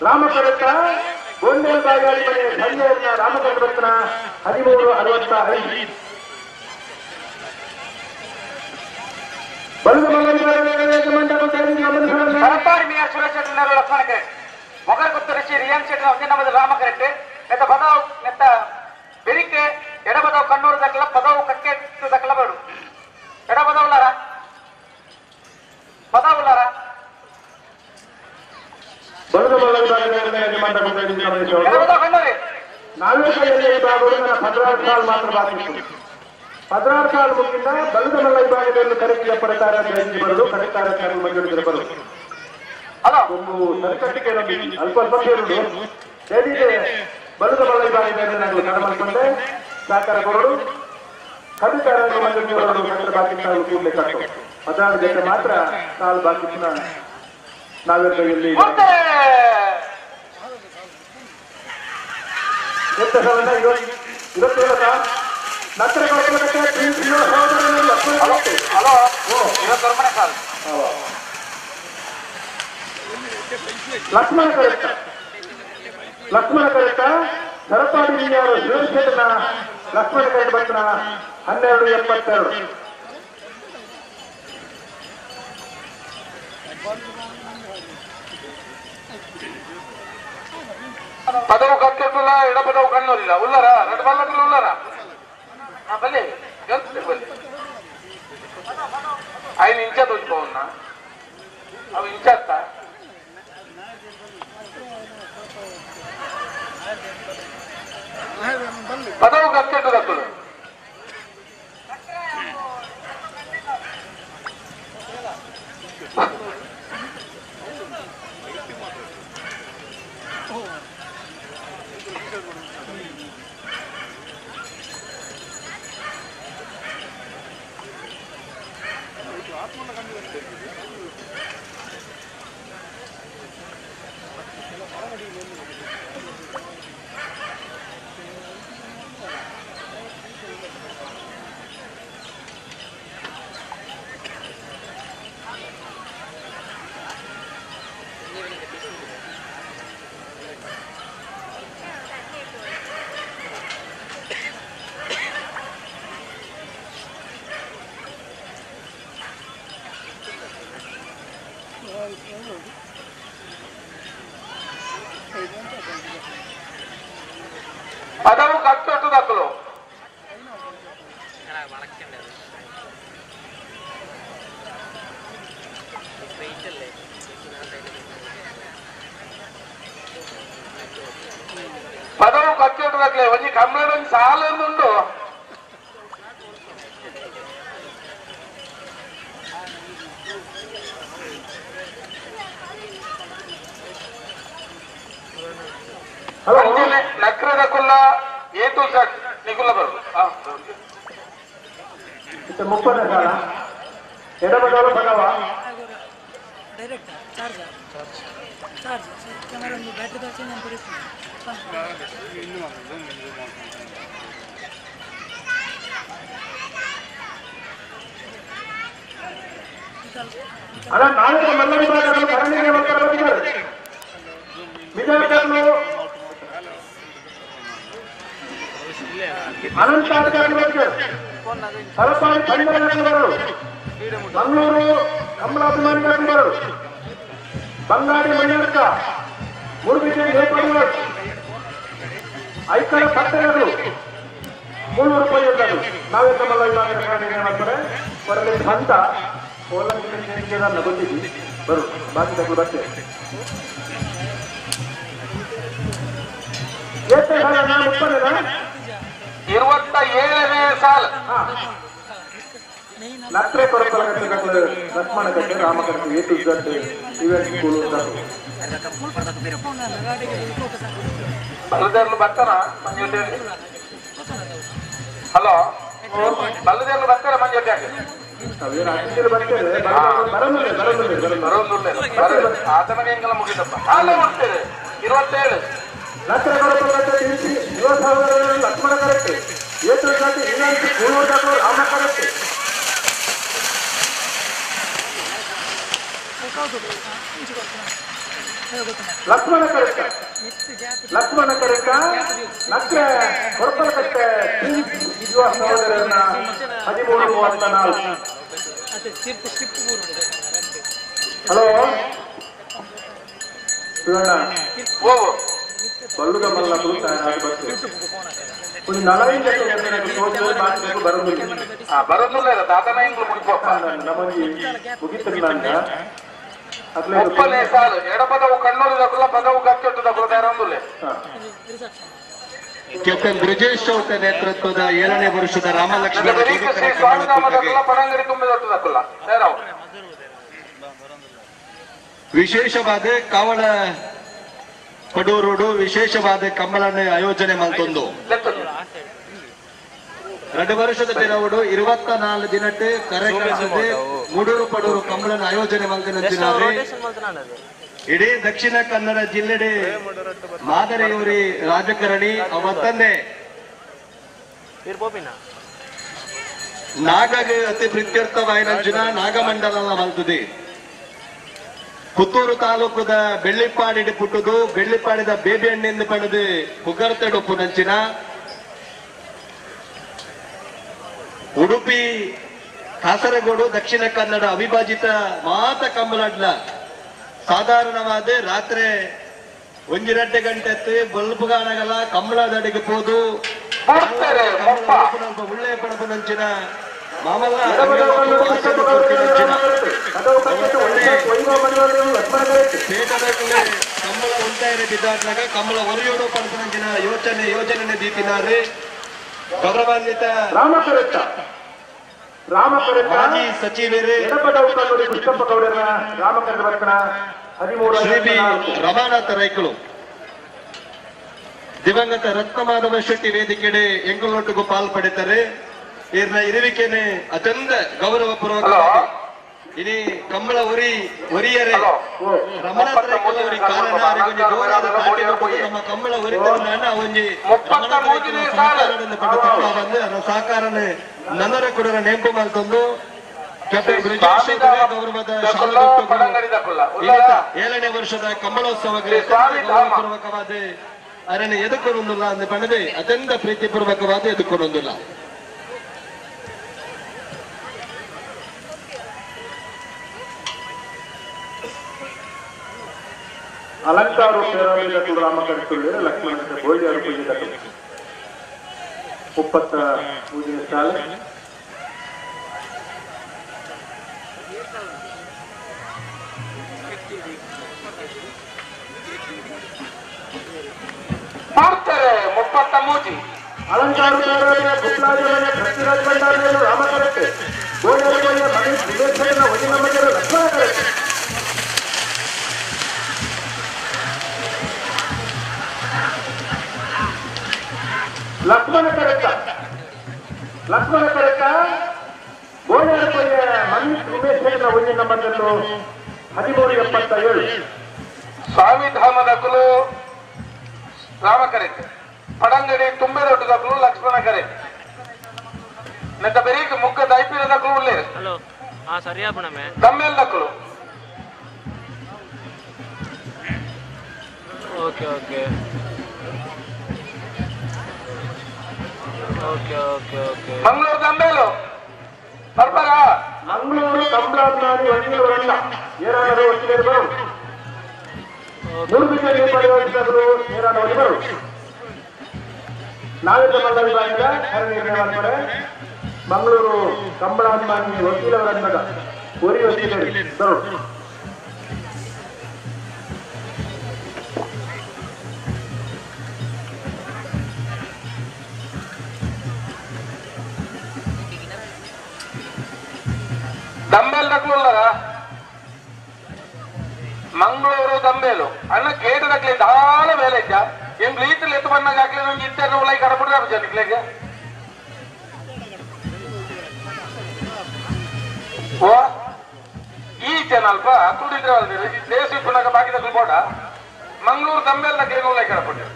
ರಾಮಕರತ್ತ ಗೊಂಡೇಲ್ ಬಾಯಾಡಿ ಮನೆ ಸಂಜಯನ ರಾಮಕರತ್ನ 13:65. ಬಲದ ಮಂಡಪ ಸರಪಾಡಿ ಮೇಯರ್ ಸುರೇಶ್ ಶೆಟ್ಟಿ ಲಕ್ಷ್ಮಣ ಕರೆಕ್ಟ್ ಮೊಗರಗುತ್ತು ಋಷಿ ರಿಯಾನ್ ಶೆಟ್ಟಿ ಒಂದೇ ನಂಬರ್ ರಾಮ ಕರೆಕ್ಟ್ ನೆತ್ತ ಪದವು ನೆತ್ತ ಬೆರಿಕೆ ಎಡಬದವು ಕಣ್ಣೂರು ದಕ್ಕಲ ಪದವು ಕಕ್ಕೆ ದಕ್ಕಲ ಬೇಡು ಎಡಬದವುಲಾರ ಪದವುಲಾರ ಪದ್ರಾರು ಸಾಲು ಮಾತ್ರ ಬಾಕಿ ಇತ್ತು. 16 ಸಾಲು ಮುಗಿದ ಬಲದ ಮಲ್ಲ ವಿಭಾಗದಲ್ಲಿ ಕರೆಕ್ಟ್ ಪಡತಾರ ಬರದು ಕರೆಕ್ಟಾರ ಮಂಜೂರು ಬರದು ಒಂದು ಸರಿಕಟ್ಟಿಗೆ ಅಲ್ಪ ಅಲ್ಪ ಸೇರುಡು ಬಲದ ಮಲ್ಲ ವಿಭಾಗದಲ್ಲಿ ನಾವು ಕಡಮಲ್ಕೊಂಡೆ ಸಹಕಾರ ಕೊರಡು ಕವಿತಾರ ಮಂಜೂರು ಕಟ್ಟಡ ಬಾಕಿ ಸಾಲು ಕೂಡಲೇ ಕಟ್ಟು 16 ಜೊತೆ ಮಾತ್ರ ಸಾಲು ಬಾಕಿ ನಾವೆಲ್ಲ ಲಕ್ಷ್ಮಣ ಕರೆಕ್ಟ ಲಕ್ಷ್ಮಣ ಕರೆಕ್ಟ ಸರಪಾಡಿ ಸುರೇಶ್ ಲಕ್ಷ್ಮಣ ಕರೆಕ್ಟ್ ಬಂತನ 12:72. ಪದವು ಕತ್ತಿಲ್ಲ ಎಡಪದವು ಕಣ್ಣೂರಿಲ್ಲ ಉಲ್ಲರ ಎರಡು ಬಲ್ಲಗಳು ಉಲ್ಲರ ಬಲ್ಲಿ ಬಲ್ಲಿ 5 ಇಂಚ ತೋಜ್ಕೋನ್ನ ಅವು ಇಂಚತ್ತ ಪದವು ಕತ್ತೆಟ್ಟು ದಕ್ಕಲು ಪದವು ಕತ್ತೊಟ್ಟು ದಕ್ಕಲು ಪದವು ಕತ್ತೊಟ್ಟು ದಕ್ಕಲೆ ಒಂಜಿ ಕಂಬಳದ ಒಂಜಿ ಸಾಲ ಉಂಟು. ನಕ್ರದ ಕುಲ್ಲ ಎ ಟು ಸೆಟ್ ನಿಕುಲ್ಲ ಬರು ಮುಪ್ಪದ ಸಾಲ ಎಡಬದವರು ಪದವ ಡೈರೆಕ್ಟ್ ಚಾರ್ಜ್ ಚಾರ್ಜ್ ಕ್ಯಾಮರಾ ಒಂದು ಬ್ಯಾಟ್ರಿ ಚೇಂಜ್ ಅಂತ ಅಲ್ಲ ನಾಳೆ ಮಲ್ಲ ವಿಭಾಗಗಳು ಕರಣಿಗೆ ಬರ್ತಾರೆ ವಿಜಯಕರ್ಲು ಅನಂತ ಸರಪಾಡಿ ಖಂಡನಗರರು ಮಂಗಳೂರು ಕಮಲಾಭಿಮಾನಿಗಳು ಬಂಗಾಡಿ ಮಣ್ಯರ್ಕ ಮೂಡುಬಿದಿರೆ ನೇಪಾಳಿಗಳು ಐಕಳ ಪಟ್ಟಣಗಳು 3 ರೂಪಾಯಿ ಇರ್ತದೆ. ನಾವೇ ತಮ್ಮಲ್ಲ ವಿಭಾಗದ ಕಾರಣ ಮಾಡ್ತಾರೆ ಹೊರಗೆ ಹಂತ ಗೊತ್ತಿದ್ವಿ ಬರು ಬಾಕಿ ತಗೊಳ್ಳು ಬರ್ತೇವೆ. 27ನೇ ಸಾಲ ನತ್ರೆ ಕೊರಕಲ ಲಕ್ಷ್ಮಣ ಕಟ್ಟೆ ರಾಮಕಟ್ಟೆ A to Z event school ಬಲ್ಲದೇರ್ಲು ಬರ್ತಾರ ಮಂಜೋಟಿ? ಹಲೋ, ಬಲ್ಲದೇರ್ಲು ಬರ್ತಾರ ಮಂಜೋಟಿಯಾಗ? ಆತನಿಗೆ ಹೆಂಗೆಲ್ಲ ಮುಗಿತಪ್ಪ ಅಲ್ಲೇ ಮುಗಿಸ್ತೇವೆ. 27 ಲಕ್ಷ್ಮಣ ಕರೆಕ್ಟ್ ಎ ಟು Z Rama correct. Lakshmana correct Lakshmana correct ನಕ್ರೆ ಕೊರಕಲಕಟ್ಟೆ ಯುವ ಸಹೋದರನ 13:34. ಹಲೋ, ಓ ಬಲ್ಲುದ ಮಲ್ಲ ಒಂದು ನಲವೈದು ಬರೋದಿಲ್ಲ ಬರೋದಿಲ್ಲ ತಾತನ ಇಂಗ್ಲು ಮುಗಿಪಪ್ಪ ನಮಗೆ ಮುಗಿತಿಲ್ಲ ಮುಪ್ಪನೇ ಸಾಲು ಎಡಪದವು ಕಣ್ಣೂರು ದಕ್ಕುಲ ಪದವು ಕಚ್ಚೊಟ್ಟು ದಕ್ಕುಲ ತಯಾರೊಂದುಲ್ಲೆ. ಕ್ಯಾಪ್ಟನ್ ಬ್ರಿಜೇಶ್ ಚೌಟ ನೇತೃತ್ವದ 7ನೇ ವರ್ಷದ ರಾಮಲಕ್ಷ್ಮಣ ಶ್ರೀ ಸ್ವಾಮಿನಾಮ ದಕ್ಕುಲ ಪಡಂಗಡಿ ತುಂಬಿದೊಟ್ಟು ದಕ್ಕುಲ ತಯಾರಾವು. ವಿಶೇಷವಾದ ಕಾವಳ ಪಡೂರೋಡು ವಿಶೇಷವಾದ ಕಂಬಳನ್ನು ಆಯೋಜನೆ ಮಾಡ್ತೊಂದು 2 ವರ್ಷದ ದಿನವಡು 24 ದಿನಕ್ಕೆ ಕರೆ ಮೂಡೂರು ಪಡೂರು ಕಂಬಳನ್ನು ಆಯೋಜನೆ ಮಾಡ್ತಿದ್ದಾರೆ. ಇಡೀ ದಕ್ಷಿಣ ಕನ್ನಡ ಜಿಲ್ಲೆಡೆ ಮಾದರಿಯೂರಿ ರಾಜಕಾರಣಿ ಅವತ್ತನ್ನೇ ನಾಗಗೆ ಅತಿ ಪ್ರೀತ್ಯರ್ಥವಾಯಿನಂಚಿನ ನಾಗಮಂಡಲ ಮಲ್ತದೆ. ಪುತ್ತೂರು ತಾಲೂಕುದ ಬೆಳ್ಳಿಪ್ಪಾಡಿ ಪುಟ್ಟುದು ಬೆಳ್ಳಿಪ್ಪಾಡಿದ ಬೇಬಿ ಹಣ್ಣಿಂದ ಪಡೆದು ಪುಗರ್ತೆಡೊಪ್ಪು ನಂಚಿನ ಉಡುಪಿ ಕಾಸರಗೋಡು ದಕ್ಷಿಣ ಕನ್ನಡ ಅವಿಭಾಜಿತ ಮಾತ ಕಂಬಳಡ್ಲ ಸಾಧಾರಣವಾದ ರಾತ್ರಿ 1.5 ಗಂಟೆ ಬಲ್ಬುಗಾನಗಲ ಕಂಬಳದಡಿಗೆ ಪೋದು ಒಳ್ಳೆ ಪಡಪು ನಂಚಿನ ಮಾಮಲ್ಲ ಕಂಬಳ ಉಂಟಾಯಿರ ಬಿದ್ದಾಟ್ನಾಗ ಕಂಬಳ ಒರೆಯೋಡು ಪಡಪು ಯೋಚನೆ ಯೋಜನೆ ದೀಪಿನಾರೆ ಗೌರವಾನ್ವಿತ ಮಾಜಿ ಸಚಿವರು ಶ್ರೀ ಬಿ ರಮಾನಾಥ ರೈಕಳು ದಿವಂಗತ ರತ್ನಮಾಧವ ಶೆಟ್ಟಿ ವೇದಿಕೆಡೆ ಎಂಗುಲೊಟ್ಟಿಗೂ ಪಾಲ್ಪಡಿತಾರೆ. ಇರ್ನ ಇರುವಿಕೆನೆ ಅತ್ಯಂತ ಗೌರವ ಪೂರ್ವಕ ಇನಿ ಕಂಬಳ ಒರಿ ಒರಿಯರೆ ರಮಣಾಥ ರೈಕುಲವರಿ ಕಾರಣ ಅರೆಗೊಂಜಿ ಜೋರಾದ ತಾಟಿ ನಮ್ಮ ಕಂಬಳ ಒರಿತನ ಒಂಜಿ ರಮಣಾಥ ರೈಕುಲ ಸಹಕಾರವನ್ನು ಪಡೆದ ಬಂದು ಅದರ ಸಹಕಾರನೆ ನನ್ನರ ಕುಡರ ನೇಂಪು ಮಾಡ್ಕೊಂಡು ಕ್ಯಾಪ್ಟನ್ ಬ್ರಿಜೇಶ್ ಗೌರವದ 7ನೇ ವರ್ಷದ ಕಂಬಳೋತ್ಸವಕ್ಕೆ ಗೌರವಪೂರ್ವಕವಾದ ಅರಣ್ಯ ಎದುಕೊಂಡೊಂದಿಲ್ಲ ಅಂದ ಬಣ್ಣದೆ ಅತ್ಯಂತ ಪ್ರೀತಿಪೂರ್ವಕವಾದ ಎದುಕೊಂಡೊಂದಿಲ್ಲ. ಅಲಂಕಾರ ರಾಮಕರ್ತುಳ್ಳಿ ಲಕ್ಷ್ಮಣ ಗೋಳಿಯಾರು ಪೂಜೆ 33ನೇ ಸಾಲ. ಮಾಡ್ತಾರೆ 33. ಅಲಂಕಾರ ಪೃಥ್ವಿರಾಜ್ ಭಂಡಾರಿ ರಾಮಕರಕ್ಕೆ ಗೋಳಿಯಾರು ಮನೀಶ್ ವಿವೇಚನ ವಜಿನಮ್ಮಜರು ಲಕ್ಷ್ಮಣ ಕರೆಕ್ಟ್. ಲಕ್ಷ್ಮಣ ಕರೆಕ್ಕ ಲಕ್ಷ್ಮಣ ಕರೆಕ್ಕ ಗೋಳಿಯಾರು ಮನೀಶ್ ಉಮೇಶ್ ಒಂದಿನ ನಂಬರ್ 1377. ಸ್ವಾಮಿ ಧಾಮದಕುಲು ರಾಮ ಕರೆಕ್ಟ್ ಪಡಂಗಡಿ ತುಂಬೆ ದೊಡ್ಡದಕ್ಕಲು ಲಕ್ಷ್ಮಣ ಕರೆಕ್ಟ್ ನೆತ್ತ ಬೆರೀಕ್ ಮುಗ್ಗ ದೈಪಿರದಕ್ಕಲು ಉಳ್ಳೇರು ದಮ್ಮೆಲ್ದಕ್ಕಲು. Okay okay okay okay okay Mangaluru ದಂಬೇಲು ಬರ್ಬಾರ. Mangaluru ಕಂಬಳಾದ್ನಾಡಿ ವಕೀಲರಲ್ಲ ಏರಾದರು ವಕೀಲರು ಬರು ಮೂರು ಪಡೆಯುವಂತವರು ಏರಾದವರು ಬರು ನಾವೆಲ್ಲ ಮಲ್ಲ ವಿಭಾಗದ ನಿರ್ಣಯ ಮಾಡ್ತಾರೆ. ಮಂಗಳೂರು ಕಂಬಳಾದ್ಮಾನಿ ವಕೀಲರನ್ನದ ಒರಿ ವಕೀಲರು ಬರು. ದಂಬೇಲ್ ದಕ್ಲುಲ್ಲರ ಮಂಗಳೂರು ದಂಬೇಲು ಅಣ್ಣ ಗೇಟ್ ದಕ್ಲಿ ದಾಲ ಬೇಲೆ ಇದ್ದ ಎಂಗ್ಲು ಈತಲ್ ಎತ್ತು ಬನ್ನಾಗ ಹಾಕ್ಲಿ ನಂಗೆ ಇತ್ತೆರ್ನ ಉಲೈ ಕಡಬಿಡ್ರೆ ಜನಕ್ಲೆಗೆ. ಓ ಈ ಜನ ಅಲ್ಪ ತುಡಿದ್ರೆ ಅಲ್ದಿರ ದೇಶ ಇಪ್ಪನಾಗ ಬಾಕಿ ದಕ್ಲು ಬೋಡ ಮಂಗಳೂರು ದಂಬೇಲ್ ದಕ್ಲಿ ಉಲೈ ಕಡಬಿಡ್ರಿ.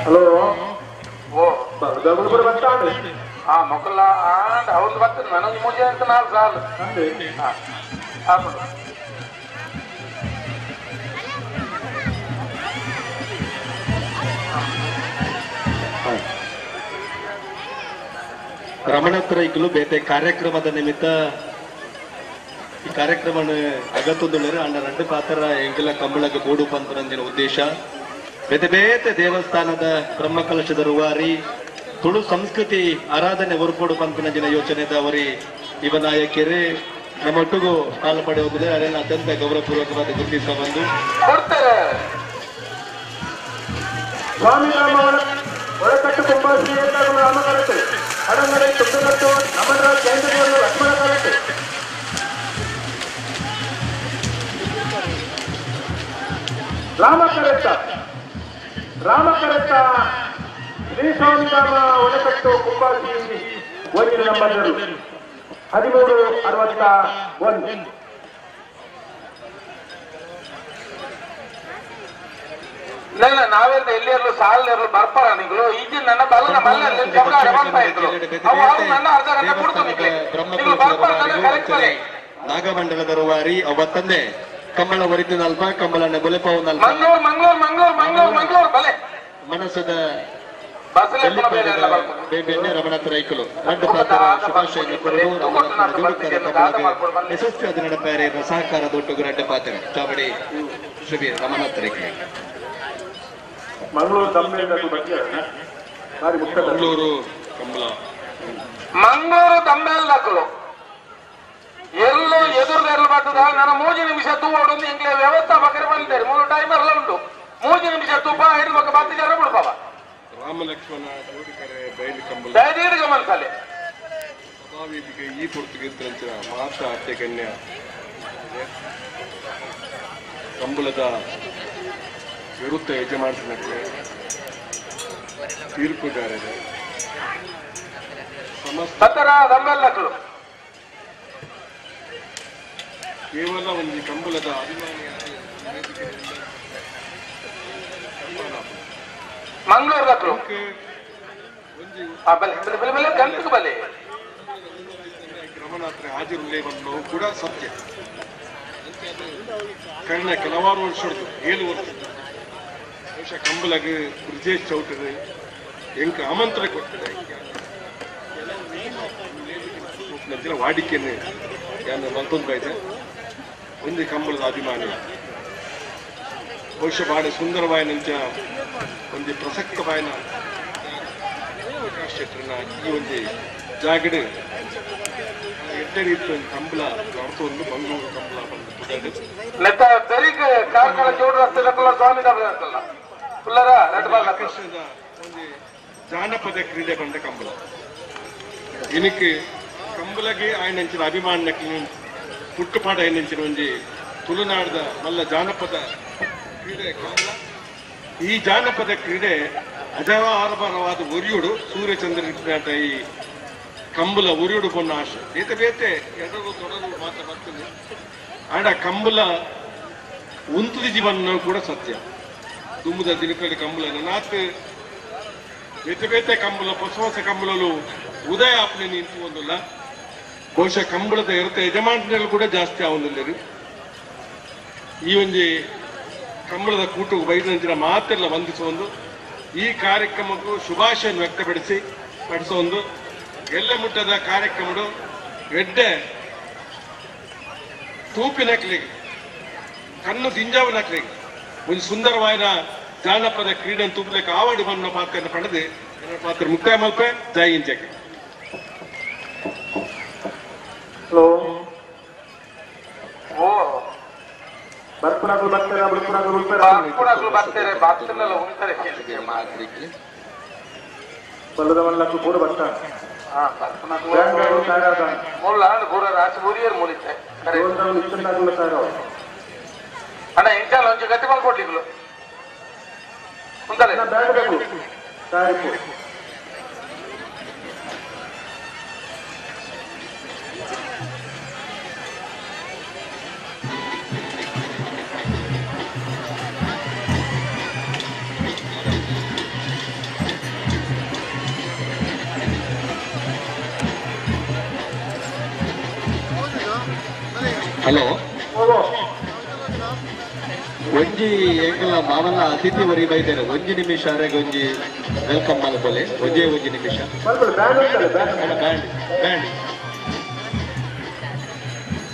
ಹಲೋ ಓ ಬರ್ತಾನೆ ಆ ಮೊಕ್ಕಲ್ಲ ಆಂಡ್ ಅವ್ರದ್ದು ಬರ್ತದೆ ನನಗೆ ಮೂಜೆ ಅಂತ 4 ಸಾಲು ಹಾಕೊಂಡು. ರಮಣತ್ರೈಕಲು ಬೇತೆ ಕಾರ್ಯಕ್ರಮದ ನಿಮಿತ್ತ ಈ ಕಾರ್ಯಕ್ರಮ ಅಗತ್ತೊಂದುಳ್ಳರು ಅಂಡ ರಡ್ಡು ಪಾತ್ರ ಎಂಕಲ ಕಂಬಳಕ್ಕೆ ಬೋಡು ಪಂಪುನಂಚಿನ ಉದ್ದೇಶ. ಬೇತೆ ಬೇತೆ ದೇವಸ್ಥಾನದ ಬ್ರಹ್ಮಕಲಶದ ರೂವಾರಿ ತುಳು ಸಂಸ್ಕೃತಿ ಆರಾಧನೆ ಹೊರಪೋಡು ಪಂಪಿನಂಚಿನ ಯೋಚನೆದ ಅವರಿ ಇವ ನಾಯಕಿಯರೇ ನಮ್ಮೊಟ್ಟಿಗೂ ಪಾಲು ಪಡೆಯುವುದೇ ಅದನ್ನು ಅತ್ಯಂತ ಗೌರವಪೂರ್ವಕವಾದ ಗುರುತಿಸ ಬಂದು ಸ್ವಾಮಿ ಒಳಕಟ್ಟು ಕುಂಬಾಸಿ ರಾಮಕರತೆ ಅಡಂಗಡೆ ತುಪ್ಪಗಟ್ಟು ನಮನ ಜಯಂತಿಯನ್ನು ಲಕ್ಷ್ಮಣ ಕರತೆ ರಾಮಕರತ್ತ ರಾಮಕರತ್ತ ಶ್ರೀ ಸ್ವಾಮಿ ರಾಮ ಒಳಕಟ್ಟು ಕುಂಬಾಸಿ ಒಂದಿನ ನಂಬರ್ 1361. ಇಲ್ಲ ನಾವೆಲ್ಲ ಎಲ್ಲಿಯಲ್ಲೂ ಸಾಲರು ಬರ್ಪಾರ ನಿಗಳು ಈಜಿ ನನ್ನ ಬಲ್ಲ ಮಲ್ಲ ನನ್ನ ಅರ್ಧ ಗಂಟೆ ಕೊಡ್ತು ನಿಗಳು ಬರ್ಪಾರ ಕರೆಕ್ಟ್ ಬರೇ. ನಾಗಮಂಡಲದ ರೂವಾರಿ ಅವ ತಂದೆ ಕಮ್ಮಳ ಒರಿಜಿನಲ್ಪ ಕಮ್ಮಳನ್ನ ಬುಲೆಪಾವು ನಲ್ಪ ಮಂಗಳೂರು ಮಂಗಳೂರು ಮಂಗಳೂರು ಮಂಗಳೂರು ಮಂಗಳೂರು ಬಲೆ ಮನಸ್ಸದ ಬೇಬೆಣ್ಣೆ ರಮಣಾಥ ರೈಕಲು ರಡ್ಡು ಪಾತ್ರ ಶುಭಾಶಯ ಕೊರಡು ರಮಣಾಥನ ಜೋಡುಕರ ಕಮಲಗೆ ಯಶಸ್ವಿ ಆದ ನಡಪಾರೆ ಸಹಕಾರ ದೊಡ್ಡ ರಡ್ಡು ಪಾತ್ರ ಚಾವಡಿ ಶ್ರೀ ರಮಣಾಥ ರೈಕಲು. ಮಂಗಳೂರು ಕಂಬಳ ಮಂಗಳೂರು ತಮ್ಮೆಲ್ಲಕ್ಕಲು ಎಲ್ಲೋ ಎದುರು ಬರ್ತದ ನನ್ನ 3 ನಿಮಿಷ ತೂವೋಡು ಎಂಗ್ಲೇ ವ್ಯವಸ್ಥೆ ಬಕರೆ ಬಂದಿದ್ದಾರೆ 3 ಟೈಮರ್ ಎಲ್ಲ ಉಂಟು 3 ನಿಮಿಷ ತುಪ್ಪ ಹಿಡಿದು ಬತ್ತಿ ಜನ ಬಿಡ್ಪಾವ. ರಾಮ ಲಕ್ಷ್ಮಣ ಜೋಡುಕರೆ ಬಯಲು ಕಂಬಳ ದಯದೀರ್ಘ ಮನಸಲ್ಲಿ ಸಭಾವೇದಿಕೆ ಈ ಪೊರ್ತುಗೀತರಂಚಿನ ಮಾತ ಅತ್ಯಗಣ್ಯ ಕಂಬಳದ ವಿರುದ್ಧ ಯಜಮಾನಕ್ಕೆ ತೀರ್ಪುಗಾರರು ಸಮಸ್ತ ಕೇವಲ ಒಂದು ಕಂಬಳದ ಅಭಿಮಾನಿಯಾಗಿ ಮಂಗಳೂರು ಬಲೆ ರಮಣಾತ್ರ ಹಾಜರುಲ್ಲೇ ಬಂದವು ಕೂಡ ಸತ್ಯ. ಕಳೆದ ಕೆಲವಾರು ವರ್ಷದ್ದು 7 ವರ್ಷದ ಬಹುಶಃ ಕಂಬಳಗೆ ಬ್ರಿಜೇಶ್ ಚೌಟರು ಎಂಕ ಆಮಂತ್ರಣ ಕೊಡ್ತದೆ ವಾಡಿಕೆಯನ್ನು ಮಲ್ತೊಂದು ಬೈದೆ ಒಂದು ಕಂಬಳದ ಅಭಿಮಾನಿ ಬಹುಶಃ ಬಹಳ ಸುಂದರವಾಯಿನಂಚ ಒಂದು ಪ್ರಸಕ್ತವಾಯಿನ ಪ್ರಕಾಶ್ ಶೆಟ್ಟರ್ನ ಈ ಒಂದು ಜಾಗಡೆ ಎಡ್ಡೆ ರೀತಿ ಒಂದು ಕಂಬಳ ಒಂದು ಮಂಗಳೂರು ಕಂಬಳ ಬಂದು ಒಂದು ಜಾನಪದ ಕ್ರೀಡೆ ಬಂದ ಕಂಬಳ. ಇನಕ್ಕೆ ಕಂಬಳಗೆ ಆಯನಂಚಿನ ಅಭಿಮಾನಕ್ಕೆ ಪುಟ್ಟುಪಾಡ ಏನಂಚಿನ ಒಂಜಿ ತುಳುನಾಡದ ಮಲ್ಲ ಜಾನಪದ ಕ್ರೀಡೆ ಕಂಬಳ. ಈ ಜಾನಪದ ಕ್ರೀಡೆ ಅಜರಾರಭರವಾದ ಒರಿಯುಡು ಸೂರ್ಯಚಂದ್ರ ಈ ಕಂಬಳ ಉರಿಯುಡು ಬೊನ್ನ ಆಶೆ ಬೇತೆ ಬೇತೆ ಎಡರು ತೊಡರು ಮಾತ್ರ ಬರ್ತದೆ. ಆಡ ಕಂಬಳ ಉಂತುದಿ ಜೀವನ ಕೂಡ ಸತ್ಯ. ದುಮ್ಮದ ದಿನಕಡೆ ಕಂಬಳ ನಾತ್ ಬೇತೆ ಬೇತೆ ಕಂಬಳ ಹೊಸ ಹೊಸ ಕಂಬಳಲು ಉದಯ ಆಪ್ನೆ ನಿಂತು ಒಂದಲ್ಲ. ಬಹುಶಃ ಕಂಬಳದ ಇರುತ್ತೆ ಯಜಮಾನರಲ್ಲಿ ಕೂಡ ಜಾಸ್ತಿ ಆವೊಂದಿಲ್ಲ. ಈ ಒಂದು ಕಂಬಳದ ಕೂಟು ಬೈದಂಚಿನ ಮಾತೆಲ್ಲ ವಂದಿಸುವ ಈ ಕಾರ್ಯಕ್ರಮಕ್ಕೂ ಶುಭಾಶಯನ್ನು ವ್ಯಕ್ತಪಡಿಸಿ ಪಡಿಸುವ ಒಂದು ಎಲ್ಲ ಮುಟ್ಟದ ಕಾರ್ಯಕ್ರಮಡು ಎಡ್ಡೆ ತೂಪಿನಕ್ಲಿಗೆ ಕಣ್ಣು ದಿಂಜಾವನಕ್ಲಿಗೆ ಒಂದು ಸುಂದರವಾದ ಜಾನಪದ ಕ್ರೀಡೆ ತೂಪಲಿಕ್ಕೆ ಆವಡಿ ಬಣ್ಣ ಪಾತ್ರವನ್ನು ಪಡೆದು ನನ್ನ ಪಾತ್ರ ಮುಕ್ತಾಯ ಮಲ್ಪೆ. ಜೈ ಇಂಚಕ್ಕೆ. ಹಲೋ ಓ ಬರ್ಪುನಗಳು ಬರ್ತಾರೆ ಬರ್ಪುನಗಳು ಬರ್ತಾರೆ ಬಾತ್ರಲ್ಲ ಉಂತಾರೆ ಬಲ್ಲದ ಮಲ್ಲಕ್ಕೂ ಕೂಡ ಬರ್ತಾರೆ. ಅಣ್ಣ ಇಂಚಾಲ ಒಂಚು ಗಟ್ಟಿ ಮಲ್ಕೊಡ್ಲಿಗಳು ಉಂತಲೆ ಹಲೋ ಒಂಜಿ ಎಂಕಲ ಮಾಮಲ್ಲ ಅತಿಥಿ ವರಿ ಬೈದೇನೆ ಒಂಜಿ ನಿಮಿಷ ಅರೆಗೆ ಒಂಜಿ welcome ಮಲ್ಪೊಲೆ ಒಂಜೇ ಒಂಜಿ ನಿಮಿಷ ಬ್ಯಾಂಡ್ ಬ್ಯಾಂಡ್.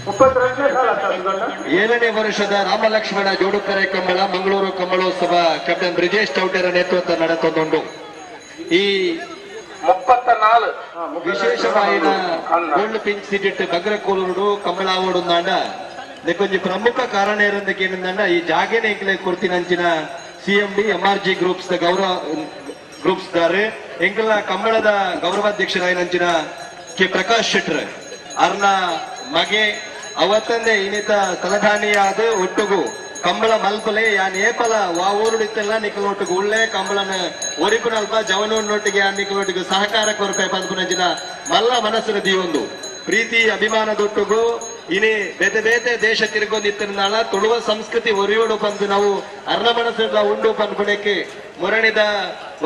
7ನೇ ವರ್ಷದ ರಾಮಲಕ್ಷ್ಮಣ ಜೋಡುಕರೆ ಕಂಬಳ ಮಂಗಳೂರು ಕಂಬಳೋತ್ಸವ ಕ್ಯಾಪ್ಟನ್ ಬ್ರಿಜೇಶ್ ಚೌಟರ ನೇತೃತ್ವ ನಡೆತೊಂದುಂಡು. ಈ 34 ವಿಶೇಷವಾಯಿನ ಗೋಲ್ಡ್ ಪಿಂಕ್ ಸಿಟಿ ಬಗ್ರಕೋಲೂರು ಕಂಬಳಾವೋಡುಂದಾಂಡ ಇದಕ್ಕೊಂಜಿ ಪ್ರಮುಖ ಕಾರಣ ಇರೋದಕ್ಕೆ ಏನಂದಾಂಡ ಈ ಜಾಗೆನೆ ಎಂಕ್ಲೆ ಕೊರ್ತಿನಂಚಿನ ಸಿಎಂಡಿ ಎಂಆರ್ಜಿ ಗ್ರೂಪ್ಸ್ ಗೌರವ ಗ್ರೂಪ್ಸ್ ದಾರೆ ಎಂಕಲ್ನ ಕಂಬಳದ ಗೌರವಾಧ್ಯಕ್ಷರಾಯಿನಂಚಿನ ಕೆ ಪ್ರಕಾಶ್ ಶೆಟ್ರ್ ಅರ್ನ ಮಗೆ ಅವತ್ತಂದೆ ಇನ್ನಿತ ತಲಧಾನಿಯಾದ ಒಟ್ಟುಗು ಕಂಬಳ ಮಲ್ಪಲೆ ಯಾನ್ ಏಪಲ ವಾ ಊರುಡಿತ್ತೆಲ್ಲ ನಿಕ್ಕಲೊಟ್ಟಿಗೆ ಉಳ್ಳೆ ಕಂಬಳನ ಒರಿಪುನಲ್ಪ ಜವನೊಟ್ಟಿಗೆ ಆ ನಿಕ್ಕಲೊಟ್ಟಿಗೆ ಸಹಕಾರ ಕೊರಪೆ ಪನ್ಪುನಂಚಿನ ಮಲ್ಲ ಮನಸ್ಸಿನ ದೀವೊಂದು ಪ್ರೀತಿ ಅಭಿಮಾನದೊಟ್ಟುಗು ಇನಿ ಬೇತೆ ಬೇತೆ ದೇಶ ತಿರುಗೊಂದಿತ್ತಿನಾಳ ತುಳುವ ಸಂಸ್ಕೃತಿ ಒರಿಯೋಡು ಬಂದು ನಾವು ಅರ್ನ ಮನಸ್ಸಿನ ಉಂಡು ಪನ್ಪುಣಕ್ಕೆ ಮುರಣಿದ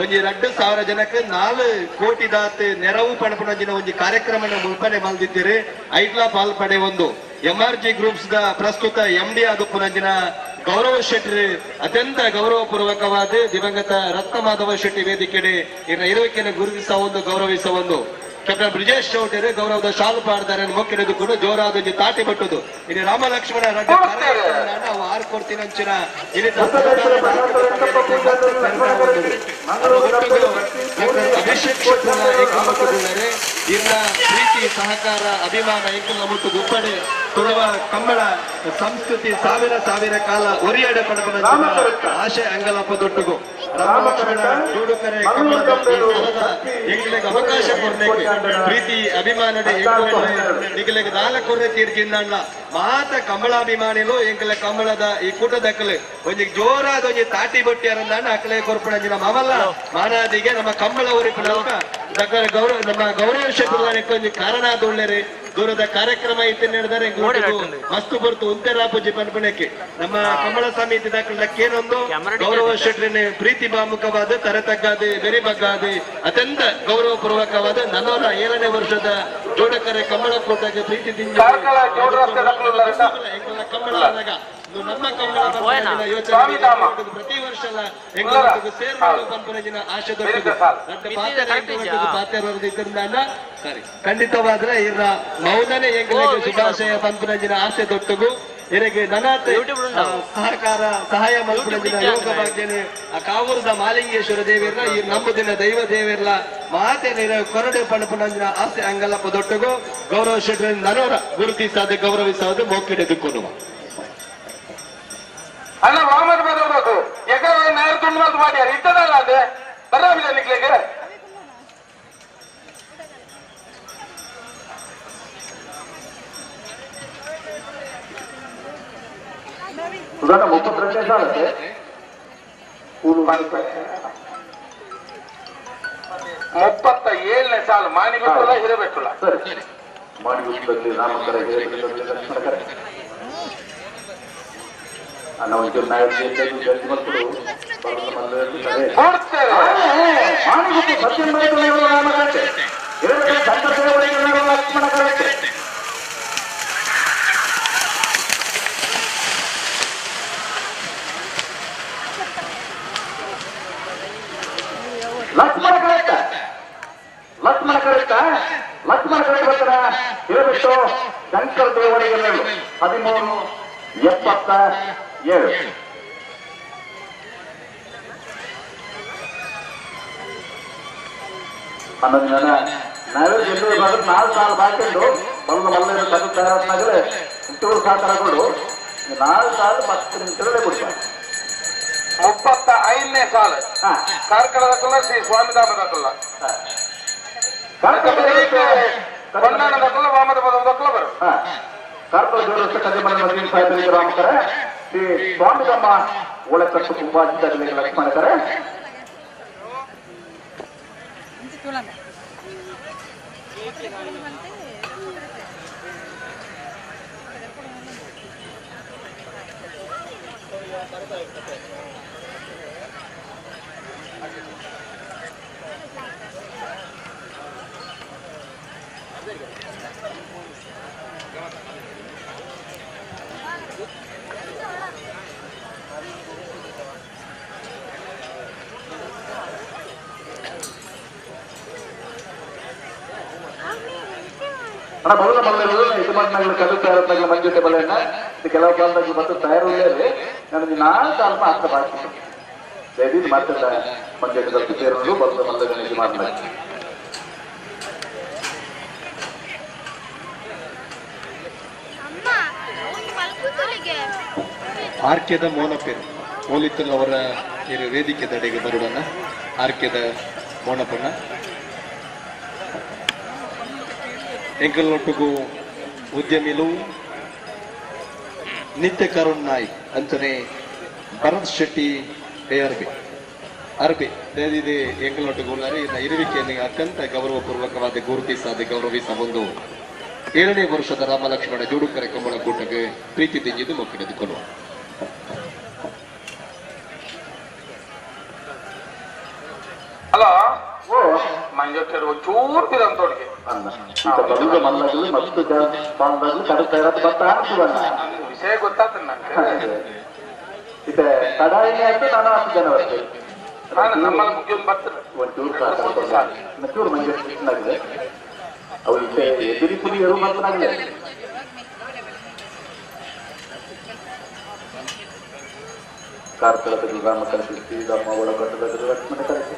ಒಂಜಿ 2000 ಜನಕ್ಕೆ 4 ಕೋಟಿ ದಾತ್ ನೆರವು ಪಣಪುಣಂಚಿನ ಒಂಜಿ ಕಾರ್ಯಕ್ರಮ ಮುಲ್ಪನೆ ಮಲ್ದಿದ್ದೀರಿ. ಐಟ್ಲಾ ಪಾಲ್ಪಡೆ ಒಂದು ಎಂಆರ್ಜಿ ಗ್ರೂಪ್ಸ್ the ಪ್ರಸ್ತುತ ಎಂಡಿ ಆದುಪ್ಪುನಂಚಿನ ಗೌರವ ಶೆಟ್ಟಿ ಅತ್ಯಂತ ಗೌರವಪೂರ್ವಕವಾದ ದಿವಂಗತ ರತ್ನ ಮಾಧವ ಶೆಟ್ಟಿ ವೇದಿಕೆಡೆ ಇನ್ನ ಇರುವಿಕೆಯನ್ನು ಗುರುತಿಸ ಒಂದು ಗೌರವಿಸ ಒಂದು ಕ್ಯಾಪ್ಟನ್ ಬ್ರಿಜೇಶ್ ಚೌಟರು ಗೌರವದ ಶಾಲು ಪಾಡ್ತಾರೆ ಮೊಕ್ಕಿನದು ಕೂಡ ಜೋರಾದ ತಾಟಿ ಬಟ್ಟುದು. ಇಲ್ಲಿ ರಾಮ ಲಕ್ಷ್ಮಣ ನಾವು ಆರು ಕೊಡ್ತೀನಂಚಿನ ಅಭಿಷೇಕ್ ಇನ್ನ ಪ್ರೀತಿ ಸಹಕಾರ ಅಭಿಮಾನ ಎಂಕಲ್ನ ಮುಟ್ಟು ಗುಪ್ಪಡೆ ತುಳುವ ಕಂಬಳ ಸಂಸ್ಕೃತಿ ಸಾವಿರ ಸಾವಿರ ಕಾಲ ಒರಿಯಡೆ ಪಡಪನ ಆಶೆ ಅಂಗಲಪ್ಪ ದೊಟ್ಟುಗು ರಾಮ ಲಕ್ಷ್ಮಣ ಜೋಡುಕರೆ ಕಂಬಳದ ಎಂಕಲೆಗ್ ಅವಕಾಶ ಕೊರ್ನೆಗೆ ಪ್ರೀತಿ ಅಭಿಮಾನಡೆ ಎಂಕಲೆಗ್ ದಾಲ ಕೊರ್ರೆ ತೀರ್ಜಿಂದಣ್ಣ ಮಾತ ಕಂಬಳಾಭಿಮಾನಿಲು ಎಂಕಲೆ ಕಂಬಳದ ಈ ಕೂಟದಕ್ಕಲೆ ಒಂಜಿ ಜೋರಾದ ಒಂಜಿ ತಾಟಿ ಬಟ್ಟಿ ಅರಂದಾಂಡ ಅಕಲೆ ಕೊರ್ಪುಣಂಜಿನ ಮಾಮಲ್ಲ ಮಾನಾದಿಗೆ ನಮ್ಮ ಕಂಬಳ ಒರಿಪುನ ಗೌರವ ನಮ್ಮ ಗೌರವ ಶೆಟ್ಟರ್ಲಾನೆಕ್ ಒಂಜಿ ಕಾರಣ ಆದೊಳ್ಳೆರೆ ದೂರದ ಕಾರ್ಯಕ್ರಮ ಇತ್ತು ನಡೆದರೆ ಮಸ್ತು ಬರ್ತು ಉಂತೆರಾಪುಜಿ ಪನ್ಪುಣಕ್ಕೆ ನಮ್ಮ ಕಂಬಳ ಸಮಿತಿ ದಾಖಲಕ್ಕೇನೊಂದು ಗೌರವ ಶೆಟ್ಟರನೆ ಪ್ರೀತಿ ಭಾಮುಖವಾದ ತರತಗ್ಗಾದೆ ಬೆರಿ ಬಗ್ಗಾದೆ ಅತ್ಯಂತ ಗೌರವಪೂರ್ವಕವಾದ 47ನೇ ವರ್ಷದ ಜೋಡಕರೆ ಕಂಬಳ ಕೂಟಕ್ಕೆ ಪ್ರೀತಿ ಕಂಬಳ ನಮ್ಮ ಕಂಬಳ ಯೋಚನೆ ಪ್ರತಿ ವರ್ಷ ಸೇರ್ಪುಣಜಿನ ಆಶೆ ದೊಡ್ಡ ಸರಿ ಖಂಡಿತವಾದ್ರೆ ಇರ ಮೌನನೆ ಎಂಗಳಿಗೆ ಶುಭಾಶಯ ಪನ್ಪುನಂಜಿನ ಆಸೆ ದೊಟ್ಟುಗು ಇರಗೆ ನನಾತೆ ಸಹಕಾರ ಸಹಾಯ ಮಲ್ಪುನಂಜಿನ ಯೋಗ ಭಾಗ್ಯನೆ ಆ ಕಾವೂರದ ಮಾಲಿಂಗೇಶ್ವರ ದೇವಿರ್ಲ ಈ ನಂಬುದಿನ ದೈವ ದೇವಿರ್ಲ ಮಾತೇನ ಕೊರಡೆ ಪಣಪುನಂಜಿನ ಆಸೆ ಅಂಗಲಪ್ಪ ದೊಟ್ಟುಗು ಗೌರವ ಶೆಟ್ಟರ್ ನರೋರ ಗುರುತಿಸಾದೆ ಗೌರವಿಸಾದ ಮೋಕಿಡೆ ದುಕ್ಕುನುವ ಅಣ್ಣ ವಾಮನ ಬದಲು ಎಕರೆ ನೇರ ತುಂಡು ಮಾತು ಮಾಡ್ಯಾರ ಇಟ್ಟದಲ್ಲ ಅದೇ ಬರಾಬಿಲ್ಲ ನಿಕ್ಲಿಗೆ 37ನೇ ಸಾಲು ಮಾಣಿಗುತ್ತಲ ಹಿರಬೇಕುಲ್ಲ ಮಾಣಿಗುತ್ತಲಲ್ಲಿ ರಾಮಕರ ಹಿರೇಬೆಟ್ಟದಲ್ಲಿ ಲಕ್ಷ್ಮಣಕರ ಅಣ್ಣ ಒಂಚೂರು ಲಕ್ಷ್ಮಣ ಕರೆ. Lakshmana correct, Lakshmana correct, Lakshmana correct ಬರ್ತಾರ ಹಿರೇಬೆಟ್ಟು ಶಂಕರ ದೇವರಿಗೆ 13:77. ಹನ್ನೊಂದು ಜನ ನಾವೇ ಗೆದ್ದು 4 ಸಾಲ ಬಾಕಿ ಉಂಟು. ಬಲ್ಲ ಮಲ್ಲ ತಗ ತಯಾರಾದ್ಮೇಲೆ ಚೂರು ಸಾಕಾರಗಳು 4 ಸಾಲ 10 ನಿಮಿಷಗಳೇ ಕೊಡ್ತಾರೆ. 35ನೇ ಸಾಲು ಕಾರ್ಕಳದಕ್ಕಲ್ಲ ಶ್ರೀ ಸ್ವಾಮಿಧಾಮದಕ್ಕಲ್ಲ ಕೊಂಡಾಣದಕ್ಕಲ್ಲ ವಾಮದ ಪದವದಕ್ಕಲ್ಲ ಬರು ಕಾರ್ಕಳ ದೇವರಸ್ಥ ಕದಿಮನ ನವೀನ್ ಸಾಹೇಬರಿಗೆ ರಾಮಕರ ಶ್ರೀ ಸ್ವಾಮಿಧಾಮ ಒಳಕಟ್ಟು ಕುಂಬಾಜಿದಾಗಲಿಗೆ ಲಕ್ಷ್ಮಣಕರ. ಅಣ್ಣ ಮೊದಲ ಮಲ್ಲರು ಯಜಮಾನಗಳು ಕಡು ತಯಾರತ್ತಾಗಲ ಮಂಜುಟೆ ಬಲೆಯನ್ನ ಕೆಲವು ಕಾಲದಾಗ ಮತ್ತು ತಯಾರುಳ್ಳೇ ನನಗೆ ನಾಲ್ಕು ಅಲ್ಪ ಆಗ್ತಾ ಬಾಕಿ ದಯವಿಟ್ಟು ಮಾತಾಡ ಮಂಜುಟೆ ಬಲ್ತು ಸೇರೋದು ಬಲ್ಲ ಮಲ್ಲಗಳ ಯಜಮಾನ. ಆರ್ಕೆದ ಮೋನಪೇರು ಮೋಲಿತ್ತಲ್ ಅವರ ವೇದಿಕೆ ದಡೆಗೆ ಬರುಡನ ಆರ್ಕೆದ ಮೋನಪಣ್ಣ ಎಂಕಲ್ನೊಟ್ಟಿಗೂ ಉದ್ಯಮಿಲು ನಿತ್ಯ ಕರುಣ್ ನಾಯ್ಕ್ ಅಂಚನೆ ಭರತ್ ಶೆಟ್ಟಿ ಅರ್ಬಿ ಅರ್ಬಿ ಇದೆ ಎಂಕಲ್ನೊಟ್ಟಿಗೂ ಇರುವಿಕೆಯನ್ನು ಅತ್ಯಂತ ಗೌರವಪೂರ್ವಕವಾದ ಗುರುತಿಸಾದ ಗೌರವಿಸ ಒಂದು 7ನೇ ವರ್ಷದ ರಾಮಲಕ್ಷ್ಮಣ ಜೋಡುಕರೆ ಕಂಬಳ ಕೂಟಕ್ಕೆ ಪ್ರೀತಿ ದಿಂಜಿದ್ದು ಮೊಕ್ಕಿಡಿದುಕೊಳ್ಳುವ ಹಲೋ ಮಂಜು ಚೂರು ಬಿರಂತೋಡಿಗೆ ವಿಷಯ ಗೊತ್ತಾಗ್ತದೆ ನಂಗೆ. ನಮ್ಮಲ್ಲಿ ಮುಗಿಯೋದು ಬರ್ತದೆ ಕಾರ್ಕಳದಲ್ಲಿ ರಾಮ ಕರೆಸಿ ಶ್ರೀರಾಮ ಒಳಗಟ್ಟದಲ್ಲಿ ಲಕ್ಷ್ಮಣ ಕರೆಸಿ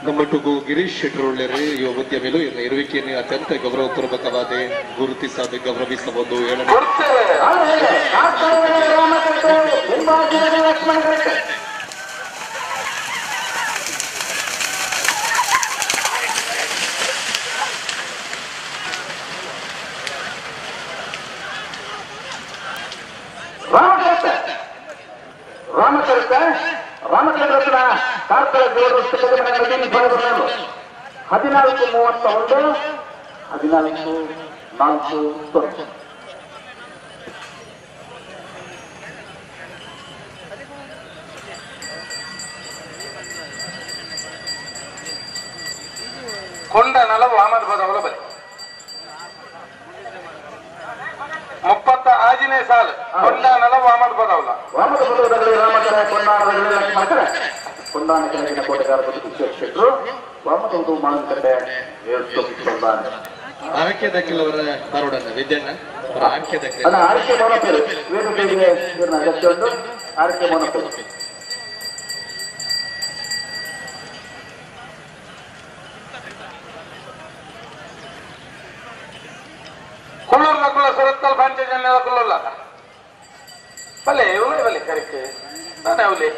ನಮ್ಮೊಟ್ಟಿಗೂ ಗಿರೀಶ್ ಶೆಟ್ಟರ್ ಯುವ ಉದ್ಯಮಿಲು ಇರುವಿಕೆಯನ್ನು ಅತ್ಯಂತ ಗೌರವಪೂರ್ವಕವಾದ ಗುರುತಿಸಾದ ಗೌರವಿಸಬಹುದು. ರಾಮಚಂದ್ರನ ಕಾರ್ಕಳ 14:31 14:40. ಕೊಂಡ ನಲವು ಅಹಮದ್ ಬದವಲ ಬಲಿ 36ನೇ ಸಾಲು ಕೊಂಡ ನಲವು ಅಹಮದ್ ಬದವಲ ವಾಮದ ಬದವಲದಲ್ಲಿ ರಾಮಕರ ಕೊಂಡಾಣದಲ್ಲಿ ಲಕ್ಷ್ಮಣಕರ ಕೊಂಡಾಣ ಕೆಳಗಿನ ಕೋಟೆಗಾರ ಶೆಟ್ಟರು ವಾಮದವರು ಮಾನಕಟ್ಟೆ ಆರಕ್ಕೆ ದಕ್ಕಿಲವರ ಬರೋಡನ್ನ ವಿದ್ಯಣ್ಣ ಆರಕ್ಕೆ ದಕ್ಕಿಲ ಅಲ್ಲ ಆರಕ್ಕೆ ಮೋನಪೇರು ವೇದಿಕೆಗೆ ಇವರನ್ನ ಅಗತ್ಯ ಉಂಟು. ಆರಕ್ಕೆ ಮೋನಪೇರು ಕುಳ್ಳೂರ್ ನಕುಲ ಸುರತ್ಕಲ್ ಪಂಚಜನ್ಯ ಕುಳ್ಳೂರ್ಲ ಬಲೆ ಇವಳೇ ಬಲೆ ಕರೆಕ್ಟ್ ನಾನೇ ಅವಲೇ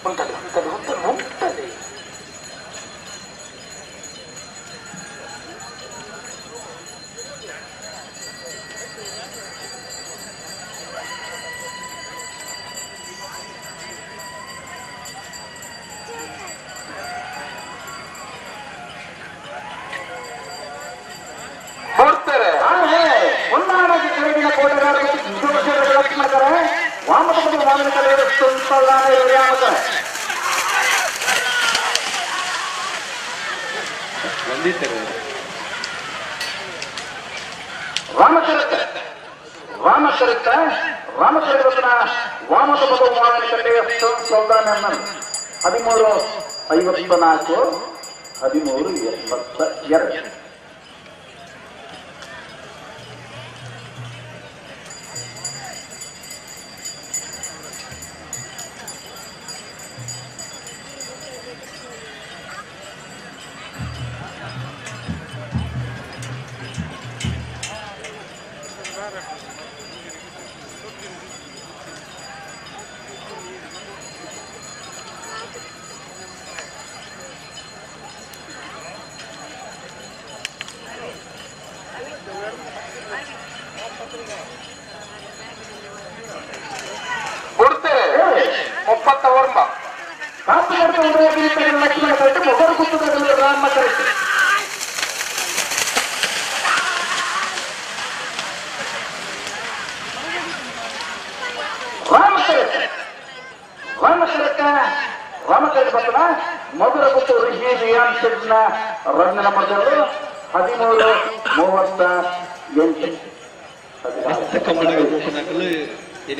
ಉಂಟದೆ ಉಂಟದೆ ಉಂಟದೆ ಉಂಟದೆ ಬರ್ತಾರೆ ಹೊನ್ನಾಣಿ ಕೆಳಗಿನ ಕೋಟೆಗಾರರು ಲಕ್ಷ್ಮಣಕರ ವಾಮದ ವಾಮನ ರಾಮಚರಿತ ರಾಮಚರಿತ ರಾಮಕೃಷ್ಣ ವಾಮಕ ಪದ 13 54 13 82. 13 38.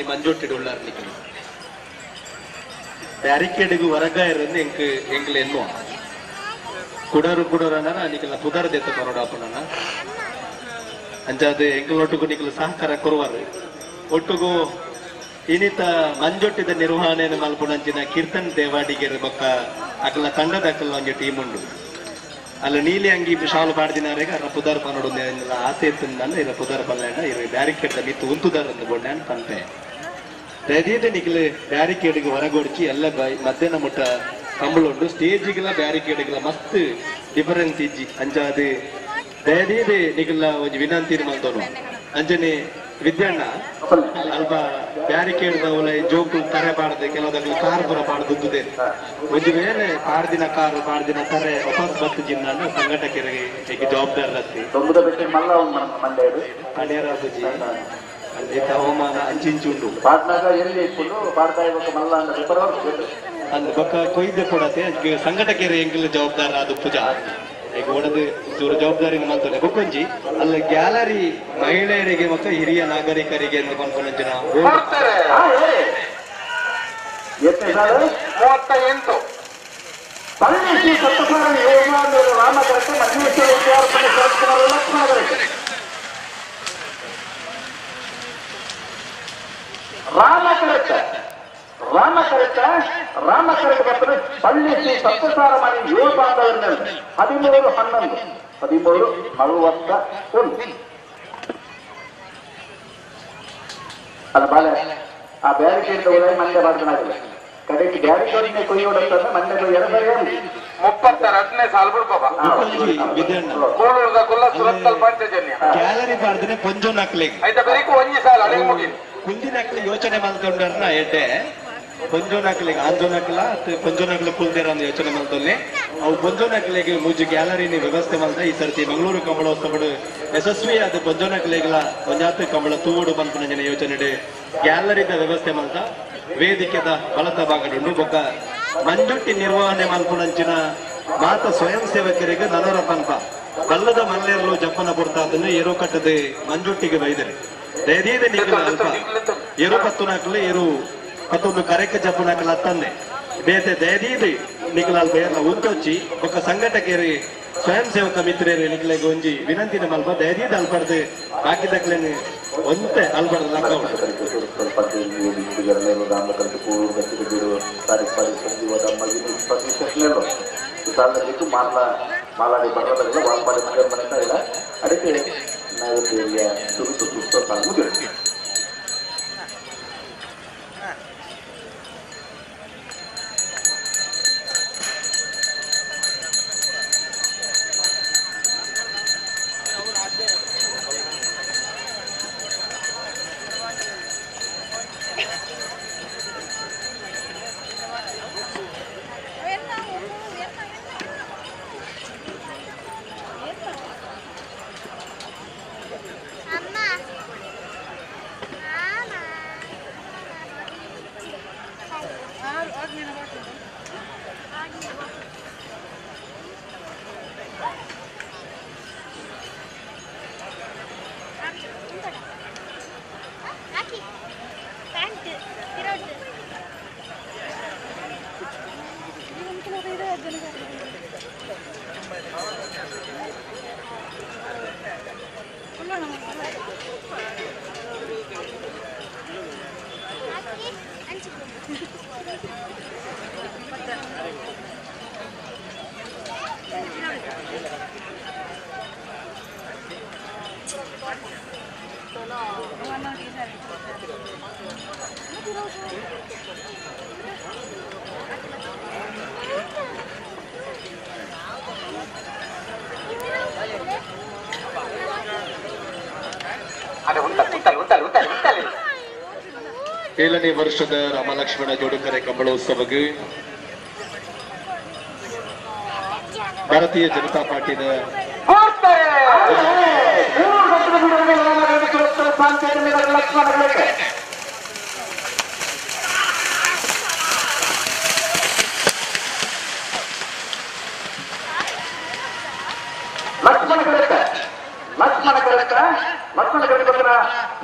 ಮಂಜೊಟ್ಟಿಡು ಉಳ್ಳಾರ್ ನಿಕ್ಕಲು ಬ್ಯಾರಿಕೇಡಿಗೂ ಹೊರಗ ಇರೋದು ಎಂಕ್ ಎಂಕ್ಲ ಎನ್ನುವ ಕುಡರು ಕುಡರನ ನಿಕಲ ಪುದರ ದೆತ್ತ ಬರೋಡಾಪನ ಅಂಚಾದ ಎಂಕಲೊಟ್ಟುಗು ನಿಕಲ ಸಹಕಾರ ಕೊರುವಾರು ಒಟ್ಟುಗು ಇನ್ನಿತ ಮಂಜೊಟ್ಟಿದ ನಿರ್ವಹಣೆಯನ್ನು ಮಲ್ಪುಣಂಚಿನ ಕೀರ್ತನ್ ದೇವಾಡಿಗೆರ ಬೊಕ್ಕ ಅಕಲ ತಂಡದ ಅಕಲ ಒಂಜಿ ಟೀಮ್ ಉಂಡು ಅಲ್ಲ ನೀಲಿ ಅಂಗಿ ಶಾಲು ಪಾಡ್ದಿನಾರೆಗ ಅರ ಪುದರ್ ಪನೋಡು ಆಸೆ ಇತ್ತು ಇರ ಪುದರ್ ಪಲ್ಲೇಂಡ ಇರ ಬ್ಯಾರಿಕೇಡ್ ಮಿತ್ತು ಉಂತುದಾರ ಬೊಡ್ಡ ಪನ್ಪೆ ದಯದೀದ ನಿಖಿಲ್ ಬ್ಯಾರಿಕೇಡ್ಗೆ ಹೊರಗೊಡ್ಚಿ ಎಲ್ಲ ಮಧ್ಯಾಹ್ನ ಮುಟ್ಟ ಕಂಬಳ ಉಂಡು ಸ್ಟೇಜಿಗೆಲ್ಲ ಬ್ಯಾರಿಕೇಡ್ಗೆಲ್ಲ ಮಸ್ತ್ ಡಿಫರೆನ್ಸ್ ಇಜ್ಜಿ ಅಂಚಾದ ದಯದೀದ ನಿಖಿಲ ಒಂಜಿ ವಿನಂತಿ ಮಲ್ತೋನು ಅಂಜನೆ ವಿದ್ಯಣ್ಣ ಅಲ್ಪ ಬ್ಯಾರಿಕೇಡ್ ಜೋಕು ತರೆ ಪಾಡದೆ ಕೆಲವೊಂದು ಕಾರ್ ಪುರ ಪಾಡ್ದುದ್ದೆ ಒಂಜಿ ವೇಳೆ ಪಾಡ್ದಿನ ಕಾರು ಪಾಡ್ದಿನ ತರೆ ವಾಪಸ್ ಬತ್ತು ಜಿನ್ನ ಸಂಘಟಕರಿಗೆ ಈಗ ಜವಾಬ್ದಾರ ಅಣೇರಾಬುಜಿ ಹವಾಮಾನ ಅಂಚಿಂಚು ಉಂಡು ಅಂದ್ ಬೊಕ್ಕ ಕೊಯ್ದೆ ಕೊಡತೆ ಸಂಘಟಕರು ಎಂಕಲ್ ಜವಾಬ್ದಾರ ಅದು ಪೂಜಾ ಈಗ ಒಡದು ಇವ್ರ ಜವಾಬ್ದಾರಿ ಮಲ್ತೊಲೆ ಬೊಕ್ಕೊಂಜಿ ಅಲ್ಲ ಗ್ಯಾಲರಿ ಮಹಿಳೆಯರಿಗೆ ಮತ್ತು ಹಿರಿಯ ನಾಗರಿಕರಿಗೆ ಎಂದು ಪನ್ಪುನಂಚಿನ 38. ರಾಮಕರೆಟ್ ಬರ್ತದೆ ಪಳ್ಳಿ ಶ್ರೀ ಸಪ್ತಸಾರ ಮನೆ ಏಳು ಬಾಂಧವರ 13 11 13 41. ಅಲ್ಲ ಬಾಲೆ ಆ ಬ್ಯಾರಿಕೇಡ್ ಒಳಗೆ ಮಂಡೆ ಬಾರ್ದನಾಗಿಲ್ಲ ಕಡೆಗೆ ಬ್ಯಾರಿಕೇಡ್ ಕೊಯ್ಯೋಡಂತಂದ್ರೆ ಮಂಡೆ ಕೊಯ್ಯರ ಸರಿಯಾಗಿ 32ನೇ ಸಾಲ್ ಬಿಡ್ಬಾಬಾ ಕೋಳೂರ್ದ ಕುಲ್ಲ ಸುರತ್ಕಲ್ ಪಂಚಜನ್ಯ ಗ್ಯಾಲರಿ ಬಾರ್ದನೆ ಪೊಂಜೋ ನಾಕ್ಲೆಗ್ ಆಯ್ತಾ ಬೆರಿಕು ಒಂಜಿ ಸಾಲ ಅಡಿಗೆ ಮುಗಿ ಕುಂದಿನಾಕ್ಲೆ ಯೋಚನೆ ಮಲ್ತೊಂಡರ್ನ ಎಡ್ಡೆ ಪೊಂಜೋನಾಕ್ಲೆಗ್ ಆಂಜೋನಾಕ್ಲ ಪೊಂಜೋನಾಕ್ಲ ಕುಲ್ದೇರ ಅಂದ್ ಯೋಚನೆ ಮಲ್ತೊಲ್ಲೆ ಅವು ಪೊಂಜೋನಾಕ್ಲೆಗ್ ಮೂಜಿ ಗ್ಯಾಲರಿನ ವ್ಯವಸ್ಥೆ ಮಲ್ತ ಈ ಸರ್ತಿ ಮಂಗಳೂರು ಕಂಬಳೋತ್ಸವಡು ಯಶಸ್ವಿ ಆದ ಪೊಂಜೋನಾಕ್ಲೆಗ್ಲ ಒಂಜಾತ್ ಕಂಬಳ ತೂವಡು ಪನ್ಪುನ ಯೋಚನೆ ಗ್ಯಾಲರಿದ ವ್ಯವಸ್ಥೆ ಮಲ್ತ ವೇದಿಕೆದ ಬಲತ ಭಾಗಡುಂಡು ಬೊಕ್ಕ ಮಂಜೊಟ್ಟಿ ನಿರ್ವಹಣೆ ಮಲ್ಪುನಂಚಿನ ಮಾತ ಸ್ವಯಂ ಸೇವಕರಿಗೆ ನನರ ಪನ್ಪ ಬಲ್ಲದ ಮಲ್ಲೇರ್ಲು ಜಪ್ಪನ ಪುರ್ತಾತನ್ನು ಏರೋ ಕಟ್ಟದೆ ಮಂಜೊಟ್ಟಿಗೆ ಬೈದರೆ ದಯದೀದ ನಿಖಿಲ ಅಲ್ಪ ಏರು ಪತ್ತು ನಾಕಲು ಏರು ಮತ್ತೊಂದು ಕರೆಕ ಜಪ್ಪುನಾಕಲ ಅತ್ತಂದೆ ಬೇತೆ ದಯದೀದಿ ನಿಖಿಲ ಅಲ್ಪ ಏರ್ಲ ಉಂತೊಚ್ಚಿ ಬೊಕ್ಕ ಸಂಘಟಕೇರಿ ಸ್ವಯಂ ಸೇವಕ ಮಿತ್ರರು ನಿಖಿಲೆಗೆ ಒಂಜಿ ವಿನಂತಿನ ಮಲ್ಪ ದಯದೀದ ಅಲ್ಪಡ್ದು ಬಾಕಿದಕ್ಲೇನು ಒಂತೆ ಅಲ್ಪಡ್ದು ಲಕ್ಕ ಅದಕ್ಕೆ ನಾವು ಸುರುತು ಸುಸ್ತು ಏಳನೇ ವರ್ಷದ ರಾಮಲಕ್ಷ್ಮಣ ಜೋಡುಕರೆ ಕಂಬಳೋತ್ಸವಕ್ಕೆ ಭಾರತೀಯ ಜನತಾ ಪಾರ್ಟಿದ ಲಕ್ಷ್ಮಣ ಕರಕ ಲಕ್ಷ್ಮಣ ಕರಕ ಲಕ್ಷ್ಮಣ ಕರಕ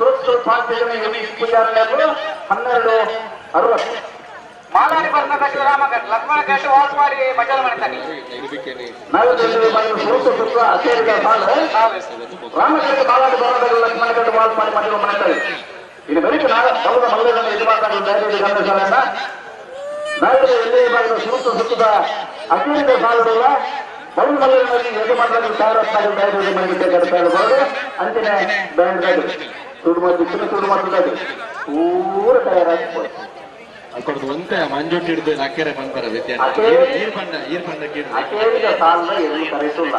12:60 ಮಾಲಾಡಿ ಬರ್ನದ ರಾಮಕರ್ ಲಕ್ಷ್ಮಣ ಕರಟ ವಾಲ್ಪಾಡಿ ಮಜಲ್ ಮನೆ ರಾಮಕರಟ ಮಾಲಾಡಿ ಬರ್ನದ ಲಕ್ಷ್ಮಣ ಕರಟ ವಾಲ್ಪಾಡಿ ಮಜಲ್ ಮನೆ ಇದು ಬರೀ ಬಲದ ಮಲ್ಲದ ಯಜಮಾನರು ಗಮನಿಸಲ್ಲ ನಾಯಕರು ಎಲ್ಲೇ ವಿಭಾಗದ ಸುರುತ್ತ ಸುತ್ತದ ಅಖಿಲ ಸಾಲುಗಳ ಬಲದ ಮಲ್ಲದಲ್ಲಿ ಯಜಮಾನರು ತಯಾರಾಗ್ತಾರೆ ಧೈರ್ಯದ ಮನೆಗೆ ಕಡತಾಡಬಹುದು ಅಂತಿನ ಬ್ಯಾಂಡ್ ತುಡು ಮತ್ತು ಚಿನ್ನ ತುಡು ಮತ್ತು ಪೂರ ತಯಾರಾಗ್ಬೋದು ಅಕ್ಕಡ್ದು ಒಂತೆ ಮಂಜೊಟ್ಟಿ ಹಿಡಿದು ಲಕ್ಕೆರೆ ಬಂತಾರ ಅಕೇರಿದ ಸಾಲದ ಎಲ್ಲಿ ಕರೆಸುಲ್ಲ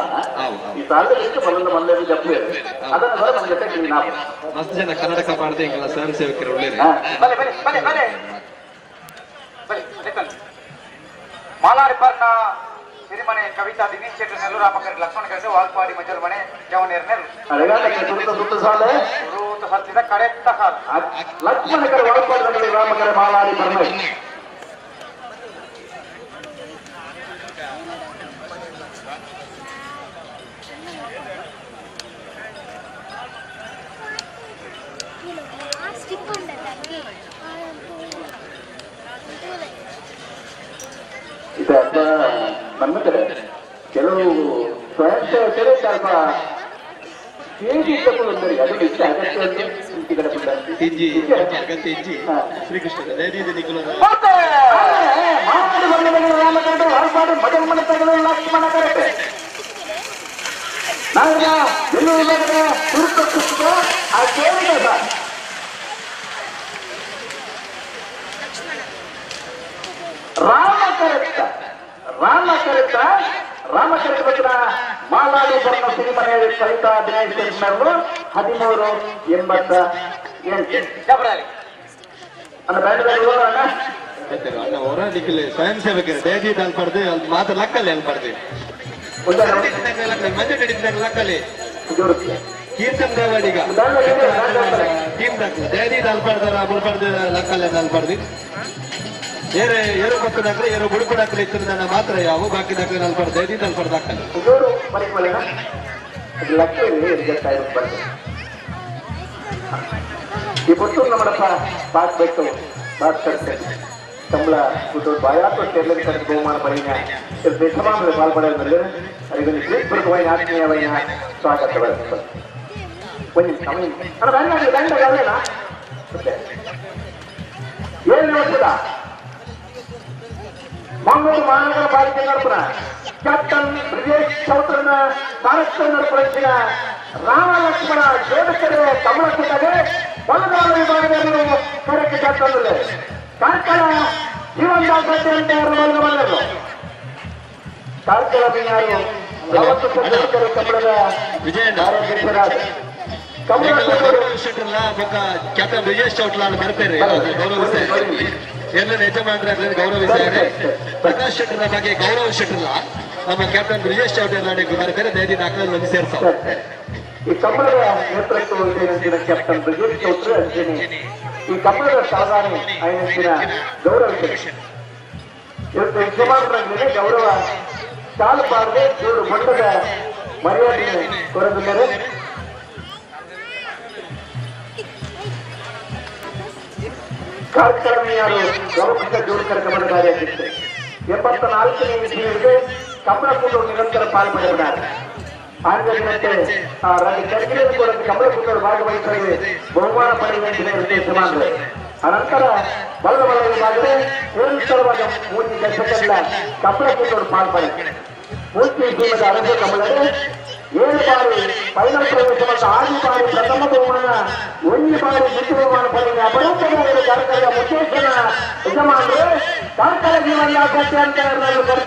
ಈ ಸಾಲದ ಎಷ್ಟು ಬಲದ ಮಲ್ಲದ ಜಪ್ಪು ಅದನ್ನು ಬರ ನಮ್ಮ ಜೊತೆ ಕ್ಲೀನ್ ಮಸ್ತ್ ಜನ ಕನ್ನಡಕ ಮಾಡದೆ ಹಿಂಗೆಲ್ಲ ಸ್ವಯಂ ಸೇವಕರು ಒಳ್ಳೆ ಬಲೆ ಬಲೆ ಬಲೆ ಬಲೆ ಬಲೆ ಮಾಲಾರಿ ಪರ್ಣ ಸಿರಿಮನೆ ಕವಿತಾ ದಿನೇಶ್ ಶೆಟ್ಟರ್ ನೆಲ್ಲು ರಾಮಕರ್ ಲಕ್ಷ್ಮಣ ಕರೆಸು ವಾಲ್ಪಾಡಿ ಮಜಲ್ ಮನೆ ಜವನೇರ್ ನೆಲ್ಲು ಅಳೆಗಾಟಕ್ಕೆ ಸುರುತ್ತ ಸುತ್ತ ಸಾಲೆ ಸುರುತ್ತ ಸತ್ತಿದ ಕಡೆತ್ತ ಸಾಲ ಲಕ್ಷ್ಮಣ ಕರೆ ವಾಲ್ಪಾಡಿ ರಾಮಕರ ಮಾಲಾರಿ ಪರ್ಣ ಮನ್ಮಥರೆ ಕೆಲವು ಸ್ವಯಂ ಸೇವಕರೇ ಸ್ವಲ್ಪ Lakshmana correct Rama correct Rama correct Rama correct Maladi ಬಣ್ಣ ಸಿರಿಮನೆ ಸಹಿತ 15 1388 ಸ್ವಯಂ ಸೇವಕರು ಡೈರಿ ಅಲ್ಪಡ್ದು ಅಲ್ಲಿ ಮಾತ್ರ ಲಕ್ಕಲ್ಲಿ ಅಲ್ಪಡ್ದು ಲಕ್ಕಲ್ಲಿ ಕೀರ್ತನ್ ದೇವಾಡಿಗ ಟೀಮ್ ಡೈರಿ ಅಲ್ಪಡ್ದಾರ ಮುಲ್ಪಡ್ದು ಲಕ್ಕಲ್ಲಿ ಅಲ್ಪಡ್ದು ಏರು ಏರು ಪಕ್ಕ ದಾಖಲೆ ಏರು ಬುಡುಕು ದಾಖಲೆ ಇತ್ತು ನನ್ನ ಮಾತ್ರ ಯಾವ ಬಾಕಿ ದಾಖಲೆ ನಲ್ಪಡ್ದು ಡೈರಿ ಅಲ್ಪಡ್ದು ಹಾಕಲ್ಲ ಈ ಪುತ್ತೂರು ನಮ್ಮಡಪ್ಪ ಬಾಕ್ ಬೆಟ್ಟು ಬಾಕ್ ಕಟ್ತೆ ಸಂಬಳ ಪುತ್ತೂರು ಬಾಯಾತು ಟೆರ್ಲನ್ ಕಟ್ಟ ಬಹುಮಾನ ಪಡೆಯ ಯಜಮಾನರು ಪಾಲ್ಪಡೆಯಲು ಅದಕ್ಕೆ ಪ್ರೀತಿಪೂರ್ವಕವಾಗಿ ಆತ್ಮೀಯವಾಗಿ ಸ್ವಾಗತ ಒಂದು ನಿಮಿಷ ಏಳು ವರ್ಷದ ಮಂಗಳೂರು ಮಹಾನಗರ ಪಾಲಿಕೆ ನಡಪುನ ಕ್ಯಾಪ್ಟನ್ ಬ್ರಿಜೇಶ್ ಚೌಧರಿನ ಸಾರಥ್ಯ ನಡಪಡಿಸಿದ ರಾಮ ಲಕ್ಷ್ಮಣ ಜೋಡಕರೆ ಕಮಲ ಕೂಟಗೆ ಬಲಗಾಲ ವಿಭಾಗದಲ್ಲಿ ಕರೆಕ್ಕೆ ಜಾತಂದ್ರೆ ಕಾರ್ಕಳ ಜೀವನ್ ಅಂತ ಬಲಗಬಲ್ಲರು ಕಾರ್ಕಳ ಬಿನ್ನಾರು ಯಾವತ್ತು ಜೋಡಕರೆ ಕಮಲದ ಆರೋಗ್ಯರಾದ ಕ್ಯಾಪ್ಟನ್ ಬ್ರಿಜೇಶ್ ಚೌಟ್ಲ ಬರ್ತಾರೆ ಗೌರವಿಸ್ತಾರೆ ಎಲ್ಲ ಯಜಮಾನರ ಗೌರವಿಸ್ತಾರೆ ಪ್ರಕಾಶ್ ಶೆಟ್ಟರ್ ಬಗ್ಗೆ ಗೌರವ ಶೆಟ್ಟರ್ಲ ನಮ್ಮ ಕ್ಯಾಪ್ಟನ್ ಬ್ರಿಜೇಶ್ ಚೌಟ್ಲ ಬರ್ತಾರೆ ದಯದಿ ದಾಖಲೆ ಒಂದು ಸೇರ್ಸಾವ ಈ ಕಮಲದ ನೇತೃತ್ವ ವಹಿಸಿದ ಕ್ಯಾಪ್ಟನ್ ಬ್ರಿಜೇಶ್ ಚೌಟ್ರ ಈ ಕಮಲದ ಸಾಧಾರಣ ಐನಂದಿನ ಗೌರವ ಇವತ್ತು ಯಜಮಾನರ ಗೌರವ ಸಾಲಬಾರದೆ ಇವರು ಮಟ್ಟದ ಮರ್ಯಾದೆ ಕೊರದಿದ್ದಾರೆ. ಕಾರ್ಯಕ್ರಮಿಯಾರು ಗೌರವ ಜೋಡಿಕರ ಕಮಲ ಕಾರ್ಯಾಧ್ಯಕ್ಷ 84ನೇ ಇಸ್ವಿಗೆ ಕಮಲಕೂಟವು ನಿರಂತರ ಪಾಲ್ಪಡೆದಿದ್ದಾರೆ. ಆಂಗ್ಲಕ್ಕೆ ರಾಜ್ಯ ಕೂಡ ಕಮಲಕೂಟರು ಭಾಗವಹಿಸಲು ಬಹುಮಾನ ಪಡೆಯುವಂತೆ ಯಜಮಾನರು. ಅನಂತರ ಬಲದ ಬಲ ವಿಭಾಗದ ನಿರಂತರವಾದ ಮೂರ್ತಿ ದಶಕದ ಕಮಲಕೂಟರು ಪಾಲ್ಪಡೆ ಮೂರ್ತಿ ಭೀಮದ ಅರಸ ಕಮಲರು 7 ಬಾರಿ ಫೈನಲ್ ಪ್ರವೇಶ ಮತ್ತು 6 ಬಾರಿ ಪ್ರಥಮ ಬಹುಮಾನ 1 ಬಾರಿ ದ್ವಿತೀಯ ಬಹುಮಾನ ಪಡೆದ ಅಪರೂಪದ ಕಾರ್ಕಳ ಮುಖೇಶನ ಯಜಮಾನರು ಕಾರ್ಕಳ ಜೀವನ ಅಂತ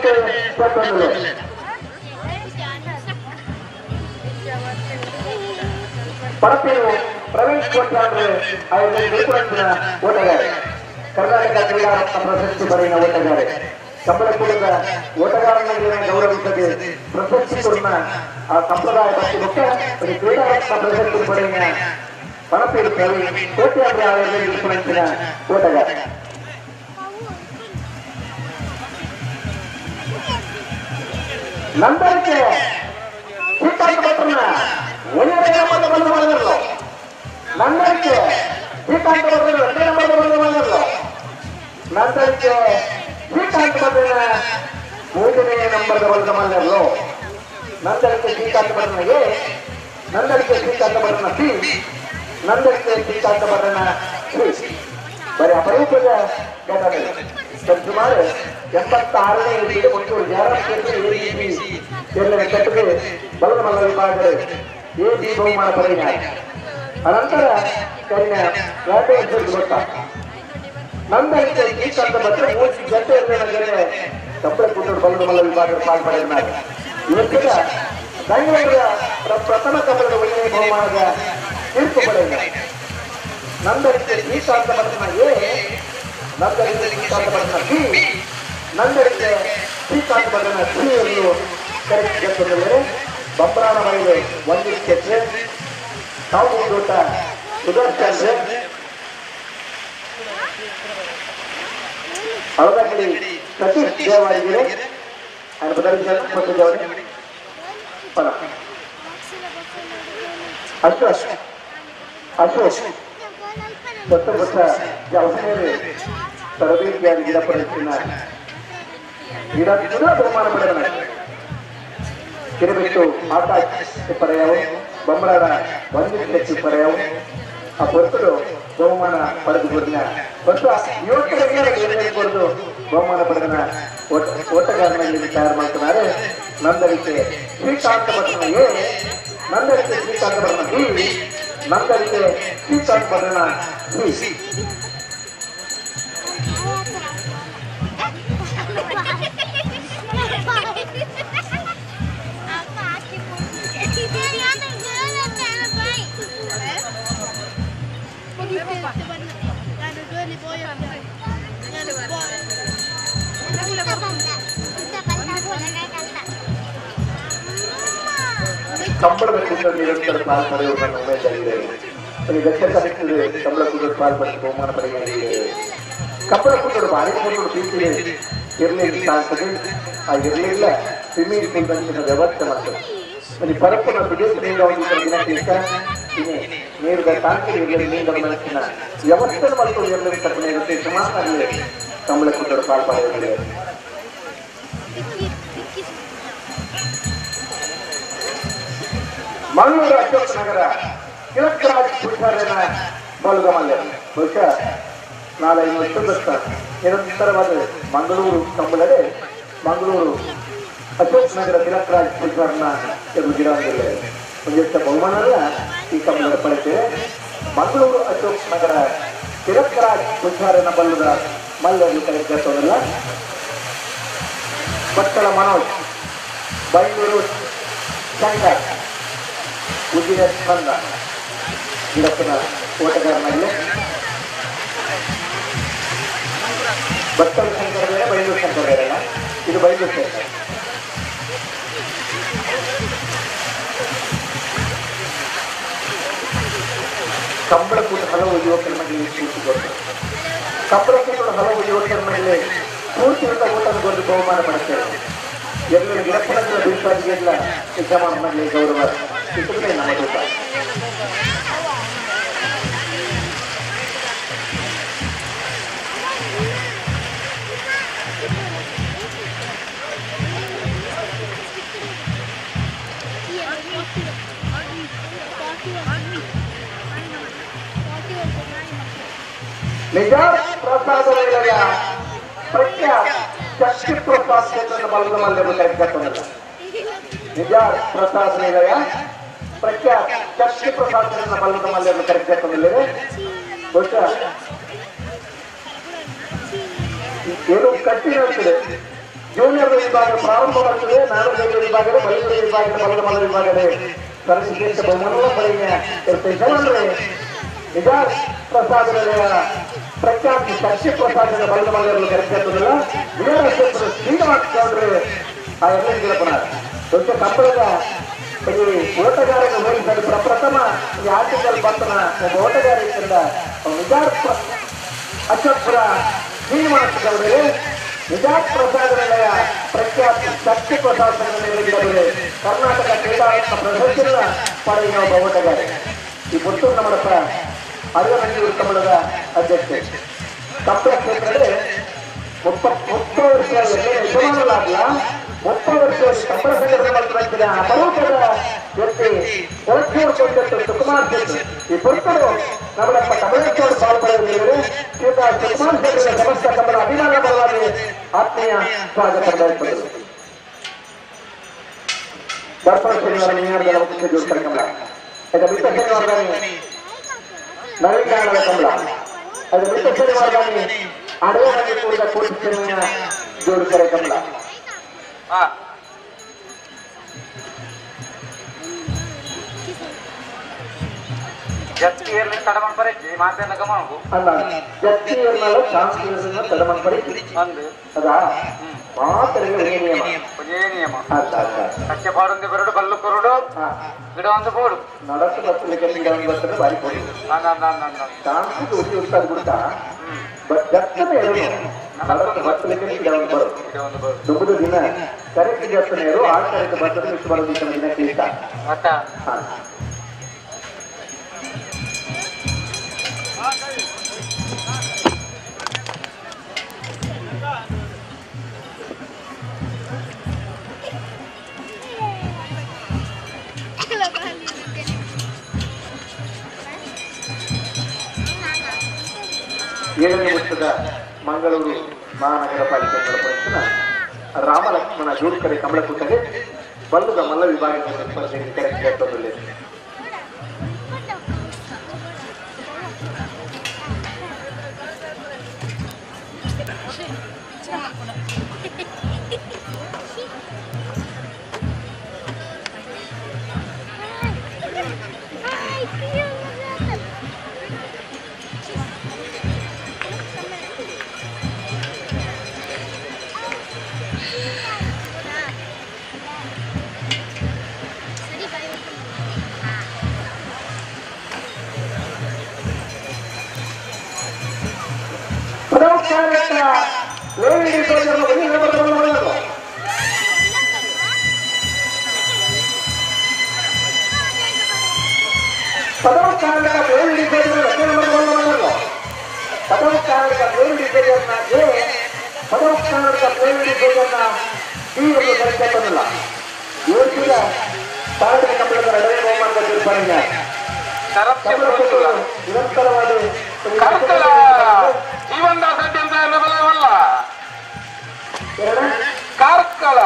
ಕರೆದು ತಂದರು. ಪರಪೇರು ಪ್ರವೀಣ್ ಕೋಟ್ಯಾನ್ರೆ ಅವರ ಓಟಗಾರೆ ಕರ್ನಾಟಕ ಕ್ರೀಡಾ ರತ್ನ ಪ್ರಶಸ್ತಿ ಪಡೆಯುವ ಓಟಗಾರೆ ಕಂಬಳಕೂಟದ ಓಟಗಾರನನ್ನು ಗೌರವಿಸದೆ ಪ್ರಶಸ್ತಿ ಕೊಡುವ ಆ ಸಂಪ್ರದಾಯ ಬಗ್ಗೆ ಕ್ರೀಡಾ ರತ್ನ ಪ್ರಶಸ್ತಿ ಪಡೆಯುವ ಪಣಪೇರು ಪ್ರವೀಣ್ ಕೋಟ್ಯಾನ್ರೆ ಅವರ ಓಟಗಾರ. ನಂದರಿಕೆ ಶ್ರೀಕಾಂತ ಭಟ್ರನ್ನ ಒಂದನೇ ನಂಬರ್ ಬಂದು ಮಾಡಿದ್ರು. ನಂದರಿಕೆ ಶ್ರೀಕಾಂತ ಭಟ್ರನ್ನ ಎರಡನೇ ನಂಬರ್ ಬಂದು ಮಾಡಿದ್ರು. ನಂದರಿಕೆ ಶ್ರೀಕಾಂತ ಭಟ್ರನ್ನ ಮೂರನೇ ನಂಬರ್ ಬಂದು ಮಾಡಿದ್ರು. ನಂದರಿಕೆ ಶ್ರೀಕಾಂತ ಭಟ್ರನ ಎ, ನಂದರಿಕೆ ಶ್ರೀಕಾಂತ ಭಟ್ರನ ಸಿ, ನಂದರಿಕೆ ಶ್ರೀಕಾಂತ ಭಟ್ರನ ಸಿ. ಬರೀ ಅಪರೂಪದ ಘಟನೆ. ಸುಮಾರು 86ನೇ ಇಸ್ವಿಗೆ ಮಂಗಳೂರು ಜಯರಾಮ್ ಕ್ಷೇತ್ರ ಎಬಿಸಿ ಎರಡನೇ ಕಟ್ಟಿಗೆ ಬಲದ ಮಲ್ಲ ವಿಭಾಗದ ಎ ಬಿ ಬಹುಮಾನ ಪಡೆದ ಅನಂತರ ಕರಿನ ಗೊತ್ತ ನಂದರಿಕೆ ಶ್ರೀಕಾಂತ ಭಟ್ರು 3 ಗಂಟೆ ಎರಡನೇ ಕಂಬಳಕೂಟದ ಬಲದ ಮಲ್ಲ ವಿಭಾಗದ ಪಾಲ್ ಪಡೆದ ಇವತ್ತಿನ ಬೆಂಗಳೂರಿನ ಪ್ರಥಮ ಕಂಬಳದ ಒಂದನೇ ಬಹುಮಾನದ ತೀರ್ಪು ಪಡೆದ ನಂದರಿಕೆ ಶ್ರೀಕಾಂತ ಭಟ್ರನ ಎ, ನಂದರಿಕೆ ಶ್ರೀಕಾಂತ ಭಟ್ರನ ಬಿ, ನಂದರಿಕೆ ಶ್ರೀಕಾಂತ ಭಟ್ರನ ಸಿ ಎಂದು ಕರೆಕ್ಟ್ ಗೆದ್ದರೆ ಬಂಬ್ರಾಣ ಮನೆಗೆ ಒಂದು ಕೆಟ್ರೆ ತಾವು ದೊಡ್ಡ ಸುದರ್ಶನ್ ಹಳದಕಡಿ ಸತೀಶ್ ದೇವಾಡಿಗೆ ಅಶೋಕ್ ಅಶೋಕ್ ಹೊಸ ಹೊಸ ಜವಹರ್ ತರಬೇತಿಯಾಗಿ ಗಿಡಪಡಿಸಿನ ಗಿಡ ಕೂಡ ಬಹುಮಾನ ಪಡೆದ ಕಿರಬಿಟ್ಟು ಆಕಾಶ್ ಪರೆಯವು ಬೊಮ್ಮರಾಡ ಒಂದು ಹೆಚ್ಚು ಪರೆಯವು ಆ ಹೊರತು ಬಹುಮಾನ ಪಡೆದುಕೊಂಡ ಹೊಸ ಯುವಕರಿಗೆ ಕೊಡದು ಬಹುಮಾನ ಪಡೆದ ಓಟಗಾರನಲ್ಲಿ ತಯಾರು ಮಾಡ್ತಾರೆ. ನಂದರಿಕೆ ಶ್ರೀಕಾಂತ ಭಟ್ರನ ಎ, ನಂದರಿಕೆ ಶ್ರೀಕಾಂತ ಭಟ್ರನ ಬಿ, ನಂದರಿಕೆ ಶ್ರೀಕಾಂತ ಭಟ್ರನ ಸಿ. ಕಂಬಳದ ಕೂಟ ನಿರಂತರ ಪಾಲ್ ಪಡೆಯುವುದನ್ನು ಉಮೇದಾಗಿದೆ. ಕಂಬಳ ಕೂಟದ ಪಾಲ್ ಪಡೆದು ಬಹುಮಾನ ಪಡೆಯಲಾಗಿದೆ. ಕಂಬಳ ಕೂಟದ ಭಾರಿ ಕೂಟದ ಪ್ರೀತಿ ಇರಲಿಲ್ಲ ಕಾಣ್ತದೆ. ಆ ಇರಲಿಲ್ಲ ಸ್ವಿಮ್ಮಿಂಗ್ ಪೂಲ್ ಬಂದಿನ ವ್ಯವಸ್ಥೆ ಮಾಡ್ತದೆ. ಅಲ್ಲಿ ಪರಪ್ಪನ ವಿದೇಶ ನೀರು ನೀರಿನ ತಾಂತ್ರಿಕ ಇರಲಿ ನೀರಿನ ಮನಸ್ಸಿನ ವ್ಯವಸ್ಥೆ ಮಾಡಿಕೊಂಡು ಇರಲಿ ಕಲ್ಪನೆ ಇರುತ್ತೆ. ಸುಮಾರು ಕಂಬಳ ಕೂಟದ ಪಾಲ್ ಪಡೆಯಲಾಗಿದೆ. ಮಂಗಳೂರು ಅಶೋಕ್ ನಗರ ತಿಲಕರಾಜ್ ಪೂಜಾರಿನ ಬಲಗಮಲ್ಯ ಬಹುಶಃ 4-5 ವರ್ಷದ ನಿರಂತರವಾದ ಮಂಗಳೂರು ಕಂಬಳದೆ ಮಂಗಳೂರು ಅಶೋಕ್ ನಗರ ತಿಲಕರಾಜ್ ಪೂಜಾರನ ಗಿಡವಿಲ್ಲ ಒಂದಿಷ್ಟ ಬಹುಮಾನ ಅಲ್ಲ ಈ ಕಂಬಳದ ಪಡೆಯುತ್ತೇವೆ. ಮಂಗಳೂರು ಅಶೋಕ್ ನಗರ ತಿಲಕರಾಜ್ ಪೂಜಾರನ ಬಲ್ಲದ ಮಲ್ಲಲ್ಲಿ ಕರೆಕ್ಟ್ ಭಟ್ಟಳ ಮನೋಜ್, ಬೈಂದೂರು ಶಂಕರ್, ಉಜಿರೆ ಸ್ಪಂದ ಗಿಡಪ್ಪನ ಓಟಗಾರನಾಗಲಿ. ಭಟ್ಟಳ ಶಂಕರ್ ಬೇರೆ, ಬೈಂದೂರು ಶಂಕರ್ ಬೇರೆ ಅಲ್ಲ, ಇದು ಬೈಂದೂರು ಶಂಕರ್. ಕಂಬಳಕೂಟ ಹಲವು ಯುವಕರ ಮೇಲೆ ಸ್ಫೂರ್ತಿ ಕೊಡ್ತಾರೆ. ಕಂಬಳಕೂಟದ ಹಲವು ಯುವಕರ ಮೇಲೆ ಸ್ಫೂರ್ತಿಯಿಂದ ಊಟದ ಗೊಂದು ಬಹುಮಾನ ಪಡುತ್ತೇವೆ. ಎಲ್ಲರೂ ಗಿಡಪ್ಪನ ಬೀಳ್ಸಾದಿಗೆಲ್ಲ ಯಜಮಾನನಲ್ಲಿ ಗೌರವ ಸಿಕ್ಕುತ್ತದೆ ನಮ್ಮ ದೂತ. ನಿಜ ಪ್ರಸಾದ ಪ್ರಖ್ಯಾತ ಶಕ್ತಿ ಪ್ರಸಾದ್ ಕ್ಷೇತ್ರದ ಬಲದ ಮಲ್ಯ ನಿಜ ಪ್ರಸಾದ್ ನಿಲಯ ಪ್ರಖ್ಯಾತ ಶಕ್ತಿ ಪ್ರಸಾದ್ ಕ್ಷೇತ್ರದ ಬಲದ ಮಲ್ಯ ಕರೆಕ್ಟ್. ಬಹುಶಃ ಏನು ಕಟ್ಟಿರುತ್ತದೆ. ಜೂನಿಯರ್ ವಿಭಾಗ ಪ್ರಾರಂಭ ಮಾಡ್ತದೆ. ನಾಲ್ಕು ವಿಭಾಗದ ಬಲಿಷ್ಠ ವಿಭಾಗದ ಬಲದ ಮಲ್ಲ ವಿಭಾಗದ ಸರ್ವಶ್ರೇಷ್ಠ ಬಹುಮಾನ ಪಡೆಯ ಅಂದ್ರೆ ನಿಜಾರ್ ಪ್ರಸಾದ ಪ್ರಖ್ಯಾತಿ ಶಕ್ತಿ ಪ್ರಸಾದದ ಬಲದ ಮಲ್ಲರು ಕರೆಕ್ಟ್ ವೀರಕ್ಷೇತ್ರ ಶ್ರೀನಿವಾಸ ಗೌಡರು ಆ ಎಲ್ಲ ಗಿಡಪನ ದೊಡ್ಡ ಕಂಬಳದ ಈ ಓಟಗಾರನ ಹೋಲಿಸಲು ಪ್ರಪ್ರಥಮ ಈ ಆಟಿಕಲ್ ಬಂತನ ಒಬ್ಬ ಓಟಗಾರ ಇದ್ದ ನಿಜಾರ್ ಅಶೋಕ್ಪುರ ಶ್ರೀನಿವಾಸ ಗೌಡರು ನಿಜಾರ್ ಪ್ರಸಾದ ನಿಲಯ ಪ್ರಖ್ಯಾತಿ ಶಕ್ತಿ ಪ್ರಸಾದ ಸಂಘ ಕರ್ನಾಟಕ ಕ್ರೀಡಾ ಪ್ರಶಸ್ತಿಯನ್ನು ಪಡೆಯುವ ಒಬ್ಬ ಓಟಗಾರ. ಈ ಪುತ್ತೂರು ನಮ್ಮಡಪ್ಪ ಅರವನಂಜೂರು ಕಮಲದ ಅಧ್ಯಕ್ಷ. ಕಂಬಳ ಕ್ಷೇತ್ರದಲ್ಲಿ 30 ವರ್ಷ ಯಜಮಾನರಾಗಲ್ಲ, 30 ವರ್ಷ ಕಂಬಳ ಸಂಘಟನೆ ಮಾಡ್ತಿದ್ದ ಅಪರೂಪದ ವ್ಯಕ್ತಿ ಕೊಳಚೂರು ಕೊಂಡಟ್ಟು ಸುಕುಮಾರ್ ಶೆಟ್ಟಿ. ಈ ಪುತ್ತೂರು ನಮ್ಮಡಪ್ಪ ಕಮಲೇಶ್ವರ ಪಾಲ್ಪಡೆಯಲಿದ್ದಾರೆ. ಶ್ರೀತ ಸುಕುಮಾರ್ ಶೆಟ್ಟಿಯ ಸಮಸ್ತ ಕಮಲ ಅಭಿಮಾನ ಪರವಾಗಿ ಆತ್ಮೀಯ ಸ್ವಾಗತ ಬಯಸುತ್ತದೆ. ಬರ್ಪಣ ಶನಿವಾರ ನಿನ್ನೆಗಳ ಮುಖ್ಯ ಜೋಡಿಸ್ತಾರೆ ಕಮಲ. ಅದು ಮಿತ್ರ ಶನಿವಾರ ನವೀಕರಣದ ಕಮಲ. ಅದು ಮಿತ್ರ ಶನಿವಾರ ಅಡವೆ ಕೂಡ ಕೋಟಿ ಜೋಡಿಸ್ತಾರೆ ಕಮಲ. ಅಲ್ಲ ಜತ್ತಿ ಏರ್ನಲ್ಲ ಚಾನ್ಸ್ ಏರ್ನ ತಡಮನ್ ಪರಿ ಅದಾ ಮಾತರಿಗೆ ನಿಯಮ ಕಚ್ಚೆ ಪಾಡೊಂದು ಬರಡು ಬಲ್ಲು ಕೊರಡು ಗಿಡ ಒಂದು ಬೋಡು ನಡಸು ಬತ್ತಲಿಕ್ಕೆ ಗಿಡ ಒಂದು ಬರ್ತದೆ ಬಾರಿ ಕೊಡು ಚಾನ್ಸ್ ಉರಿ ಉರ್ತಾದ ಬಿಡ್ತಾ ಬಟ್ ಜತ್ತನೆ ನಡಸು ಬತ್ತಲಿಕ್ಕೆ ಗಿಡ ಒಂದು ಬರು ದುಂಬುದು ದಿನ ಕರೆಕ್ಟ್ ಜತ್ತನೆ ಇರು ಆ ಕರೆಕ್ಟ್ ಬರ್ತದೆ ಮಿಸ್ ಬರೋದು ದಿನ ಕ್ಲಿಷ್ಟ. ಏಳನೇ ವರ್ಷದ ಮಂಗಳೂರು ಮಹಾನಗರ ಪಾಲಿಕೆ ಕಾರ್ಪೊರೇಷನ್ ರಾಮಲಕ್ಷ್ಮಣ ಜೋಡ್ಕರೆ ಕಮಲಕೂಟಗೆ ಬಲ್ಲದ ಮಲ್ಲ ವಿಭಾಗದ ಸ್ಪರ್ಧೆಗೆ ಕರೆಕ್ಟ್. ಕಾರ್ಕಳ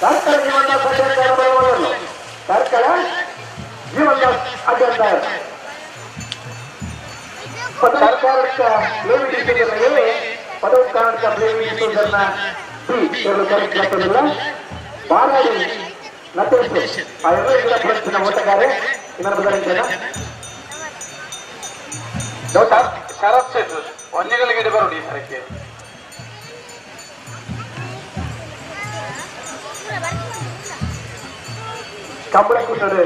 ಕಾರ್ಕಳ ಜೀವನದಾಸ್ ಕಾರ್ಕಳ ಜೀವನದಾಸ್ ಅಡ್ಡ ಪದವು ಪದವು ಕರ್ನಾಟಕ ಬಾರಾಡಿ ನಟೇಶ್ ಆ ಎಲ್ಲ ಪ್ರಶ್ನೆ ಓಟಗಾರೆ ಇನ್ನೊಬ್ಬ ಶರತ್ ಶೆಟ್ ಒಂಜಿಗಳಿಗೆ ಬರೋಡಿ ಈ ಸರಕ್ಕೆ. ಕಂಬಳಕೂಟರು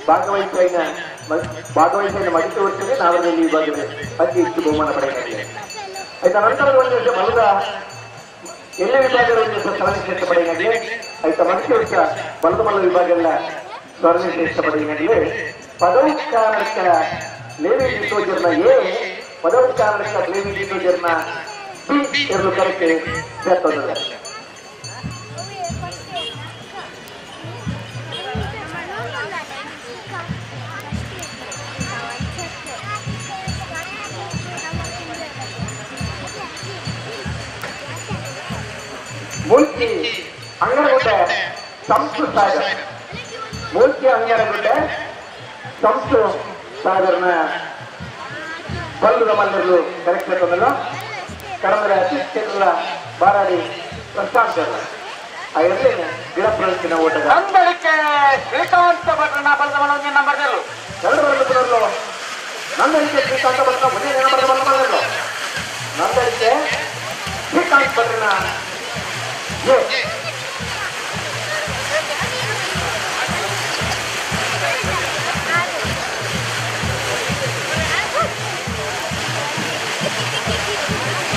ಭಾಗವಹಿಸಿದ ಮಡಿತು ವರ್ಷವೇ ನಾವಲ್ಲಿ ವಿಭಾಗದ ಅತಿ ಹೆಚ್ಚು ಬಹುಮಾನ ಪಡೆಯಲಾಗಿದೆ. ಆಯ್ತಾ ನಂತರದ ಒಂದು ವರ್ಷ ಬಲದ ಎಲ್ಲ ವಿಭಾಗದ ಒಂದು ವರ್ಷ ಸ್ವರ್ಣ ಶ್ರೇಷ್ಠ ಪಡೆಯಲಾಗಿದೆ. ಆಯ್ತಾ ಮಡಿತು ವರ್ಷ ಬಲದ ಮಲ್ಲ ವಿಭಾಗಗಳ ಸ್ವರ್ಣ ಶ್ರೇಷ್ಠ ಪಡೆಯಲಾಗಿದೆ. ಪದವು ಕಾರಣಕ್ಕ ಲೇವಿ ಡಿಸೋಜರ್ನ ಎ, ಪದವು ಕಾರಣಕ್ಕ ಲೇವಿ ಡಿಸೋಜರ್ನ ಬಿ ಎರಡು ಕರೆಕ್ಟ್ ಸೇರ್ತದೆ. ಮೂಲ್ಕಿ ಅಂಗರಗುಡ್ಡೆ ಸಂಸು ಸಾಗರ್, ಮೂಲ್ಕಿ ಅಂಗರಗುಡ್ಡೆ ಸಂಸು ಸಾಗರ್ನ ಬಲ್ಲದ ಮಲ್ಲರು ಕರೆಕ್ಟ್ ತಂದಲ್ಲ ಕಡಮರ ಅತಿ ಬಾರಾಡಿ ಪ್ರಶಾಂತ್ ಆ ಎರಡನೇ ಗಿಡ ಪ್ರದಕ್ಷಿಣ ಓಟಗಾರ ನಂದಳಿಕೆ ಶ್ರೀಕಾಂತ ಭಟ್ರನ ಬಲದ ಮಲೊಂದಿನ ನಂಬರ್ ಎರಡು ಬರದ ಪುದರ್ಲು ನಂದಳಿಕೆ ಶ್ರೀಕಾಂತ ಭಟ್ರ ಒಂದೇ ನಂಬರ್ ಬಂದ ಮಾಡಿದ್ರು. ನಂದಳಿಕೆ ಶ್ರೀಕಾಂತ್ ಭಟ್ರನ ಎ.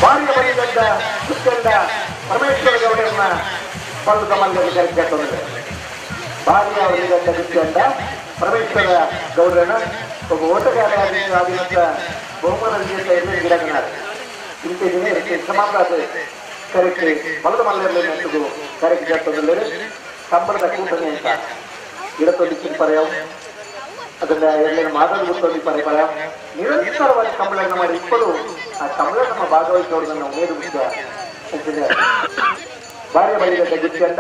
ಬಾರಿಯ ಬರಿಗಂಡ ಸುತ್ತಂಡ ಪರಮೇಶ್ವರ ಗೌಡರನ್ನ ಪಲ್ಲು ಕಮಲದಲ್ಲಿ ಕರೆಕ್ಟ್. ಬಾರಿಯ ಬರಿಗಂಡ ಗುತ್ತಂಡ ಪರಮೇಶ್ವರ ಗೌಡರನ್ನ ಒಬ್ಬ ಓಟಗಾರ ಆಗಿರುವಂತ ಬಹುಮಾನ ವಿಜೇತ ಎಲ್ಲ ಗಿಡಗನಾರ ಇಂತಿದ್ದೀನಿ ಸಮಾನ ಕರೆಕ್ಟ್ ಬಲದ ಮಲ್ಲೆಲ್ಲ ನೆಟ್ಟುಗು ಕರೆಕ್ಟ್ ಜಾತದಲ್ಲಿ ಕಂಬಳದ ಕೂಟನೆ ಅಂತ ಗಿಡತೊಂದು ಚಿಂಪರೆಯವು ಅದನ್ನ ಎಲ್ಲ ಮಾದರಿ ಬಿಟ್ಟೊಂದು ಪರೆ ಪರ ನಿರಂತರವಾಗಿ ಕಂಬಳನ್ನು ಮಾಡಿ ಇಪ್ಪಲು ಆ ಕಂಬಳ ನಮ್ಮ ಭಾಗವಹಿಸೋದನ್ನು ಉಮೇದು ಮುಖ್ಯ. ಬಾರಿಯ ಬಳಿಗಂಡ ಗುಚ್ಚಂಡ.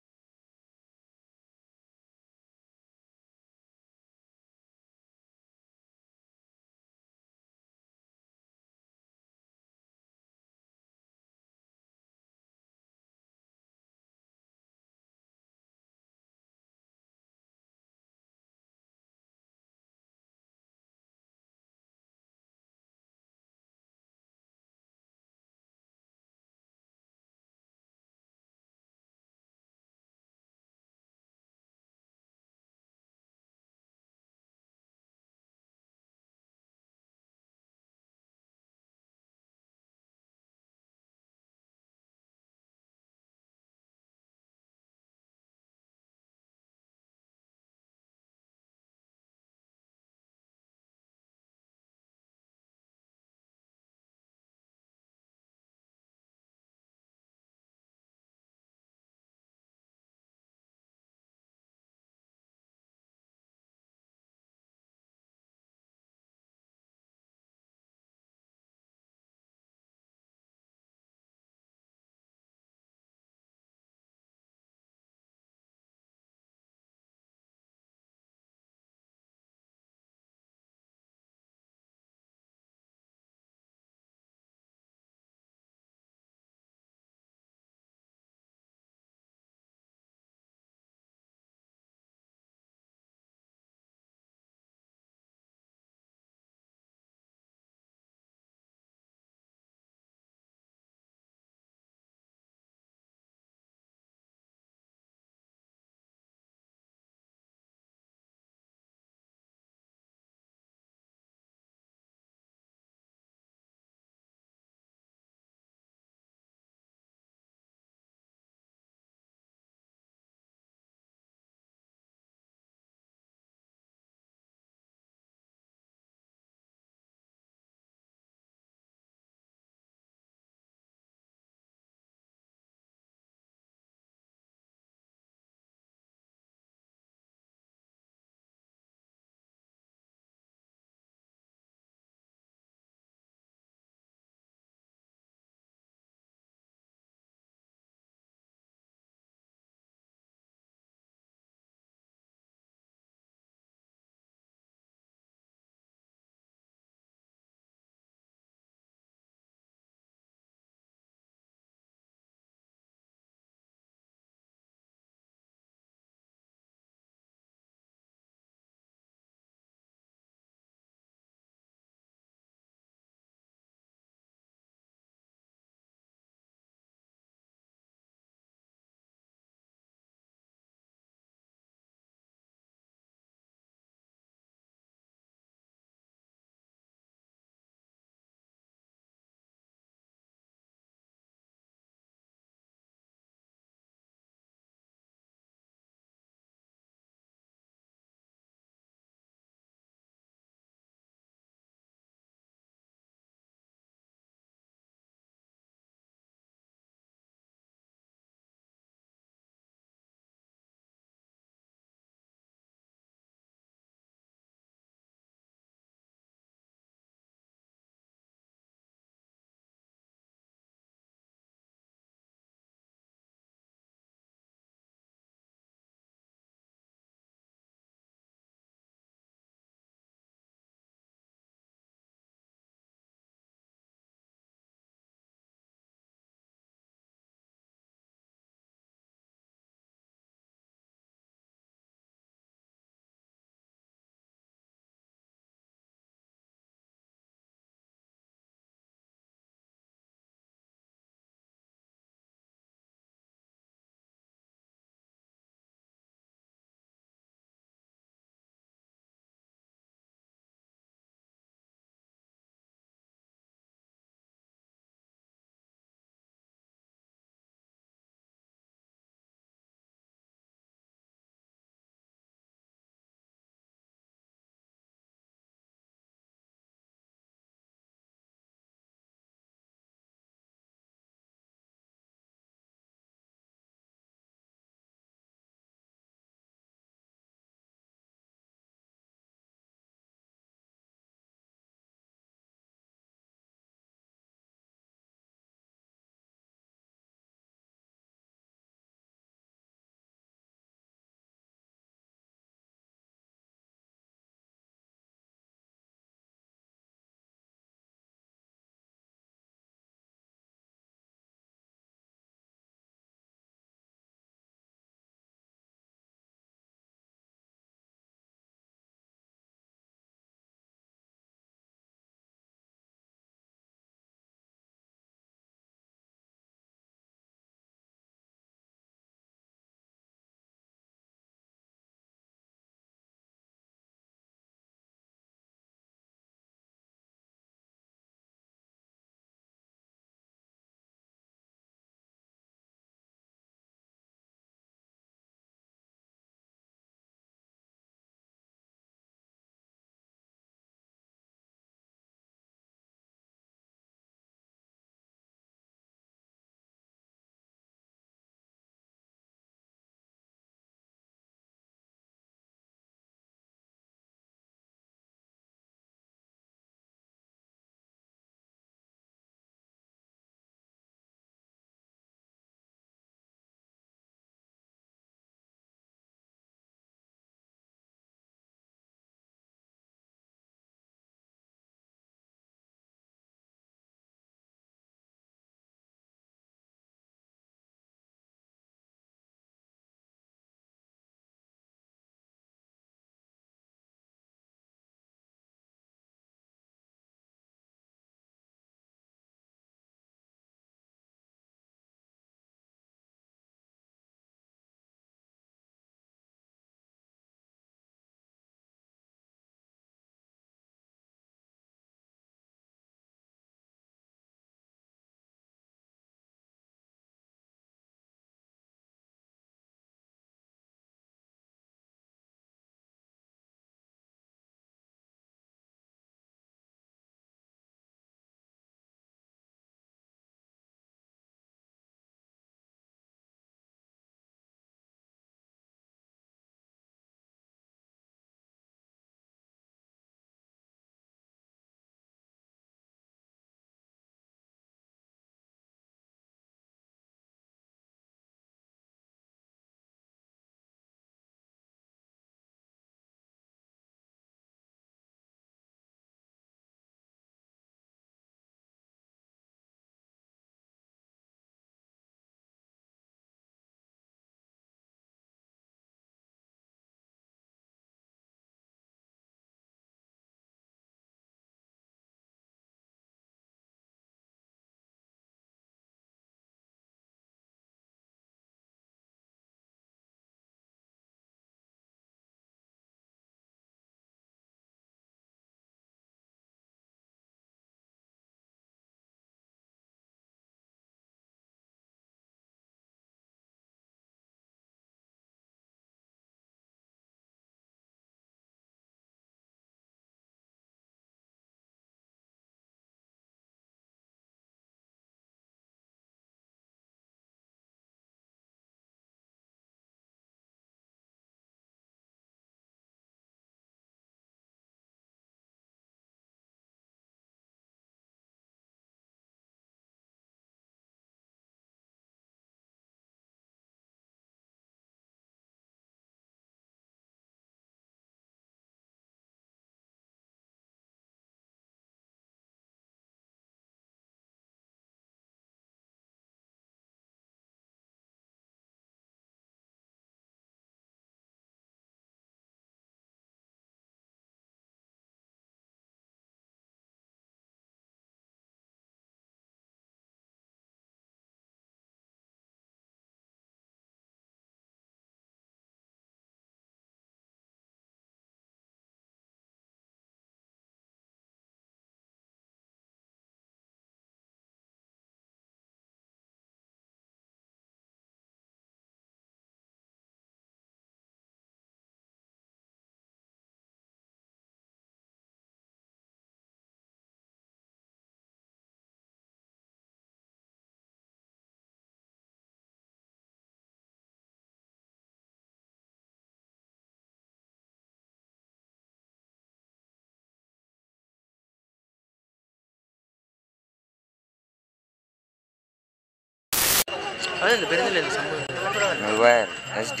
Wire S D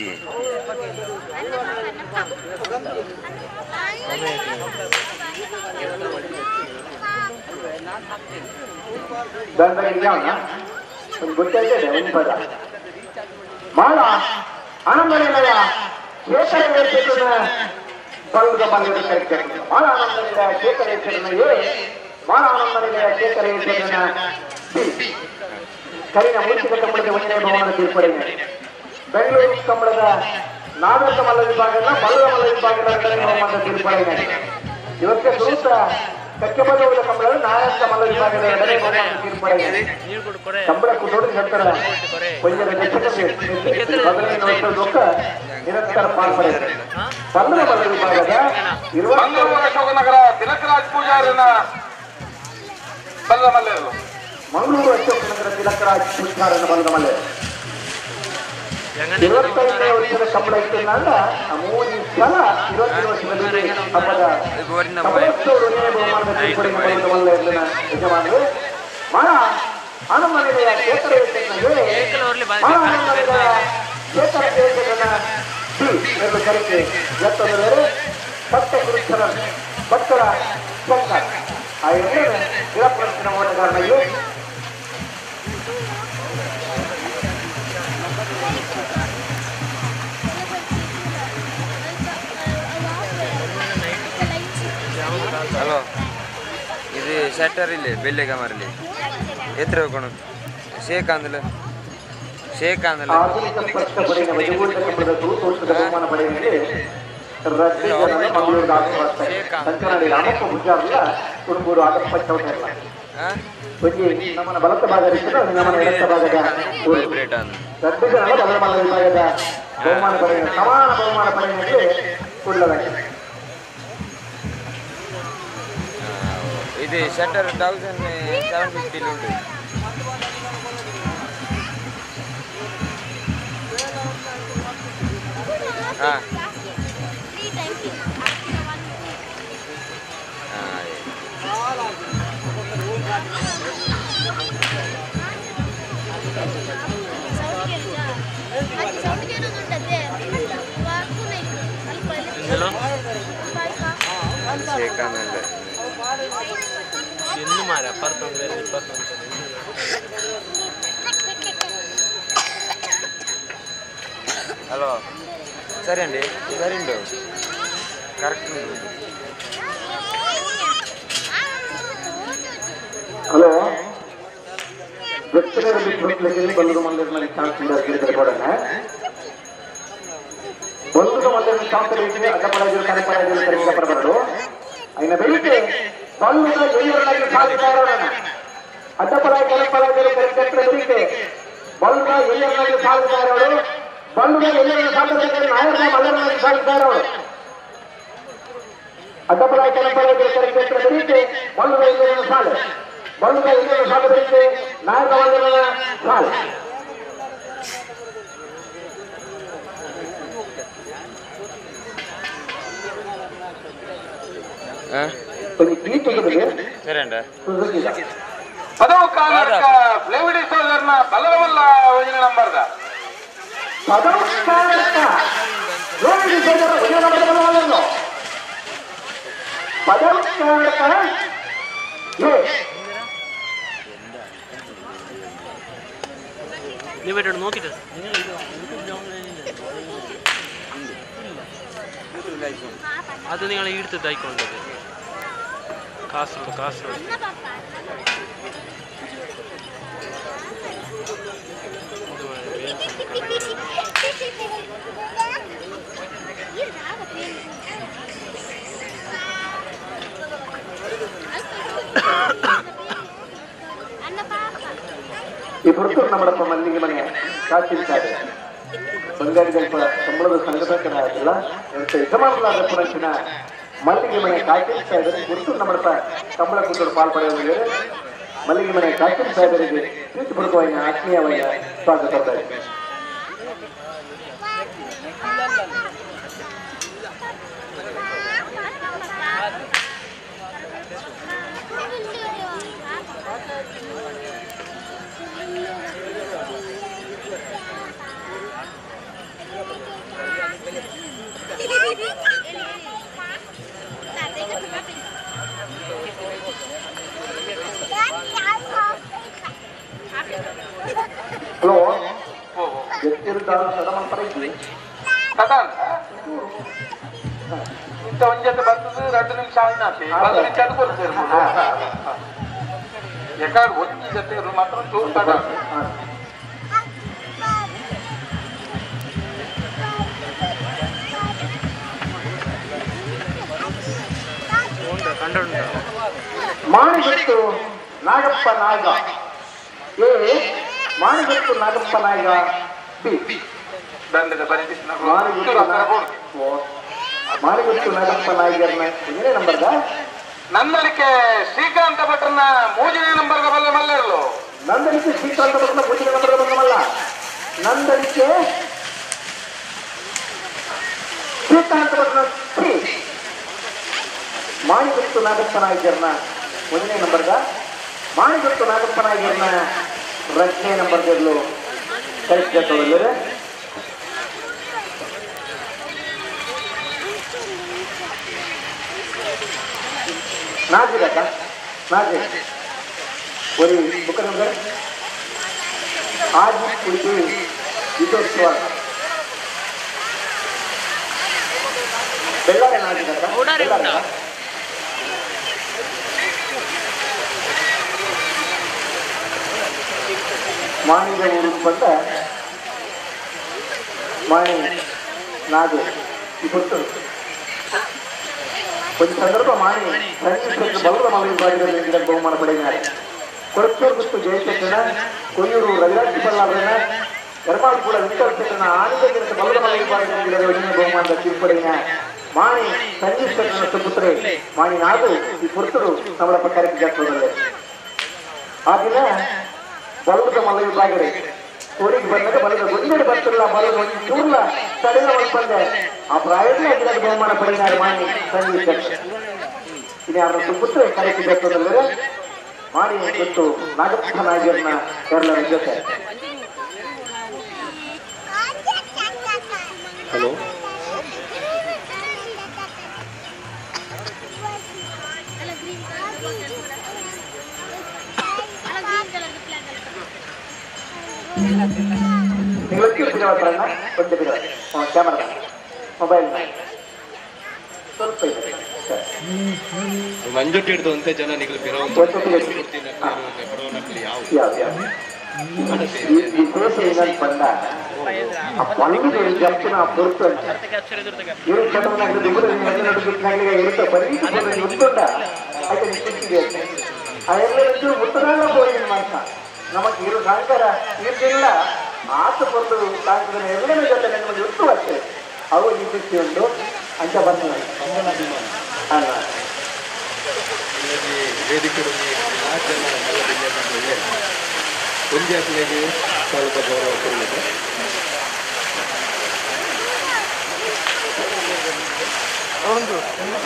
ಮಾಳ ಆನಂದನಿಲಯ ಶೇಖರ ಬಲ್ಲದ ಮಲ್ಲದ ಕರೆಕ್ಟ್ ಮಾಳ ಆನಂದನಿಲಯ ಶೇಖರ ಎ ಮಾಳ ಆನಂದನಿಲಯ ಶೇಖರ ಬಿ ಕರಿನ ಮೂರ್ತಿಕ ಕಂಬಳದ ಒಂದನೇ ಭವನದ ತೀರ್ಪಡೆಗೆ ಬೆಂಗಳೂರು ಕಂಬಳದ ನಾಗರಿಕ ಮಲ್ಲ ವಿಭಾಗದ ಮಲ್ಲದ ಮಲ್ಲ ವಿಭಾಗದ ಎರಡನೇ ಬಹುಮಾನದ ತೀರ್ಪಡೆಗೆ ಇವಕ್ಕೆ ಸೂತ್ರ ಕಕ್ಕೆಬಲ್ಲದ ಕಂಬಳದ ನಾಯಕ ಮಲ್ಲ ವಿಭಾಗದ ಎರಡನೇ ಬಹುಮಾನದ ತೀರ್ಪಡೆಗೆ ಕಂಬಳ ಕೂಟೋಡು ನಿರಂತರ ಕೊಂಜದ 15 ವರ್ಷದ ನಿರಂತರ ಪಾಲ್ಪಡೆಗೆ ಬಲ್ಲದ ಮಲ್ಲ ವಿಭಾಗದ ಮಂಗಳೂರು ಅಶೋಕನಗರ ತಿಲಕರಾಜ್ ಪೂಜಾರಿನ ಬಲ್ಲ ಮಲ್ಲೆಯರು. ಮಂಗಳೂರು ಅಶೋಕನಗರ ತಿಲಕರಾಜ್ ಪೂಜಾರನ ಬಲ್ಲದ ಮಲ್ಲೆ 25ನೇ ವರ್ಷದ ಕಂಬಳ ಇಟ್ಟಿಲ್ಲ ಮೂರು ಸಲ 20 ವರ್ಷದಲ್ಲಿ ಹಬ್ಬದ ಕಮಲೋತ್ಸವದ ಬಹುಮಾನದ ತೀರ್ಪಡಿಗೆ ಬಲ್ಲದ ಮಲ್ಲ ಯಜಮಾನರು ಮಾಳ ಆನಂದನಿಲಯ ಶೇಖರ ಮಾಳ ಆನಂದನಿಲಯ ಶೇಖರ ಬಿ ಎರಡು ಕರಿಕೆ ಎತ್ತೊಂದು ಭಕ್ತ ಗುರುಸ್ಥರ ಭಕ್ತರ ಸಂಘ ಆ ಎರಡನೇ ವಿರಪ್ರಶ್ನ ಓಟಗಾರನಿಗೆ ಹಲೋ, ಇದು ಶಟರ್ ಇಲ್ಲಿ ಬೆಳ್ಳಿ ಕಮರಲ್ಲಿ ಎತ್ತರ ಹೋಗೋಣ ಶೇಕ್ ಅಂದಲ ಶೇಕ್ ಅಂದಲ ಆಧುನಿಕ ಸ್ಪರ್ಶ ಪಡೆಯ ಮಜಬೂತ ಕಂಬಳದ ತೂತೋಷದ ಬಹುಮಾನ ಪಡೆಯಲಿಕ್ಕೆ ರದ್ದಿ ಜನರ ಮಂಗಳೂರು ಆತ್ಮಹತ್ಯೆ ಕಂಕನಾಡಿ ರಾಮಪ್ಪ ಪೂಜಾರ್ಲ ತುಣುಕೂರು ಆಗಪ್ಪ ಚೌಟರ್ಲ ಒಂಜಿ ನಮ್ಮನ ಬಲತ್ತ ಭಾಗ ಇರ್ತದೆ ನಮ್ಮನ ಎಡತ್ತ ಭಾಗದ ರದ್ದಿ ಜನರ ಬಲ ಮಲ್ಲ ವಿಭಾಗದ ಬಹುಮಾನ ಪಡೆಯ ಸಮಾನ ಬಹುಮಾನ ಪಡೆಯಲಿಕ್ಕೆ ಕುಳ್ಳದಾಗಿದೆ. ಇದು ಶಟರ್ 1750 ಉಂಟು. ಹಾಂ ಶೇಖಾನಂದ ಇನ್ನು ಮಾರ ಅಪ್ಪರ್ತೊಂದು ಇಪ್ಪತ್ತೊಂದು. ಹಲೋ, ಸರಿ ಅಂడి, ಸರಿ ಉಂಟು, ಕರೆಕ್ಟ್ ಉಂಟು. ಹಲೋ, ಬಲ್ಲದ ಮಲ್ಲರಲ್ಲಿ ಚಾನ್ಸ್ ಕೊಡೋಣ. ಬಲ್ಲದ ಮಲ್ಲರಲ್ಲಿ ಚಾನ್ಸ್ ಅಡ್ಡಪಡಾಗಿರು ಕರೆಪಡಾಗಿರು ಕರೆಪಡಬಾರದು. అయిన ಬೆಳಿಗ್ಗೆ ಬಲ್ಲದ ಎಲ್ಲರನ್ನಾಗಿ ಸಾಗುತ್ತಾ ಇರೋಣ. ಅಡ್ಡಪಡಾಗಿ ಕರೆಪಡಾಗಿರು ಕರೆಕ್ಟ್ ಬೆಳಿಗ್ಗೆ ಬಲ್ಲದ ಎಲ್ಲರನ್ನಾಗಿ ಸಾಗುತ್ತಾ ಇರೋಳು. ಬಲ್ಲದ ಎಲ್ಲರನ್ನು ಸಾಗಬೇಕಾದ್ರೆ ನಾಯಕನ ಮಲ್ಲರನ್ನಾಗಿ ಸಾಗುತ್ತಾ ಇರೋಳು. ಅಡ್ಡಪಡಾಗಿ ಕರೆಪಡಾಗಿರು ಕರೆಕ್ಟ್ ಬೆಳಿಗ್ಗೆ ಬಲ್ಲದ ಎಲ್ಲರನ್ನು ಸಾಲು, ಬಲ್ಲದ ಎಲ್ಲರನ್ನು ಸಾಗಬೇಕೆ ನಾಯಕ ಮಲ್ಲರನ್ನ ಸಾಲು. ಪದವು ಕಾಲಕ್ಕ ಫ್ಲೇವಿಡಿ ಸೋದರನ ಬಲವಲ್ಲ ಒಂದನೇ ನಂಬರ್ದ ಪದವು ಕಾಲಕ್ಕ ಫ್ಲೇವಿಡಿ ಸೋದರ ಒಂದನೇ ನಂಬರ್ ಬಲವಲ್ಲನು ಪದವು ಕಾಲಕ್ಕ ಎ ನೀವು ನೋಕಿದೆ ಅದು നിങ്ങൾ ಈಡ್ತದ್ದಾಯ್ಕೊಂಡದ್ದು ಕಾಸರಗೋಡು ಕಾಸರಗೋಡು ಈ ಪುರ್ತೂರು ನಮ್ಮಡಪ್ಪ ಮಲ್ಲಿಗೆ ಮನೆ ಕಾಚಿಲ್ತಾರೆ ಬಂಗಾರಿಗಲ್ಪ ಸಂಬಳದ ಸಂಘಟಕರ ಆಗಿಲ್ಲ ಯಜಮಾನರಾದ ಪುರಂಚಿನ ಮಲ್ಲಿಗೆ ಮನೆ ಕಾಕಿಲ್ ಸಾಹೇಬರು ಪುರ್ತೂರು ನಮ್ಮಡಪ್ಪ ಕಂಬಳ ಕೂತರು ಪಾಲ್ಪಡೆಯುವ ಮಲ್ಲಿಗೆ ಮನೆ ಕಾಕಿಲ್ ಸಾಹೇಬರಿಗೆ ಪ್ರೀತಿಪೂರ್ವಕವಾಗಿ ಆತ್ಮೀಯವಾಗಿ ಸ್ವಾಗತ. ತದಾನ ಇಂತ ಒಂಜೊತೆ ಬರ್ತದೆ 2 ನಿಮಿಷ ಆಯ್ನಾತಿ 10 ನಿಮಿಷ ಅದು ಕೊಡ್ತೇವೆ ಯಾಕಂದ್ರೆ ಒಂಜಿ ಜೊತೆ ಮಾತ್ರ ಚೂರು ತಡ. ಮಾಣಿಗತ್ತು ನಾಗಪ್ಪ ನಾಗ ಎ, ಮಾಣಿಗತ್ತು ನಾಗಪ್ಪ ನಾಗ ಬಿ. ಮಾಣಿಗತ್ತು ನಾಗಪ್ಪ ನಾಯಕರ್ನ ಒಂದನೇ ನಂಬರ್ದ ನಂದಲಿಕೆ ಶ್ರೀಕಾಂತ ಭಟ್ರನ್ನ 3ನೇ ನಂಬರ್ದ ಬಲ್ಲ ಮಲ್ಲರಲು. ನಂದಲಿಕೆ ಶ್ರೀಕಾಂತ ಭಟ್ರನ 3ನೇ ನಂಬರ್ದ ಬಲ್ಲ ಮಲ್ಲ. ನಂದಲಿಕೆ ಶ್ರೀಕಾಂತ ಭಟ್ರನ ಸಿ. ಮಾಣಿಗತ್ತು ನಾಗಪ್ಪ ನಾಯಕರ್ನ 1ನೇ ನಂಬರ್ದ, ಮಾಣಿಗತ್ತು ನಾಗಪ್ಪ ನಾಯಕರ್ನ 2ನೇ ನಂಬರ್ದಲ್ಲೂ ಕರೆಕ್ಟ್ ತಗೊಳ್ಳರೆ. ನಾಜಿರಕ್ಕ ನಾಜಿ ஒரு புக்க நம்பர் ஆஜி குடிப்பு விதோத்சவ ಬೆಳ್ಳಾರೆ ನಾಜಿರಕ್ಕ ಬೆಳ್ಳಾರೆ ಮಾಣಿಗ ಊರು ಬಂದ ಮಾಣಿ ನಾಗು ಇವತ್ತು ಒಂದು ಸಂದರ್ಭ ಮಾಣಿ ಬಲದ ಮಲಗಿ ಬಹುಮಾನ ಪಡೆಯಿದ್ದಾರೆ. ಕೊರಚೂರು ಗುತ್ತು ಜಯಚಂದ್ರನ, ಕೊಯ್ಯೂರು ರವಿರಾಜ್ ಬಲ್ಲಾರನ, ಎರ್ಮಾಳ್ಪುಳ ವಿಠಲ್ ಚಂದ್ರನ ಆನಂದ ಬಲದ ಮಲಗಿ ಬಹುಮಾನದ ತೀರ್ಪಡೆಯ ಮಾಣಿ ಸಂಜೀವ್ ಚಂದ್ರನ ಸುಪುತ್ರೆ ಮಾಣಿ ನಾಗು ಈ ಪುರ್ತರು ನಮ್ಮಳ ಪಕ್ಕಕ್ಕೆ ಜಾತ್ರೆ. ಆ ದಿನ ಬಲದ ಮಲ್ಲ ವಿಭಾಗಡೆ ಊರಿಗೆ ಬಂದಾಗ ಬಲದ ಒಂದೆಡೆ ಬರ್ತಿಲ್ಲ, ಬಲದ ಒಂದು ಚೂರ್ಲ ತಡೆದ ಬಂದೆ ಆ ಪ್ರಾಯದಲ್ಲಿ ಅದರ ಬಹುಮಾನ ಪಡೆಯಿದ್ದಾರೆ ಮಾಣಿ ಸಂಜೀವ್ ಚಂದ್ರ. ಇನ್ಯಾರ ಸುಪುತ್ರ ಕಾರ್ಯಕ್ಕೆ ಜಾತ್ರೆ ಮಾಣಿ ಮತ್ತು ನಾಗಪ್ಪ ನಾಯಕರನ್ನ ಕೇರಳದ ಜೊತೆ. ಹಲೋ ಒಂದು ಕ್ಯಾಮರಾ ಮೊಬೈಲ್ ಸ್ವಲ್ಪ ಇದೆ. ಮಂಜುಟ್ಟಿ ಹಿಡಿದು ಅಂತೆ ಜನ ನಿಗಲು ನಮಗೆ ಇರು ಸಾಂಕರ ಇರ್ಲಿಲ್ಲ ಆತ ಪೊರ್ತು ಸಾಂಕರ ಎಲ್ಲರ ಜೊತೆ ನಮಗೆ ಉತ್ತು ಅಷ್ಟೇ ಅವು ಈ ಖುಷಿ ಉಂಟು ಅಂತ ಬಂದ ಅಲ್ಲ. ವೇದಿಕೆ ಒಂಜಾತ್ಲೆಗೆ ಸ್ವಲ್ಪ ಗೌರವ ಕೊಡಲಿದೆ.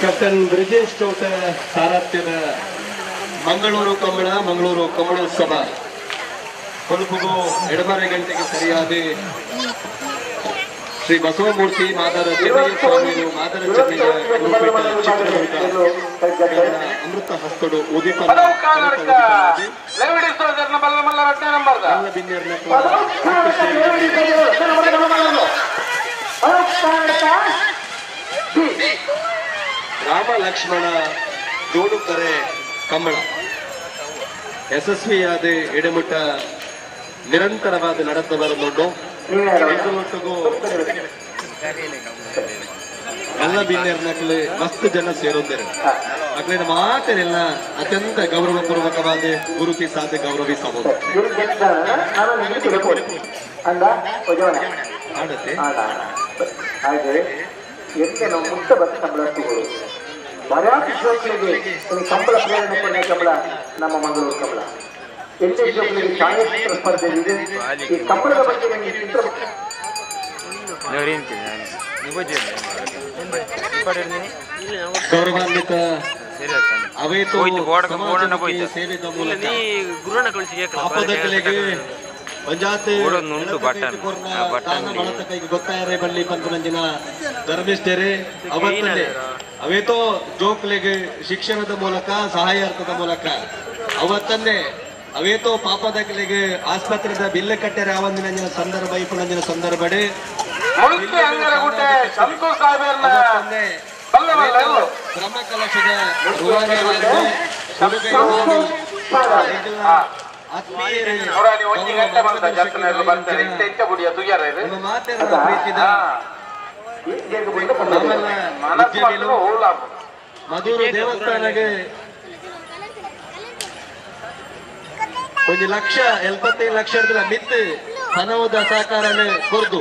ಕ್ಯಾಪ್ಟನ್ ಬ್ರಿಜೇಶ್ ಚೌಟ ಸಾರಥ್ಯದ ಮಂಗಳೂರು ಕಂಬಳ ಮಂಗಳೂರು ಕಂಬಳೋತ್ಸವ ಕೊಲುಪುಗು 2:30 ಗಂಟೆಗೆ ಸರಿಯಾದ ಶ್ರೀ ಬಸವಮೂರ್ತಿ ಮಾದರ ಚೆನ್ನಯ್ಯ ಸ್ವಾಮಿಗಳು ಮಾದರ ಚೆನ್ನಯ್ಯ ಗುರುಪೀಠ ಚಿತ್ರದುರ್ಗ ಅಮೃತ ಹಸ್ತಡು ಉದೀಪನ ರಾಮ ಲಕ್ಷ್ಮಣ ಜೋಡುಕರೆ ಕಂಬಳ ಯಶಸ್ವಿಯಾದ ಎಡೆಮುಟ್ಟ ನಿರಂತರವಾದ ನಡೆದ ಬರನುಂಟು. ಎಲ್ಲ ಬಿನ್ನೆರ್ನಕ್ಲೆ ಮಸ್ತ್ ಜನ ಸೇರೊಂದಿರು ಅಕ್ಲಿನ ಮಾತನೆಲ್ಲ ಅತ್ಯಂತ ಗೌರವಪೂರ್ವಕವಾದ ಗುರುತಿ ಸಾಧ ಗೌರವಿಸಬಹುದು. ಕಂಬಳ ಪ್ರೇರಣೆ ಕೊನೆ ಕಂಬಳ ನಮ್ಮ ಮಂಗಳೂರು ಕಂಬಳ ಎಲ್ಲಿ ಛಾಯಾಚಿತ್ರ ಸ್ಪರ್ಧೆ ಇದೆ. ಈ ಕಂಬಳದ ಬಗ್ಗೆ ನಿಮಗೆ ಚಿತ್ರ ಗೌರವಾನ್ವಿತ ಅವೇತೋ ಸಮಾಜಮುಖಿ ಸೇವೆದ ಮೂಲಕ ಆಪದಗಳಿಗೆ ಪಂಜಾತೆ ಕೈಗೆ ಗೊತ್ತಾಯರೆ ಬಳ್ಳಿ ಪಂಪನಂಜಿನ ಧರ್ಮಿಷ್ಠರೇ ಅವತ್ತೇ ಅವೇತೋ ಜೋಕ್ಲೆಗೆ ಶಿಕ್ಷಣದ ಮೂಲಕ ಸಹಾಯಾರ್ಥದ ಮೂಲಕ ಅವತ್ತನ್ನೇ ಅವೇತೋ ಪಾಪದಕಲಿಗೆ ಆಸ್ಪತ್ರೆದ ಬಿಲ್ಲೆ ಕಟ್ಟರೆ ಆವಂದಿನಂಜಿನ ಸಂದರ್ಭ ಇಪ್ಪನಂಜಿನ ಸಂದರ್ಭಡೆ ಮುಲ್ಕಿ ಅಂಗರಗುಡ್ಡೆ ಶಂಕು ಸಾಹೇಬರ್ನ ಬ್ರಹ್ಮಕಲಶದ ಒಂಜಿ ಗಂಟೆ ಬಂತ ಜತ್ತನೆಲ್ಲ ಬರ್ತಾರೆ ಇತ್ತೆ ಇತ್ತೆ ಬುಡಿಯ ತುಯ್ಯಾರ ಮಧೂರು ದೇವಸ್ಥಾನಗೆ 1,75 ಲಕ್ಷ ಮಿತ್ತು ಹಣದ ಸಹಕಾರನೆ ಕೊರ್ದು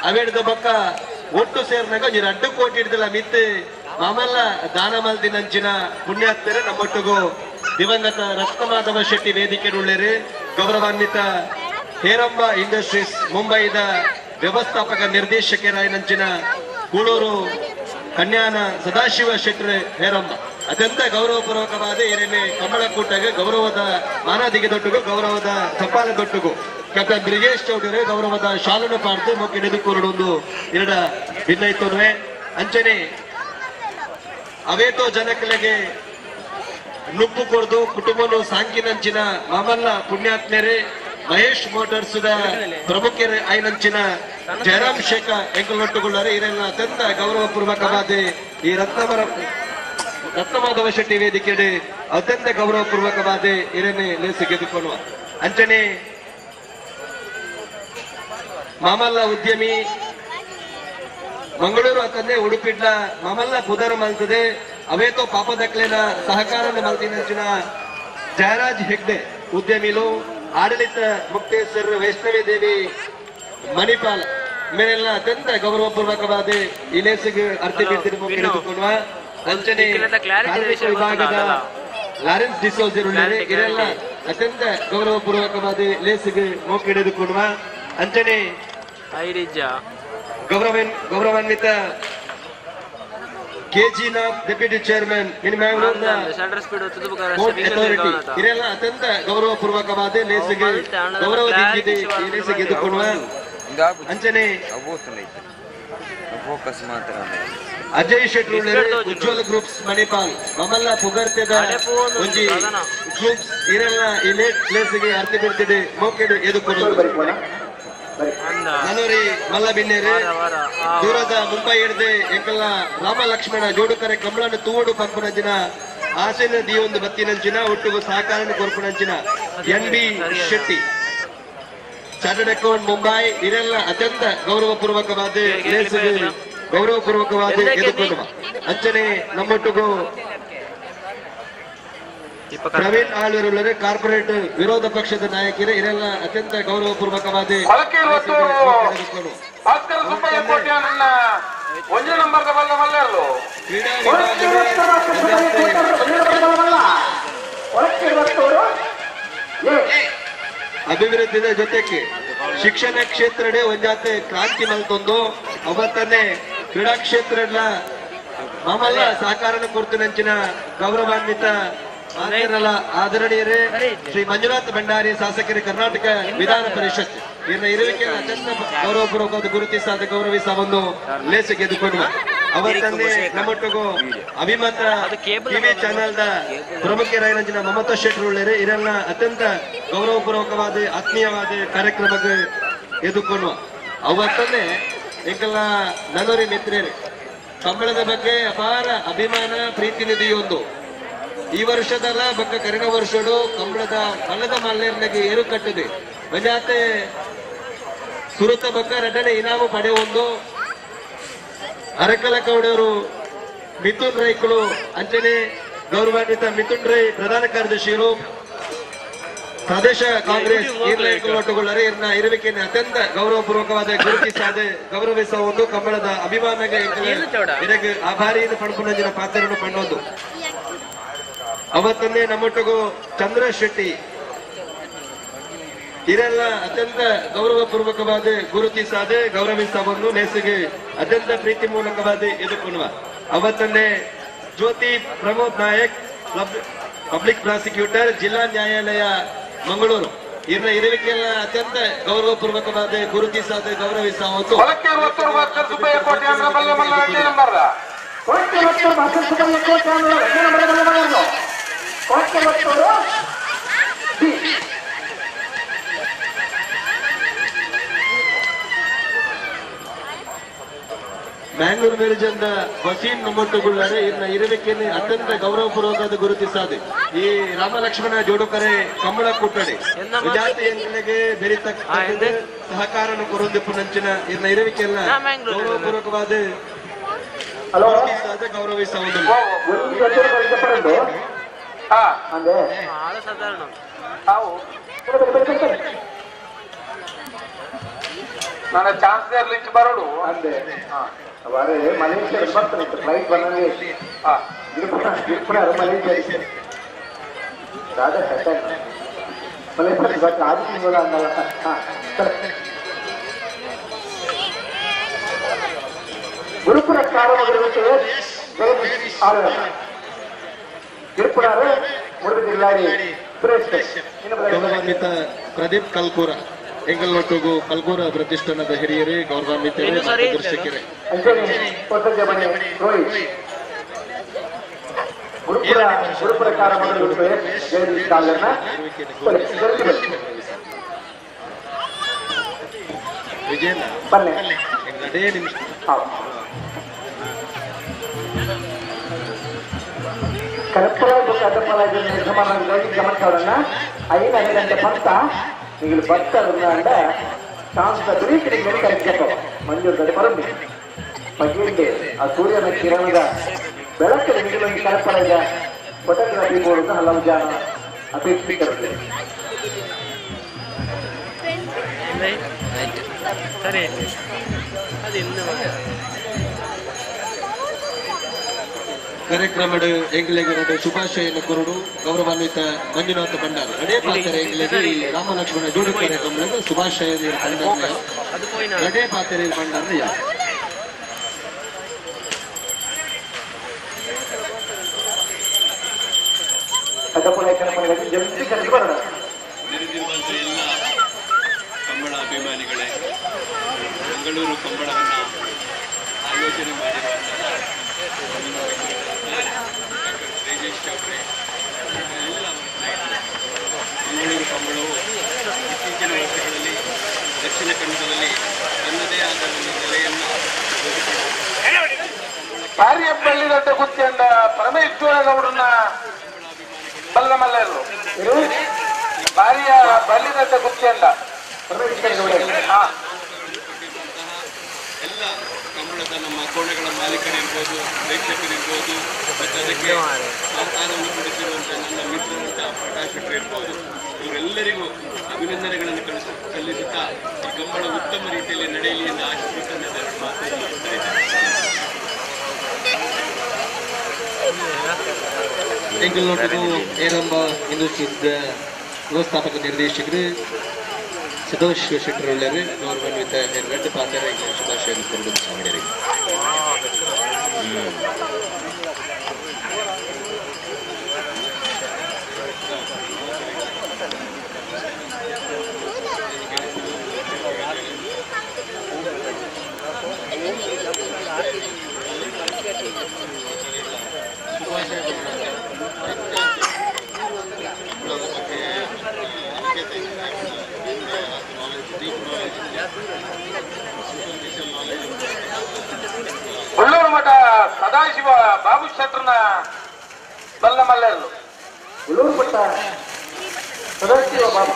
ಅವೇಡ್ದ ಬಕ್ಕ ಒಟ್ಟು ಸೇರ್ನಾಗ 2 ಕೋಟಿ ಹಿಡ್ದಿಲ್ಲ ಮಿತ್ತು ಮಾಮಲ್ಲ ದಾನ ಮಲ್ದಿನಂಚಿನ ಪುಣ್ಯಾತ್ಮರೆ ನಮ್ಮೊಟ್ಟಿಗೂ ದಿವಂಗತ ರತ್ನಮಾಧವ ಶೆಟ್ಟಿ ವೇದಿಕೆ ಉಳ್ಳೇರಿ ಗೌರವಾನ್ವಿತ ಹೇರಂಬ ಇಂಡಸ್ಟ್ರೀಸ್ ಮುಂಬೈದ ವ್ಯವಸ್ಥಾಪಕ ನಿರ್ದೇಶಕರಾಯನಂಚಿನ ಕೂಳೂರು ಕನ್ಯಾನ ಸದಾಶಿವ ಶೆಟ್ಟರ್ ಹೇರಂಬ ಅತ್ಯಂತ ಗೌರವಪೂರ್ವಕವಾದ ಏನೇನೆ ಕಮಲಕೂಟಗೆ ಗೌರವದ ಮಾನಾದಿಗೆ ದೊಡ್ಡಗು ಗೌರವದ ಚಪ್ಪಾಲ ದೊಡ್ಡಗು ಕ್ಯಾಪ್ಟನ್ ಬ್ರಿಜೇಶ್ ಚೌಧರಿ ಗೌರವದ ಶಾಲನ್ನು ಪಾಡ್ದು ಮೊಕ್ಕ ಹಿಡಿದು ಒಂದು ಎರಡ ಭಿನ್ನೈತೋನ್ವೆ ಅಂಚನೆ ಅವೇತೋ ಜನಕಲೆಗೆ ನುಪ್ಪು ಕೊಡ್ದು ಕುಟುಂಬನು ಸಾಂಕಿನಂಚಿನ ಮಾಮಲ್ಲ ಪುಣ್ಯಾತ್ಮೇರೆ ಮಹೇಶ್ ಮೋಟರ್ಸ್ ಪ್ರಮುಖರ ಐನಂಚಿನ ಜಯರಾಮ್ ಶೇಖ ಎಂಕಲೊಟ್ಟುಗೊಳ್ಳರೆ ಇದೆಲ್ಲ ಅತ್ಯಂತ ಗೌರವಪೂರ್ವಕವಾದ ಈ ರತ್ನಮಾಧವ ಶೆಟ್ಟಿ ವೇದಿಕೆಡೆ ಅತ್ಯಂತ ಗೌರವಪೂರ್ವಕವಾದ ಇರನ್ನೇ ಲೇಸು ಗೆದ್ದುಕೊಳ್ಳುವ ಅಂಚನೆ ಮಾಮಲ್ಲ ಉದ್ಯಮಿ ಮಂಗಳೂರು ಅಂತಂದ್ರೆ ಉಡುಪಿಡ್ಲ ಮಾಮಲ್ಲ ಪುದರ ಮಲ್ತದೆ ಅವೇತೋ ಪಾಪದಕ್ಲೇನ ಸಹಕಾರ ಮಲ್ತಿನಂಚಿನ ಜಯರಾಜ್ ಹೆಗ್ಡೆ ಉದ್ಯಮಿಲು ಆಡಳಿತ ಮುಕ್ತೇಶ್ವರ ವೈಷ್ಣವಿ ದೇವಿ ಮಣಿಪಾಲ್ ಮೇಲೆಲ್ಲ ಅತ್ಯಂತ ಗೌರವಪೂರ್ವಕವಾದ ಈ ಲೇಸಿಗೆ ಅರ್ತಿ ಬಿಡ್ತಿರುವ ಅಂಚನೆ ವಿಭಾಗದ ಲಾರೆನ್ಸ್ ಡಿಸೋಜರ್ ಇದೆಲ್ಲ ಅತ್ಯಂತ ಗೌರವಪೂರ್ವಕವಾದ ಲೇಸಿಗೆ ಮೋಕ್ ಹಿಡಿದುಕೊಳ್ಳುವ ಅಂಚನೆ ಗೌರವಾನ್ವಿತ KG Nath deputy chairman authority ಇದೆಲ್ಲ ಅತ್ಯಂತ ಗೌರವಪೂರ್ವಕವಾದ ಲೇಸಿಗೆ ಗೌರವ ಈ ಲೇಸಿಗೆ ಎದುಕೊಳ್ಳುವ ಅಂಚನೆ ಅಜಯ್ ಶೆಟ್ಟಿ ಉಜ್ವಲ್ ಗ್ರೂಪ್ಸ್ ಮಣಿಪಾಲ್ ಮಮಲ್ಲ ಪುಗರ್ತೆದ ಒಂಜಿ ಗ್ರೂಪ್ಸ್ ಇರೆಲ್ಲ ಈ ಲೇಸಿಗೆ ಅರ್ಥ ಬಿಡ್ತಿದೆ ಮೋಕೆಡು ಎದುಕೊಳ್ಳುವ ನನೋರಿ ಮಲ್ಲ ಬಿನ್ನೇರಿ ದೂರದ ಮುಂಬೈ ಹಿಡ್ದೆ ಎಂಕಲ್ನ ರಾಮ ಲಕ್ಷ್ಮಣ ಜೋಡುಕರೆ ಕಮಲನ್ನು ತೂವಡು ಪಂಪನಂಚಿನ ಆಸೆನ ದಿಯೊಂದು ಬತ್ತಿನಂಚಿನ ಒಟ್ಟಿಗೂ ಸಹಕಾರ ಕೊರ್ಪುನಂಚಿನ N B Shetty chartered account Mumbai ಇದೆಲ್ಲ ಅತ್ಯಂತ ಗೌರವಪೂರ್ವಕವಾದ ಗೌರವಪೂರ್ವಕವಾದ ಎದುಕೊಳ್ಳುವ ಅಂಚನೆ ನಮ್ಮೊಟ್ಟಿಗೂ ಪ್ರವೀಣ್ ಆಳ್ವಿರುಳ್ಳರೆ ಕಾರ್ಪೊರೇಟ್ ವಿರೋಧ ಪಕ್ಷದ ನಾಯಕರು ಇದೆಲ್ಲ ಅತ್ಯಂತ ಗೌರವಪೂರ್ವಕವಾದ ಭಾಸ್ಕರ ಸುಬ್ಬಯ್ಯ ಕೋಟ್ಯಾನನ್ನ ಒಂಜಿ ನಂಬರ್ದ ಬಲ್ಲ ಮಲ್ಲೆರ್ಲು ಅಭಿವೃದ್ಧಿಯ ಜೊತೆಗೆ ಶಿಕ್ಷಣ ಕ್ಷೇತ್ರಡೆ ಒಂಜಾತೆ ಕ್ರಾಂತಿ ಮಲ್ತೊಂದು ಅವತ್ತನ್ನೇ ಕ್ರೀಡಾ ಕ್ಷೇತ್ರ ಮಾಮಲ್ಲ ಸಹಕಾರನ ಕೊರ್ತಿನಂಚಿನ ಗೌರವಾನ್ವಿತ ಮಾತೇರಲ್ಲ ಆದರಣೀಯರೇ ಶ್ರೀ ಮಂಜುನಾಥ್ ಭಂಡಾರಿ ಶಾಸಕರು ಕರ್ನಾಟಕ ವಿಧಾನ ಪರಿಷತ್ ಇವರ ಇರುವಿಕೆ ಅತ್ಯಂತ ಗೌರವಪೂರ್ವಕವಾದ ಗುರುತಿಸಾದ ಗೌರವಿಸ ಒಂದು ಲೇಸು ಗೆದ್ದುಕೊಳ್ಳುವ ಅವತ್ತನ್ನೇ ನಮ್ಮೊಟ್ಟಿಗೂ ಅಭಿಮತ ಟಿವಿ ಚಾನೆಲ್ the ಪ್ರಮುಖರಾಗಿನ ಮಮತಾ ಶೆಟ್ಟರ್ ಇದೆಲ್ಲ ಅತ್ಯಂತ ಗೌರವಪೂರ್ವಕವಾದ ಆತ್ಮೀಯವಾದ ಕಾರ್ಯಕ್ರಮಕ್ಕೆ ಎದುಕೊಳ್ಳುವ ಅವತ್ತನ್ನೇ ಎಂಕೆಲ್ಲ ನನೋರಿ ಮಿತ್ರರೇ ಕಂಬಳದ ಬಗ್ಗೆ ಅಪಾರ ಅಭಿಮಾನ ಪ್ರೀತಿ ನಿಧಿಯೊಂದು ಈ ವರ್ಷದಲ್ಲ ಬಕ್ಕ ಕರಿನ ವರ್ಷಡು ಕಂಬಳದ ಮಲ್ಲದ ಮಲ್ಲೇರ್ನಾಗೆ ಏರು ಕಟ್ಟಿದೆ ಮಂಜಾತೆ ಸುರುತ ಬಕ್ಕ ರಡ್ಡನೆ ಇನಾಮು ಪಡೆಯೊಂದು ಅರಕಲ ಕೌಡವರು ಮಿಥುನ್ ರೈಕುಲು ಅಂಚನೆ ಗೌರವಾನ್ವಿತ ಮಿಥುನ್ ರೈ ಪ್ರಧಾನ ಕಾರ್ಯದರ್ಶಿಗಳು ಪ್ರದೇಶ ಕಾಂಗ್ರೆಸ್ ಒಟ್ಟುಗೊಳ್ಳರೆ ಇರ್ನ ಇರುವಿಕೆಯನ್ನು ಅತ್ಯಂತ ಗೌರವಪೂರ್ವಕವಾದ ಗುರುತಿಸಾದ ಗೌರವಿಸುವ ಒಂದು ಕಂಬಳದ ಅಭಿಮಾನಗೆ ಇದಕ್ಕೆ ಆಭಾರಿಯನ್ನು ಪಡ್ಕೊಂಡ ಪಾತ್ರವನ್ನು ಪಣ್ಣೊಂದು ಅವತ್ತನ್ನೇ ನಮ್ಮೊಟ್ಟಿಗೂ ಚಂದ್ರ ಶೆಟ್ಟಿ ಇದೆಲ್ಲ ಅತ್ಯಂತ ಗೌರವಪೂರ್ವಕವಾದ ಗುರುತಿಸಾದ ಗೌರವಿಸವನ್ನು ನೇಸಿಗೆ ಅತ್ಯಂತ ಪ್ರೀತಿ ಮೂಲಕವಾದ ಎದುಕೊಳ್ಳುವ ಅವತ್ತನ್ನೇ ಜ್ಯೋತಿ ಪ್ರಮೋದ್ ನಾಯಕ್ ಪಬ್ಲಿಕ್ ಪ್ರಾಸಿಕ್ಯೂಟರ್ ಜಿಲ್ಲಾ ನ್ಯಾಯಾಲಯ ಮಂಗಳೂರು ಇವರ ಇರುವಿಕೆಲ್ಲ ಅತ್ಯಂತ ಗೌರವಪೂರ್ವಕವಾದ ಗುರುತಿಸಾದ ಗೌರವಿಸುವ ಮ್ಯಾಂಗ್ಳೂರ್ ಮೆರಿಜನ್ ವಸೀಂ ನಮ್ಮೊಟ್ಟುಗುಳ್ಳಾರೆ ಇನ್ನ ಇರುವಿಕೆಯನ್ನು ಅತ್ಯಂತ ಗೌರವಪೂರ್ವಕವಾದ ಗುರುತಿಸಾದೆ ಈ ರಾಮಲಕ್ಷ್ಮಣ ಜೋಡುಕರೆ ಕಂಬಳ ಕೂಟಡಿ ವಿದ್ಯಾರ್ಥಿಗಳಿಗೆ ಬೆರಿತಕ್ಕ ಸಹಕಾರ ಕೊರೊಂದಿಪ್ಪು ನಂಚಿನ ಇನ್ನ ಇರುವಿಕೆಯನ್ನ ಗೌರವಪೂರ್ವಕವಾದ ಗುರುತಿಸಾದ ಗೌರವಿಸುವುದು. ನನ್ನ ಚಾನ್ಸಲರ್ ಲಿಂಚ್ ಬರೋಡು ಅಂದೆ ಅವರೇ ಮಲೇಷ್ಯಾ ಬರ್ತಾರೆ ಫ್ಲೈಟ್ ಬಂದಂಗೆ ಮಲೇಷ್ಯಾ ದಾದಾ ಸೆಟ್ ಮಲೇಷ್ಯಾ ಬಟ್ ಆರು ತಿಂಗಳ ಅನ್ನಲ್ಲ. ಗುರುಪುರ ಗೌರವಾನ್ವಿತ ಪ್ರದೀಪ್ ಕಲ್ಕೂರ ಎಂಗಲ್ನೊಟ್ಟಿಗೂ ಕಲ್ಕೂರ ಪ್ರತಿಷ್ಠಾನದ ಹಿರಿಯರೇ, ಗೌರವಾನ್ವಿತರೇ, ಮಾರ್ಗದರ್ಶಕರೇ. ವಿಜಯನ ಅದೇ ನಿಮಿಷ ಗಮನಿಸೋಣ. 5 ಗಂಟೆ ಪತ್ತ ನೀವು ಬರ್ತಾರ ಚಾನ್ಸ್ ಕರೆಕ್ಟ್ ಮಂಜೂರು ಕಡೆ ಬರಬೇಕು ಪಗಿಂಡೆ ಆ ಸೂರ್ಯನ ಕಿರಣದ ಬೆಳಕಲ್ಲಿ ನಿಮಗೆ ಕರೆಪರ ಫೋಟೋಗ್ರಫಿ ಬೋರ್ಡ್ ಹಲವು ಜನ ಅಪೇಕ್ಷಿತರು. ಕಾರ್ಯಕ್ರಮದ ಎಂಗ್ಲೆಗರಡು ಶುಭಾಶಯನ್ನು ಕೊರಡು ಗೌರವಾನ್ವಿತ ಮಂಜುನಾಥ ಭಂಡಾರಿ ಅಡೇ ಪಾತ್ರೆ ಎಂಗ್ಲೆಗೆ ರಾಮ ಲಕ್ಷ್ಮಣ ಜೋಡಿ ಕಾರ್ಯಕ್ರಮದ ಶುಭಾಶಯ ಭಂಡಾರ ಅಡೇ ಪಾತ್ರೆ ಭಂಡಾರ ಯಾ ನೆರೆದಿರುವಂಥ ಎಲ್ಲ ಕಂಬಳ ಅಭಿಮಾನಿಗಳೇ, ಮಂಗಳೂರು ಕಂಬಳವನ್ನು ಆಯೋಜನೆ ಮಾಡಿರುವಂತಹ ಡಾಕ್ಟರ್ ತೇಜೇಶ್ ಚೌಟ್ರಿ ಎಲ್ಲ ಸ್ನೇಹಿತರೆ, ಮಂಗಳೂರು ಕಂಬಳವು ಇತ್ತೀಚಿನ ವರ್ಷಗಳಲ್ಲಿ ದಕ್ಷಿಣ ಕನ್ನಡದಲ್ಲಿ ತನ್ನದೇ ಆದ ಒಂದು ನೆಲೆಯನ್ನು ಕಾರ್ಯಪಳ್ಳಿದಂತೆ ಗುತ್ತಿಯಂಡ ಪರಮೇಶ್ವರ ಗೌಡನ ಬಲ್ಲ ಮಲ್ಲರು ಭಾರ್ಯ ಬಲ್ಲಿದಂತೆ ಗುತ್ತಿಯಂಡ ಎಲ್ಲ ಕಂಬಳದ ನಮ್ಮ ಕೋಣೆಗಳ ಮಾಲೀಕರಿರ್ಬೋದು, ಪ್ರೇಕ್ಷಕರಿರ್ಬೋದು, ಮತ್ತು ಅದಕ್ಕೆ ಸಹಕಾರವನ್ನು ಕೊಡುತ್ತಿರುವಂಥ ನನ್ನ ಮಿತ್ರರಂಥ ಪ್ರಕಾಶ್ ಶೆಟ್ಟರ್ ಇರ್ಬೋದು, ಇವರೆಲ್ಲರಿಗೂ ಅಭಿನಂದನೆಗಳನ್ನು ಸಲ್ಲಿಸುತ್ತಾ ಈ ಕಂಬಳ ಉತ್ತಮ ರೀತಿಯಲ್ಲಿ ನಡೆಯಲಿ ಎಂದು ಆಶಿಸುತ್ತಾ ನನ್ನ ಎರಡು ಮಾತನ್ನು ಮುಗಿಸ್ತಾ ಇದ್ದೇನೆ. ಎಂಗಲ್ನೊಟ್ಟಿಗೂ ಏರಂಬ ಇಂಡಸ್ಟ್ರೀಸ್ ವ್ಯವಸ್ಥಾಪಕ ನಿರ್ದೇಶಕರು ಸತೋಷ್ ಶೆಟ್ಟರ್ ಉಳ್ಳರು ಗೌರವಾನ್ವಿತ ಎರಡು ಪಾತ್ರ ಶುಭಾಶಯ ಕೊರಡು ಸಾಮಣ್ಯರಿಗೆ. ಉಳ್ಳೂರು ಮಠ ಸದಾಶಿವ ಬಾಬು ಶೆಟ್ಟರ್ನ ಬಲ್ಲ ಮಲ್ಲರು ಉಳ್ಳೂರು ಮಠ ಸದಾಶಿವ ಬಾಬು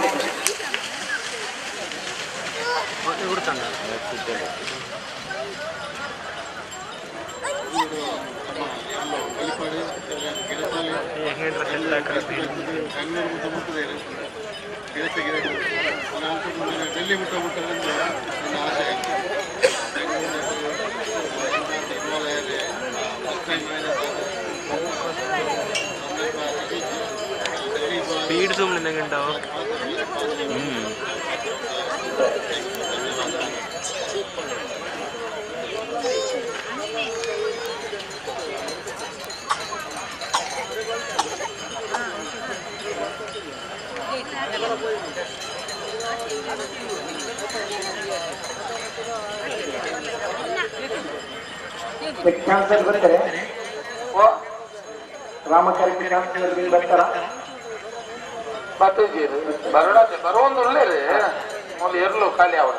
ಡೆಲ್ಲಿ ಮುಟ್ಟ ಮುಟ್ಟಲೆಂದು ನನ್ನ ಆಶೆ. ಸ್ಪೀಡ್ ಸುಮ್ಮನೆ ഉണ്ടാവും. ಚಾನ್ಸರ್ ಬರ್ತಾರೆ, ರಾಮಕಾರಿ ಚಾನ್ಸಲರ್ ಬಿಲ್ ಬರ್ತಾರ ಬತ್ತಿದ್ದೀರಿ ಬರೋಣ ಬರೋಂದು ಒಳ್ಳೆ ರೀ ಮೊದಲು ಎರ್ಲು ಖಾಲಿ ಅವರ.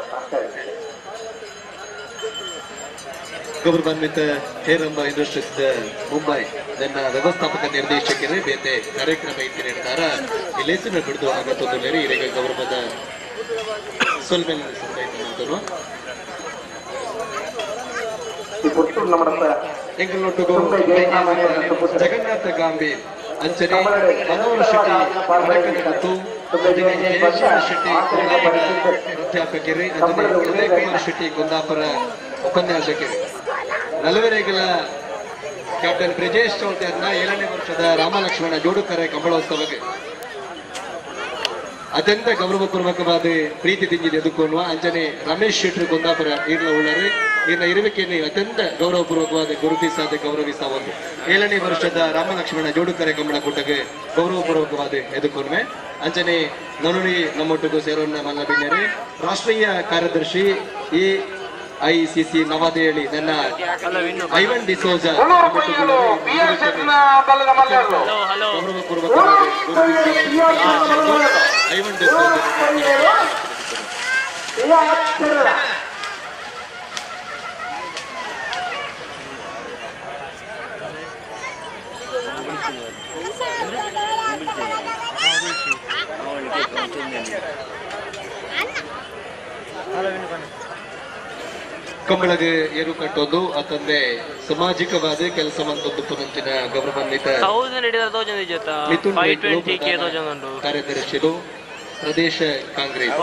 ಗೌರವಾನ್ವಿತ ಹೇರಂಬ ಇಂಡಸ್ಟ್ರೀಸ್ ಮುಂಬೈ ನನ್ನ ವ್ಯವಸ್ಥಾಪಕ ನಿರ್ದೇಶಕರೇ ಬೇತೆ ಕಾರ್ಯಕ್ರಮ ಇತ್ತಿನ ಈ ಲೇಸಿನ ಬಿಡುದು ಆಗತ್ತೊಂದು ಇರೆಗ ಗೌರವದ ಸೊಲ್ಮೆಲ್ ಜಗನ್ನಾಥ ಗಾಂಬಿ ಅಂಚನೆ ಮನೋಹರ ಶೆಟ್ಟಿ ಮತ್ತು ಜಯೇಶ್ವರ ಶೆಟ್ಟಿ ಪ್ರಾಧ್ಯಾಪಕರೇ ಅಂಜನೆ ಉದಯ ಕುಮಾರ್ ಶೆಟ್ಟಿ ಕುಂದಾಪುರ ಉಪನ್ಯಾಸಕರೇ ನಲವರೆಗಳ ಕ್ಯಾಪ್ಟನ್ ಬ್ರಿಜೇಶ್ ಚೌಧರಿನ 7ನೇ ವರ್ಷದ ರಾಮಲಕ್ಷ್ಮಣ ಜೋಡುಕರೆ ಕಂಬಳೋತ್ಸವಕ್ಕೆ ಅತ್ಯಂತ ಗೌರವಪೂರ್ವಕವಾದ ಪ್ರೀತಿ ದಿಂಜಿದ ಎದುಕೊಳ್ಳುವ ಅಂಜನೆ ರಮೇಶ್ ಶೆಟ್ಟರು ಕುಂದಾಪುರ ಈರ್ಲ ಉಳ್ಳರು ಈರ್ನ ಇರುವಿಕೆಯನ್ನು ಅತ್ಯಂತ ಗೌರವಪೂರ್ವಕವಾದ ಗುರುತಿಸಾದ ಗೌರವಿಸ ಒಂದು 7ನೇ ವರ್ಷದ ರಾಮಲಕ್ಷ್ಮಣ ಜೋಡುಕರೆ ಕಂಬಳ ಕೂಟಕ್ಕೆ ಗೌರವಪೂರ್ವಕವಾದ ಎದುಕೊನ್ಮೆ ಅಂಜನೆ ನನುಡಿ ನಮ್ಮೊಟ್ಟಿಗೂ ಸೇರೋಣ ಮಲ್ಲಬಿನ್ಯರೇ ರಾಷ್ಟ್ರೀಯ ಕಾರ್ಯದರ್ಶಿ ಎಐಸಿಸಿ ನವದೆಹಲಿ ನನ್ನ ಐವನ್ ಡಿಸೋಜಾ ಐವನ್ ಡಿಸೋಜಾ ಕಂಬಳಗೆ ಏರು ಕಟ್ಟೋದು ಅತಂದೆ ಸಾಮಾಜಿಕವಾದ ಕೆಲಸ ಮಂತೊಂದು ಪುನಂಚಿನ ಗೌರವಾನ್ವಿತ ಕಾರ್ಯದರ್ಶಿಗಳು ಪ್ರದೇಶ ಕಾಂಗ್ರೆಸ್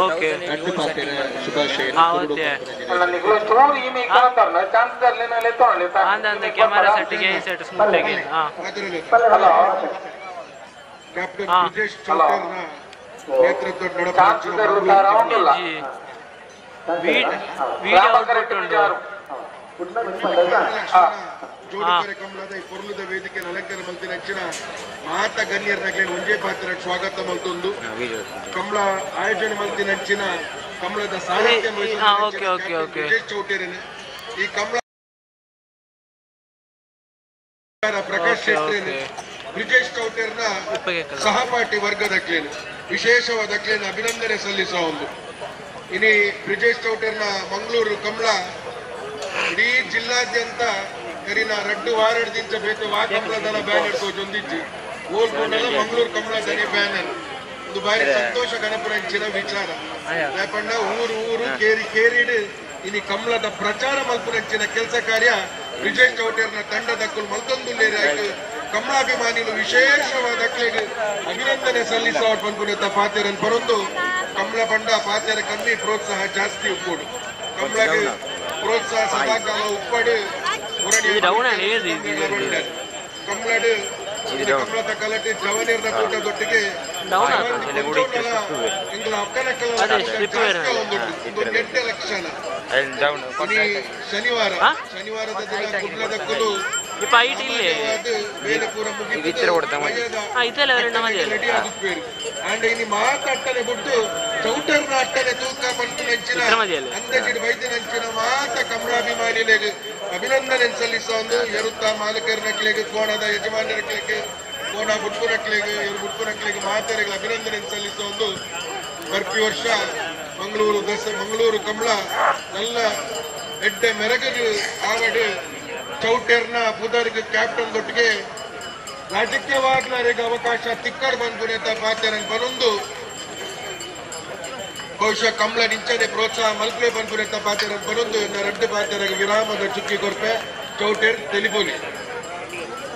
ನಡ್ಡು ಪಾತ್ರ ಶುಭಾಶಯ ಜೋಡುಕರೆ ಕಮಲದ ಈ ಪೊರ್ಲುದ ವೇದಿಕೆ ಅಲಂಕಾರ ಮಲ್ತಿನ ಹೆಚ್ಚಿನ ಮಾತ ಗಣ್ಯರನಕ್ಕೆ ಒಂಜೇ ಪಾತ್ರ ಸ್ವಾಗತ ಮಲ್ತೊಂದು ಕಮಲ ಆಯೋಜನೆ ಮಲ್ತಿನ ಹೆಚ್ಚಿನ ಕಮಲದ ಸಾಹಿತ್ಯ ಬ್ರಿಜೇಶ್ ಚೌಟೇರಿನ ಈ ಕಮಲ ಪ್ರಕಾಶ್ ಶೆಟ್ಟರ್ ಬ್ರಿಜೇಶ್ ಚೌಟೇರ್ನ ಸಹಪಾಠಿ ವರ್ಗದ ಕ್ಲೇನು ವಿಶೇಷವಾದ ಕ್ಲೇನ್ ಅಭಿನಂದನೆ ಸಲ್ಲಿಸುವ ಒಂದು ಇನಿ ಬ್ರಿಜೇಶ್ ಚೌಟೇರ್ನ ಮಂಗಳೂರು ಕಮಲ ಇಡೀ ಜಿಲ್ಲಾದ್ಯಂತ ಕರಿನ ರಡ್ಡು ವಾರದಿಂಚ ಬೇತೆ ವಾ ಕಮಲದನ ಬ್ಯಾನರ್ ತೋಜೊಂದಿಜ್ಜಿ ಓಲ್ಕೊಂಡಲ್ಲ ಮಂಗಳೂರು ಕಮಲದನೆ ಬ್ಯಾನರ್ ಒಂದು ಬಾರಿ ಸಂತೋಷ ಗಣಪುರಂಚಿನ ವಿಚಾರ ಯಾಕಂಡ ಊರು ಊರು ಕೇರಿ ಕೇರಿಡು ಇನಿ ಕಮಲದ ಪ್ರಚಾರ ಮಲ್ಪುರಂಚಿನ ಕೆಲಸ ಕಾರ್ಯ ಬ್ರಿಜೇಶ್ ಚೌಟೇರ್ನ ತಂಡದಕ್ಕಲು ಮಲ್ತೊಂದುಲ್ಲೇರಿ ಆಯ್ತು ಕಮಲಾಭಿಮಾನಿಗಳು ವಿಶೇಷವಾದ ಅಭಿನಂದನೆ ಸಲ್ಲಿಸುವ ಪನ್ಪುನೆತ್ತ ಪಾತೆರನ್ ಪರೊಂದು ಕಮಲ ಬಂಡ ಪಾತೆರ ಕಮ್ಮಿ ಪ್ರೋತ್ಸಾಹ ಜಾಸ್ತಿ ಉಪ್ಪೋಡು ಕಮಲಗೆ ಪ್ರೋತ್ಸಾಹ ಸದಾಕಾಲ ಉಪ್ಪಡು ಕಮಲಡು ಕಮಲದ ಕಲಟೆ ಜವನಿರ್ನ ಕೂಟದೊಟ್ಟಿಗೆ ಅಕ್ಕನಕ್ಕಲ ಲಕ್ಷಣ ಶನಿವಾರ ಶನಿವಾರದ ದಿನ ಕುಡ್ಲದಕ್ಕಲು ಮಾತಾಡ್ತಾನೆ ಬಿಟ್ಟು ಚೌಟರ್ನ ಅಟ್ಟನೆ ತೂಕ ಪಂಪಿನಂಚಿನ ಅಂದಾಜಿನ ವೈದ್ಯನಂಚಿನ ಮಾತ ಕಮಲಾಭಿಮಾನಿಗಳಿಗೆ ಅಭಿನಂದನೆ ಸಲ್ಲಿಸುವ ಒಂದು ಎರುತ್ತ ಮಾಲೀಕರನಕ್ಲಿಗೆ ಕೋಣದ ಯಜಮಾನರಕ್ಲಿಗೆ ಕೋಣ ಬುಟ್ಪುನಕ್ಲಿಗೆ ಇವರು ಬುಟ್ಪುನಕ್ಲಿಗೆ ಮಾತರಿಗೆ ಅಭಿನಂದನೆ ಸಲ್ಲಿಸುವ ಒಂದು ಬರ್ಪಿ ವರ್ಷ ಮಂಗಳೂರು ಮಂಗಳೂರು ಕಮಲ നല്ല ಎಡ್ಡೆ ಮೆರಗು ಆವಡು ಚೌಟೇರ್ನ ಪುದರ್ಗ್ ಕ್ಯಾಪ್ಟನ್ ದೊಟ್ಟಿಗೆ ರಾಜಕೀಯವಾಗ್ಲಾರಿಗೆ ಅವಕಾಶ ತಿಕ್ಕಡ್ ಬಂದು ಪಾತೆರನ್ ಬರೊಂದು ಬಹುಶಃ ಕಮಲ ನಿಂಚನೆ ಪ್ರೋತ್ಸಾಹ ಮಲ್ಪಲೆ ಬಂದು ಪಾತೆರನ್ ಬರೊಂದು ರಡ್ಡು ಪಾತೆರಗೆ ವಿರಾಮದ ಚುಕ್ಕಿ ಕೊರ್ಪೆ ಚೌಟೇರ್ ತೆಲಿಪೋಲಿ.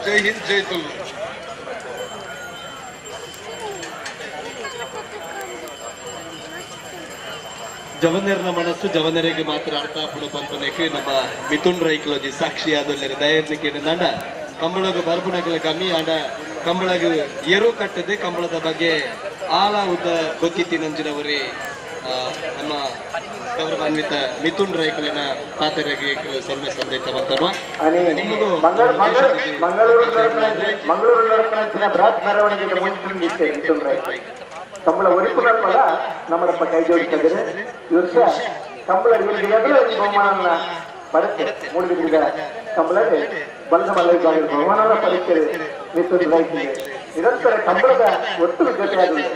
ಜೈ ಹಿಂದ್, ಜೈ ತುಳು. ಜವನರ್ನ ಮನಸ್ಸು ಜವನರಿಗೆ ಮಾತ್ರ ಅರ್ಥ ಪನ್ಪನೆಗೆ ನಮ್ಮ ಮಿಥುನ್ ರೈಕ್ಲೋಜಿ ಸಾಕ್ಷಿಯಾದ ದಯಕ್ಕೆ ನಂಡ ಕಂಬಳಗ ಬರ್ಪುನಗಳ ಕಮ್ಮಿ ಆಂಡ ಕಂಬಳಗ ಎರು ಕಟ್ಟದೆ ಕಂಬಳದ ಬಗ್ಗೆ ಆಲ ಉದ್ದ ಗೊತ್ತಿತ್ತಿನಂಜಿನವರೇ ನಮ್ಮ ಗೌರವಾನ್ವಿತ ಮಿಥುನ್ ರೈಕಲಿನ ಪಾತೆರೆಗೆ ಸೊನ್ನೆ ಸಂದೇಶ ಬಂತಲ್ವ. ಮಂಗಳೂರು ಬೃಹತ್ ಮೆರವಣಿಗೆಗೆ ಮುಂಚೂಣಿ ಮಿಥುನ್ ರೈ ಕಂಬಳ ಒರಿಪುನಲ್ಪಲ ನಮ್ಮಡಪ್ಪ ಕೈ ಜೋಡಿಸಿದರೆ ಇವರು ಸಹ ಕಂಬಳ ಇವರಿಗೆ ಎದುರು ಬಹುಮಾನ ಪಡೆತ್ತೆ ಮೂಡಿಬಿದ್ದ ಕಂಬಳಗೆ ಬಲದ ಮಲ್ಲ ವಿಭಾಗದ ಬಹುಮಾನ ಪಡೆಯುತ್ತಾರೆ ಮಿಥುನ್ ರೈತಿಗೆ ನಿರಂತರ ಕಂಬಳದ ಒತ್ತು ಜೊತೆಯಾಗಿದೆ.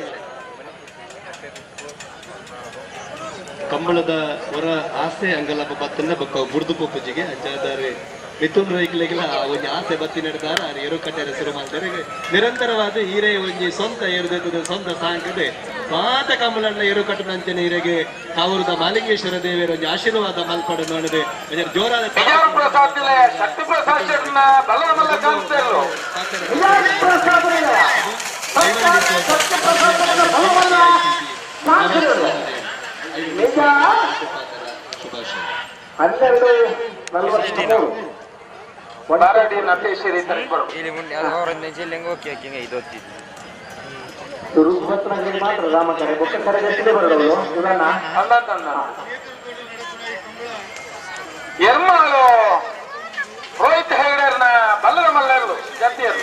ಕಂಬಳದ ಹೊರ ಆಸೆ ಅಂಗಲಪ್ಪ ಬತ್ತನ್ನ ಬೊಕ್ಕ ಬುಡ್ದು ಪೋಪುಜಿಗೆ ಅಂಚಾದಾರೆ ಮಿಥುನ್ ರೈಕ್ಲೆಗ್ಲ ಒಂಜಿ ಆಸೆ ಬತ್ತಿ ನಡೆದಾರ ಆರ್ ಎರು ಕಟ್ಟೆರ ಶುರು ಮಾಡ್ತಾರೆ. ನಿರಂತರವಾದ ಹೀರೆ ಒಂಜಿ ಸ್ವಂತ ಏರುದ ಸ್ವಂತ ಸಾಂಕದೆ ಮಾತ ಕಂಬಳನ್ನ ಎರು ಕಟ್ಟುನಂಚನೆ ಹೀರೆಗೆ ಕಾವೂರದ ಮಾಲಿಂಗೇಶ್ವರ ದೇವಿಯರ ಒಂಜಿ ಆಶೀರ್ವಾದ ಮಲ್ಪಡ ನೋಡದೆ ಜೋರಾದ ಶುಭಾಶಯ. 12:43 ಮಾತ್ರ ರಾಮಕರೆ ಬೊಕ್ಕ ಕರಗಟ್ಟಿದೆ ಬರೋದು ಇವರನ್ನ ಎರ್ಮಾಳು ರೋಹಿತ್ ಹೆಗಡೆಯರ್ನ ಬಲ್ಲದ ಮಲ್ಲರು ಜೊತೆಯರು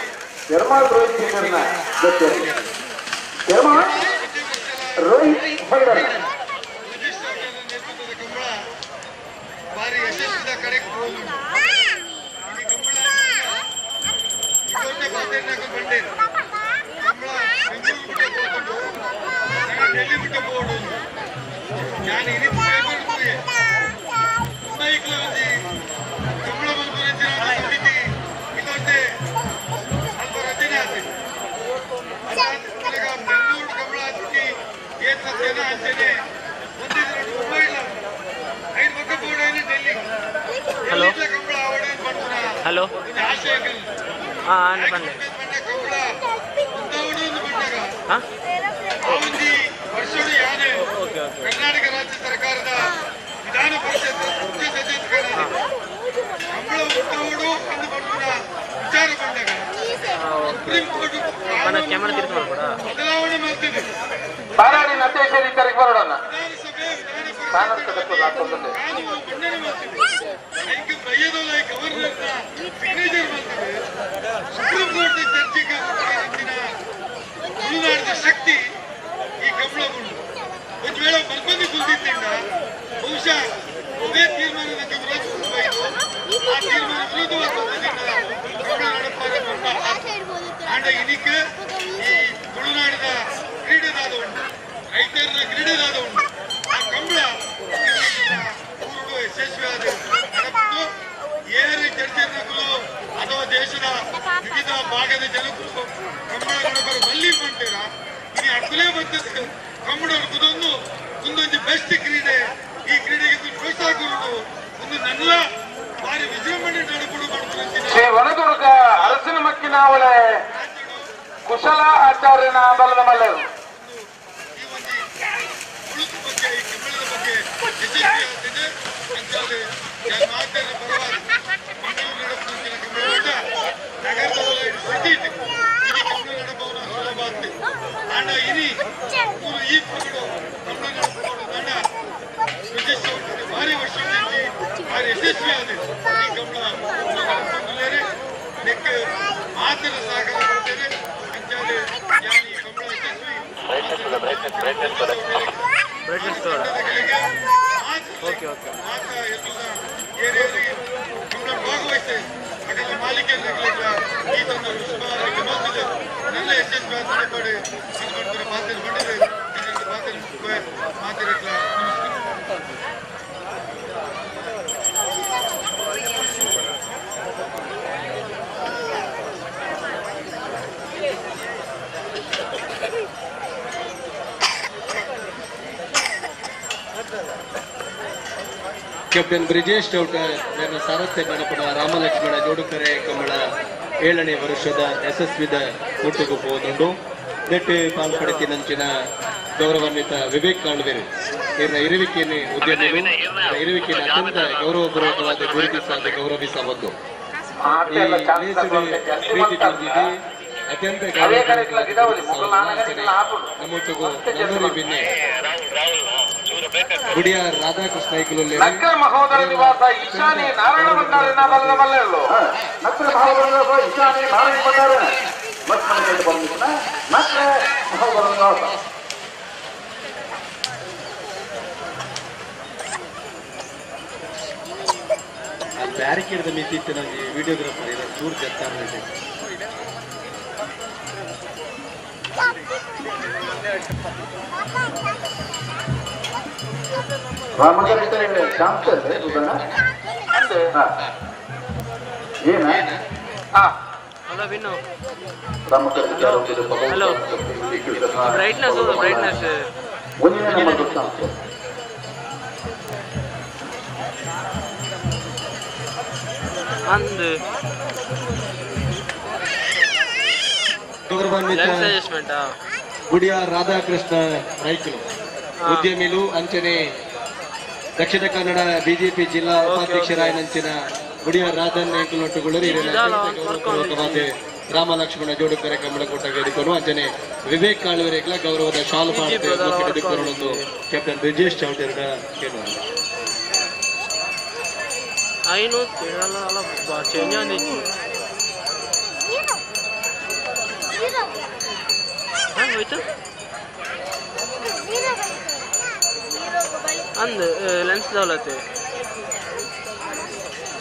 ಎರ್ಮಾಳ್ ರೋಹಿತ್ ಹೆಗಡೆಯರ್ನ ಜೊತೆಯರು ಎರ್ಮಾಳ್ ರೋಹಿತ್ ಹೆಗಡೆ ಭಾರಿ ಯಶಸ್ವಿದ ಕಡೆಗೆ ಹೋಗುದು. ಈ ಕಂಬಳ ಇದೊಂದೇ ಪಾತ್ರೆನಾಗ ಬಂಡೇರು ಕಂಬಳ ಬೆಂಗಳೂರು ಬಿಟ್ಟ ಹೋಗ್ಕೊಂಡು ನಾನು ಡೆಲ್ಲಿ ಬಿಟ್ಟ ಹೋಗೋದು ನಾನು ಈ ರೀತಿ ಪೇಪರ್ ಮುಂಬೈಕ್ಲ ಒಂಜಿ ಕಂಬಳ ಮಲ್ಪುನಂಚಿನ ಸಮಿತಿ ಇದೊಂದೇ ಅಲ್ಪ ರಚನೆ ಆತ ಬೆಂಗಳೂರು ಕಂಬಳ ಆತಿಥಿ ಏನ್ ಸತ್ಯನ ಅಂಚನೆ ಒಂದೇ ದಿನ ಮುಂಬೈ ಇಲ್ಲ ಐದು ಪಕ್ಕ ಬೋರ್ಡ್ ಡೆಲ್ಲಿ. ಹಲೋ ಹಲೋ ಹಾಂ ಬಂದೆ ಹಾಂ ಓಕೆ ಓಕೆ. ಕರ್ನಾಟಕ ರಾಜ್ಯ ಸರ್ಕಾರದ ವಿಧಾನ ಪರಿಷತ್ ಮುಖ್ಯ ಸಚೇತಕರಾದ ಕಂಬಳ ಉತ್ತವಡು ಎಂದು ಪನ್ಪುನ ವಿಚಾರ ಬಂದಾಗ ಸುಪ್ರೀಂ ಕೋರ್ಟ್ ಕ್ಯಾಮರಾ ತಿರ್ತು ಮಾಡ್ಬೇಡ ಬದಲಾವಣೆ ಮಾಡ್ತಿದೆ. ಬಾರಾಡಿ ನಟೇಶ್ವರಿ ಕರೆಗೆ ಬರೋಣ. ಕಾನೂನು ಮಂಡನೆ ಮಾಡ್ತಿದೆ. ಗವರ್ನರ್ ಸಿಗ್ನೇಚರ್ ಮಾಡ್ತಿದೆ. ಸುಪ್ರೀಂ ಕೋರ್ಟ್ ಚರ್ಚೆಗೆ ತುಳುನಾಡಿನ ಶಕ್ತಿ ಈ ಕಂಬಳ ಉಂಟು. ಒಂದು ವೇಳೆ ಮಲ್ಪಂದಿ ಕುಲ್ದಿದ್ದಿಂದ ಬಹುಶಃ ಒಬ್ಬೇ ತೀರ್ಮಾನಕ್ಕೆ ವಿರೋಧ ಆ ತೀರ್ಮಾನ ವಿರೋಧವಾದ ಕಂಬಳ ನಡಪಾರ ಆಂಡ ಇದಕ್ಕೆ ಈ ತುಳುನಾಡಿನ ಕ್ರೀಡೆದಾದ ಉಂಟು, ರೈತರ ಕ್ರೀಡೆದಾದ ಉಂಟು. ಆ ಕಂಬಳ ಊರುಡು ಯಶಸ್ವಿಯಾದ ನಡಪಟ್ಟು ಏರು ಚರ್ಚೆಗಳು ಅಥವಾ ದೇಶದ ವಿವಿಧ ಭಾಗದ ಜನರು ಕಂಬಳ ನಡಪರ ಬಲ್ಲಿ ಮಾಡ್ತೀರ ಇನ್ನು ಅಕ್ಕಲೇ ಬರ್ತದೆ. ಕಂಬಳ ಕುದೊಂದು ಒಂದೊಂದು ಬೆಸ್ಟ್ ಕ್ರೀಡೆ. ಈ ಕ್ರೀಡೆಗೆ ಪ್ರೋತ್ಸಾಹ ಕೊಡುವುದು ಒಂದು ನನ್ನ ಭಾರಿ ವಿಜೃಂಭಣೆ ನಡಪಡು ಮಾಡ್ತಾರೆ. ಶ್ರೀ ವನದುರ್ಗ ಅರಸಿನ ಮಕ್ಕಿನಾವಳೆ ಕುಶಲ ಆಚಾರ್ಯನ ಬಲದ ಮಲ್ಲರು ಬಗ್ಗೆ ಈ ಕಂಬಳದ ಬಗ್ಗೆ ಯಶಸ್ವಿ ಆಗ್ತಿದೆ. ಅಂಚಾಲೆ ಮಾತಿನ ಪರವಾಗಿ ಮಂಗಳೂರು ನಡಪುನ ಕಂಬಳ ನಗರದ ಸಿಟಿ ಇದು ಕಂಬಳ ನಡಪವನ ಸುಲಭ ಆಗ್ತದೆ. ಆಂಡ ಇನಿ ಊರು ಈ ಪಗಡು ಕಂಬಳ ನಡಪೋಡು ನಾಡ ಬ್ರಿಜೇಶ್ ಭಾರಿ ವರ್ಷ ಭಾರಿ ಯಶಸ್ವಿ ಆದ ಈ ಕಂಬಳ ನಡಪುಂದುಲೇರೆ ನೆಕ್ ಮಾತಿನ ಸಹಕಾರ ಕೊಡ್ತೇನೆ. ಅಂಚಾಲೆ ಯಾನ್ ಈ ಕಂಬಳ ಯಶಸ್ವಿ ಓಕೆ ಓಕೆ. ಕ್ಯಾಪ್ಟನ್ ಬ್ರಿಜೇಶ್ ಚೌಟರ್ ನನ್ನ ಸಾರಥ್ಯ ಗಣಪನ ರಾಮಲಕ್ಷ್ಮಣ ಜೋಡುಕರೆ ಕಂಬಳ 7ನೇ ವರ್ಷದ ಯಶಸ್ವಿದ ಒಟ್ಟಿಗೂ ಹೋದುಂಡು. ನೆಟ್ಟು ಪಾಲ್ಪಡೆತಿನಂಚಿನ ಗೌರವಾನ್ವಿತ ವಿವೇಕ್ ಕಾಣ್ವೇರು ಇವರ ಇರುವಿಕೆಯನ್ನು ಉದ್ಯಮಿಗಳು ಇರುವಿಕೆಯನ್ನು ಅತ್ಯಂತ ಗೌರವಪೂರ್ವಕವಾದ ಗುರುತಿಸಾದ ಗೌರವಿಸಬಹುದು. ಪ್ರೀತಿ ತಂದಿದೆ ಅತ್ಯಂತ ನಮ್ಮೊಟ್ಟಿಗೂ ನಲ್ಲೂರಿ ಬೆನ್ನೆ ಗುಡಿಯ ರಾಧಾಕೃಷ್ಣ ನಗರ ಮಹೋದರ ನಿವಾಸ ಈಶಾನಿ ನಾರಾಯಣ ಭಂಡಾರಿನ ಬಲದ ಮಲ್ಲರು ನಗರ ಮಹೋದರ ನಿವಾಸ ಈಶಾನಿ ನಾರಾಯಣ ಭಂಡಾರ ಲಕ್ಷ್ಮಣ ಬಂದಿದ್ದ ನಗರ ಮಹೋದರ ನಿವಾಸ ಬ್ಯಾರಿಕೇಡ್ ಮಿತಿತ್ತು ನಮಗೆ ವಿಡಿಯೋಗ್ರಾಫರ್ ಇಲ್ಲ ಚೂರು ಜತ್ತಾರ ಇದೆ. ರಾಮಕರೆಟ್ ಚಾನ್ಸರ್ ಏನ ಹಲೋ ವಿನ್ನು. ರಾಮಕರೆಟ್ ಹಲೋ. ಬ್ರೈಟ್ನೆಸ್ ಹೌದು, ಬ್ರೈಟ್ನೆಸ್. ಒಂದನೇ ನಂಬರ್ ಚಾನ್ಸರ್. ಅಂದು ಗೌರವಾನ್ವಿತ ಲೆನ್ಸ್ ಅಡ್ಜಸ್ಟ್ಮೆಂಟಾ? ಗುಡಿಯ ರಾಧಾಕೃಷ್ಣ ರೈಕುಲು ಉದ್ಯಮಿಲು ಅಂಚನೆ ದಕ್ಷಿಣ ಕನ್ನಡ ಬಿಜೆಪಿ ಜಿಲ್ಲಾ ಉಪಾಧ್ಯಕ್ಷರಾಯನಂಚಿನ ಗುಡಿಯ ರಾಧನ್ ಒಟ್ಟುಗೊಳ್ಳರು ರಾಮ ಲಕ್ಷ್ಮಣ ಜೋಡುಕರೆ ಕಮಲಕೋಟ ವೇದಿಕನು ಅಂಚನೆ ವಿವೇಕ್ ಕಾಳುವರೆಗಳ ಗೌರವದ ಶಾಲು ಮಾಡುತ್ತೆ ಕ್ಯಾಪ್ಟನ್ ಬ್ರಿಜೇಶ್ ಚೌಟೇರ್ನ ಕೇಳುವ ಐನು ಅಲ್ಲ ಚೇಂಜ್ ಆಂದಿತ್ತು. ಹಾಂ ಹೋಯ್ತು ಅಂದು ಲೆನ್ಸ್ ದೌಲತೆ.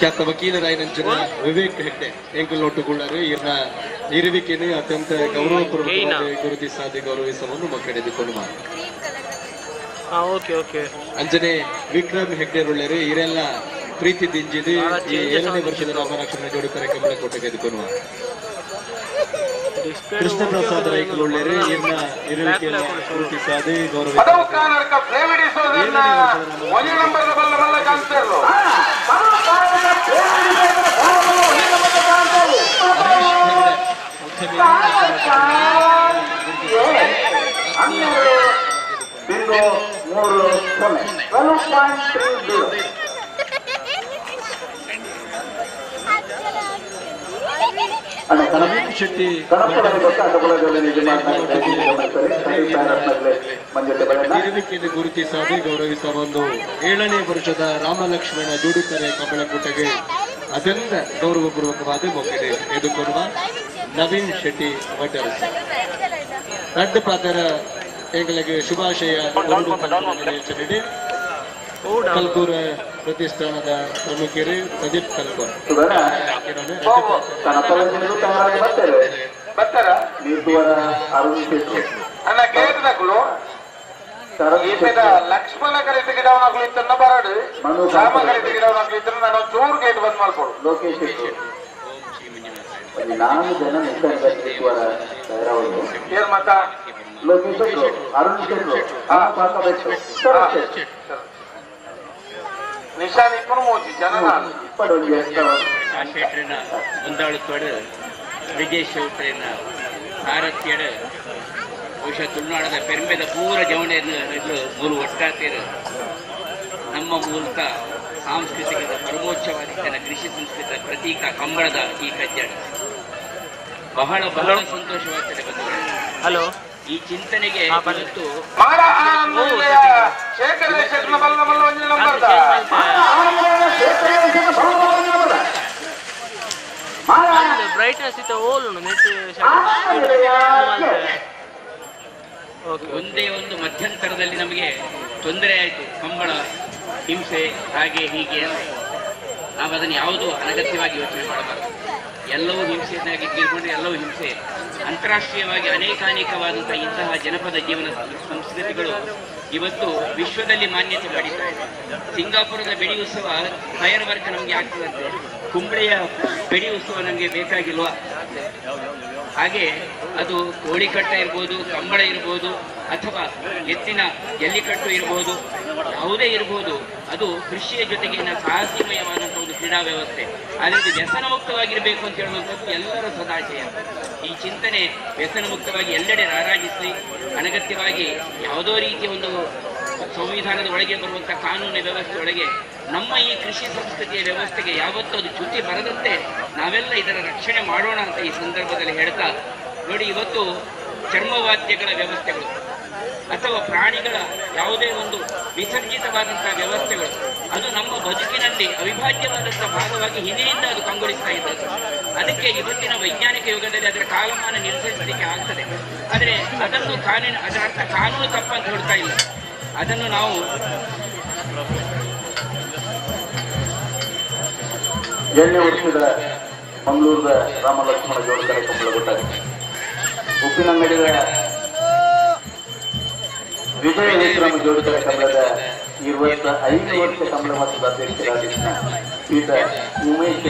ಖ್ಯಾತ ವಕೀಲರಾಯನಂಚಿನ ವಿವೇಕ್ ಹೆಗ್ಡೆ ಎಂಕಲ್ ಒಟ್ಟುಗೊಳ್ಳರು ಇರ್ನ ಇರುವಿಕೆಯನ್ನು ಅತ್ಯಂತ ಗೌರವಪೂರ್ವಕವಾಗಿ ಗುರುತಿಸಾದಿ ಗೌರವಿಸವನ್ನು ಮಕ್ಕಳೆದುಕೊಂಡು ಮಾಡ. Okay okay. ಅಂಜನೆ ವಿಕ್ರಮ್ ಹೆಗ್ಡೆ ರುಳ್ಳರು ಇರೆಲ್ಲ ಪ್ರೀತಿ ದಿಂಜಿದು ಈ 7ನೇ ವರ್ಷದ ರಾಮಲಕ್ಷ್ಮಣ ಜೋಡಿ ಕಾರ್ಯಕ್ರಮ ಕೊಟ್ಟಗೆದುಕೊಂಡು ಕೃಷ್ಣ ಪ್ರಸಾದ್ ರೈಕುಲೊಳ್ಳೆರು ಇರ್ನ ಇರುವಿಕೆಯನ್ನು ಗುರುತಿಸಾದಿ ಗೌರವ. ನವೀನ್ ಶೆಟ್ಟಿ ಇರುವಿಕೆಯನ್ನು ಗುರುತಿಸಾದಿ ಗೌರವಿಸುವ ಒಂದು 7ನೇ ವರ್ಷದ ರಾಮಲಕ್ಷ್ಮಣ ಜೋಡುಕರೆ ಕಮಲಕೂಟಗೆ ಅತ್ಯಂತ ಗೌರವಪೂರ್ವಕವಾದ ಮೊಕ್ಕಡೆ ಎದುಕೊಡುವ ನವೀನ್ ಶೆಟ್ಟಿ ವಟರಸ ರಡ್ಡು ಪಾತ್ರ ಎಂಗಳಿಗೆ ಶುಭಾಶಯ. ಕಲ್ಕೂರ ಪ್ರತಿಷ್ಠಾನದ ಪ್ರಮುಖರು ಪ್ರದೀಪ್ ಕಲ್ಕೂರ್ ಲಕ್ಷ್ಮಣ ಕರೆಟ್ ಗಿಡವನಾಗ್ಲು ಇತ್ತನ್ನ ಬರಡು, ರಾಮ ಕರೆಟ್ ಗಿಡವನಾಗ್ಲು ಇತ್ತನ್ನ ನಾನು ಚೂರು ಗೇಟ್ ಬಂದ್ ಮಾಡ್ಕೊಡು. ಲೋಕೇಶ್ ನಾಲ್ಕು ಜನ ಏನ್ ಮತ್ತ ಲೋಕೇಶ್ ಅರುಣ್ ಶೆಟ್ರು ನಿಶಾನ್ ಇಪ್ಪನು ಮೂಜಿ ಜನ ಆ ಶೆಟ್ರನ ಮುಂದಾಳುತ್ತೋಡು ಬ್ರಿಜೇಶ್ ಶೆಟ್ರನ ಸಾರಥ್ಯಡು ಬಹುಶಃ ತುಳುನಾಡದ ಪೆರ್ಮೆದ ಪೂರ ಜವಣೆಯನ್ನು ಮೂರು ಒಟ್ಟಾತೇರು ನಮ್ಮ ಮೂಲಕ ಸಾಂಸ್ಕೃತಿಕದ ಪರಮೋಚ್ಚವಾದ ಕೃಷಿ ಸಂಸ್ಕೃತಿಯ ಪ್ರತೀಕ ಕಂಬಳದ ಈ ಕಜ್ಜಾಡ ಬಹಳ ಬಹಳ ಸಂತೋಷವಾಗ್ತದೆ ಬಂಧುಗಳೇ. ಹಲೋ. ಈ ಚಿಂತನೆಗೆ ಇವತ್ತು ಬ್ರೈಟ್ನೆಸ್ ಇತ್ತ ಓಲ್ ನೆಟ್. ಒಂದೇ ಒಂದು ಮಧ್ಯಂತರದಲ್ಲಿ ನಮಗೆ ತೊಂದರೆ ಆಯಿತು, ಕಂಬಳ ಹಿಂಸೆ ಹಾಗೆ ಹೀಗೆ ಅಂತ. ನಾವು ಅದನ್ನು ಯಾವುದೂ ಅನಗತ್ಯವಾಗಿ ಯೋಚನೆ ಮಾಡಬಾರದು. ಎಲ್ಲವೂ ಹಿಂಸೆಯನ್ನಾಗಿ ತೀರ್ಕೊಂಡ್ರೆ ಎಲ್ಲವೂ ಹಿಂಸೆ. ಅಂತಾರಾಷ್ಟ್ರೀಯವಾಗಿ ಅನೇಕಾನೇಕವಾದಂಥ ಇಂತಹ ಜನಪದ ಜೀವನ ಸಂಸ್ಕೃತಿಗಳು ಇವತ್ತು ವಿಶ್ವದಲ್ಲಿ ಮಾನ್ಯತೆ ಪಡೀತಾ ಇದೆ. ಸಿಂಗಾಪುರದ ಬೆಡಿ ಉತ್ಸವ ಫೈರ್ ವರ್ಕ್ ನಮಗೆ ಆಗ್ತದಂತೆ, ಕುಂಬಳೆಯ ಬೆಡಿ ಉತ್ಸವ ನಮಗೆ ಬೇಕಾಗಿಲ್ವಾ? ಹಾಗೆ ಅದು ಕೋಳಿಕಟ್ಟ ಇರ್ಬೋದು, ಕಂಬಳ ಇರ್ಬೋದು, ಅಥವಾ ಎತ್ತಿನ ಜಲ್ಲಿಕಟ್ಟು ಇರ್ಬೋದು, ಯಾವುದೇ ಇರ್ಬೋದು, ಅದು ಕೃಷಿಯ ಜೊತೆಗಿನ ಸಾಹಸಿಮಯವಾದಂಥ ಒಂದು ಕ್ರೀಡಾ ವ್ಯವಸ್ಥೆ. ಆದರೆ ಇದು ವ್ಯಸನ ಮುಕ್ತವಾಗಿರಬೇಕು ಅಂತ ಹೇಳುವಂಥದ್ದು ಎಲ್ಲರ ಸದಾಶಯ. ಈ ಚಿಂತನೆ ವ್ಯಸನ ಮುಕ್ತವಾಗಿ ಎಲ್ಲೆಡೆ ರಾರಾಜಿಸಲಿ. ಅನಗತ್ಯವಾಗಿ ಯಾವುದೋ ರೀತಿಯ ಒಂದು ಸಂವಿಧಾನದ ಒಳಗೆ ಬರುವಂಥ ಕಾನೂನಿನ ವ್ಯವಸ್ಥೆಯೊಳಗೆ ನಮ್ಮ ಈ ಕೃಷಿ ಸಂಸ್ಕೃತಿಯ ವ್ಯವಸ್ಥೆಗೆ ಯಾವತ್ತೂ ಅದು ಚ್ಯುತಿ ಬರದಂತೆ ನಾವೆಲ್ಲ ಇದರ ರಕ್ಷಣೆ ಮಾಡೋಣ ಅಂತ ಈ ಸಂದರ್ಭದಲ್ಲಿ ಹೇಳ್ತಾ, ನೋಡಿ ಇವತ್ತು ಚರ್ಮವಾದ್ಯಗಳ ವ್ಯವಸ್ಥೆಗಳು ಅಥವಾ ಪ್ರಾಣಿಗಳ ಯಾವುದೇ ಒಂದು ವಿಸರ್ಜಿತವಾದಂತಹ ವ್ಯವಸ್ಥೆಗಳು ಅದು ನಮ್ಮ ಬದುಕಿನಲ್ಲಿ ಅವಿಭಾಜ್ಯವಾದಂತಹ ಭಾಗವಾಗಿ ಹಿಂದಿನಿಂದ ಅದು ಕಂಗೊಳಿಸ್ತಾ ಇದ್ದದ್ದು. ಅದಕ್ಕೆ ಇವತ್ತಿನ ವೈಜ್ಞಾನಿಕ ಯುಗದಲ್ಲಿ ಅದರ ಕಾಲಮಾನ ನಿರ್ಧರಿಸಲಿಕ್ಕೆ ಆಗ್ತದೆ. ಆದರೆ ಅದನ್ನು ಕಾನೂನು, ಅದರ ಅರ್ಥ ಕಾನೂನು ತಪ್ಪಂತ ಹೇಳ್ತಾ ಇಲ್ಲ. ಅದನ್ನು ನಾವು 7ನೇ ವರ್ಷದ ಮಂಗಳೂರದ ರಾಮಲಕ್ಷ್ಮಣ ಜೋಡುಕರ ಕಂಬಳಗುಟ್ಟ ಉಪ್ಪಿನಂಗಡಿಯ ವಿಜಯ ವಿಕ್ರಮ ಜೋಡುಕರ ಕಂಬಳದ 25 ವರ್ಷ ಕಂಬಳ ಮಠದ ಅಧ್ಯಕ್ಷರಾಗಿದ್ದ ಶ್ರೀತ ಉಮೇಶ್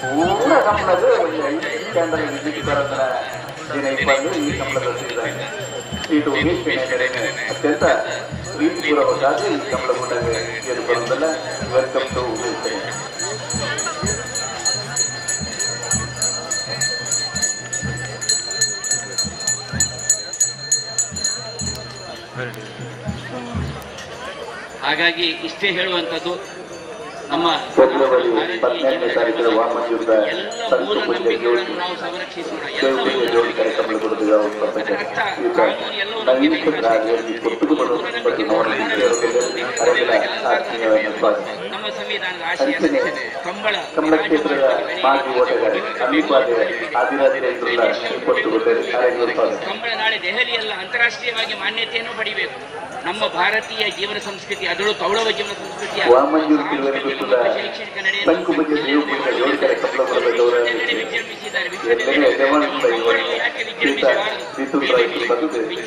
ಪೂರ ಕಂಬಳದ ಒಂದು 5 ಕ್ಯಾಂಡಲ್ ವಿದ್ಯುತ್ ಬರೋದರ ದಿನ ಇಪ್ಪತ್ತು ಈ ಕಂಬಳದ ಶ್ರೀತ ಉಮೇಶ್ ಅತ್ಯಂತ ಪ್ರೀತಿಪೂರ್ವಕವಾಗಿ ಈ ಕಂಬಳ ಕೂಟಕ್ಕೆ ಸೇರಿಕೊಳ್ಳುವುದಲ್ಲ. Welcome to Umesh. ಹಾಗಾಗಿ ಇಷ್ಟೇ ಹೇಳುವಂಥದ್ದು, ನಮ್ಮ ಮೂಢನಂಬಿಕೆಗಳನ್ನು ನಾವು ಸಂರಕ್ಷಿಸೋಣ. ನಮ್ಮ ಸಂವಿಧಾನದ ಆಶಯ ಕಂಬಳ ಕಂಬಳ ನಾಳೆ ದೆಹಲಿಯಲ್ಲ ಅಂತಾರಾಷ್ಟ್ರೀಯವಾಗಿ ಮಾನ್ಯತೆಯನ್ನು ಪಡಿಬೇಕು. ನಮ್ಮ ಭಾರತೀಯ ಜೀವನ ಸಂಸ್ಕೃತಿ, ಅದರಲ್ಲೂ ತೌಳವ ಜೀವನ ಸಂಸ್ಕೃತಿಯ ಶೈಕ್ಷಣಿಕ ನಡೆಯನ್ನು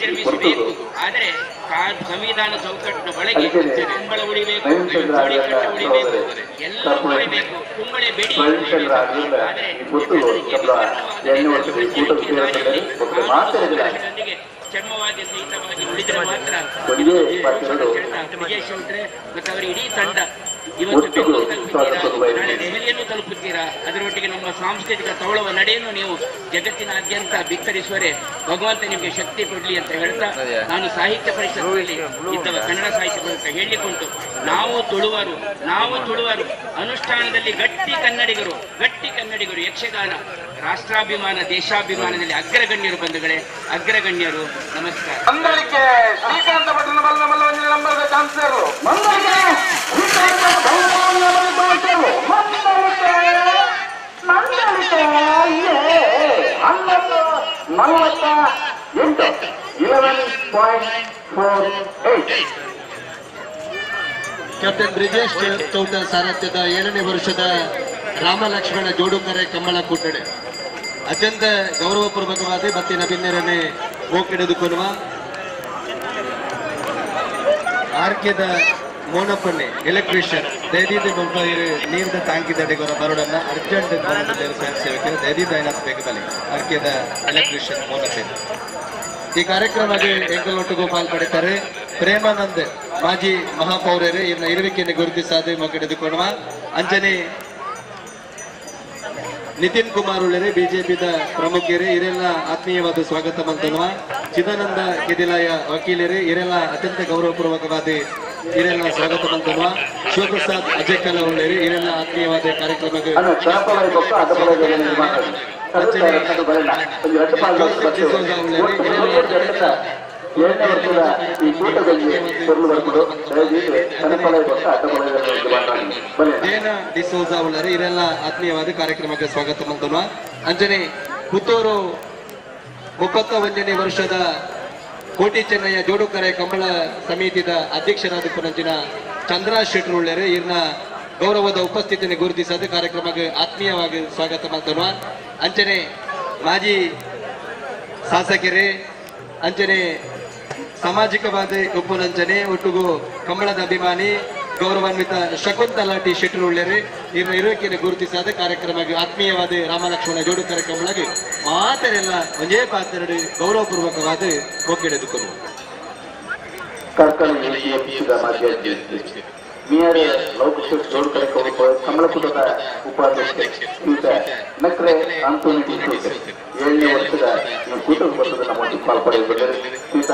ವಿಜೃಂಭಿಸಬೇಕು. ಆದರೆ ಸಂವಿಧಾನ ಚೌಕಟ್ಟಿನ ಒಳಗೆ ಕುಂಬಳ ಉಳಿಬೇಕು, ಜೋಡಿಕಟ್ಟು ಉಳಿಬೇಕು, ಎಲ್ಲ ಉಳಿಬೇಕು, ಕುಂಬಳೆ ಬೆಡಿ. ಆದರೆ ಚರ್ಮವಾದ್ಯ ಸಹಿತವಾಗಿ ಉಳಿದರೆ ಮಾತ್ರ ವಿಜಯ್ ಶೌಟ್ರೆ ಮತ್ತು ಅವರ ಇಡೀ ತಂಡ ಇವತ್ತು ಬೆಂಗಳೂರು ತಲುಪುತ್ತೀರಾ, ನಾಳೆ ದೆಹಲಿಯನ್ನು ತಲುಪುತ್ತೀರಾ. ಅದರೊಟ್ಟಿಗೆ ನಮ್ಮ ಸಾಂಸ್ಕೃತಿಕ ತೌಳವ ನಡೆಯನ್ನು ನೀವು ಜಗತ್ತಿನಾದ್ಯಂತ ಬಿತ್ತರಿಸುವರೆ ಭಗವಂತ ನಿಮಗೆ ಶಕ್ತಿ ಕೊಡಲಿ ಅಂತ ಹೇಳ್ತಾ, ನಾನು ಸಾಹಿತ್ಯ ಪರಿಷತ್ತಿನಲ್ಲಿ ಇದ್ದವ, ಕನ್ನಡ ಸಾಹಿತ್ಯ ಪರಿಷತ್ ಹೇಳಿಕೊಂಡು, ನಾವು ತುಳುವರು, ನಾವು ತುಳುವರು ಅನುಷ್ಠಾನದಲ್ಲಿ ಗಟ್ಟಿ ಕನ್ನಡಿಗರು, ಗಟ್ಟಿ ಕನ್ನಡಿಗರು. ಯಕ್ಷಗಾನ ರಾಷ್ಟ್ರಾಭಿಮಾನ ದೇಶಾಭಿಮಾನದಲ್ಲಿ ಅಗ್ರಗಣ್ಯರು ಬಂಧುಗಳೇ, ಅಗ್ರಗಣ್ಯರು. ನಮಸ್ಕಾರ. ಮಂದಳಿಕೆ ಶ್ರೀಕಾಂತ ಭಟ್ಟನ ಬಲ್ಲ ಮಲ್ಲ ಒಂಜಿ ನಂಬರ್ದ ಚಾನ್ಸರ್ ಮಂದಳಿಕೆ ಶ್ರೀಕಾಂತ ಮಂದಳಿಕೆ 11:48 11.48. ಕ್ಯಾಪ್ಟನ್ ಬ್ರಿಜೇಶ್ ಚೌಟ ಸಾರಥ್ಯದ 7ನೇ ವರ್ಷದ ರಾಮಲಕ್ಷ್ಮಣ ಜೋಡುಕರೆ ಕಂಬಳ ಕೂಟಣೆ ಅತ್ಯಂತ ಗೌರವಪೂರ್ವಕವಾದ ಮತ್ತೆ ನವೀನರನ್ನೇ ಹೋಗಿಡಿದುಕೊಳ್ಳುವ ಆರ್ಕೆದ ಮೋನಪ್ಪನ್ನೇ ಎಲೆಕ್ಟ್ರಿಷಿಯನ್ ದಯದೀದ ಮೊಬೈಲ್ ನೀರಿನ ಟ್ಯಾಂಕಿದಡಿಗೊರ ಬರೋಡನ್ನ ಅರ್ಜೆಂಟ್ ಸ್ವಯಂ ಸೇವಕರು ದಯದೀದ ಐನಾಥ್ ಬೇಗಬಲಿ ಆರ್ಕೆದ ಎಲೆಕ್ಟ್ರಿಷಿಯನ್ ಮೋನಪ್ಪೆ. ಈ ಕಾರ್ಯಕ್ರಮಕ್ಕೆ ಎಂಕಲೊಟ್ಟಿಗೂ ಪಾಲ್ಪಡಿತಾರೆ ಪ್ರೇಮಾನಂದ್ ಮಾಜಿ ಮಹಾಪೌರರು ಇನ್ನ ಇರುವಿಕೆಯನ್ನು ಗುರುತಿಸಾದ ಮೊಗ್ಗಡೆದುಕೊಳ್ಳುವ ಅಂಜನೆ ನಿತಿನ್ ಕುಮಾರ್ ಉಳ್ಳರೆ ಬಿಜೆಪಿದ ಪ್ರಮುಖರು ಇರೆಲ್ಲ ಆತ್ಮೀಯವಾದ ಸ್ವಾಗತ ಮಂತನುವ ಚಿದಾನಂದ ಕೆದಿಲಾಯ ವಕೀಲರು ಇರೆಲ್ಲ ಅತ್ಯಂತ ಗೌರವಪೂರ್ವಕವಾದ ಇರೆಲ್ಲ ಸ್ವಾಗತ ಮಂತನುವ ಶಿವಪ್ರಸಾದ್ ಅಜಯಕಲ ಉಳ್ಳರೆ ಇರೆಲ್ಲ ಆತ್ಮೀಯವಾದ ಕಾರ್ಯಕ್ರಮಕ್ಕೆ ಡಿಸೋಜಾ ಉಳ್ಳರೆ ಇರೆಲ್ಲ ಆತ್ಮೀಯವಾದ ಕಾರ್ಯಕ್ರಮಕ್ಕೆ ಸ್ವಾಗತ ಮಂತನುವ ಅಂಜನೆ ಪುತ್ತೂರು 31ನೇ ವರ್ಷದ ಕೋಟಿ ಚೆನ್ನಯ್ಯ ಜೋಡುಕರೆ ಕಂಬಳ ಸಮಿತಿದ ಅಧ್ಯಕ್ಷರಾದ ಪುನಂಚಿನ ಚಂದ್ರ ಶೆಟ್ಟರ್ ಉಳ್ಳರೆ ಇರ್ನ ಗೌರವದ ಉಪಸ್ಥಿತಿಯನ್ನು ಗುರುತಿಸದ ಕಾರ್ಯಕ್ರಮಕ್ಕೆ ಆತ್ಮೀಯವಾಗಿ ಸ್ವಾಗತ ಮಂತನುವ ಅಂಚನೆ ಮಾಜಿ ಶಾಸಕರೇ ಅಂಚನೆ ಸಾಮಾಜಿಕವಾದ ಉಪನಂಚನೆ ಒಟ್ಟಿಗೂ ಕಂಬಳದ ಅಭಿಮಾನಿ ಗೌರವಾನ್ವಿತ ಶಕುಂತಲಾ ಟಿ ಶೆಟ್ಟರ್ ಉಳ್ಳರೆ ಇರ್ನ ಇರುವಿಕೆಯನ್ನು ಗುರುತಿಸಾದ ಕಾರ್ಯಕ್ರಮಕ್ಕೆ ಆತ್ಮೀಯವಾದ ರಾಮಲಕ್ಷ್ಮಣ ಜೋಡುಕರೆ ಕಂಬಳಗೆ ಮಾತರೆಲ್ಲ ಒಂದೇ ಪಾತ್ರ ಗೌರವಪೂರ್ವಕವಾದ ಒಗ್ಗಿಡೆದುಕೊಳ್ಳುವ ಕಾರ್ಕಳ ಮೇಯರ್ ಲೌಕಿಕ ಜೋಡುಕರೆ ಕಮಲಕೂಟದ ಉಪಾಧ್ಯಕ್ಷ ಶ್ರೀಯುತ ನಕ್ರೆ ಆಂಟೋನಿ ಡಿಸೋಜ 7ನೇ ವರ್ಷದ ಈ ಕೂಟದ ಬರ್ತದ ನಮ್ಮ ಪಾಲ್ಪಡೆಯಬಲ್ಲರು ಶ್ರೀಯುತ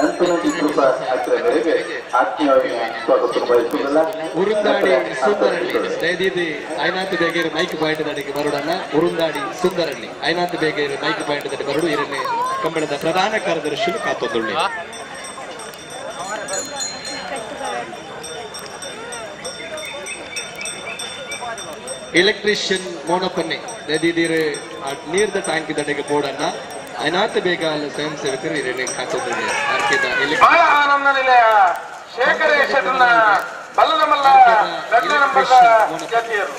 ಆಂಟೋನಿ ಡಿಸೋಜ ನಕ್ರೆ ಮೇರೆಗೆ ಆತ್ಮೀಯವಾಗಿ ಸ್ವಾಗತ ಬಯಸುವುದಿಲ್ಲ. ಉರುಂದಾಡಿ ಸುಂದರಳ್ಳಿ ದಯದೀದಿ ಐನಾಥ್ ಬೇಗೇರು ಮೈಕ್ ಪಾಯಿಂಟ್ ದಡಿಗೆ ಬರೋಡನ್ನ ಉರುಂದಾಡಿ ಸುಂದರಳ್ಳಿ ಐನಾಥ್ ಬೇಗೇರು ಮೈಕ್ ಪಾಯಿಂಟ್ ದಡಿ ಬರಡು ಎರಡನೇ ಕಂಬಳದ ಪ್ರಧಾನ ಕಾರ್ಯದರ್ಶಿ ಕಾತೊಂದುಳ್ಳಿ. ಎಲೆಕ್ಟ್ರಿಷಿಯನ್ ಮೋನಪ್ಪನ್ನೇ ದಯದೀದಿರು ನೀರ್ದ ಟ್ಯಾಂಕ್ ದಡೆಗೆ ಬೋರ್ಡನ್ನ ಐನಾಥ್ ಬೇಗ ಅಲ್ಲಿ ಸ್ವಯಂ ಸೇವಕರು ಹಿರಿಯ ಕಾತೊಂದುಳ್ಳಿ ಆರ್ಕೆದ ಆನಂದ ನಿಲಯ ಶೇಖರೇಶನ ಬಲ್ಲಮಲ್ಲ ನಂಬರ್ದ ಜಾತಿಯರು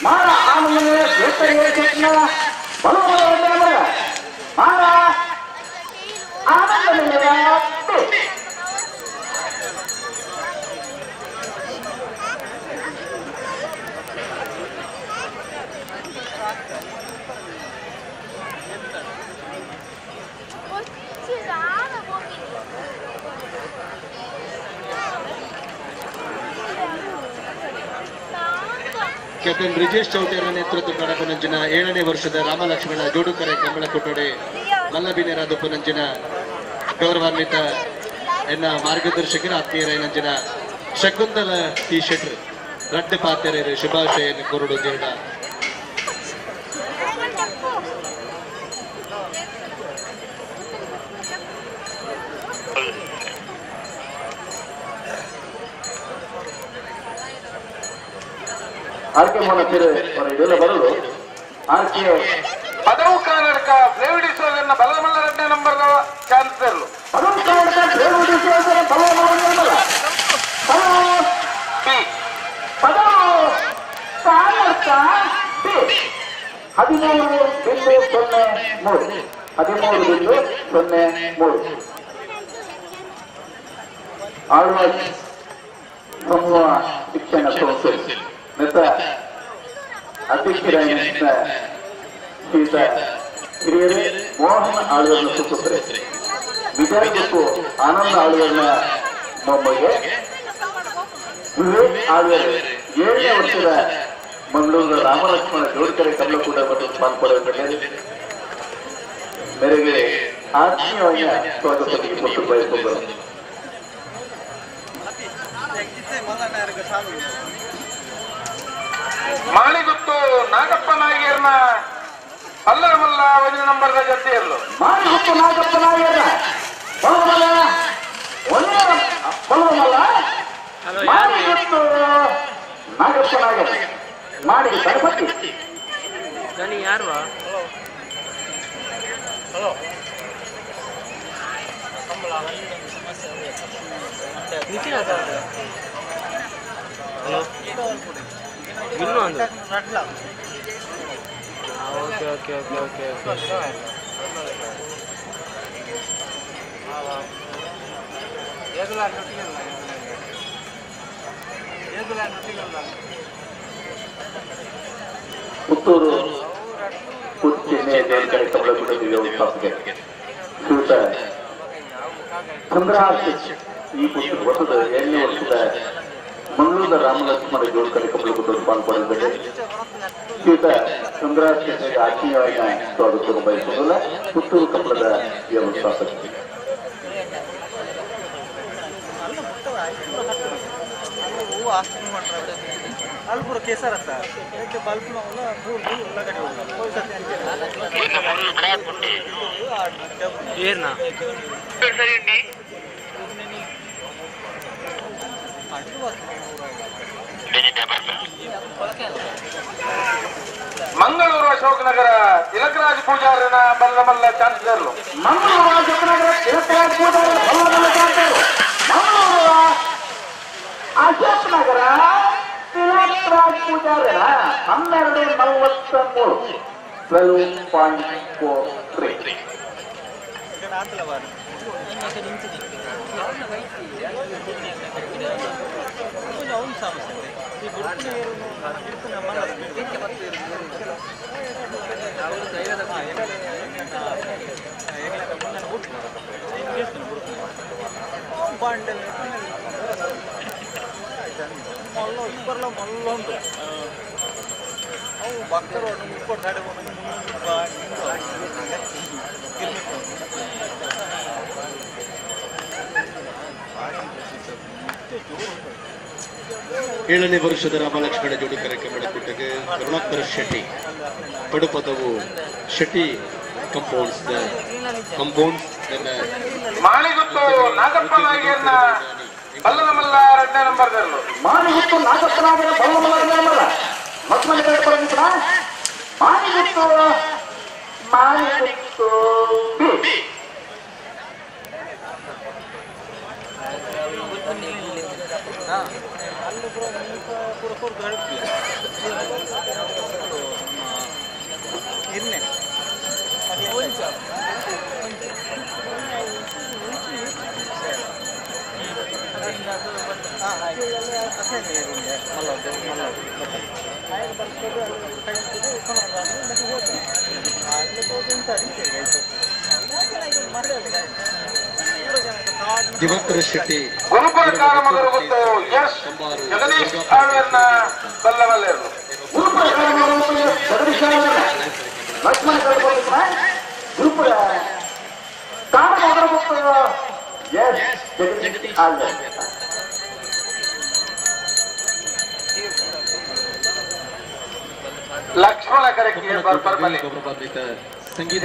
ಮಾರ ಆನಂದ ನಿಲಯ ಶೇಖರೇಶನ ಬಲ್ಲಮಲ್ಲ ಮಾರ ಆನಂದ ನಿಲಯ. ಕ್ಯಾಪ್ಟನ್ ಬ್ರಿಜೇಶ್ ಚೌಟೇರ ನೇತೃತ್ವ ನಡಪನಂಚಿನ 7ನೇ ವರ್ಷದ ರಾಮಲಕ್ಷ್ಮಣ ಜೋಡುಕರೆ ಕಮಲಕೊಟ್ಟಡೆ ಮಲ್ಲಬಿನರಾದಪ್ಪನಂಚಿನ ಗೌರವಾನ್ವಿತ ಎನ್ನ ಮಾರ್ಗದರ್ಶಕರ ಆತ್ಮೀಯರೈನಂಚಿನ ಶಕುಂತಲ ಟಿ ಶೆಟ್ರ್ ರಡ್ಡು ಪಾತೆರೆ ಶುಭಾಶಯ ಕೊರಡು ಜೇಡ. ಆರ್ಕೆ ಮೋಹನ್ ಇದೆಲ್ಲ ಬರಲು ಆರ್ಕೆ ಪದವು ಕರ್ನಾಟಕ ಫ್ಲೇವಿಡಿಸೋದನ್ನ ಬಲಮಲ್ಲ 2ನೇ ನಂಬರ್ ಚಾನ್ಸರ್ ಪದವು ಕರ್ನಾಟಕ ಫ್ಲೇವಿಡಿಸೋದನ್ನ ಬಲಮಲ್ಲ ಪದವು ಕರ್ನಾಟಕ ಬಿ 13.03 13.03 ಆಳ್ವಾಸ್ ಸಮೂಹ ಶಿಕ್ಷಣ ಸಂಸ್ಥೆ ಮಿತ್ರ ಅಧ್ಯಕ್ಷರಾದ ಶ್ರೀಯುತ ಹಿರಿಯರೇ ಮೋಹನ್ ಆಳ್ವರ್ನ ಸುಪುತ್ರೆ ವಿದ್ಯಾರ್ಥಿಗೂ ಆನಂದ ಆಳ್ವರ್ನ ಮೊಮ್ಮಗೆ ವಿವೇಕ್ ಆಳ್ವರ್ 7ನೇ ವರ್ಷದ ಮಂಗಳೂರಿನ ರಾಮಲಕ್ಷ್ಮಣ ಜೋಡಿಕರೆ ಕಮಲಕೂಟ ಮತ್ತು ಪಾಲ್ಪಡೆಯುತ್ತಾರೆ. ಮೇರೆಗೆ ಆತ್ಮೀಯವಾಗಿ ಸ್ವಾಗತಕ್ಕೆ ಕೊಟ್ಟು ಬಯಸಿಕೊಂಡರು. ಮಾಳಿಗುತ್ತು ನಾಗಪ್ಪ ನಾಯಿಯರ್ನ ಅಲ್ಲರಮಲ್ಲ 1 ನಂಬರ್ ಜೊತೆಯಲ್ಲೂ ಮಾಳಿಗುತ್ತು ನಾಗಪ್ಪ ನಾಯಿಯರ್ನ ಬಲಮಲ್ಲ ಬಲಮಲ್ಲ ಮಾಳಿಗುತ್ತು ನಾಗಪ್ಪ ನಾಯರ್ ಮಾಳಿಗೆ ಗಣಪತಿ ಗಣಿ ಯಾರು ನಿತಿನ್ ಹಲೋ ಇನ್ನೂ ಒಂದು okay okay okay okay okay Puttur ಪುತ್ತಿನೆ ಜೋಡಿಕರೆ ಕಮಲಕೂಟದ ವ್ಯವಸ್ಥಾಪಕ ಶ್ರೀಯುತ ಚಂದ್ರಹಾಸ್ ಈ ಪುಸ್ತಕ ಹೊಸದ 7ನೇ ವರ್ಷದ ಮಂಗಳೂರಿನ ರಾಮಲಕ್ಷ್ಮಣ ಜೋಡಿಕರೆ ಕಮಲಕೂಟದ ಪಾಲ್ಪಡೆದಿದ್ದಾರೆ. ಶ್ರೀಯುತ ಚಂದ್ರಹಾಸ್ ಆತ್ಮೀಯವಾಗಿ ಸ್ವಾಗತ ಬಯಸುವುದಿಲ್ಲ. ಪುತ್ತೂರು ಕಮಲದ ವ್ಯವಸ್ಥಾಪಕ ಮಂಗಳೂರು ಅಶೋಕನಗರ ತಿಲಕರಾಜ್ ಪೂಜಾರನ ಬಲ್ಲಮಲ್ಲ ಚಾನ್ಸಲರ್ ಮಂಗಳೂರು ಅಶೋಕನಗರ ತಿಲಕರಾಜ್ ಪೂಜಾರ ಬಲ್ಲಮಲ್ಲ ಚಾನ್ಸಲರ್ ಮಂಗಳೂರು ಅಶೋಕನಗರ ತಿಲಕರಾಜ್ ಪೂಜಾರನ 12:43 12.43. ಏಳನೇ ವರ್ಷದ ರಾಮಲಕ್ಷ್ಮಣ ಜೋಡಿಕರೆ ಕಮಲಕೂಟಕ್ಕೆ ಕರುಣಾಕರ ಶೆಟ್ಟಿ ಪಡುಪದವು ಶೆಟ್ಟಿ ಕಂಪೌಂಡ್ಸ್ ಕಂಪೌಂಡ್ಸ್ ಮಾಳಿಗುತ್ತು ನಾಗಪ್ಪ ನಾಯಿಯನ್ನ ಬಲ್ಲನಮಲ್ಲ 2ನೇ ನಂಬರ್ ಮಾಳಿಗುತ್ತು ನಾಗಪ್ಪ ನಾಯಕರ ಬಲ್ಲಮಲ್ಲ 2ನೇ ನಂಬರ್ ಲಕ್ಷ್ಮಣ ಕಡೆ ಮಾಳಿಗುತ್ತು ಮಾಳಿಗುತ್ತು ಬಿ ದಿವಾಕರ ಶೆಟ್ಟಿ ಗುರುಪುರ ಕಾರಮಗರು ಗೊತ್ತು ಎಸ್ ಜಗದೀಶ್ ಆಳ್ವೆಯನ್ನ ಬಲ್ಲವಲ್ಲೆರಡು. ಗುರುಪುರ ಜಗದೀಶ್ ಲಕ್ಷ್ಮಣ ಕರೆ ಗುರುಪುರ ಎಸ್ ಜಗದೀಶ್ ಆಳ್ವೆ. ಲಕ್ಷ್ಮಣ ಕರೆಕ್ಟ್ ಬರ್ಬರ್ಬಲಿ ಸಂಗೀತ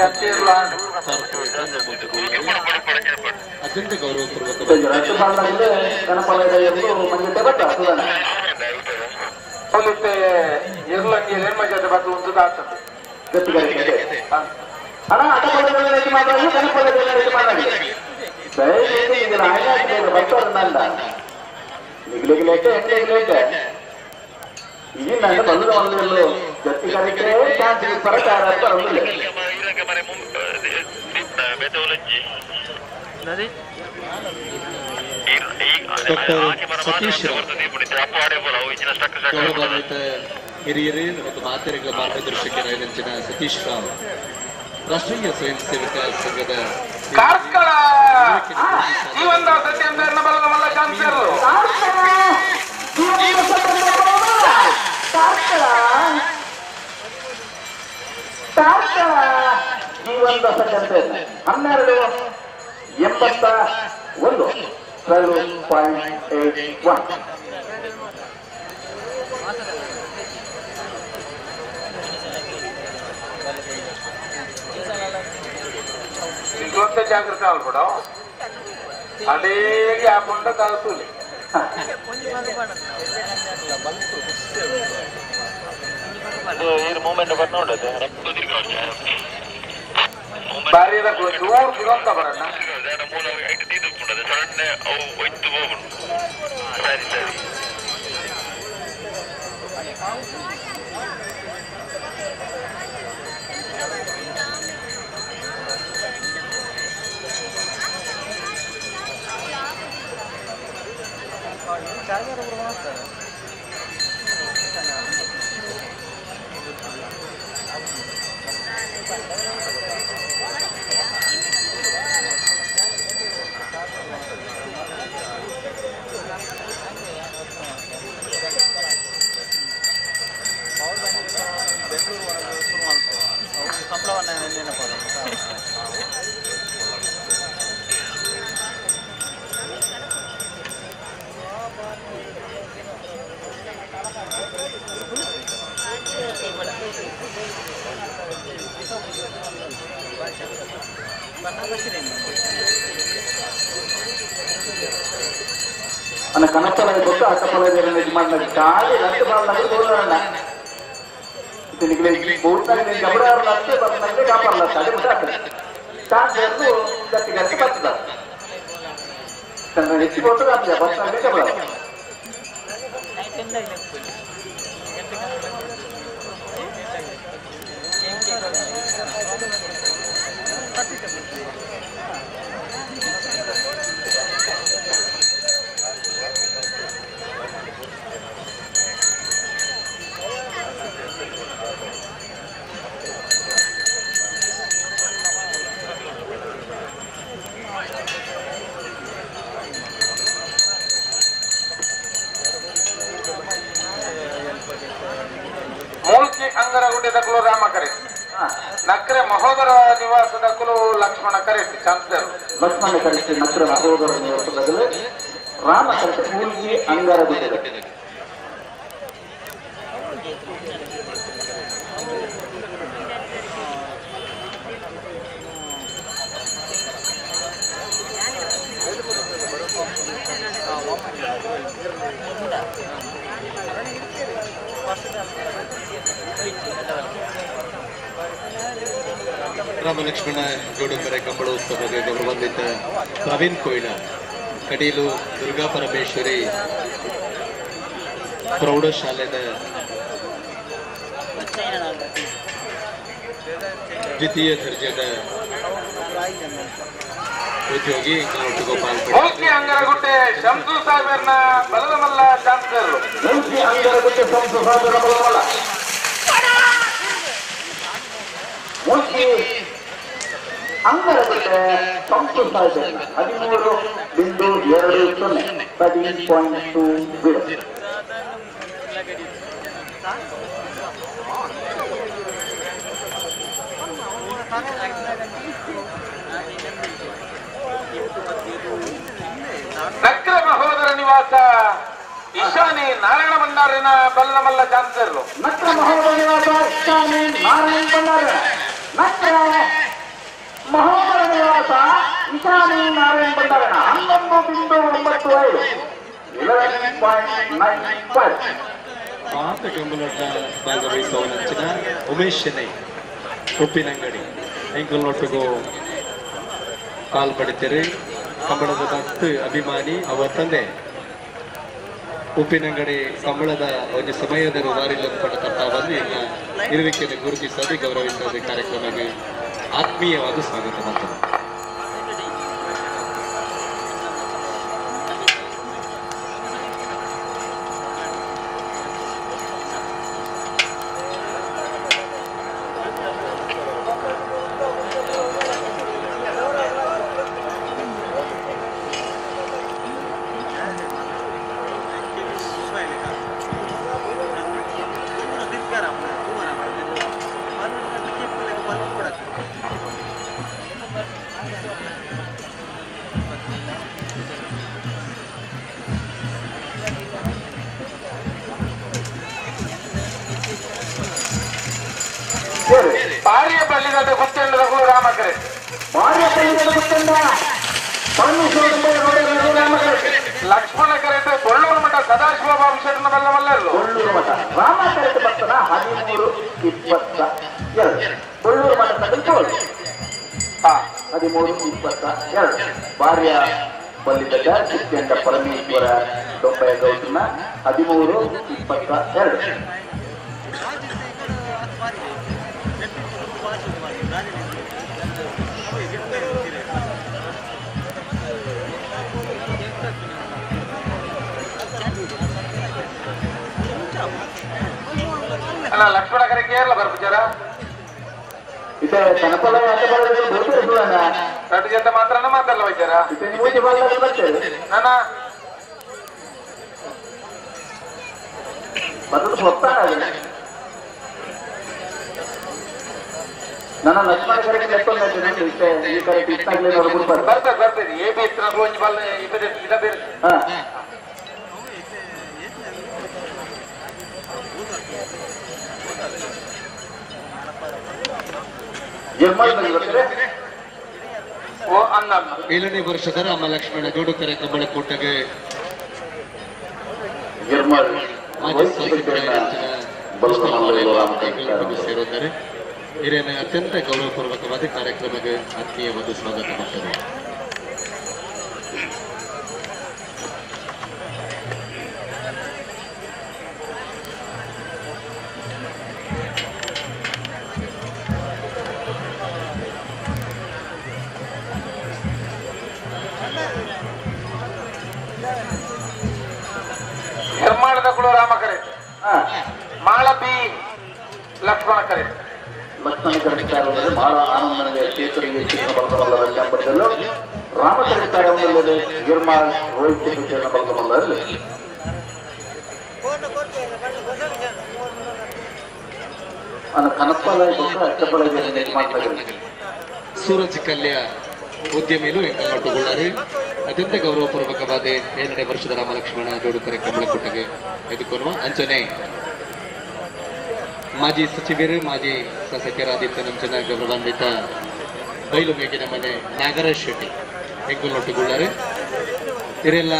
ಅತ್ಯಂತ ಗೌರವಪೂರ್ವಕ ಡಾಕ್ಟರ್ ಸತೀಶ್ ಗೌರವಾನ್ವಿತ ಹಿರಿಯರೇ ಮತ್ತು ಮಾತೆರೆಗಳ ಮಾರ್ಗದರ್ಶಕರಾದ ಸತೀಶ್ ರಾವ್, ರಾಷ್ಟ್ರೀಯ ಸ್ವಯಂ ಸೇವಕ ಸಂಘದ ಕಾರ್ಕಳ ಜೀವನದಾಸ ಜೀವನದಾಸ 12.81 12.81. ನಿಜವಂತ ಜಾಗೃತಿ ಆಗ್ಬಿಡ ಅದೇ ಹಾಕೊಂಡ ಕಲಸೂಲಿ ಬಾರಿ ಚೂರು ದುರಂತ ಬರಣ್ಣ. ಅನ್ನ ಕನಪಲ ಗೊತ್ತು ಅಕ್ಕಪಲ ಯಜಮಾನ ಖಾಲಿ ರಟ್ಟು ಬಾಳ ತೋರಣ್ಣ ಗಬರಾರು ಬರ್ತಂಗೆ ಕಾಪಾಡಲ್ಲ ತಡೆ ಬಿಟ್ಟಾಗ್ತದೆ ತಾನು ಗಟ್ಟಿ ಗಟ್ಟಿ ಬರ್ತದ ತನ್ನ ಹೆಚ್ಚು ಕೊಟ್ಟು ಆಗ್ತದೆ ಬರ್ತಂಗೆ ಗಬರ. ಮೂಲ್ಕಿ ಅಂಗರಗುಡ್ಡೆ ದಕ್ಕಲು ರಾಮ ಕರೆ, ನಕ್ರೆ ಮಹೋದರ ನಿವಾಸ ದಕ್ಕಲು ಲಕ್ಷ್ಮಣ ಕರೆ ಚಾನ್ಸಲರ್ ಲಕ್ಷ್ಮಣ ಕರೆಕ್ಟ್ ನಕ್ರೆ ಮಹೋದರ ನಿವಾಸದಲ್ಲಿ ರಾಮ ಕರೆಕ್ಟ್ ಮೂಲ್ಕಿ ಅಂಗರಗುಡ್ಡೆ. ರಾಮಲಕ್ಷ್ಮಣ ಜೋಡುಕರೆ ಕಂಬಳೋತ್ಸವಕ್ಕೆ ಗೌರವಾನ್ವಿತ ಪ್ರವೀಣ್ ಕೊಯ್ಲ, ಕಟೀಲು ದುರ್ಗಾ ಪರಮೇಶ್ವರಿ ಪ್ರೌಢಶಾಲೆಯ ದ್ವಿತೀಯ ದರ್ಜೆದ ಉದ್ಯೋಗಿ ಗೋಪಾಲ್. ಮೂಲ್ಕಿ ಅಂಗರಗುಡ್ಡೆ ಶಂಸು ಸಾಹೇಬರ್ನ ಬಲದ ಮಲ್ಲ ಚಾನ್ಸಲರ್. ಮೂಲ್ಕಿ ಅಂಗರಗುಡ್ಡೆ ಶಂಸು ಸಾಹೇಬರ ಬಲದ ಮಲ್ಲ. ಮೂಲ್ಕಿ ಅಂಗರಗುಡ್ಡೆ ಶಂಸು ಸಾಹೇಬರ್ 13.20 13.20. ನಕ್ರ ಮಹೋದರ ನಿವಾಸ ಈಶಾನಿ ನಾರಾಯಣ ಭಂಡಾರಿನ ಬಲ್ಲಮಲ್ಲ ಚಾನ್ಸರ್ಲು. ನಕ್ರ ಮಹೋದರ ನಿವಾಸ ಈಶಾನಿ ನಾರಾಯಣ ಭಂಡಾರ. ನಕ್ರ ಮಹೋದರ ನಿವಾಸ ಈಶಾನಿ ನಾರಾಯಣ ಭಂಡಾರನ 11.95 11.95. ಮಾತ ಕಂಬಳದ ಭಾಗವಹಿಸುವ ಉಮೇಶ್ ಶೆಣೈ ಉಪ್ಪಿನಂಗಡಿ ಎಂಕಲ್ನೊಟ್ಟಿಗೂ ಕಾಲ್ ಪಡಿತೀರಿ. ಕಂಬಳದ ಭಕ್ತ ಅಭಿಮಾನಿ ಅವರ ತಂದೆ ಉಪ್ಪಿನಂಗಡಿ ಕಂಬಳದ ಒಂದು ಸಮಯದ ವಾರಿಲ್ಲ ಪಟ್ಟ ಬಂದು ಈಗ ಇರುವಿಕೆಯನ್ನು ಗುರುತಿಸದೆ ಗೌರವಿಸದೆ ಕಾರ್ಯಕ್ರಮಕ್ಕೆ ಆತ್ಮೀಯವಾದ ಸ್ವಾಗತ ಮಾಡ್ತಾರೆ. ಬಾರಿಯಪಳ್ಳಿದ ಗುತ್ತಂಡ ರಾಮಕರೆ. ಬಾರಿಯಪಳ್ಳಿದ ಗುತ್ತಂಡ ಲಕ್ಷ್ಮಣ ಕರೆಟ್ ಕೊಳ್ಳೂರು ಮಠ ಸದಾಶಿವ ಬಾಬು ಶರಣ ಬಲ್ಲಮಲ್ಲರು. ಕೊಳ್ಳೂರು ಮಠ ರಾಮ ಕರೆಟ್ ಭಕ್ತನ 13.22. ಕೊಳ್ಳೂರು ಮಠ ತಗೊಂಡು 13.22. ಬಾರ್ಯ ಬಲ್ಲಿದ ಚಿಕ್ಕಂಡ ಪರಮೇಶ್ವರ ದೊಂಬಯ ಗೌತಮ 13.22. ಅಲ್ಲ ಲಕ್ಷ್ಮಣ ಕರೆ ಕೇರಳ ಬರ್ಪುಚಾರ ಎರಡು ಜೊತೆ ಮಾತ್ರ ಮಾತಲ್ಲ ವೈದ್ಯರ ನನ್ನ ನನ್ನ ಲಕ್ಷ್ಮಣ ಕರೆಗೆ ಬರ್ತದೆ ಬರ್ತದೆ ಎ ಬಿ ಒಂಜಿ ಬಲ್ಲ ಇದ ಬೇರೆ. ಏಳನೇ ವರ್ಷದ ರಾಮ ಲಕ್ಷ್ಮಣ ಜೋಡುಕರೆ ಕಂಬಳಕೋಟೆಗೆ ಸೇರುತ್ತಾರೆ. ಹಿರಿಯನ ಅತ್ಯಂತ ಗೌರವಪೂರ್ವಕವಾದ ಕಾರ್ಯಕ್ರಮಕ್ಕೆ ಆತ್ಮೀಯವಾದ ಸ್ವಾಗತ ಮಾಡ್ತಾರೆ. ಹೆಮ್ಮಾಳದ ಕುಳು ರಾಮ ಕರೆ, ಮಾಳಬಿ ಲಕ್ಷ್ಮಣ ಕರೆ. ಲಕ್ಷ್ಮಣ ಕರೆಕ್ಟಾರವರಲ್ಲಿ ಬಹಳ ಆನಂದನಿಗೆ ಚೇತರಿಗೆ ಚಿತ್ರ ಬಲದವಲ್ಲರ ಚಂಪಟ್ಟಲು ರಾಮ ಕರೆಕ್ಟಾರವರಲ್ಲಿ ಗಿರ್ಮಾಳ್ ರೋಹಿತ್ ಚಿತ್ರ ಬಲದವಲ್ಲರಲ್ಲಿ ಕನಪ್ಪಲ ಅಚ್ಚಪ್ಪಲ ಮಾಡ್ತಾ. ಸೂರಜ್ ಕಲ್ಯ ಉದ್ಯಮಿಲು ಎಂಕಲ್ಮಟ್ಟುಗೊಳ್ಳಾರೆ ಅತ್ಯಂತ ಗೌರವಪೂರ್ವಕವಾದ 7ನೇ ವರ್ಷದ ರಾಮಲಕ್ಷ್ಮಣ ಜೋಡುಕರೆ ಕಂಬಳಕೋಟೆಗೆ ಎದುಕೊರುವ ಅಂಚನೆ ಮಾಜಿ ಸಚಿವರು ಮಾಜಿ ಶಾಸಕರಾದಿತ್ಯ ನಂಚನ ಗೌರವಾನ್ವಿತ ಬೈಲು ಮೇಗಿನ ಮನೆ ನಾಗರಾಜ್ ಶೆಟ್ಟಿ ಹೆಗ್ಗುಲೊಟ್ಟುಗೊಳ್ಳಾರೆ. ಇವರೆಲ್ಲ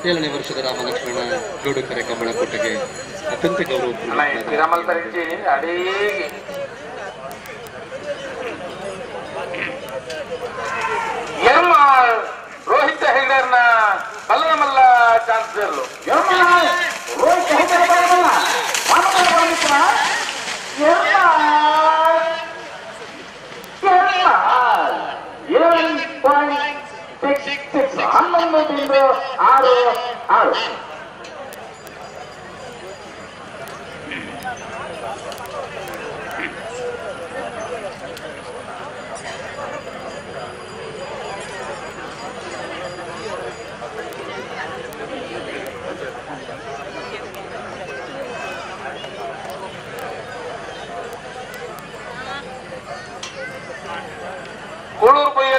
7ನೇ ವರ್ಷದ ರಾಮಲಕ್ಷ್ಮಣ ಜೋಡುಕರೆ ಕಂಬಳಕೋಟೆಗೆ ಅತ್ಯಂತ ಗೌರವಪೂರ್ವಕ. ರೋಹಿತ್ ಹೆಗ್ಡೆರ್ನ ಬಲ್ಲಮಲ್ಲ ಚಾನ್ಸರ್ಲು. ರೋಹಿತ್ ಹೆಗ್ಡೆ ಬಲ್ಲಮಲ್ಲ 11.66 11.66.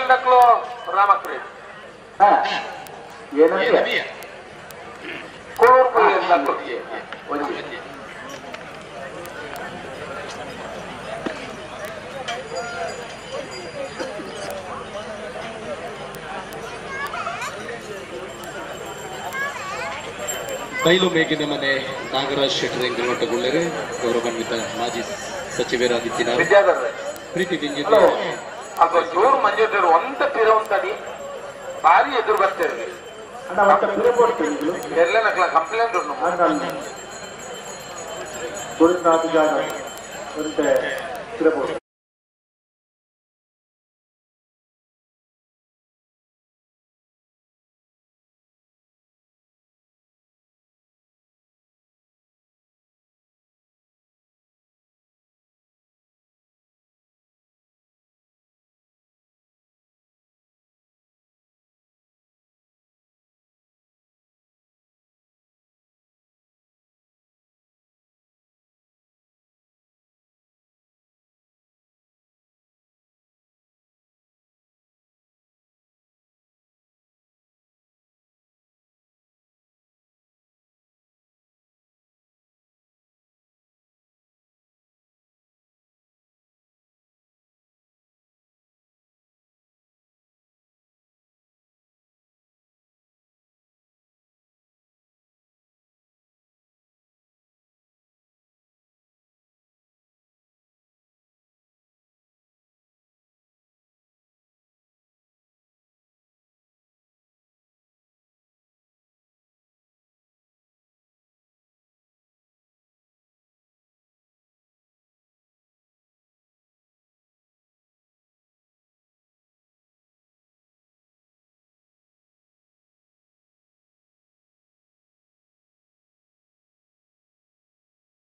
ಪೊಯ್ಯಂದಕ್ಲು ರಾಮಕ್ರಿ ಕೊಳೂರು ಪೊಯ್ಯಂದಕ್ಲು ಬೈಲು ಮೇಗಿನ ಮನೆ ನಾಗರಾಜ್ ಶೆಟ್ಟರ್ ಎಂಗಲೋಟಗೊಳ್ಳರೆ ಗೌರವಾನ್ವಿತ ಮಾಜಿ ಸಚಿವರಾದಿತ್ತಿನ ಪ್ರೀತಿ ದಿಂಜಿದ ಅಲ್ಪ ಜೋರು ಮಂಜೂರು ಒಂತ ಪಿರವಂತಡಿ ಭಾರಿ ಎದುರು ಬರ್ತೇವೆ ಎಲ್ಲ ನಕ್ಲ ಕಂಪ್ಲೇಂಟ್ ಉಂಟು.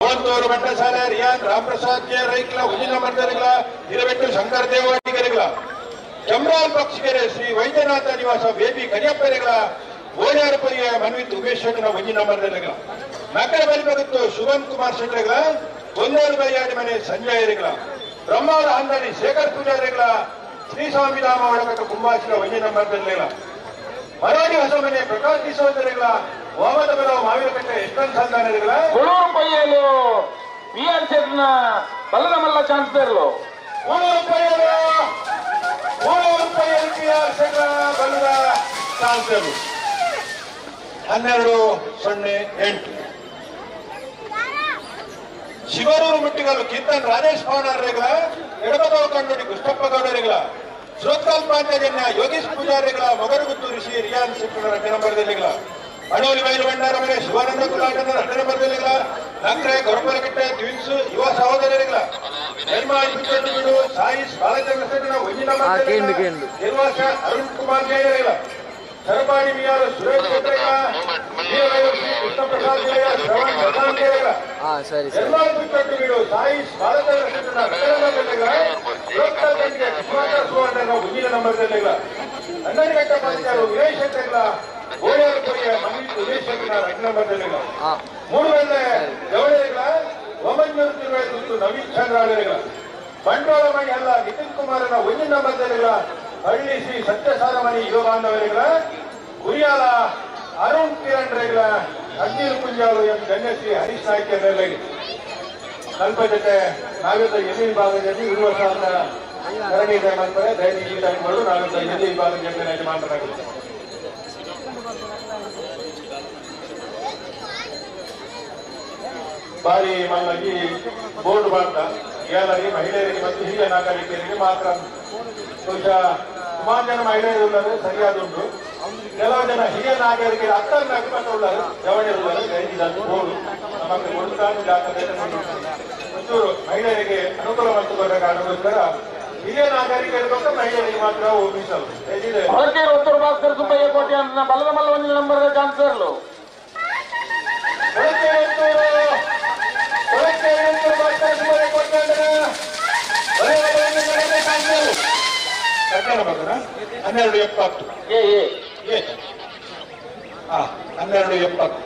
ಮೂವತ್ತೋರು ಭಟ್ಟಸಾಲೆ ರಿಯಾನ್ ರಾಮಪ್ರಸಾದ್ ಜೆ ರೈಕ್ಲ ಉಜಿಲ ಮರ್ದರಿಗಳ ಹಿರಬೆಟ್ಟು ಶಂಕರ ದೇವಾಡಿಗರಿಗಳ ಚಮ್ರಾಲ್ ಪಕ್ಷಿಗೆರೆ ಶ್ರೀ ವೈದ್ಯನಾಥ ನಿವಾಸ ಬೇಬಿ ಕರಿಯಪ್ಪರಿಗಳ ಗೋಳ್ಯಾರಪುರಿಯ ಮನ್ವಿತ್ ಉಮೇಶ್ ಶೆಟ್ಟರ ಒಂಜಿನ ಮರ್ದರಿಗಳ ನಗರ ಬಲಿಬಗುತ್ತು ಶುಭನ್ ಕುಮಾರ್ ಶೆಟ್ಟರ್ಗಳ ಒಂದೇರು ಬರಿಯಾಡಿ ಮನೆ ಸಂಜಯರಿಗಳ ಬ್ರಹ್ಮಾವರ ಹಂದಡಿ ಶೇಖರ್ ಪೂಜಾರಿಗಳ ಶ್ರೀಸ್ವಾಮಿ ರಾಮ ಒಳಗಟ್ಟ ಕುಂಬಾಸಿನ ಒಂಜಿನ ಮರ್ದರಿಗಳ ಮರಾಡಿ ಹೊಸಮನೆ ಪ್ರಕಾಶ್ ಡಿಸೋದರಿಗಳ ವಾಮದ ಬರವ ಮಾವಿನಕಟ್ಟೆ ಯಶವಂತ ಸಂತಾನರಿಗಳ ಕೊಳೂರು ಪೊಯ್ಯಲು ಪಿ ಆರ್ ಶೆಟ್ನ ಬಲ್ಲದ ಮಲ್ಲ ಚಾನ್ಸ್ ಬೇರ್ಲು. ಕೂಳೂರು ಪೊಯ್ಯಲು ಕೂಳೂರು ಪೊಯ್ಯಲು ಪಿ ಆರ್ ಶೆಟ್ರ ಬಲ್ಲದ ಚಾನ್ಸರು 12-08. ಶಿವರೂರು ಮುಟ್ಟಿಗಲ್ಲು ಕೀರ್ತನ್ ರಾಜೇಶ್ ಪವನರಿಗಳ ಎಡಬಗೌ ಕಂಡೋಡಿ ಕೃಷ್ಣಪ್ಪ ಗೌಡರಿಗಳ ಸುರತ್ಕಲ್ ಪ್ರಾಂತ್ಯಜನ್ಯ ಯೋಗೀಶ್ ಪೂಜಾರಿಗಳ ಮೊಗರುಗುತ್ತು ಋಷಿ ರಿಯಾನ್ ಶೆಟ್ಟರ ನಂಬರ್ದಲ್ಲಿಗಳ ಅಣೋಲಿ ಬೈಲು ಭಂಡಾರ ಮನೆ ಶಿವಾನಂದ ಕುಲಾಟನ ನಂಬರ್ದಲ್ಲಿಗಳ ನಕ್ರೆ ಗೊರಪಲಕಟ್ಟೆ ಟ್ವಿನ್ಸ್ ಯುವ ಸಹೋದರರಿಗಳ ನಿರ್ಮಾಣ ಬೀಡು ಸಾಯಿ ಬಾಲಚಂದ್ರ ಶೆಟ್ಟರ ಒಂಜಿನ ನಿರ್ವಾಸ ಅರುಣ್ ಕುಮಾರ್ ಜೈನರಿಗಳ ಸರಪಾಡಿ ಬಿಆರ್ ಸುರೇಶ್ ಶೆಟ್ಟರಿಗಳ ಕೃಷ್ಣಪ್ರಸಾದ್ ಜಯ ಶ್ರವಣ್ ಪ್ರಸಾದ್ ಸರಿ ಸರಿ. ಎಲ್ಲರೂ ಬೀಡು ಸಾಯಿ ಬಾಲಚಂದ್ರ ಶೆಟ್ಟರ ನಂಬರ್ದಲ್ಲಿಗಳ ಲೋಕತಾಂತ್ರಿಕ ಕೃಷ್ಣಾಕರ್ ಸುವರ್ಣನ ಮುಂದಿನ ನಂಬರ್ದಲ್ಲಿಗಳ ಅನ್ನನಘಟ್ಟ ಪಂಚಾಯತ್ ವಿನಯ್ ಶೆಟ್ಟರ್ಗಳ ಗೋಳ್ಯಾರಪುರಿಯ ಮನ್ವಿತ್ ಉಮೇಶ್ ಶೆಟ್ಟರ ನಂಬರ್ದಲ್ಲಿಗಳ ಮೂಡುವೆಲ್ಲೆ ಜವಳಿಗಳ ಒಂಬೈನೂರು ತಿರುವೈದು ನವೀನ್ ಚಂದ್ರಾಳಿಗಳ ಬಂಡವಾಳ ಮಣಿ ಅಲ್ಲ ನಿತಿನ್ ಕುಮಾರನ ಒಂದಿನ ನಂಬರ್ದಲ್ಲಿಗಳ ಹಳ್ಳಿ ಶ್ರೀ ಸತ್ಯಸಾರಮಣಿ ಯುವ ಬಾಂಧವರಿಗಳ ಗುರಿಯಾಲ ಅರುಣ್ ಕಿರಣ್ ರೇಗಳ ಅಗ್ನಿಲ್ ಕುಂಜಾಲು ಎಂ ಗಣ್ಯಶ್ರೀ ಹರೀಶ್ ನಾಯ್ಕ ಸ್ವಲ್ಪ ಜೊತೆ ನಾವೆಲ್ಲ ಎಲ್ಲಿ ವಿಭಾಗದಲ್ಲಿ ಇರುವ ಸಾವಿರದ ಕರಡಿಗೆ ಮಾಡ್ತಾರೆ. ದಯವಿಟ್ಟು ಈ ಟೈಮ್ ಮಾಡು ನಾವೆಲ್ಲ ಎಲ್ಲಿ ವಿಭಾಗದ ಜೊತೆ ಮಾತಾಡಾಗುತ್ತೆ. ಬಾರಿ ಮನ್ನಾಗಿ ಬೋರ್ಡ್ ಬಾರ್ದ ಏಲಾಗಿ ಮಹಿಳೆಯರಿಗೆ ಮತ್ತು ಹಿರಿಯ ನಾಗರಿಕರಿಗೆ ಮಾತ್ರ. ಬಹುಶಃ ಸುಮಾರು ಜನ ಮಹಿಳೆಯರು ಉಳ್ಳರು ಸರಿಯಾದುಂಟು. ಕೆಲವು ಜನ ಹಿರಿಯ ನಾಗರಿಕರು ಅಕ್ಕನ ಉಳ್ಳರು ಜವಳಿರುವರು ದಯವಿಟ್ಟು ಬೋರ್ಡು ನಮಗೆ ಕೊಡುತ್ತಾ ಜಾಗ್ರತೆ ಒಂಚೂರು ಮಹಿಳೆಯರಿಗೆ ಅನುಕೂಲ ಮಾಡಿಕೊಂಡ ಕಾರಣಕ್ಕೋಸ್ಕರ ಹಿರಿಯ ನಾಗರಿಕರು ಮತ್ತು ಮಹಿಳೆಯರಿಗೆ ಮಾತ್ರ ಮೀಸಲು. ಉತ್ತರ ಭಾಸ್ಕರ್ ಸುಬ್ಬಯ್ಯ ಕೋಟೆ ಬಲದ ಮಲ್ಲ ಒಂದು ನಂಬರ್ ಚಾನ್ಸರ್ಲು. ಹನ್ನೆರಡು ಎಪ್ಪತ್ತು ಹನ್ನೆರಡು ಎಪ್ಪತ್ತು.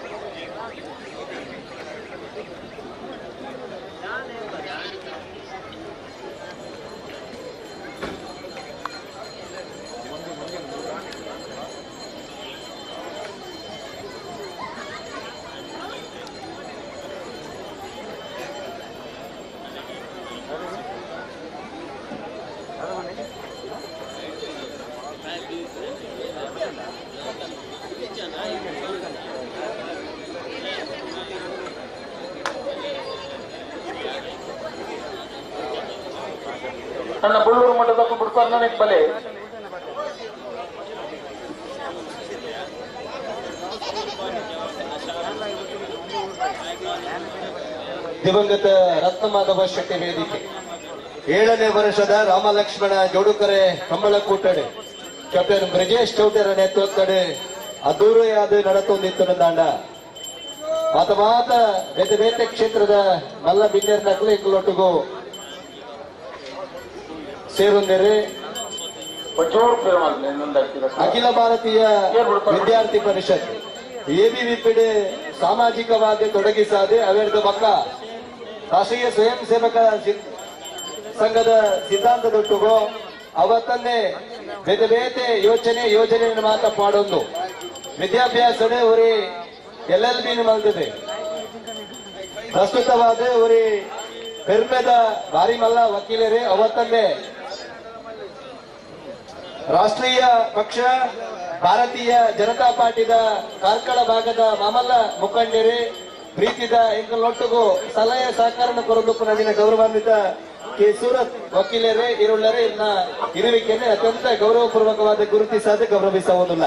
ನನ್ನ ಬಳ್ಳೂರು ಮಠದ ಬಿಡ್ತಾರೆ ಬಲೆ ದಿವಂಗತ ರತ್ನಮಾಧವ ಶೆಟ್ಟಿ ವೇದಿಕೆ 7ನೇ ವರ್ಷದ ರಾಮಲಕ್ಷ್ಮಣ ಜೋಡುಕರೆ ಕಂಬಳ ಕೂಟಡೆ ಕ್ಯಾಪ್ಟನ್ ಬ್ರಜೇಶ್ ಚೌಟರ ನೇತೃತ್ವದಡೆ ಅದ್ದೂರಿಯಾದ ನಡತೊಂದಿತ್ತು ನಂದಾಂಡ ಮಾತ ಮಾತ ಬೇತೆ ಬೇತೆ ಕ್ಷೇತ್ರದ ಮಲ್ಲ ಬಿನ್ನೆರ್ ನಕಲು ಇಂಗ್ಲೊಟ್ಟಿಗೂ ಸೇರೊಂದಿರಿ. ಅಖಿಲ ಭಾರತೀಯ ವಿದ್ಯಾರ್ಥಿ ಪರಿಷತ್ ಎಬಿವಿಪಿ ಸಾಮಾಜಿಕವಾದ ತೊಡಗಿಸಾದೆ ಅವೆರದ ಮಕ್ಕ ರಾಷ್ಟ್ರೀಯ ಸ್ವಯಂ ಸೇವಕ ಸಂಘದ ಸಿದ್ಧಾಂತದೊಟ್ಟಿಗೂ ಅವತ್ತನ್ನೇ ಬೇತೆ ಬೇತೆ ಯೋಜನೆ ಮಾತ ಪಾಡೊಂದು ವಿದ್ಯಾಭ್ಯಾಸನೆ ಉರಿ ಎಲ್.ಎಲ್.ಬಿ ಮಲ್ತದೆ. ಪ್ರಸ್ತುತವಾದ ಉರಿ ಪೆರ್ಮೆದ ಭಾರಿ ಮಲ್ಲ ವಕೀಲರೇ ಅವತ್ತನ್ನೇ ರಾಷ್ಟ್ರೀಯ ಪಕ್ಷ ಭಾರತೀಯ ಜನತಾ ಪಾರ್ಟಿದ ಕಾರ್ಕಳ ಭಾಗದ ಮಾಮಲ್ಲ ಮುಖಂಡರೇ ಪ್ರೀತಿದ ಎಂಕಲೊಟ್ಟಿಗೂ ಸಲಹೆ ಸಹಕಾರ ಕೊರೊಂದು ನದಿನ ಗೌರವಾನ್ವಿತ ಕೆ ಸೂರತ್ ವಕೀಲರೇ ಇರುಳ್ಳರೇ ಇನ್ನ ಇರುವಿಕೆಯನ್ನು ಅತ್ಯಂತ ಗೌರವಪೂರ್ವಕವಾದ ಗುರುತಿಸಾದ ಗೌರವಿಸುವುದಿಲ್ಲ.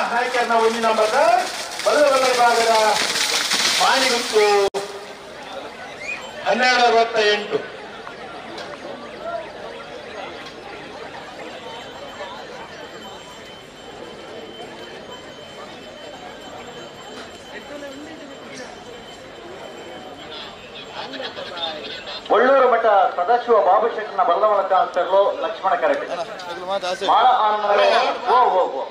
ನಾಯಕರನ್ನ ಒಂದು ನಂಬರ್ದ ಬಲ್ಲ ಬಲ್ಲ ಭಾಗದ ಮಾಣಿಗುತ್ತು 1268. ಒಳ್ಳೂರು ಮಠ ಸದಾಶಿವ ಬಾಬು ಶೆಟ್ಟನ ಬಲ್ಲವಳ ಚಾನ್ಸರ್ಲು ಲಕ್ಷ್ಮಣ ಕರಟೆ ಮಾಳ ಆನಂದ ಓ ಓ ಓ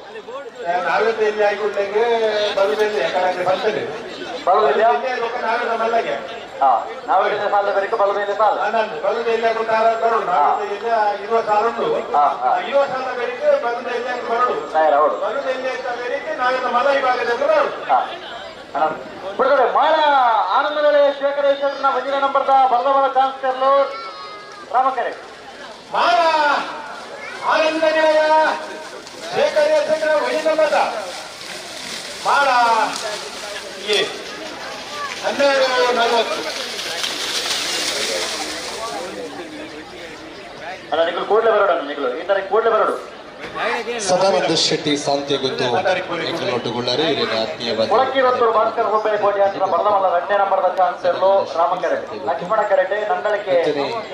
ಬಿಡುಗಡೆ ಮಾಳ ಆನಂದವೇಳೆ ಶೇಖರೇಶ್ವರನ ಒಂದಿನ ನಂಬರ್ದ ಬಲ್ಲವಳ ಚಾನ್ಸರ್ಲು ರಾಮಕರೆ ಮಾಳ ಆನಂದ ನಿಲಯ ಶೇಖರೇಶ್ವರ ಒಂದಿನ ನಂಬರ್ದ ಮಾಳ ಎ 1240. ಅಣ್ಣ ನಿಕುಲು ಕೂಡ್ಲೆ ಬರೋಡು ಅಣ್ಣ ನಿಕುಲು ಈ ತರ ಕೂಡ್ಲೆ ಬರೋಡು. ಸದಾನಂದ ಶೆಟ್ಟಿ ಸಾಂತೆ ಗೊತ್ತು ಎಂಕಲೊಟ್ಟುಗುಳ್ಳಾರೆ ಹಿರಿಯ ಆತ್ಮೀಯವಾದ ಕೊಳಕಿರತ್ತೂರು ಭಾಸ್ಕರ್ ಹುಬ್ಬಳ್ಳಿ ಕೋಟಿ ಹತ್ರ ಬರದಮಲ್ಲ 2ನೇ ನಂಬರ್ದ ಚಾನ್ಸ್ ಇರಲು ರಾಮ ಕರೆಟೆ ಲಕ್ಷ್ಮಣ ಕರೆಟೆ ನಂದಳಿಕೆ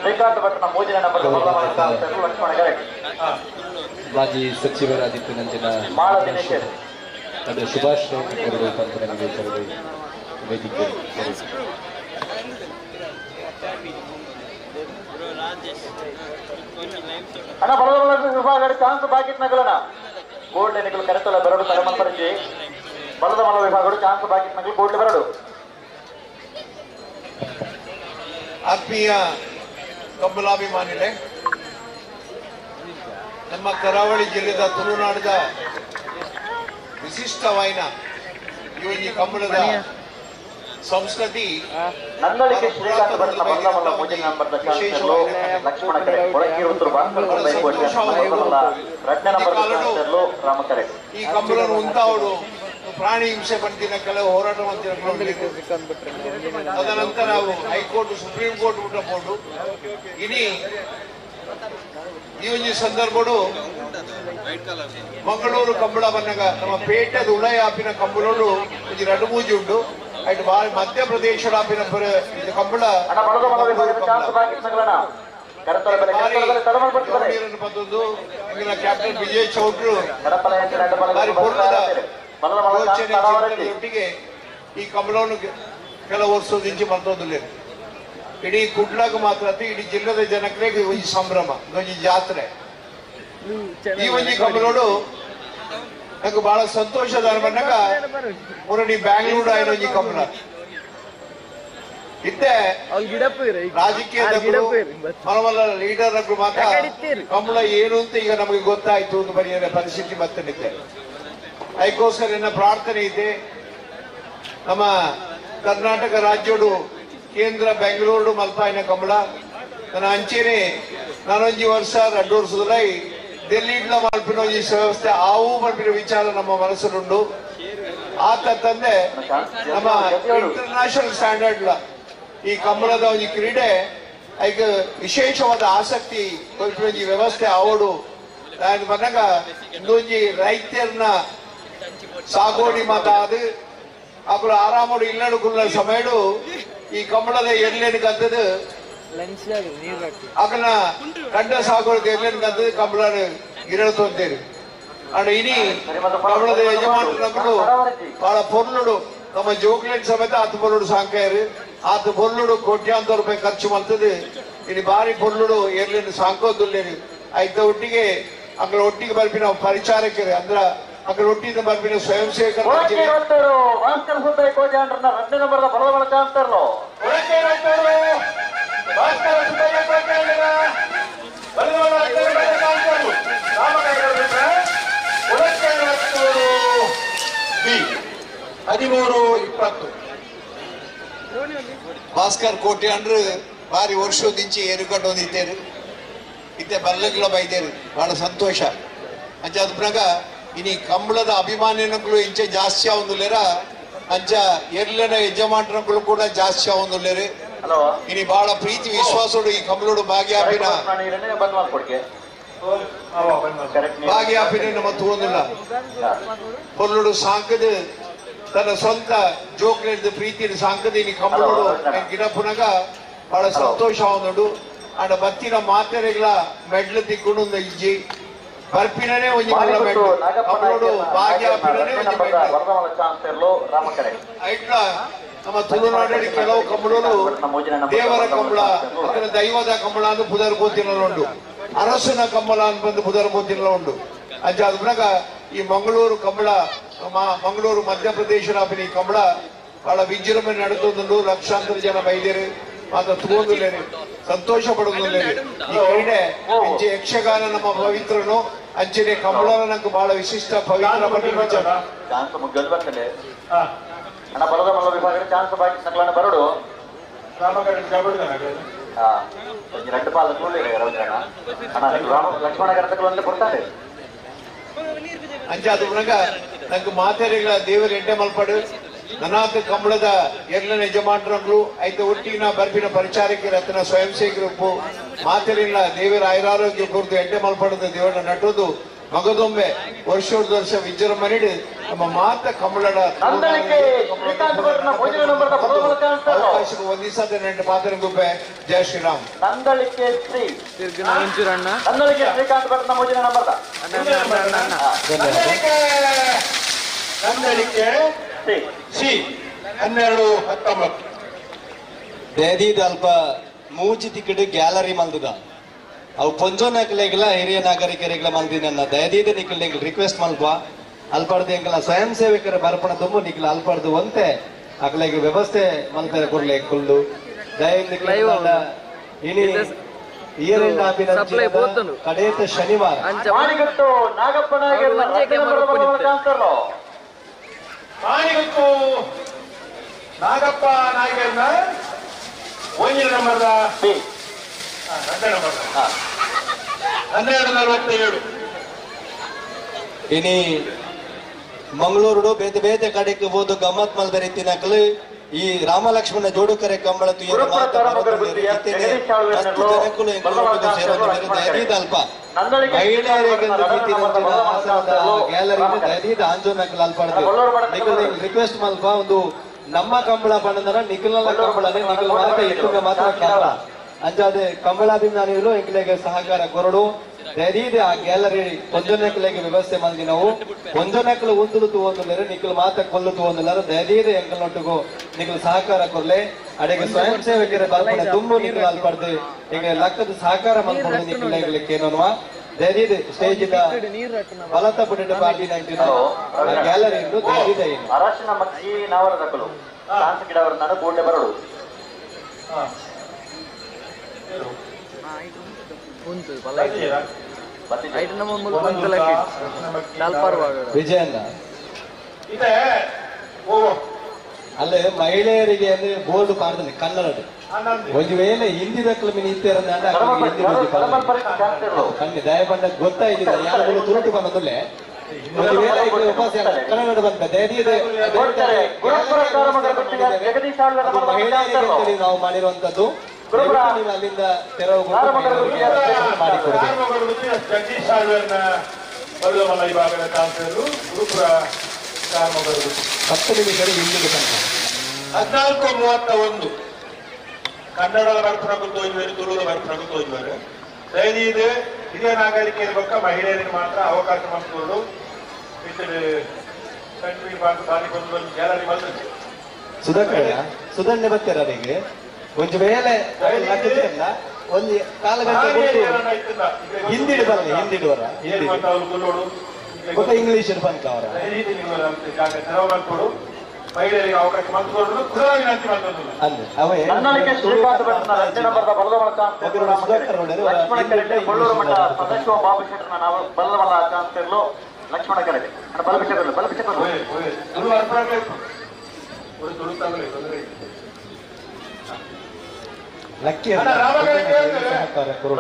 ಶ್ರೀಕಾಂತ್ ಭಟ್ನ 3ನೇ ನಂಬರ್ ಬರದಮಲ್ಲ ಚಾನ್ಸ್ ಇರಲು ಲಕ್ಷ್ಮಣ ಕರೆಟೆ. ಮಾಜಿ ಸಚಿವರಾದಿತ್ತು ನಂಜಿನ ಮಾಳ ದಿನೇಶ್ ಅದು ಸುಭಾಷ್ ಕರಡು ಪಂಪನ ಕರಡು ವೇದಿಕೆ. ಅಣ್ಣ ಬಲದಮಲ್ಲ ವಿಭಾಗ ಚಾನ್ಸ್ ಬಾಕಿತ್ ನಗಲಣ ಕೂಡ್ಲೆ ನಿಕಲು ಕರೆತಲ ಬರಡು ತರಮಂಪರಿಜಿ ಬಲದಮಲ್ಲ ವಿಭಾಗಗಳು ಚಾನ್ಸ್ ಬಾಕಿತ್ ನಗಲು ಕೂಡ್ಲೆ ಬರಡು. ಆತ್ಮೀಯ ಕಂಬಲಾಭಿಮಾನಿಗಳೇ, ನಮ್ಮ ಕರಾವಳಿ ಜಿಲ್ಲೆದ ತುಳುನಾಡದ ವಿಶಿಷ್ಟವಾಯಿನ ಈ ಕಂಬಳದ ಸಂಸ್ಕೃತಿ ನಂದಳಿಕೆ ಶ್ರೀಕಾಂತ್ ಭಟ್ನ ಬಲದಮಲ್ಲ 3ನೇ ನಂಬರ್ದ ಚಾನ್ಸ್ ಇರಲು ಲಕ್ಷ್ಮಣ ಕರೆ ಕೊಳಕಿರುತ್ತೂರು ಭಾಸ್ಕರ್ ಹುಬ್ಬಳ್ಳಿ ಕೋಟಿ ಬಲದಮಲ್ಲ 2ನೇ ನಂಬರ್ದ ಚಾನ್ಸ್ ಇರಲು ರಾಮ ಕರೆ. ಈ ಕಂಬಳನ್ನು ಉಂತಾವಡು ಪ್ರಾಣಿ ಹಿಂಸೆ ಬಂದಿನ ಕೆಲವು ಹೋರಾಟ ಮಾಡ್ತಿನ. ತದನಂತರ ನಾವು ಹೈಕೋರ್ಟ್ ಸುಪ್ರೀಂ ಕೋರ್ಟ್ ಬಿಟ್ಟಬಹುದು. ಇನಿ ಈ ಒಂದು ಸಂದರ್ಭಡು ಮಂಗಳೂರು ಕಂಬಳ ಬಂದಾಗ ನಮ್ಮ ಪೇಟೆದ ಉಳಯಾಪಿನ ಕಂಬಳೋಡು ಒಂಜಿ ರಡು ಮೂಜಿ ಉಂಟು. ಅಯ್ಟ್ ಬಾರಿ ಮಧ್ಯಪ್ರದೇಶದ ಆಪಿನ ಕಂಬಳ ಬಂದದ್ದು ಇಂದಿನ ಕ್ಯಾಪ್ಟನ್ ವಿಜಯ್ ಚೌಡ್ರು ಬಾರಿ ಪೂರ್ಣದ ಯೋಚನೆ ಚಿಂತನೆಯೊಟ್ಟಿಗೆ ಈ ಕಂಬಳವನ್ನು ಕೆಲವು ವರ್ಷದಿಂಚಿ ಮರ್ತೊಂದಿಲ್ಲ. ಇಡೀ ಕುಡ್ಲಾಗ ಮಾತ್ರ ಇಡೀ ಜಿಲ್ಲೆದ ಜನಕ್ಕೆ ಒಂಜಿ ಸಂಭ್ರಮ, ಒಂಜಿ ಜಾತ್ರೆ. ಈ ಒಂಜಿ ಕಂಬಳೋಡು ನಂಗೆ ಬಹಳ ಸಂತೋಷದ ಬಂದಾಗ ಮುರಡಿ ಬ್ಯಾಂಗ್ಳೂರು ಆಯ್ನ ಒಂಜಿ ಕಂಬಳ ಇತ್ತೆ ರಾಜಕೀಯದವರು ಮನವಲ್ಲ ಲೀಡರ್ ಮಾತ್ರ ಕಂಬಳ ಏನು ಅಂತ ಈಗ ನಮಗೆ ಗೊತ್ತಾಯ್ತು ಅಂತ ಬರೆಯ ಪರಿಸ್ಥಿತಿ ಮತ್ತೆ. ಅದಕ್ಕೋಸ್ಕರ ನನ್ನ ಪ್ರಾರ್ಥನೆ ಇದೆ, ನಮ್ಮ ಕರ್ನಾಟಕ ರಾಜ್ಯಡು ಕೇಂದ್ರ ಬೆಂಗಳೂರು ಮಲ್ಪಾಯಿನ ಕಂಬಳ ನನ್ನ ಅಂಚೆನೆ ನಾನೊಂಜಿ ವರ್ಷ 2 ವರ್ಷದಲೈ ಡೆಲ್ಲಿಡ್ಲ ಮಲ್ಪಿನ ಒಂಜಿ ವ್ಯವಸ್ಥೆ ಆವು ಮಲ್ಪಿನ ವಿಚಾರ ನಮ್ಮ ಮನಸ್ಸಲ್ಲುಂಡು. ಆತ ತಂದೆ ನಮ್ಮ ಇಂಟರ್ನ್ಯಾಷನಲ್ ಸ್ಟ್ಯಾಂಡರ್ಡ್ ಈ ಕಂಬಳದ ಒಂಜಿ ಕ್ರೀಡೆ ಐಕ್ ವಿಶೇಷವಾದ ಆಸಕ್ತಿ ಕೊಲ್ಪಿನ ಒಂಜಿ ವ್ಯವಸ್ಥೆ ಆವಡು. ನಾನು ಬಂದಾಗ ಇಂದೊಂಜಿ ರೈತರನ್ನ ಸಾಗೋಡಿ ಮಾತಾದು ಅప్పుడు ಆರಾಮೋಡು ಇಲ್ಲಡು ಸಮಯಡು ಈ ಕಂಬಳದ ಎರ್ಲೇನು ಕದ್ದದು ಅಕನ ಕಂಡ ಸಾಗೋಳಿಗೆ ಎರ್ಲೇನು ಕದ್ದದು ಕಂಬಳ ಗಿರಳುತ್ತೇವೆ. ಅಂಡ್ ಇನಿ ಕಂಬಳದ ಯಜಮಾನರು ಬಹಳ ಪೊರ್ಲುಡು ನಮ್ಮ ಜೋಕ್ಲೆಟ್ ಸಮೇತ ಆತ ಪೊರ್ಲುಡು ಸಾಂಕಾಯರು ಆತ ಪೊರ್ಲುಡು ಕೋಟ್ಯಾಂತರ ರೂಪಾಯಿ ಖರ್ಚು ಮಾಡ್ತದೆ. ಇನಿ ಬಾರಿ ಪೊರ್ಲುಡು ಎರ್ಲೇನು ಸಾಂಕೋದುಲ್ಲೇನು ಐತ ಒಟ್ಟಿಗೆ ಅక్కడ ಒಟ್ಟಿಗೆ ಬರ್ಪಿನ ಪರಿಚಾರಕರು ಅಂದ್ರ ಅక్కడ ಒಟ್ಟಿಗೆ ಬರ್ಪಿನ ಸ್ವಯಂ ಸೇವಕರು. ಬಿ 13-20 ಭಾಸ್ಕರ್ ಕೋಟೆ ಅಂದ್ರೆ ಭಾರಿ ವರ್ಷದಿಂಚಿ ಏರುಕೊಂಡು ಹೊಂದಿದ್ದೇರು ಇತ್ತೆ ಬಲ್ಲಗ್ಲ ಬೈದೇರು ಬಹಳ ಸಂತೋಷ. ಅಂಚ ಅದ ಇನಿ ಕಂಬಳದ ಅಭಿಮಾನಿಗಳು ಇಂಚೆ ಜಾಸ್ತಿ ಆವೊಂದುಲ್ಲೇರ ಅಂಚ ಎರ್ಲೆನ ಯಜಮಾನರುಗಳು ಕೂಡ ಜಾಸ್ತಿ ಆವೊಂದುಲ್ಲೇರು. ಇನಿ ಬಹಳ ಪ್ರೀತಿ ವಿಶ್ವಾಸೋಡು ಈ ಕಂಬಳೋಡು ಭಾಗಿಯಾಪಿನ ಭಾಗಿಯಾಪಿನ ನಮ್ಮ ತೂವೊಂದಿಲ್ಲ. ಪೊರ್ಲುಡು ಸಾಂಕದ ತನ್ನ ಸ್ವಂತ ಜೋಕ್ಲೆಡ್ ಪ್ರೀತಿಯನ್ನು ಸಾಂಕದ ಇನಿ ಕಂಬಳೋಡು ಗಿಡಪುನಗ ಬಹಳ ಸಂತೋಷ ಆವೊಂದುಂಡು. ಅಂಡ ಬತ್ತಿನ ಮಾತೆರೆಗಳ ಮೆಡ್ಲು ತಿಕ್ಕೊಂಡು ಇಜ್ಜಿ ಬರ್ಪಿನೇ ಒಂಜಿ ಮಲ್ಲ ಮೆಡ್ಲು ಕಂಬಳೋಡು ಭಾಗಿಯಾಪಿನೇ ಒಂಜಿ ಮೆಡ್ಲು. ಐಟ್ಲ ನಮ್ಮ ತುಳುನಾಡಲ್ಲಿ ಕೆಲವು ಕಂಬಳೋಡು ದೇವರ ಕಂಬಳ ಅದರ ದೈವದ ಕಂಬಳ ಅಂತ ಪುದರ್ ಪೋತಿನ ಉಂಡು, ಅರಸನ ಕಂಬಳ ಅಂತ ಬಂದು ಪುದರ್ ಪೋತಿನ ಉಂಡು. ಅಂಚ ಅದ ಈ ಮಂಗಳೂರು ಕಂಬಳ ಮಂಗಳೂರು ಮಧ್ಯಪ್ರದೇಶದ ಈ ಕಂಬಳ ಬಹಳ ವಿಜೃಂಭಣೆ ನಡೆದುಂಡು. ಲಕ್ಷಾಂತರ ಜನ ಬೈದೇರು ಮಾತ್ರ ತೂವೊಂದುಲ್ಲೇರು ಸಂತೋಷ ಪಡೋದುಲ್ಲೇರು. ಈ ಕ್ರೀಡೆ ಅಂಚೆ ಯಕ್ಷಗಾನ ನಮ್ಮ ಪವಿತ್ರನು ಅಂಚನೆ ಕಂಬಳ ನಂಗೆ ಬಹಳ ವಿಶಿಷ್ಟ ಪವಿತ್ರ ವಿಚಾರ. ಅಣ್ಣ ಬಲದ ಮಲ್ಲ ವಿಭಾಗದ ಚಾನ್ಸ್ ಬಾಕಿ ನಕಲನ್ನ ಬರಡು ಎರಡು ಪಾಲ ರವೀಂದ್ರಣ್ಣ ಅಣ್ಣ ಲಕ್ಷ್ಮಣ ಕರತಗಳು ಕೊಡ್ತಾರೆ. ಅಂಚ ಅದು ಉನಗ ನಂಗೆ ಮಾತೆರೆಗಳ ದೇವರು ಎಡ್ಡೆ ಮಲ್ಪಾಡು ನನಾಥ ಕಂಬಳದ ಎರಡನೇ ಯಜಮಾನರು ಐತ ಒಟ್ಟಿನ ಬರ್ಪಿನ ಪರಿಚಾರಕರ ರತ್ನ ಸ್ವಯಂ ಸೇವಕರು ಮಾತೆರಿನ ದೇವರ ಐರಾರೋಗ್ಯ ಕುರಿತು ಎಡ್ಡೆ ಮಲ್ಪಡದ ದೇವರ ನಟೋದು ಮಗದೊಮ್ಮೆ ವರ್ಷೋರ್ದ ವರ್ಷ ವಿಜೃಂಭಣೆ ನಮ್ಮ ಮಾತ ಕಂಬಳದ ಅವಕಾಶಕ್ಕೆ ಒಂದಿಸದ ನೆಂಟು ಪಾತ್ರ ಗುಬ್ಬೆ. ಜಯ ಶ್ರೀರಾಮ್. ನಂದಳಿಕೆ ಶ್ರೀ ನಂದಳಿಕೆ ಶ್ರೀಕಾಂತ್ ಭಟ್ನ ಭೋಜನ ನಂಬರ್ದ ನಂದಳಿಕೆ ಸಿ 12 19 ದೇದಿದ ಅಲ್ಪ ಮೂಜಿ ಟಿಕೆಟ್ ಗ್ಯಾಲರಿ ಮಲ್ದದ ಅವು ಪೊಂಜೋನಕ್ಲೆಗ್ಲ ಹಿರಿಯ ನಾಗರಿಕರಿಗ್ಲ ಮಲ್ದಿನ ದಯದೀದ ನಿಖಲ್ ರಿಕ್ವೆಸ್ಟ್ ಮಲ್ಪ ಅಲ್ಪಡ್ದು ಎಂಕಲ ಸ್ವಯಂ ಸೇವಕರ ಬರ್ಪಣ ತುಂಬು ನಿಖಲ್ ಅಲ್ಪಡ್ದು ಒಂತೆ ಅಕ್ಲೆಗ್ ವ್ಯವಸ್ಥೆ ಮಲ್ಪೆರೆ ಕೊರ್ಲೆ ಕುಲ್ಲು ದಯ ಇನಿ ಇಯರ್ ಕಡೇತ ಶನಿವಾರ ಮಾಣಿಗತ್ತು ನಾಗಪ್ಪ ನಾಯಕರನ್ನ ಒಂದಿನ ನಂಬರ್ದ 12 47. ಇನಿ ಮಂಗಳೂರು ಬೇತೆ ಬೇತೆ ಕಡೆಗೆ ಹೋದು ಗಮ್ಮತ್ ಮಲ್ದ ರೀತಿನಕಲು ಈ ರಾಮಲಕ್ಷ್ಮಣ ಜೋಡುಕರೆ ಕಂಬಳ ಅಲ್ಪ ಮಹಿಳೆಯರಿಗೆ ಗ್ಯಾಲರಿ ಆಂಜೋನಕಲ್ ಅಲ್ಪಡ್ದು ರಿಕ್ವೆಸ್ಟ್ ಮಲ್ಪ ಒಂದು ನಮ್ಮ ಕಂಬಳ ಬಣ್ಣದ ನಿಖಲ್ನ ಕಂಬಳನೆ ನಿಖಲ್ ಮಾತ್ರ ಎತ್ತುಗ ಮಾತ್ರ ಕಂಬಳ ಅಂಚಾದೆ ಕಂಬಳಾಭಿಮಾನಿಗಳು ಎಂಕ್ಲೆಗೆ ಸಹಕಾರ ಕೊರಡು ದಯದೀದೆ ಆ ಗ್ಯಾಲರಿ ಒಂಜೊನೆಕ್ಲೆಗೆ ವ್ಯವಸ್ಥೆ ಮಲ್ದಿ ನಾವು ಒಂಜೊನೆಕ್ಲು ಉಂದುಲು ತೂವೊಂದುಲ್ಲೆರ್ ನಿಖಲ್ ಮಾತ ಕೊಲ್ಲು ತೂವೊಂದುಲ್ಲೆರ್ ದಯದೀದೆ ಎಂಕಲ್ನೊಟ್ಟುಗು ನಿಖಲ್ ಸಹಕಾರ ಕೊರ್ಲೆ ಅಡೆಗೆ ಸ್ವಯಂ ಸೇವಕರ ಬರ್ಪಣೆ ತುಂಬು ನಿಖಲ್ ಅಲ್ಪಡ್ದು ಈಗ ಲಕ್ಕದ ಸಹಕಾರ ಮಲ್ಪೊಡು ನಿಖಲ್ ಎಂಕ್ಲೆಗ್ ಕೇನೋನ್ವ ದಯದೀದೆ ಸ್ಟೇಜ್ ಬಲತ ಪುಟ್ಟಿನ ಪಾರ್ಟಿ ಗ್ಯಾಲರಿ ದಯದೀದೆ ಅರಶಿನ ಮಕ್ಕಿ ನಾವರ ದಕ್ಕಲು ಕಾಂತ ಗಿಡವರ ನಾನು ಕೂಡಲೇ ಬರಡು ವಿಜಯಣ್ಣ ಅಲ್ಲೇ ಮಹಿಳೆಯರಿಗೆ ಅಂದ್ರೆ ಬೋರ್ಡ್ ಪಾಡ್ದಲ್ಲಿ ಕನ್ನಡ ಒಂದು ವೇಳೆ ಹಿಂದಿ ದಕ್ಕಲು ಮಿನಿ ಇತ್ತಿರಂದ್ರೆ ದಯಪಂಡ ಗೊತ್ತಾಯ್ತಿಲ್ಲ ಯಾರು ತುರುಟು ಬಂದಲ್ಲೇ ಒಂದು ವೇಳೆ ಕನ್ನಡ ಬಂದ ಮಹಿಳೆಯರಿಗೆ ನಾವು ಮಾಡಿರುವಂತದ್ದು ನೀವು ಅಲ್ಲಿಂದ ತೆರವು ಮಾಡಿಕೊಡಬೇಕು. 10 ನಿಮಿಷ ಹಿಂದಿಗೆ ತನಕ 14 31 ಕನ್ನಡದ ಬರ್ಪಣಕ್ಕೂ ತೋಜುವರು ತುಳುದ ಬರ್ಪಣಕ್ಕೂ ತೋಜುವರು. ದಯದೀದು ಹಿರಿಯ ನಾಗರಿಕರ ಪಕ್ಕ ಮಹಿಳೆಯರಿಗೆ ಮಾತ್ರ ಅವಕಾಶ ಮಾಡಿಕೊಂಡು ಗ್ಯಾಲರಿ ಬಂದಿದೆ. ಸುಧಾಕರ್ ಸುಧನ್ಯ ಬರ್ತೀರ ಅವರಿಗೆ ಒಂದು ವೇಳೆ ಒಂದು ಕಾಲು ಗಂಟೆ ಹಿಂದಿಡು ಬರಲಿ ಹಿಂದಿಡುವರ ಗೊತ್ತಾ ಇಂಗ್ಲಿಷ್ ಬಂತ ಅವರ ಮಹಿಳೆಯರಿಗೆ ಅವಕಾಶ ಮಾಡಿಕೊಡಲು ವಿನಂತಿ ಮಾಡ್ಕೊಂಡು ಅವೇ ಲಕ್ಷ್ಮಣ ಕರೆಗೆ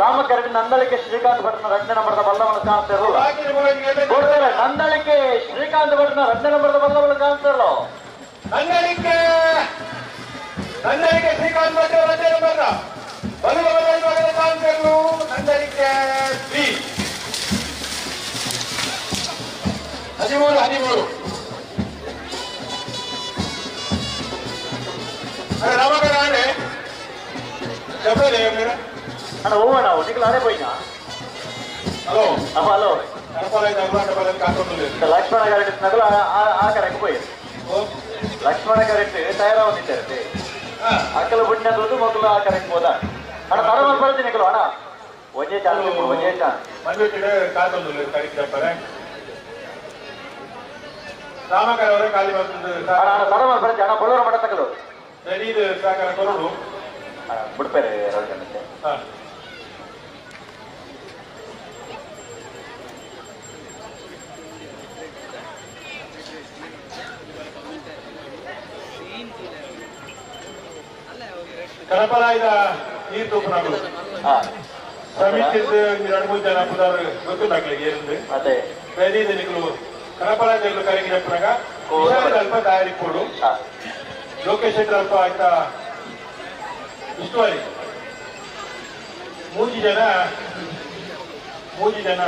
ರಾಮಕರೆಗೆ ನಂದಳಿಕೆ ಶ್ರೀಕಾಂತ್ ಭಟ್ನ 2 ನಂಬರ್ದ ಬಲ್ಲವನ ಕಾಣಿಸ್ತಿರಲ್ಲ. ನಂದಳಿಕೆ ಶ್ರೀಕಾಂತ್ ಭಟ್ನ 2 ನಂಬರ್ದ ಬಲ್ಲವನ ಕಾಣಿಸ್ತಿರಲ್ಲ. ನಂದಳಿಕೆ ನಂದಳಿಕೆ ಶ್ರೀಕಾಂತ್ ಭಟ್ 2 ನಂಬರ್ದ ಬಲ್ಲವನ ಕಾಣಿಸ್ತಿರಲು. ನಂದಳಿಕೆ ಬಿ 13 13. ರಾಮಕರ ಅಣ್ಣ ಹೋಗೋಣ ನಿಖಲ್ ಅರೆ ಪೋಯಿನ ಹಲೋ ಹಲೋ ಲಕ್ಷ್ಮಣ ಕರೆಕ್ಟ್ ನಗಲು ಆ ಕರೆಕ್ಟ್ ಪೋಯಿ ಲಕ್ಷ್ಮಣ ಕರೆಕ್ಟ್ ತಯಾರಾವಂದಿದ್ದಾರೆ ಅಕ್ಕಲ ಬುಣ್ಣ ಮೊದಲು ಆ ಕರೆಕ್ಟ್ ಹೋದ ಅಣ್ಣ ತಡ ಬರ್ತೀನಿ ನಿಖಲು ಅಣ್ಣ ಒಂದೇ ಚಾನ್ಸ್ ಒಂದೇ ಚಾನ್ಸ್ ಅಣ್ಣ ತಡ ಬರ್ತೀನಿ ಅಣ್ಣ ಬಳ್ಳೂರ ಮಠ ತಗಲು ಬಿಡ್ಪೇರೆ ರವಿಚಂದ್ರಕ್ಕೆ. ಕಡಪಲಾಯ್ದ ನೀರು ತೂಪನಗಳು ಸಮಿತಿ ಎರಡು ಮೂರು ಜನ ಪುದಾರು ಗೊತ್ತುಂಡಾಗ್ಲಿ ಏನಿದೆ ಅದೇ ಬೇರೆ ನಿಕಲು ಕಡಪಲಾಯ್ದ ಕರೆಗೆ ಜಪ್ಪನಾಗ ಅಲ್ಪ ತಯಾರಿ ಕೊಡು ಲೋಕೇಶ್ ಶೆಟ್ಟರ್ ಅಲ್ಪ ಆಯ್ತಾ ಉಸ್ತುವಾರಿ ಮೂಜಿ ಜನ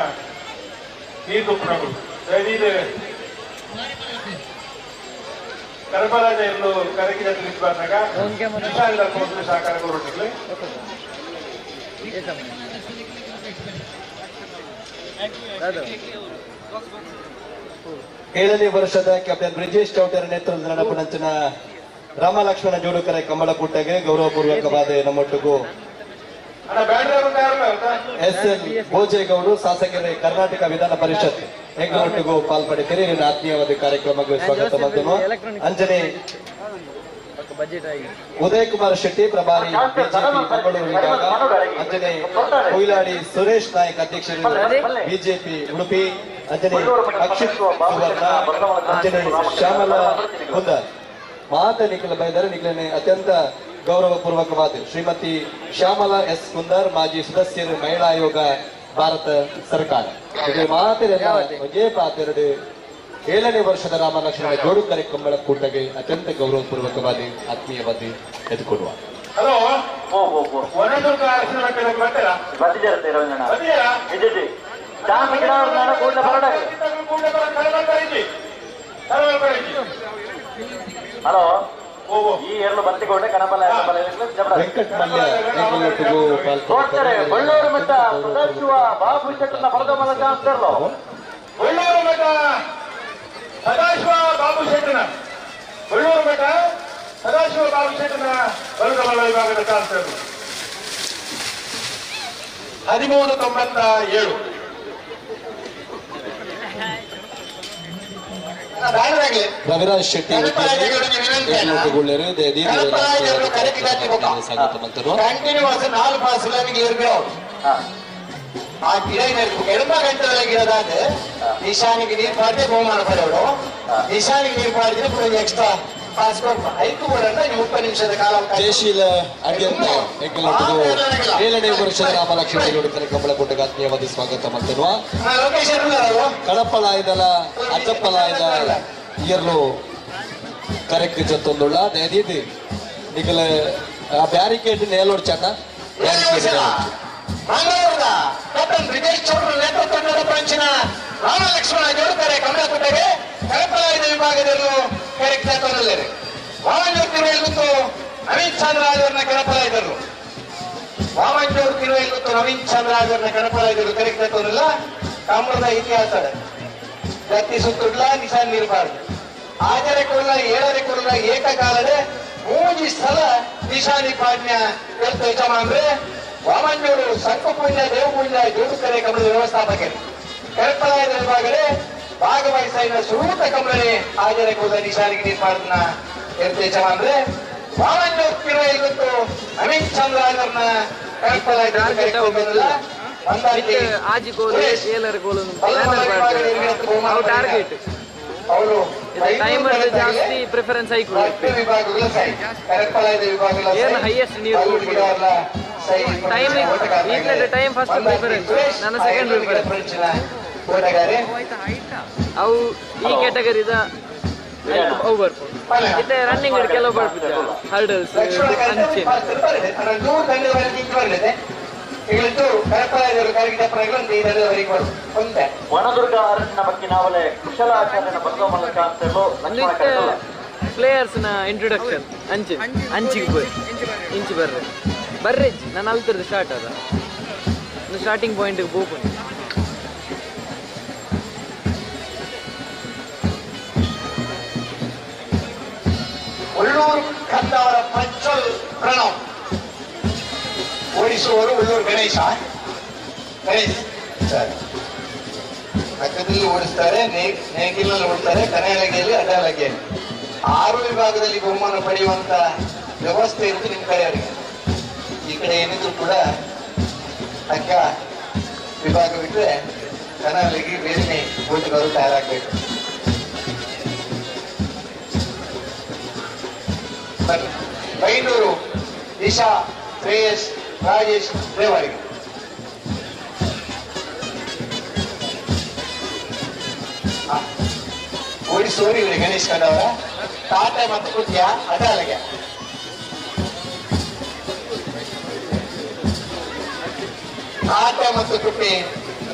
ನೀರು ತುಪ್ಪನಗಳು ದಯದೀದು ಕರಬರಾಜ ಎಲ್ಲೂ ಕರಗಿದ ತಿಳಿಸಿಬಾರ್ದಾಗ ವಿಶಾಲ ಸಹಕಾರ ಕೊರೊಟ್ಟಿಗೆ ಏಳನೇ ವರ್ಷದ ಕ್ಯಾಪ್ಟನ್ ಬ್ರಿಜೇಶ್ ಚೌಟರ ನೇತೃತ್ವದ ನಡಪಣಂಚಿನ ರಾಮಲಕ್ಷ್ಮಣ ಜೋಡುಕರೆ ಕಂಬಳಕೂಟಗೆ ಗೌರವಪೂರ್ವಕವಾದ ನಮ್ಮೊಟ್ಟಿಗೂ ಎಸ್ ಎಲ್ ಭೋಜೇಗೌಡರು ಶಾಸಕರೇ ಕರ್ನಾಟಕ ವಿಧಾನ ಪರಿಷತ್ ಹೆಗ್ಗನೊಟ್ಟಿಗೂ ಪಾಲ್ಪಡಿತೀರಿ. ನಿನ್ನ ಆತ್ಮೀಯವಾದ ಕಾರ್ಯಕ್ರಮಕ್ಕೆ ಸ್ವಾಗತ ಮಾಡ್ತೇನೆ. ಅಂಜನೆ ಉದಯ್ ಕುಮಾರ್ ಶೆಟ್ಟಿ ಪ್ರಭಾರಿ ಬಿಜೆಪಿ ಮಂಗಳೂರು ವಿಭಾಗ, ಅಂಜನೆ ಕೊಯ್ಲಾಡಿ ಸುರೇಶ್ ನಾಯಕ್ ಅಧ್ಯಕ್ಷರು ಬಿಜೆಪಿ ಉಡುಪಿ, ಅಂಜನೆ ಅಕ್ಷಿತ್ ಸುವರ್ಣ, ಅಂಜನೆ ಶ್ಯಾಮಲಾ ಕುಂದರ್ ಮಾತ ನಿಖಿಲ ಬೈದರೆ ನಿಖಿಲನೆ ಅತ್ಯಂತ ಗೌರವಪೂರ್ವಕವಾದ ಶ್ರೀಮತಿ ಶ್ಯಾಮಲಾ ಎಸ್ ಕುಂದರ್ ಮಾಜಿ ಸದಸ್ಯರು ಮಹಿಳಾ ಆಯೋಗ ಭಾರತ ಸರ್ಕಾರ. ಮಾತೆರೆಲ್ಲ ಒಂದೇ ಪಾತೆರಡು 7ನೇ ವರ್ಷದ ರಾಮಲಕ್ಷ್ಮಣ ಜೋಡುಕರೆ ಕಂಬಳ ಕೂಟಗೆ ಅತ್ಯಂತ ಗೌರವಪೂರ್ವಕವಾದ ಆತ್ಮೀಯವಾದ ಎದುಕೊಡುವ. ಹಲೋ ಹಲೋ ಈ ಎರಡು ಬತ್ತಿಕೊಂಡೆ ಕಣಬಲ ವೆಂಕಟ್ ಮಲ್ಯ ಬಳ್ಳೂರು ಮಠ ಸದಾಶಿವ ಬಾಬು ಶೆಟ್ಟನ ಬರದಮಲ ಚಾನ್ಸರ್ಲು ಬಳ್ಳೂರು ಮಠ ಸದಾಶಿವ ಬಾಬು ಶೆಟ್ಟನ ಬಳ್ಳೂರು ಮಠ ಸದಾಶಿವ ಬಾಬು ಶೆಟ್ಟನ ಬರದಮಲ ವಿಭಾಗದ ಚಾನ್ಸರ್ 1397. ರವಿರಾಜ್ ಶೆಟ್ಟಿ ಕಂಟಿನ್ಯೂಸ್ 4 ಪಾಸ್ ಆ ಗಿಡ ಎಡಮ ಗಂಟೆದೊಳಗಿರೋದಾದ ನಿಶಾನಿಗೆ ನೀರು ಪಾಡಿದೆ ಬಹುಮಾನ ಪಡೆಯೋಡು. ನಿಶಾನಿಗೆ ನೀರು ಪಾಡಿದ್ರೆ ಎಕ್ಸ್ಟ್ರಾ ಪಾಸ್ ಕೊಟ್ಟು ಐದು ಕೂಡ 30 ನಿಮಿಷದ ಕಾಲ. ಜಯಶೀಲ ಅಡ್ಯಂತ 7ನೇ ವರ್ಷದ ರಾಮಲಕ್ಷ್ಮಣ ಜೋಡುಕರೆ ಕಂಬಳಕೂಟಕ್ಕೆ ಆತ್ಮೀಯವಾದ ಸ್ವಾಗತ ಮಾಡ್ತಿರುವ ಕಡಪಲಾಯದಲ ಅಜ್ಜಪ್ಪಲಾಯದ ಇಯರ್ಲು ಕರೆಕ್ ಜೊತ್ತೊಂದುಳ್ಳ ದಯದೀದಿ ನಿಗಲ ಆ ಬ್ಯಾರಿಕೇಡ್ ನೇಲೋಡ್ ಚನ್ನ ಬ್ಯಾರಿಕೇಡ್ ಮಂಗಳೂರದ ಕ್ಯಾಪ್ಟನ್ ಬ್ರಿಜೇಶ್ ಚೌಡ್ರ ನೇತೃತ್ವದ ಪಂಚಿನ ರಾಮಲಕ್ಷ್ಮಣ ಜೋಡುಕರೆ ಕಮಲಕುಟಗೆ ಕಡಪಲಾಯದ ವಿಭಾಗದಲ್ಲೂ ಕರೆಕ್ಟ್ ತೊಂದರೆ ವಾಮಂಜೂರು ತಿರುವೈಲ್ಗುತ್ತು ನವೀನ್ ಚಂದ್ರಾಜವ್ರನ್ನ ಕಡಪಲಾಯದರು. ವಾಮಂಜೂರು ತಿರುವೈಲ್ಗುತ್ತು ನವೀನ್ ಚಂದ್ರಾಜವ್ರನ್ನ ಕಡಪಲಾಯದರು ಕರೆಕ್ಟ್ ತೊಂದಿಲ್ಲ. ಕಮಲದ ಇತಿಹಾಸ ಗತಿ ಸುತ್ತುಡ್ಲ ನಿಶಾನ್ ನೀರ್ಬಾರ್ದು ಆಜರೆ ಕೊಲ್ಲ ಏಳರೆ ಕೊಲ್ಲ ಏಕಕಾಲದ ಮೂಜಿ ಸ್ಥಳ ನಿಶಾನಿ ಪಾಡ್ಯ ಎಲ್ತ ಯಜಮಾನ್ರೆ ವಾಮಂಜೂರು ಸಂಕಪುಂಜ ದೇವಪುಂಜ ಜೋಡುಕರೆ ಕಮಲದ ವ್ಯವಸ್ಥಾಪಕರು ಕರಪಲಾಯದ ವಿಭಾಗದ ಭಾಗವಹಿಸಿದ ಸುರೂತ ಕಮಲನೆ ಆಜರೆ ಕೊಲ್ಲ ನಿಶಾನಿಗೆ ನೀರ್ಬಾರ್ದನ್ನ ಎಲ್ತ ಯಜಮಾನ್ರೆ ವಾಮಂಜೂರು ತಿರುವೈಲ್ಗುತ್ತು ನವೀನ್ ಚಂದ್ರಾಜವ್ರನ್ನ ಕರಪಲಾಯದ ಆಜಿ ಗೋಲು ಏಳರ ಗೋಲು ಟಾರ್ಗೆಟ್ ಟೈಮರ್ ಜಾಸ್ತಿ ಪ್ರಿಫರೆನ್ಸ್ ಆಯ್ತು. ಏನು ಹೈಯೆಸ್ಟ್ ನೀರು ಟೈಮ್ ಈಗಲೇ ಟೈಮ್ ಫಸ್ಟ್ ಪ್ರಿಫರೆನ್ಸ್, ನನ್ನ ಸೆಕೆಂಡ್ ಪ್ರಿಫರೆನ್ಸ್. ಅವು ಈ ಕ್ಯಾಟಗರಿದ ಅವು ಬರ್ಬೋದು. ಇತ್ತೆ ರನ್ನಿಂಗ್ ಕೆಲವು ಬರ್ಬಿದ್ದ ಹರ್ಡಲ್ಸ್ ಅಂಚೆ ವನದುರ್ಗ ಅರಣ್ಯ ಬಗ್ಗೆ ನಾವಲೆ ಕುಶಲಾಚಾರ್ಯನ ಬಸವಮಲ್ಲ ಚಾನ್ಸರ್ಲು ಪ್ಲೇಯರ್ಸ್ ನ ಇಂಟ್ರೊಡಕ್ಷನ್ ಅಂಚೆ ಅಂಚಿಗೆ ಹೋಯ್ ಇಂಚಿ ಬರ್ರೆ ಬರ್ರೆ ನಾನು ಅಲ್ತರದ್ದು ಸ್ಟಾರ್ಟ್ ಅದ ಸ್ಟಾರ್ಟಿಂಗ್ ಪಾಯಿಂಟ್ ಬೋಪುನಿ. ಉಳ್ಳೂರು ಕಂದವರ ಪ್ರಜ್ವಲ್ ಪ್ರಣವ್ ಓಡಿಸುವವರು ಉಳ್ಳೂರು ಗಣೇಶ ಗಣೇಶ್ ಸರ್ ಪಕ್ಕದಲ್ಲಿ ಓಡಿಸ್ತಾರೆ, ನೇಗಿಲಲ್ಲಿ ಓಡಿಸ್ತಾರೆ, ಕನೆಯಲಗೆಯಲ್ಲಿ ಅಡ್ಡಲಗೆಯಲ್ಲಿ 6 ವಿಭಾಗದಲ್ಲಿ ಬಹುಮಾನ ಪಡೆಯುವಂತ ವ್ಯವಸ್ಥೆ ಇರುವುದು ನಿಮ್ಮ ಕಡೆ. ಅವರಿಗೆ ಈ ಕಡೆ ಏನಿದ್ರು ಕೂಡ ಅಕ್ಕ ವಿಭಾಗ ಬಿಟ್ಟರೆ ಕನಲಗಿ ಬೇರೆ ಓಟುಗಳು ತಯಾರಾಗಬೇಕು. ಬೈಂದೂರು ದಿಶಾ ಶ್ರೇಯಸ್ ರಾಜೇಶ್ ದೇವರಿಗೆ ಓಡಿಸುವವರು ಇವರು ಗಣೇಶ್ ಕಂಡವರ ತಾತ ಮತ್ತು ಕುಟಿಯ ಅದಾಲಗೆ ತಾತ ಮತ್ತು ಕುಟ್ಟಿ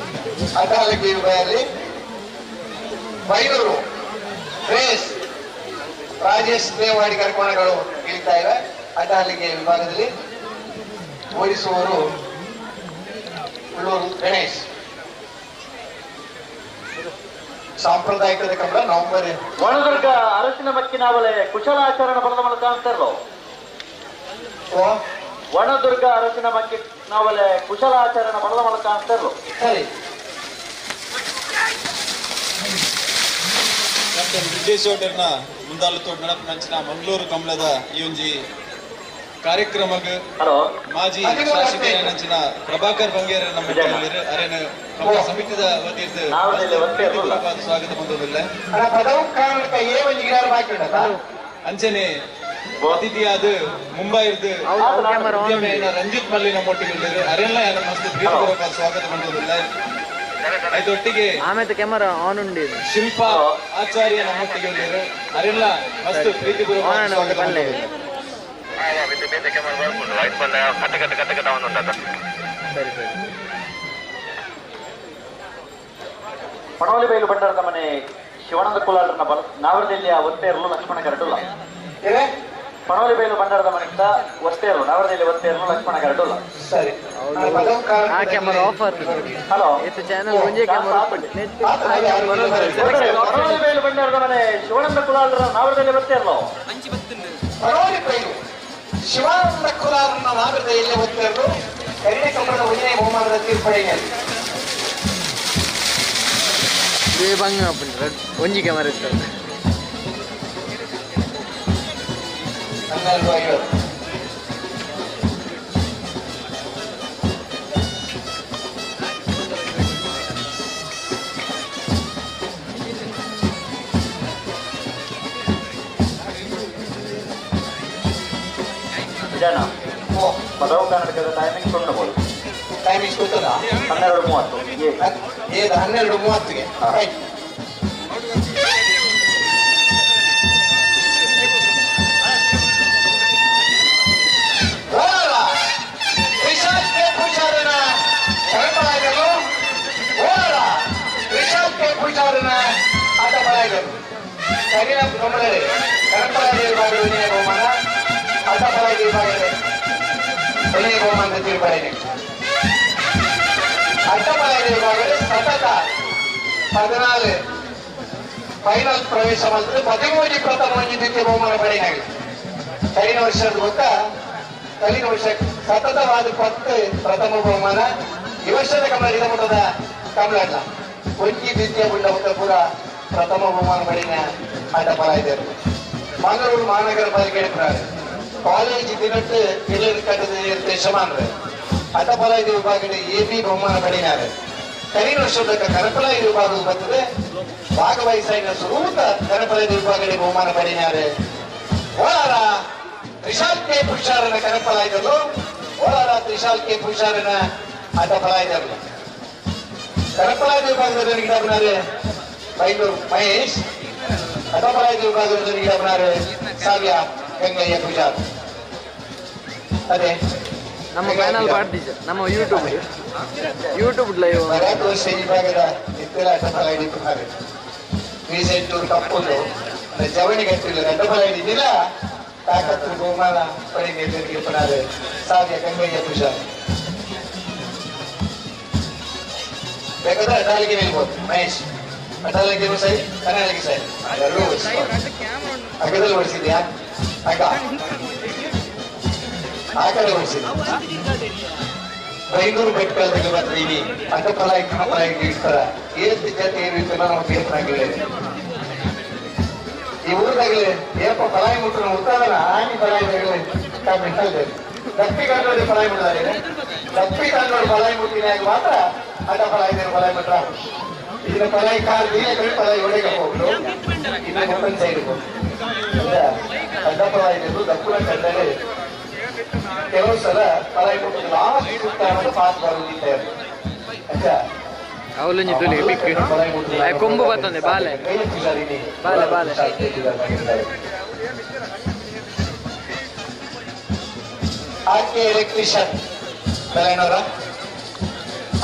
ಅದಾಲಗೆ ವಿಭಾಗದಲ್ಲಿ ಬೈಲೂರು ರೇಸ್ ರಾಜೇಶ್ ದೇವಾಡಿ ಕರ್ಕೋಣಗಳು ಇಳಿತಾ ಇವೆ. ಅಡ್ಡಹಲ್ಲಿಗೆ ವಿಭಾಗದಲ್ಲಿ ಓಡಿಸುವವರು ಉಳ್ಳೂರು ಗಣೇಶ್. ಸಾಂಪ್ರದಾಯಿಕದ ಕಂಬಳ ನವೆಂಬರ್ ವನದುರ್ಗ ಅರಸಿನ ಮಕ್ಕಿನಾವಲೆ ಕುಶಲಾಚರಣ ಬರದ ಮೂಲಕ ಅಂತಾರಲ್ಲ. ವನದುರ್ಗ ಅರಸಿನ ಮಕ್ಕಿನಾವಲೆ ಕುಶಲಾಚರಣ ಬರದ ಮೂಲಕ ಅಂತಾರಲ್ಲ. ಸರಿ, ಕ್ಯಾಪ್ಟನ್ ಬ್ರಿಜೇಶ್ ಓಟರ್ನ ಮುಂದಾಲತೋಡ್ ನಡಪನಂಚಿನ ಮಂಗಳೂರು ಕಂಬಳದ ಈ ಒಂಜಿ ಕಾರ್ಯಕ್ರಮಗ್ ಮಾಜಿ ಶಾಸಕರಂಚಿನ ಪ್ರಭಾಕರ್ ಬಂಗೇರ ನಮ್ಮ ಅರೇನ ಕಂಬಳ ಸಮಿತಿದ ವತಿಯಿಂದ ಸ್ವಾಗತ ಬಂದದಿಲ್ಲ. ಅಂಚನೆ ಅತಿಥಿಯಾದ ಮುಂಬೈರ್ದು ರಂಜಿತ್ ಮಲ್ಲಿ ನಮ್ಮೊಟ್ಟಿಗೆ ಅರೆಲ್ಲ ಮಸ್ತ್ ಪ್ರೀತಿಪೂರ್ವಕ ಸ್ವಾಗತ ಬಂದದಿಲ್ಲ. ಆಯ್ತೊಟ್ಟಿಗೆ ಕ್ಯಾಮರಾ ಆನ್ ಉಂಡು ಶಿಲ್ಪಾ ಆಚಾರ್ಯ ನಮ್ಮೊಟ್ಟಿಗೆ ಅರೆಲ್ಲ ಮಸ್ತ್ ಪ್ರೀತಿಪೂರ್ವಕ ಸ್ವಾಗತ ಬಂದದಿಲ್ಲ. ಸರಿ ಸರಿ. ಪಣವಲಿಬೈಲು ಭಂಡಾರದ ಮನೆ ಶಿವಾನಂದ ಕುಲಾಲರನ್ನ ಬಲ ನಾವರದಲ್ಲಿಯ ಒತ್ತೆಯರಲು ಲಕ್ಷ್ಮಣ ಕರಡುಲ್ಲ. ಪಣವಲಿಬೈಲು ಭಂಡಾರದ ಮನೆಗಿಂತ ಒತ್ತೆಯರು ನಾವರದಲ್ಲಿ ಒತ್ತೆಯರಲು ಲಕ್ಷ್ಮಣ ಕರಡುಲ್ಲ. ಸರಿ, ಆ ಕ್ಯಾಮರಾ ಆಫ್ ಹಲೋ ಇತ್ತು ಚಾನಲ್ ಒಂದೇ ಕ್ಯಾಮರಾ ಪಣವಲಿಬೈಲು ಭಂಡಾರದ ಮನೆ ಶಿವಾನಂದ ಕುಲಾಲರ ನಾವರದಲ್ಲಿ ಒತ್ತೆಯರಲು ಪಣವಲಿಬೈಲು ಶಿವಾನಂದ ಕುಲಾಲರನ್ನ ನಾಗರದಲ್ಲಿ ಒತ್ತೆಯರಲು ಕರಿಣ ಕಂಬಳದ ಒಂದನೇ ಬಹುಮಾನದ ತೀರ್ಪಡೆಯಲ್ಲಿ ಬಂಗ ಒಂಜಿ ಕ್ಯಾಮರಾ ಇತ್ತು. 12:50. ವಿಜಯಣ್ಣ, ಪದವು ಕರ್ನಾಟಕದ ಟೈಮಿಂಗ್ ಕೊಂಡಬಹುದು. ಟೈಮಿಂಗ್ ಗೊತ್ತದ 12:30. ಏದು 12:30ಗೆ. ರೈಟ್. ಪೂಜಾರನ ಕರಪಳಾಯರು ಓಡಾಡ ರಿಷಾದ್ ಕೆ ಪೂಜಾರನ ಆಟ ಪಳಾಯರು ಕರಿನ ಕಮಲರೆ ಕರಪಳಾಯ ವಿಭಾಗದ ವಿನಯ ಬಹುಮಾನ ಆಟ ಪಳಾಯ ವಿಭಾಗದ ವಿನಯ ಬಹುಮಾನದ ತೀರ್ಪಡೆಗೆ ಅಡ್ಡಪಳಾಯ ವಿಭಾಗದ ಸತತ 14 ಫೈನಲ್ ಪ್ರವೇಶ ಮಾಡಿದ್ರೆ 13 ಪ್ರಥಮ ಒಂದು ದ್ವಿತೀಯ ಬಹುಮಾನ ಪಡೆಯಲಾಗಿದೆ. ಕರಿನ ವರ್ಷದ ಗೊತ್ತಾ ಕಲಿನ ವರ್ಷ ಸತತವಾದ 10 ಪ್ರಥಮ ಬಹುಮಾನ ಈ ವರ್ಷದ ಕಮಲ ಮಟ್ಟದ ಕಮಲಲ್ಲ ಒಂಜಿ ದ್ವಿತೀಯ ಗುಂಡ ಪೂರ ಪ್ರಥಮ ಬಹುಮಾನ ಪಡೆಯ ಆಟ ಫಲ ಇದೆ. ಮಂಗಳೂರು ಮಹಾನಗರ ಪಾಲಿಕೆ ಕಾಲೇಜ್ ದಿನಟ್ಟು ಇಲ್ಲದ ಕಟ್ಟದ ಯಜಮಾನರು ಆಟ ಫಲ ಇದೆ ವಿಭಾಗದ ಎ ಬಿ ಬಹುಮಾನ ಪಡೆಯಿನಾರೆ. ಕರಿನ ವರ್ಷದ ಕರಪಲ ವಿಭಾಗ ಬರ್ತದೆ ಭಾಗವಹಿಸಿದ ಸ್ವರೂಪ ಕರಪಲ ವಿಭಾಗದ ಬಹುಮಾನ ಪಡೆಯಿನಾರೆ. ಓಲಾರ ತ್ರಿಶಾಲ್ ಕೆ ಪುಷಾರನ ಕರಪಲಾಯ್ದಲು ಓಲಾರ ತ್ರಿಶಾಲ್ ಕೆ ಪುಷಾರನ ಆಟ ಫಲಾಯ್ದಲು ಕರಪಲಾಯ ವಿಭಾಗದ ಗಿಡಬನಾರೆ ಬೈಲೂರು ಮಹೇಶ್ ಅಟಪಲಾಯ ವಿಭಾಗದ ಗಿಡಬನಾರೆ ಸಾವ್ಯ ಗಂಗಯ್ಯ ಪೂಜಾರ್. ಅದೇ ನಮ್ಮ ಚಾನಲ್ ಪಾಡ್ದಿಜ ನಮ್ಮ ಯೂಟ್ಯೂಬ್ ಯೂಟ್ಯೂಬ್ ಲೈವ್ ಬರಾತ್ ವರ್ಷ ವಿಭಾಗದ ಇತ್ತೆಲ ಅಟಪಲಾಯ ರೀಸೆಂಟ್ ಕಪ್ಪುಂಡು ಜವಣಿ ಗಟ್ಟಿಲ್ಲ ಅಟಪಲಾಯ ಇದ್ದಿಲ್ಲ ತಾಕತ್ತು ಬಹುಮಾನ ಪಡೆಗೆ ಸಾವ್ಯ ಗಂಗಯ್ಯ ಪೂಜಾರ್. ಬೇಕಾದ್ರೆ ಅಟಾಲಿಗೆ ನಿಲ್ಬೋದು ಮಹೇಶ್, ಅಟಾಲಿಗೆ ಸರಿ ಕನ್ನಡಕ್ಕೆ ಸರಿ ಎರಡೂ ಅಗದಲ್ಲಿ ಓಡಿಸಿದ್ಯಾ ಅಗ ಆ ಕಡೆ ಓಡಿಸಿದ್ಯಾ ಬೈಂದೂರು ಬೆಟ್ಟದಲ್ಲಿ ಮಾತ್ರ ಇಡೀ ಅಡ್ಡಫಲಾಯಿ ಕಣಫಲಾಯಿ ಇಡ್ತಾರ ಏತ್ ಜಾತಿ ಏನಿತ್ತು ನಾವು ತೀರ್ಪನಾಗಿಲ್ಲ. ಈ ಊರದಾಗಲೇ ಏಪ ಫಲಾಯಿ ಮುಟ್ಟರು ಉತ್ತಾದಲ್ಲ ಆನಿ ಫಲಾಯಿದಾಗಲೇ ಕಮ್ಮಿ ದಪ್ಪಿ ಕಂಡೋಡಿ ಫಲಾಯಿ ಮುಟ್ಟಾರೆ ದಪ್ಪಿ ಕಂಡೋಡಿ ಫಲಾಯಿ ಮುಟ್ಟಿನಾಗ ಮಾತ್ರ ಅಡ್ಡ ಫಲಾಯಿ ಫಲಾಯಿ ಮುಟ್ರ ಇದನ್ನ ಫಲಾಯಿ ಕಾರ್ ನೀರೇ ಕಡೆ ಫಲಾಯಿ ಒಳಗೆ ಹೋಗ್ಲು ಇನ್ನು ಮುಟ್ಟನ್ ಸೈಡ್ ಅಡ್ಡ ಫಲಾಯಿ ದಪ್ಪುನ ಕಂಡರೆ ಕೆಲವು ಸಲ ಫಲಾಯಿ ಮುಟ್ಟದ ಲಾಸ್ಟ್ ಸುತ್ತ ಅನ್ನೋದು ಪಾಸ್ ಬರುತ್ತಿದ್ದಾರೆ. ಅಚ್ಚಾ ಅವಲೊಂಜಿ ತುಲಿ ಬಿಕ್ ಕೊಂಬು ಬರ್ತದೆ ಬಾಲೆ ಬಾಲೆ ಬಾಲೆ ಆರ್ ಕೆ ಎಲೆಕ್ಟ್ರಿಷಿಯನ್ ಬೆಲೆನವರ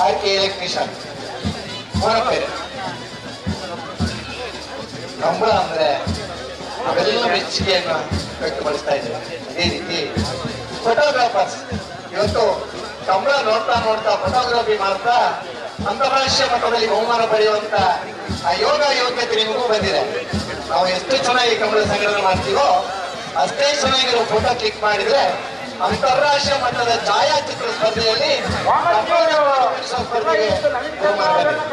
ಆರ್ ಕೆ ಎಲೆಕ್ಟ್ರಿಷಿಯನ್ ಮೋನಪೇರೆ ಕಂಬಳ ಅಂದ್ರೆ ಅವೆಲ್ಲ ಮೆಚ್ಚುಗೆಯನ್ನು ವ್ಯಕ್ತಪಡಿಸ್ತಾ ಇದ್ದಾರೆ. ಅದೇ ರೀತಿ ಫೋಟೋಗ್ರಾಫರ್ಸ್ ಇವತ್ತು ಕಂಬಳ ನೋಡ್ತಾ ನೋಡ್ತಾ ಫೋಟೋಗ್ರಫಿ ಮಾಡ್ತಾ ಅಂತಾರಾಷ್ಟ್ರೀಯ ಮಟ್ಟದಲ್ಲಿ ಬಹುಮಾನ ಪಡೆಯುವಂತ ಆ ಯೋಗ ಯೋಗ್ಯತೆ ನಿಮಗೂ ಬಂದಿದೆ. ನಾವು ಎಷ್ಟು ಚೆನ್ನಾಗಿ ಕಂಬಳ ಸಂಘಟನೆ ಮಾಡ್ತೀವೋ ಅಷ್ಟೇ ಚೆನ್ನಾಗಿರೋ ಫೋಟೋ ಕ್ಲಿಕ್ ಮಾಡಿದ್ರೆ ಅಂತಾರಾಷ್ಟ್ರೀಯ ಮಟ್ಟದ ಛಾಯಾಚಿತ್ರ ಸ್ಪರ್ಧೆಯಲ್ಲಿ ಸ್ಪರ್ಧೆಗೆ ಬಹುಮಾನ ಬಂದಿದೆ.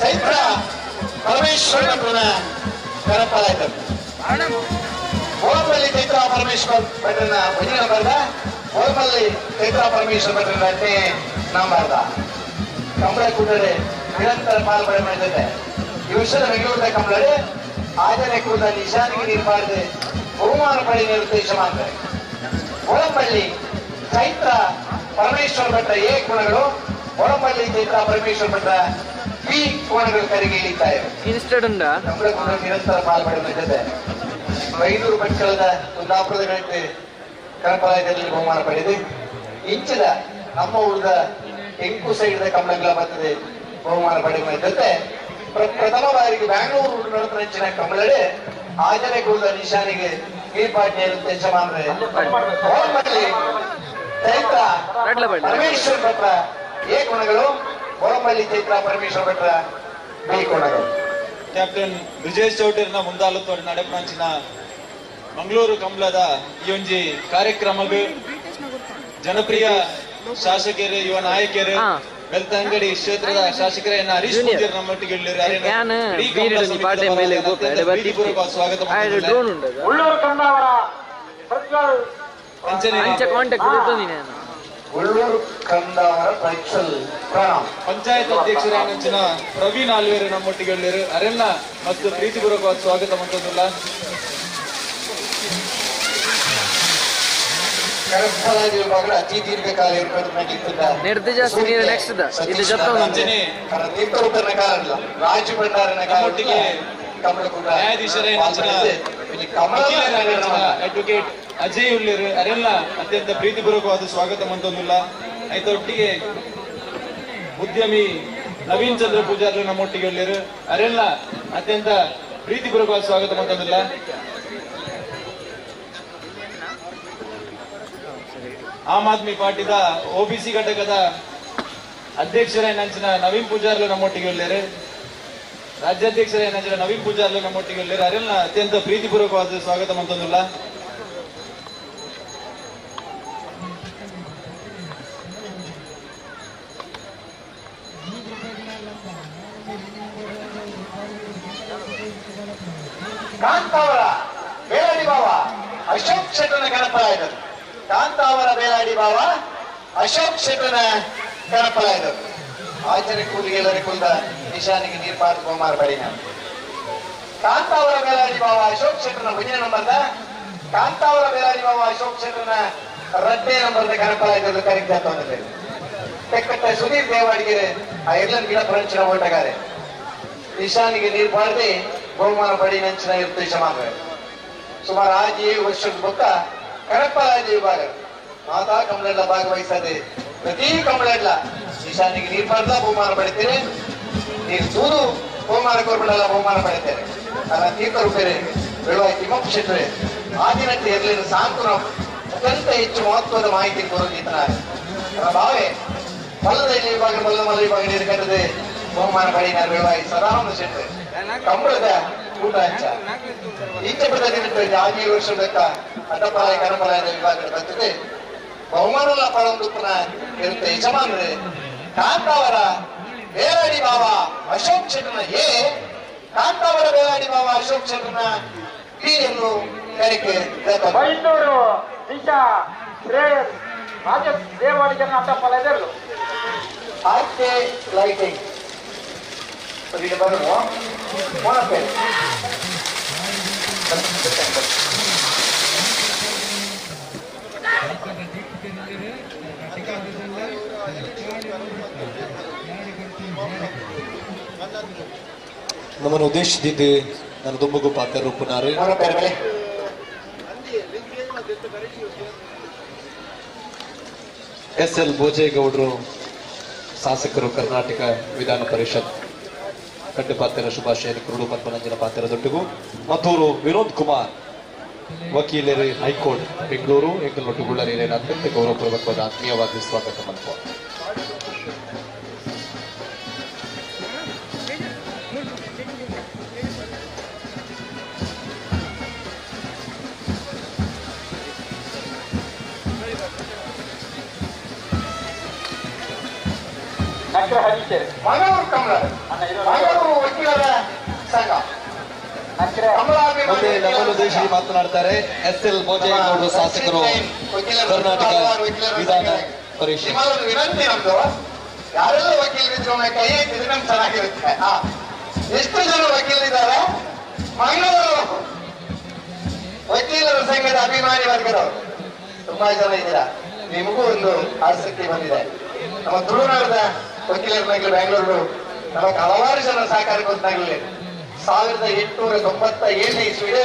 ಚೈತ್ರ ಪರಮೇಶ್ವರನ ಕರಪಾಲಾಯ್ತು. ಓಮಲ್ಲಿ ಚೈತ್ರ ಪರಮೇಶ್ವರ್ ಭಟ್ರನ ಭಜನೆ ಬರ್ದ, ಓಮಲ್ಲಿ ಚೈತ್ರ ಪರಮೇಶ್ವರ ಭಟ್ರನ ಅಡ್ಡೆ ನಂಬರ್ದ ಕಂಬಳ ಕೂಟಡೆ ನಿರಂತರ ಪಾಲ್ಪಡೆ ಮಾಡಿದೆ. ಈ ವರ್ಷದ ಬೆಂಗಳೂರದ ಕಂಬಳಡೆ ಆಜನೆ ಕೂಡ ನಿಶಾನಿಗೆ ನೀರ್ಬಾರ್ದೆ ಬಹುಮಾನ ಪಡೆ ನಿರ್ದೇಶ ಮಾಡ್ತಾರೆ. ಓಳಂಬಳ್ಳಿ ಚೈತ್ರ ಪರಮೇಶ್ವರ ಭಟ್ರ ಎ ಗುಣಗಳು, ಓಳಂಬಳ್ಳಿ ಚೈತ್ರ ಪರಮೇಶ್ವರ ಭಟ್ರ ಬಿ ಕೋಣಗಳು ಕರೆಗೆ ಇಳಿತಾ ಇವೆ. ಕಂಬಳ ಕೂಡ ನಿರಂತರ ಪಾಲ್ಪಡೆ ಜೊತೆ 500 ಭಟ್ಕಳದ ಕುಂದಾಪುರದ ಗಣಿತ ಕನಪಲಾಯದಲ್ಲಿ ಬಹುಮಾನ ಪಡೆದಿದೆ. ಇಂಚಿದ ನಮ್ಮ ಊರದ ಎಂಕು ಸೈಡ್ದ ಕಂಬಳಗಳ ಬರ್ತದೆ ಬಹುಮಾನ ಪಡೆಯುವ ಜೊತೆ ಪ್ರಥಮ ಬಾರಿಗೆ ಬ್ಯಾಂಗ್ಳೂರು ನಡೆದ ಕಂಬಳಡೆ ಆಜನೆ ಕುಳಿದ ನಿಶಾನಿಗೆ ನೀರ್ಪಾಟ್ಯ ಯಜಮಾನರೇ ಚೈತ್ರ ಪರಮೇಶ್ವರ ಭಟ್ರ ಎ ಗುಣಗಳು, ಹೊರಮಲ್ಲಿ ಚೈತ್ರ ಪರಮೇಶ್ವರ ಭಟ್ರ ಬಿ ಗುಣಗಳು. ಕ್ಯಾಪ್ಟನ್ ಬ್ರಿಜೇಶ್ ಚೌಟರ್ನ ಮುಂದಾಲುತ್ತೋಡು ನಡೆಪಂಚಿನ ಮಂಗಳೂರು ಕಂಬಳದ ಈ ಒಂಜಿ ಕಾರ್ಯಕ್ರಮಗ್ ಜನಪ್ರಿಯ ಶಾಸಕರು, ಯುವ ನಾಯಕರು, ಬೆಳ್ತಂಗಡಿ ಕ್ಷೇತ್ರದ ಶಾಸಕರನ್ನ ಹರೀಶ್ ಪೂಜಾರಿ ನಮ್ಮೊಟ್ಟಿಗೆ ಸ್ವಾಗತ. ಉಳ್ಳೂರು ಕಂದಾವರ ಪ್ರಜ್ವಲ್ ಪ್ರಣಾಮ್. ಪಂಚಾಯತ್ ಅಧ್ಯಕ್ಷರಾದ ಪ್ರವೀಣ್ ಆಲ್ವೇರು ನಮ್ಮೊಟ್ಟಿಗೆ ಅರೆಲ್ಲ ಮತ್ತು ಪ್ರೀತಿಪೂರ್ವಕವಾದ ಸ್ವಾಗತ ಮಂತಲ್ಲ. ಕರಪ್ಪಲಾಗಿ ವಿಭಾಗದ ಅತಿ ದೀರ್ಘಕಾಲ ರಾಜು ಭಂಡಾರನ ನಮ್ಮೊಟ್ಟಿಗೆ ಅಡ್ವೊಕೇಟ್ ಅಜಯ್ ಉಳ್ಳೇರು ಅರೆಲ್ಲ ಅತ್ಯಂತ ಪ್ರೀತಿಪೂರ್ವಕವಾದ ಸ್ವಾಗತ ಮಂತೊಂದಿಲ್ಲ. ಆಯ್ತೊಟ್ಟಿಗೆ ಉದ್ಯಮಿ ನವೀನ್ ಚಂದ್ರ ಪೂಜಾರ್ಲು ನಮ್ಮೊಟ್ಟಿಗೆ ಉಳ್ಳೇರು ಅರೆಲ್ಲ ಅತ್ಯಂತ ಪ್ರೀತಿಪೂರ್ವಕವಾದ ಸ್ವಾಗತ ಮಂತೊಂದಿಲ್ಲ. ಆಮ್ ಆದ್ಮಿ ಪಾರ್ಟಿದ ಒಬಿಸಿ ಘಟಕದ ಅಧ್ಯಕ್ಷರೇನಂಚಿನ ನವೀನ್ ಪೂಜಾರ್ಲು ನಮ್ಮೊಟ್ಟಿಗೆ ಉಳ್ಳೇರು, ರಾಜ್ಯಾಧ್ಯಕ್ಷರೇನಂಚಿನ ನವೀನ್ ಪೂಜಾರ್ಲು ನಮ್ಮೊಟ್ಟಿಗೆ ಉಳ್ಳೇರು ಅರೆಲ್ಲ ಅತ್ಯಂತ ಪ್ರೀತಿಪೂರ್ವಕವಾದ ಸ್ವಾಗತ ಮಂತೊಂದಿಲ್ಲ. ಕಾಂತಾವರ ಬೇಲಾಡಿ ಬಾವ ಅಶೋಕ್ ಶೆಟ್ಟನ ಗಣಪರಾಯದರು. ಕಾಂತಾವರ ಬೇಲಾಡಿ ಬಾವ ಅಶೋಕ್ ಶೆಟ್ಟನ ಗಣಪರಾಯದರು. ಆಚರಣೆ ಕೂಲಿಗೆ ಎಲ್ಲರಿಗೂ ಕುಲ್ದ ನಿಶಾನಿಗೆ ನೀರ್ಪಾರ್ದು ಬಹುಮಾನ ಪಡಿನ. ಕಾಂತಾವರ ಬೇಲಾಡಿ ಬಾವ ಅಶೋಕ್ ಶೆಟ್ಟನ ಮುಂದಿನ ನಂಬರ್ದ, ಕಾಂತಾವರ ಬೇಲಾಡಿ ಬಾವ ಅಶೋಕ್ ಶೆಟ್ಟನ ರಡ್ಡೇ ನಂಬರ್ದ ಗಣಪರಾಯದರು ಕರೆಕ್ಟ್ ಅಂತ ತೆಕ್ಕಟ್ಟ ಸುಧೀರ್ ದೇವಾಡಿಗೆರೆ ಆ ಎರ್ಲನ್ ಗಿಡ ಪ್ರಂಚಿನ ಓಟಗಾರೆ ನಿಶಾನಿಗೆ ನೀರು ಬಾರದೆ ಬಹುಮಾನ ಪಡಿ ನಂಚಿನ ನಿರ್ದೇಶ ಮಾಡ್ತಾರೆ. ಸುಮಾರು 6-7 ವರ್ಷದ ಬೊಕ್ಕ ಕರಪ್ಪರಾಜ ವಿಭಾಗ ಮಾತಾ ಕಮಲಡ್ಲ ಭಾಗವಹಿಸದೆ ಪ್ರತಿ ಕಮಲಡ್ಲ ನಿಶಾನಿಗೆ ನೀರು ಬಾರ್ದ ಬಹುಮಾನ ಪಡಿತೇನೆ, ನೀರು ತೂದು ಬಹುಮಾನ ಕೋರ್ಬಡಲ್ಲ ಬಹುಮಾನ ಪಡಿತೇನೆ. ಅದರ ತೀರ್ಥರು ಬೇರೆ ಬೆಳುವಾಯಿ ತಿಮ್ಮಪ್ಪ ಶೆಟ್ಟರೆ ಆ ದಿನಕ್ಕೆ ಇರಲಿಲ್ಲ ಸಾಂತ್ವನ ಅತ್ಯಂತ ಹೆಚ್ಚು ಮಹತ್ವದ ಮಾಹಿತಿ ಕೊರಗಿತನಾರೆ. ಅದರ ಭಾವೆ ಬಲ್ಲದ ಇಲ್ಲಿ ವಿಭಾಗ ಬಲ್ಲ ಮಲ್ಲ ವಿಭಾಗ ನೀರು ಕಟ್ಟದೆ ಬಹುಮಾನ ಪಡಿನಾರು ಬೆಳುವಾಯಿ ಸದಾನಂದ ಶೆಟ್ಟರೆ ಕಂಬಳದ ಊಟ ಹಂಚ ಈಚೆ ಬಿಡದ 6-7 ವರ್ಷ ಬೇಕಾ ಅಡ್ಡಪರಾಯ ಕರಪರಾಯದ ವಿಭಾಗದ ಬರ್ತದೆ ಬಹುಮಾನ ಪಡೊಂದು ಇರುತ್ತೆ ಯಜಮಾನರೇ. ಕಾಂತಾವರ ಬೇಲಾಡಿ ಬಾವ ಅಶೋಕ್ ಶೆಟ್ಟರ್ನ ಎ, ಕಾಂತಾವರ ಬೇಲಾಡಿ ಬಾವ ಅಶೋಕ್ ಶೆಟ್ಟರ್ನ ಬಿ ಎಂದು ಕರೆಕೆ. ಬೈಂದೂರು ದಿಶಾ ಶ್ರೇಯಸ್ ರಾಜೇಶ್ ದೇವಾಡಿಗನ ಅಟ್ಟಪ್ಪಲ ಎದುರು. ಆರ್ ಕೆ ಲೈಟಿಂಗ್ ಬರೋದು ಮೊಳಪೆ. ನಮ್ಮನ್ನು ಉದ್ದೇಶಿಸಿದ್ದು ನಾನು ದುಂಬಗು ಪಾತ್ರ ರೂಪನಾರು ಎಸ್ ಎಲ್ ಭೋಜೇಗೌಡರು ಶಾಸಕರು ಕರ್ನಾಟಕ ವಿಧಾನ ಪರಿಷತ್ ಕಡ್ಡು ಪಾತ್ರ ಶುಭಾಶಯ ಕುರುಡು ಪದ್ಮನಂಜನ ಪಾತ್ರದೊಟ್ಟಿಗೂ ಮದ್ದೂರು ವಿನೋದ್ ಕುಮಾರ್ ವಕೀಲರು ಹೈಕೋರ್ಟ್ ಬೆಂಗಳೂರು ಎಂಕಲ್ನೊಟ್ಟುಗುಳ್ಳರೇನ ಅತ್ಯಂತ ಗೌರವಪೂರ್ವಕವಾದ ಆತ್ಮೀಯವಾಗಿ ಸ್ವಾಗತ ಮನ್ಪು. ಮಂಗಳೂರು ಕಮಲ, ಮಂಗಳೂರು ವಕೀಲರ ಸಂಘ. ಮುಂದೆ ನಮ್ಮನ್ನು ಉದ್ದೇಶಿಸಿ ಮಾತನಾಡ್ತಾರೆ ಎಸ್ ಎಲ್ ಭೋಜೇಗೌಡರು ಶಾಸಕರು ಕರ್ನಾಟಕ ವಿಧಾನ ಪರಿಷತ್. ವಿನಂತಿ ನಮ್ದು, ಯಾರೆಲ್ಲ ವಕೀಲರಿದ್ರು ಒಮ್ಮೆ ಕೈ ಎತ್ತಿದ್ರೆ ನಮ್ಗೆ ಚೆನ್ನಾಗಿರುತ್ತೆ. ಎಷ್ಟು ಜನ ವಕೀಲರಿದ್ದಾರೆ? ಮಂಗಳೂರು ವಕೀಲರ ಸಂಘದ ಅಭಿಮಾನಿ ವರ್ಗದವರು ತುಂಬಾ ಜನ ಇದ್ದೀರಾ. ನಿಮಗೂ ಒಂದು ಆಸಕ್ತಿ ಬಂದಿದೆ. ನಮ್ಮ ತುಳುನಾಡದ ವಕೀಲರ ಬೆಂಗಳೂರು ನಮಗೆ ಹಲವಾರು ಜನ ಸಹಕಾರ ಕೊಟ್ಟಾಗಲಿ. 1897 ಇಸ್ವಿಗೆ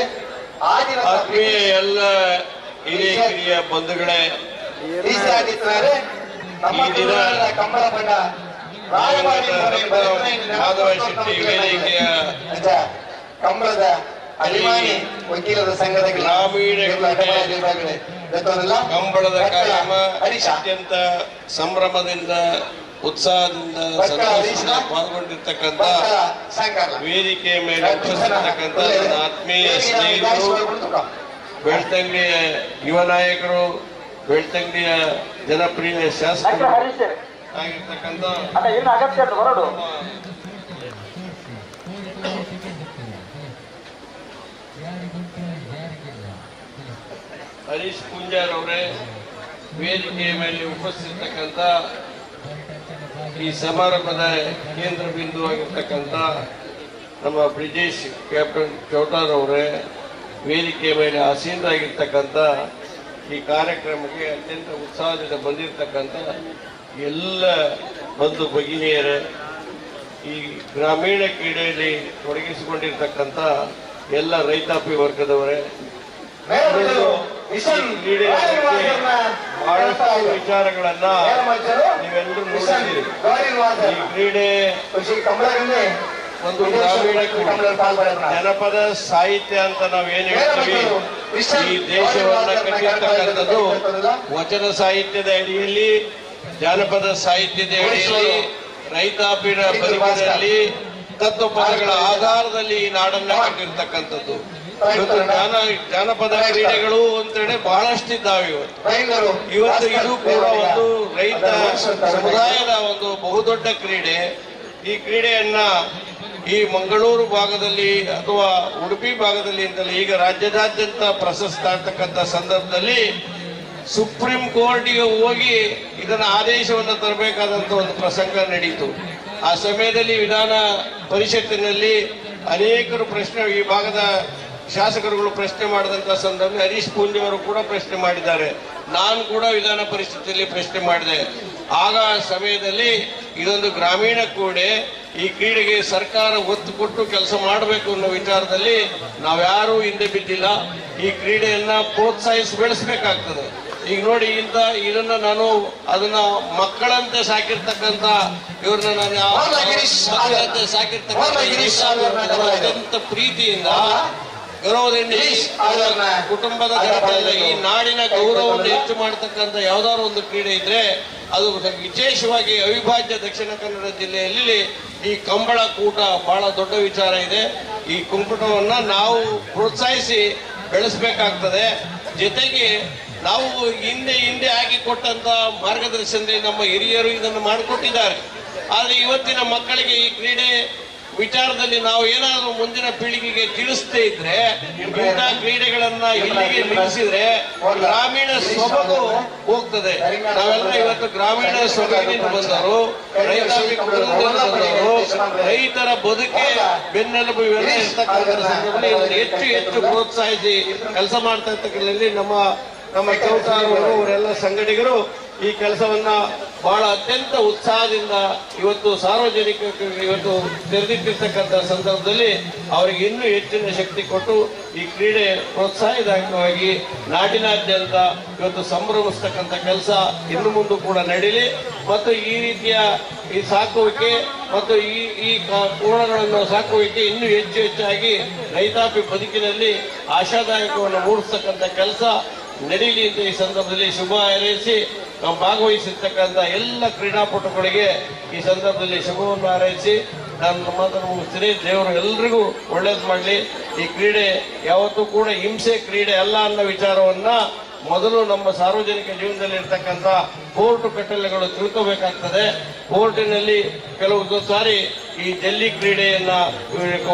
ಆ ದಿನ ಆತ್ಮೀಯ ಎಲ್ಲ ಹಿರಿಯ ಕಿರಿಯ ಬಂಧುಗಳೇ, ನಮ್ಮ ತುಳುನಾಡಿನ ಕಂಬಳ ಬಣ್ಣ ರಾಯಭಾರಿ ಮಾಧವ ಶೆಟ್ಟಿ ವೇದಿಕೆಯ ಕಂಬಳದ ಅಭಿಮಾನಿ ವಕೀಲರ ಸಂಘದ ಗ್ರಾಮೀಣ ಕಂಬಳದ ಕಾರ್ಯಕ್ರಮ ಅತ್ಯಂತ ಸಂಭ್ರಮದಿಂದ ಉತ್ಸಾಹದಿಂದ ಸಂತೋಷದಿಂದ ಪಾಲ್ಗೊಂಡಿರ್ತಕ್ಕಂಥ ವೇದಿಕೆಯ ಮೇಲೆ ಉಪಸ್ಥಿತಕ್ಕಂಥ ನನ್ನ ಆತ್ಮೀಯ ಸ್ನೇಹಿತರು, ಬೆಳ್ತಂಗಡಿಯ ಯುವ ನಾಯಕರು, ಬೆಳ್ತಂಗಡಿಯ ಜನಪ್ರಿಯ ಶಾಸಕರು ಆಗಿರ್ತಕ್ಕಂಥ ಹರೀಶ್ ಪೂಂಜಾರ್ ಅವರೇ, ವೇದಿಕೆಯ ಮೇಲೆ ಉಪಸ್ಥಿತಕ್ಕಂಥ ಈ ಸಮಾರಂಭದ ಕೇಂದ್ರ ಬಿಂದುವಾಗಿರ್ತಕ್ಕಂಥ ನಮ್ಮ ಬ್ರಿಜೇಶ್ ಕ್ಯಾಪ್ಟನ್ ಚೌಟಾರ್ ಅವರೇ, ವೇದಿಕೆಯ ಮೇಲೆ ಆಸೀನರಾಗಿರ್ತಕ್ಕಂಥ ಈ ಕಾರ್ಯಕ್ರಮಕ್ಕೆ ಅತ್ಯಂತ ಉತ್ಸಾಹದಿಂದ ಬಂದಿರತಕ್ಕಂಥ ಎಲ್ಲ ಬಂಧು ಭಗಿನಿಯರೇ, ಈ ಗ್ರಾಮೀಣ ಕ್ರೀಡೆಯಲ್ಲಿ ತೊಡಗಿಸಿಕೊಂಡಿರ್ತಕ್ಕಂಥ ಎಲ್ಲ ರೈತಾಪಿ ವರ್ಗದವರೇ, ಕ್ರೀಡೆಯ ಬಗ್ಗೆ ಬಹಳಷ್ಟು ವಿಚಾರಗಳನ್ನ ನೀವೆಲ್ಲರೂ ನೋಡಿದ್ದೀರಿ. ಈ ಕ್ರೀಡೆ ಒಂದು ಗ್ರಾಮೀಣ ಜನಪದ ಸಾಹಿತ್ಯ ಅಂತ ನಾವೇನು ಹೇಳ್ತೀವಿ, ಈ ದೇಶವನ್ನ ಕಟ್ಟಿರ್ತಕ್ಕಂಥದ್ದು ವಚನ ಸಾಹಿತ್ಯದ ಅಡಿಯಲ್ಲಿ, ಜಾನಪದ ಸಾಹಿತ್ಯದ ಅಡಿಯಲ್ಲಿ, ರೈತಾಪಿನ ಬದುಕಿನಲ್ಲಿ ತತ್ವಪದಗಳ ಆಧಾರದಲ್ಲಿ ಈ ನಾಡನ್ನ ಕಟ್ಟಿರ್ತಕ್ಕಂಥದ್ದು. ಇವತ್ತು ಜಾನಪದ ಕ್ರೀಡೆಗಳು ಅಂತೇಳಿ ಬಹಳಷ್ಟಿದ್ದಾವೆ. ಇವತ್ತು ಇದು ಕೂಡ ಒಂದು ರೈತ ಸಮುದಾಯದ ಒಂದು ಬಹುದೊಡ್ಡ ಕ್ರೀಡೆ. ಈ ಕ್ರೀಡೆಯನ್ನ ಈ ಮಂಗಳೂರು ಭಾಗದಲ್ಲಿ ಅಥವಾ ಉಡುಪಿ ಭಾಗದಲ್ಲಿ ಅಂತಲೇ ಈಗ ರಾಜ್ಯದಾದ್ಯಂತ ಪ್ರಶಸ್ತ ಆಗ್ತಕ್ಕಂಥ ಸಂದರ್ಭದಲ್ಲಿ ಸುಪ್ರೀಂ ಕೋರ್ಟಿಗೆ ಹೋಗಿ ಇದನ್ನ ಆದೇಶವನ್ನು ತರಬೇಕಾದಂತ ಒಂದು ಪ್ರಸಂಗ ನಡೆಯಿತು. ಆ ಸಮಯದಲ್ಲಿ ವಿಧಾನ ಪರಿಷತ್ತಿನಲ್ಲಿ ಅನೇಕರು ಪ್ರಶ್ನೆ, ಈ ಭಾಗದ ಶಾಸಕರುಗಳು ಪ್ರಶ್ನೆ ಮಾಡಿದಂತ ಸಂದರ್ಭದಲ್ಲಿ ಹರೀಶ್ ಪೂಂಜೆ ಅವರು ಕೂಡ ಪ್ರಶ್ನೆ ಮಾಡಿದ್ದಾರೆ. ನಾನು ಕೂಡ ವಿಧಾನ ಪರಿಷತ್ತಿನಲ್ಲಿ ಪ್ರಶ್ನೆ ಮಾಡಿದೆ. ಆಗ ಸಮಯದಲ್ಲಿ ಇದೊಂದು ಗ್ರಾಮೀಣ ಕ್ರೀಡೆ, ಈ ಕ್ರೀಡೆಗೆ ಸರ್ಕಾರ ಒತ್ತು ಕೊಟ್ಟು ಕೆಲಸ ಮಾಡಬೇಕು ಅನ್ನೋ ವಿಚಾರದಲ್ಲಿ ನಾವ್ಯಾರೂ ಹಿಂದೆ ಬಿದ್ದಿಲ್ಲ. ಈ ಕ್ರೀಡೆಯನ್ನ ಪ್ರೋತ್ಸಾಹಿಸಿ ಬೆಳೆಸಬೇಕಾಗ್ತದೆ. ಈಗ ನೋಡಿ, ಇಂಥ ಇದನ್ನ ನಾನು ಅದನ್ನ ಮಕ್ಕಳಂತೆ ಸಾಕಿರ್ತಕ್ಕಂಥ ಇವ್ರನ್ನ ನಾನು ಮಕ್ಕಳಂತೆ ಸಾಕಿರ್ತಕ್ಕಂಥ ಅತ್ಯಂತ ಪ್ರೀತಿಯಿಂದ ಗೌರವದಿಂದ ಕುಟುಂಬದ ಜನತೆಯಲ್ಲ ಈ ನಾಡಿನ ಗೌರವವನ್ನು ಹೆಚ್ಚು ಮಾಡತಕ್ಕಂಥ ಯಾವ್ದಾದ್ರು ಒಂದು ಕ್ರೀಡೆ ಇದ್ರೆ ಅದು ವಿಶೇಷವಾಗಿ ಅವಿಭಾಜ್ಯ ದಕ್ಷಿಣ ಕನ್ನಡ ಜಿಲ್ಲೆಯಲ್ಲಿ ಈ ಕಂಬಳ ಕೂಟ ಬಹಳ ದೊಡ್ಡ ವಿಚಾರ ಇದೆ. ಈ ಕುಂಕುಟವನ್ನ ನಾವು ಪ್ರೋತ್ಸಾಹಿಸಿ ಬೆಳೆಸಬೇಕಾಗ್ತದೆ. ಜೊತೆಗೆ ನಾವು ಹಿಂದೆ ಹಿಂದೆ ಹಾಕಿಕೊಟ್ಟಂತ ಮಾರ್ಗದರ್ಶನದಲ್ಲಿ ನಮ್ಮ ಹಿರಿಯರು ಇದನ್ನು ಮಾಡಿಕೊಟ್ಟಿದ್ದಾರೆ. ಆದರೆ ಇವತ್ತಿನ ಮಕ್ಕಳಿಗೆ ಈ ಕ್ರೀಡೆ ವಿಚಾರದಲ್ಲಿ ನಾವು ಏನಾದರೂ ಮುಂದಿನ ಪೀಳಿಗೆಗೆ ತಿಳಿಸದೇ ಇದ್ರೆ, ಇಂಥ ಕ್ರೀಡೆಗಳನ್ನ ಇಲ್ಲಿಗೆ ನಿಲ್ಲಿಸಿದ್ರೆ ಗ್ರಾಮೀಣ ಸೊಬಗು ಹೋಗ್ತದೆ. ನಾವೆಲ್ಲ ಇವತ್ತು ಗ್ರಾಮೀಣ ಸೊಬಗಿನಿಂದ ಬಂದವರು, ರೈತಾಪಿ ಕುಟುಂಬದಿಂದ ಬಂದವರು, ರೈತರ ಬದುಕೆ ಬೆನ್ನೆಲುಬು ಇವೆಲ್ಲ ಇರ್ತಕ್ಕಂಥ ಸಂದರ್ಭದಲ್ಲಿ ಇದನ್ನು ಹೆಚ್ಚು ಹೆಚ್ಚು ಪ್ರೋತ್ಸಾಹಿಸಿ ಕೆಲಸ ಮಾಡ್ತಾ ಇರ್ತಕ್ಕಂಥ ನಮ್ಮ ನಮ್ಮ ಚೌತಾರವರು ಅವರೆಲ್ಲ ಸಂಘಟಕರು ಈ ಕೆಲಸವನ್ನ ಬಹಳ ಅತ್ಯಂತ ಉತ್ಸಾಹದಿಂದ ಇವತ್ತು ಸಾರ್ವಜನಿಕ ಇವತ್ತು ತೆರೆದಿಟ್ಟಿರ್ತಕ್ಕಂಥ ಸಂದರ್ಭದಲ್ಲಿ ಅವರಿಗೆ ಇನ್ನೂ ಹೆಚ್ಚಿನ ಶಕ್ತಿ ಕೊಟ್ಟು ಈ ಕ್ರೀಡೆ ಪ್ರೋತ್ಸಾಹದಾಯಕವಾಗಿ ನಾಡಿನಾದ್ಯಂತ ಇವತ್ತು ಸಂಭ್ರಮಿಸ್ತಕ್ಕಂಥ ಕೆಲಸ ಇನ್ನು ಮುಂದೆ ಕೂಡ ನಡೀಲಿ. ಮತ್ತು ಈ ರೀತಿಯ ಈ ಸಾಕುವಿಕೆ ಮತ್ತು ಈ ಈ ಕೋಣಗಳನ್ನು ಸಾಕುವಿಕೆ ಇನ್ನೂ ಹೆಚ್ಚು ಹೆಚ್ಚಾಗಿ ರೈತಾಪಿ ಬದುಕಿನಲ್ಲಿ ಆಶಾದಾಯಕವನ್ನು ಮೂಡಿಸ್ತಕ್ಕಂಥ ಕೆಲಸ ನಡೀಲಿ ಅಂತ ಈ ಸಂದರ್ಭದಲ್ಲಿ ಶುಭ ಹಾರೈಸಿ, ನಾವು ಭಾಗವಹಿಸಿರ್ತಕ್ಕಂಥ ಎಲ್ಲ ಕ್ರೀಡಾಪಟುಗಳಿಗೆ ಈ ಸಂದರ್ಭದಲ್ಲಿ ಶುಭವನ್ನು ಹಾರೈಸಿ ನಾನು ಮಾತನ್ನು ಮುಗಿಸ್ತೀನಿ. ದೇವರು ಎಲ್ರಿಗೂ ಒಳ್ಳೇದು ಮಾಡಲಿ. ಈ ಕ್ರೀಡೆ ಯಾವತ್ತೂ ಕೂಡ ಹಿಂಸೆ ಕ್ರೀಡೆ ಅಲ್ಲ ಅನ್ನೋ ವಿಚಾರವನ್ನ ಮೊದಲು ನಮ್ಮ ಸಾರ್ವಜನಿಕ ಜೀವನದಲ್ಲಿ ಇರ್ತಕ್ಕಂಥ ಕೋರ್ಟ್ ಕಟ್ಟಲೆಗಳು ತಿಳ್ಕೋಬೇಕಾಗ್ತದೆ. ಕೋರ್ಟಿನಲ್ಲಿ ಕೆಲವೊಂದು ಸಾರಿ ಈ ಜಲ್ಲಿ ಕ್ರೀಡೆಯನ್ನ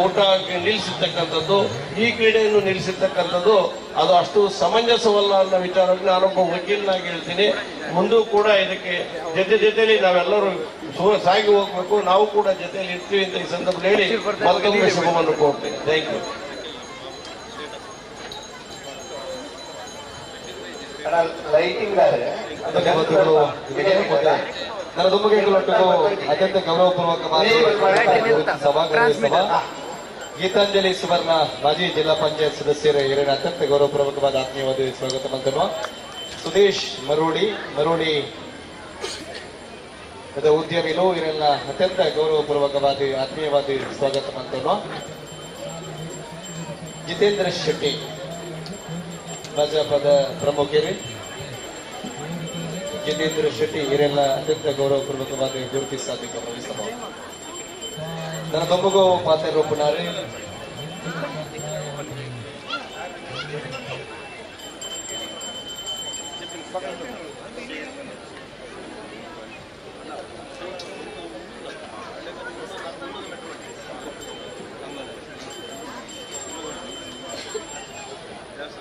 ಊಟ ನಿಲ್ಲಿಸಿರ್ತಕ್ಕಂಥದ್ದು, ಈ ಕ್ರೀಡೆಯನ್ನು ನಿಲ್ಲಿಸಿರ್ತಕ್ಕಂಥದ್ದು ಅದು ಅಷ್ಟು ಸಮಂಜಸವಲ್ಲ ಅನ್ನೋ ವಿಚಾರವನ್ನು ನಾನೊಬ್ಬ ವಕೀಲನಾಗಿ ಹೇಳ್ತೀನಿ. ಮುಂದೂ ಕೂಡ ಇದಕ್ಕೆ ಜೊತೆ ಜೊತೆಯಲ್ಲಿ ನಾವೆಲ್ಲರೂ ಸಾಗಿ ಹೋಗ್ಬೇಕು, ನಾವು ಕೂಡ ಜೊತೆಯಲ್ಲಿ ಇರ್ತೀವಿ ಅಂತ ಈ ಸಂದರ್ಭದಲ್ಲಿ ಹೇಳಿ ಮತ್ತೊಮ್ಮೆ ಶುಭವನ್ನು ಕೋರ್ತೀನಿ. Thank you. ಅತ್ಯಂತ ಗೌರವಪೂರ್ವಕವಾಗಿ ಸಭಾಗೃಹ ಗೀತಾಂಜಲಿ ಸುವರ್ಣ ಮಾಜಿ ಜಿಲ್ಲಾ ಪಂಚಾಯತ್ ಸದಸ್ಯರ ಹಿರಿಯರ ಅತ್ಯಂತ ಗೌರವಪೂರ್ವಕವಾದ ಆತ್ಮೀಯವಾದ ಸ್ವಾಗತ ಮಂತನು. ಸುದೇಶ್ ಮರೋಳಿ ಮರೋಳಿ ಉದ್ಯಮಿಲು ಇವರೆಲ್ಲ ಅತ್ಯಂತ ಗೌರವಪೂರ್ವಕವಾದ ಆತ್ಮೀಯವಾದ ಸ್ವಾಗತ ಮಂತನು. ಜಿತೇಂದ್ರ ಶೆಟ್ಟಿ ಭಾಜಪದ ಪ್ರಮುಖರು ಜಿತೇಂದ್ರ ಶೆಟ್ಟಿ ಇವರೆಲ್ಲ ಅತ್ಯಂತ ಗೌರವಪೂರ್ವಕವಾಗಿ ಗುರುತಿಸಾದ ಗೌರವಿಸಬಹುದು. ನನ್ನ ದೊಂಬಗೋ ಪಾತ್ರ ರೂಪನಾರಿ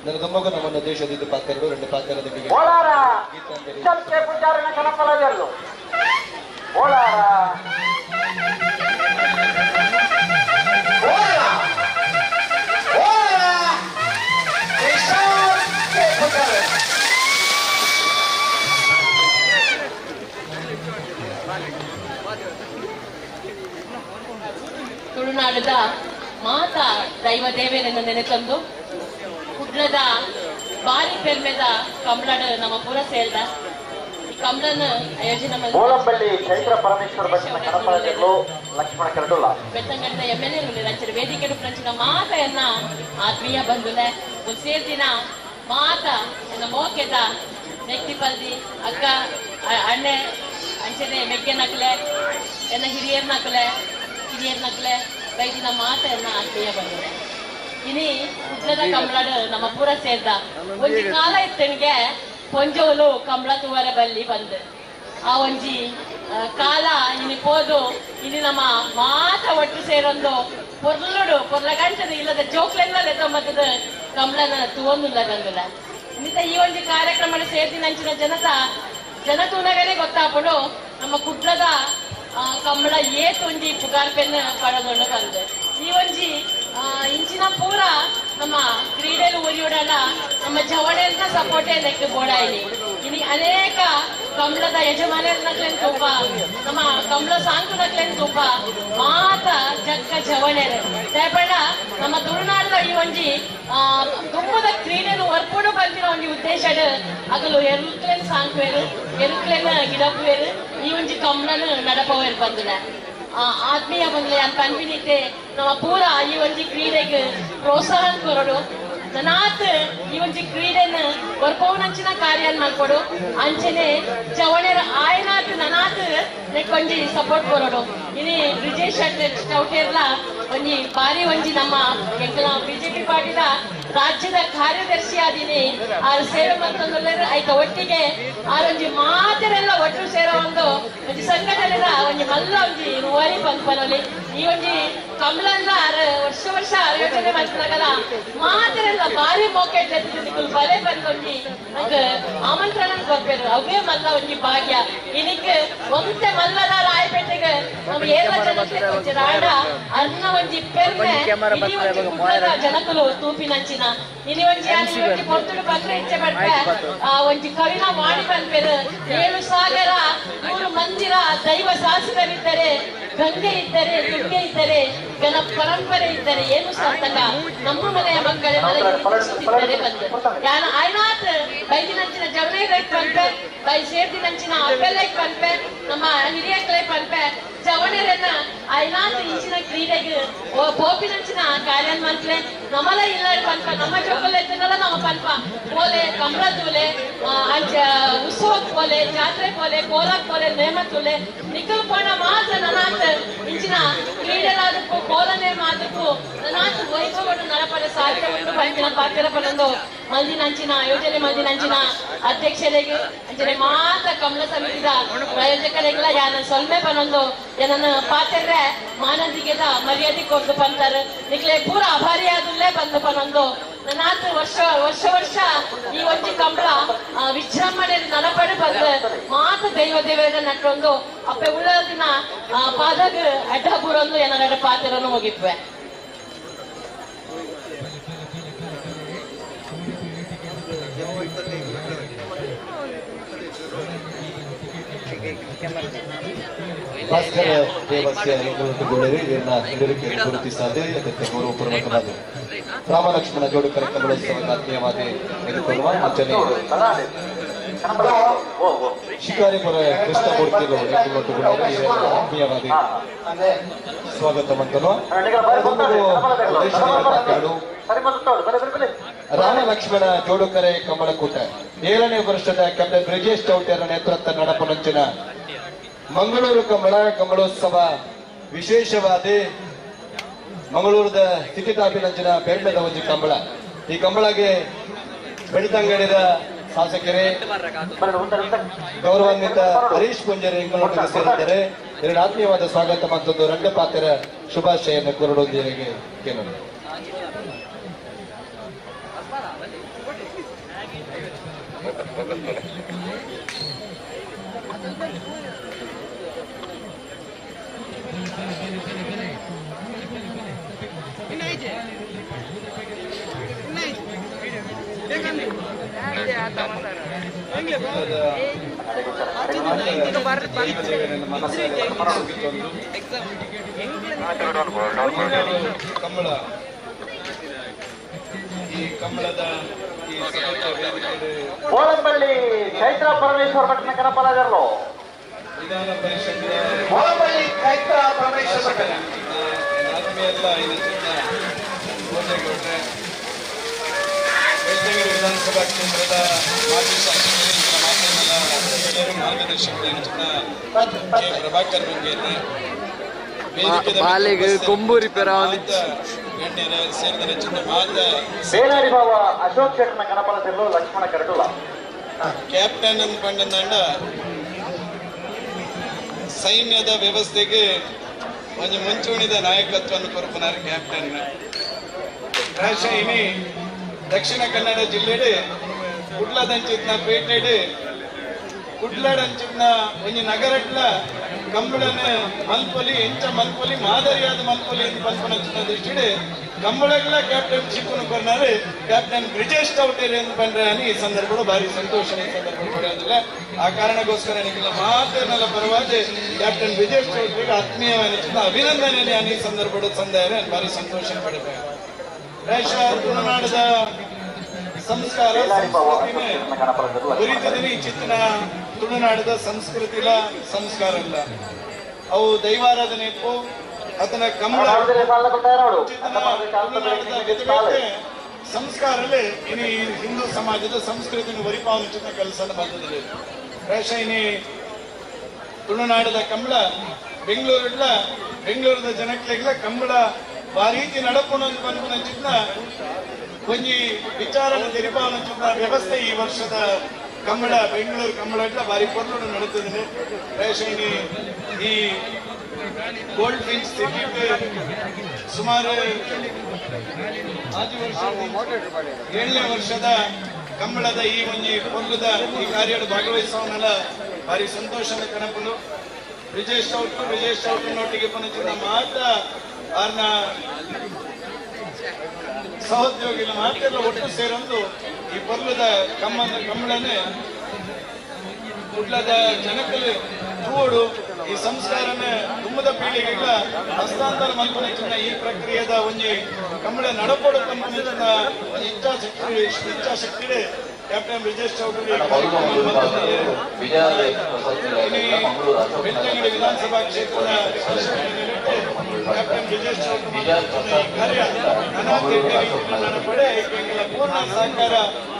ನನ್ನ ದೊಮ್ಮಗ ನಮ್ಮನ್ನು ದೇಶದ ಪಾತ್ರಗಳು ಎರಡು ಪಾತ್ರದ ತುಳುನಾಡದ ಮಾತಾ ದೈವ ದೇವೇರನ್ನು ನೆನೆತಂದು ಕುಡ್ಲದ ಬಾರಿ ಪೆರ್ಮೆದ ಕಂಬಳದ ನಮ್ಮ ಪುರ ಸೇಲ್ದ ಈ ಕಂಬಳನ ಆಯೋಜನೆ ಗೋಲಂಬಳ್ಳಿ ಚೈತ್ರ ಪರಮೇಶ್ವರ ಭಟ್ಟನ ಕಣಪಲಜರ್ಲು ಲಕ್ಷ್ಮಣ ಕರಡುಲ್ಲ ಬೆತ್ತಂಗಡಿದ ಎಂ ಎಲ್ ಎ ರಂಚನ ವೇದಿಕೆ ರಂಚಿನ ಮಾತೆಯನ್ನ ಆತ್ಮೀಯ ಬಂಧುಲೆ ಸೇರ್ದಿನ ಮಾತ ಎನ್ನ ಮೋಕೆದ ನೆಕ್ತಿ ಪಲ್ದಿ ಅಕ್ಕ ಅಣ್ಣೆ ಅಂಚನೆ ಮೆಗ್ಗೆ ನಕಲೆ ಎನ್ನ ಹಿರಿಯರ್ ನಕಲೆ ಹಿರಿಯರ್ ನಕಲೆ ಬೈದಿನ ಮಾತೆಯನ್ನ ಆತ್ಮೀಯ ಬಂಧುಲೆ ಇನಿ ಕುಡ್ಲದ ಕಂಬಳಡು ನಮ್ಮ ಪೂರ ಸೇರ್ದ ಒಂಜಿ ಕಾಲ ಇತ್ತನಿಗೆ ಪೊಂಜೋಲು ಕಂಬಳ ತೂವರೆ ಬಲ್ಲಿ ಬಂದು ಆ ಒಂಜಿ ಕಾಲ ಇನಿ ಪೋದು ಇನಿ ನಮ್ಮ ಮಾತ ಒಟ್ಟು ಸೇರೊಂದು ಪೊರ್ಲುಡು ಪೊರ್ಲ ಗಂಟದ ಇಲ್ಲದ ಜೋಕ್ಲೆಲ್ಲ ಲೆತ್ತೊಂಬತ್ತದ ಕಂಬಳನ ತೂವೊಂದುಲ್ಲ ಬಂದುಲ್ಲ. ಇನ್ನಿತ ಈ ಒಂಜಿ ಕಾರ್ಯಕ್ರಮ ಸೇರ್ದಿನ ಅಂಚಿನ ಜನತ ಜನ ತೂನಗನೇ ಗೊತ್ತಾಪಡು ನಮ್ಮ ಕುಡ್ಲದ ಕಂಬಳ ಏತ್ ಒಂಜಿ ಪುಗಾರ್ ಪೆನ್ ಪಡದೊಂಡು ಬಂದು ಈ ಒಂಜಿ ಇಂಚಿನ ಪೂರ ನಮ್ಮ ಕ್ರೀಡೆಲು ಒಲಿಯೋಡಲ್ಲ ನಮ್ಮ ಜವಡೆಲ್ನ ಸಪೋರ್ಟೇ ನೆಕ್ ಬೋಡಾಯಿನಿ ಇನಿ ಅನೇಕ ಕಂಬಳದ ಯಜಮಾನರ್ನಕ್ಲೆನ್ ತೂಪ ನಮ್ಮ ಕಂಬಳ ಸಾಂಕುನಕ್ಲೆನ್ ತೂಪ ಮಾತ ಜಕ್ಕ ಜವಣೆರು ದಯಪಡ ನಮ್ಮ ತುಳುನಾಡದ ಈ ಒಂಜಿ ತುಂಬದ ಕ್ರೀಡೆನು ಹೊರ್ಪಡು ಬಂದಿನ ಒಂಜಿ ಉದ್ದೇಶ ಅಗಲು ಎರುಕ್ಲೆನ್ ಸಾಂಕುವೇರು ಎರುಕ್ಲೆನ್ ಗಿಡಪ್ಪುವೇರು ಈ ಒಂಜಿ ಕಂಬಳನು ನಡಪವೇರು ಬಂದಿನ ಆತ್ಮೀಯ ಬಂದ್ರೆ ಅಂತ ಅನ್ಪಿನಿತೆ ನಮ್ಮ ಪೂರ ಈ ಒಂಜಿ ಕ್ರೀಡೆಗೆ ಪ್ರೋತ್ಸಾಹ ಕೊರಡು. ನನಾತ್ ಈ ಒಂಜಿ ಕ್ರೀಡೆನ್ ಬರ್ಪೋನಂಚಿನ ಕಾರ್ಯನ್ ಮಲ್ಪೊಡು ಅಂಚನೆ ಜವಣೆರ್ ಆಯನಾತ್ ನನಾತ್ ನೆಕ್ ಒಂಜಿ ಸಪೋರ್ಟ್ ಕೊರೊಡು. ಇನಿ ಬ್ರಿಜೇಶ್ ಚೌಟೇರ್ಲ ಒಂಜಿ ಬಾರಿ ಒಂಜಿ ನಮ್ಮ ಎಂಕಲ ಬಿಜೆಪಿ ಪಾರ್ಟಿದ ರಾಜ್ಯದ ಕಾರ್ಯದರ್ಶಿ ಆದಿನಿ ಆರು ಸೇವೆ ಮಲ್ತೊಂದುಲ್ಲೆರ್. ಐತ ಒಟ್ಟಿಗೆ ಆರೊಂಜಿ ಮಾತೆರೆಲ್ಲ ಒಟ್ಟು ಸೇರೋ ಒಂದು ಒಂಜಿ ಸಂಘಟನೆದ ಒಂಜಿ ಮಲ್ಲ ಒಂಜಿ ರೂವಾರಿ ಪನ್ಪನೊಲಿ. ಈ ಒಂಜಿ ಕಮಲನ್ನ ವರ್ಷ ವರ್ಷ ಆಯೋಜನೆ ಮಲ್ಪನಾಗಲ ಮಾತೆರೆಲ್ಲ ಬಾರಿ ಮೋಕೆ ನಿಕುಲು ಬಲೆ ಬಂದೊಂಜಿ ನಂಗೆ ಆಮಂತ್ರಣ ಕೊರ್ಪೆರ್. ಅವೇ ಮಲ್ಲ ಒಂಜಿ ಭಾಗ್ಯ. ಇನಿಕ್ ಒಂತೆ ಮಲ್ಲದ ರಾಯಪೇಟೆಗೆ ನಮ್ಮ ಏಳ ಜನಕ್ಕೆ ಒಂಜಿ ರಾಡ ಅನ್ನ ಒಂಜಿ ಪೆರ್ಮೆ ಇಡೀ ಒಂಜಿ ಕುಡ್ಲದ ಜನಕುಲು ತೂಪಿನಂಚಿನ ಇನಿ ಒಂಜಿ ಒಂಜಿ ಪೊರ್ತುಡು ಬಂದ್ರೆ ಇಚ್ಛೆ ಪಡ್ಪೆ ಆ ಒಂಜಿ ಕವಿನ ಮಾಡಿ ಬಂದ್ಪೆರ್. 7 ಸಾಗರ 3 ಮಂದಿರ ದೈವ ಶಾಸಕರಿದ್ದರೆ, ಗಂಗೆ ಇದ್ದರೆ, ದುರ್ಗೆ ಇದ್ದರೆ, ಗಣ ಪರಂಪರೆ ಇದ್ದರೆ ಏನು ಸಾರ್ಥಕ ನಮ್ಮ ಮನೆಯ ಮಕ್ಕಳೇ ಮನೆಗೆ ಬಂದು ಯಾನ ಆಯ್ನಾಥ್ ಬೈದಿನಂಚಿನ ಜವನೇರೈಕ್ ಪನ್ಪೆ, ಬೈ ಸೇರ್ದಿನಂಚಿನ ಅಪ್ಪೆಲೈಕ್ ಪನ್ಪೆ, ನಮ್ಮ ಹಿರಿಯಕ್ಲೈ ಪನ್ಪೆ ಜವಣರನ್ನ ಆಯ್ನಾಥ್ ಇಂಚಿನ ಕ್ರೀಡೆಗೆ ಪೋಪಿನಂಚಿನ ಕಾರ್ಯನ್ ಮಂತ್ಲೆ ನಮ್ಮಲ ಇಲ್ಲ ಪನ್ಪ ನಮ್ಮ ಜೋಕಲ್ ಎತ್ತನಲ್ಲ ನಮ್ಮ ಪನ್ಪ ಪೋಲೆ ಕಮಲ ತೂಲೆ ಅಂಚ ಉತ್ಸವಕ್ಕೆ ಪೋಲೆ ಜಾತ್ರೆ ಪೋಲೆ ಕೋಲಕ್ ಪೋಲೆ ನೇಮ ತೂಲೆ ನಿಖಲ್ ಪೋಣ ಮಾತ್ರ ನನಾಥ್ ಇಂಚಿನ ಕ್ರೀಡೆಲಾದಕ್ಕೂ ಕೋಲನೆ ಮಾತ್ರಕ್ಕೂ ನನಾಥ್ ವೈಭವವನ್ನು ನಡಪಡ ಸಾಧ್ಯ ಉಂಟು ಪಂಚಿನ ಪಾತ್ರ ಪನೊಂದು ಮಲ್ದಿನಂಚಿನ ಯೋಜನೆ ಮಲ್ದಿನಂಚಿನ ಅಧ್ಯಕ್ಷರಿಗೆ ಅಂಚನೆ ಮಾತ್ರ ಕಮಲ ಸಮಿತಿದ ಪ್ರಾಯೋಜಕರಿಗೆಲ್ಲ ಯಾನ ಸೊಲ್ಮೆ ಪನೊಂದು ಏನನ್ನ ಪಾತ್ರೆ ಮಾನದಿಗೆದ ಮರ್ಯಾದೆ ಕೊರ್ದು ಪಂತಾರೆ ನಿಕ್ಲೆ ಪೂರ ಅಭಾರಿಯಾದುಲ್ಲೇ ಬಂದು ಪನೊಂದು ನನಾತ್ ವರ್ಷ ವರ್ಷ ವರ್ಷ ಈ ಒಂಜಿ ಕಂಬಳ ವಿಜೃಂಭಣೆ ನಡಪಡೆ ಬಂದ ಮಾತ ದೈವ ದೇವರ ನಟ್ಟೊಂದು ಅಪ್ಪೆ ಉಳ್ಳ ದಿನ ಪಾದಾಗ ಅಡ್ಡ ಬೂರೊಂದು ಏನಾರ ಪಾತ್ರನು ಹೋಗಿದ್ವೆ. ಭಾಸ್ಕರ ದೇವಸ್ಯ ಇವರನ್ನ ಗುರುತಿಸದೆ ಅತ್ಯಂತ ಗೌರವಪೂರ್ವಕವಾದ ರಾಮಲಕ್ಷ್ಮಣ ಜೋಡುಕರ ಕಮಲೋತ್ಸವದ ಆತ್ಮೀಯವಾದ ಎದುರ್ಕೊಳ್ಳುವ ಅಂಚನೆ ಶಿಕಾರಿಪುರ ಕೃಷ್ಣಮೂರ್ತಿಗಳು ಆತ್ಮೀಯವಾದ ಸ್ವಾಗತ ಮಂತನು. ರಾಮಲಕ್ಷ್ಮಣ ಜೋಡುಕರೆ ಕಮಲಕೂಟ 7ನೇ ವರ್ಷದ ಕ್ಯಾಪ್ಟನ್ ಬ್ರಿಜೇಶ್ ಚೌಟೇರ ನೇತೃತ್ವ ನಡಪನಂಚಿನ ಮಂಗಳೂರು ಕಮಲ ಕಮಲೋತ್ಸವ ವಿಶೇಷವಾದ ಮಂಗಳೂರದ ಸಿಟಿ ಟಾಪಿನಂಚಿನ ಪೇಂಟದ ಒಂಜಿ ಕಂಬಳ. ಈ ಕಂಬಳಗೆ ಬೆಳ್ತಂಗಡಿದ ಶಾಸಕರೇ ಗೌರವಾನ್ವಿತ ಹರೀಶ್ ಪುಂಜರೆ ಇಂಗಳೊಟ್ಟಿಗೆ ಸೇರಿದ್ದಾರೆ. ಎರಡು ಆತ್ಮೀಯವಾದ ಸ್ವಾಗತ ಮತ್ತೊಂದು ರಂಗಪಾತ್ರ ಶುಭಾಶಯನ್ನು ಕೋರಡೊಂದಿಗೆ ಕೇಳೋಣ. ಕಂಬಳ ಈ ಕಂಬಳದ ಕೋಲಂಬಳ್ಳಿ ಚೈತ್ರ ಪರಮೇಶ್ವರ ಭಟ್ನ ಕನಪಲಾಜರ್ಲು ವಿಧಾನ ಪರಿಷತ್ತಿನ ಕೋಲಂಬಳ್ಳಿ ಚೈತ್ರ ಪರಮೇಶ್ವರ ಭಟ್ಟನ ಆತ್ಮೀಯಲ್ಲ ಭೋಜೇಗೌಡ್ರೆ, ಬೆಳ್ತಂಗಡಿ ವಿಧಾನಸಭಾ ಕ್ಷೇತ್ರದ ಮಾಜಿ ಶಾಸಕರು ಮಾಧ್ಯಮದ ಮಾರ್ಗದರ್ಶಕರು ಕೆ ಪ್ರಭಾಕರ್ ಬಂಗೇರಿ, ಬೇಲಾಡಿ ಬಾವ ಅಶೋಕ್ ಶೆಟ್ಟನ ಕನಪಲ ಲಕ್ಷ್ಮಣ ಕರಡುಲ ಕ್ಯಾಪ್ಟನ್ ಪಂಡಂದಾಂಡ ಸೈನ್ಯದ ವ್ಯವಸ್ಥೆಗೆ ಒಂದು ಮುಂಚೂಣಿದ ನಾಯಕತ್ವವನ್ನು ಕೊರಪುನಾರ್ ಕ್ಯಾಪ್ಟನ್. ಪ್ರಾಯಶಃ ಇನಿ ದಕ್ಷಿಣ ಕನ್ನಡ ಜಿಲ್ಲೆಡೆ ಕುಡ್ಲದಂಚಿತ್ನ ಪೇಟೆಡೆ ಕುಡ್ಲಡಂಚಿತ್ನ ಒಂಜಿ ನಗರಟ್ಲ ಕಂಬಳನ ಮಲ್ಪೊಲಿ ಎಂಚ ಮಲ್ಪೊಲಿ ಮಾದರಿಯಾದ ಮಲ್ಪೊಲಿ ಎಂದು ಪಲ್ಪನಂಚಿನ ದೃಷ್ಟಿಡೆ ಕಂಬಳಗಳ ಕ್ಯಾಪ್ಟನ್ಶಿಪ್ ಕೊರ್ನಾರು ಕ್ಯಾಪ್ಟನ್ ಬ್ರಿಜೇಶ್ ಚೌಟೇರಿ ಎಂದು ಬಂದ್ರೆ ಈ ಸಂದರ್ಭಗಳು ಭಾರಿ ಸಂತೋಷ ಈ ಸಂದರ್ಭ ಪಡೆಯೋದಿಲ್ಲ. ಆ ಕಾರಣಕ್ಕೋಸ್ಕರ ನಿಖಿಲ ಮಾತನ್ನೆಲ್ಲ ಪರವಾಗಿ ಕ್ಯಾಪ್ಟನ್ ಬ್ರಿಜೇಶ್ ಚೌಟರಿಗೆ ಆತ್ಮೀಯ ಅಭಿನಂದನೆ ಈ ಸಂದರ್ಭಗಳು ಸಂದಾಯ ಭಾರಿ ಸಂತೋಷ ಪಡೆಯಬೇಕು. ಪ್ರಾಯಶಃ ತುಳುನಾಡದ ಸಂಸ್ಕಾರ ಸಂಸ್ಕೃತಿನೇ ಉರಿತದಿನ ಈ ಚಿತ್ತಿನ ತುಳುನಾಡದ ಸಂಸ್ಕೃತಿಲ ಸಂಸ್ಕಾರ ಅಲ್ಲ, ಅವು ದೈವಾರಾಧನೆ ಇಪ್ಪು ಅದನ್ನ ಕಂಬಳ ಸಂಸ್ಕಾರಲ್ಲೇ ಇನಿ ಹಿಂದೂ ಸಮಾಜದ ಸಂಸ್ಕೃತಿಯನ್ನು ವರಿಪಾವನಿಸಿದ ಕೆಲಸ ಬಂದಿದೆ. ಪ್ರಾಯಶಃ ಇನಿ ತುಳುನಾಡದ ಕಂಬಳ ಬೆಂಗಳೂರಿಲ್ಲ, ಬೆಂಗಳೂರದ ಜನಕ್ಲೆಗ್ಲ ಕಂಬಳ ಆ ರೀತಿ ನಡಪುಣ ಪನ್ಪುನಂಚಿನ ಒಂಜಿ ವಿಚಾರನ ತೆರಿಪಾವನಂಚಿನ ವ್ಯವಸ್ಥೆ ಈ ವರ್ಷದ ಕಂಬಳ ಬೆಂಗಳೂರು ಕಂಬಳ ಇಟ್ಲ ಭಾರಿ ಪೊರ್ಲುಡು ನಡೀತದೆ. ಪ್ರಾಯಶಃ ಇನಿ ಈ ಗೋಲ್ಡ್ ಫಿಂಚ್ ಸಿಟಿ ಸುಮಾರು 5 ವರ್ಷ 7ನೇ ವರ್ಷದ ಕಂಬಳದ ಈ ಒಂಜಿ ಪೊರ್ಲುದ ಈ ಕಾರ್ಯಡ್ ಭಾಗವಹಿಸುವವನ್ನೆಲ್ಲ ಭಾರಿ ಸಂತೋಷದ ಕನಪುಲು. ಬ್ರಿಜೇಶ್ ಚೌಟ್, ಬ್ರಿಜೇಶ್ ಚೌಟ್ನೊಟ್ಟಿಗೆ ಪನಚಿನ ಮಾತ ಆರ್ನ ಸಹೋದ್ಯೋಗಿಗಳ ಮಾತೆಲ್ಲ ಒಟ್ಟು ಸೇರೊಂದು ಈ ಪೊರ್ಲುದ ಕಮ್ಮನ ಕಂಬಳನೆ ಕುಡ್ಲದ ಜನಕಲು ತೂಡು ಈ ಸಂಸ್ಕಾರನೇ ತುಂಬದ ಪೀಳಿಗೆಗಳ ಹಸ್ತಾಂತರ ಮಲ್ಪನಚಿನ ಈ ಪ್ರಕ್ರಿಯೆದ ಒಂಜಿ ಕಂಬಳ ನಡಪೋಡು ಪನ್ಪುನಂಚಿನ ಒಂಜಿ ಇಚ್ಛಾಶಕ್ತಿ ಕ್ಯಾಪ್ಟನ್ ಬ್ರಿಜೇಶ್ ಚೌಧರಿ ಬೆಳ್ತಂಗಡಿ ವಿಧಾನಸಭಾ ಕ್ಷೇತ್ರದ ಕ್ಯಾಪ್ಟನ್ ಬ್ರಿಜೇಶ್ ಚೌಧರಿ ಕಾರ್ಯ ನಡಪಡೆ ಪೂರ್ಣ ಸಹಕಾರ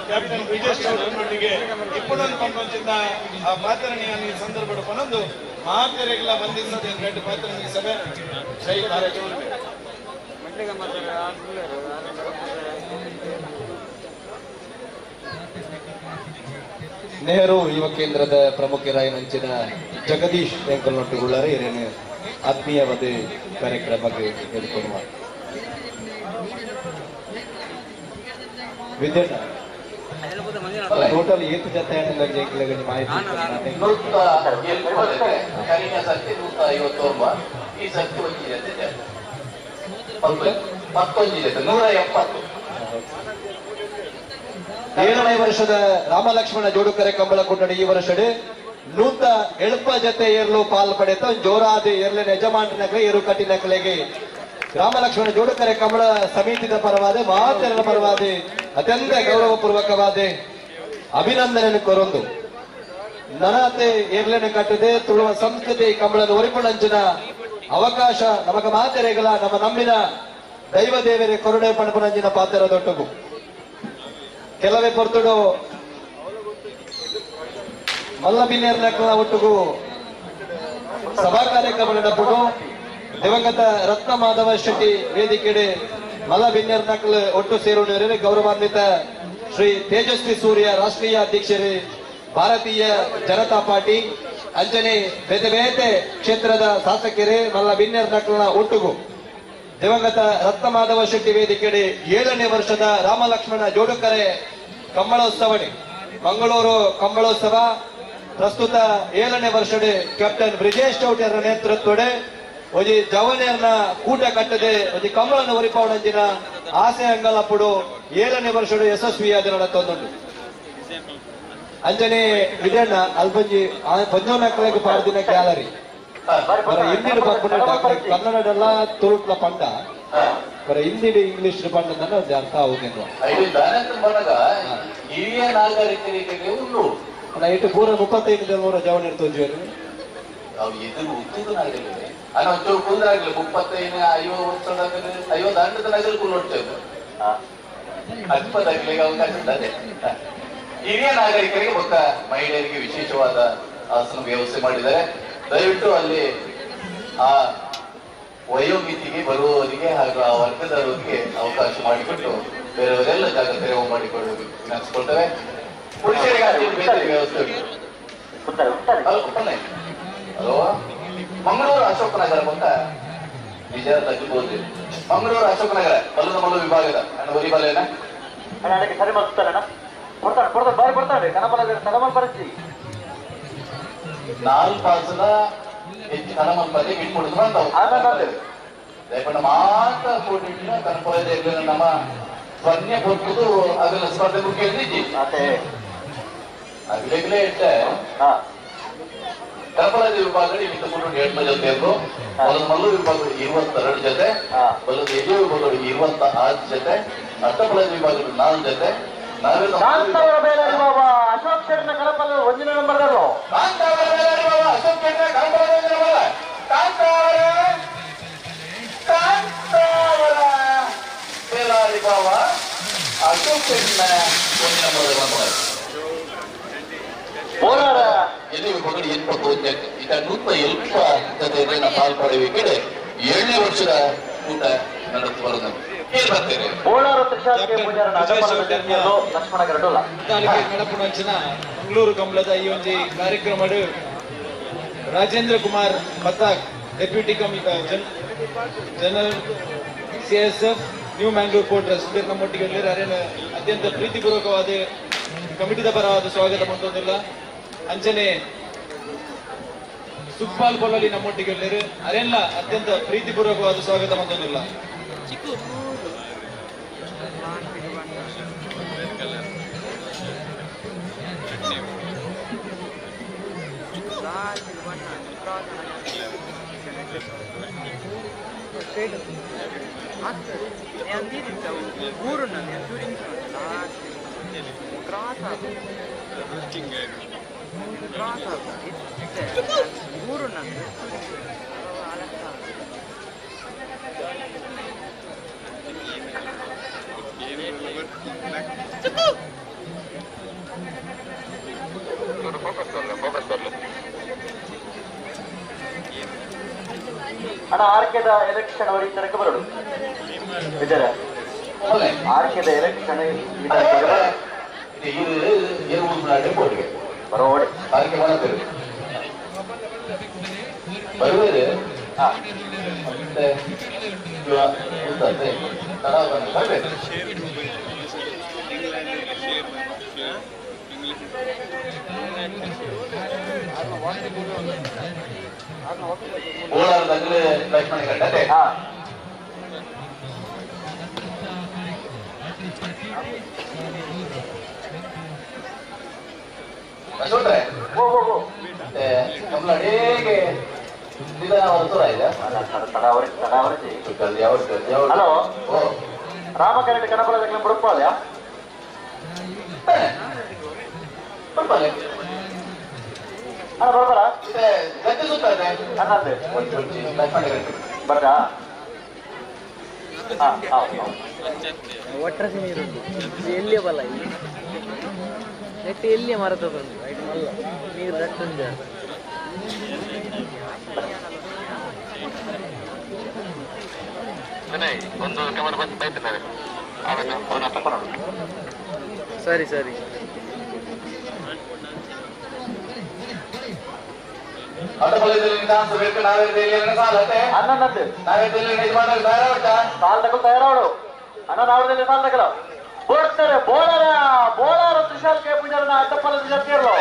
ಕ್ಯಾಪ್ಟನ್ ಬ್ರಿಜೇಶ್ ಚೌಧರಿನೊಟ್ಟಿಗೆ ಇಪ್ಪುನೊಂದು ಪಂಪಂಚಿನ ಆ ಪಾತ್ರಣಿಯನ್ನು ಈ ಸಂದರ್ಭ ಪನೊಂದು ಮಾತೆರೆಗಳ ಬಂಧಿಸದೆ ಎರಡು ಪಾತ್ರಣಿಗೆ ಸಭೆ ಜೈ ಭಾರತ್. ನೆಹರು ಯುವ ಕೇಂದ್ರದ ಪ್ರಮುಖರಾಯನಂಚಿನ ಜಗದೀಶ್ ಎಂಕಲ್ನೊಟ್ಟುಗುಳ್ಳಾರೆ ಏನೇನು ಆತ್ಮೀಯವಾದ ಕಾರ್ಯಕ್ರಮಕ್ಕೆ ಎದುರ್ಕೊಡುವ ವಿದ್ಯಣ್ಣ ಟೋಟಲ್ ಏತು ಜೊತೆ ಮಾಹಿತಿ 159 ಈ ಸರ್ತಿ ಒಂಜಿ ಜೊತೆ 11 ಜೊತೆ 170. 7ನೇ ವರ್ಷದ ರಾಮಲಕ್ಷ್ಮಣ ಜೋಡುಕರೆ ಕಂಬಳ ಕೊಟ್ಟಡಿ ಈ ವರ್ಷಡೆ 170 ಜೊತೆ ಏರ್ಲು ಪಾಲ್ ಪಡೆತ ಜೋರಾದ ಏರ್ಲಿನ ಯಜಮಾನರ ಏರು ಕಟ್ಟಿನಕಲೆಗೆ ರಾಮಲಕ್ಷ್ಮಣ ಜೋಡುಕರೆ ಕಂಬಳ ಸಮಿತಿದ ಪರವಾದ ಮಾತೆರಳ ಪರವಾದ ಅತ್ಯಂತ ಗೌರವಪೂರ್ವಕವಾದ ಅಭಿನಂದನೆ ಕೊರೊಂದು ನನತೆ ಏರ್ಲೆನ ಕಟ್ಟದೆ ತುಳುವ ಸಂಸ್ಕೃತಿ ಕಂಬಳದ ಒರಿಪುಣಂಚಿನ ಅವಕಾಶ ನಮಗ ಮಾತೆರೆಗಳ ನಮ್ಮ ನಂಬಿನ ದೈವ ದೇವರೇ ಕೊರುಡೆ ಪಣಪುಣಂಚಿನ ಪಾತ್ರ ದೊಟ್ಟಗು ಕೆಲವೇ ಪೊರ್ತುಡು ಮಲ್ಲ ಬಿನ್ನೇರ್ನಕಲ ಒಟ್ಟುಗು ಸಭಾ ಕಾರ್ಯಕ್ರಮ ನಡಪುಡು ದಿವಂಗತ ರತ್ನ ಮಾಧವ ಶೆಟ್ಟಿ ವೇದಿಕೆಡೆ ಮಲ್ಲ ಬಿನ್ನೇರ್ನಕಲ್ ಒಟ್ಟು ಸೇರುವರೆ ಗೌರವಾನ್ವಿತ ಶ್ರೀ ತೇಜಸ್ವಿ ಸೂರ್ಯ ರಾಷ್ಟ್ರೀಯ ಅಧ್ಯಕ್ಷರೇ ಭಾರತೀಯ ಜನತಾ ಪಾರ್ಟಿ ಅಂಜನೆ ಬೇತೆ ಬೇತೆ ಕ್ಷೇತ್ರದ ಶಾಸಕರೇ ಮಲ್ಲ ಬಿನ್ನೇರ್ನಕಲ್ನ ಒಟ್ಟುಗು ದಿವಂಗತ ರತ್ನ ಮಾಧವ ಶೆಟ್ಟಿ ವೇದಿಕೆಡೆ 7ನೇ ವರ್ಷದ ರಾಮಲಕ್ಷ್ಮಣ ಜೋಡುಕರೆ ಕಂಬಳೋತ್ಸವಣೆ ಮಂಗಳೂರು ಕಂಬಳೋತ್ಸವ ಪ್ರಸ್ತುತ 7ನೇ ವರ್ಷಡೆ ಕ್ಯಾಪ್ಟನ್ ಬ್ರಿಜೇಶ್ ಚೌಟರ ನೇತೃತ್ವಡೆ ಒಂಜಿ ಜವನೇರ್ನ ಕೂಟ ಕಟ್ಟದೆ ಒಂಜಿ ಕಂಬಳನ ಒರಿಪಾವಣಂಜಿನ ಆಸೆ ಅಂಗಲಪುಡು 7ನೇ ವರ್ಷಡು ಯಶಸ್ವಿಯಾದ ನಡತೊಂದುಂಡು. ಅಂಜನೆ ವಿಜಯಣ್ಣ ಅಲ್ಪಂಜಿ ಪಂಜೋನಕ್ಕಲೆಗ್ ಪಾಡ್ದಿನ ಗ್ಯಾಲರಿ ಹಿಂದಿನ ಪಕ್ಕುನ ಕನ್ನಡಲ್ಲ ತುಳುಟ್ಲ ಪಂಡ ಬರ ಹಿಂದಿನ ಇಂಗ್ಲಿಷ್ ಪಂಡ ಅರ್ಥ ಆಗುದಿಲ್ಲ. ಹಿರಿಯ ನಾಗರಿಕರಿಗೆ ಉಂಡು ಇಟ್ಟು ಪೂರ 35 ಮೂರ ಜವನ ಇರ್ತದೆ. ನಾವು ಎದುರು ಉತ್ತದ ನಾಗರಿಕರೇ ಅನ್ನ ಒಂಚೂರು ಕುಂದ್ರಾಗ್ಲಿ 35 50 ವರ್ಷದಾಗಲಿ 50 ದಾಂಡದ ಕುಲ್ಲೊಡ್ತೇವೆ ಅಲ್ಪದಾಗಲಿ ಅವಕಾಶ ಉಂಟು. ಹಿರಿಯ ನಾಗರಿಕರಿಗೆ ಮತ್ತು ಮಹಿಳೆಯರಿಗೆ ವಿಶೇಷವಾದ ಆಸನ ವ್ಯವಸ್ಥೆ ಮಾಡಿದ್ದಾರೆ. ದಯವಿಟ್ಟು ಅಲ್ಲಿ ಆ ವಯೋಮಿತಿಗೆ ಬರುವವರಿಗೆ ಹಾಗೂ ಆ ವರ್ಗದವರಿಗೆ ಅವಕಾಶ ಮಾಡಿಕೊಟ್ಟು ಬೇರೆಯವರೆಲ್ಲ ಜಾಗ ತೆರವು ಮಾಡಿಕೊಳ್ಳುವುದು ವಿನಂತಿಸಿಕೊಳ್ತೇವೆ. ಪುರುಷರಿಗೆ ಬೇರೆ ವ್ಯವಸ್ಥೆ ಉಂಟು. ಹಲೋ, ಮಂಗಳೂರು ಅಶೋಕನಗರ ಅಂತ ನಿಜ ತಗ್ಬೋದು. ಮಂಗಳೂರು ಅಶೋಕನಗರ ಬಲ್ಲದ ಮಲ್ಲು ವಿಭಾಗದ ಅಣ್ಣ ಒರಿಬಲ್ಲೇನ ಸರಿ ಮಾಡ್ತಾರಣ್ಣ ಕೊಡ್ತಾರೆ ಕೊಡ್ತಾರೆ ಬಾರಿ ಕೊಡ್ತಾರೆ ಕನಪಲ ತಲಮಲ್ ಪರಿಸ್ಥಿತಿ ನಾಲ್ಕು ಪಾಸದ ಹೆಚ್ಚು ಕನಮಲ್ಪದೆ ಬಿಟ್ಕೊಡುದು ಬಂದವು ದಯಪಂಡ ಮಾತ್ರ ಕೂಡಿಟ್ಟಿನ ಕನಪಲ ನಮ್ಮ ಸ್ವನ್ಯ ಕೊಟ್ಟುದು ಅದನ್ನ ಸ್ಪರ್ಧೆ ಮುಖ್ಯ ಅಗ್ಲೆಗ್ಲೇ ಇಟ್ಟೆ ಕನಪಲದ ವಿಭಾಗದಲ್ಲಿ 23 8 ಜೊತೆ ಇದ್ರು. ಬಲದ ಮಲ್ಲು ವಿಭಾಗದಲ್ಲಿ 22 ಜೊತೆ, ಬಲದ ಎಜು ವಿಭಾಗದಲ್ಲಿ 26 ಜೊತೆ, ಅಟ್ಟಪಲದ ವಿಭಾಗದಲ್ಲಿ 4 ಜೊತೆ. ಕಾಂತಾವರ ಬೇಲಾರಿ ಬಾಬಾ ಅಶೋಕ್ ಶೆಟ್ಟನ ಕನಪಲ 1ನೇ ನಂಬರ್ದವರು. ಕಾಂತಾವರ ಬೇಲಾರಿ ಬಾಬಾ ಅಶೋಕ್ ಶೆಟ್ಟನ ಕನಪಲ 1ನೇ ನಂಬರ್. ಕಾಂತಾವರ ಕಾಂತಾವರ ಬೇಲಾರಿ ಬಾಬಾ ಅಶೋಕ್ ಶೆಟ್ಟಿನ ಒಂದು ನಂಬರ್ ಬಂದ ಬೋಳಾರ ಎಲ್ಲಿ ಮಗಡು 81 ಇತ 170 ಜೊತೆ ಪಾಲ್ಪಡೆಯಬೇಕಿದೆ 7ನೇ ವರ್ಷದ ಕೂಟ ನಡೆದು ಬರೋದು ಏನ್ ಬರ್ತೀರಿ ಬೋಳಾರ ತ್ರಿಶಾಲ್ ಕೆ ಪೂಜಾರನ ಅಡ್ಡಪಲದ ಜಂತಿಯರ್ಲು ಲಕ್ಷ್ಮಣ ಕರೆಟುಲ್ಲ. ನಡಪುಣಂಚಿನ ಮಂಗಳೂರು ಕಂಬಳದ ಈ ಒಂಜಿ ಕಾರ್ಯಕ್ರಮ Rajendra Kumar Pathak deputy general CSF new Mangalore port trust ನಮ್ಮೊಟ್ಟಿಗೆ ಅರೇನ ಅತ್ಯಂತ ಪ್ರೀತಿಪೂರ್ವಕವಾದ ಕಮಿಟಿದ ಪರವಾದ ಸ್ವಾಗತ ಮಂತೊಂದಿಲ್ಲ. ಅಂಚನೆ ಸುಕ್ಪಾಲ್ ಪೊಲ್ಲಲಿ ನಮ್ಮೊಟ್ಟಿಗೆ ಅರೆಲ್ಲ ಅತ್ಯಂತ ಪ್ರೀತಿಪೂರ್ವಕವಾದ ಸ್ವಾಗತ ಮಂತೊಂದಿಲ್ಲ. ಅಣ್ಣ ಆರ್ಕೆದ ಎಲೆಕ್ಷನ್ ಅವರಿಗೆ ತರಕ ಬರೋಡು ಇದ್ದಾರೆ. ಆರ್ಕೆದ ಎಲೆಕ್ಷನ್ ಬರೋಡೆ ಆರ್ಕೆ ಮಾಡ್ತಾರೆ ಬರುವೇರು ಮತ್ತೆ ಬರ್ಬೇಕು. ಬೋಳಾರದಾಗಲೇ ಲಕ್ಷ್ಮಣ ಕಟ್ಟೆ ಅಶೋಕ್ರೆ ಕಮಲ ಹೇಗೆ ನಿಧಾನ ಹೊರತುರ ಇದೆ ಹಲೋ ರಾಮಕರೆಟ್ ಕಣಪಲದ ಬುಡುಪಾಲ್ಯ ಬುಡುಪಾಲೆ ಅಣ್ಣ ಬರ್ಬಾರ ಗದ್ದೆ ಸುತ್ತ ಇದೆ ಅಣ್ಣಂದೆ ಬರ್ರಾ ಹಾ ಹೌದು. ಒಟ್ರಸಿ ನೀರುಂಟು ಎಲ್ಲಿಯ ಬಲ್ಲ ಇಲ್ಲಿ ನೆಟ್ ಎಲ್ಲಿಯ ಮರ ತಗೊಂಡು ಐಟ್ ಮಲ್ಲ ನೀರು ದಟ್ಟುಂಜ. ಸರಿ ಸರಿ ತಯಾರಾವಡು ಅಣ್ಣ ನಾವದಲ್ಲಿ ಸಾಲ ತಗಲ ಬೋಡ್ತಾರೆ. ಬೋಳಾರ ಬೋಳಾರ ತ್ರಿಶಾಲ್ ಕೆ ಪೂಜಾರನ ಅಡ್ಡಪ್ಪಲ ಜಂತಿಯರ್ಲು.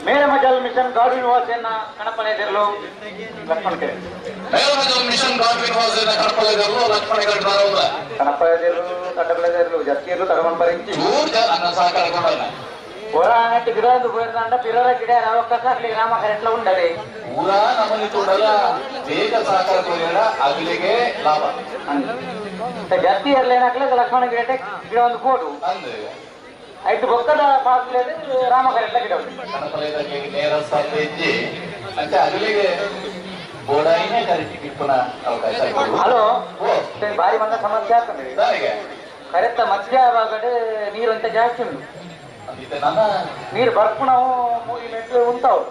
ಮೇರಮಜಲ್ ಮಿಷನ್ ಗಾರ್ಡ್ ವಾಸೆಯನ್ನ ಕಣಪಲೆದಿರಲು ಲಕ್ಷ್ಮಣ ಕೆರೆ. ಮೇರಮಜಲ್ ಮಿಷನ್ ಗಾರ್ಡ್ ವಾಸೆಯನ್ನ ಕಣಪಲೆದಿರಲು ಲಕ್ಷ್ಮಣ ಕೆರೆ ಕಣಪಲೆದಿರಲು ಕಟ್ಟಪಲೆದಿರಲು ಜತ್ತಿಯರ್ಲು ತಡಮನ್ ಬರಿಂಚಿ ಅನ್ನ ಸಹಕಾರ ಕೊಡಲ್ಲ. ಹೊರ ಗಿಡಂದು ಪೋಯಿರ್ದಾಂಡ ಪಿರರ ಗಿಡ ಅವಕಾಶ ರಾಮ ಕರೆಂಟ್ಲ ಉಂಡದೆ ಊರ ನಮ್ಮಲ್ಲಿ ತೋಡಲ್ಲ ಬೇಗ ಸಹಕಾರ ಕೊಡಲ್ಲ ಅಗಲಿಗೆ ಲಾಭ. ಜತ್ತಿ ಏನಾಗ್ಲಿ ಲಕ್ಷ್ಮಣ ಗಿಡ ಗಿಡ ಒಂದು ಕೋಡು ಐದು ಬೊಕ್ಕದ ಪಾತ್ರೆ ರಾಮ ಕರೆಂಟ್ಲ ಗಿಡ ಕಣಪಲೆದಕ್ಕೆ ನೇರ ಸಾಧ್ಯ ಇಜ್ಜಿ ಅಂಚೆ ಅಗಲಿಗೆ ಬೋಡಾಯಿನೇ ಕರೆಕ್ಟ್ ಕಿಪ್ಪನ ಅವಕಾಶ. ಹಲೋ ಭಾರಿ ಮಂದ ಸಮಸ್ಯೆ ಆಗ್ತದೆ ಕರೆಕ್ಟ್ ಮಧ್ಯ ಭಾಗಡೆ ನೀರು ಅಂತ ಜಾಸ್ತಿ ಉಂಟು. ನೀರು ಬರ್ಪು ನಾವು ಮೂಗಿ ಮೆಟ್ಲು ಉಂಟಾವು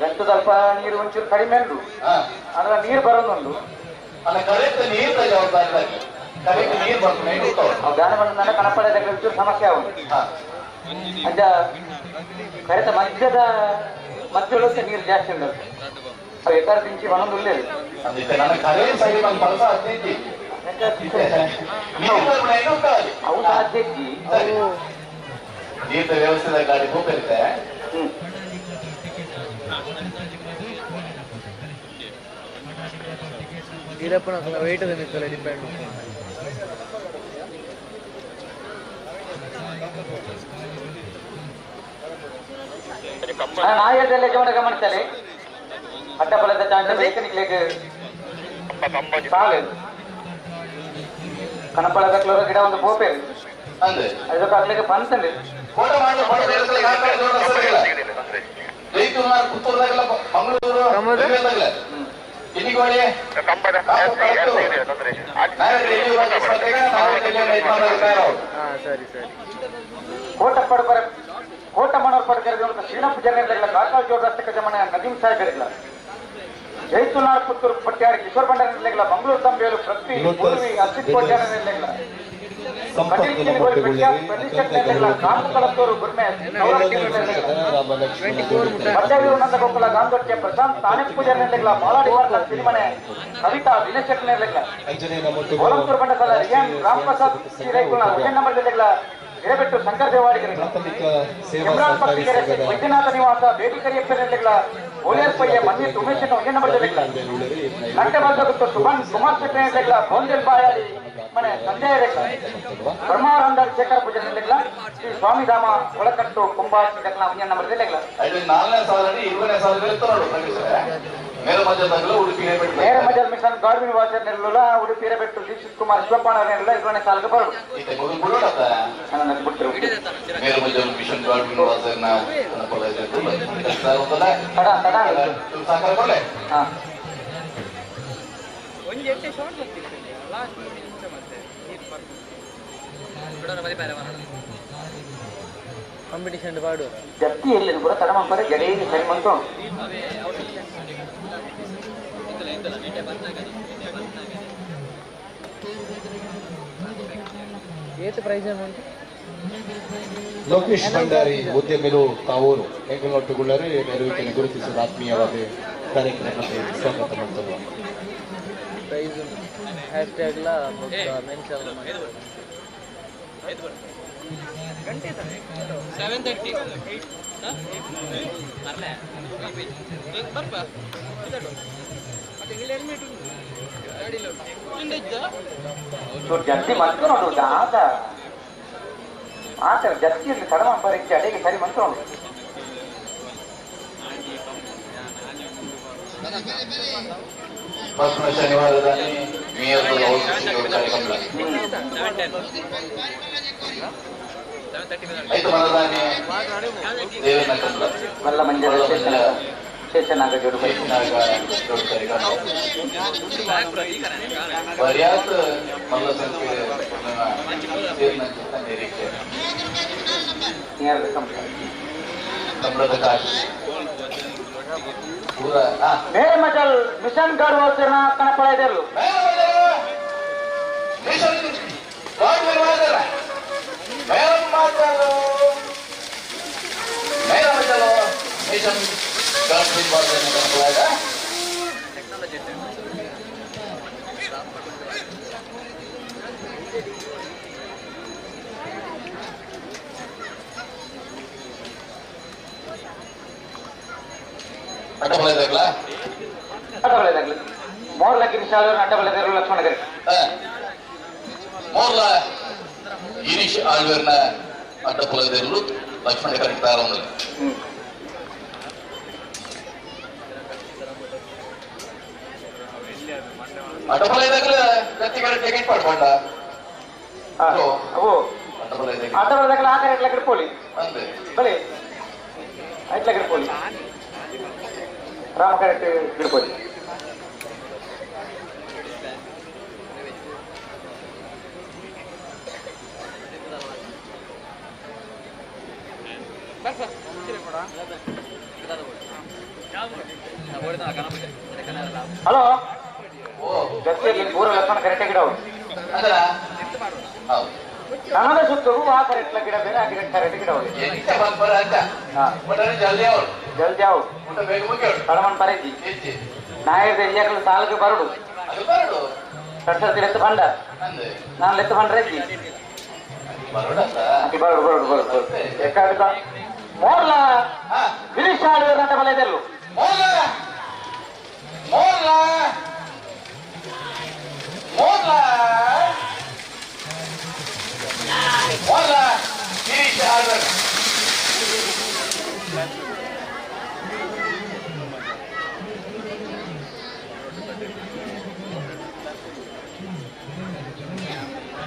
ಗಂಟು ಸ್ವಲ್ಪ ನೀರು ಒಂಚೂರು ಕಡಿಮೆ ಉಂಟು ಅಂದ್ರೆ ನೀರು ಬರೋದುಂಟು. ಗಾನ ಬಂದ ಕಣಪಡೆ ಒಂಚೂರು ಸಮಸ್ಯೆ ಆಗುದು ಅಜ್ಜ ಕರೆತ ಮಧ್ಯದ ಮಧ್ಯದೊಳಗೆ ನೀರು ಜಾಸ್ತಿ ಉಂಟು. ಅವು ಎಕರೆ ತಿಂಚಿ ಒಂದೊಂದು ಉಳ್ಳೇದು ಅವು ಸಾಧ್ಯ ಇಜ್ಜಿ. ನೀರಿನ ವ್ಯವಸ್ಥೆದ ಗಾಡಿ ಹೋಗಿರುತ್ತೆ. ಗಿಡಪ್ಪನ ವೇಟದ ಮಿತ್ತಲ್ಲ ಡಿಪೆಂಡ್. ನಾಯದಲ್ಲಿ ಜೋಡ ಗಮನಿಸಲಿ ಅಡ್ಡಬಲದ ಚಾಂಚ ಬೇಕನಿಕ್ಲೇಗೆ ಸಾಲು ಕನಪಳದ ಕ್ಲೋರ ಗಿಡ ಒಂದು ಬೋಪೆ ಅಂದ್ರೆ ಅದಕ್ಕೆ ಆಗ್ಲಿಕ್ಕೆ ಬಂತಂడి ಕೋಟ ಮಾಡಿ ಕೋಟ ಜೈತುನಾರ್ ಪುತ್ತೂರ್ದಾಗೆಲ್ಲ ಮಂಗಳೂರು ಇಲ್ಲಿಗೋಳಿ ಸರಿ ಸರಿ ಕೋಟ ಪಡ್ಬರ ಕೋಟ ಮನೋರ್ ಪಡ್ಕರಿದ ಶ್ರೀನಪ್ಪ ಜನರಿಲ್ಲ ಕಾಕಾಳ್ ಜೋಡ ರಸ್ತೆ ಜಮನೆ ನದೀಮ್ ಸಾಹೇಬರಿಲ್ಲ ಜೈತುನಾರ್ ಪುತ್ತೂರು ಪಟ್ಯಾರ್ ಕಿಶೋರ್ ಭಂಡಾರಿ ಮಂಗಳೂರು ತಂಬೇಲು ಪೃಥ್ವಿ ಪೂರ್ವಿ ಅಸಿತ್ ಕೋಟ್ಯಾರ ಪ್ರಶಾಂತ್ ತಾನೇ ಪೂಜಾರಿ ಮಾಲಾಡಿ ಸಿರಿಮನೆ ಕವಿತಾ ದಿನೇಶ್ ಕೋಲಂಪುರ ಬಂಡಸಲ ರಿಯಾನ್ ರಾಮ್ ಪ್ರಸಾದ್ ವಿಜಯ ನಂಬರ್ ಹಿರೇಬೆಟ್ಟು ಶಂಕರ್ ದೇವಾಡಿಗರ ಇಮ್ರಾನ್ ಪಕ್ಷಿಗೆರೆ ವೈದ್ಯನಾಥ ನಿವಾಸ ಬೇಬಿ ಕರಿಯಪ್ಪನಿರ್ಲಿಲ್ಲ ಓಲೇರ್ ಪಯ್ಯ ಮಂಜಿತ್ ಉಮೇಶ್ ಒಂದೇ ನಂಬರ್ ನಟ್ಟೆ ಸುಭಾನ್ ಕುಮಾರ್ ಶೆಟ್ಟಿ ಇರ್ಲಿಲ್ಲ ಬೋಂದೆಲ್ ಬಾಯಾಳಿ ಮನೆ ಸಂಜಯ್ ಇರಲಿಲ್ಲ ಬ್ರಹ್ಮಾವರ ಅಂದಾಜ್ ಶೇಖರ ಪೂಜೆ ಇರ್ಲಿಲ್ಲ ಶ್ರೀ ಸ್ವಾಮಿಧಾಮ ಒಳಕಟ್ಟು ಕುಂಬಾಸ್ ಒಂದೇ ನಂಬರ್ ಇರ್ಲಿಲ್ಲ 4ನೇ ಸಾಲಲ್ಲಿ 20ನೇ ಸಾಲಲ್ಲಿ ನೇರ ಮಜಲ್ ಮಿಷನ್ ಗಾಡ್ವಿನ್ ವಾಚರ್ ನೆರಳುಲ್ಲ ಉಡುಪಿ ಹಿರೇಬೆಟ್ಟು ದೀಕ್ಷಿತ್ ಕುಮಾರ್ ಶಿವಪ್ಪ ನೆರಳುಲ್ಲ 20ನೇ ಸಾಲಿಗೆ ಬರಡು ಕಾಂಪಿಟಿಷನ್ ಪಾಡುವ ಜಪ್ತಿ ಎಲ್ಲಿ ಕೂಡ ತಡ ಮಾಡ್ತಾರೆ ಜಡೇಗೆ ಸರಿ ಬಂತು ಏತ್ ಪ್ರೈಸ್ ಅಮೌಂಟ್ ಲೋಕೇಶ್ ಭಂಡಾರಿ ಉದ್ಯಮಿಲು ತಾವೂರು ಹೆಂಗಲೊಟ್ಟುಗುಳ್ಳರೆ ನೆರವಿಕೆಯನ್ನು ಗುರುತಿಸಿದ ಆತ್ಮೀಯವಾದ ಕಾರ್ಯಕ್ರಮಕ್ಕೆ ಸ್ವಾಗತ ಮಾಡ್ತದೆ. ಪ್ರೈಸ್ ಹ್ಯಾಶ್ ಟ್ಯಾಗ್ಲ ಮೆನ್ಷನ್ ಮಾಡಿ 7:30 ಜಲ್ದಿ ಮಂತು ನೋಡು ಆತ ಆತ ಜಲ್ದಿ ಇರಲಿ ತಡ ಪರೀಕ್ಷೆ ಅಡಿಗೆ ಸರಿ ಮಂತು ನೋಡು. ಪಶ್ಚಿಮ ಶನಿವಾರದಲ್ಲಿ ಮಲ್ಲ ಮಂಜ ಶೇಷನಾಗ ಜೋಡು ಪರ್ಯಾಪ್ತ ಮಲ್ಲ ಸಂಖ್ಯೆ ನಿರೀಕ್ಷೆ ಮೇರೆ ಮಜಲ್ ಮಿಷನ್ ಗಾರ್ಡ್ ವಾಸರ್ನ ಕಣಪಳ ಇದೆರಲು ಮಿಷನ್ ಗಾರ್ಡ್ ವಾಸರ್ ಮೇರೆ ಮಜಲು ಮೇರೆ ಮಜಲು ಮಿಷನ್ ಗಾರ್ಡ್ ವಾಸರ್ನ ಕಣಪಳ ಇದೆ. ಅಡ್ಡಬಲದಾಗ್ಲ ಮೋರ್ಲ ಗಿರೀಶ್ ಅಡ್ಡಬಲದರು ಲಕ್ಷ್ಮಣಗರಿ ಮೋರ್ಲ ಗಿರೀಶ್ ಆಳ್ವೇರ್ನ ಅಡ್ಡಬಲದರು ಲಕ್ಷ್ಮಣ ಕರೆಕ್ಟ್ ತಾರೊಂದಿಲ್ಲ. ಅಡ್ಡಬಲದಾಗ್ಲ ಕತ್ತಿಗಳ ಟಿಕೆಟ್ ಪಡ್ಕೊಂಡ ಅಡ್ಡಬಲದಾಗ್ಲ ಆ ಕರೆ ಎಟ್ಲ ಗಿಡ್ಪೋಲಿ ಬಳಿ ಐಟ್ಲ ಗಿಡ್ಪೋಲಿ ರಾಮ ಕರೆಕ್ಟ್ ಗಿಡ್ಪೋಲಿ. ಹಲೋ ಜೊತೆಯಲ್ಲಿ ಪೂರ ಲಕ್ಷ್ಮಣ ಕರೆಕ್ಟ್ ಗಿಡ ನನಗ ಸುತ್ತಲೂ ಆ ಕರೆಕ್ಟ್ ಗಿಡ ಬೇರೆ ಆ ಗಿಡ ಕರೆಕ್ಟ್ ಗಿಡ ಜಲ್ದಿ ಅವು ಕಡಮನ್ ಪರೇಜಿ ನಾಯರ್ ಎಲ್ಲಿಯಾಕಲು ಸಾಲಕ್ಕೆ ಬರಡು ಸಡ್ಸರ್ತಿ ಲೆತ್ತ ಬಂಡ ನಾನು ಲೆತ್ತ ಬಂಡ್ರೆ ಬರಡು ಬರಡು ಬರಡು ಬರಡು ಮೋರ್ಲ ಗಿರೀಶ್ ಆಳ್ವೇರ್ ಅಂತ ಬಲ ಇದೆಲ್ಲೂ ಮೋರ್ಲ ಮೋರ್ಲ ಮೋರ್ಲ ಮೋರ್ಲ ಗಿರೀಶ್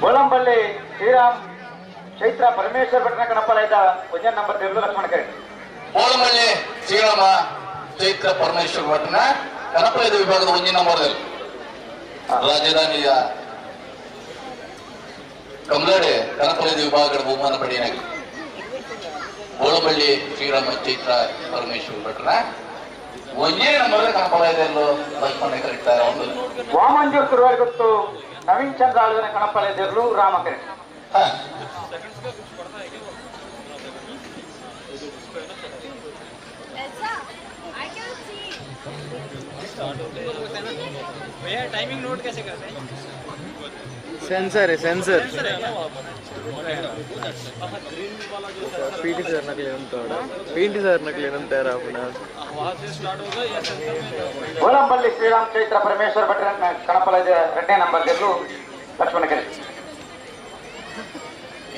ಬೋಳಂಬಳ್ಳಿ ಶ್ರೀರಾಮ್ ಚೈತ್ರ ಪರಮೇಶ್ವರ ಭಟ್ನ ಕಣಪಲಯದ ಒಂಜನೇ ನಂಬರ್ ತೆರಲು ಲಕ್ಷ್ಮಣ ಕರೆ. ಬೋಳಂಬಳ್ಳಿ ಶ್ರೀರಾಮ ಚೈತ್ರ ಪರಮೇಶ್ವರ ಭಟ್ನ ಕಣಪಲಯದ ವಿಭಾಗದ ಒಂಜನೇ ನಂಬರ್ ರಾಜಧಾನಿಯ ಕಮಲಾಡೆ ಕಣಪಲಯದ ವಿಭಾಗದ ಬಹುಮಾನ ಪಡೆಯನಾಗಿ ಬೋಳಂಬಳ್ಳಿ ಶ್ರೀರಾಮ ಚೈತ್ರ ಪರಮೇಶ್ವರ ಭಟ್ನ ಒಂದೇ ನಂಬರ್ ಕಣಪಲಯದಲ್ಲೂ ಲಕ್ಷ್ಮಣ ಕರೆಕ್ಟ್. ವಾಮಂಜೂರ್ ತಿರುವಾರಿ ಗೊತ್ತು ನವೀನ್ ಚಂದ್ರ ಆಳ್ವಿನ ಕಣಪಲಯದಲ್ಲೂ ರಾಮಕರೆ. टाइमिंग नोट कैसे करते हैं? सेंसर है, सेंसर। पीटी सर नकली थोड़ा, पीटी सर नकली अपना। ಬೋಳಂಬಳ್ಳಿ ಶ್ರೀರಾಮ್ ಚೈತ್ರ ಪರಮೇಶ್ವರ ಭಟ್ರ ಕಣಪಲಯದ ಎರಡನೇ ನಂಬರ್ ಗೆದ್ದು ಲಕ್ಷ್ಮಣ ಕರೆ.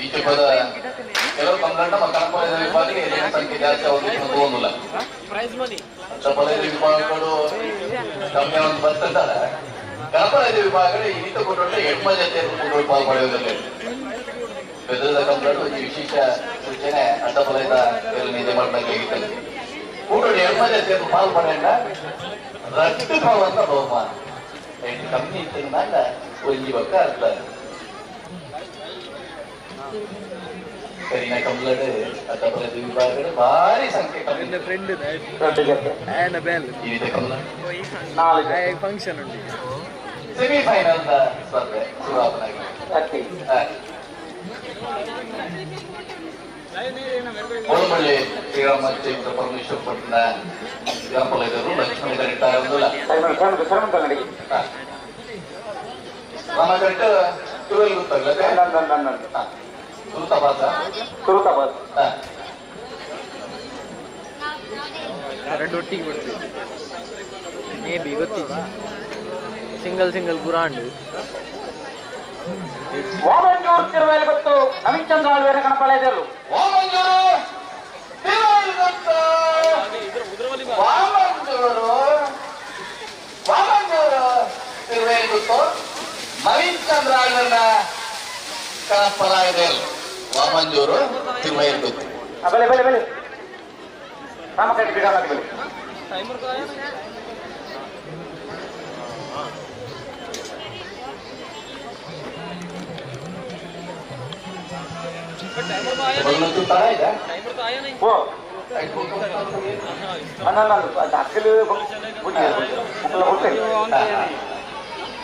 ಈ ಪದ ಕೆಲವು ಕಂಪ್ಲೇಂಟ್ ನಮ್ಮ ಕಣಪಲಯದ ವಿಭಾಗಕ್ಕೆ ಸಂಖ್ಯೆ ಜಾಸ್ತಿ ಆಗೋದಿಲ್ಲ. ಕಣಪಲಯದ ವಿಭಾಗಗಳು ಕಮ್ಮಿ ಒಂದು ಬರ್ತಂತಾರೆ. ಕಣಪಲಯದ ವಿಭಾಗಗಳು ಈತ ಕೊಟ್ಟರೆ ಎಣ್ಮ ಜೊತೆ ಪಾಲ್ಪಡೆಯುವುದಿಲ್ಲ. ಬೆದರದ ಕಂಪ್ಲೇಂಟ್ ಒಂದು ವಿಶೇಷ ಸೂಚನೆ ಅಡ್ಡಪಲಯದ ನಿಜ ಮಾಡಬೇಕಾಗಿತ್ತು. ಕೂಡಲೇ ಎಣ್ಮ ಜೊತೆ ಪಾಲ್ಪಡೆಯ ರಟ್ಟು ಪಾವಂತ ಬಹುಮಾನ ಎಂಟು ಕಮ್ಮಿ ಇತ್ತಿಂದ ಒಂಜಿ ಪಕ್ಕ ಅರ್ಥ. ಕರಿನ ಕಂಪ್ಲೇಂಟ್ ಅಡ್ಡಪಲಯದ ವಿಭಾಗಗಳು ಭಾರಿ ಸಂಖ್ಯೆ ಕಮ್ಮಿ. ಫಂಕ್ಷನ್ ಉಂಟು ಸೆಮಿಫೈನಲ್ ಸ್ಪರ್ಧೆ ಶುರುವಾಪನಾಗಿ. ಬೋಳಂಬಳ್ಳಿ ಶ್ರೀರಾಮ ಚೈತ್ರ ಪರಮೇಶ್ವರ ಪಟ್ಟಣ ಗ್ರಾಮಪಲಯದವರು ಲಕ್ಷ್ಮಣ ಕರೆಕ್ಟ್ ರಾಮ ಕರೆಕ್ಟ್ ತುರುವಲ್ಲಿ ಗೊತ್ತಾಗಲ್ಲ. ಸುರುತ ಸುರುತ ಬಾಸ್ ಎರಡು ಒಟ್ಟಿಗೆ ಬಿಡ್ತೀವಿ. ಮೇ ಬಿ ಗೊತ್ತಿಲ್ಲ. ಸಿಂಗಲ್ ಸಿಂಗಲ್ ಪುರಾಂಡು. ವಾಮಂಜೂರು ತಿರುವೇಲಿ ಗೊತ್ತು ನವೀನ್ ಚಂದ್ರ ಆಳ್ವೇರ ಕಣಪಲಯದಲ್ಲೂ. ವಾಮಂಜೂರು ವಾಮಂಜೂರು ವಾಮಂಜೂರು ತಿರುವೇಲಿ ಗೊತ್ತು ನವೀನ್ ಚಂದ್ರ ಆಳ್ವೇರ ಕಣಪಲಯದಲ್ಲೂ. ವಾಮಂಜೂರು ತಿರುವೇಲಿ ಗೊತ್ತು. ಬಲೆ ಬಲೆ ಬಲೆ ರಾಮಕಟ್ಟಿ ಬಿಡ ಬಲೆ.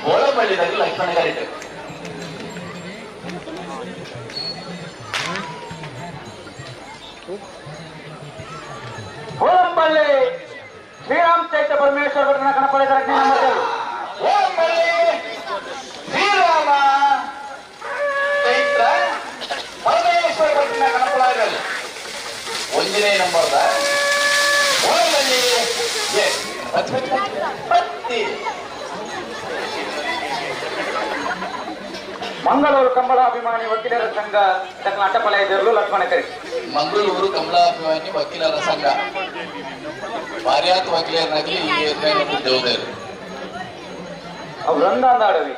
ಬೋಳಂಬಳ್ಳಿದಲ್ಲಿ ಲಕ್ಷ್ಮಣ ಕರೆಕ್ಟ್. ಬೋಳಂಬಳ್ಳಿ ಶ್ರೀರಾಮ್ ಚೈತ್ರ ಪರಮೇಶ್ವರ ಭಟ್ನ ಕಣಪಲಯದ ಎರಡನೇ ನಂಬರ್. ಬೋಳಂಬಳ್ಳಿ ಶ್ರೀರಾಮ ಚೈತ್ರ ಪರಮೇಶ್ವರ ಭಟ್ನ ಕಣಪಲಯದಲ್ಲಿ ಒಂದನೇ ನಂಬರ್ದ ಬೋಳಂಬಳ್ಳಿ ಪತ್ತಿ. ಮಂಗಳೂರು ಕಂಬಳಾಭಿಮಾನಿ ವಕೀಲರ ಸಂಘ ಅಟ್ಟಪಲಯದಲ್ಲೂ ಲಕ್ಷ್ಮಣ ಕರೆ. ಮಂಗಳೂರು ಕಮಲಾಭಿಮಾನಿ ವಕೀಲರ ಸಂಘ ಭಾರ್ಯಾತ್ ವಕೀಲರನ್ನಾಗಲಿ ಈ ದೇವದೇವರು ವೃಂದ ಅಂದಾಡವಿ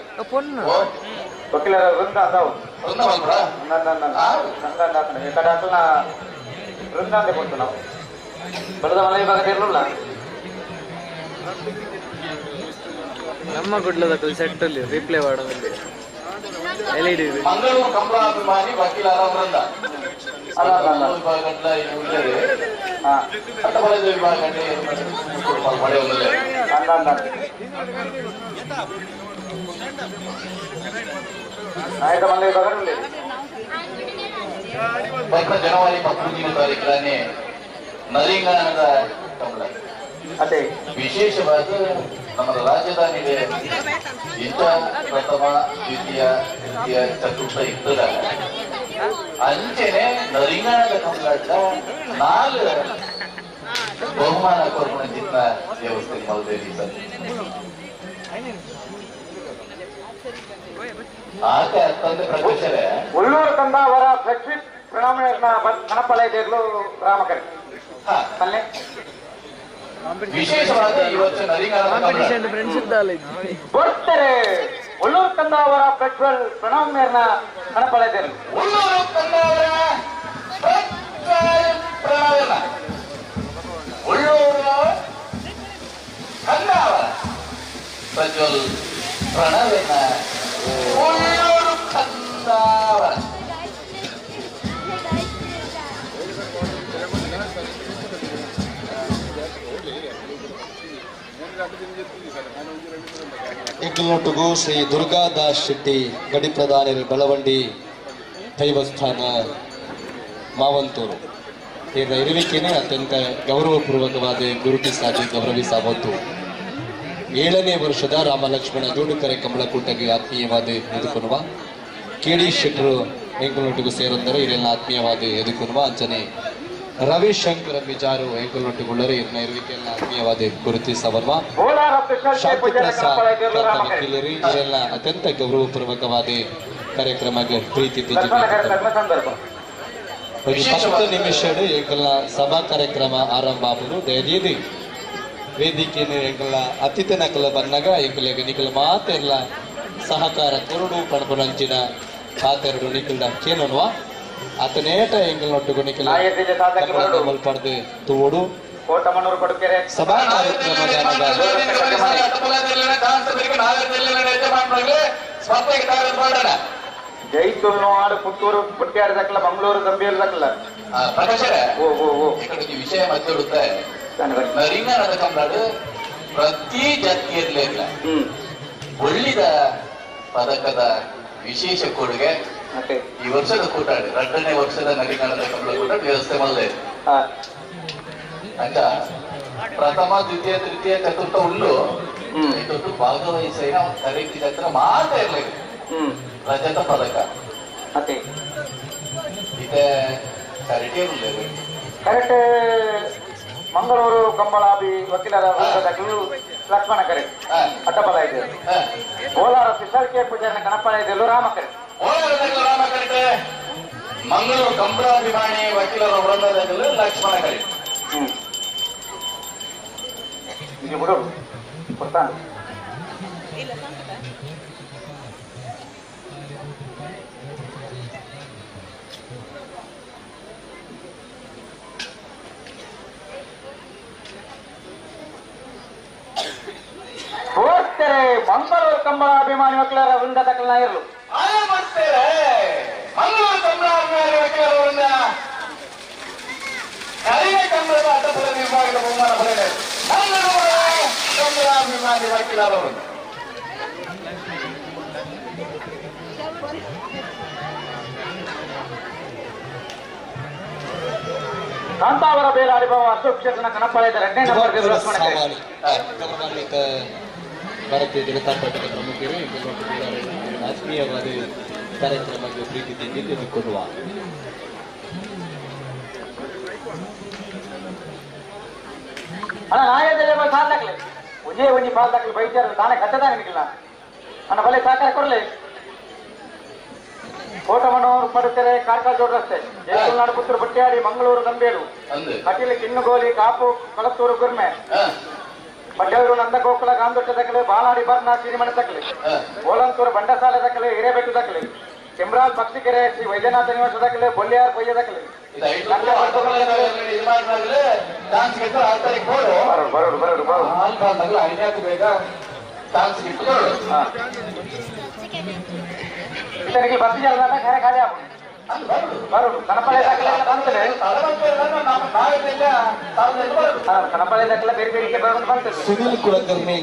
ವಕೀಲರ ವೃಂದ ಅಂದಾವು ವೃಂದ ಮಲ್ಪಡ ಎಕಡೆ ಅಸಲು ವೃಂದ ಅಂದೆ ಕೊಡ್ತು ನಾವು ಬಡದ ಮಲೆ ವಿಭಾಗ ಇರಲಿಲ್ಲ. ನಮ್ಮ ಗುಡ್ಲದ ಸೆಟ್ ಅಲ್ಲಿ ರಿಪ್ಲೈ ಮಾಡೋದು ಎಲ್ಇಡಿ. ಮಂಗಳೂರು ಕಮಲಾಭಿಮಾನಿ ವಕೀಲರ ವೃಂದ ಅಟ್ಟಪಲಯದ ವಿಭಾಗ ಜನವರಿ 13ನೇ ತಾರೀಕನ್ನೇ ನರಿಂಗಾನದ ಕಮಲ ಅದೇ ವಿಶೇಷವಾದ ನಮ್ಮ ರಾಜಧಾನಿಗೆ ಇಂಥ ಪ್ರಥಮ ದ್ವಿತೀಯ ತೃತೀಯ ಚತುರ್ಥ ಇರ್ತದ ಅಂಚೆನೆ ನರಿಂಗಾನದ ಕಮಲಾಟ 4 ಬಹುಮಾನ ಕೊರ್ಪಣ ವ್ಯವಸ್ಥೆ ಮಲ್ದೇವಿ ಸರ್. ಆತ ತಂದೆ ಪ್ರಕಾಶರೇ ಉಳ್ಳೂರು ಕಂದಾವರ ಲಕ್ಷ್ಮೀ ಪ್ರಣಾಮ ಕಣಪಲಯದಲ್ಲೂ ರಾಮಕರೆ. ಅಲ್ಲೇ ವಿಶೇಷವಾದ ಈ ವರ್ಷ ನರಿಗಾನದ ಕಾಂಪಿಟೇಷನ್ ಫ್ರೆಂಡ್ಶಿಪ್ ದಾಲ ಬರ್ತಾರೆ ಒಳ್ಳೂರು ಕಂದಾವರ ಪ್ರಜ್ವಲ್ ಪ್ರಣವ್ ಮೇರ್ನ ಕಣಪಳೆದರು. ಒಳ್ಳೂರು ಕಂದಾವರ ಪ್ರಜ್ವಲ್ ಪ್ರಣವನ, ಒಳ್ಳೂರು ಕಂದಾವರ ಪ್ರಜ್ವಲ್ ಪ್ರಣವನ, ಒಳ್ಳೂರು ಕಂದಾವರ. ಎಂಕಲ್ನೊಟ್ಟುಗು ಶ್ರೀ ದುರ್ಗಾದಾಸ್ ಶೆಟ್ಟಿ ಗಡಿ ಪ್ರಧಾನಿ ಬಳವಂಡಿ ದೈವಸ್ಥಾನ ಮಾವಂತೂರು ಇದರ ಇರುವಿಕೆನೇ ಅತ್ಯಂತ ಗೌರವಪೂರ್ವಕವಾದ ಗುರುತಿಸಾಗಿ ಗೌರವಿಸಬಹುದು. 7ನೇ ವರ್ಷದ ರಾಮಲಕ್ಷ್ಮಣ ಜೋಡುಕರೆ ಕಮಲಕೂಟಗೆ ಆತ್ಮೀಯವಾದ ಎದುಕೊನುವ ಕೆ ಡಿ ಶೆಟ್ಟರು ಎಂಕಲ್ನೊಟ್ಟಿಗೂ ಸೇರೊಂದರೆ ಇದೆಲ್ಲ ಆತ್ಮೀಯವಾದ ಎದುಕೊನುವ ಅಂಚನೆ ರವಿಶಂಕರ ಮಿಜಾರು ಎಂಕಲ್ನೊಟ್ಟಿಗುಳ್ಳರೆ ಇದನ್ನ ಇರುವಿಕೆಲ್ಲ ಆತ್ಮೀಯವಾದ ಗುರುತಿಸಬಲ್ವ. ಶಾಂತಿ ಪ್ರಸಾದ್ ವಕೀಲರು ಇದೆಲ್ಲ ಅತ್ಯಂತ ಗೌರವಪೂರ್ವಕವಾದ ಕಾರ್ಯಕ್ರಮಕ್ಕೆ ಪ್ರೀತಿ 10 ನಿಮಿಷ ಎಂಕಲ್ನ ಸಭಾ ಕಾರ್ಯಕ್ರಮ ಆರಂಭ ಆಗುವುದು. ದಯದೀದಿ ವೇದಿಕೆಯನ್ನು ಎಂಕಲ್ನ ಅತಿಥಿ ನಕಲ ಬಂದಾಗ ಎಂಕಲಿಗೆ ನಿಖಲ ಮಾತೆಲ್ಲ ಸಹಕಾರ ಕೊರಡು ಪಣಪುನಂಚಿನ ಪಾತೆರಡು ನಿಖಲ್ದ ಕೇನೋನ್ವ ಆತನೇಟ ಎಂಕಲ್ನೊಟ್ಟಿಗೂ ನಿಖಲ ಮಲ್ಪಡ್ದು ತೋಡು ಸಭಾ ಕಾರ್ಯಕ್ರಮದ ಜೈತುಲ್ನಾಡು ಪುತ್ತೂರು ಪುಟ್ಯಾರ ದಕ್ಕಲ ಮಂಗಳೂರು ಗಂಭೀರ ದಕ್ಕಲ. ಪ್ರಕಾಶರೇ, ಈ ವಿಷಯ ಮಧ್ಯೆ ನರಿಂಗನದ ಕಮಲಾಡು ಪ್ರತಿ ಜಾತಿಯಲ್ಲೇ ಒಳ್ಳಿದ ಪದಕದ ವಿಶೇಷ ಕೊಡುಗೆ ಈ ವರ್ಷದ ಕೂಟಾಡಿ 2ನೇ ವರ್ಷದ ನರಿಗಾನದ ಕಮಲ ಕೂಟಾಡಿ ವ್ಯವಸ್ಥೆ ಮಾಡಲೇ ಅಂತ ಪ್ರಥಮ ದ್ವಿತೀಯ ತೃತೀಯ ಚತುರ್ಥ ಉಳ್ಳು ಇದೊಂದು ಭಾಗವಹಿಸಿನ ತರಬೇತಿ ಹತ್ರ ಮಾತ್ರ ಇರಲಿ ರಜತ ಪದಕ ಇದೆ ಕರೆಕ್ಟ್. ಮಂಗಳೂರು ಕಂಬಳಾಬಿ ವಕೀಲರ ವೃಂದದಗಳು ಲಕ್ಷ್ಮಣ ಕರೆ ಅಡ್ಡಬಲ ಇದೆ. ಕೋಲಾರ ಪಿಸಲ್ ಕೆ ಪೂಜಾರಿನ ಕಣಪಳ ಇದೆ ರಾಮಕರೆ. ರಾಮಕರೆ ಮಂಗಳೂರು ಕಂಬಳಾಭಿಮಾನಿ ವಕೀಲರ ವೃಂದದಗಳು ಲಕ್ಷ್ಮಣ ಕರೆ. ಇದು ಬಿಡು ಕೊಡ್ತಾನೆ. ಮಂಗಳೂರು ಕಂಬಳ ಅಭಿಮಾನಿ ವಕೀಲರ ವೃಂದದ ನಾಯರು ಮಂಗಳೂರು ಕಂಬಳ ಅಭಿಮಾನಿ ವಕೀಲರ ವೃಂದ ಕರಿಯ ಕಂಬಳದ ಅಡ್ಡಪದ ವಿಭಾಗದ ಬಹುಮಾನ ಪಡೆದ ಮಂಗಳೂರು ಕಂಬಳ ಅಭಿಮಾನಿ ವಕೀಲರ ವೃಂದ. ಕಾಂತಾವರ ಬೇಲಾಡಿ ಬಾವ ಅಶೋಕ್ ಕ್ಷೇತ್ರನ ಕಣಪಾಳ್ಯದ 2ನೇ ನಂಬರ್ ಗೌರವಾನ್ವಿತ ಭಾರತೀಯ ಜನತಾ ಪಾರ್ಟಿಯ ಪ್ರಮುಖರು ಆತ್ಮೀಯವಾದ ಕಾರ್ಯಕ್ರಮಕ್ಕೆ ಪ್ರೀತಿ ತೆಗೆದುಕೊಳ್ಳುವ ಅಣ್ಣ ನಾಯದಲ್ಲಿ ಸಾಲ್ ದಾಖಲೆ ಒಂದೇ ಒಂಜಿ ಪಾಲ್ ದಾಖಲೆ ಬೈತಾರ ತಾನೇ ಕಟ್ಟದ ನಿಮಗಿಲ್ಲ ಅಣ್ಣ ಬಲೆ ಸಹಕಾರ ಕೊಡಲಿ. ಕೋಟಮನೂರು ಪಡುತ್ತಾರೆ ಕಾರ್ಕಳ ಜೋಡ್ ರಸ್ತೆ ಜಯಕುಲ್ನಾಡು ಪುತ್ತೂರು ಬಟ್ಟಿಯಾಡಿ ಮಂಗಳೂರು ಗಂಬೇಲು ಕಟೀಲು ಕಿನ್ನುಗೋಲಿ ಕಾಪು ಕಳತ್ತೂರು ಗುರ್ಮೆ ಬಡ್ಡವರು ನಂದಗೋಕುಲ ಗಾಂದೊಟ್ಟ ದಕ್ಕಲೆ ಬಾಲಾಡಿ ಬರ್ನ ಸಿರಿಮಣೆ ದಕ್ಕಲೆ ಓಲಂತೂರು ಬಂಡಸಾಲೆ ದಕ್ಕಲೆ ಹಿರೇಬೆಟ್ಟು ದಕ್ಕಲೆ ಕೆಮ್ರಾಲ್ ಪಕ್ಷಿಕೆರೆ ಶ್ರೀ ವೈದ್ಯನಾಥ ನಿವಾಸ ದಕ್ಕಲೆ ಬೊಲ್ಯಾರ್ ಪೊಯ್ಯ ದಕ್ಕಲೆ. ಬರೋಡು ಬರೋಡು ಬರೋಡು ಇತನಿಗೆ ಬಸ್ಸು ಜಲ ಖರೆ ಖಾಲಿ ಆಪುಂಡು ಬರೋಡು ಕಣಪಾಳೆ ದಾಖಲೆ ಬಂತದೆ. ಕಣಪಾಳೆ ದಾಖಲೆ ಬೇರೆ ಬೇರೆ ಬರೋದು ಬಂತದೆ. ಸುನಿಲ್ ಕುಲಕರ್ಣಿ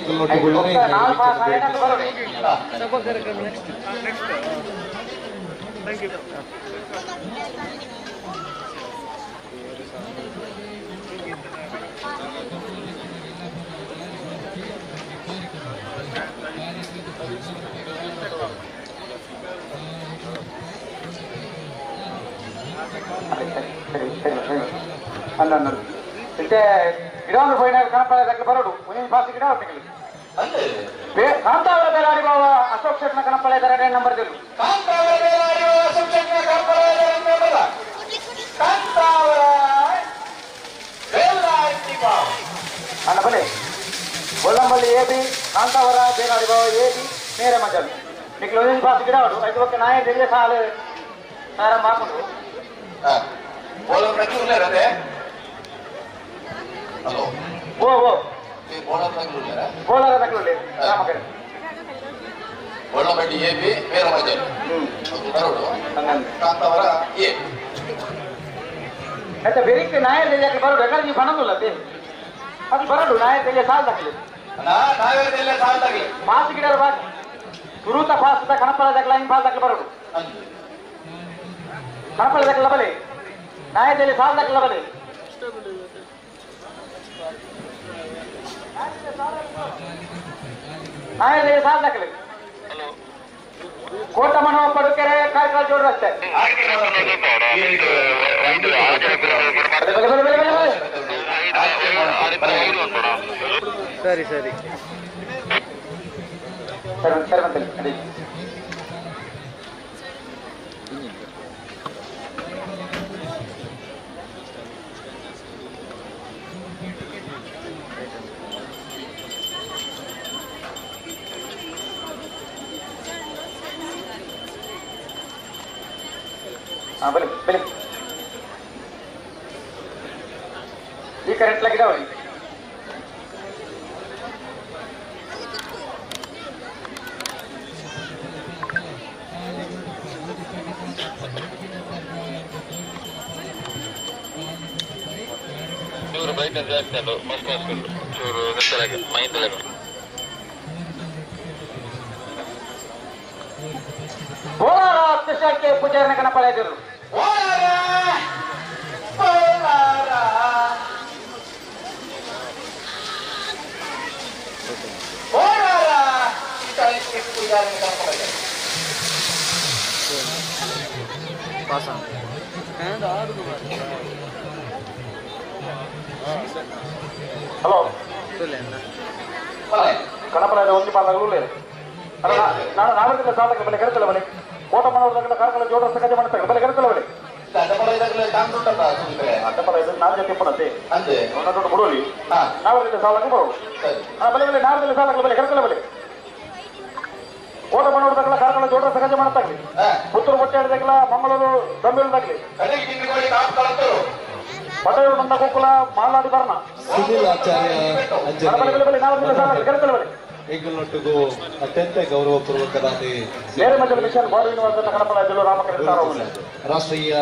ಸರಿ ಸರಿ ಸರಿ ಅಲ್ಲ ಇತ್ತೆ ಗಿಡ ಪೋಯಿನಾಗ ಕಣಪಾಳೆ ದಾಖಲೆ ಬರೋಡು ಒಂದೊಂದು ಬಾಸಿ ಗಿಡ ಹೊಟ್ಟಿಗೆ ಕಾಂತಾವರ ಬೇಲಾಡಿ ಬಾವ ಅಶೋಕ್ ಶೆಟ್ನ ಕಣಪಾಳೆ ಎರಡನೇ ನಂಬರ್ ದಿರು. ಕಾಂತಾವರ ಬೇಲಾಡಿ ಬಾವ ಅಶೋಕ್ ಶೆಟ್ನ ಕಣಪಾಳೆ ಎರಡನೇ ನಂಬರ್. ಕಾಂತಾವರ ಬೇಲಾಡಿ ಬಾವ ಅಣ್ಣ ಬಲೆ ಬೊಳ್ಳಂಬಳ್ಳಿ ಎ ಬಿ ಕಾಂತಾವರ ಬೇನಾಡಿ ಬಾವ ಎ ಬಿ ಮೇರೆ ಮಜಲ್ ನಿಕ್ಲು ಒಂದೊಂದು ಪಾಸ್ ಗಿಡ ಅವಡು ಐದು ಒಕ್ಕ ನಾಯ ದೆಲ್ಲ ಸಾಲು ಸಾರ ಮಾಕೊಂಡು ಹಲೋ ಓ ಓ ಬೋಳಂಬಳ್ಳಿ ಬೋಳರ ತಗೊಳ್ಳಿ ರಾಮಕರೆ ಬೊಳ್ಳಂಬಳ್ಳಿ ಎ ಬಿ ಮೇರೆ ಮಜಲ್ ಬರೋಡು ಕಾಂತಾವರ ಎ అయితే ಬೆರಿಕ್ ನಾಯ ದೆಲ್ಲ ಬರೋಡು ಬೇಕಾದ್ರೆ ನೀವು ಬಣ್ಣದಿಲ್ಲ ಅದು ಬರೋಡು ನಾಯ ದೆಲ್ಲ ಸಾಲ ತಗಲಿ ನಾವೇ ದೆಲ್ಲ ಸಾಲ ತಗಲಿ ಪಾಸ್ ಗಿಡರ ಬಾಕಿ ಸುರೂತ ಪಾಸ್ ಕಣಪಲ ದಕ್ಕಲ ಹಿಂಗ್ ಪಾಸ್ ದಕ್ಕಲ ಬರೋಡು ಕಣಪಲ ದಕ್ಕಲ ಬಲೆ ನಾಯ ದೆಲ್ಲ ಸಾಲ ದಕ್ಕಲ ಬಲೆ ನಾಯ ದೆಲ್ಲ ಸಾಲ ದಕ್ಕಲಿ ಕೋಟ ಮನೋ ಪಡುಕೆರೆ ಕಾರ್ಕಳ ಜೋಡು ರಸ್ತೆ ಸರಿ ಸರಿ ಸರಿ ಸರಿ ಬಂತಲ್ಲಿ ಅದೇ ಹಾಂ ಬಲಿ ಬಲಿ ಈ ಕರೆಂಟ್ ಲಾಗಿದಾವೆ ಚೂರು ಬ್ರೈಟ್ನೆಸ್ ಜಾಸ್ತಿ ಅದು ಮಸ್ತ್ ಮಸ್ತ್ ಚೂರು ಮೈಂಡ್ ಬೋಲಾರ ಕೃಷಿಗೆ ಪೂಜಾರನ ಗಣಪಳದಿರು ಪಾಸ್ ಹಲೋ ಕಣಪಲ ಒಂದು ಪಾದಗಳು ಅಲ್ಲ ನಾನು ನಾವೇ ಸಾಧಕ ಬಲೆ ಕರೆತಲ್ಲ ಬಲೆ ಕೋಟ ಮಾಡೋದಕ್ಕೆ ಕಾರ್ಕಳ ಜೋಡ ಸಕಜ ಮಾಡ್ತಾರೆ ಬಲೆ ಕರೆತಲ್ಲ ಬಲೆ ಅಡ್ಡಪಲ ಇದು ನಾಲ್ಕು ಜೊತೆ ಪಡತ್ತೆ ದೊಡ್ಡ ಬಿಡೋಲಿ ನಾವೇ ಸಾಲಕ್ಕೆ ಬರೋದು ಬಲೆ ಬಲೆ ನಾವೇ ಸಾಲಕ್ಕೆ ಬಲೆ ಕರೆತಲ್ಲ ಬಲೆ ಕೋಟ ಮಾಡೋದಕ್ಕೆಲ್ಲ ಕಾರ್ಕಳ ಜೋಡ ಸಕಜ ಮಾಡ್ತಾಗ್ಲಿ ಪುತ್ತೂರು ಬಟ್ಟೆ ಆಡಿದಾಗಲ ಮಂಗಳೂರು ದಂಬೇಲ್ದಾಗ್ಲಿ ಪಟೇಲ್ ನಂದ ಗೋಕುಲ ಮಾಲಾಡಿ ಬರಣ ಸುನಿಲ್ ಆಚಾರ್ಯ ಬಲೆ ಬಲೆ ಬಲೆ ನಾವೇ ಸಾಲಕ್ಕೆ ಕರೆತಲ್ಲ ಬಲೆ ಎಂಗಳೊಟ್ಟಿಗೂ ಅತ್ಯಂತ ಗೌರವಪೂರ್ವಕವಾದ ರಾಷ್ಟ್ರೀಯ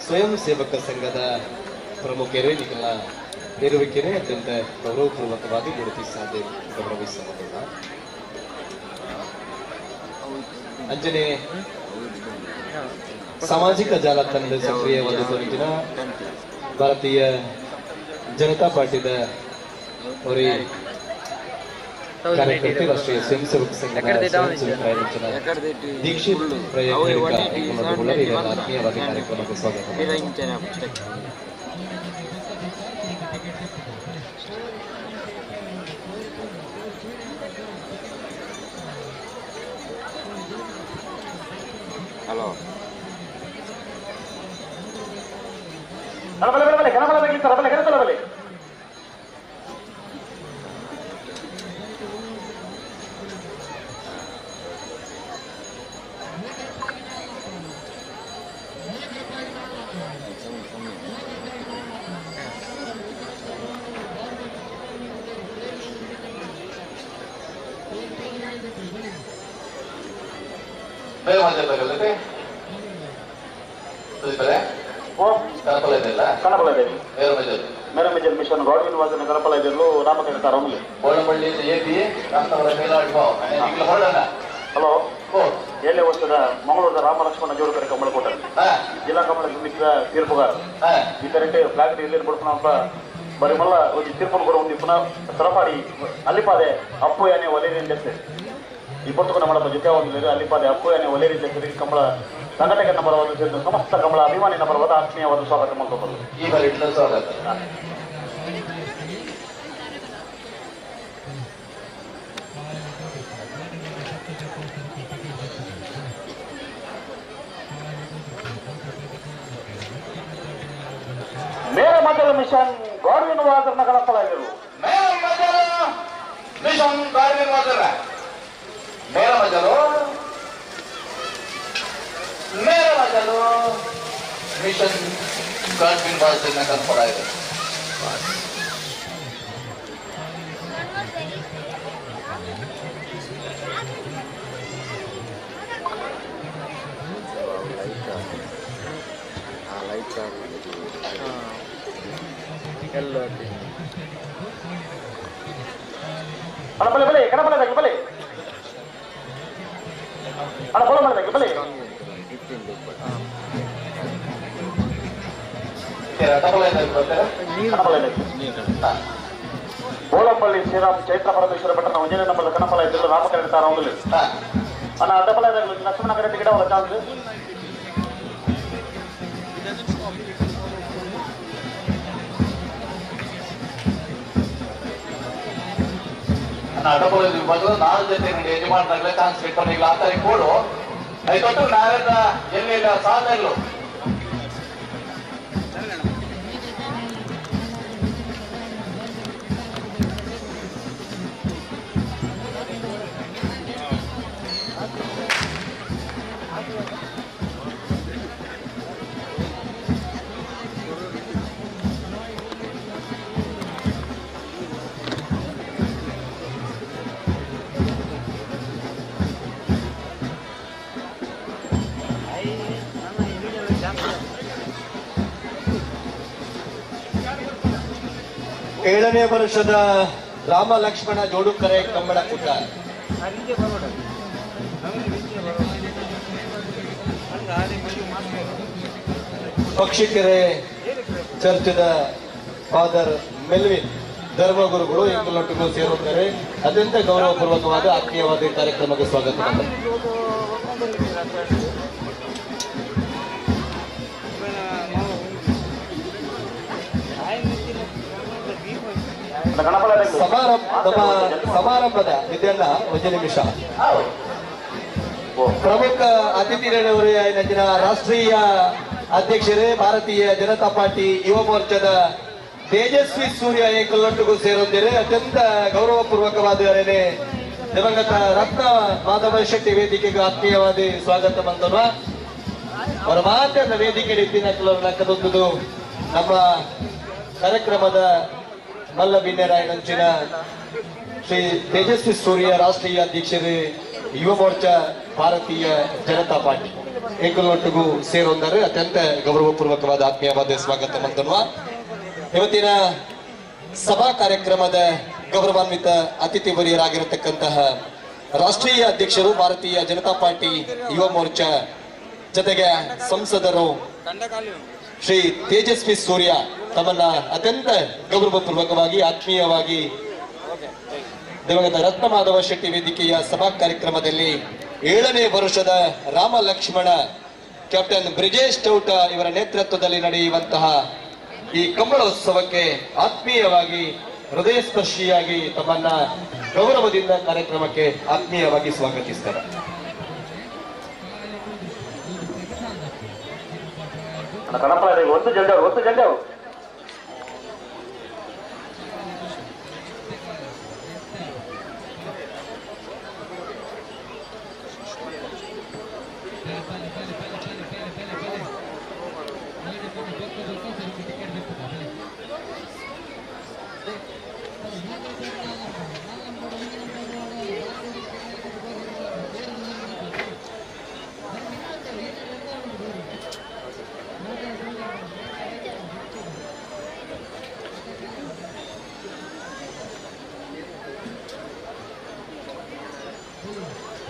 ಸ್ವಯಂ ಸೇವಕ ಸಂಘದ ಪ್ರಮುಖರೇ ನಿಖಲ ಇರುವಿಕೆನೇ ಅತ್ಯಂತ ಗೌರವಪೂರ್ವಕವಾಗಿ ಗುರುತಿಸಾದೆ ಗೌರವಿಸಬಹುದು. ಅಂಜನೆ ಸಾಮಾಜಿಕ ಜಾಲತಾಣದ ಸಕ್ರಿಯವಾದ ದಿನ ಭಾರತೀಯ ಜನತಾ ಪಾರ್ಟಿದ ಅವರೇ ಕಾರ್ಯಕರ್ತೆ ರಾಷ್ಟ್ರೀಯ ಸ್ವಯಂ ಸೇವಕ ಸಂಘದ ದೀಕ್ಷಿತ್ ಆತ್ಮೀಯವಾಗಿ ಕಾರ್ಯಕ್ರಮಕ್ಕೆ ಸ್ವಾಗತ. ಹಲೋ ಮಿಷನ್ ಗಾಡ್ವಿನ್ ವಾಸನ ಕಲಪಲ ಇದೆಲ್ಲೂ ರಾಮಕೃಷ್ಣ ರೋಮಲಿ ಹಲೋ ಏಳನೇ ವರ್ಷದ ಮಂಗಳೂರದ ರಾಮಲಕ್ಷ್ಮಣ ಜೋಡುಕರೆ ಕಂಬಳಕೋಟ ಜಿಲ್ಲಾ ಕಂಬಳ ಸಮಿತಿಯ ತೀರ್ಪುಗಾರ ಈ ಕರೆಂಟ್ ಫ್ಲಾಗ್ ಇಲ್ಲಿ ಕೊಡ್ಪುನ ಬರಿಮಲ್ಲ ಒಂದು ತೀರ್ಪನ್ನು ಕೊಡ ಒಂದು ಪುನಃ ಸರಪಾಡಿ ಅಲ್ಲಿಪಾದೆ ಅಪ್ಪು ಯಾನೆ ಒಲೇರಿ ಜೊತೆ ಈ ಪೊರ್ತುಕು ನಮ್ಮ ಜೊತೆ ಒಂದು ಅಲ್ಲಿಪಾದೆ ಅಪ್ಪು ಯಾನೆ ಒಲೇರಿ ಜೊತೆ ಕಂಬಳ ಸಂಘಟಕನ ಪರವಾದ ಸೇರಿದ ಸಮಸ್ತ ಕಂಬಳ ಅಭಿಮಾನಿನ ಪರವಾದ ಆತ್ಮೀಯವಾದ ಸ್ವಾಗತ ಮಾಡ್ಕೊಂಡು ಈ ಬಾರಿ ಸ್ವಾಗತ. ಮೇರೆ ಮೊದಲ ಮಿಷನ್ ಗಾಡ್ವಿನ್ ವಾದರ್ನ ಕಳಪಳ ಇದ್ರು. ಮೇರೆ ಮಿಷನ್ ಗಾರ್ಡನ್ ವಾಸರ ಮೇರ ಮಜಲು ಮೇರ ಮಜಲು ಮಿಷನ್ ಗಾರ್ಡನ್ ವಾಸರ ಕಲ್ಪಡಾಯಿದೆ. ಅಣ್ಣ ಬಲೆ ಬಲೆ ಕಣಬಲ ಬಲೆ ಅಣ್ಣ ಬೋಲ ಮಾಡಬೇಕು ಬಲೆ ಬೋಲಂಪಳ್ಳಿ ಶ್ರೀರಾಮ್ ಚೈತ್ರ ಪರಮೇಶ್ವರ ಭಟ್ಟನ ಒಂಜನೇ ನಂಬರ್ ಕಣಪಲ ಇದ್ದರು ರಾಮಕರಣ ತಾರ ಒಂದು ಅಣ್ಣ ಅಡ್ಡಪಲ ಲಕ್ಷ್ಮಣ ಕರೆ ಟಿಕೆಟ್ ಅವಳ ಚಾನ್ಸ್. ಅಡ್ಡಪಲ ಬದಲು ನಾಲ್ ಜೊತೆ ಯಜಮಾನರಾಗಲೇ ಚಾನ್ಸ್ ಇಟ್ಕೊಂಡು ಆ ತಾರೀಕು ಕೊಡು ಐಕೊಟ್ಟು ನಾವೆಲ್ಲ ಎಲ್ಲಿಲ್ಲ ಸಾಧನೆಗಳು. ಏಳನೇ ವರ್ಷದ ರಾಮ ಲಕ್ಷ್ಮಣ ಜೋಡುಕರೆ ಕಂಬಳಕೂಟ. ಪಕ್ಷಿಕೆರೆ ಚರ್ಚದ ಫಾದರ್ ಮೆಲ್ವಿನ್ ಧರ್ಮಗುರುಗಳು ಎಂಕಲೊಟ್ಟಿಗೂ ಸೇರುತ್ತಾರೆ. ಅತ್ಯಂತ ಗೌರವಪೂರ್ವಕವಾದ ಆತ್ಮೀಯವಾದ ಕಾರ್ಯಕ್ರಮಕ್ಕೆ ಸ್ವಾಗತ. ಸಮಾರಂಭದ ವಿದ್ಯನ್ನ ಒಂದು ನಿಮಿಷ ಪ್ರಮುಖ ಅತಿಥಿಗಳವರೇ ದಿನ ರಾಷ್ಟ್ರೀಯ ಅಧ್ಯಕ್ಷರೇ ಭಾರತೀಯ ಜನತಾ ಪಾರ್ಟಿ ಯುವ ಮೋರ್ಚಾದ ತೇಜಸ್ವಿ ಸೂರ್ಯ ಏಕಲ್ಲೊಟ್ಟಿಗೂ ಸೇರುತ್ತಿದ್ದಾರೆ. ಅತ್ಯಂತ ಗೌರವಪೂರ್ವಕವಾದ ದಿವಂಗತ ರತ್ನ ಮಾಧವ ಶೆಟ್ಟಿ ವೇದಿಕೆಗೆ ಆತ್ಮೀಯವಾದ ಸ್ವಾಗತ ಬಂದವ. ಅವರ ಮಾತ್ರ ವೇದಿಕೆ ಕದೊಂದು ನಮ್ಮ ಕಾರ್ಯಕ್ರಮದ ಮಲ್ಲ ಬಿನ್ನೆರಾಯನಂಚಿನ ಶ್ರೀ ತೇಜಸ್ವಿ ಸೂರ್ಯ ರಾಷ್ಟ್ರೀಯ ಅಧ್ಯಕ್ಷರೇ ಯುವ ಮೋರ್ಚಾ ಭಾರತೀಯ ಜನತಾ ಪಾರ್ಟಿ ಏಕಲೊಟ್ಟಿಗೂ ಸೇರೊಂದರೆ ಅತ್ಯಂತ ಗೌರವಪೂರ್ವಕವಾದ ಆತ್ಮೀಯವಾದ ಸ್ವಾಗತ ಮಂದನ್ವ. ಇವತ್ತಿನ ಸಭಾ ಕಾರ್ಯಕ್ರಮದ ಗೌರವಾನ್ವಿತ ಅತಿಥಿ ವರಿಯರಾಗಿರತಕ್ಕಂತಹ ರಾಷ್ಟ್ರೀಯ ಅಧ್ಯಕ್ಷರು ಭಾರತೀಯ ಜನತಾ ಪಾರ್ಟಿ ಯುವ ಮೋರ್ಚಾ ಜೊತೆಗೆ ಸಂಸದರು ಶ್ರೀ ತೇಜಸ್ವಿ ಸೂರ್ಯ ತಮ್ಮನ್ನ ಅತ್ಯಂತ ಗೌರವಪೂರ್ವಕವಾಗಿ ಆತ್ಮೀಯವಾಗಿ ದಿವಂಗತ ರತ್ನ ಮಾಧವ ಶೆಟ್ಟಿ ವೇದಿಕೆಯ ಸಭಾ ಕಾರ್ಯಕ್ರಮದಲ್ಲಿ 7ನೇ ವರ್ಷದ ರಾಮ ಲಕ್ಷ್ಮಣ ಕ್ಯಾಪ್ಟನ್ ಬ್ರಿಜೇಶ್ ಚೌಟ ಇವರ ನೇತೃತ್ವದಲ್ಲಿ ನಡೆಯುವಂತಹ ಈ ಕಂಬಳೋತ್ಸವಕ್ಕೆ ಆತ್ಮೀಯವಾಗಿ ಹೃದಯ ಸ್ಪರ್ಶಿಯಾಗಿ ತಮ್ಮನ್ನ ಗೌರವದಿಂದ ಕಾರ್ಯಕ್ರಮಕ್ಕೆ ಆತ್ಮೀಯವಾಗಿ ಸ್ವಾಗತಿಸ್ತಾರೆ. ಒಂದು ಜಲ್ದಿ ಅವರು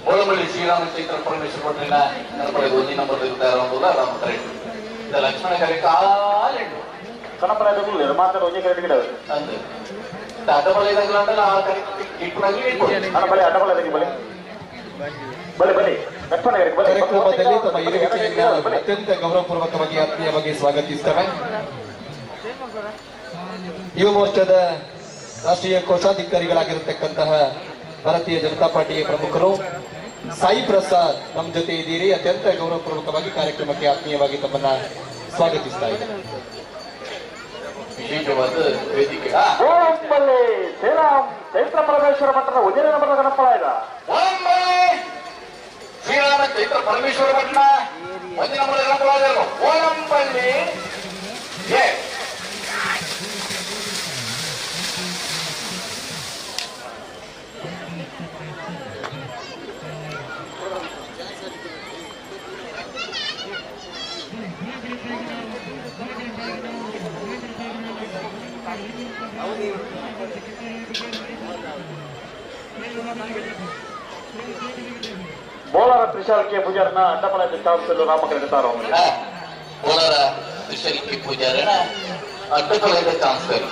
ಬೋಲಮಳ್ಳಿ ಶ್ರೀರಾಮ ಚೈತ್ರ ಪರಮೇಶ್ವರ ಭಟ್ರಿನ ನಡಪಡೆಗೆ ಒಂದೇ ನಂಬರ್ ಇರ್ತಾ ರಾಮ ಕರೆಕ್ಟ್ ಲಕ್ಷ್ಮಣ ಕರೆಕ್ಟ್ ಆಲೆಂಡು ಕಣಪಲ ಮಾತಾಡ ಒಂದೇ ಕರೆಕ್ಟ್ ಗಿಡ ಅಂದೆ ಅಡ್ಡಬಲ ಇದಾಗಲ್ಲ ಆ ಕರೆಕ್ಟ್ ಇಟ್ಟುನಾಗಿ ಬಲೆ ಅಡ್ಡಬಲ ಬಲೆ ಬಲೆ ಬಲೆ ಲಕ್ಷ್ಮಣ ಕಾರ್ಯಕ್ರಮದಲ್ಲಿ ತಮ್ಮ ಇರುವಿಕೆಯನ್ನು ಅತ್ಯಂತ ಗೌರವಪೂರ್ವಕವಾಗಿ ಆತ್ಮೀಯವಾಗಿ ಸ್ವಾಗತಿಸುತ್ತಾರೆ. ಯುವ ಮೋರ್ಚಾದ ರಾಷ್ಟ್ರೀಯ ಕೋಶಾಧಿಕಾರಿಗಳಾಗಿರತಕ್ಕಂತಹ ಭಾರತೀಯ ಜನತಾ ಪಾರ್ಟಿಯ ಪ್ರಮುಖರು ಸಾಯಿ ಪ್ರಸಾದ್ ನಮ್ಮ ಜೊತೆ ಇದ್ದೀರಿ. ಅತ್ಯಂತ ಗೌರವಪೂರ್ವಕವಾಗಿ ಕಾರ್ಯಕ್ರಮಕ್ಕೆ ಆತ್ಮೀಯವಾಗಿ ತಮ್ಮನ್ನ ಸ್ವಾಗತಿಸ್ತಾ ಇದ್ದಾರೆ. ವಿಶೇಷವಾದ ವೇದಿಕೆ. ಓಂಬಲ್ಲಿ ಶ್ರೀರಾಮ್ ಚೈತ್ರ ಪರಮೇಶ್ವರ ಮಠದ ಉಜಿರೆ ನಗರದ ಗಣಪರಾಯದ ಶ್ರೀರಾಮ ಚೈತ್ರ ಪರಮೇಶ್ವರ ಮಠ ಒಂದಿನ ನಂಬರ್ ಗಣಪರಾಯರು ಓರಂಬಳ್ಳಿ ಎ. ಬೋಳಾರ ತ್ರಿಶಾಲ್ ಕೆ ಪೂಜಾರನ ಅಡ್ಡಪಳದ ಚಾನ್ಸಲ್ ರಾಮಕೃಷ್ಣ ತಾರೋ. ಬೋಳಾರ ತ್ರಿಶಾಲ್ ಕೆ ಪೂಜಾರನ ಅಡ್ಡಪಳದ ಚಾನ್ಸಲ್.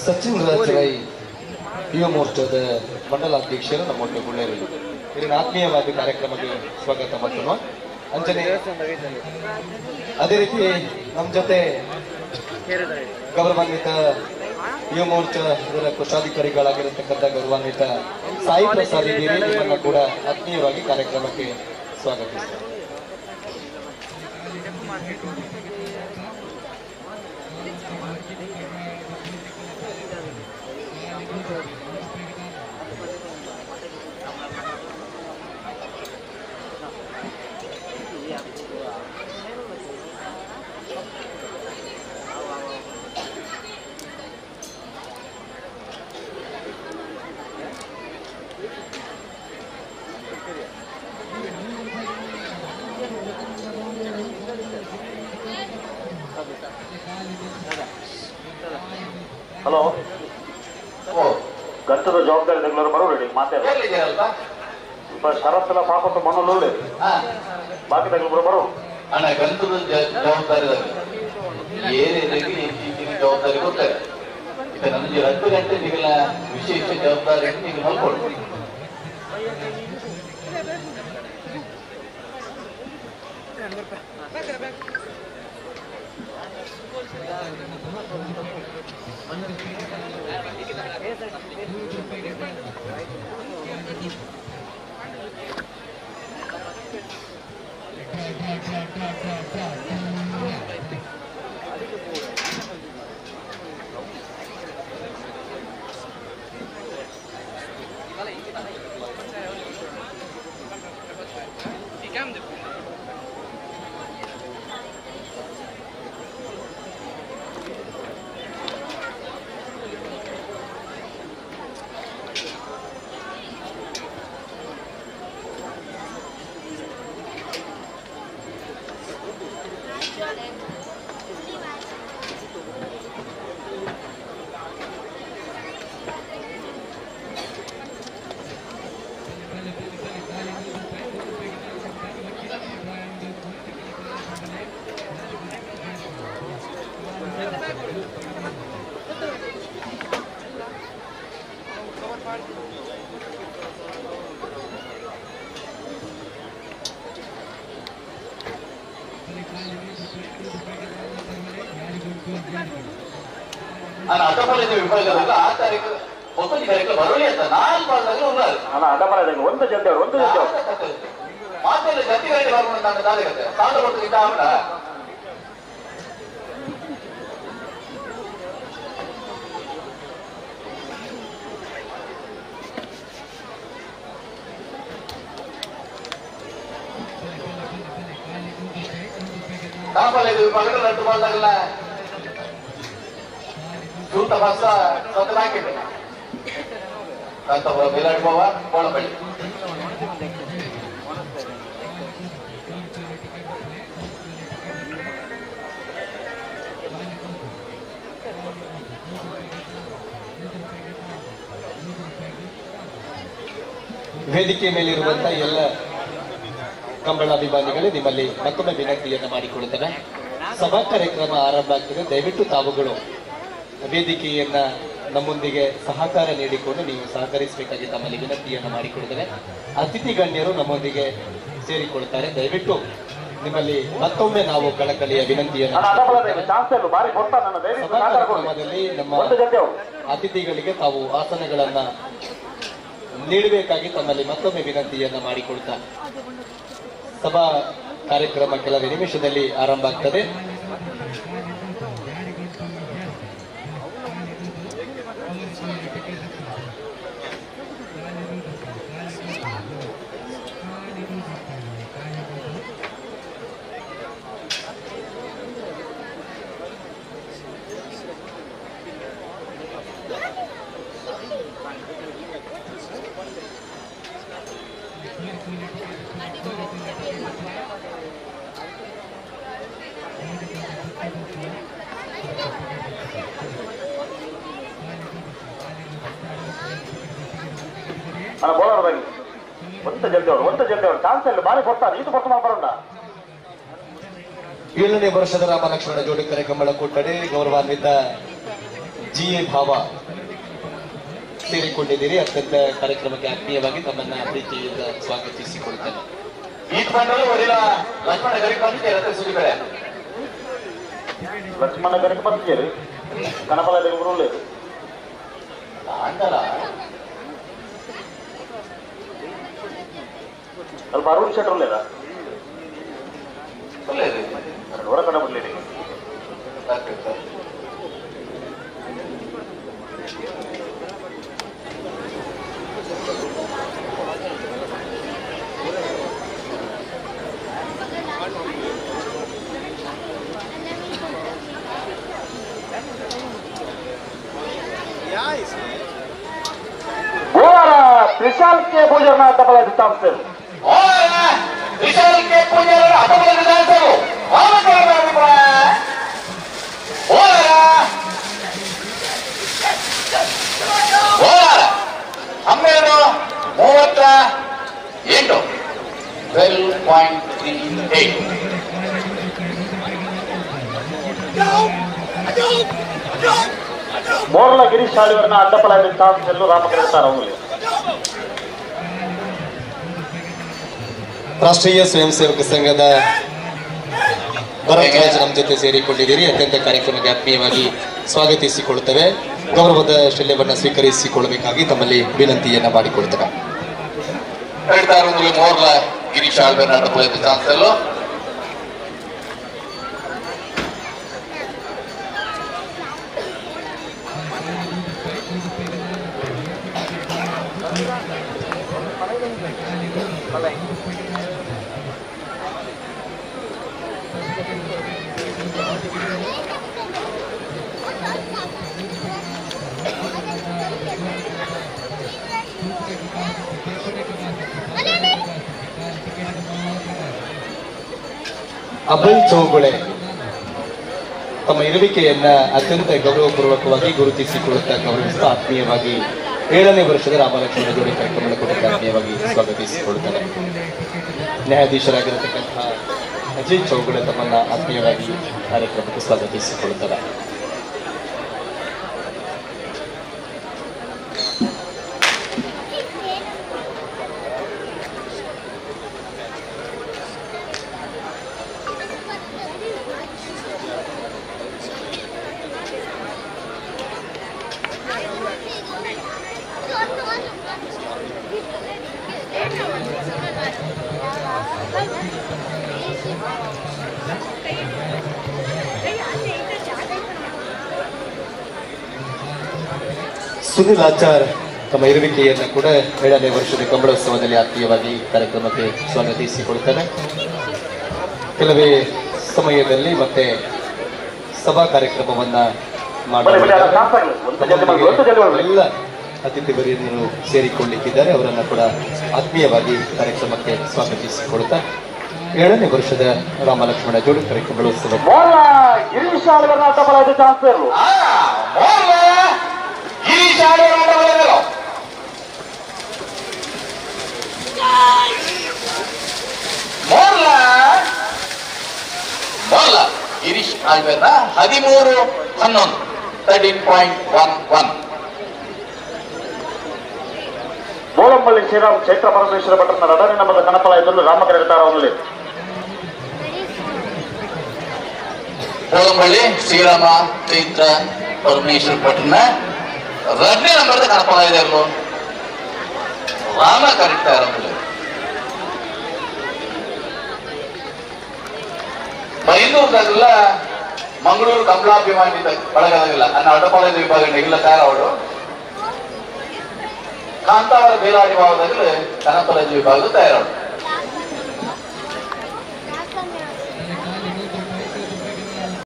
ಸಚಿನ್ ರಾಜ್ ರೈ ಯುವ ಮೋರ್ಚಾದ ಮಂಡಲಾಧ್ಯಕ್ಷರು ನಮ್ಮೊಟ್ಟು ಗುಳ್ಳೇರು ಇದನ್ನು ಆತ್ಮೀಯವಾದ ಕಾರ್ಯಕ್ರಮಕ್ಕೆ ಸ್ವಾಗತ ಮಾಡ್ತೇವೆ. ಅಂಜನೆ ಅದೇ ರೀತಿ ನಮ್ಮ ಜೊತೆ ಗೌರವಾನ್ವಿತ ಯುವ ಮೋರ್ಚಾ ಇದರ ಕೋಶಾಧಿಕಾರಿಗಳಾಗಿರತಕ್ಕಂಥ ಗೌರವಾನ್ವಿತ ಸಾಯಿ ಪ್ರಸಾದ್ ಇದ್ದೀರಿ, ನಿಮ್ಮನ್ನು ಕೂಡ ಆತ್ಮೀಯವಾಗಿ ಕಾರ್ಯಕ್ರಮಕ್ಕೆ ಸ್ವಾಗತಿಸ್ತೇವೆ. ಹಲೋ, ಗಂಟದ ಜವಾಬ್ದಾರಿ ತಗೊಳ್ಳೋರು ಬರೋಡಿ ಮಾತಾಡ ಶರತ್ತೆಲ್ಲ ಪಾಪ ಮನೋళ్ళు ಬಾಕಿ ತಗೊಳ್ಳೋರು ಬರೋ ಅಣ್ಣ. ಗಂಟದ ಜವಾಬ್ದಾರಿ ಏನೇನಿಗೆ ಜವಾಬ್ದಾರಿ ಕೊಡ್ತಾರೆ. ಈಗ ನಮಗೆ 2 ಗಂಟೆ ನಿಗಲ ವಿಶೇಷ ಜವಾಬ್ದಾರಿ ನೀವು ಮಲ್ಕೊಳ್ಳಿ. ಅಣ್ಣ ಅಡ್ಡಪಲದ ವಿಭಾಗದಾಗ ಆ ತಾರೀಕು ಒತ್ತೊಂದು ತಾರೀಕು ಬರೋಲಿ ಅಂತ 4 ಬಾಲ್ದಾಗ ಉన్నారు. ಅಣ್ಣ ಅಡ್ಡಪಲದಾಗ ಒಂದು ಜೊತೆ ಒಂದು ಜೊತೆ ಮಾತೆಲ್ಲ ಜೊತೆಗಾಡಿ ಬರೋಣ ನಾನು ದಾರಿಗತ್ತೆ ಸಾಲ ಕೊಟ್ಟು ಇದ್ದ ಅವನ ಕಾಪಲದ ವಿಭಾಗದ 2 ಬಾಲ್ದಾಗಲ್ಲ ಸೂತ ಭಾಷ ಸತನಾಕಿದೆ ಕಾಂತಾಪುರ ಬೇಲಾಡ್ಬಾವ ಕೋಳಬಳ್ಳಿ. ವೇದಿಕೆ ಮೇಲಿರುವಂತಹ ಎಲ್ಲ ಕಂಬಳ ಅಭಿಮಾನಿಗಳೇ, ನಿಮ್ಮಲ್ಲಿ ಮತ್ತೊಮ್ಮೆ ವಿನಂತಿಯನ್ನು ಮಾಡಿಕೊಳ್ಳುತ್ತೇನೆ. ಸಭಾ ಕಾರ್ಯಕ್ರಮ ಆರಂಭ ಆಗ್ತದೆ, ದಯವಿಟ್ಟು ತಾವುಗಳು ವೇದಿಕೆಯನ್ನ ನಮ್ಮೊಂದಿಗೆ ಸಹಕಾರ ನೀಡಿಕೊಂಡು ನೀವು ಸಹಕರಿಸಬೇಕಾಗಿ ತಮ್ಮಲ್ಲಿ ವಿನಂತಿಯನ್ನು ಮಾಡಿಕೊಡುತ್ತೇವೆ. ಅತಿಥಿ ಗಣ್ಯರು ನಮ್ಮೊಂದಿಗೆ ಸೇರಿಕೊಳ್ತಾರೆ. ದಯವಿಟ್ಟು ನಿಮ್ಮಲ್ಲಿ ಮತ್ತೊಮ್ಮೆ ನಾವು ಕಳಕಳಿಯ ವಿನಂತಿಯನ್ನು ಕಾರ್ಯಕ್ರಮದಲ್ಲಿ ನಮ್ಮ ಅತಿಥಿಗಳಿಗೆ ತಾವು ಆಸನಗಳನ್ನ ನೀಡಬೇಕಾಗಿ ತಮ್ಮಲ್ಲಿ ಮತ್ತೊಮ್ಮೆ ವಿನಂತಿಯನ್ನ ಮಾಡಿಕೊಳ್ತಾ ಸಭಾ ಕಾರ್ಯಕ್ರಮ ಕೆಲವೇ ನಿಮಿಷದಲ್ಲಿ ಆರಂಭ ಆಗ್ತದೆ. ಏಳನೇ ವರ್ಷದ ರಾಮಲಕ್ಷ್ಮಣ ಜೋಡಿ ಕಾರ್ಯಕ್ರಮಗಳ ಕೊಟ್ಟಡೆ ಗೌರವಾನ್ವಿತ ಜಿ ಎ ಭಾವ ಸೇರಿಕೊಂಡಿದ್ದೀರಿ. ಅತ್ಯಂತ ಕಾರ್ಯಕ್ರಮಕ್ಕೆ ಆತ್ಮೀಯವಾಗಿ ತಮ್ಮನ್ನ ಪ್ರೀತಿಯಿಂದ ಸ್ವಾಗತಿಸಿಕೊಳ್ಳುತ್ತೇನೆ. ಲಕ್ಷ್ಮಣ ಗರಿಗೆ ಬಂದಿದ್ದೀರಿ ಕಣಪಲ ಸ್ವಲ್ಪ ಅರುಣ್ ಶೆಟ್ಟರ್ లేదా ಹೊರಕಡ ಬಿಡ್ಲಿ. ತ್ರಿಶಾಲ್ ಕೆ ಪೂಜಾರ್ನ ತಬಲ ಚಾನ್ಸರ್ ವಿಶಾಲ್ ಕೆ ಪೂಜಾರ ಅಟಬಲ ಚಾನ್ಸರ್ ಹನ್ನೆರಡು 38 12.38. ಮೋರ್ಲ ಗಿರೀಶ್ ಶಾಲಿವರ್ನ ಅಡ್ಡಪಲ ಚಾನ್ಸರ್ ರಾಮಕೃಷ್ಣ ಅವರಲ್ಲಿ. ರಾಷ್ಟ್ರೀಯ ಸ್ವಯಂ ಸೇವಕ ಸಂಘದ ಭರತ್ ರಾಜ್ ನಮ್ಮ ಜೊತೆ ಸೇರಿಕೊಂಡಿದ್ದೀರಿ. ಅತ್ಯಂತ ಕಾರ್ಯಕ್ರಮಕ್ಕೆ ಆತ್ಮೀಯವಾಗಿ ಸ್ವಾಗತಿಸಿಕೊಳ್ಳುತ್ತೇವೆ. ಗೌರವದ ಶಲ್ಯವನ್ನು ಸ್ವೀಕರಿಸಿಕೊಳ್ಳಬೇಕಾಗಿ ತಮ್ಮಲ್ಲಿ ವಿನಂತಿಯನ್ನ ಮಾಡಿಕೊಳ್ತೇವೆ. ಗಿರೀಶ್ ಚಾನ್ಸಲ್ ಅಭಯ್ ಚೌಗುಳೆ ತಮ್ಮ ಇರುವಿಕೆಯನ್ನ ಅತ್ಯಂತ ಗೌರವಪೂರ್ವಕವಾಗಿ ಗುರುತಿಸಿಕೊಳ್ಳುತ್ತಾ ಗೌರವಿಸುತ್ತಾ ಆತ್ಮೀಯವಾಗಿ 7ನೇ ವರ್ಷದ ರಾಮಲಕ್ಷ್ಮಣ ಜೋಡಿ ಕಾರ್ಯಕ್ರಮದ ಕೂಟಕ್ಕೆ ಆತ್ಮೀಯವಾಗಿ ಸ್ವಾಗತಿಸಿಕೊಳ್ಳುತ್ತಾರೆ. ನ್ಯಾಯಾಧೀಶರಾಗಿರತಕ್ಕಂತಹ ಅಜಯ್ ಚೌಗುಳೆ ತಮ್ಮನ್ನ ಆತ್ಮೀಯವಾಗಿ ಕಾರ್ಯಕ್ರಮಕ್ಕೆ ಸ್ವಾಗತಿಸಿಕೊಳ್ಳುತ್ತಾರೆ. ಸುನಿಲ್ ಆಚಾರ್ ತಮ್ಮ ಇರುವಿಕೆಯನ್ನು ಕೂಡ 7ನೇ ವರ್ಷದ ಕಂಬಳೋತ್ಸವದಲ್ಲಿ ಆತ್ಮೀಯವಾಗಿ ಕಾರ್ಯಕ್ರಮಕ್ಕೆ ಸ್ವಾಗತಿಸಿಕೊಳ್ಳುತ್ತಾರೆ. ಕೆಲವೇ ಸಮಯದಲ್ಲಿ ಮತ್ತೆ ಸಭಾ ಕಾರ್ಯಕ್ರಮವನ್ನ ಮಾಡಲಿದ್ದಾರೆ. ಎಲ್ಲ ಅತಿಥಿ ವರಿಯರು ಸೇರಿಕೊಳ್ಳಿಕ್ಕಿದ್ದಾರೆ. ಅವರನ್ನು ಕೂಡ ಆತ್ಮೀಯವಾಗಿ ಕಾರ್ಯಕ್ರಮಕ್ಕೆ ಸ್ವಾಗತಿಸಿಕೊಳ್ಳುತ್ತಾ 7ನೇ ವರ್ಷದ ರಾಮಲಕ್ಷ್ಮಣ ಜೋಡಿ ಕಾರ್ಯಕ್ರಮೋತ್ಸವ ಗಿರೀಶ್ ಆಳ್ವೆರ್ನ 13-11 13.11. ಬೋಳಂಬಳ್ಳಿ ಶ್ರೀರಾಮ್ ಚೈತ್ರ ಪರಮೇಶ್ವರ ಭಟ್ರನ ರಡನೆ ನಂಬರ್ದ ಕನಪಲ ರಾಮಕರೆ ತಾರವನಲ್ಲಿ. ಬೋಳಂಬಳ್ಳಿ ಶ್ರೀರಾಮ ಚೈತ್ರ ಪರಮೇಶ್ವರ ಭಟ್ರನ ರಡನೆ ನಂಬರ್ದ ಕನಪಲ ಇದೆ ರಾಮ ಕರೆಕ್ಟ್ ಆರಂಭ. ಬೈಂದೂರ್ದಾಗಲ್ಲ ಮಂಗಳೂರು ಕಮಲಾಭಿಮಾನಿ ಬಳಗದಾಗಿಲ್ಲ ಅನ್ನ ಅಡಪಾಲದ ವಿಭಾಗ ಇಲ್ಲ ತಯಾರಾವಡು. ಕಾಂತಾವರ ಬೇಲಾಡಿ ಭಾಗದಾಗಲೇ ಕನಪಲಜಿ ವಿಭಾಗದ ತಯಾರಾವಡು.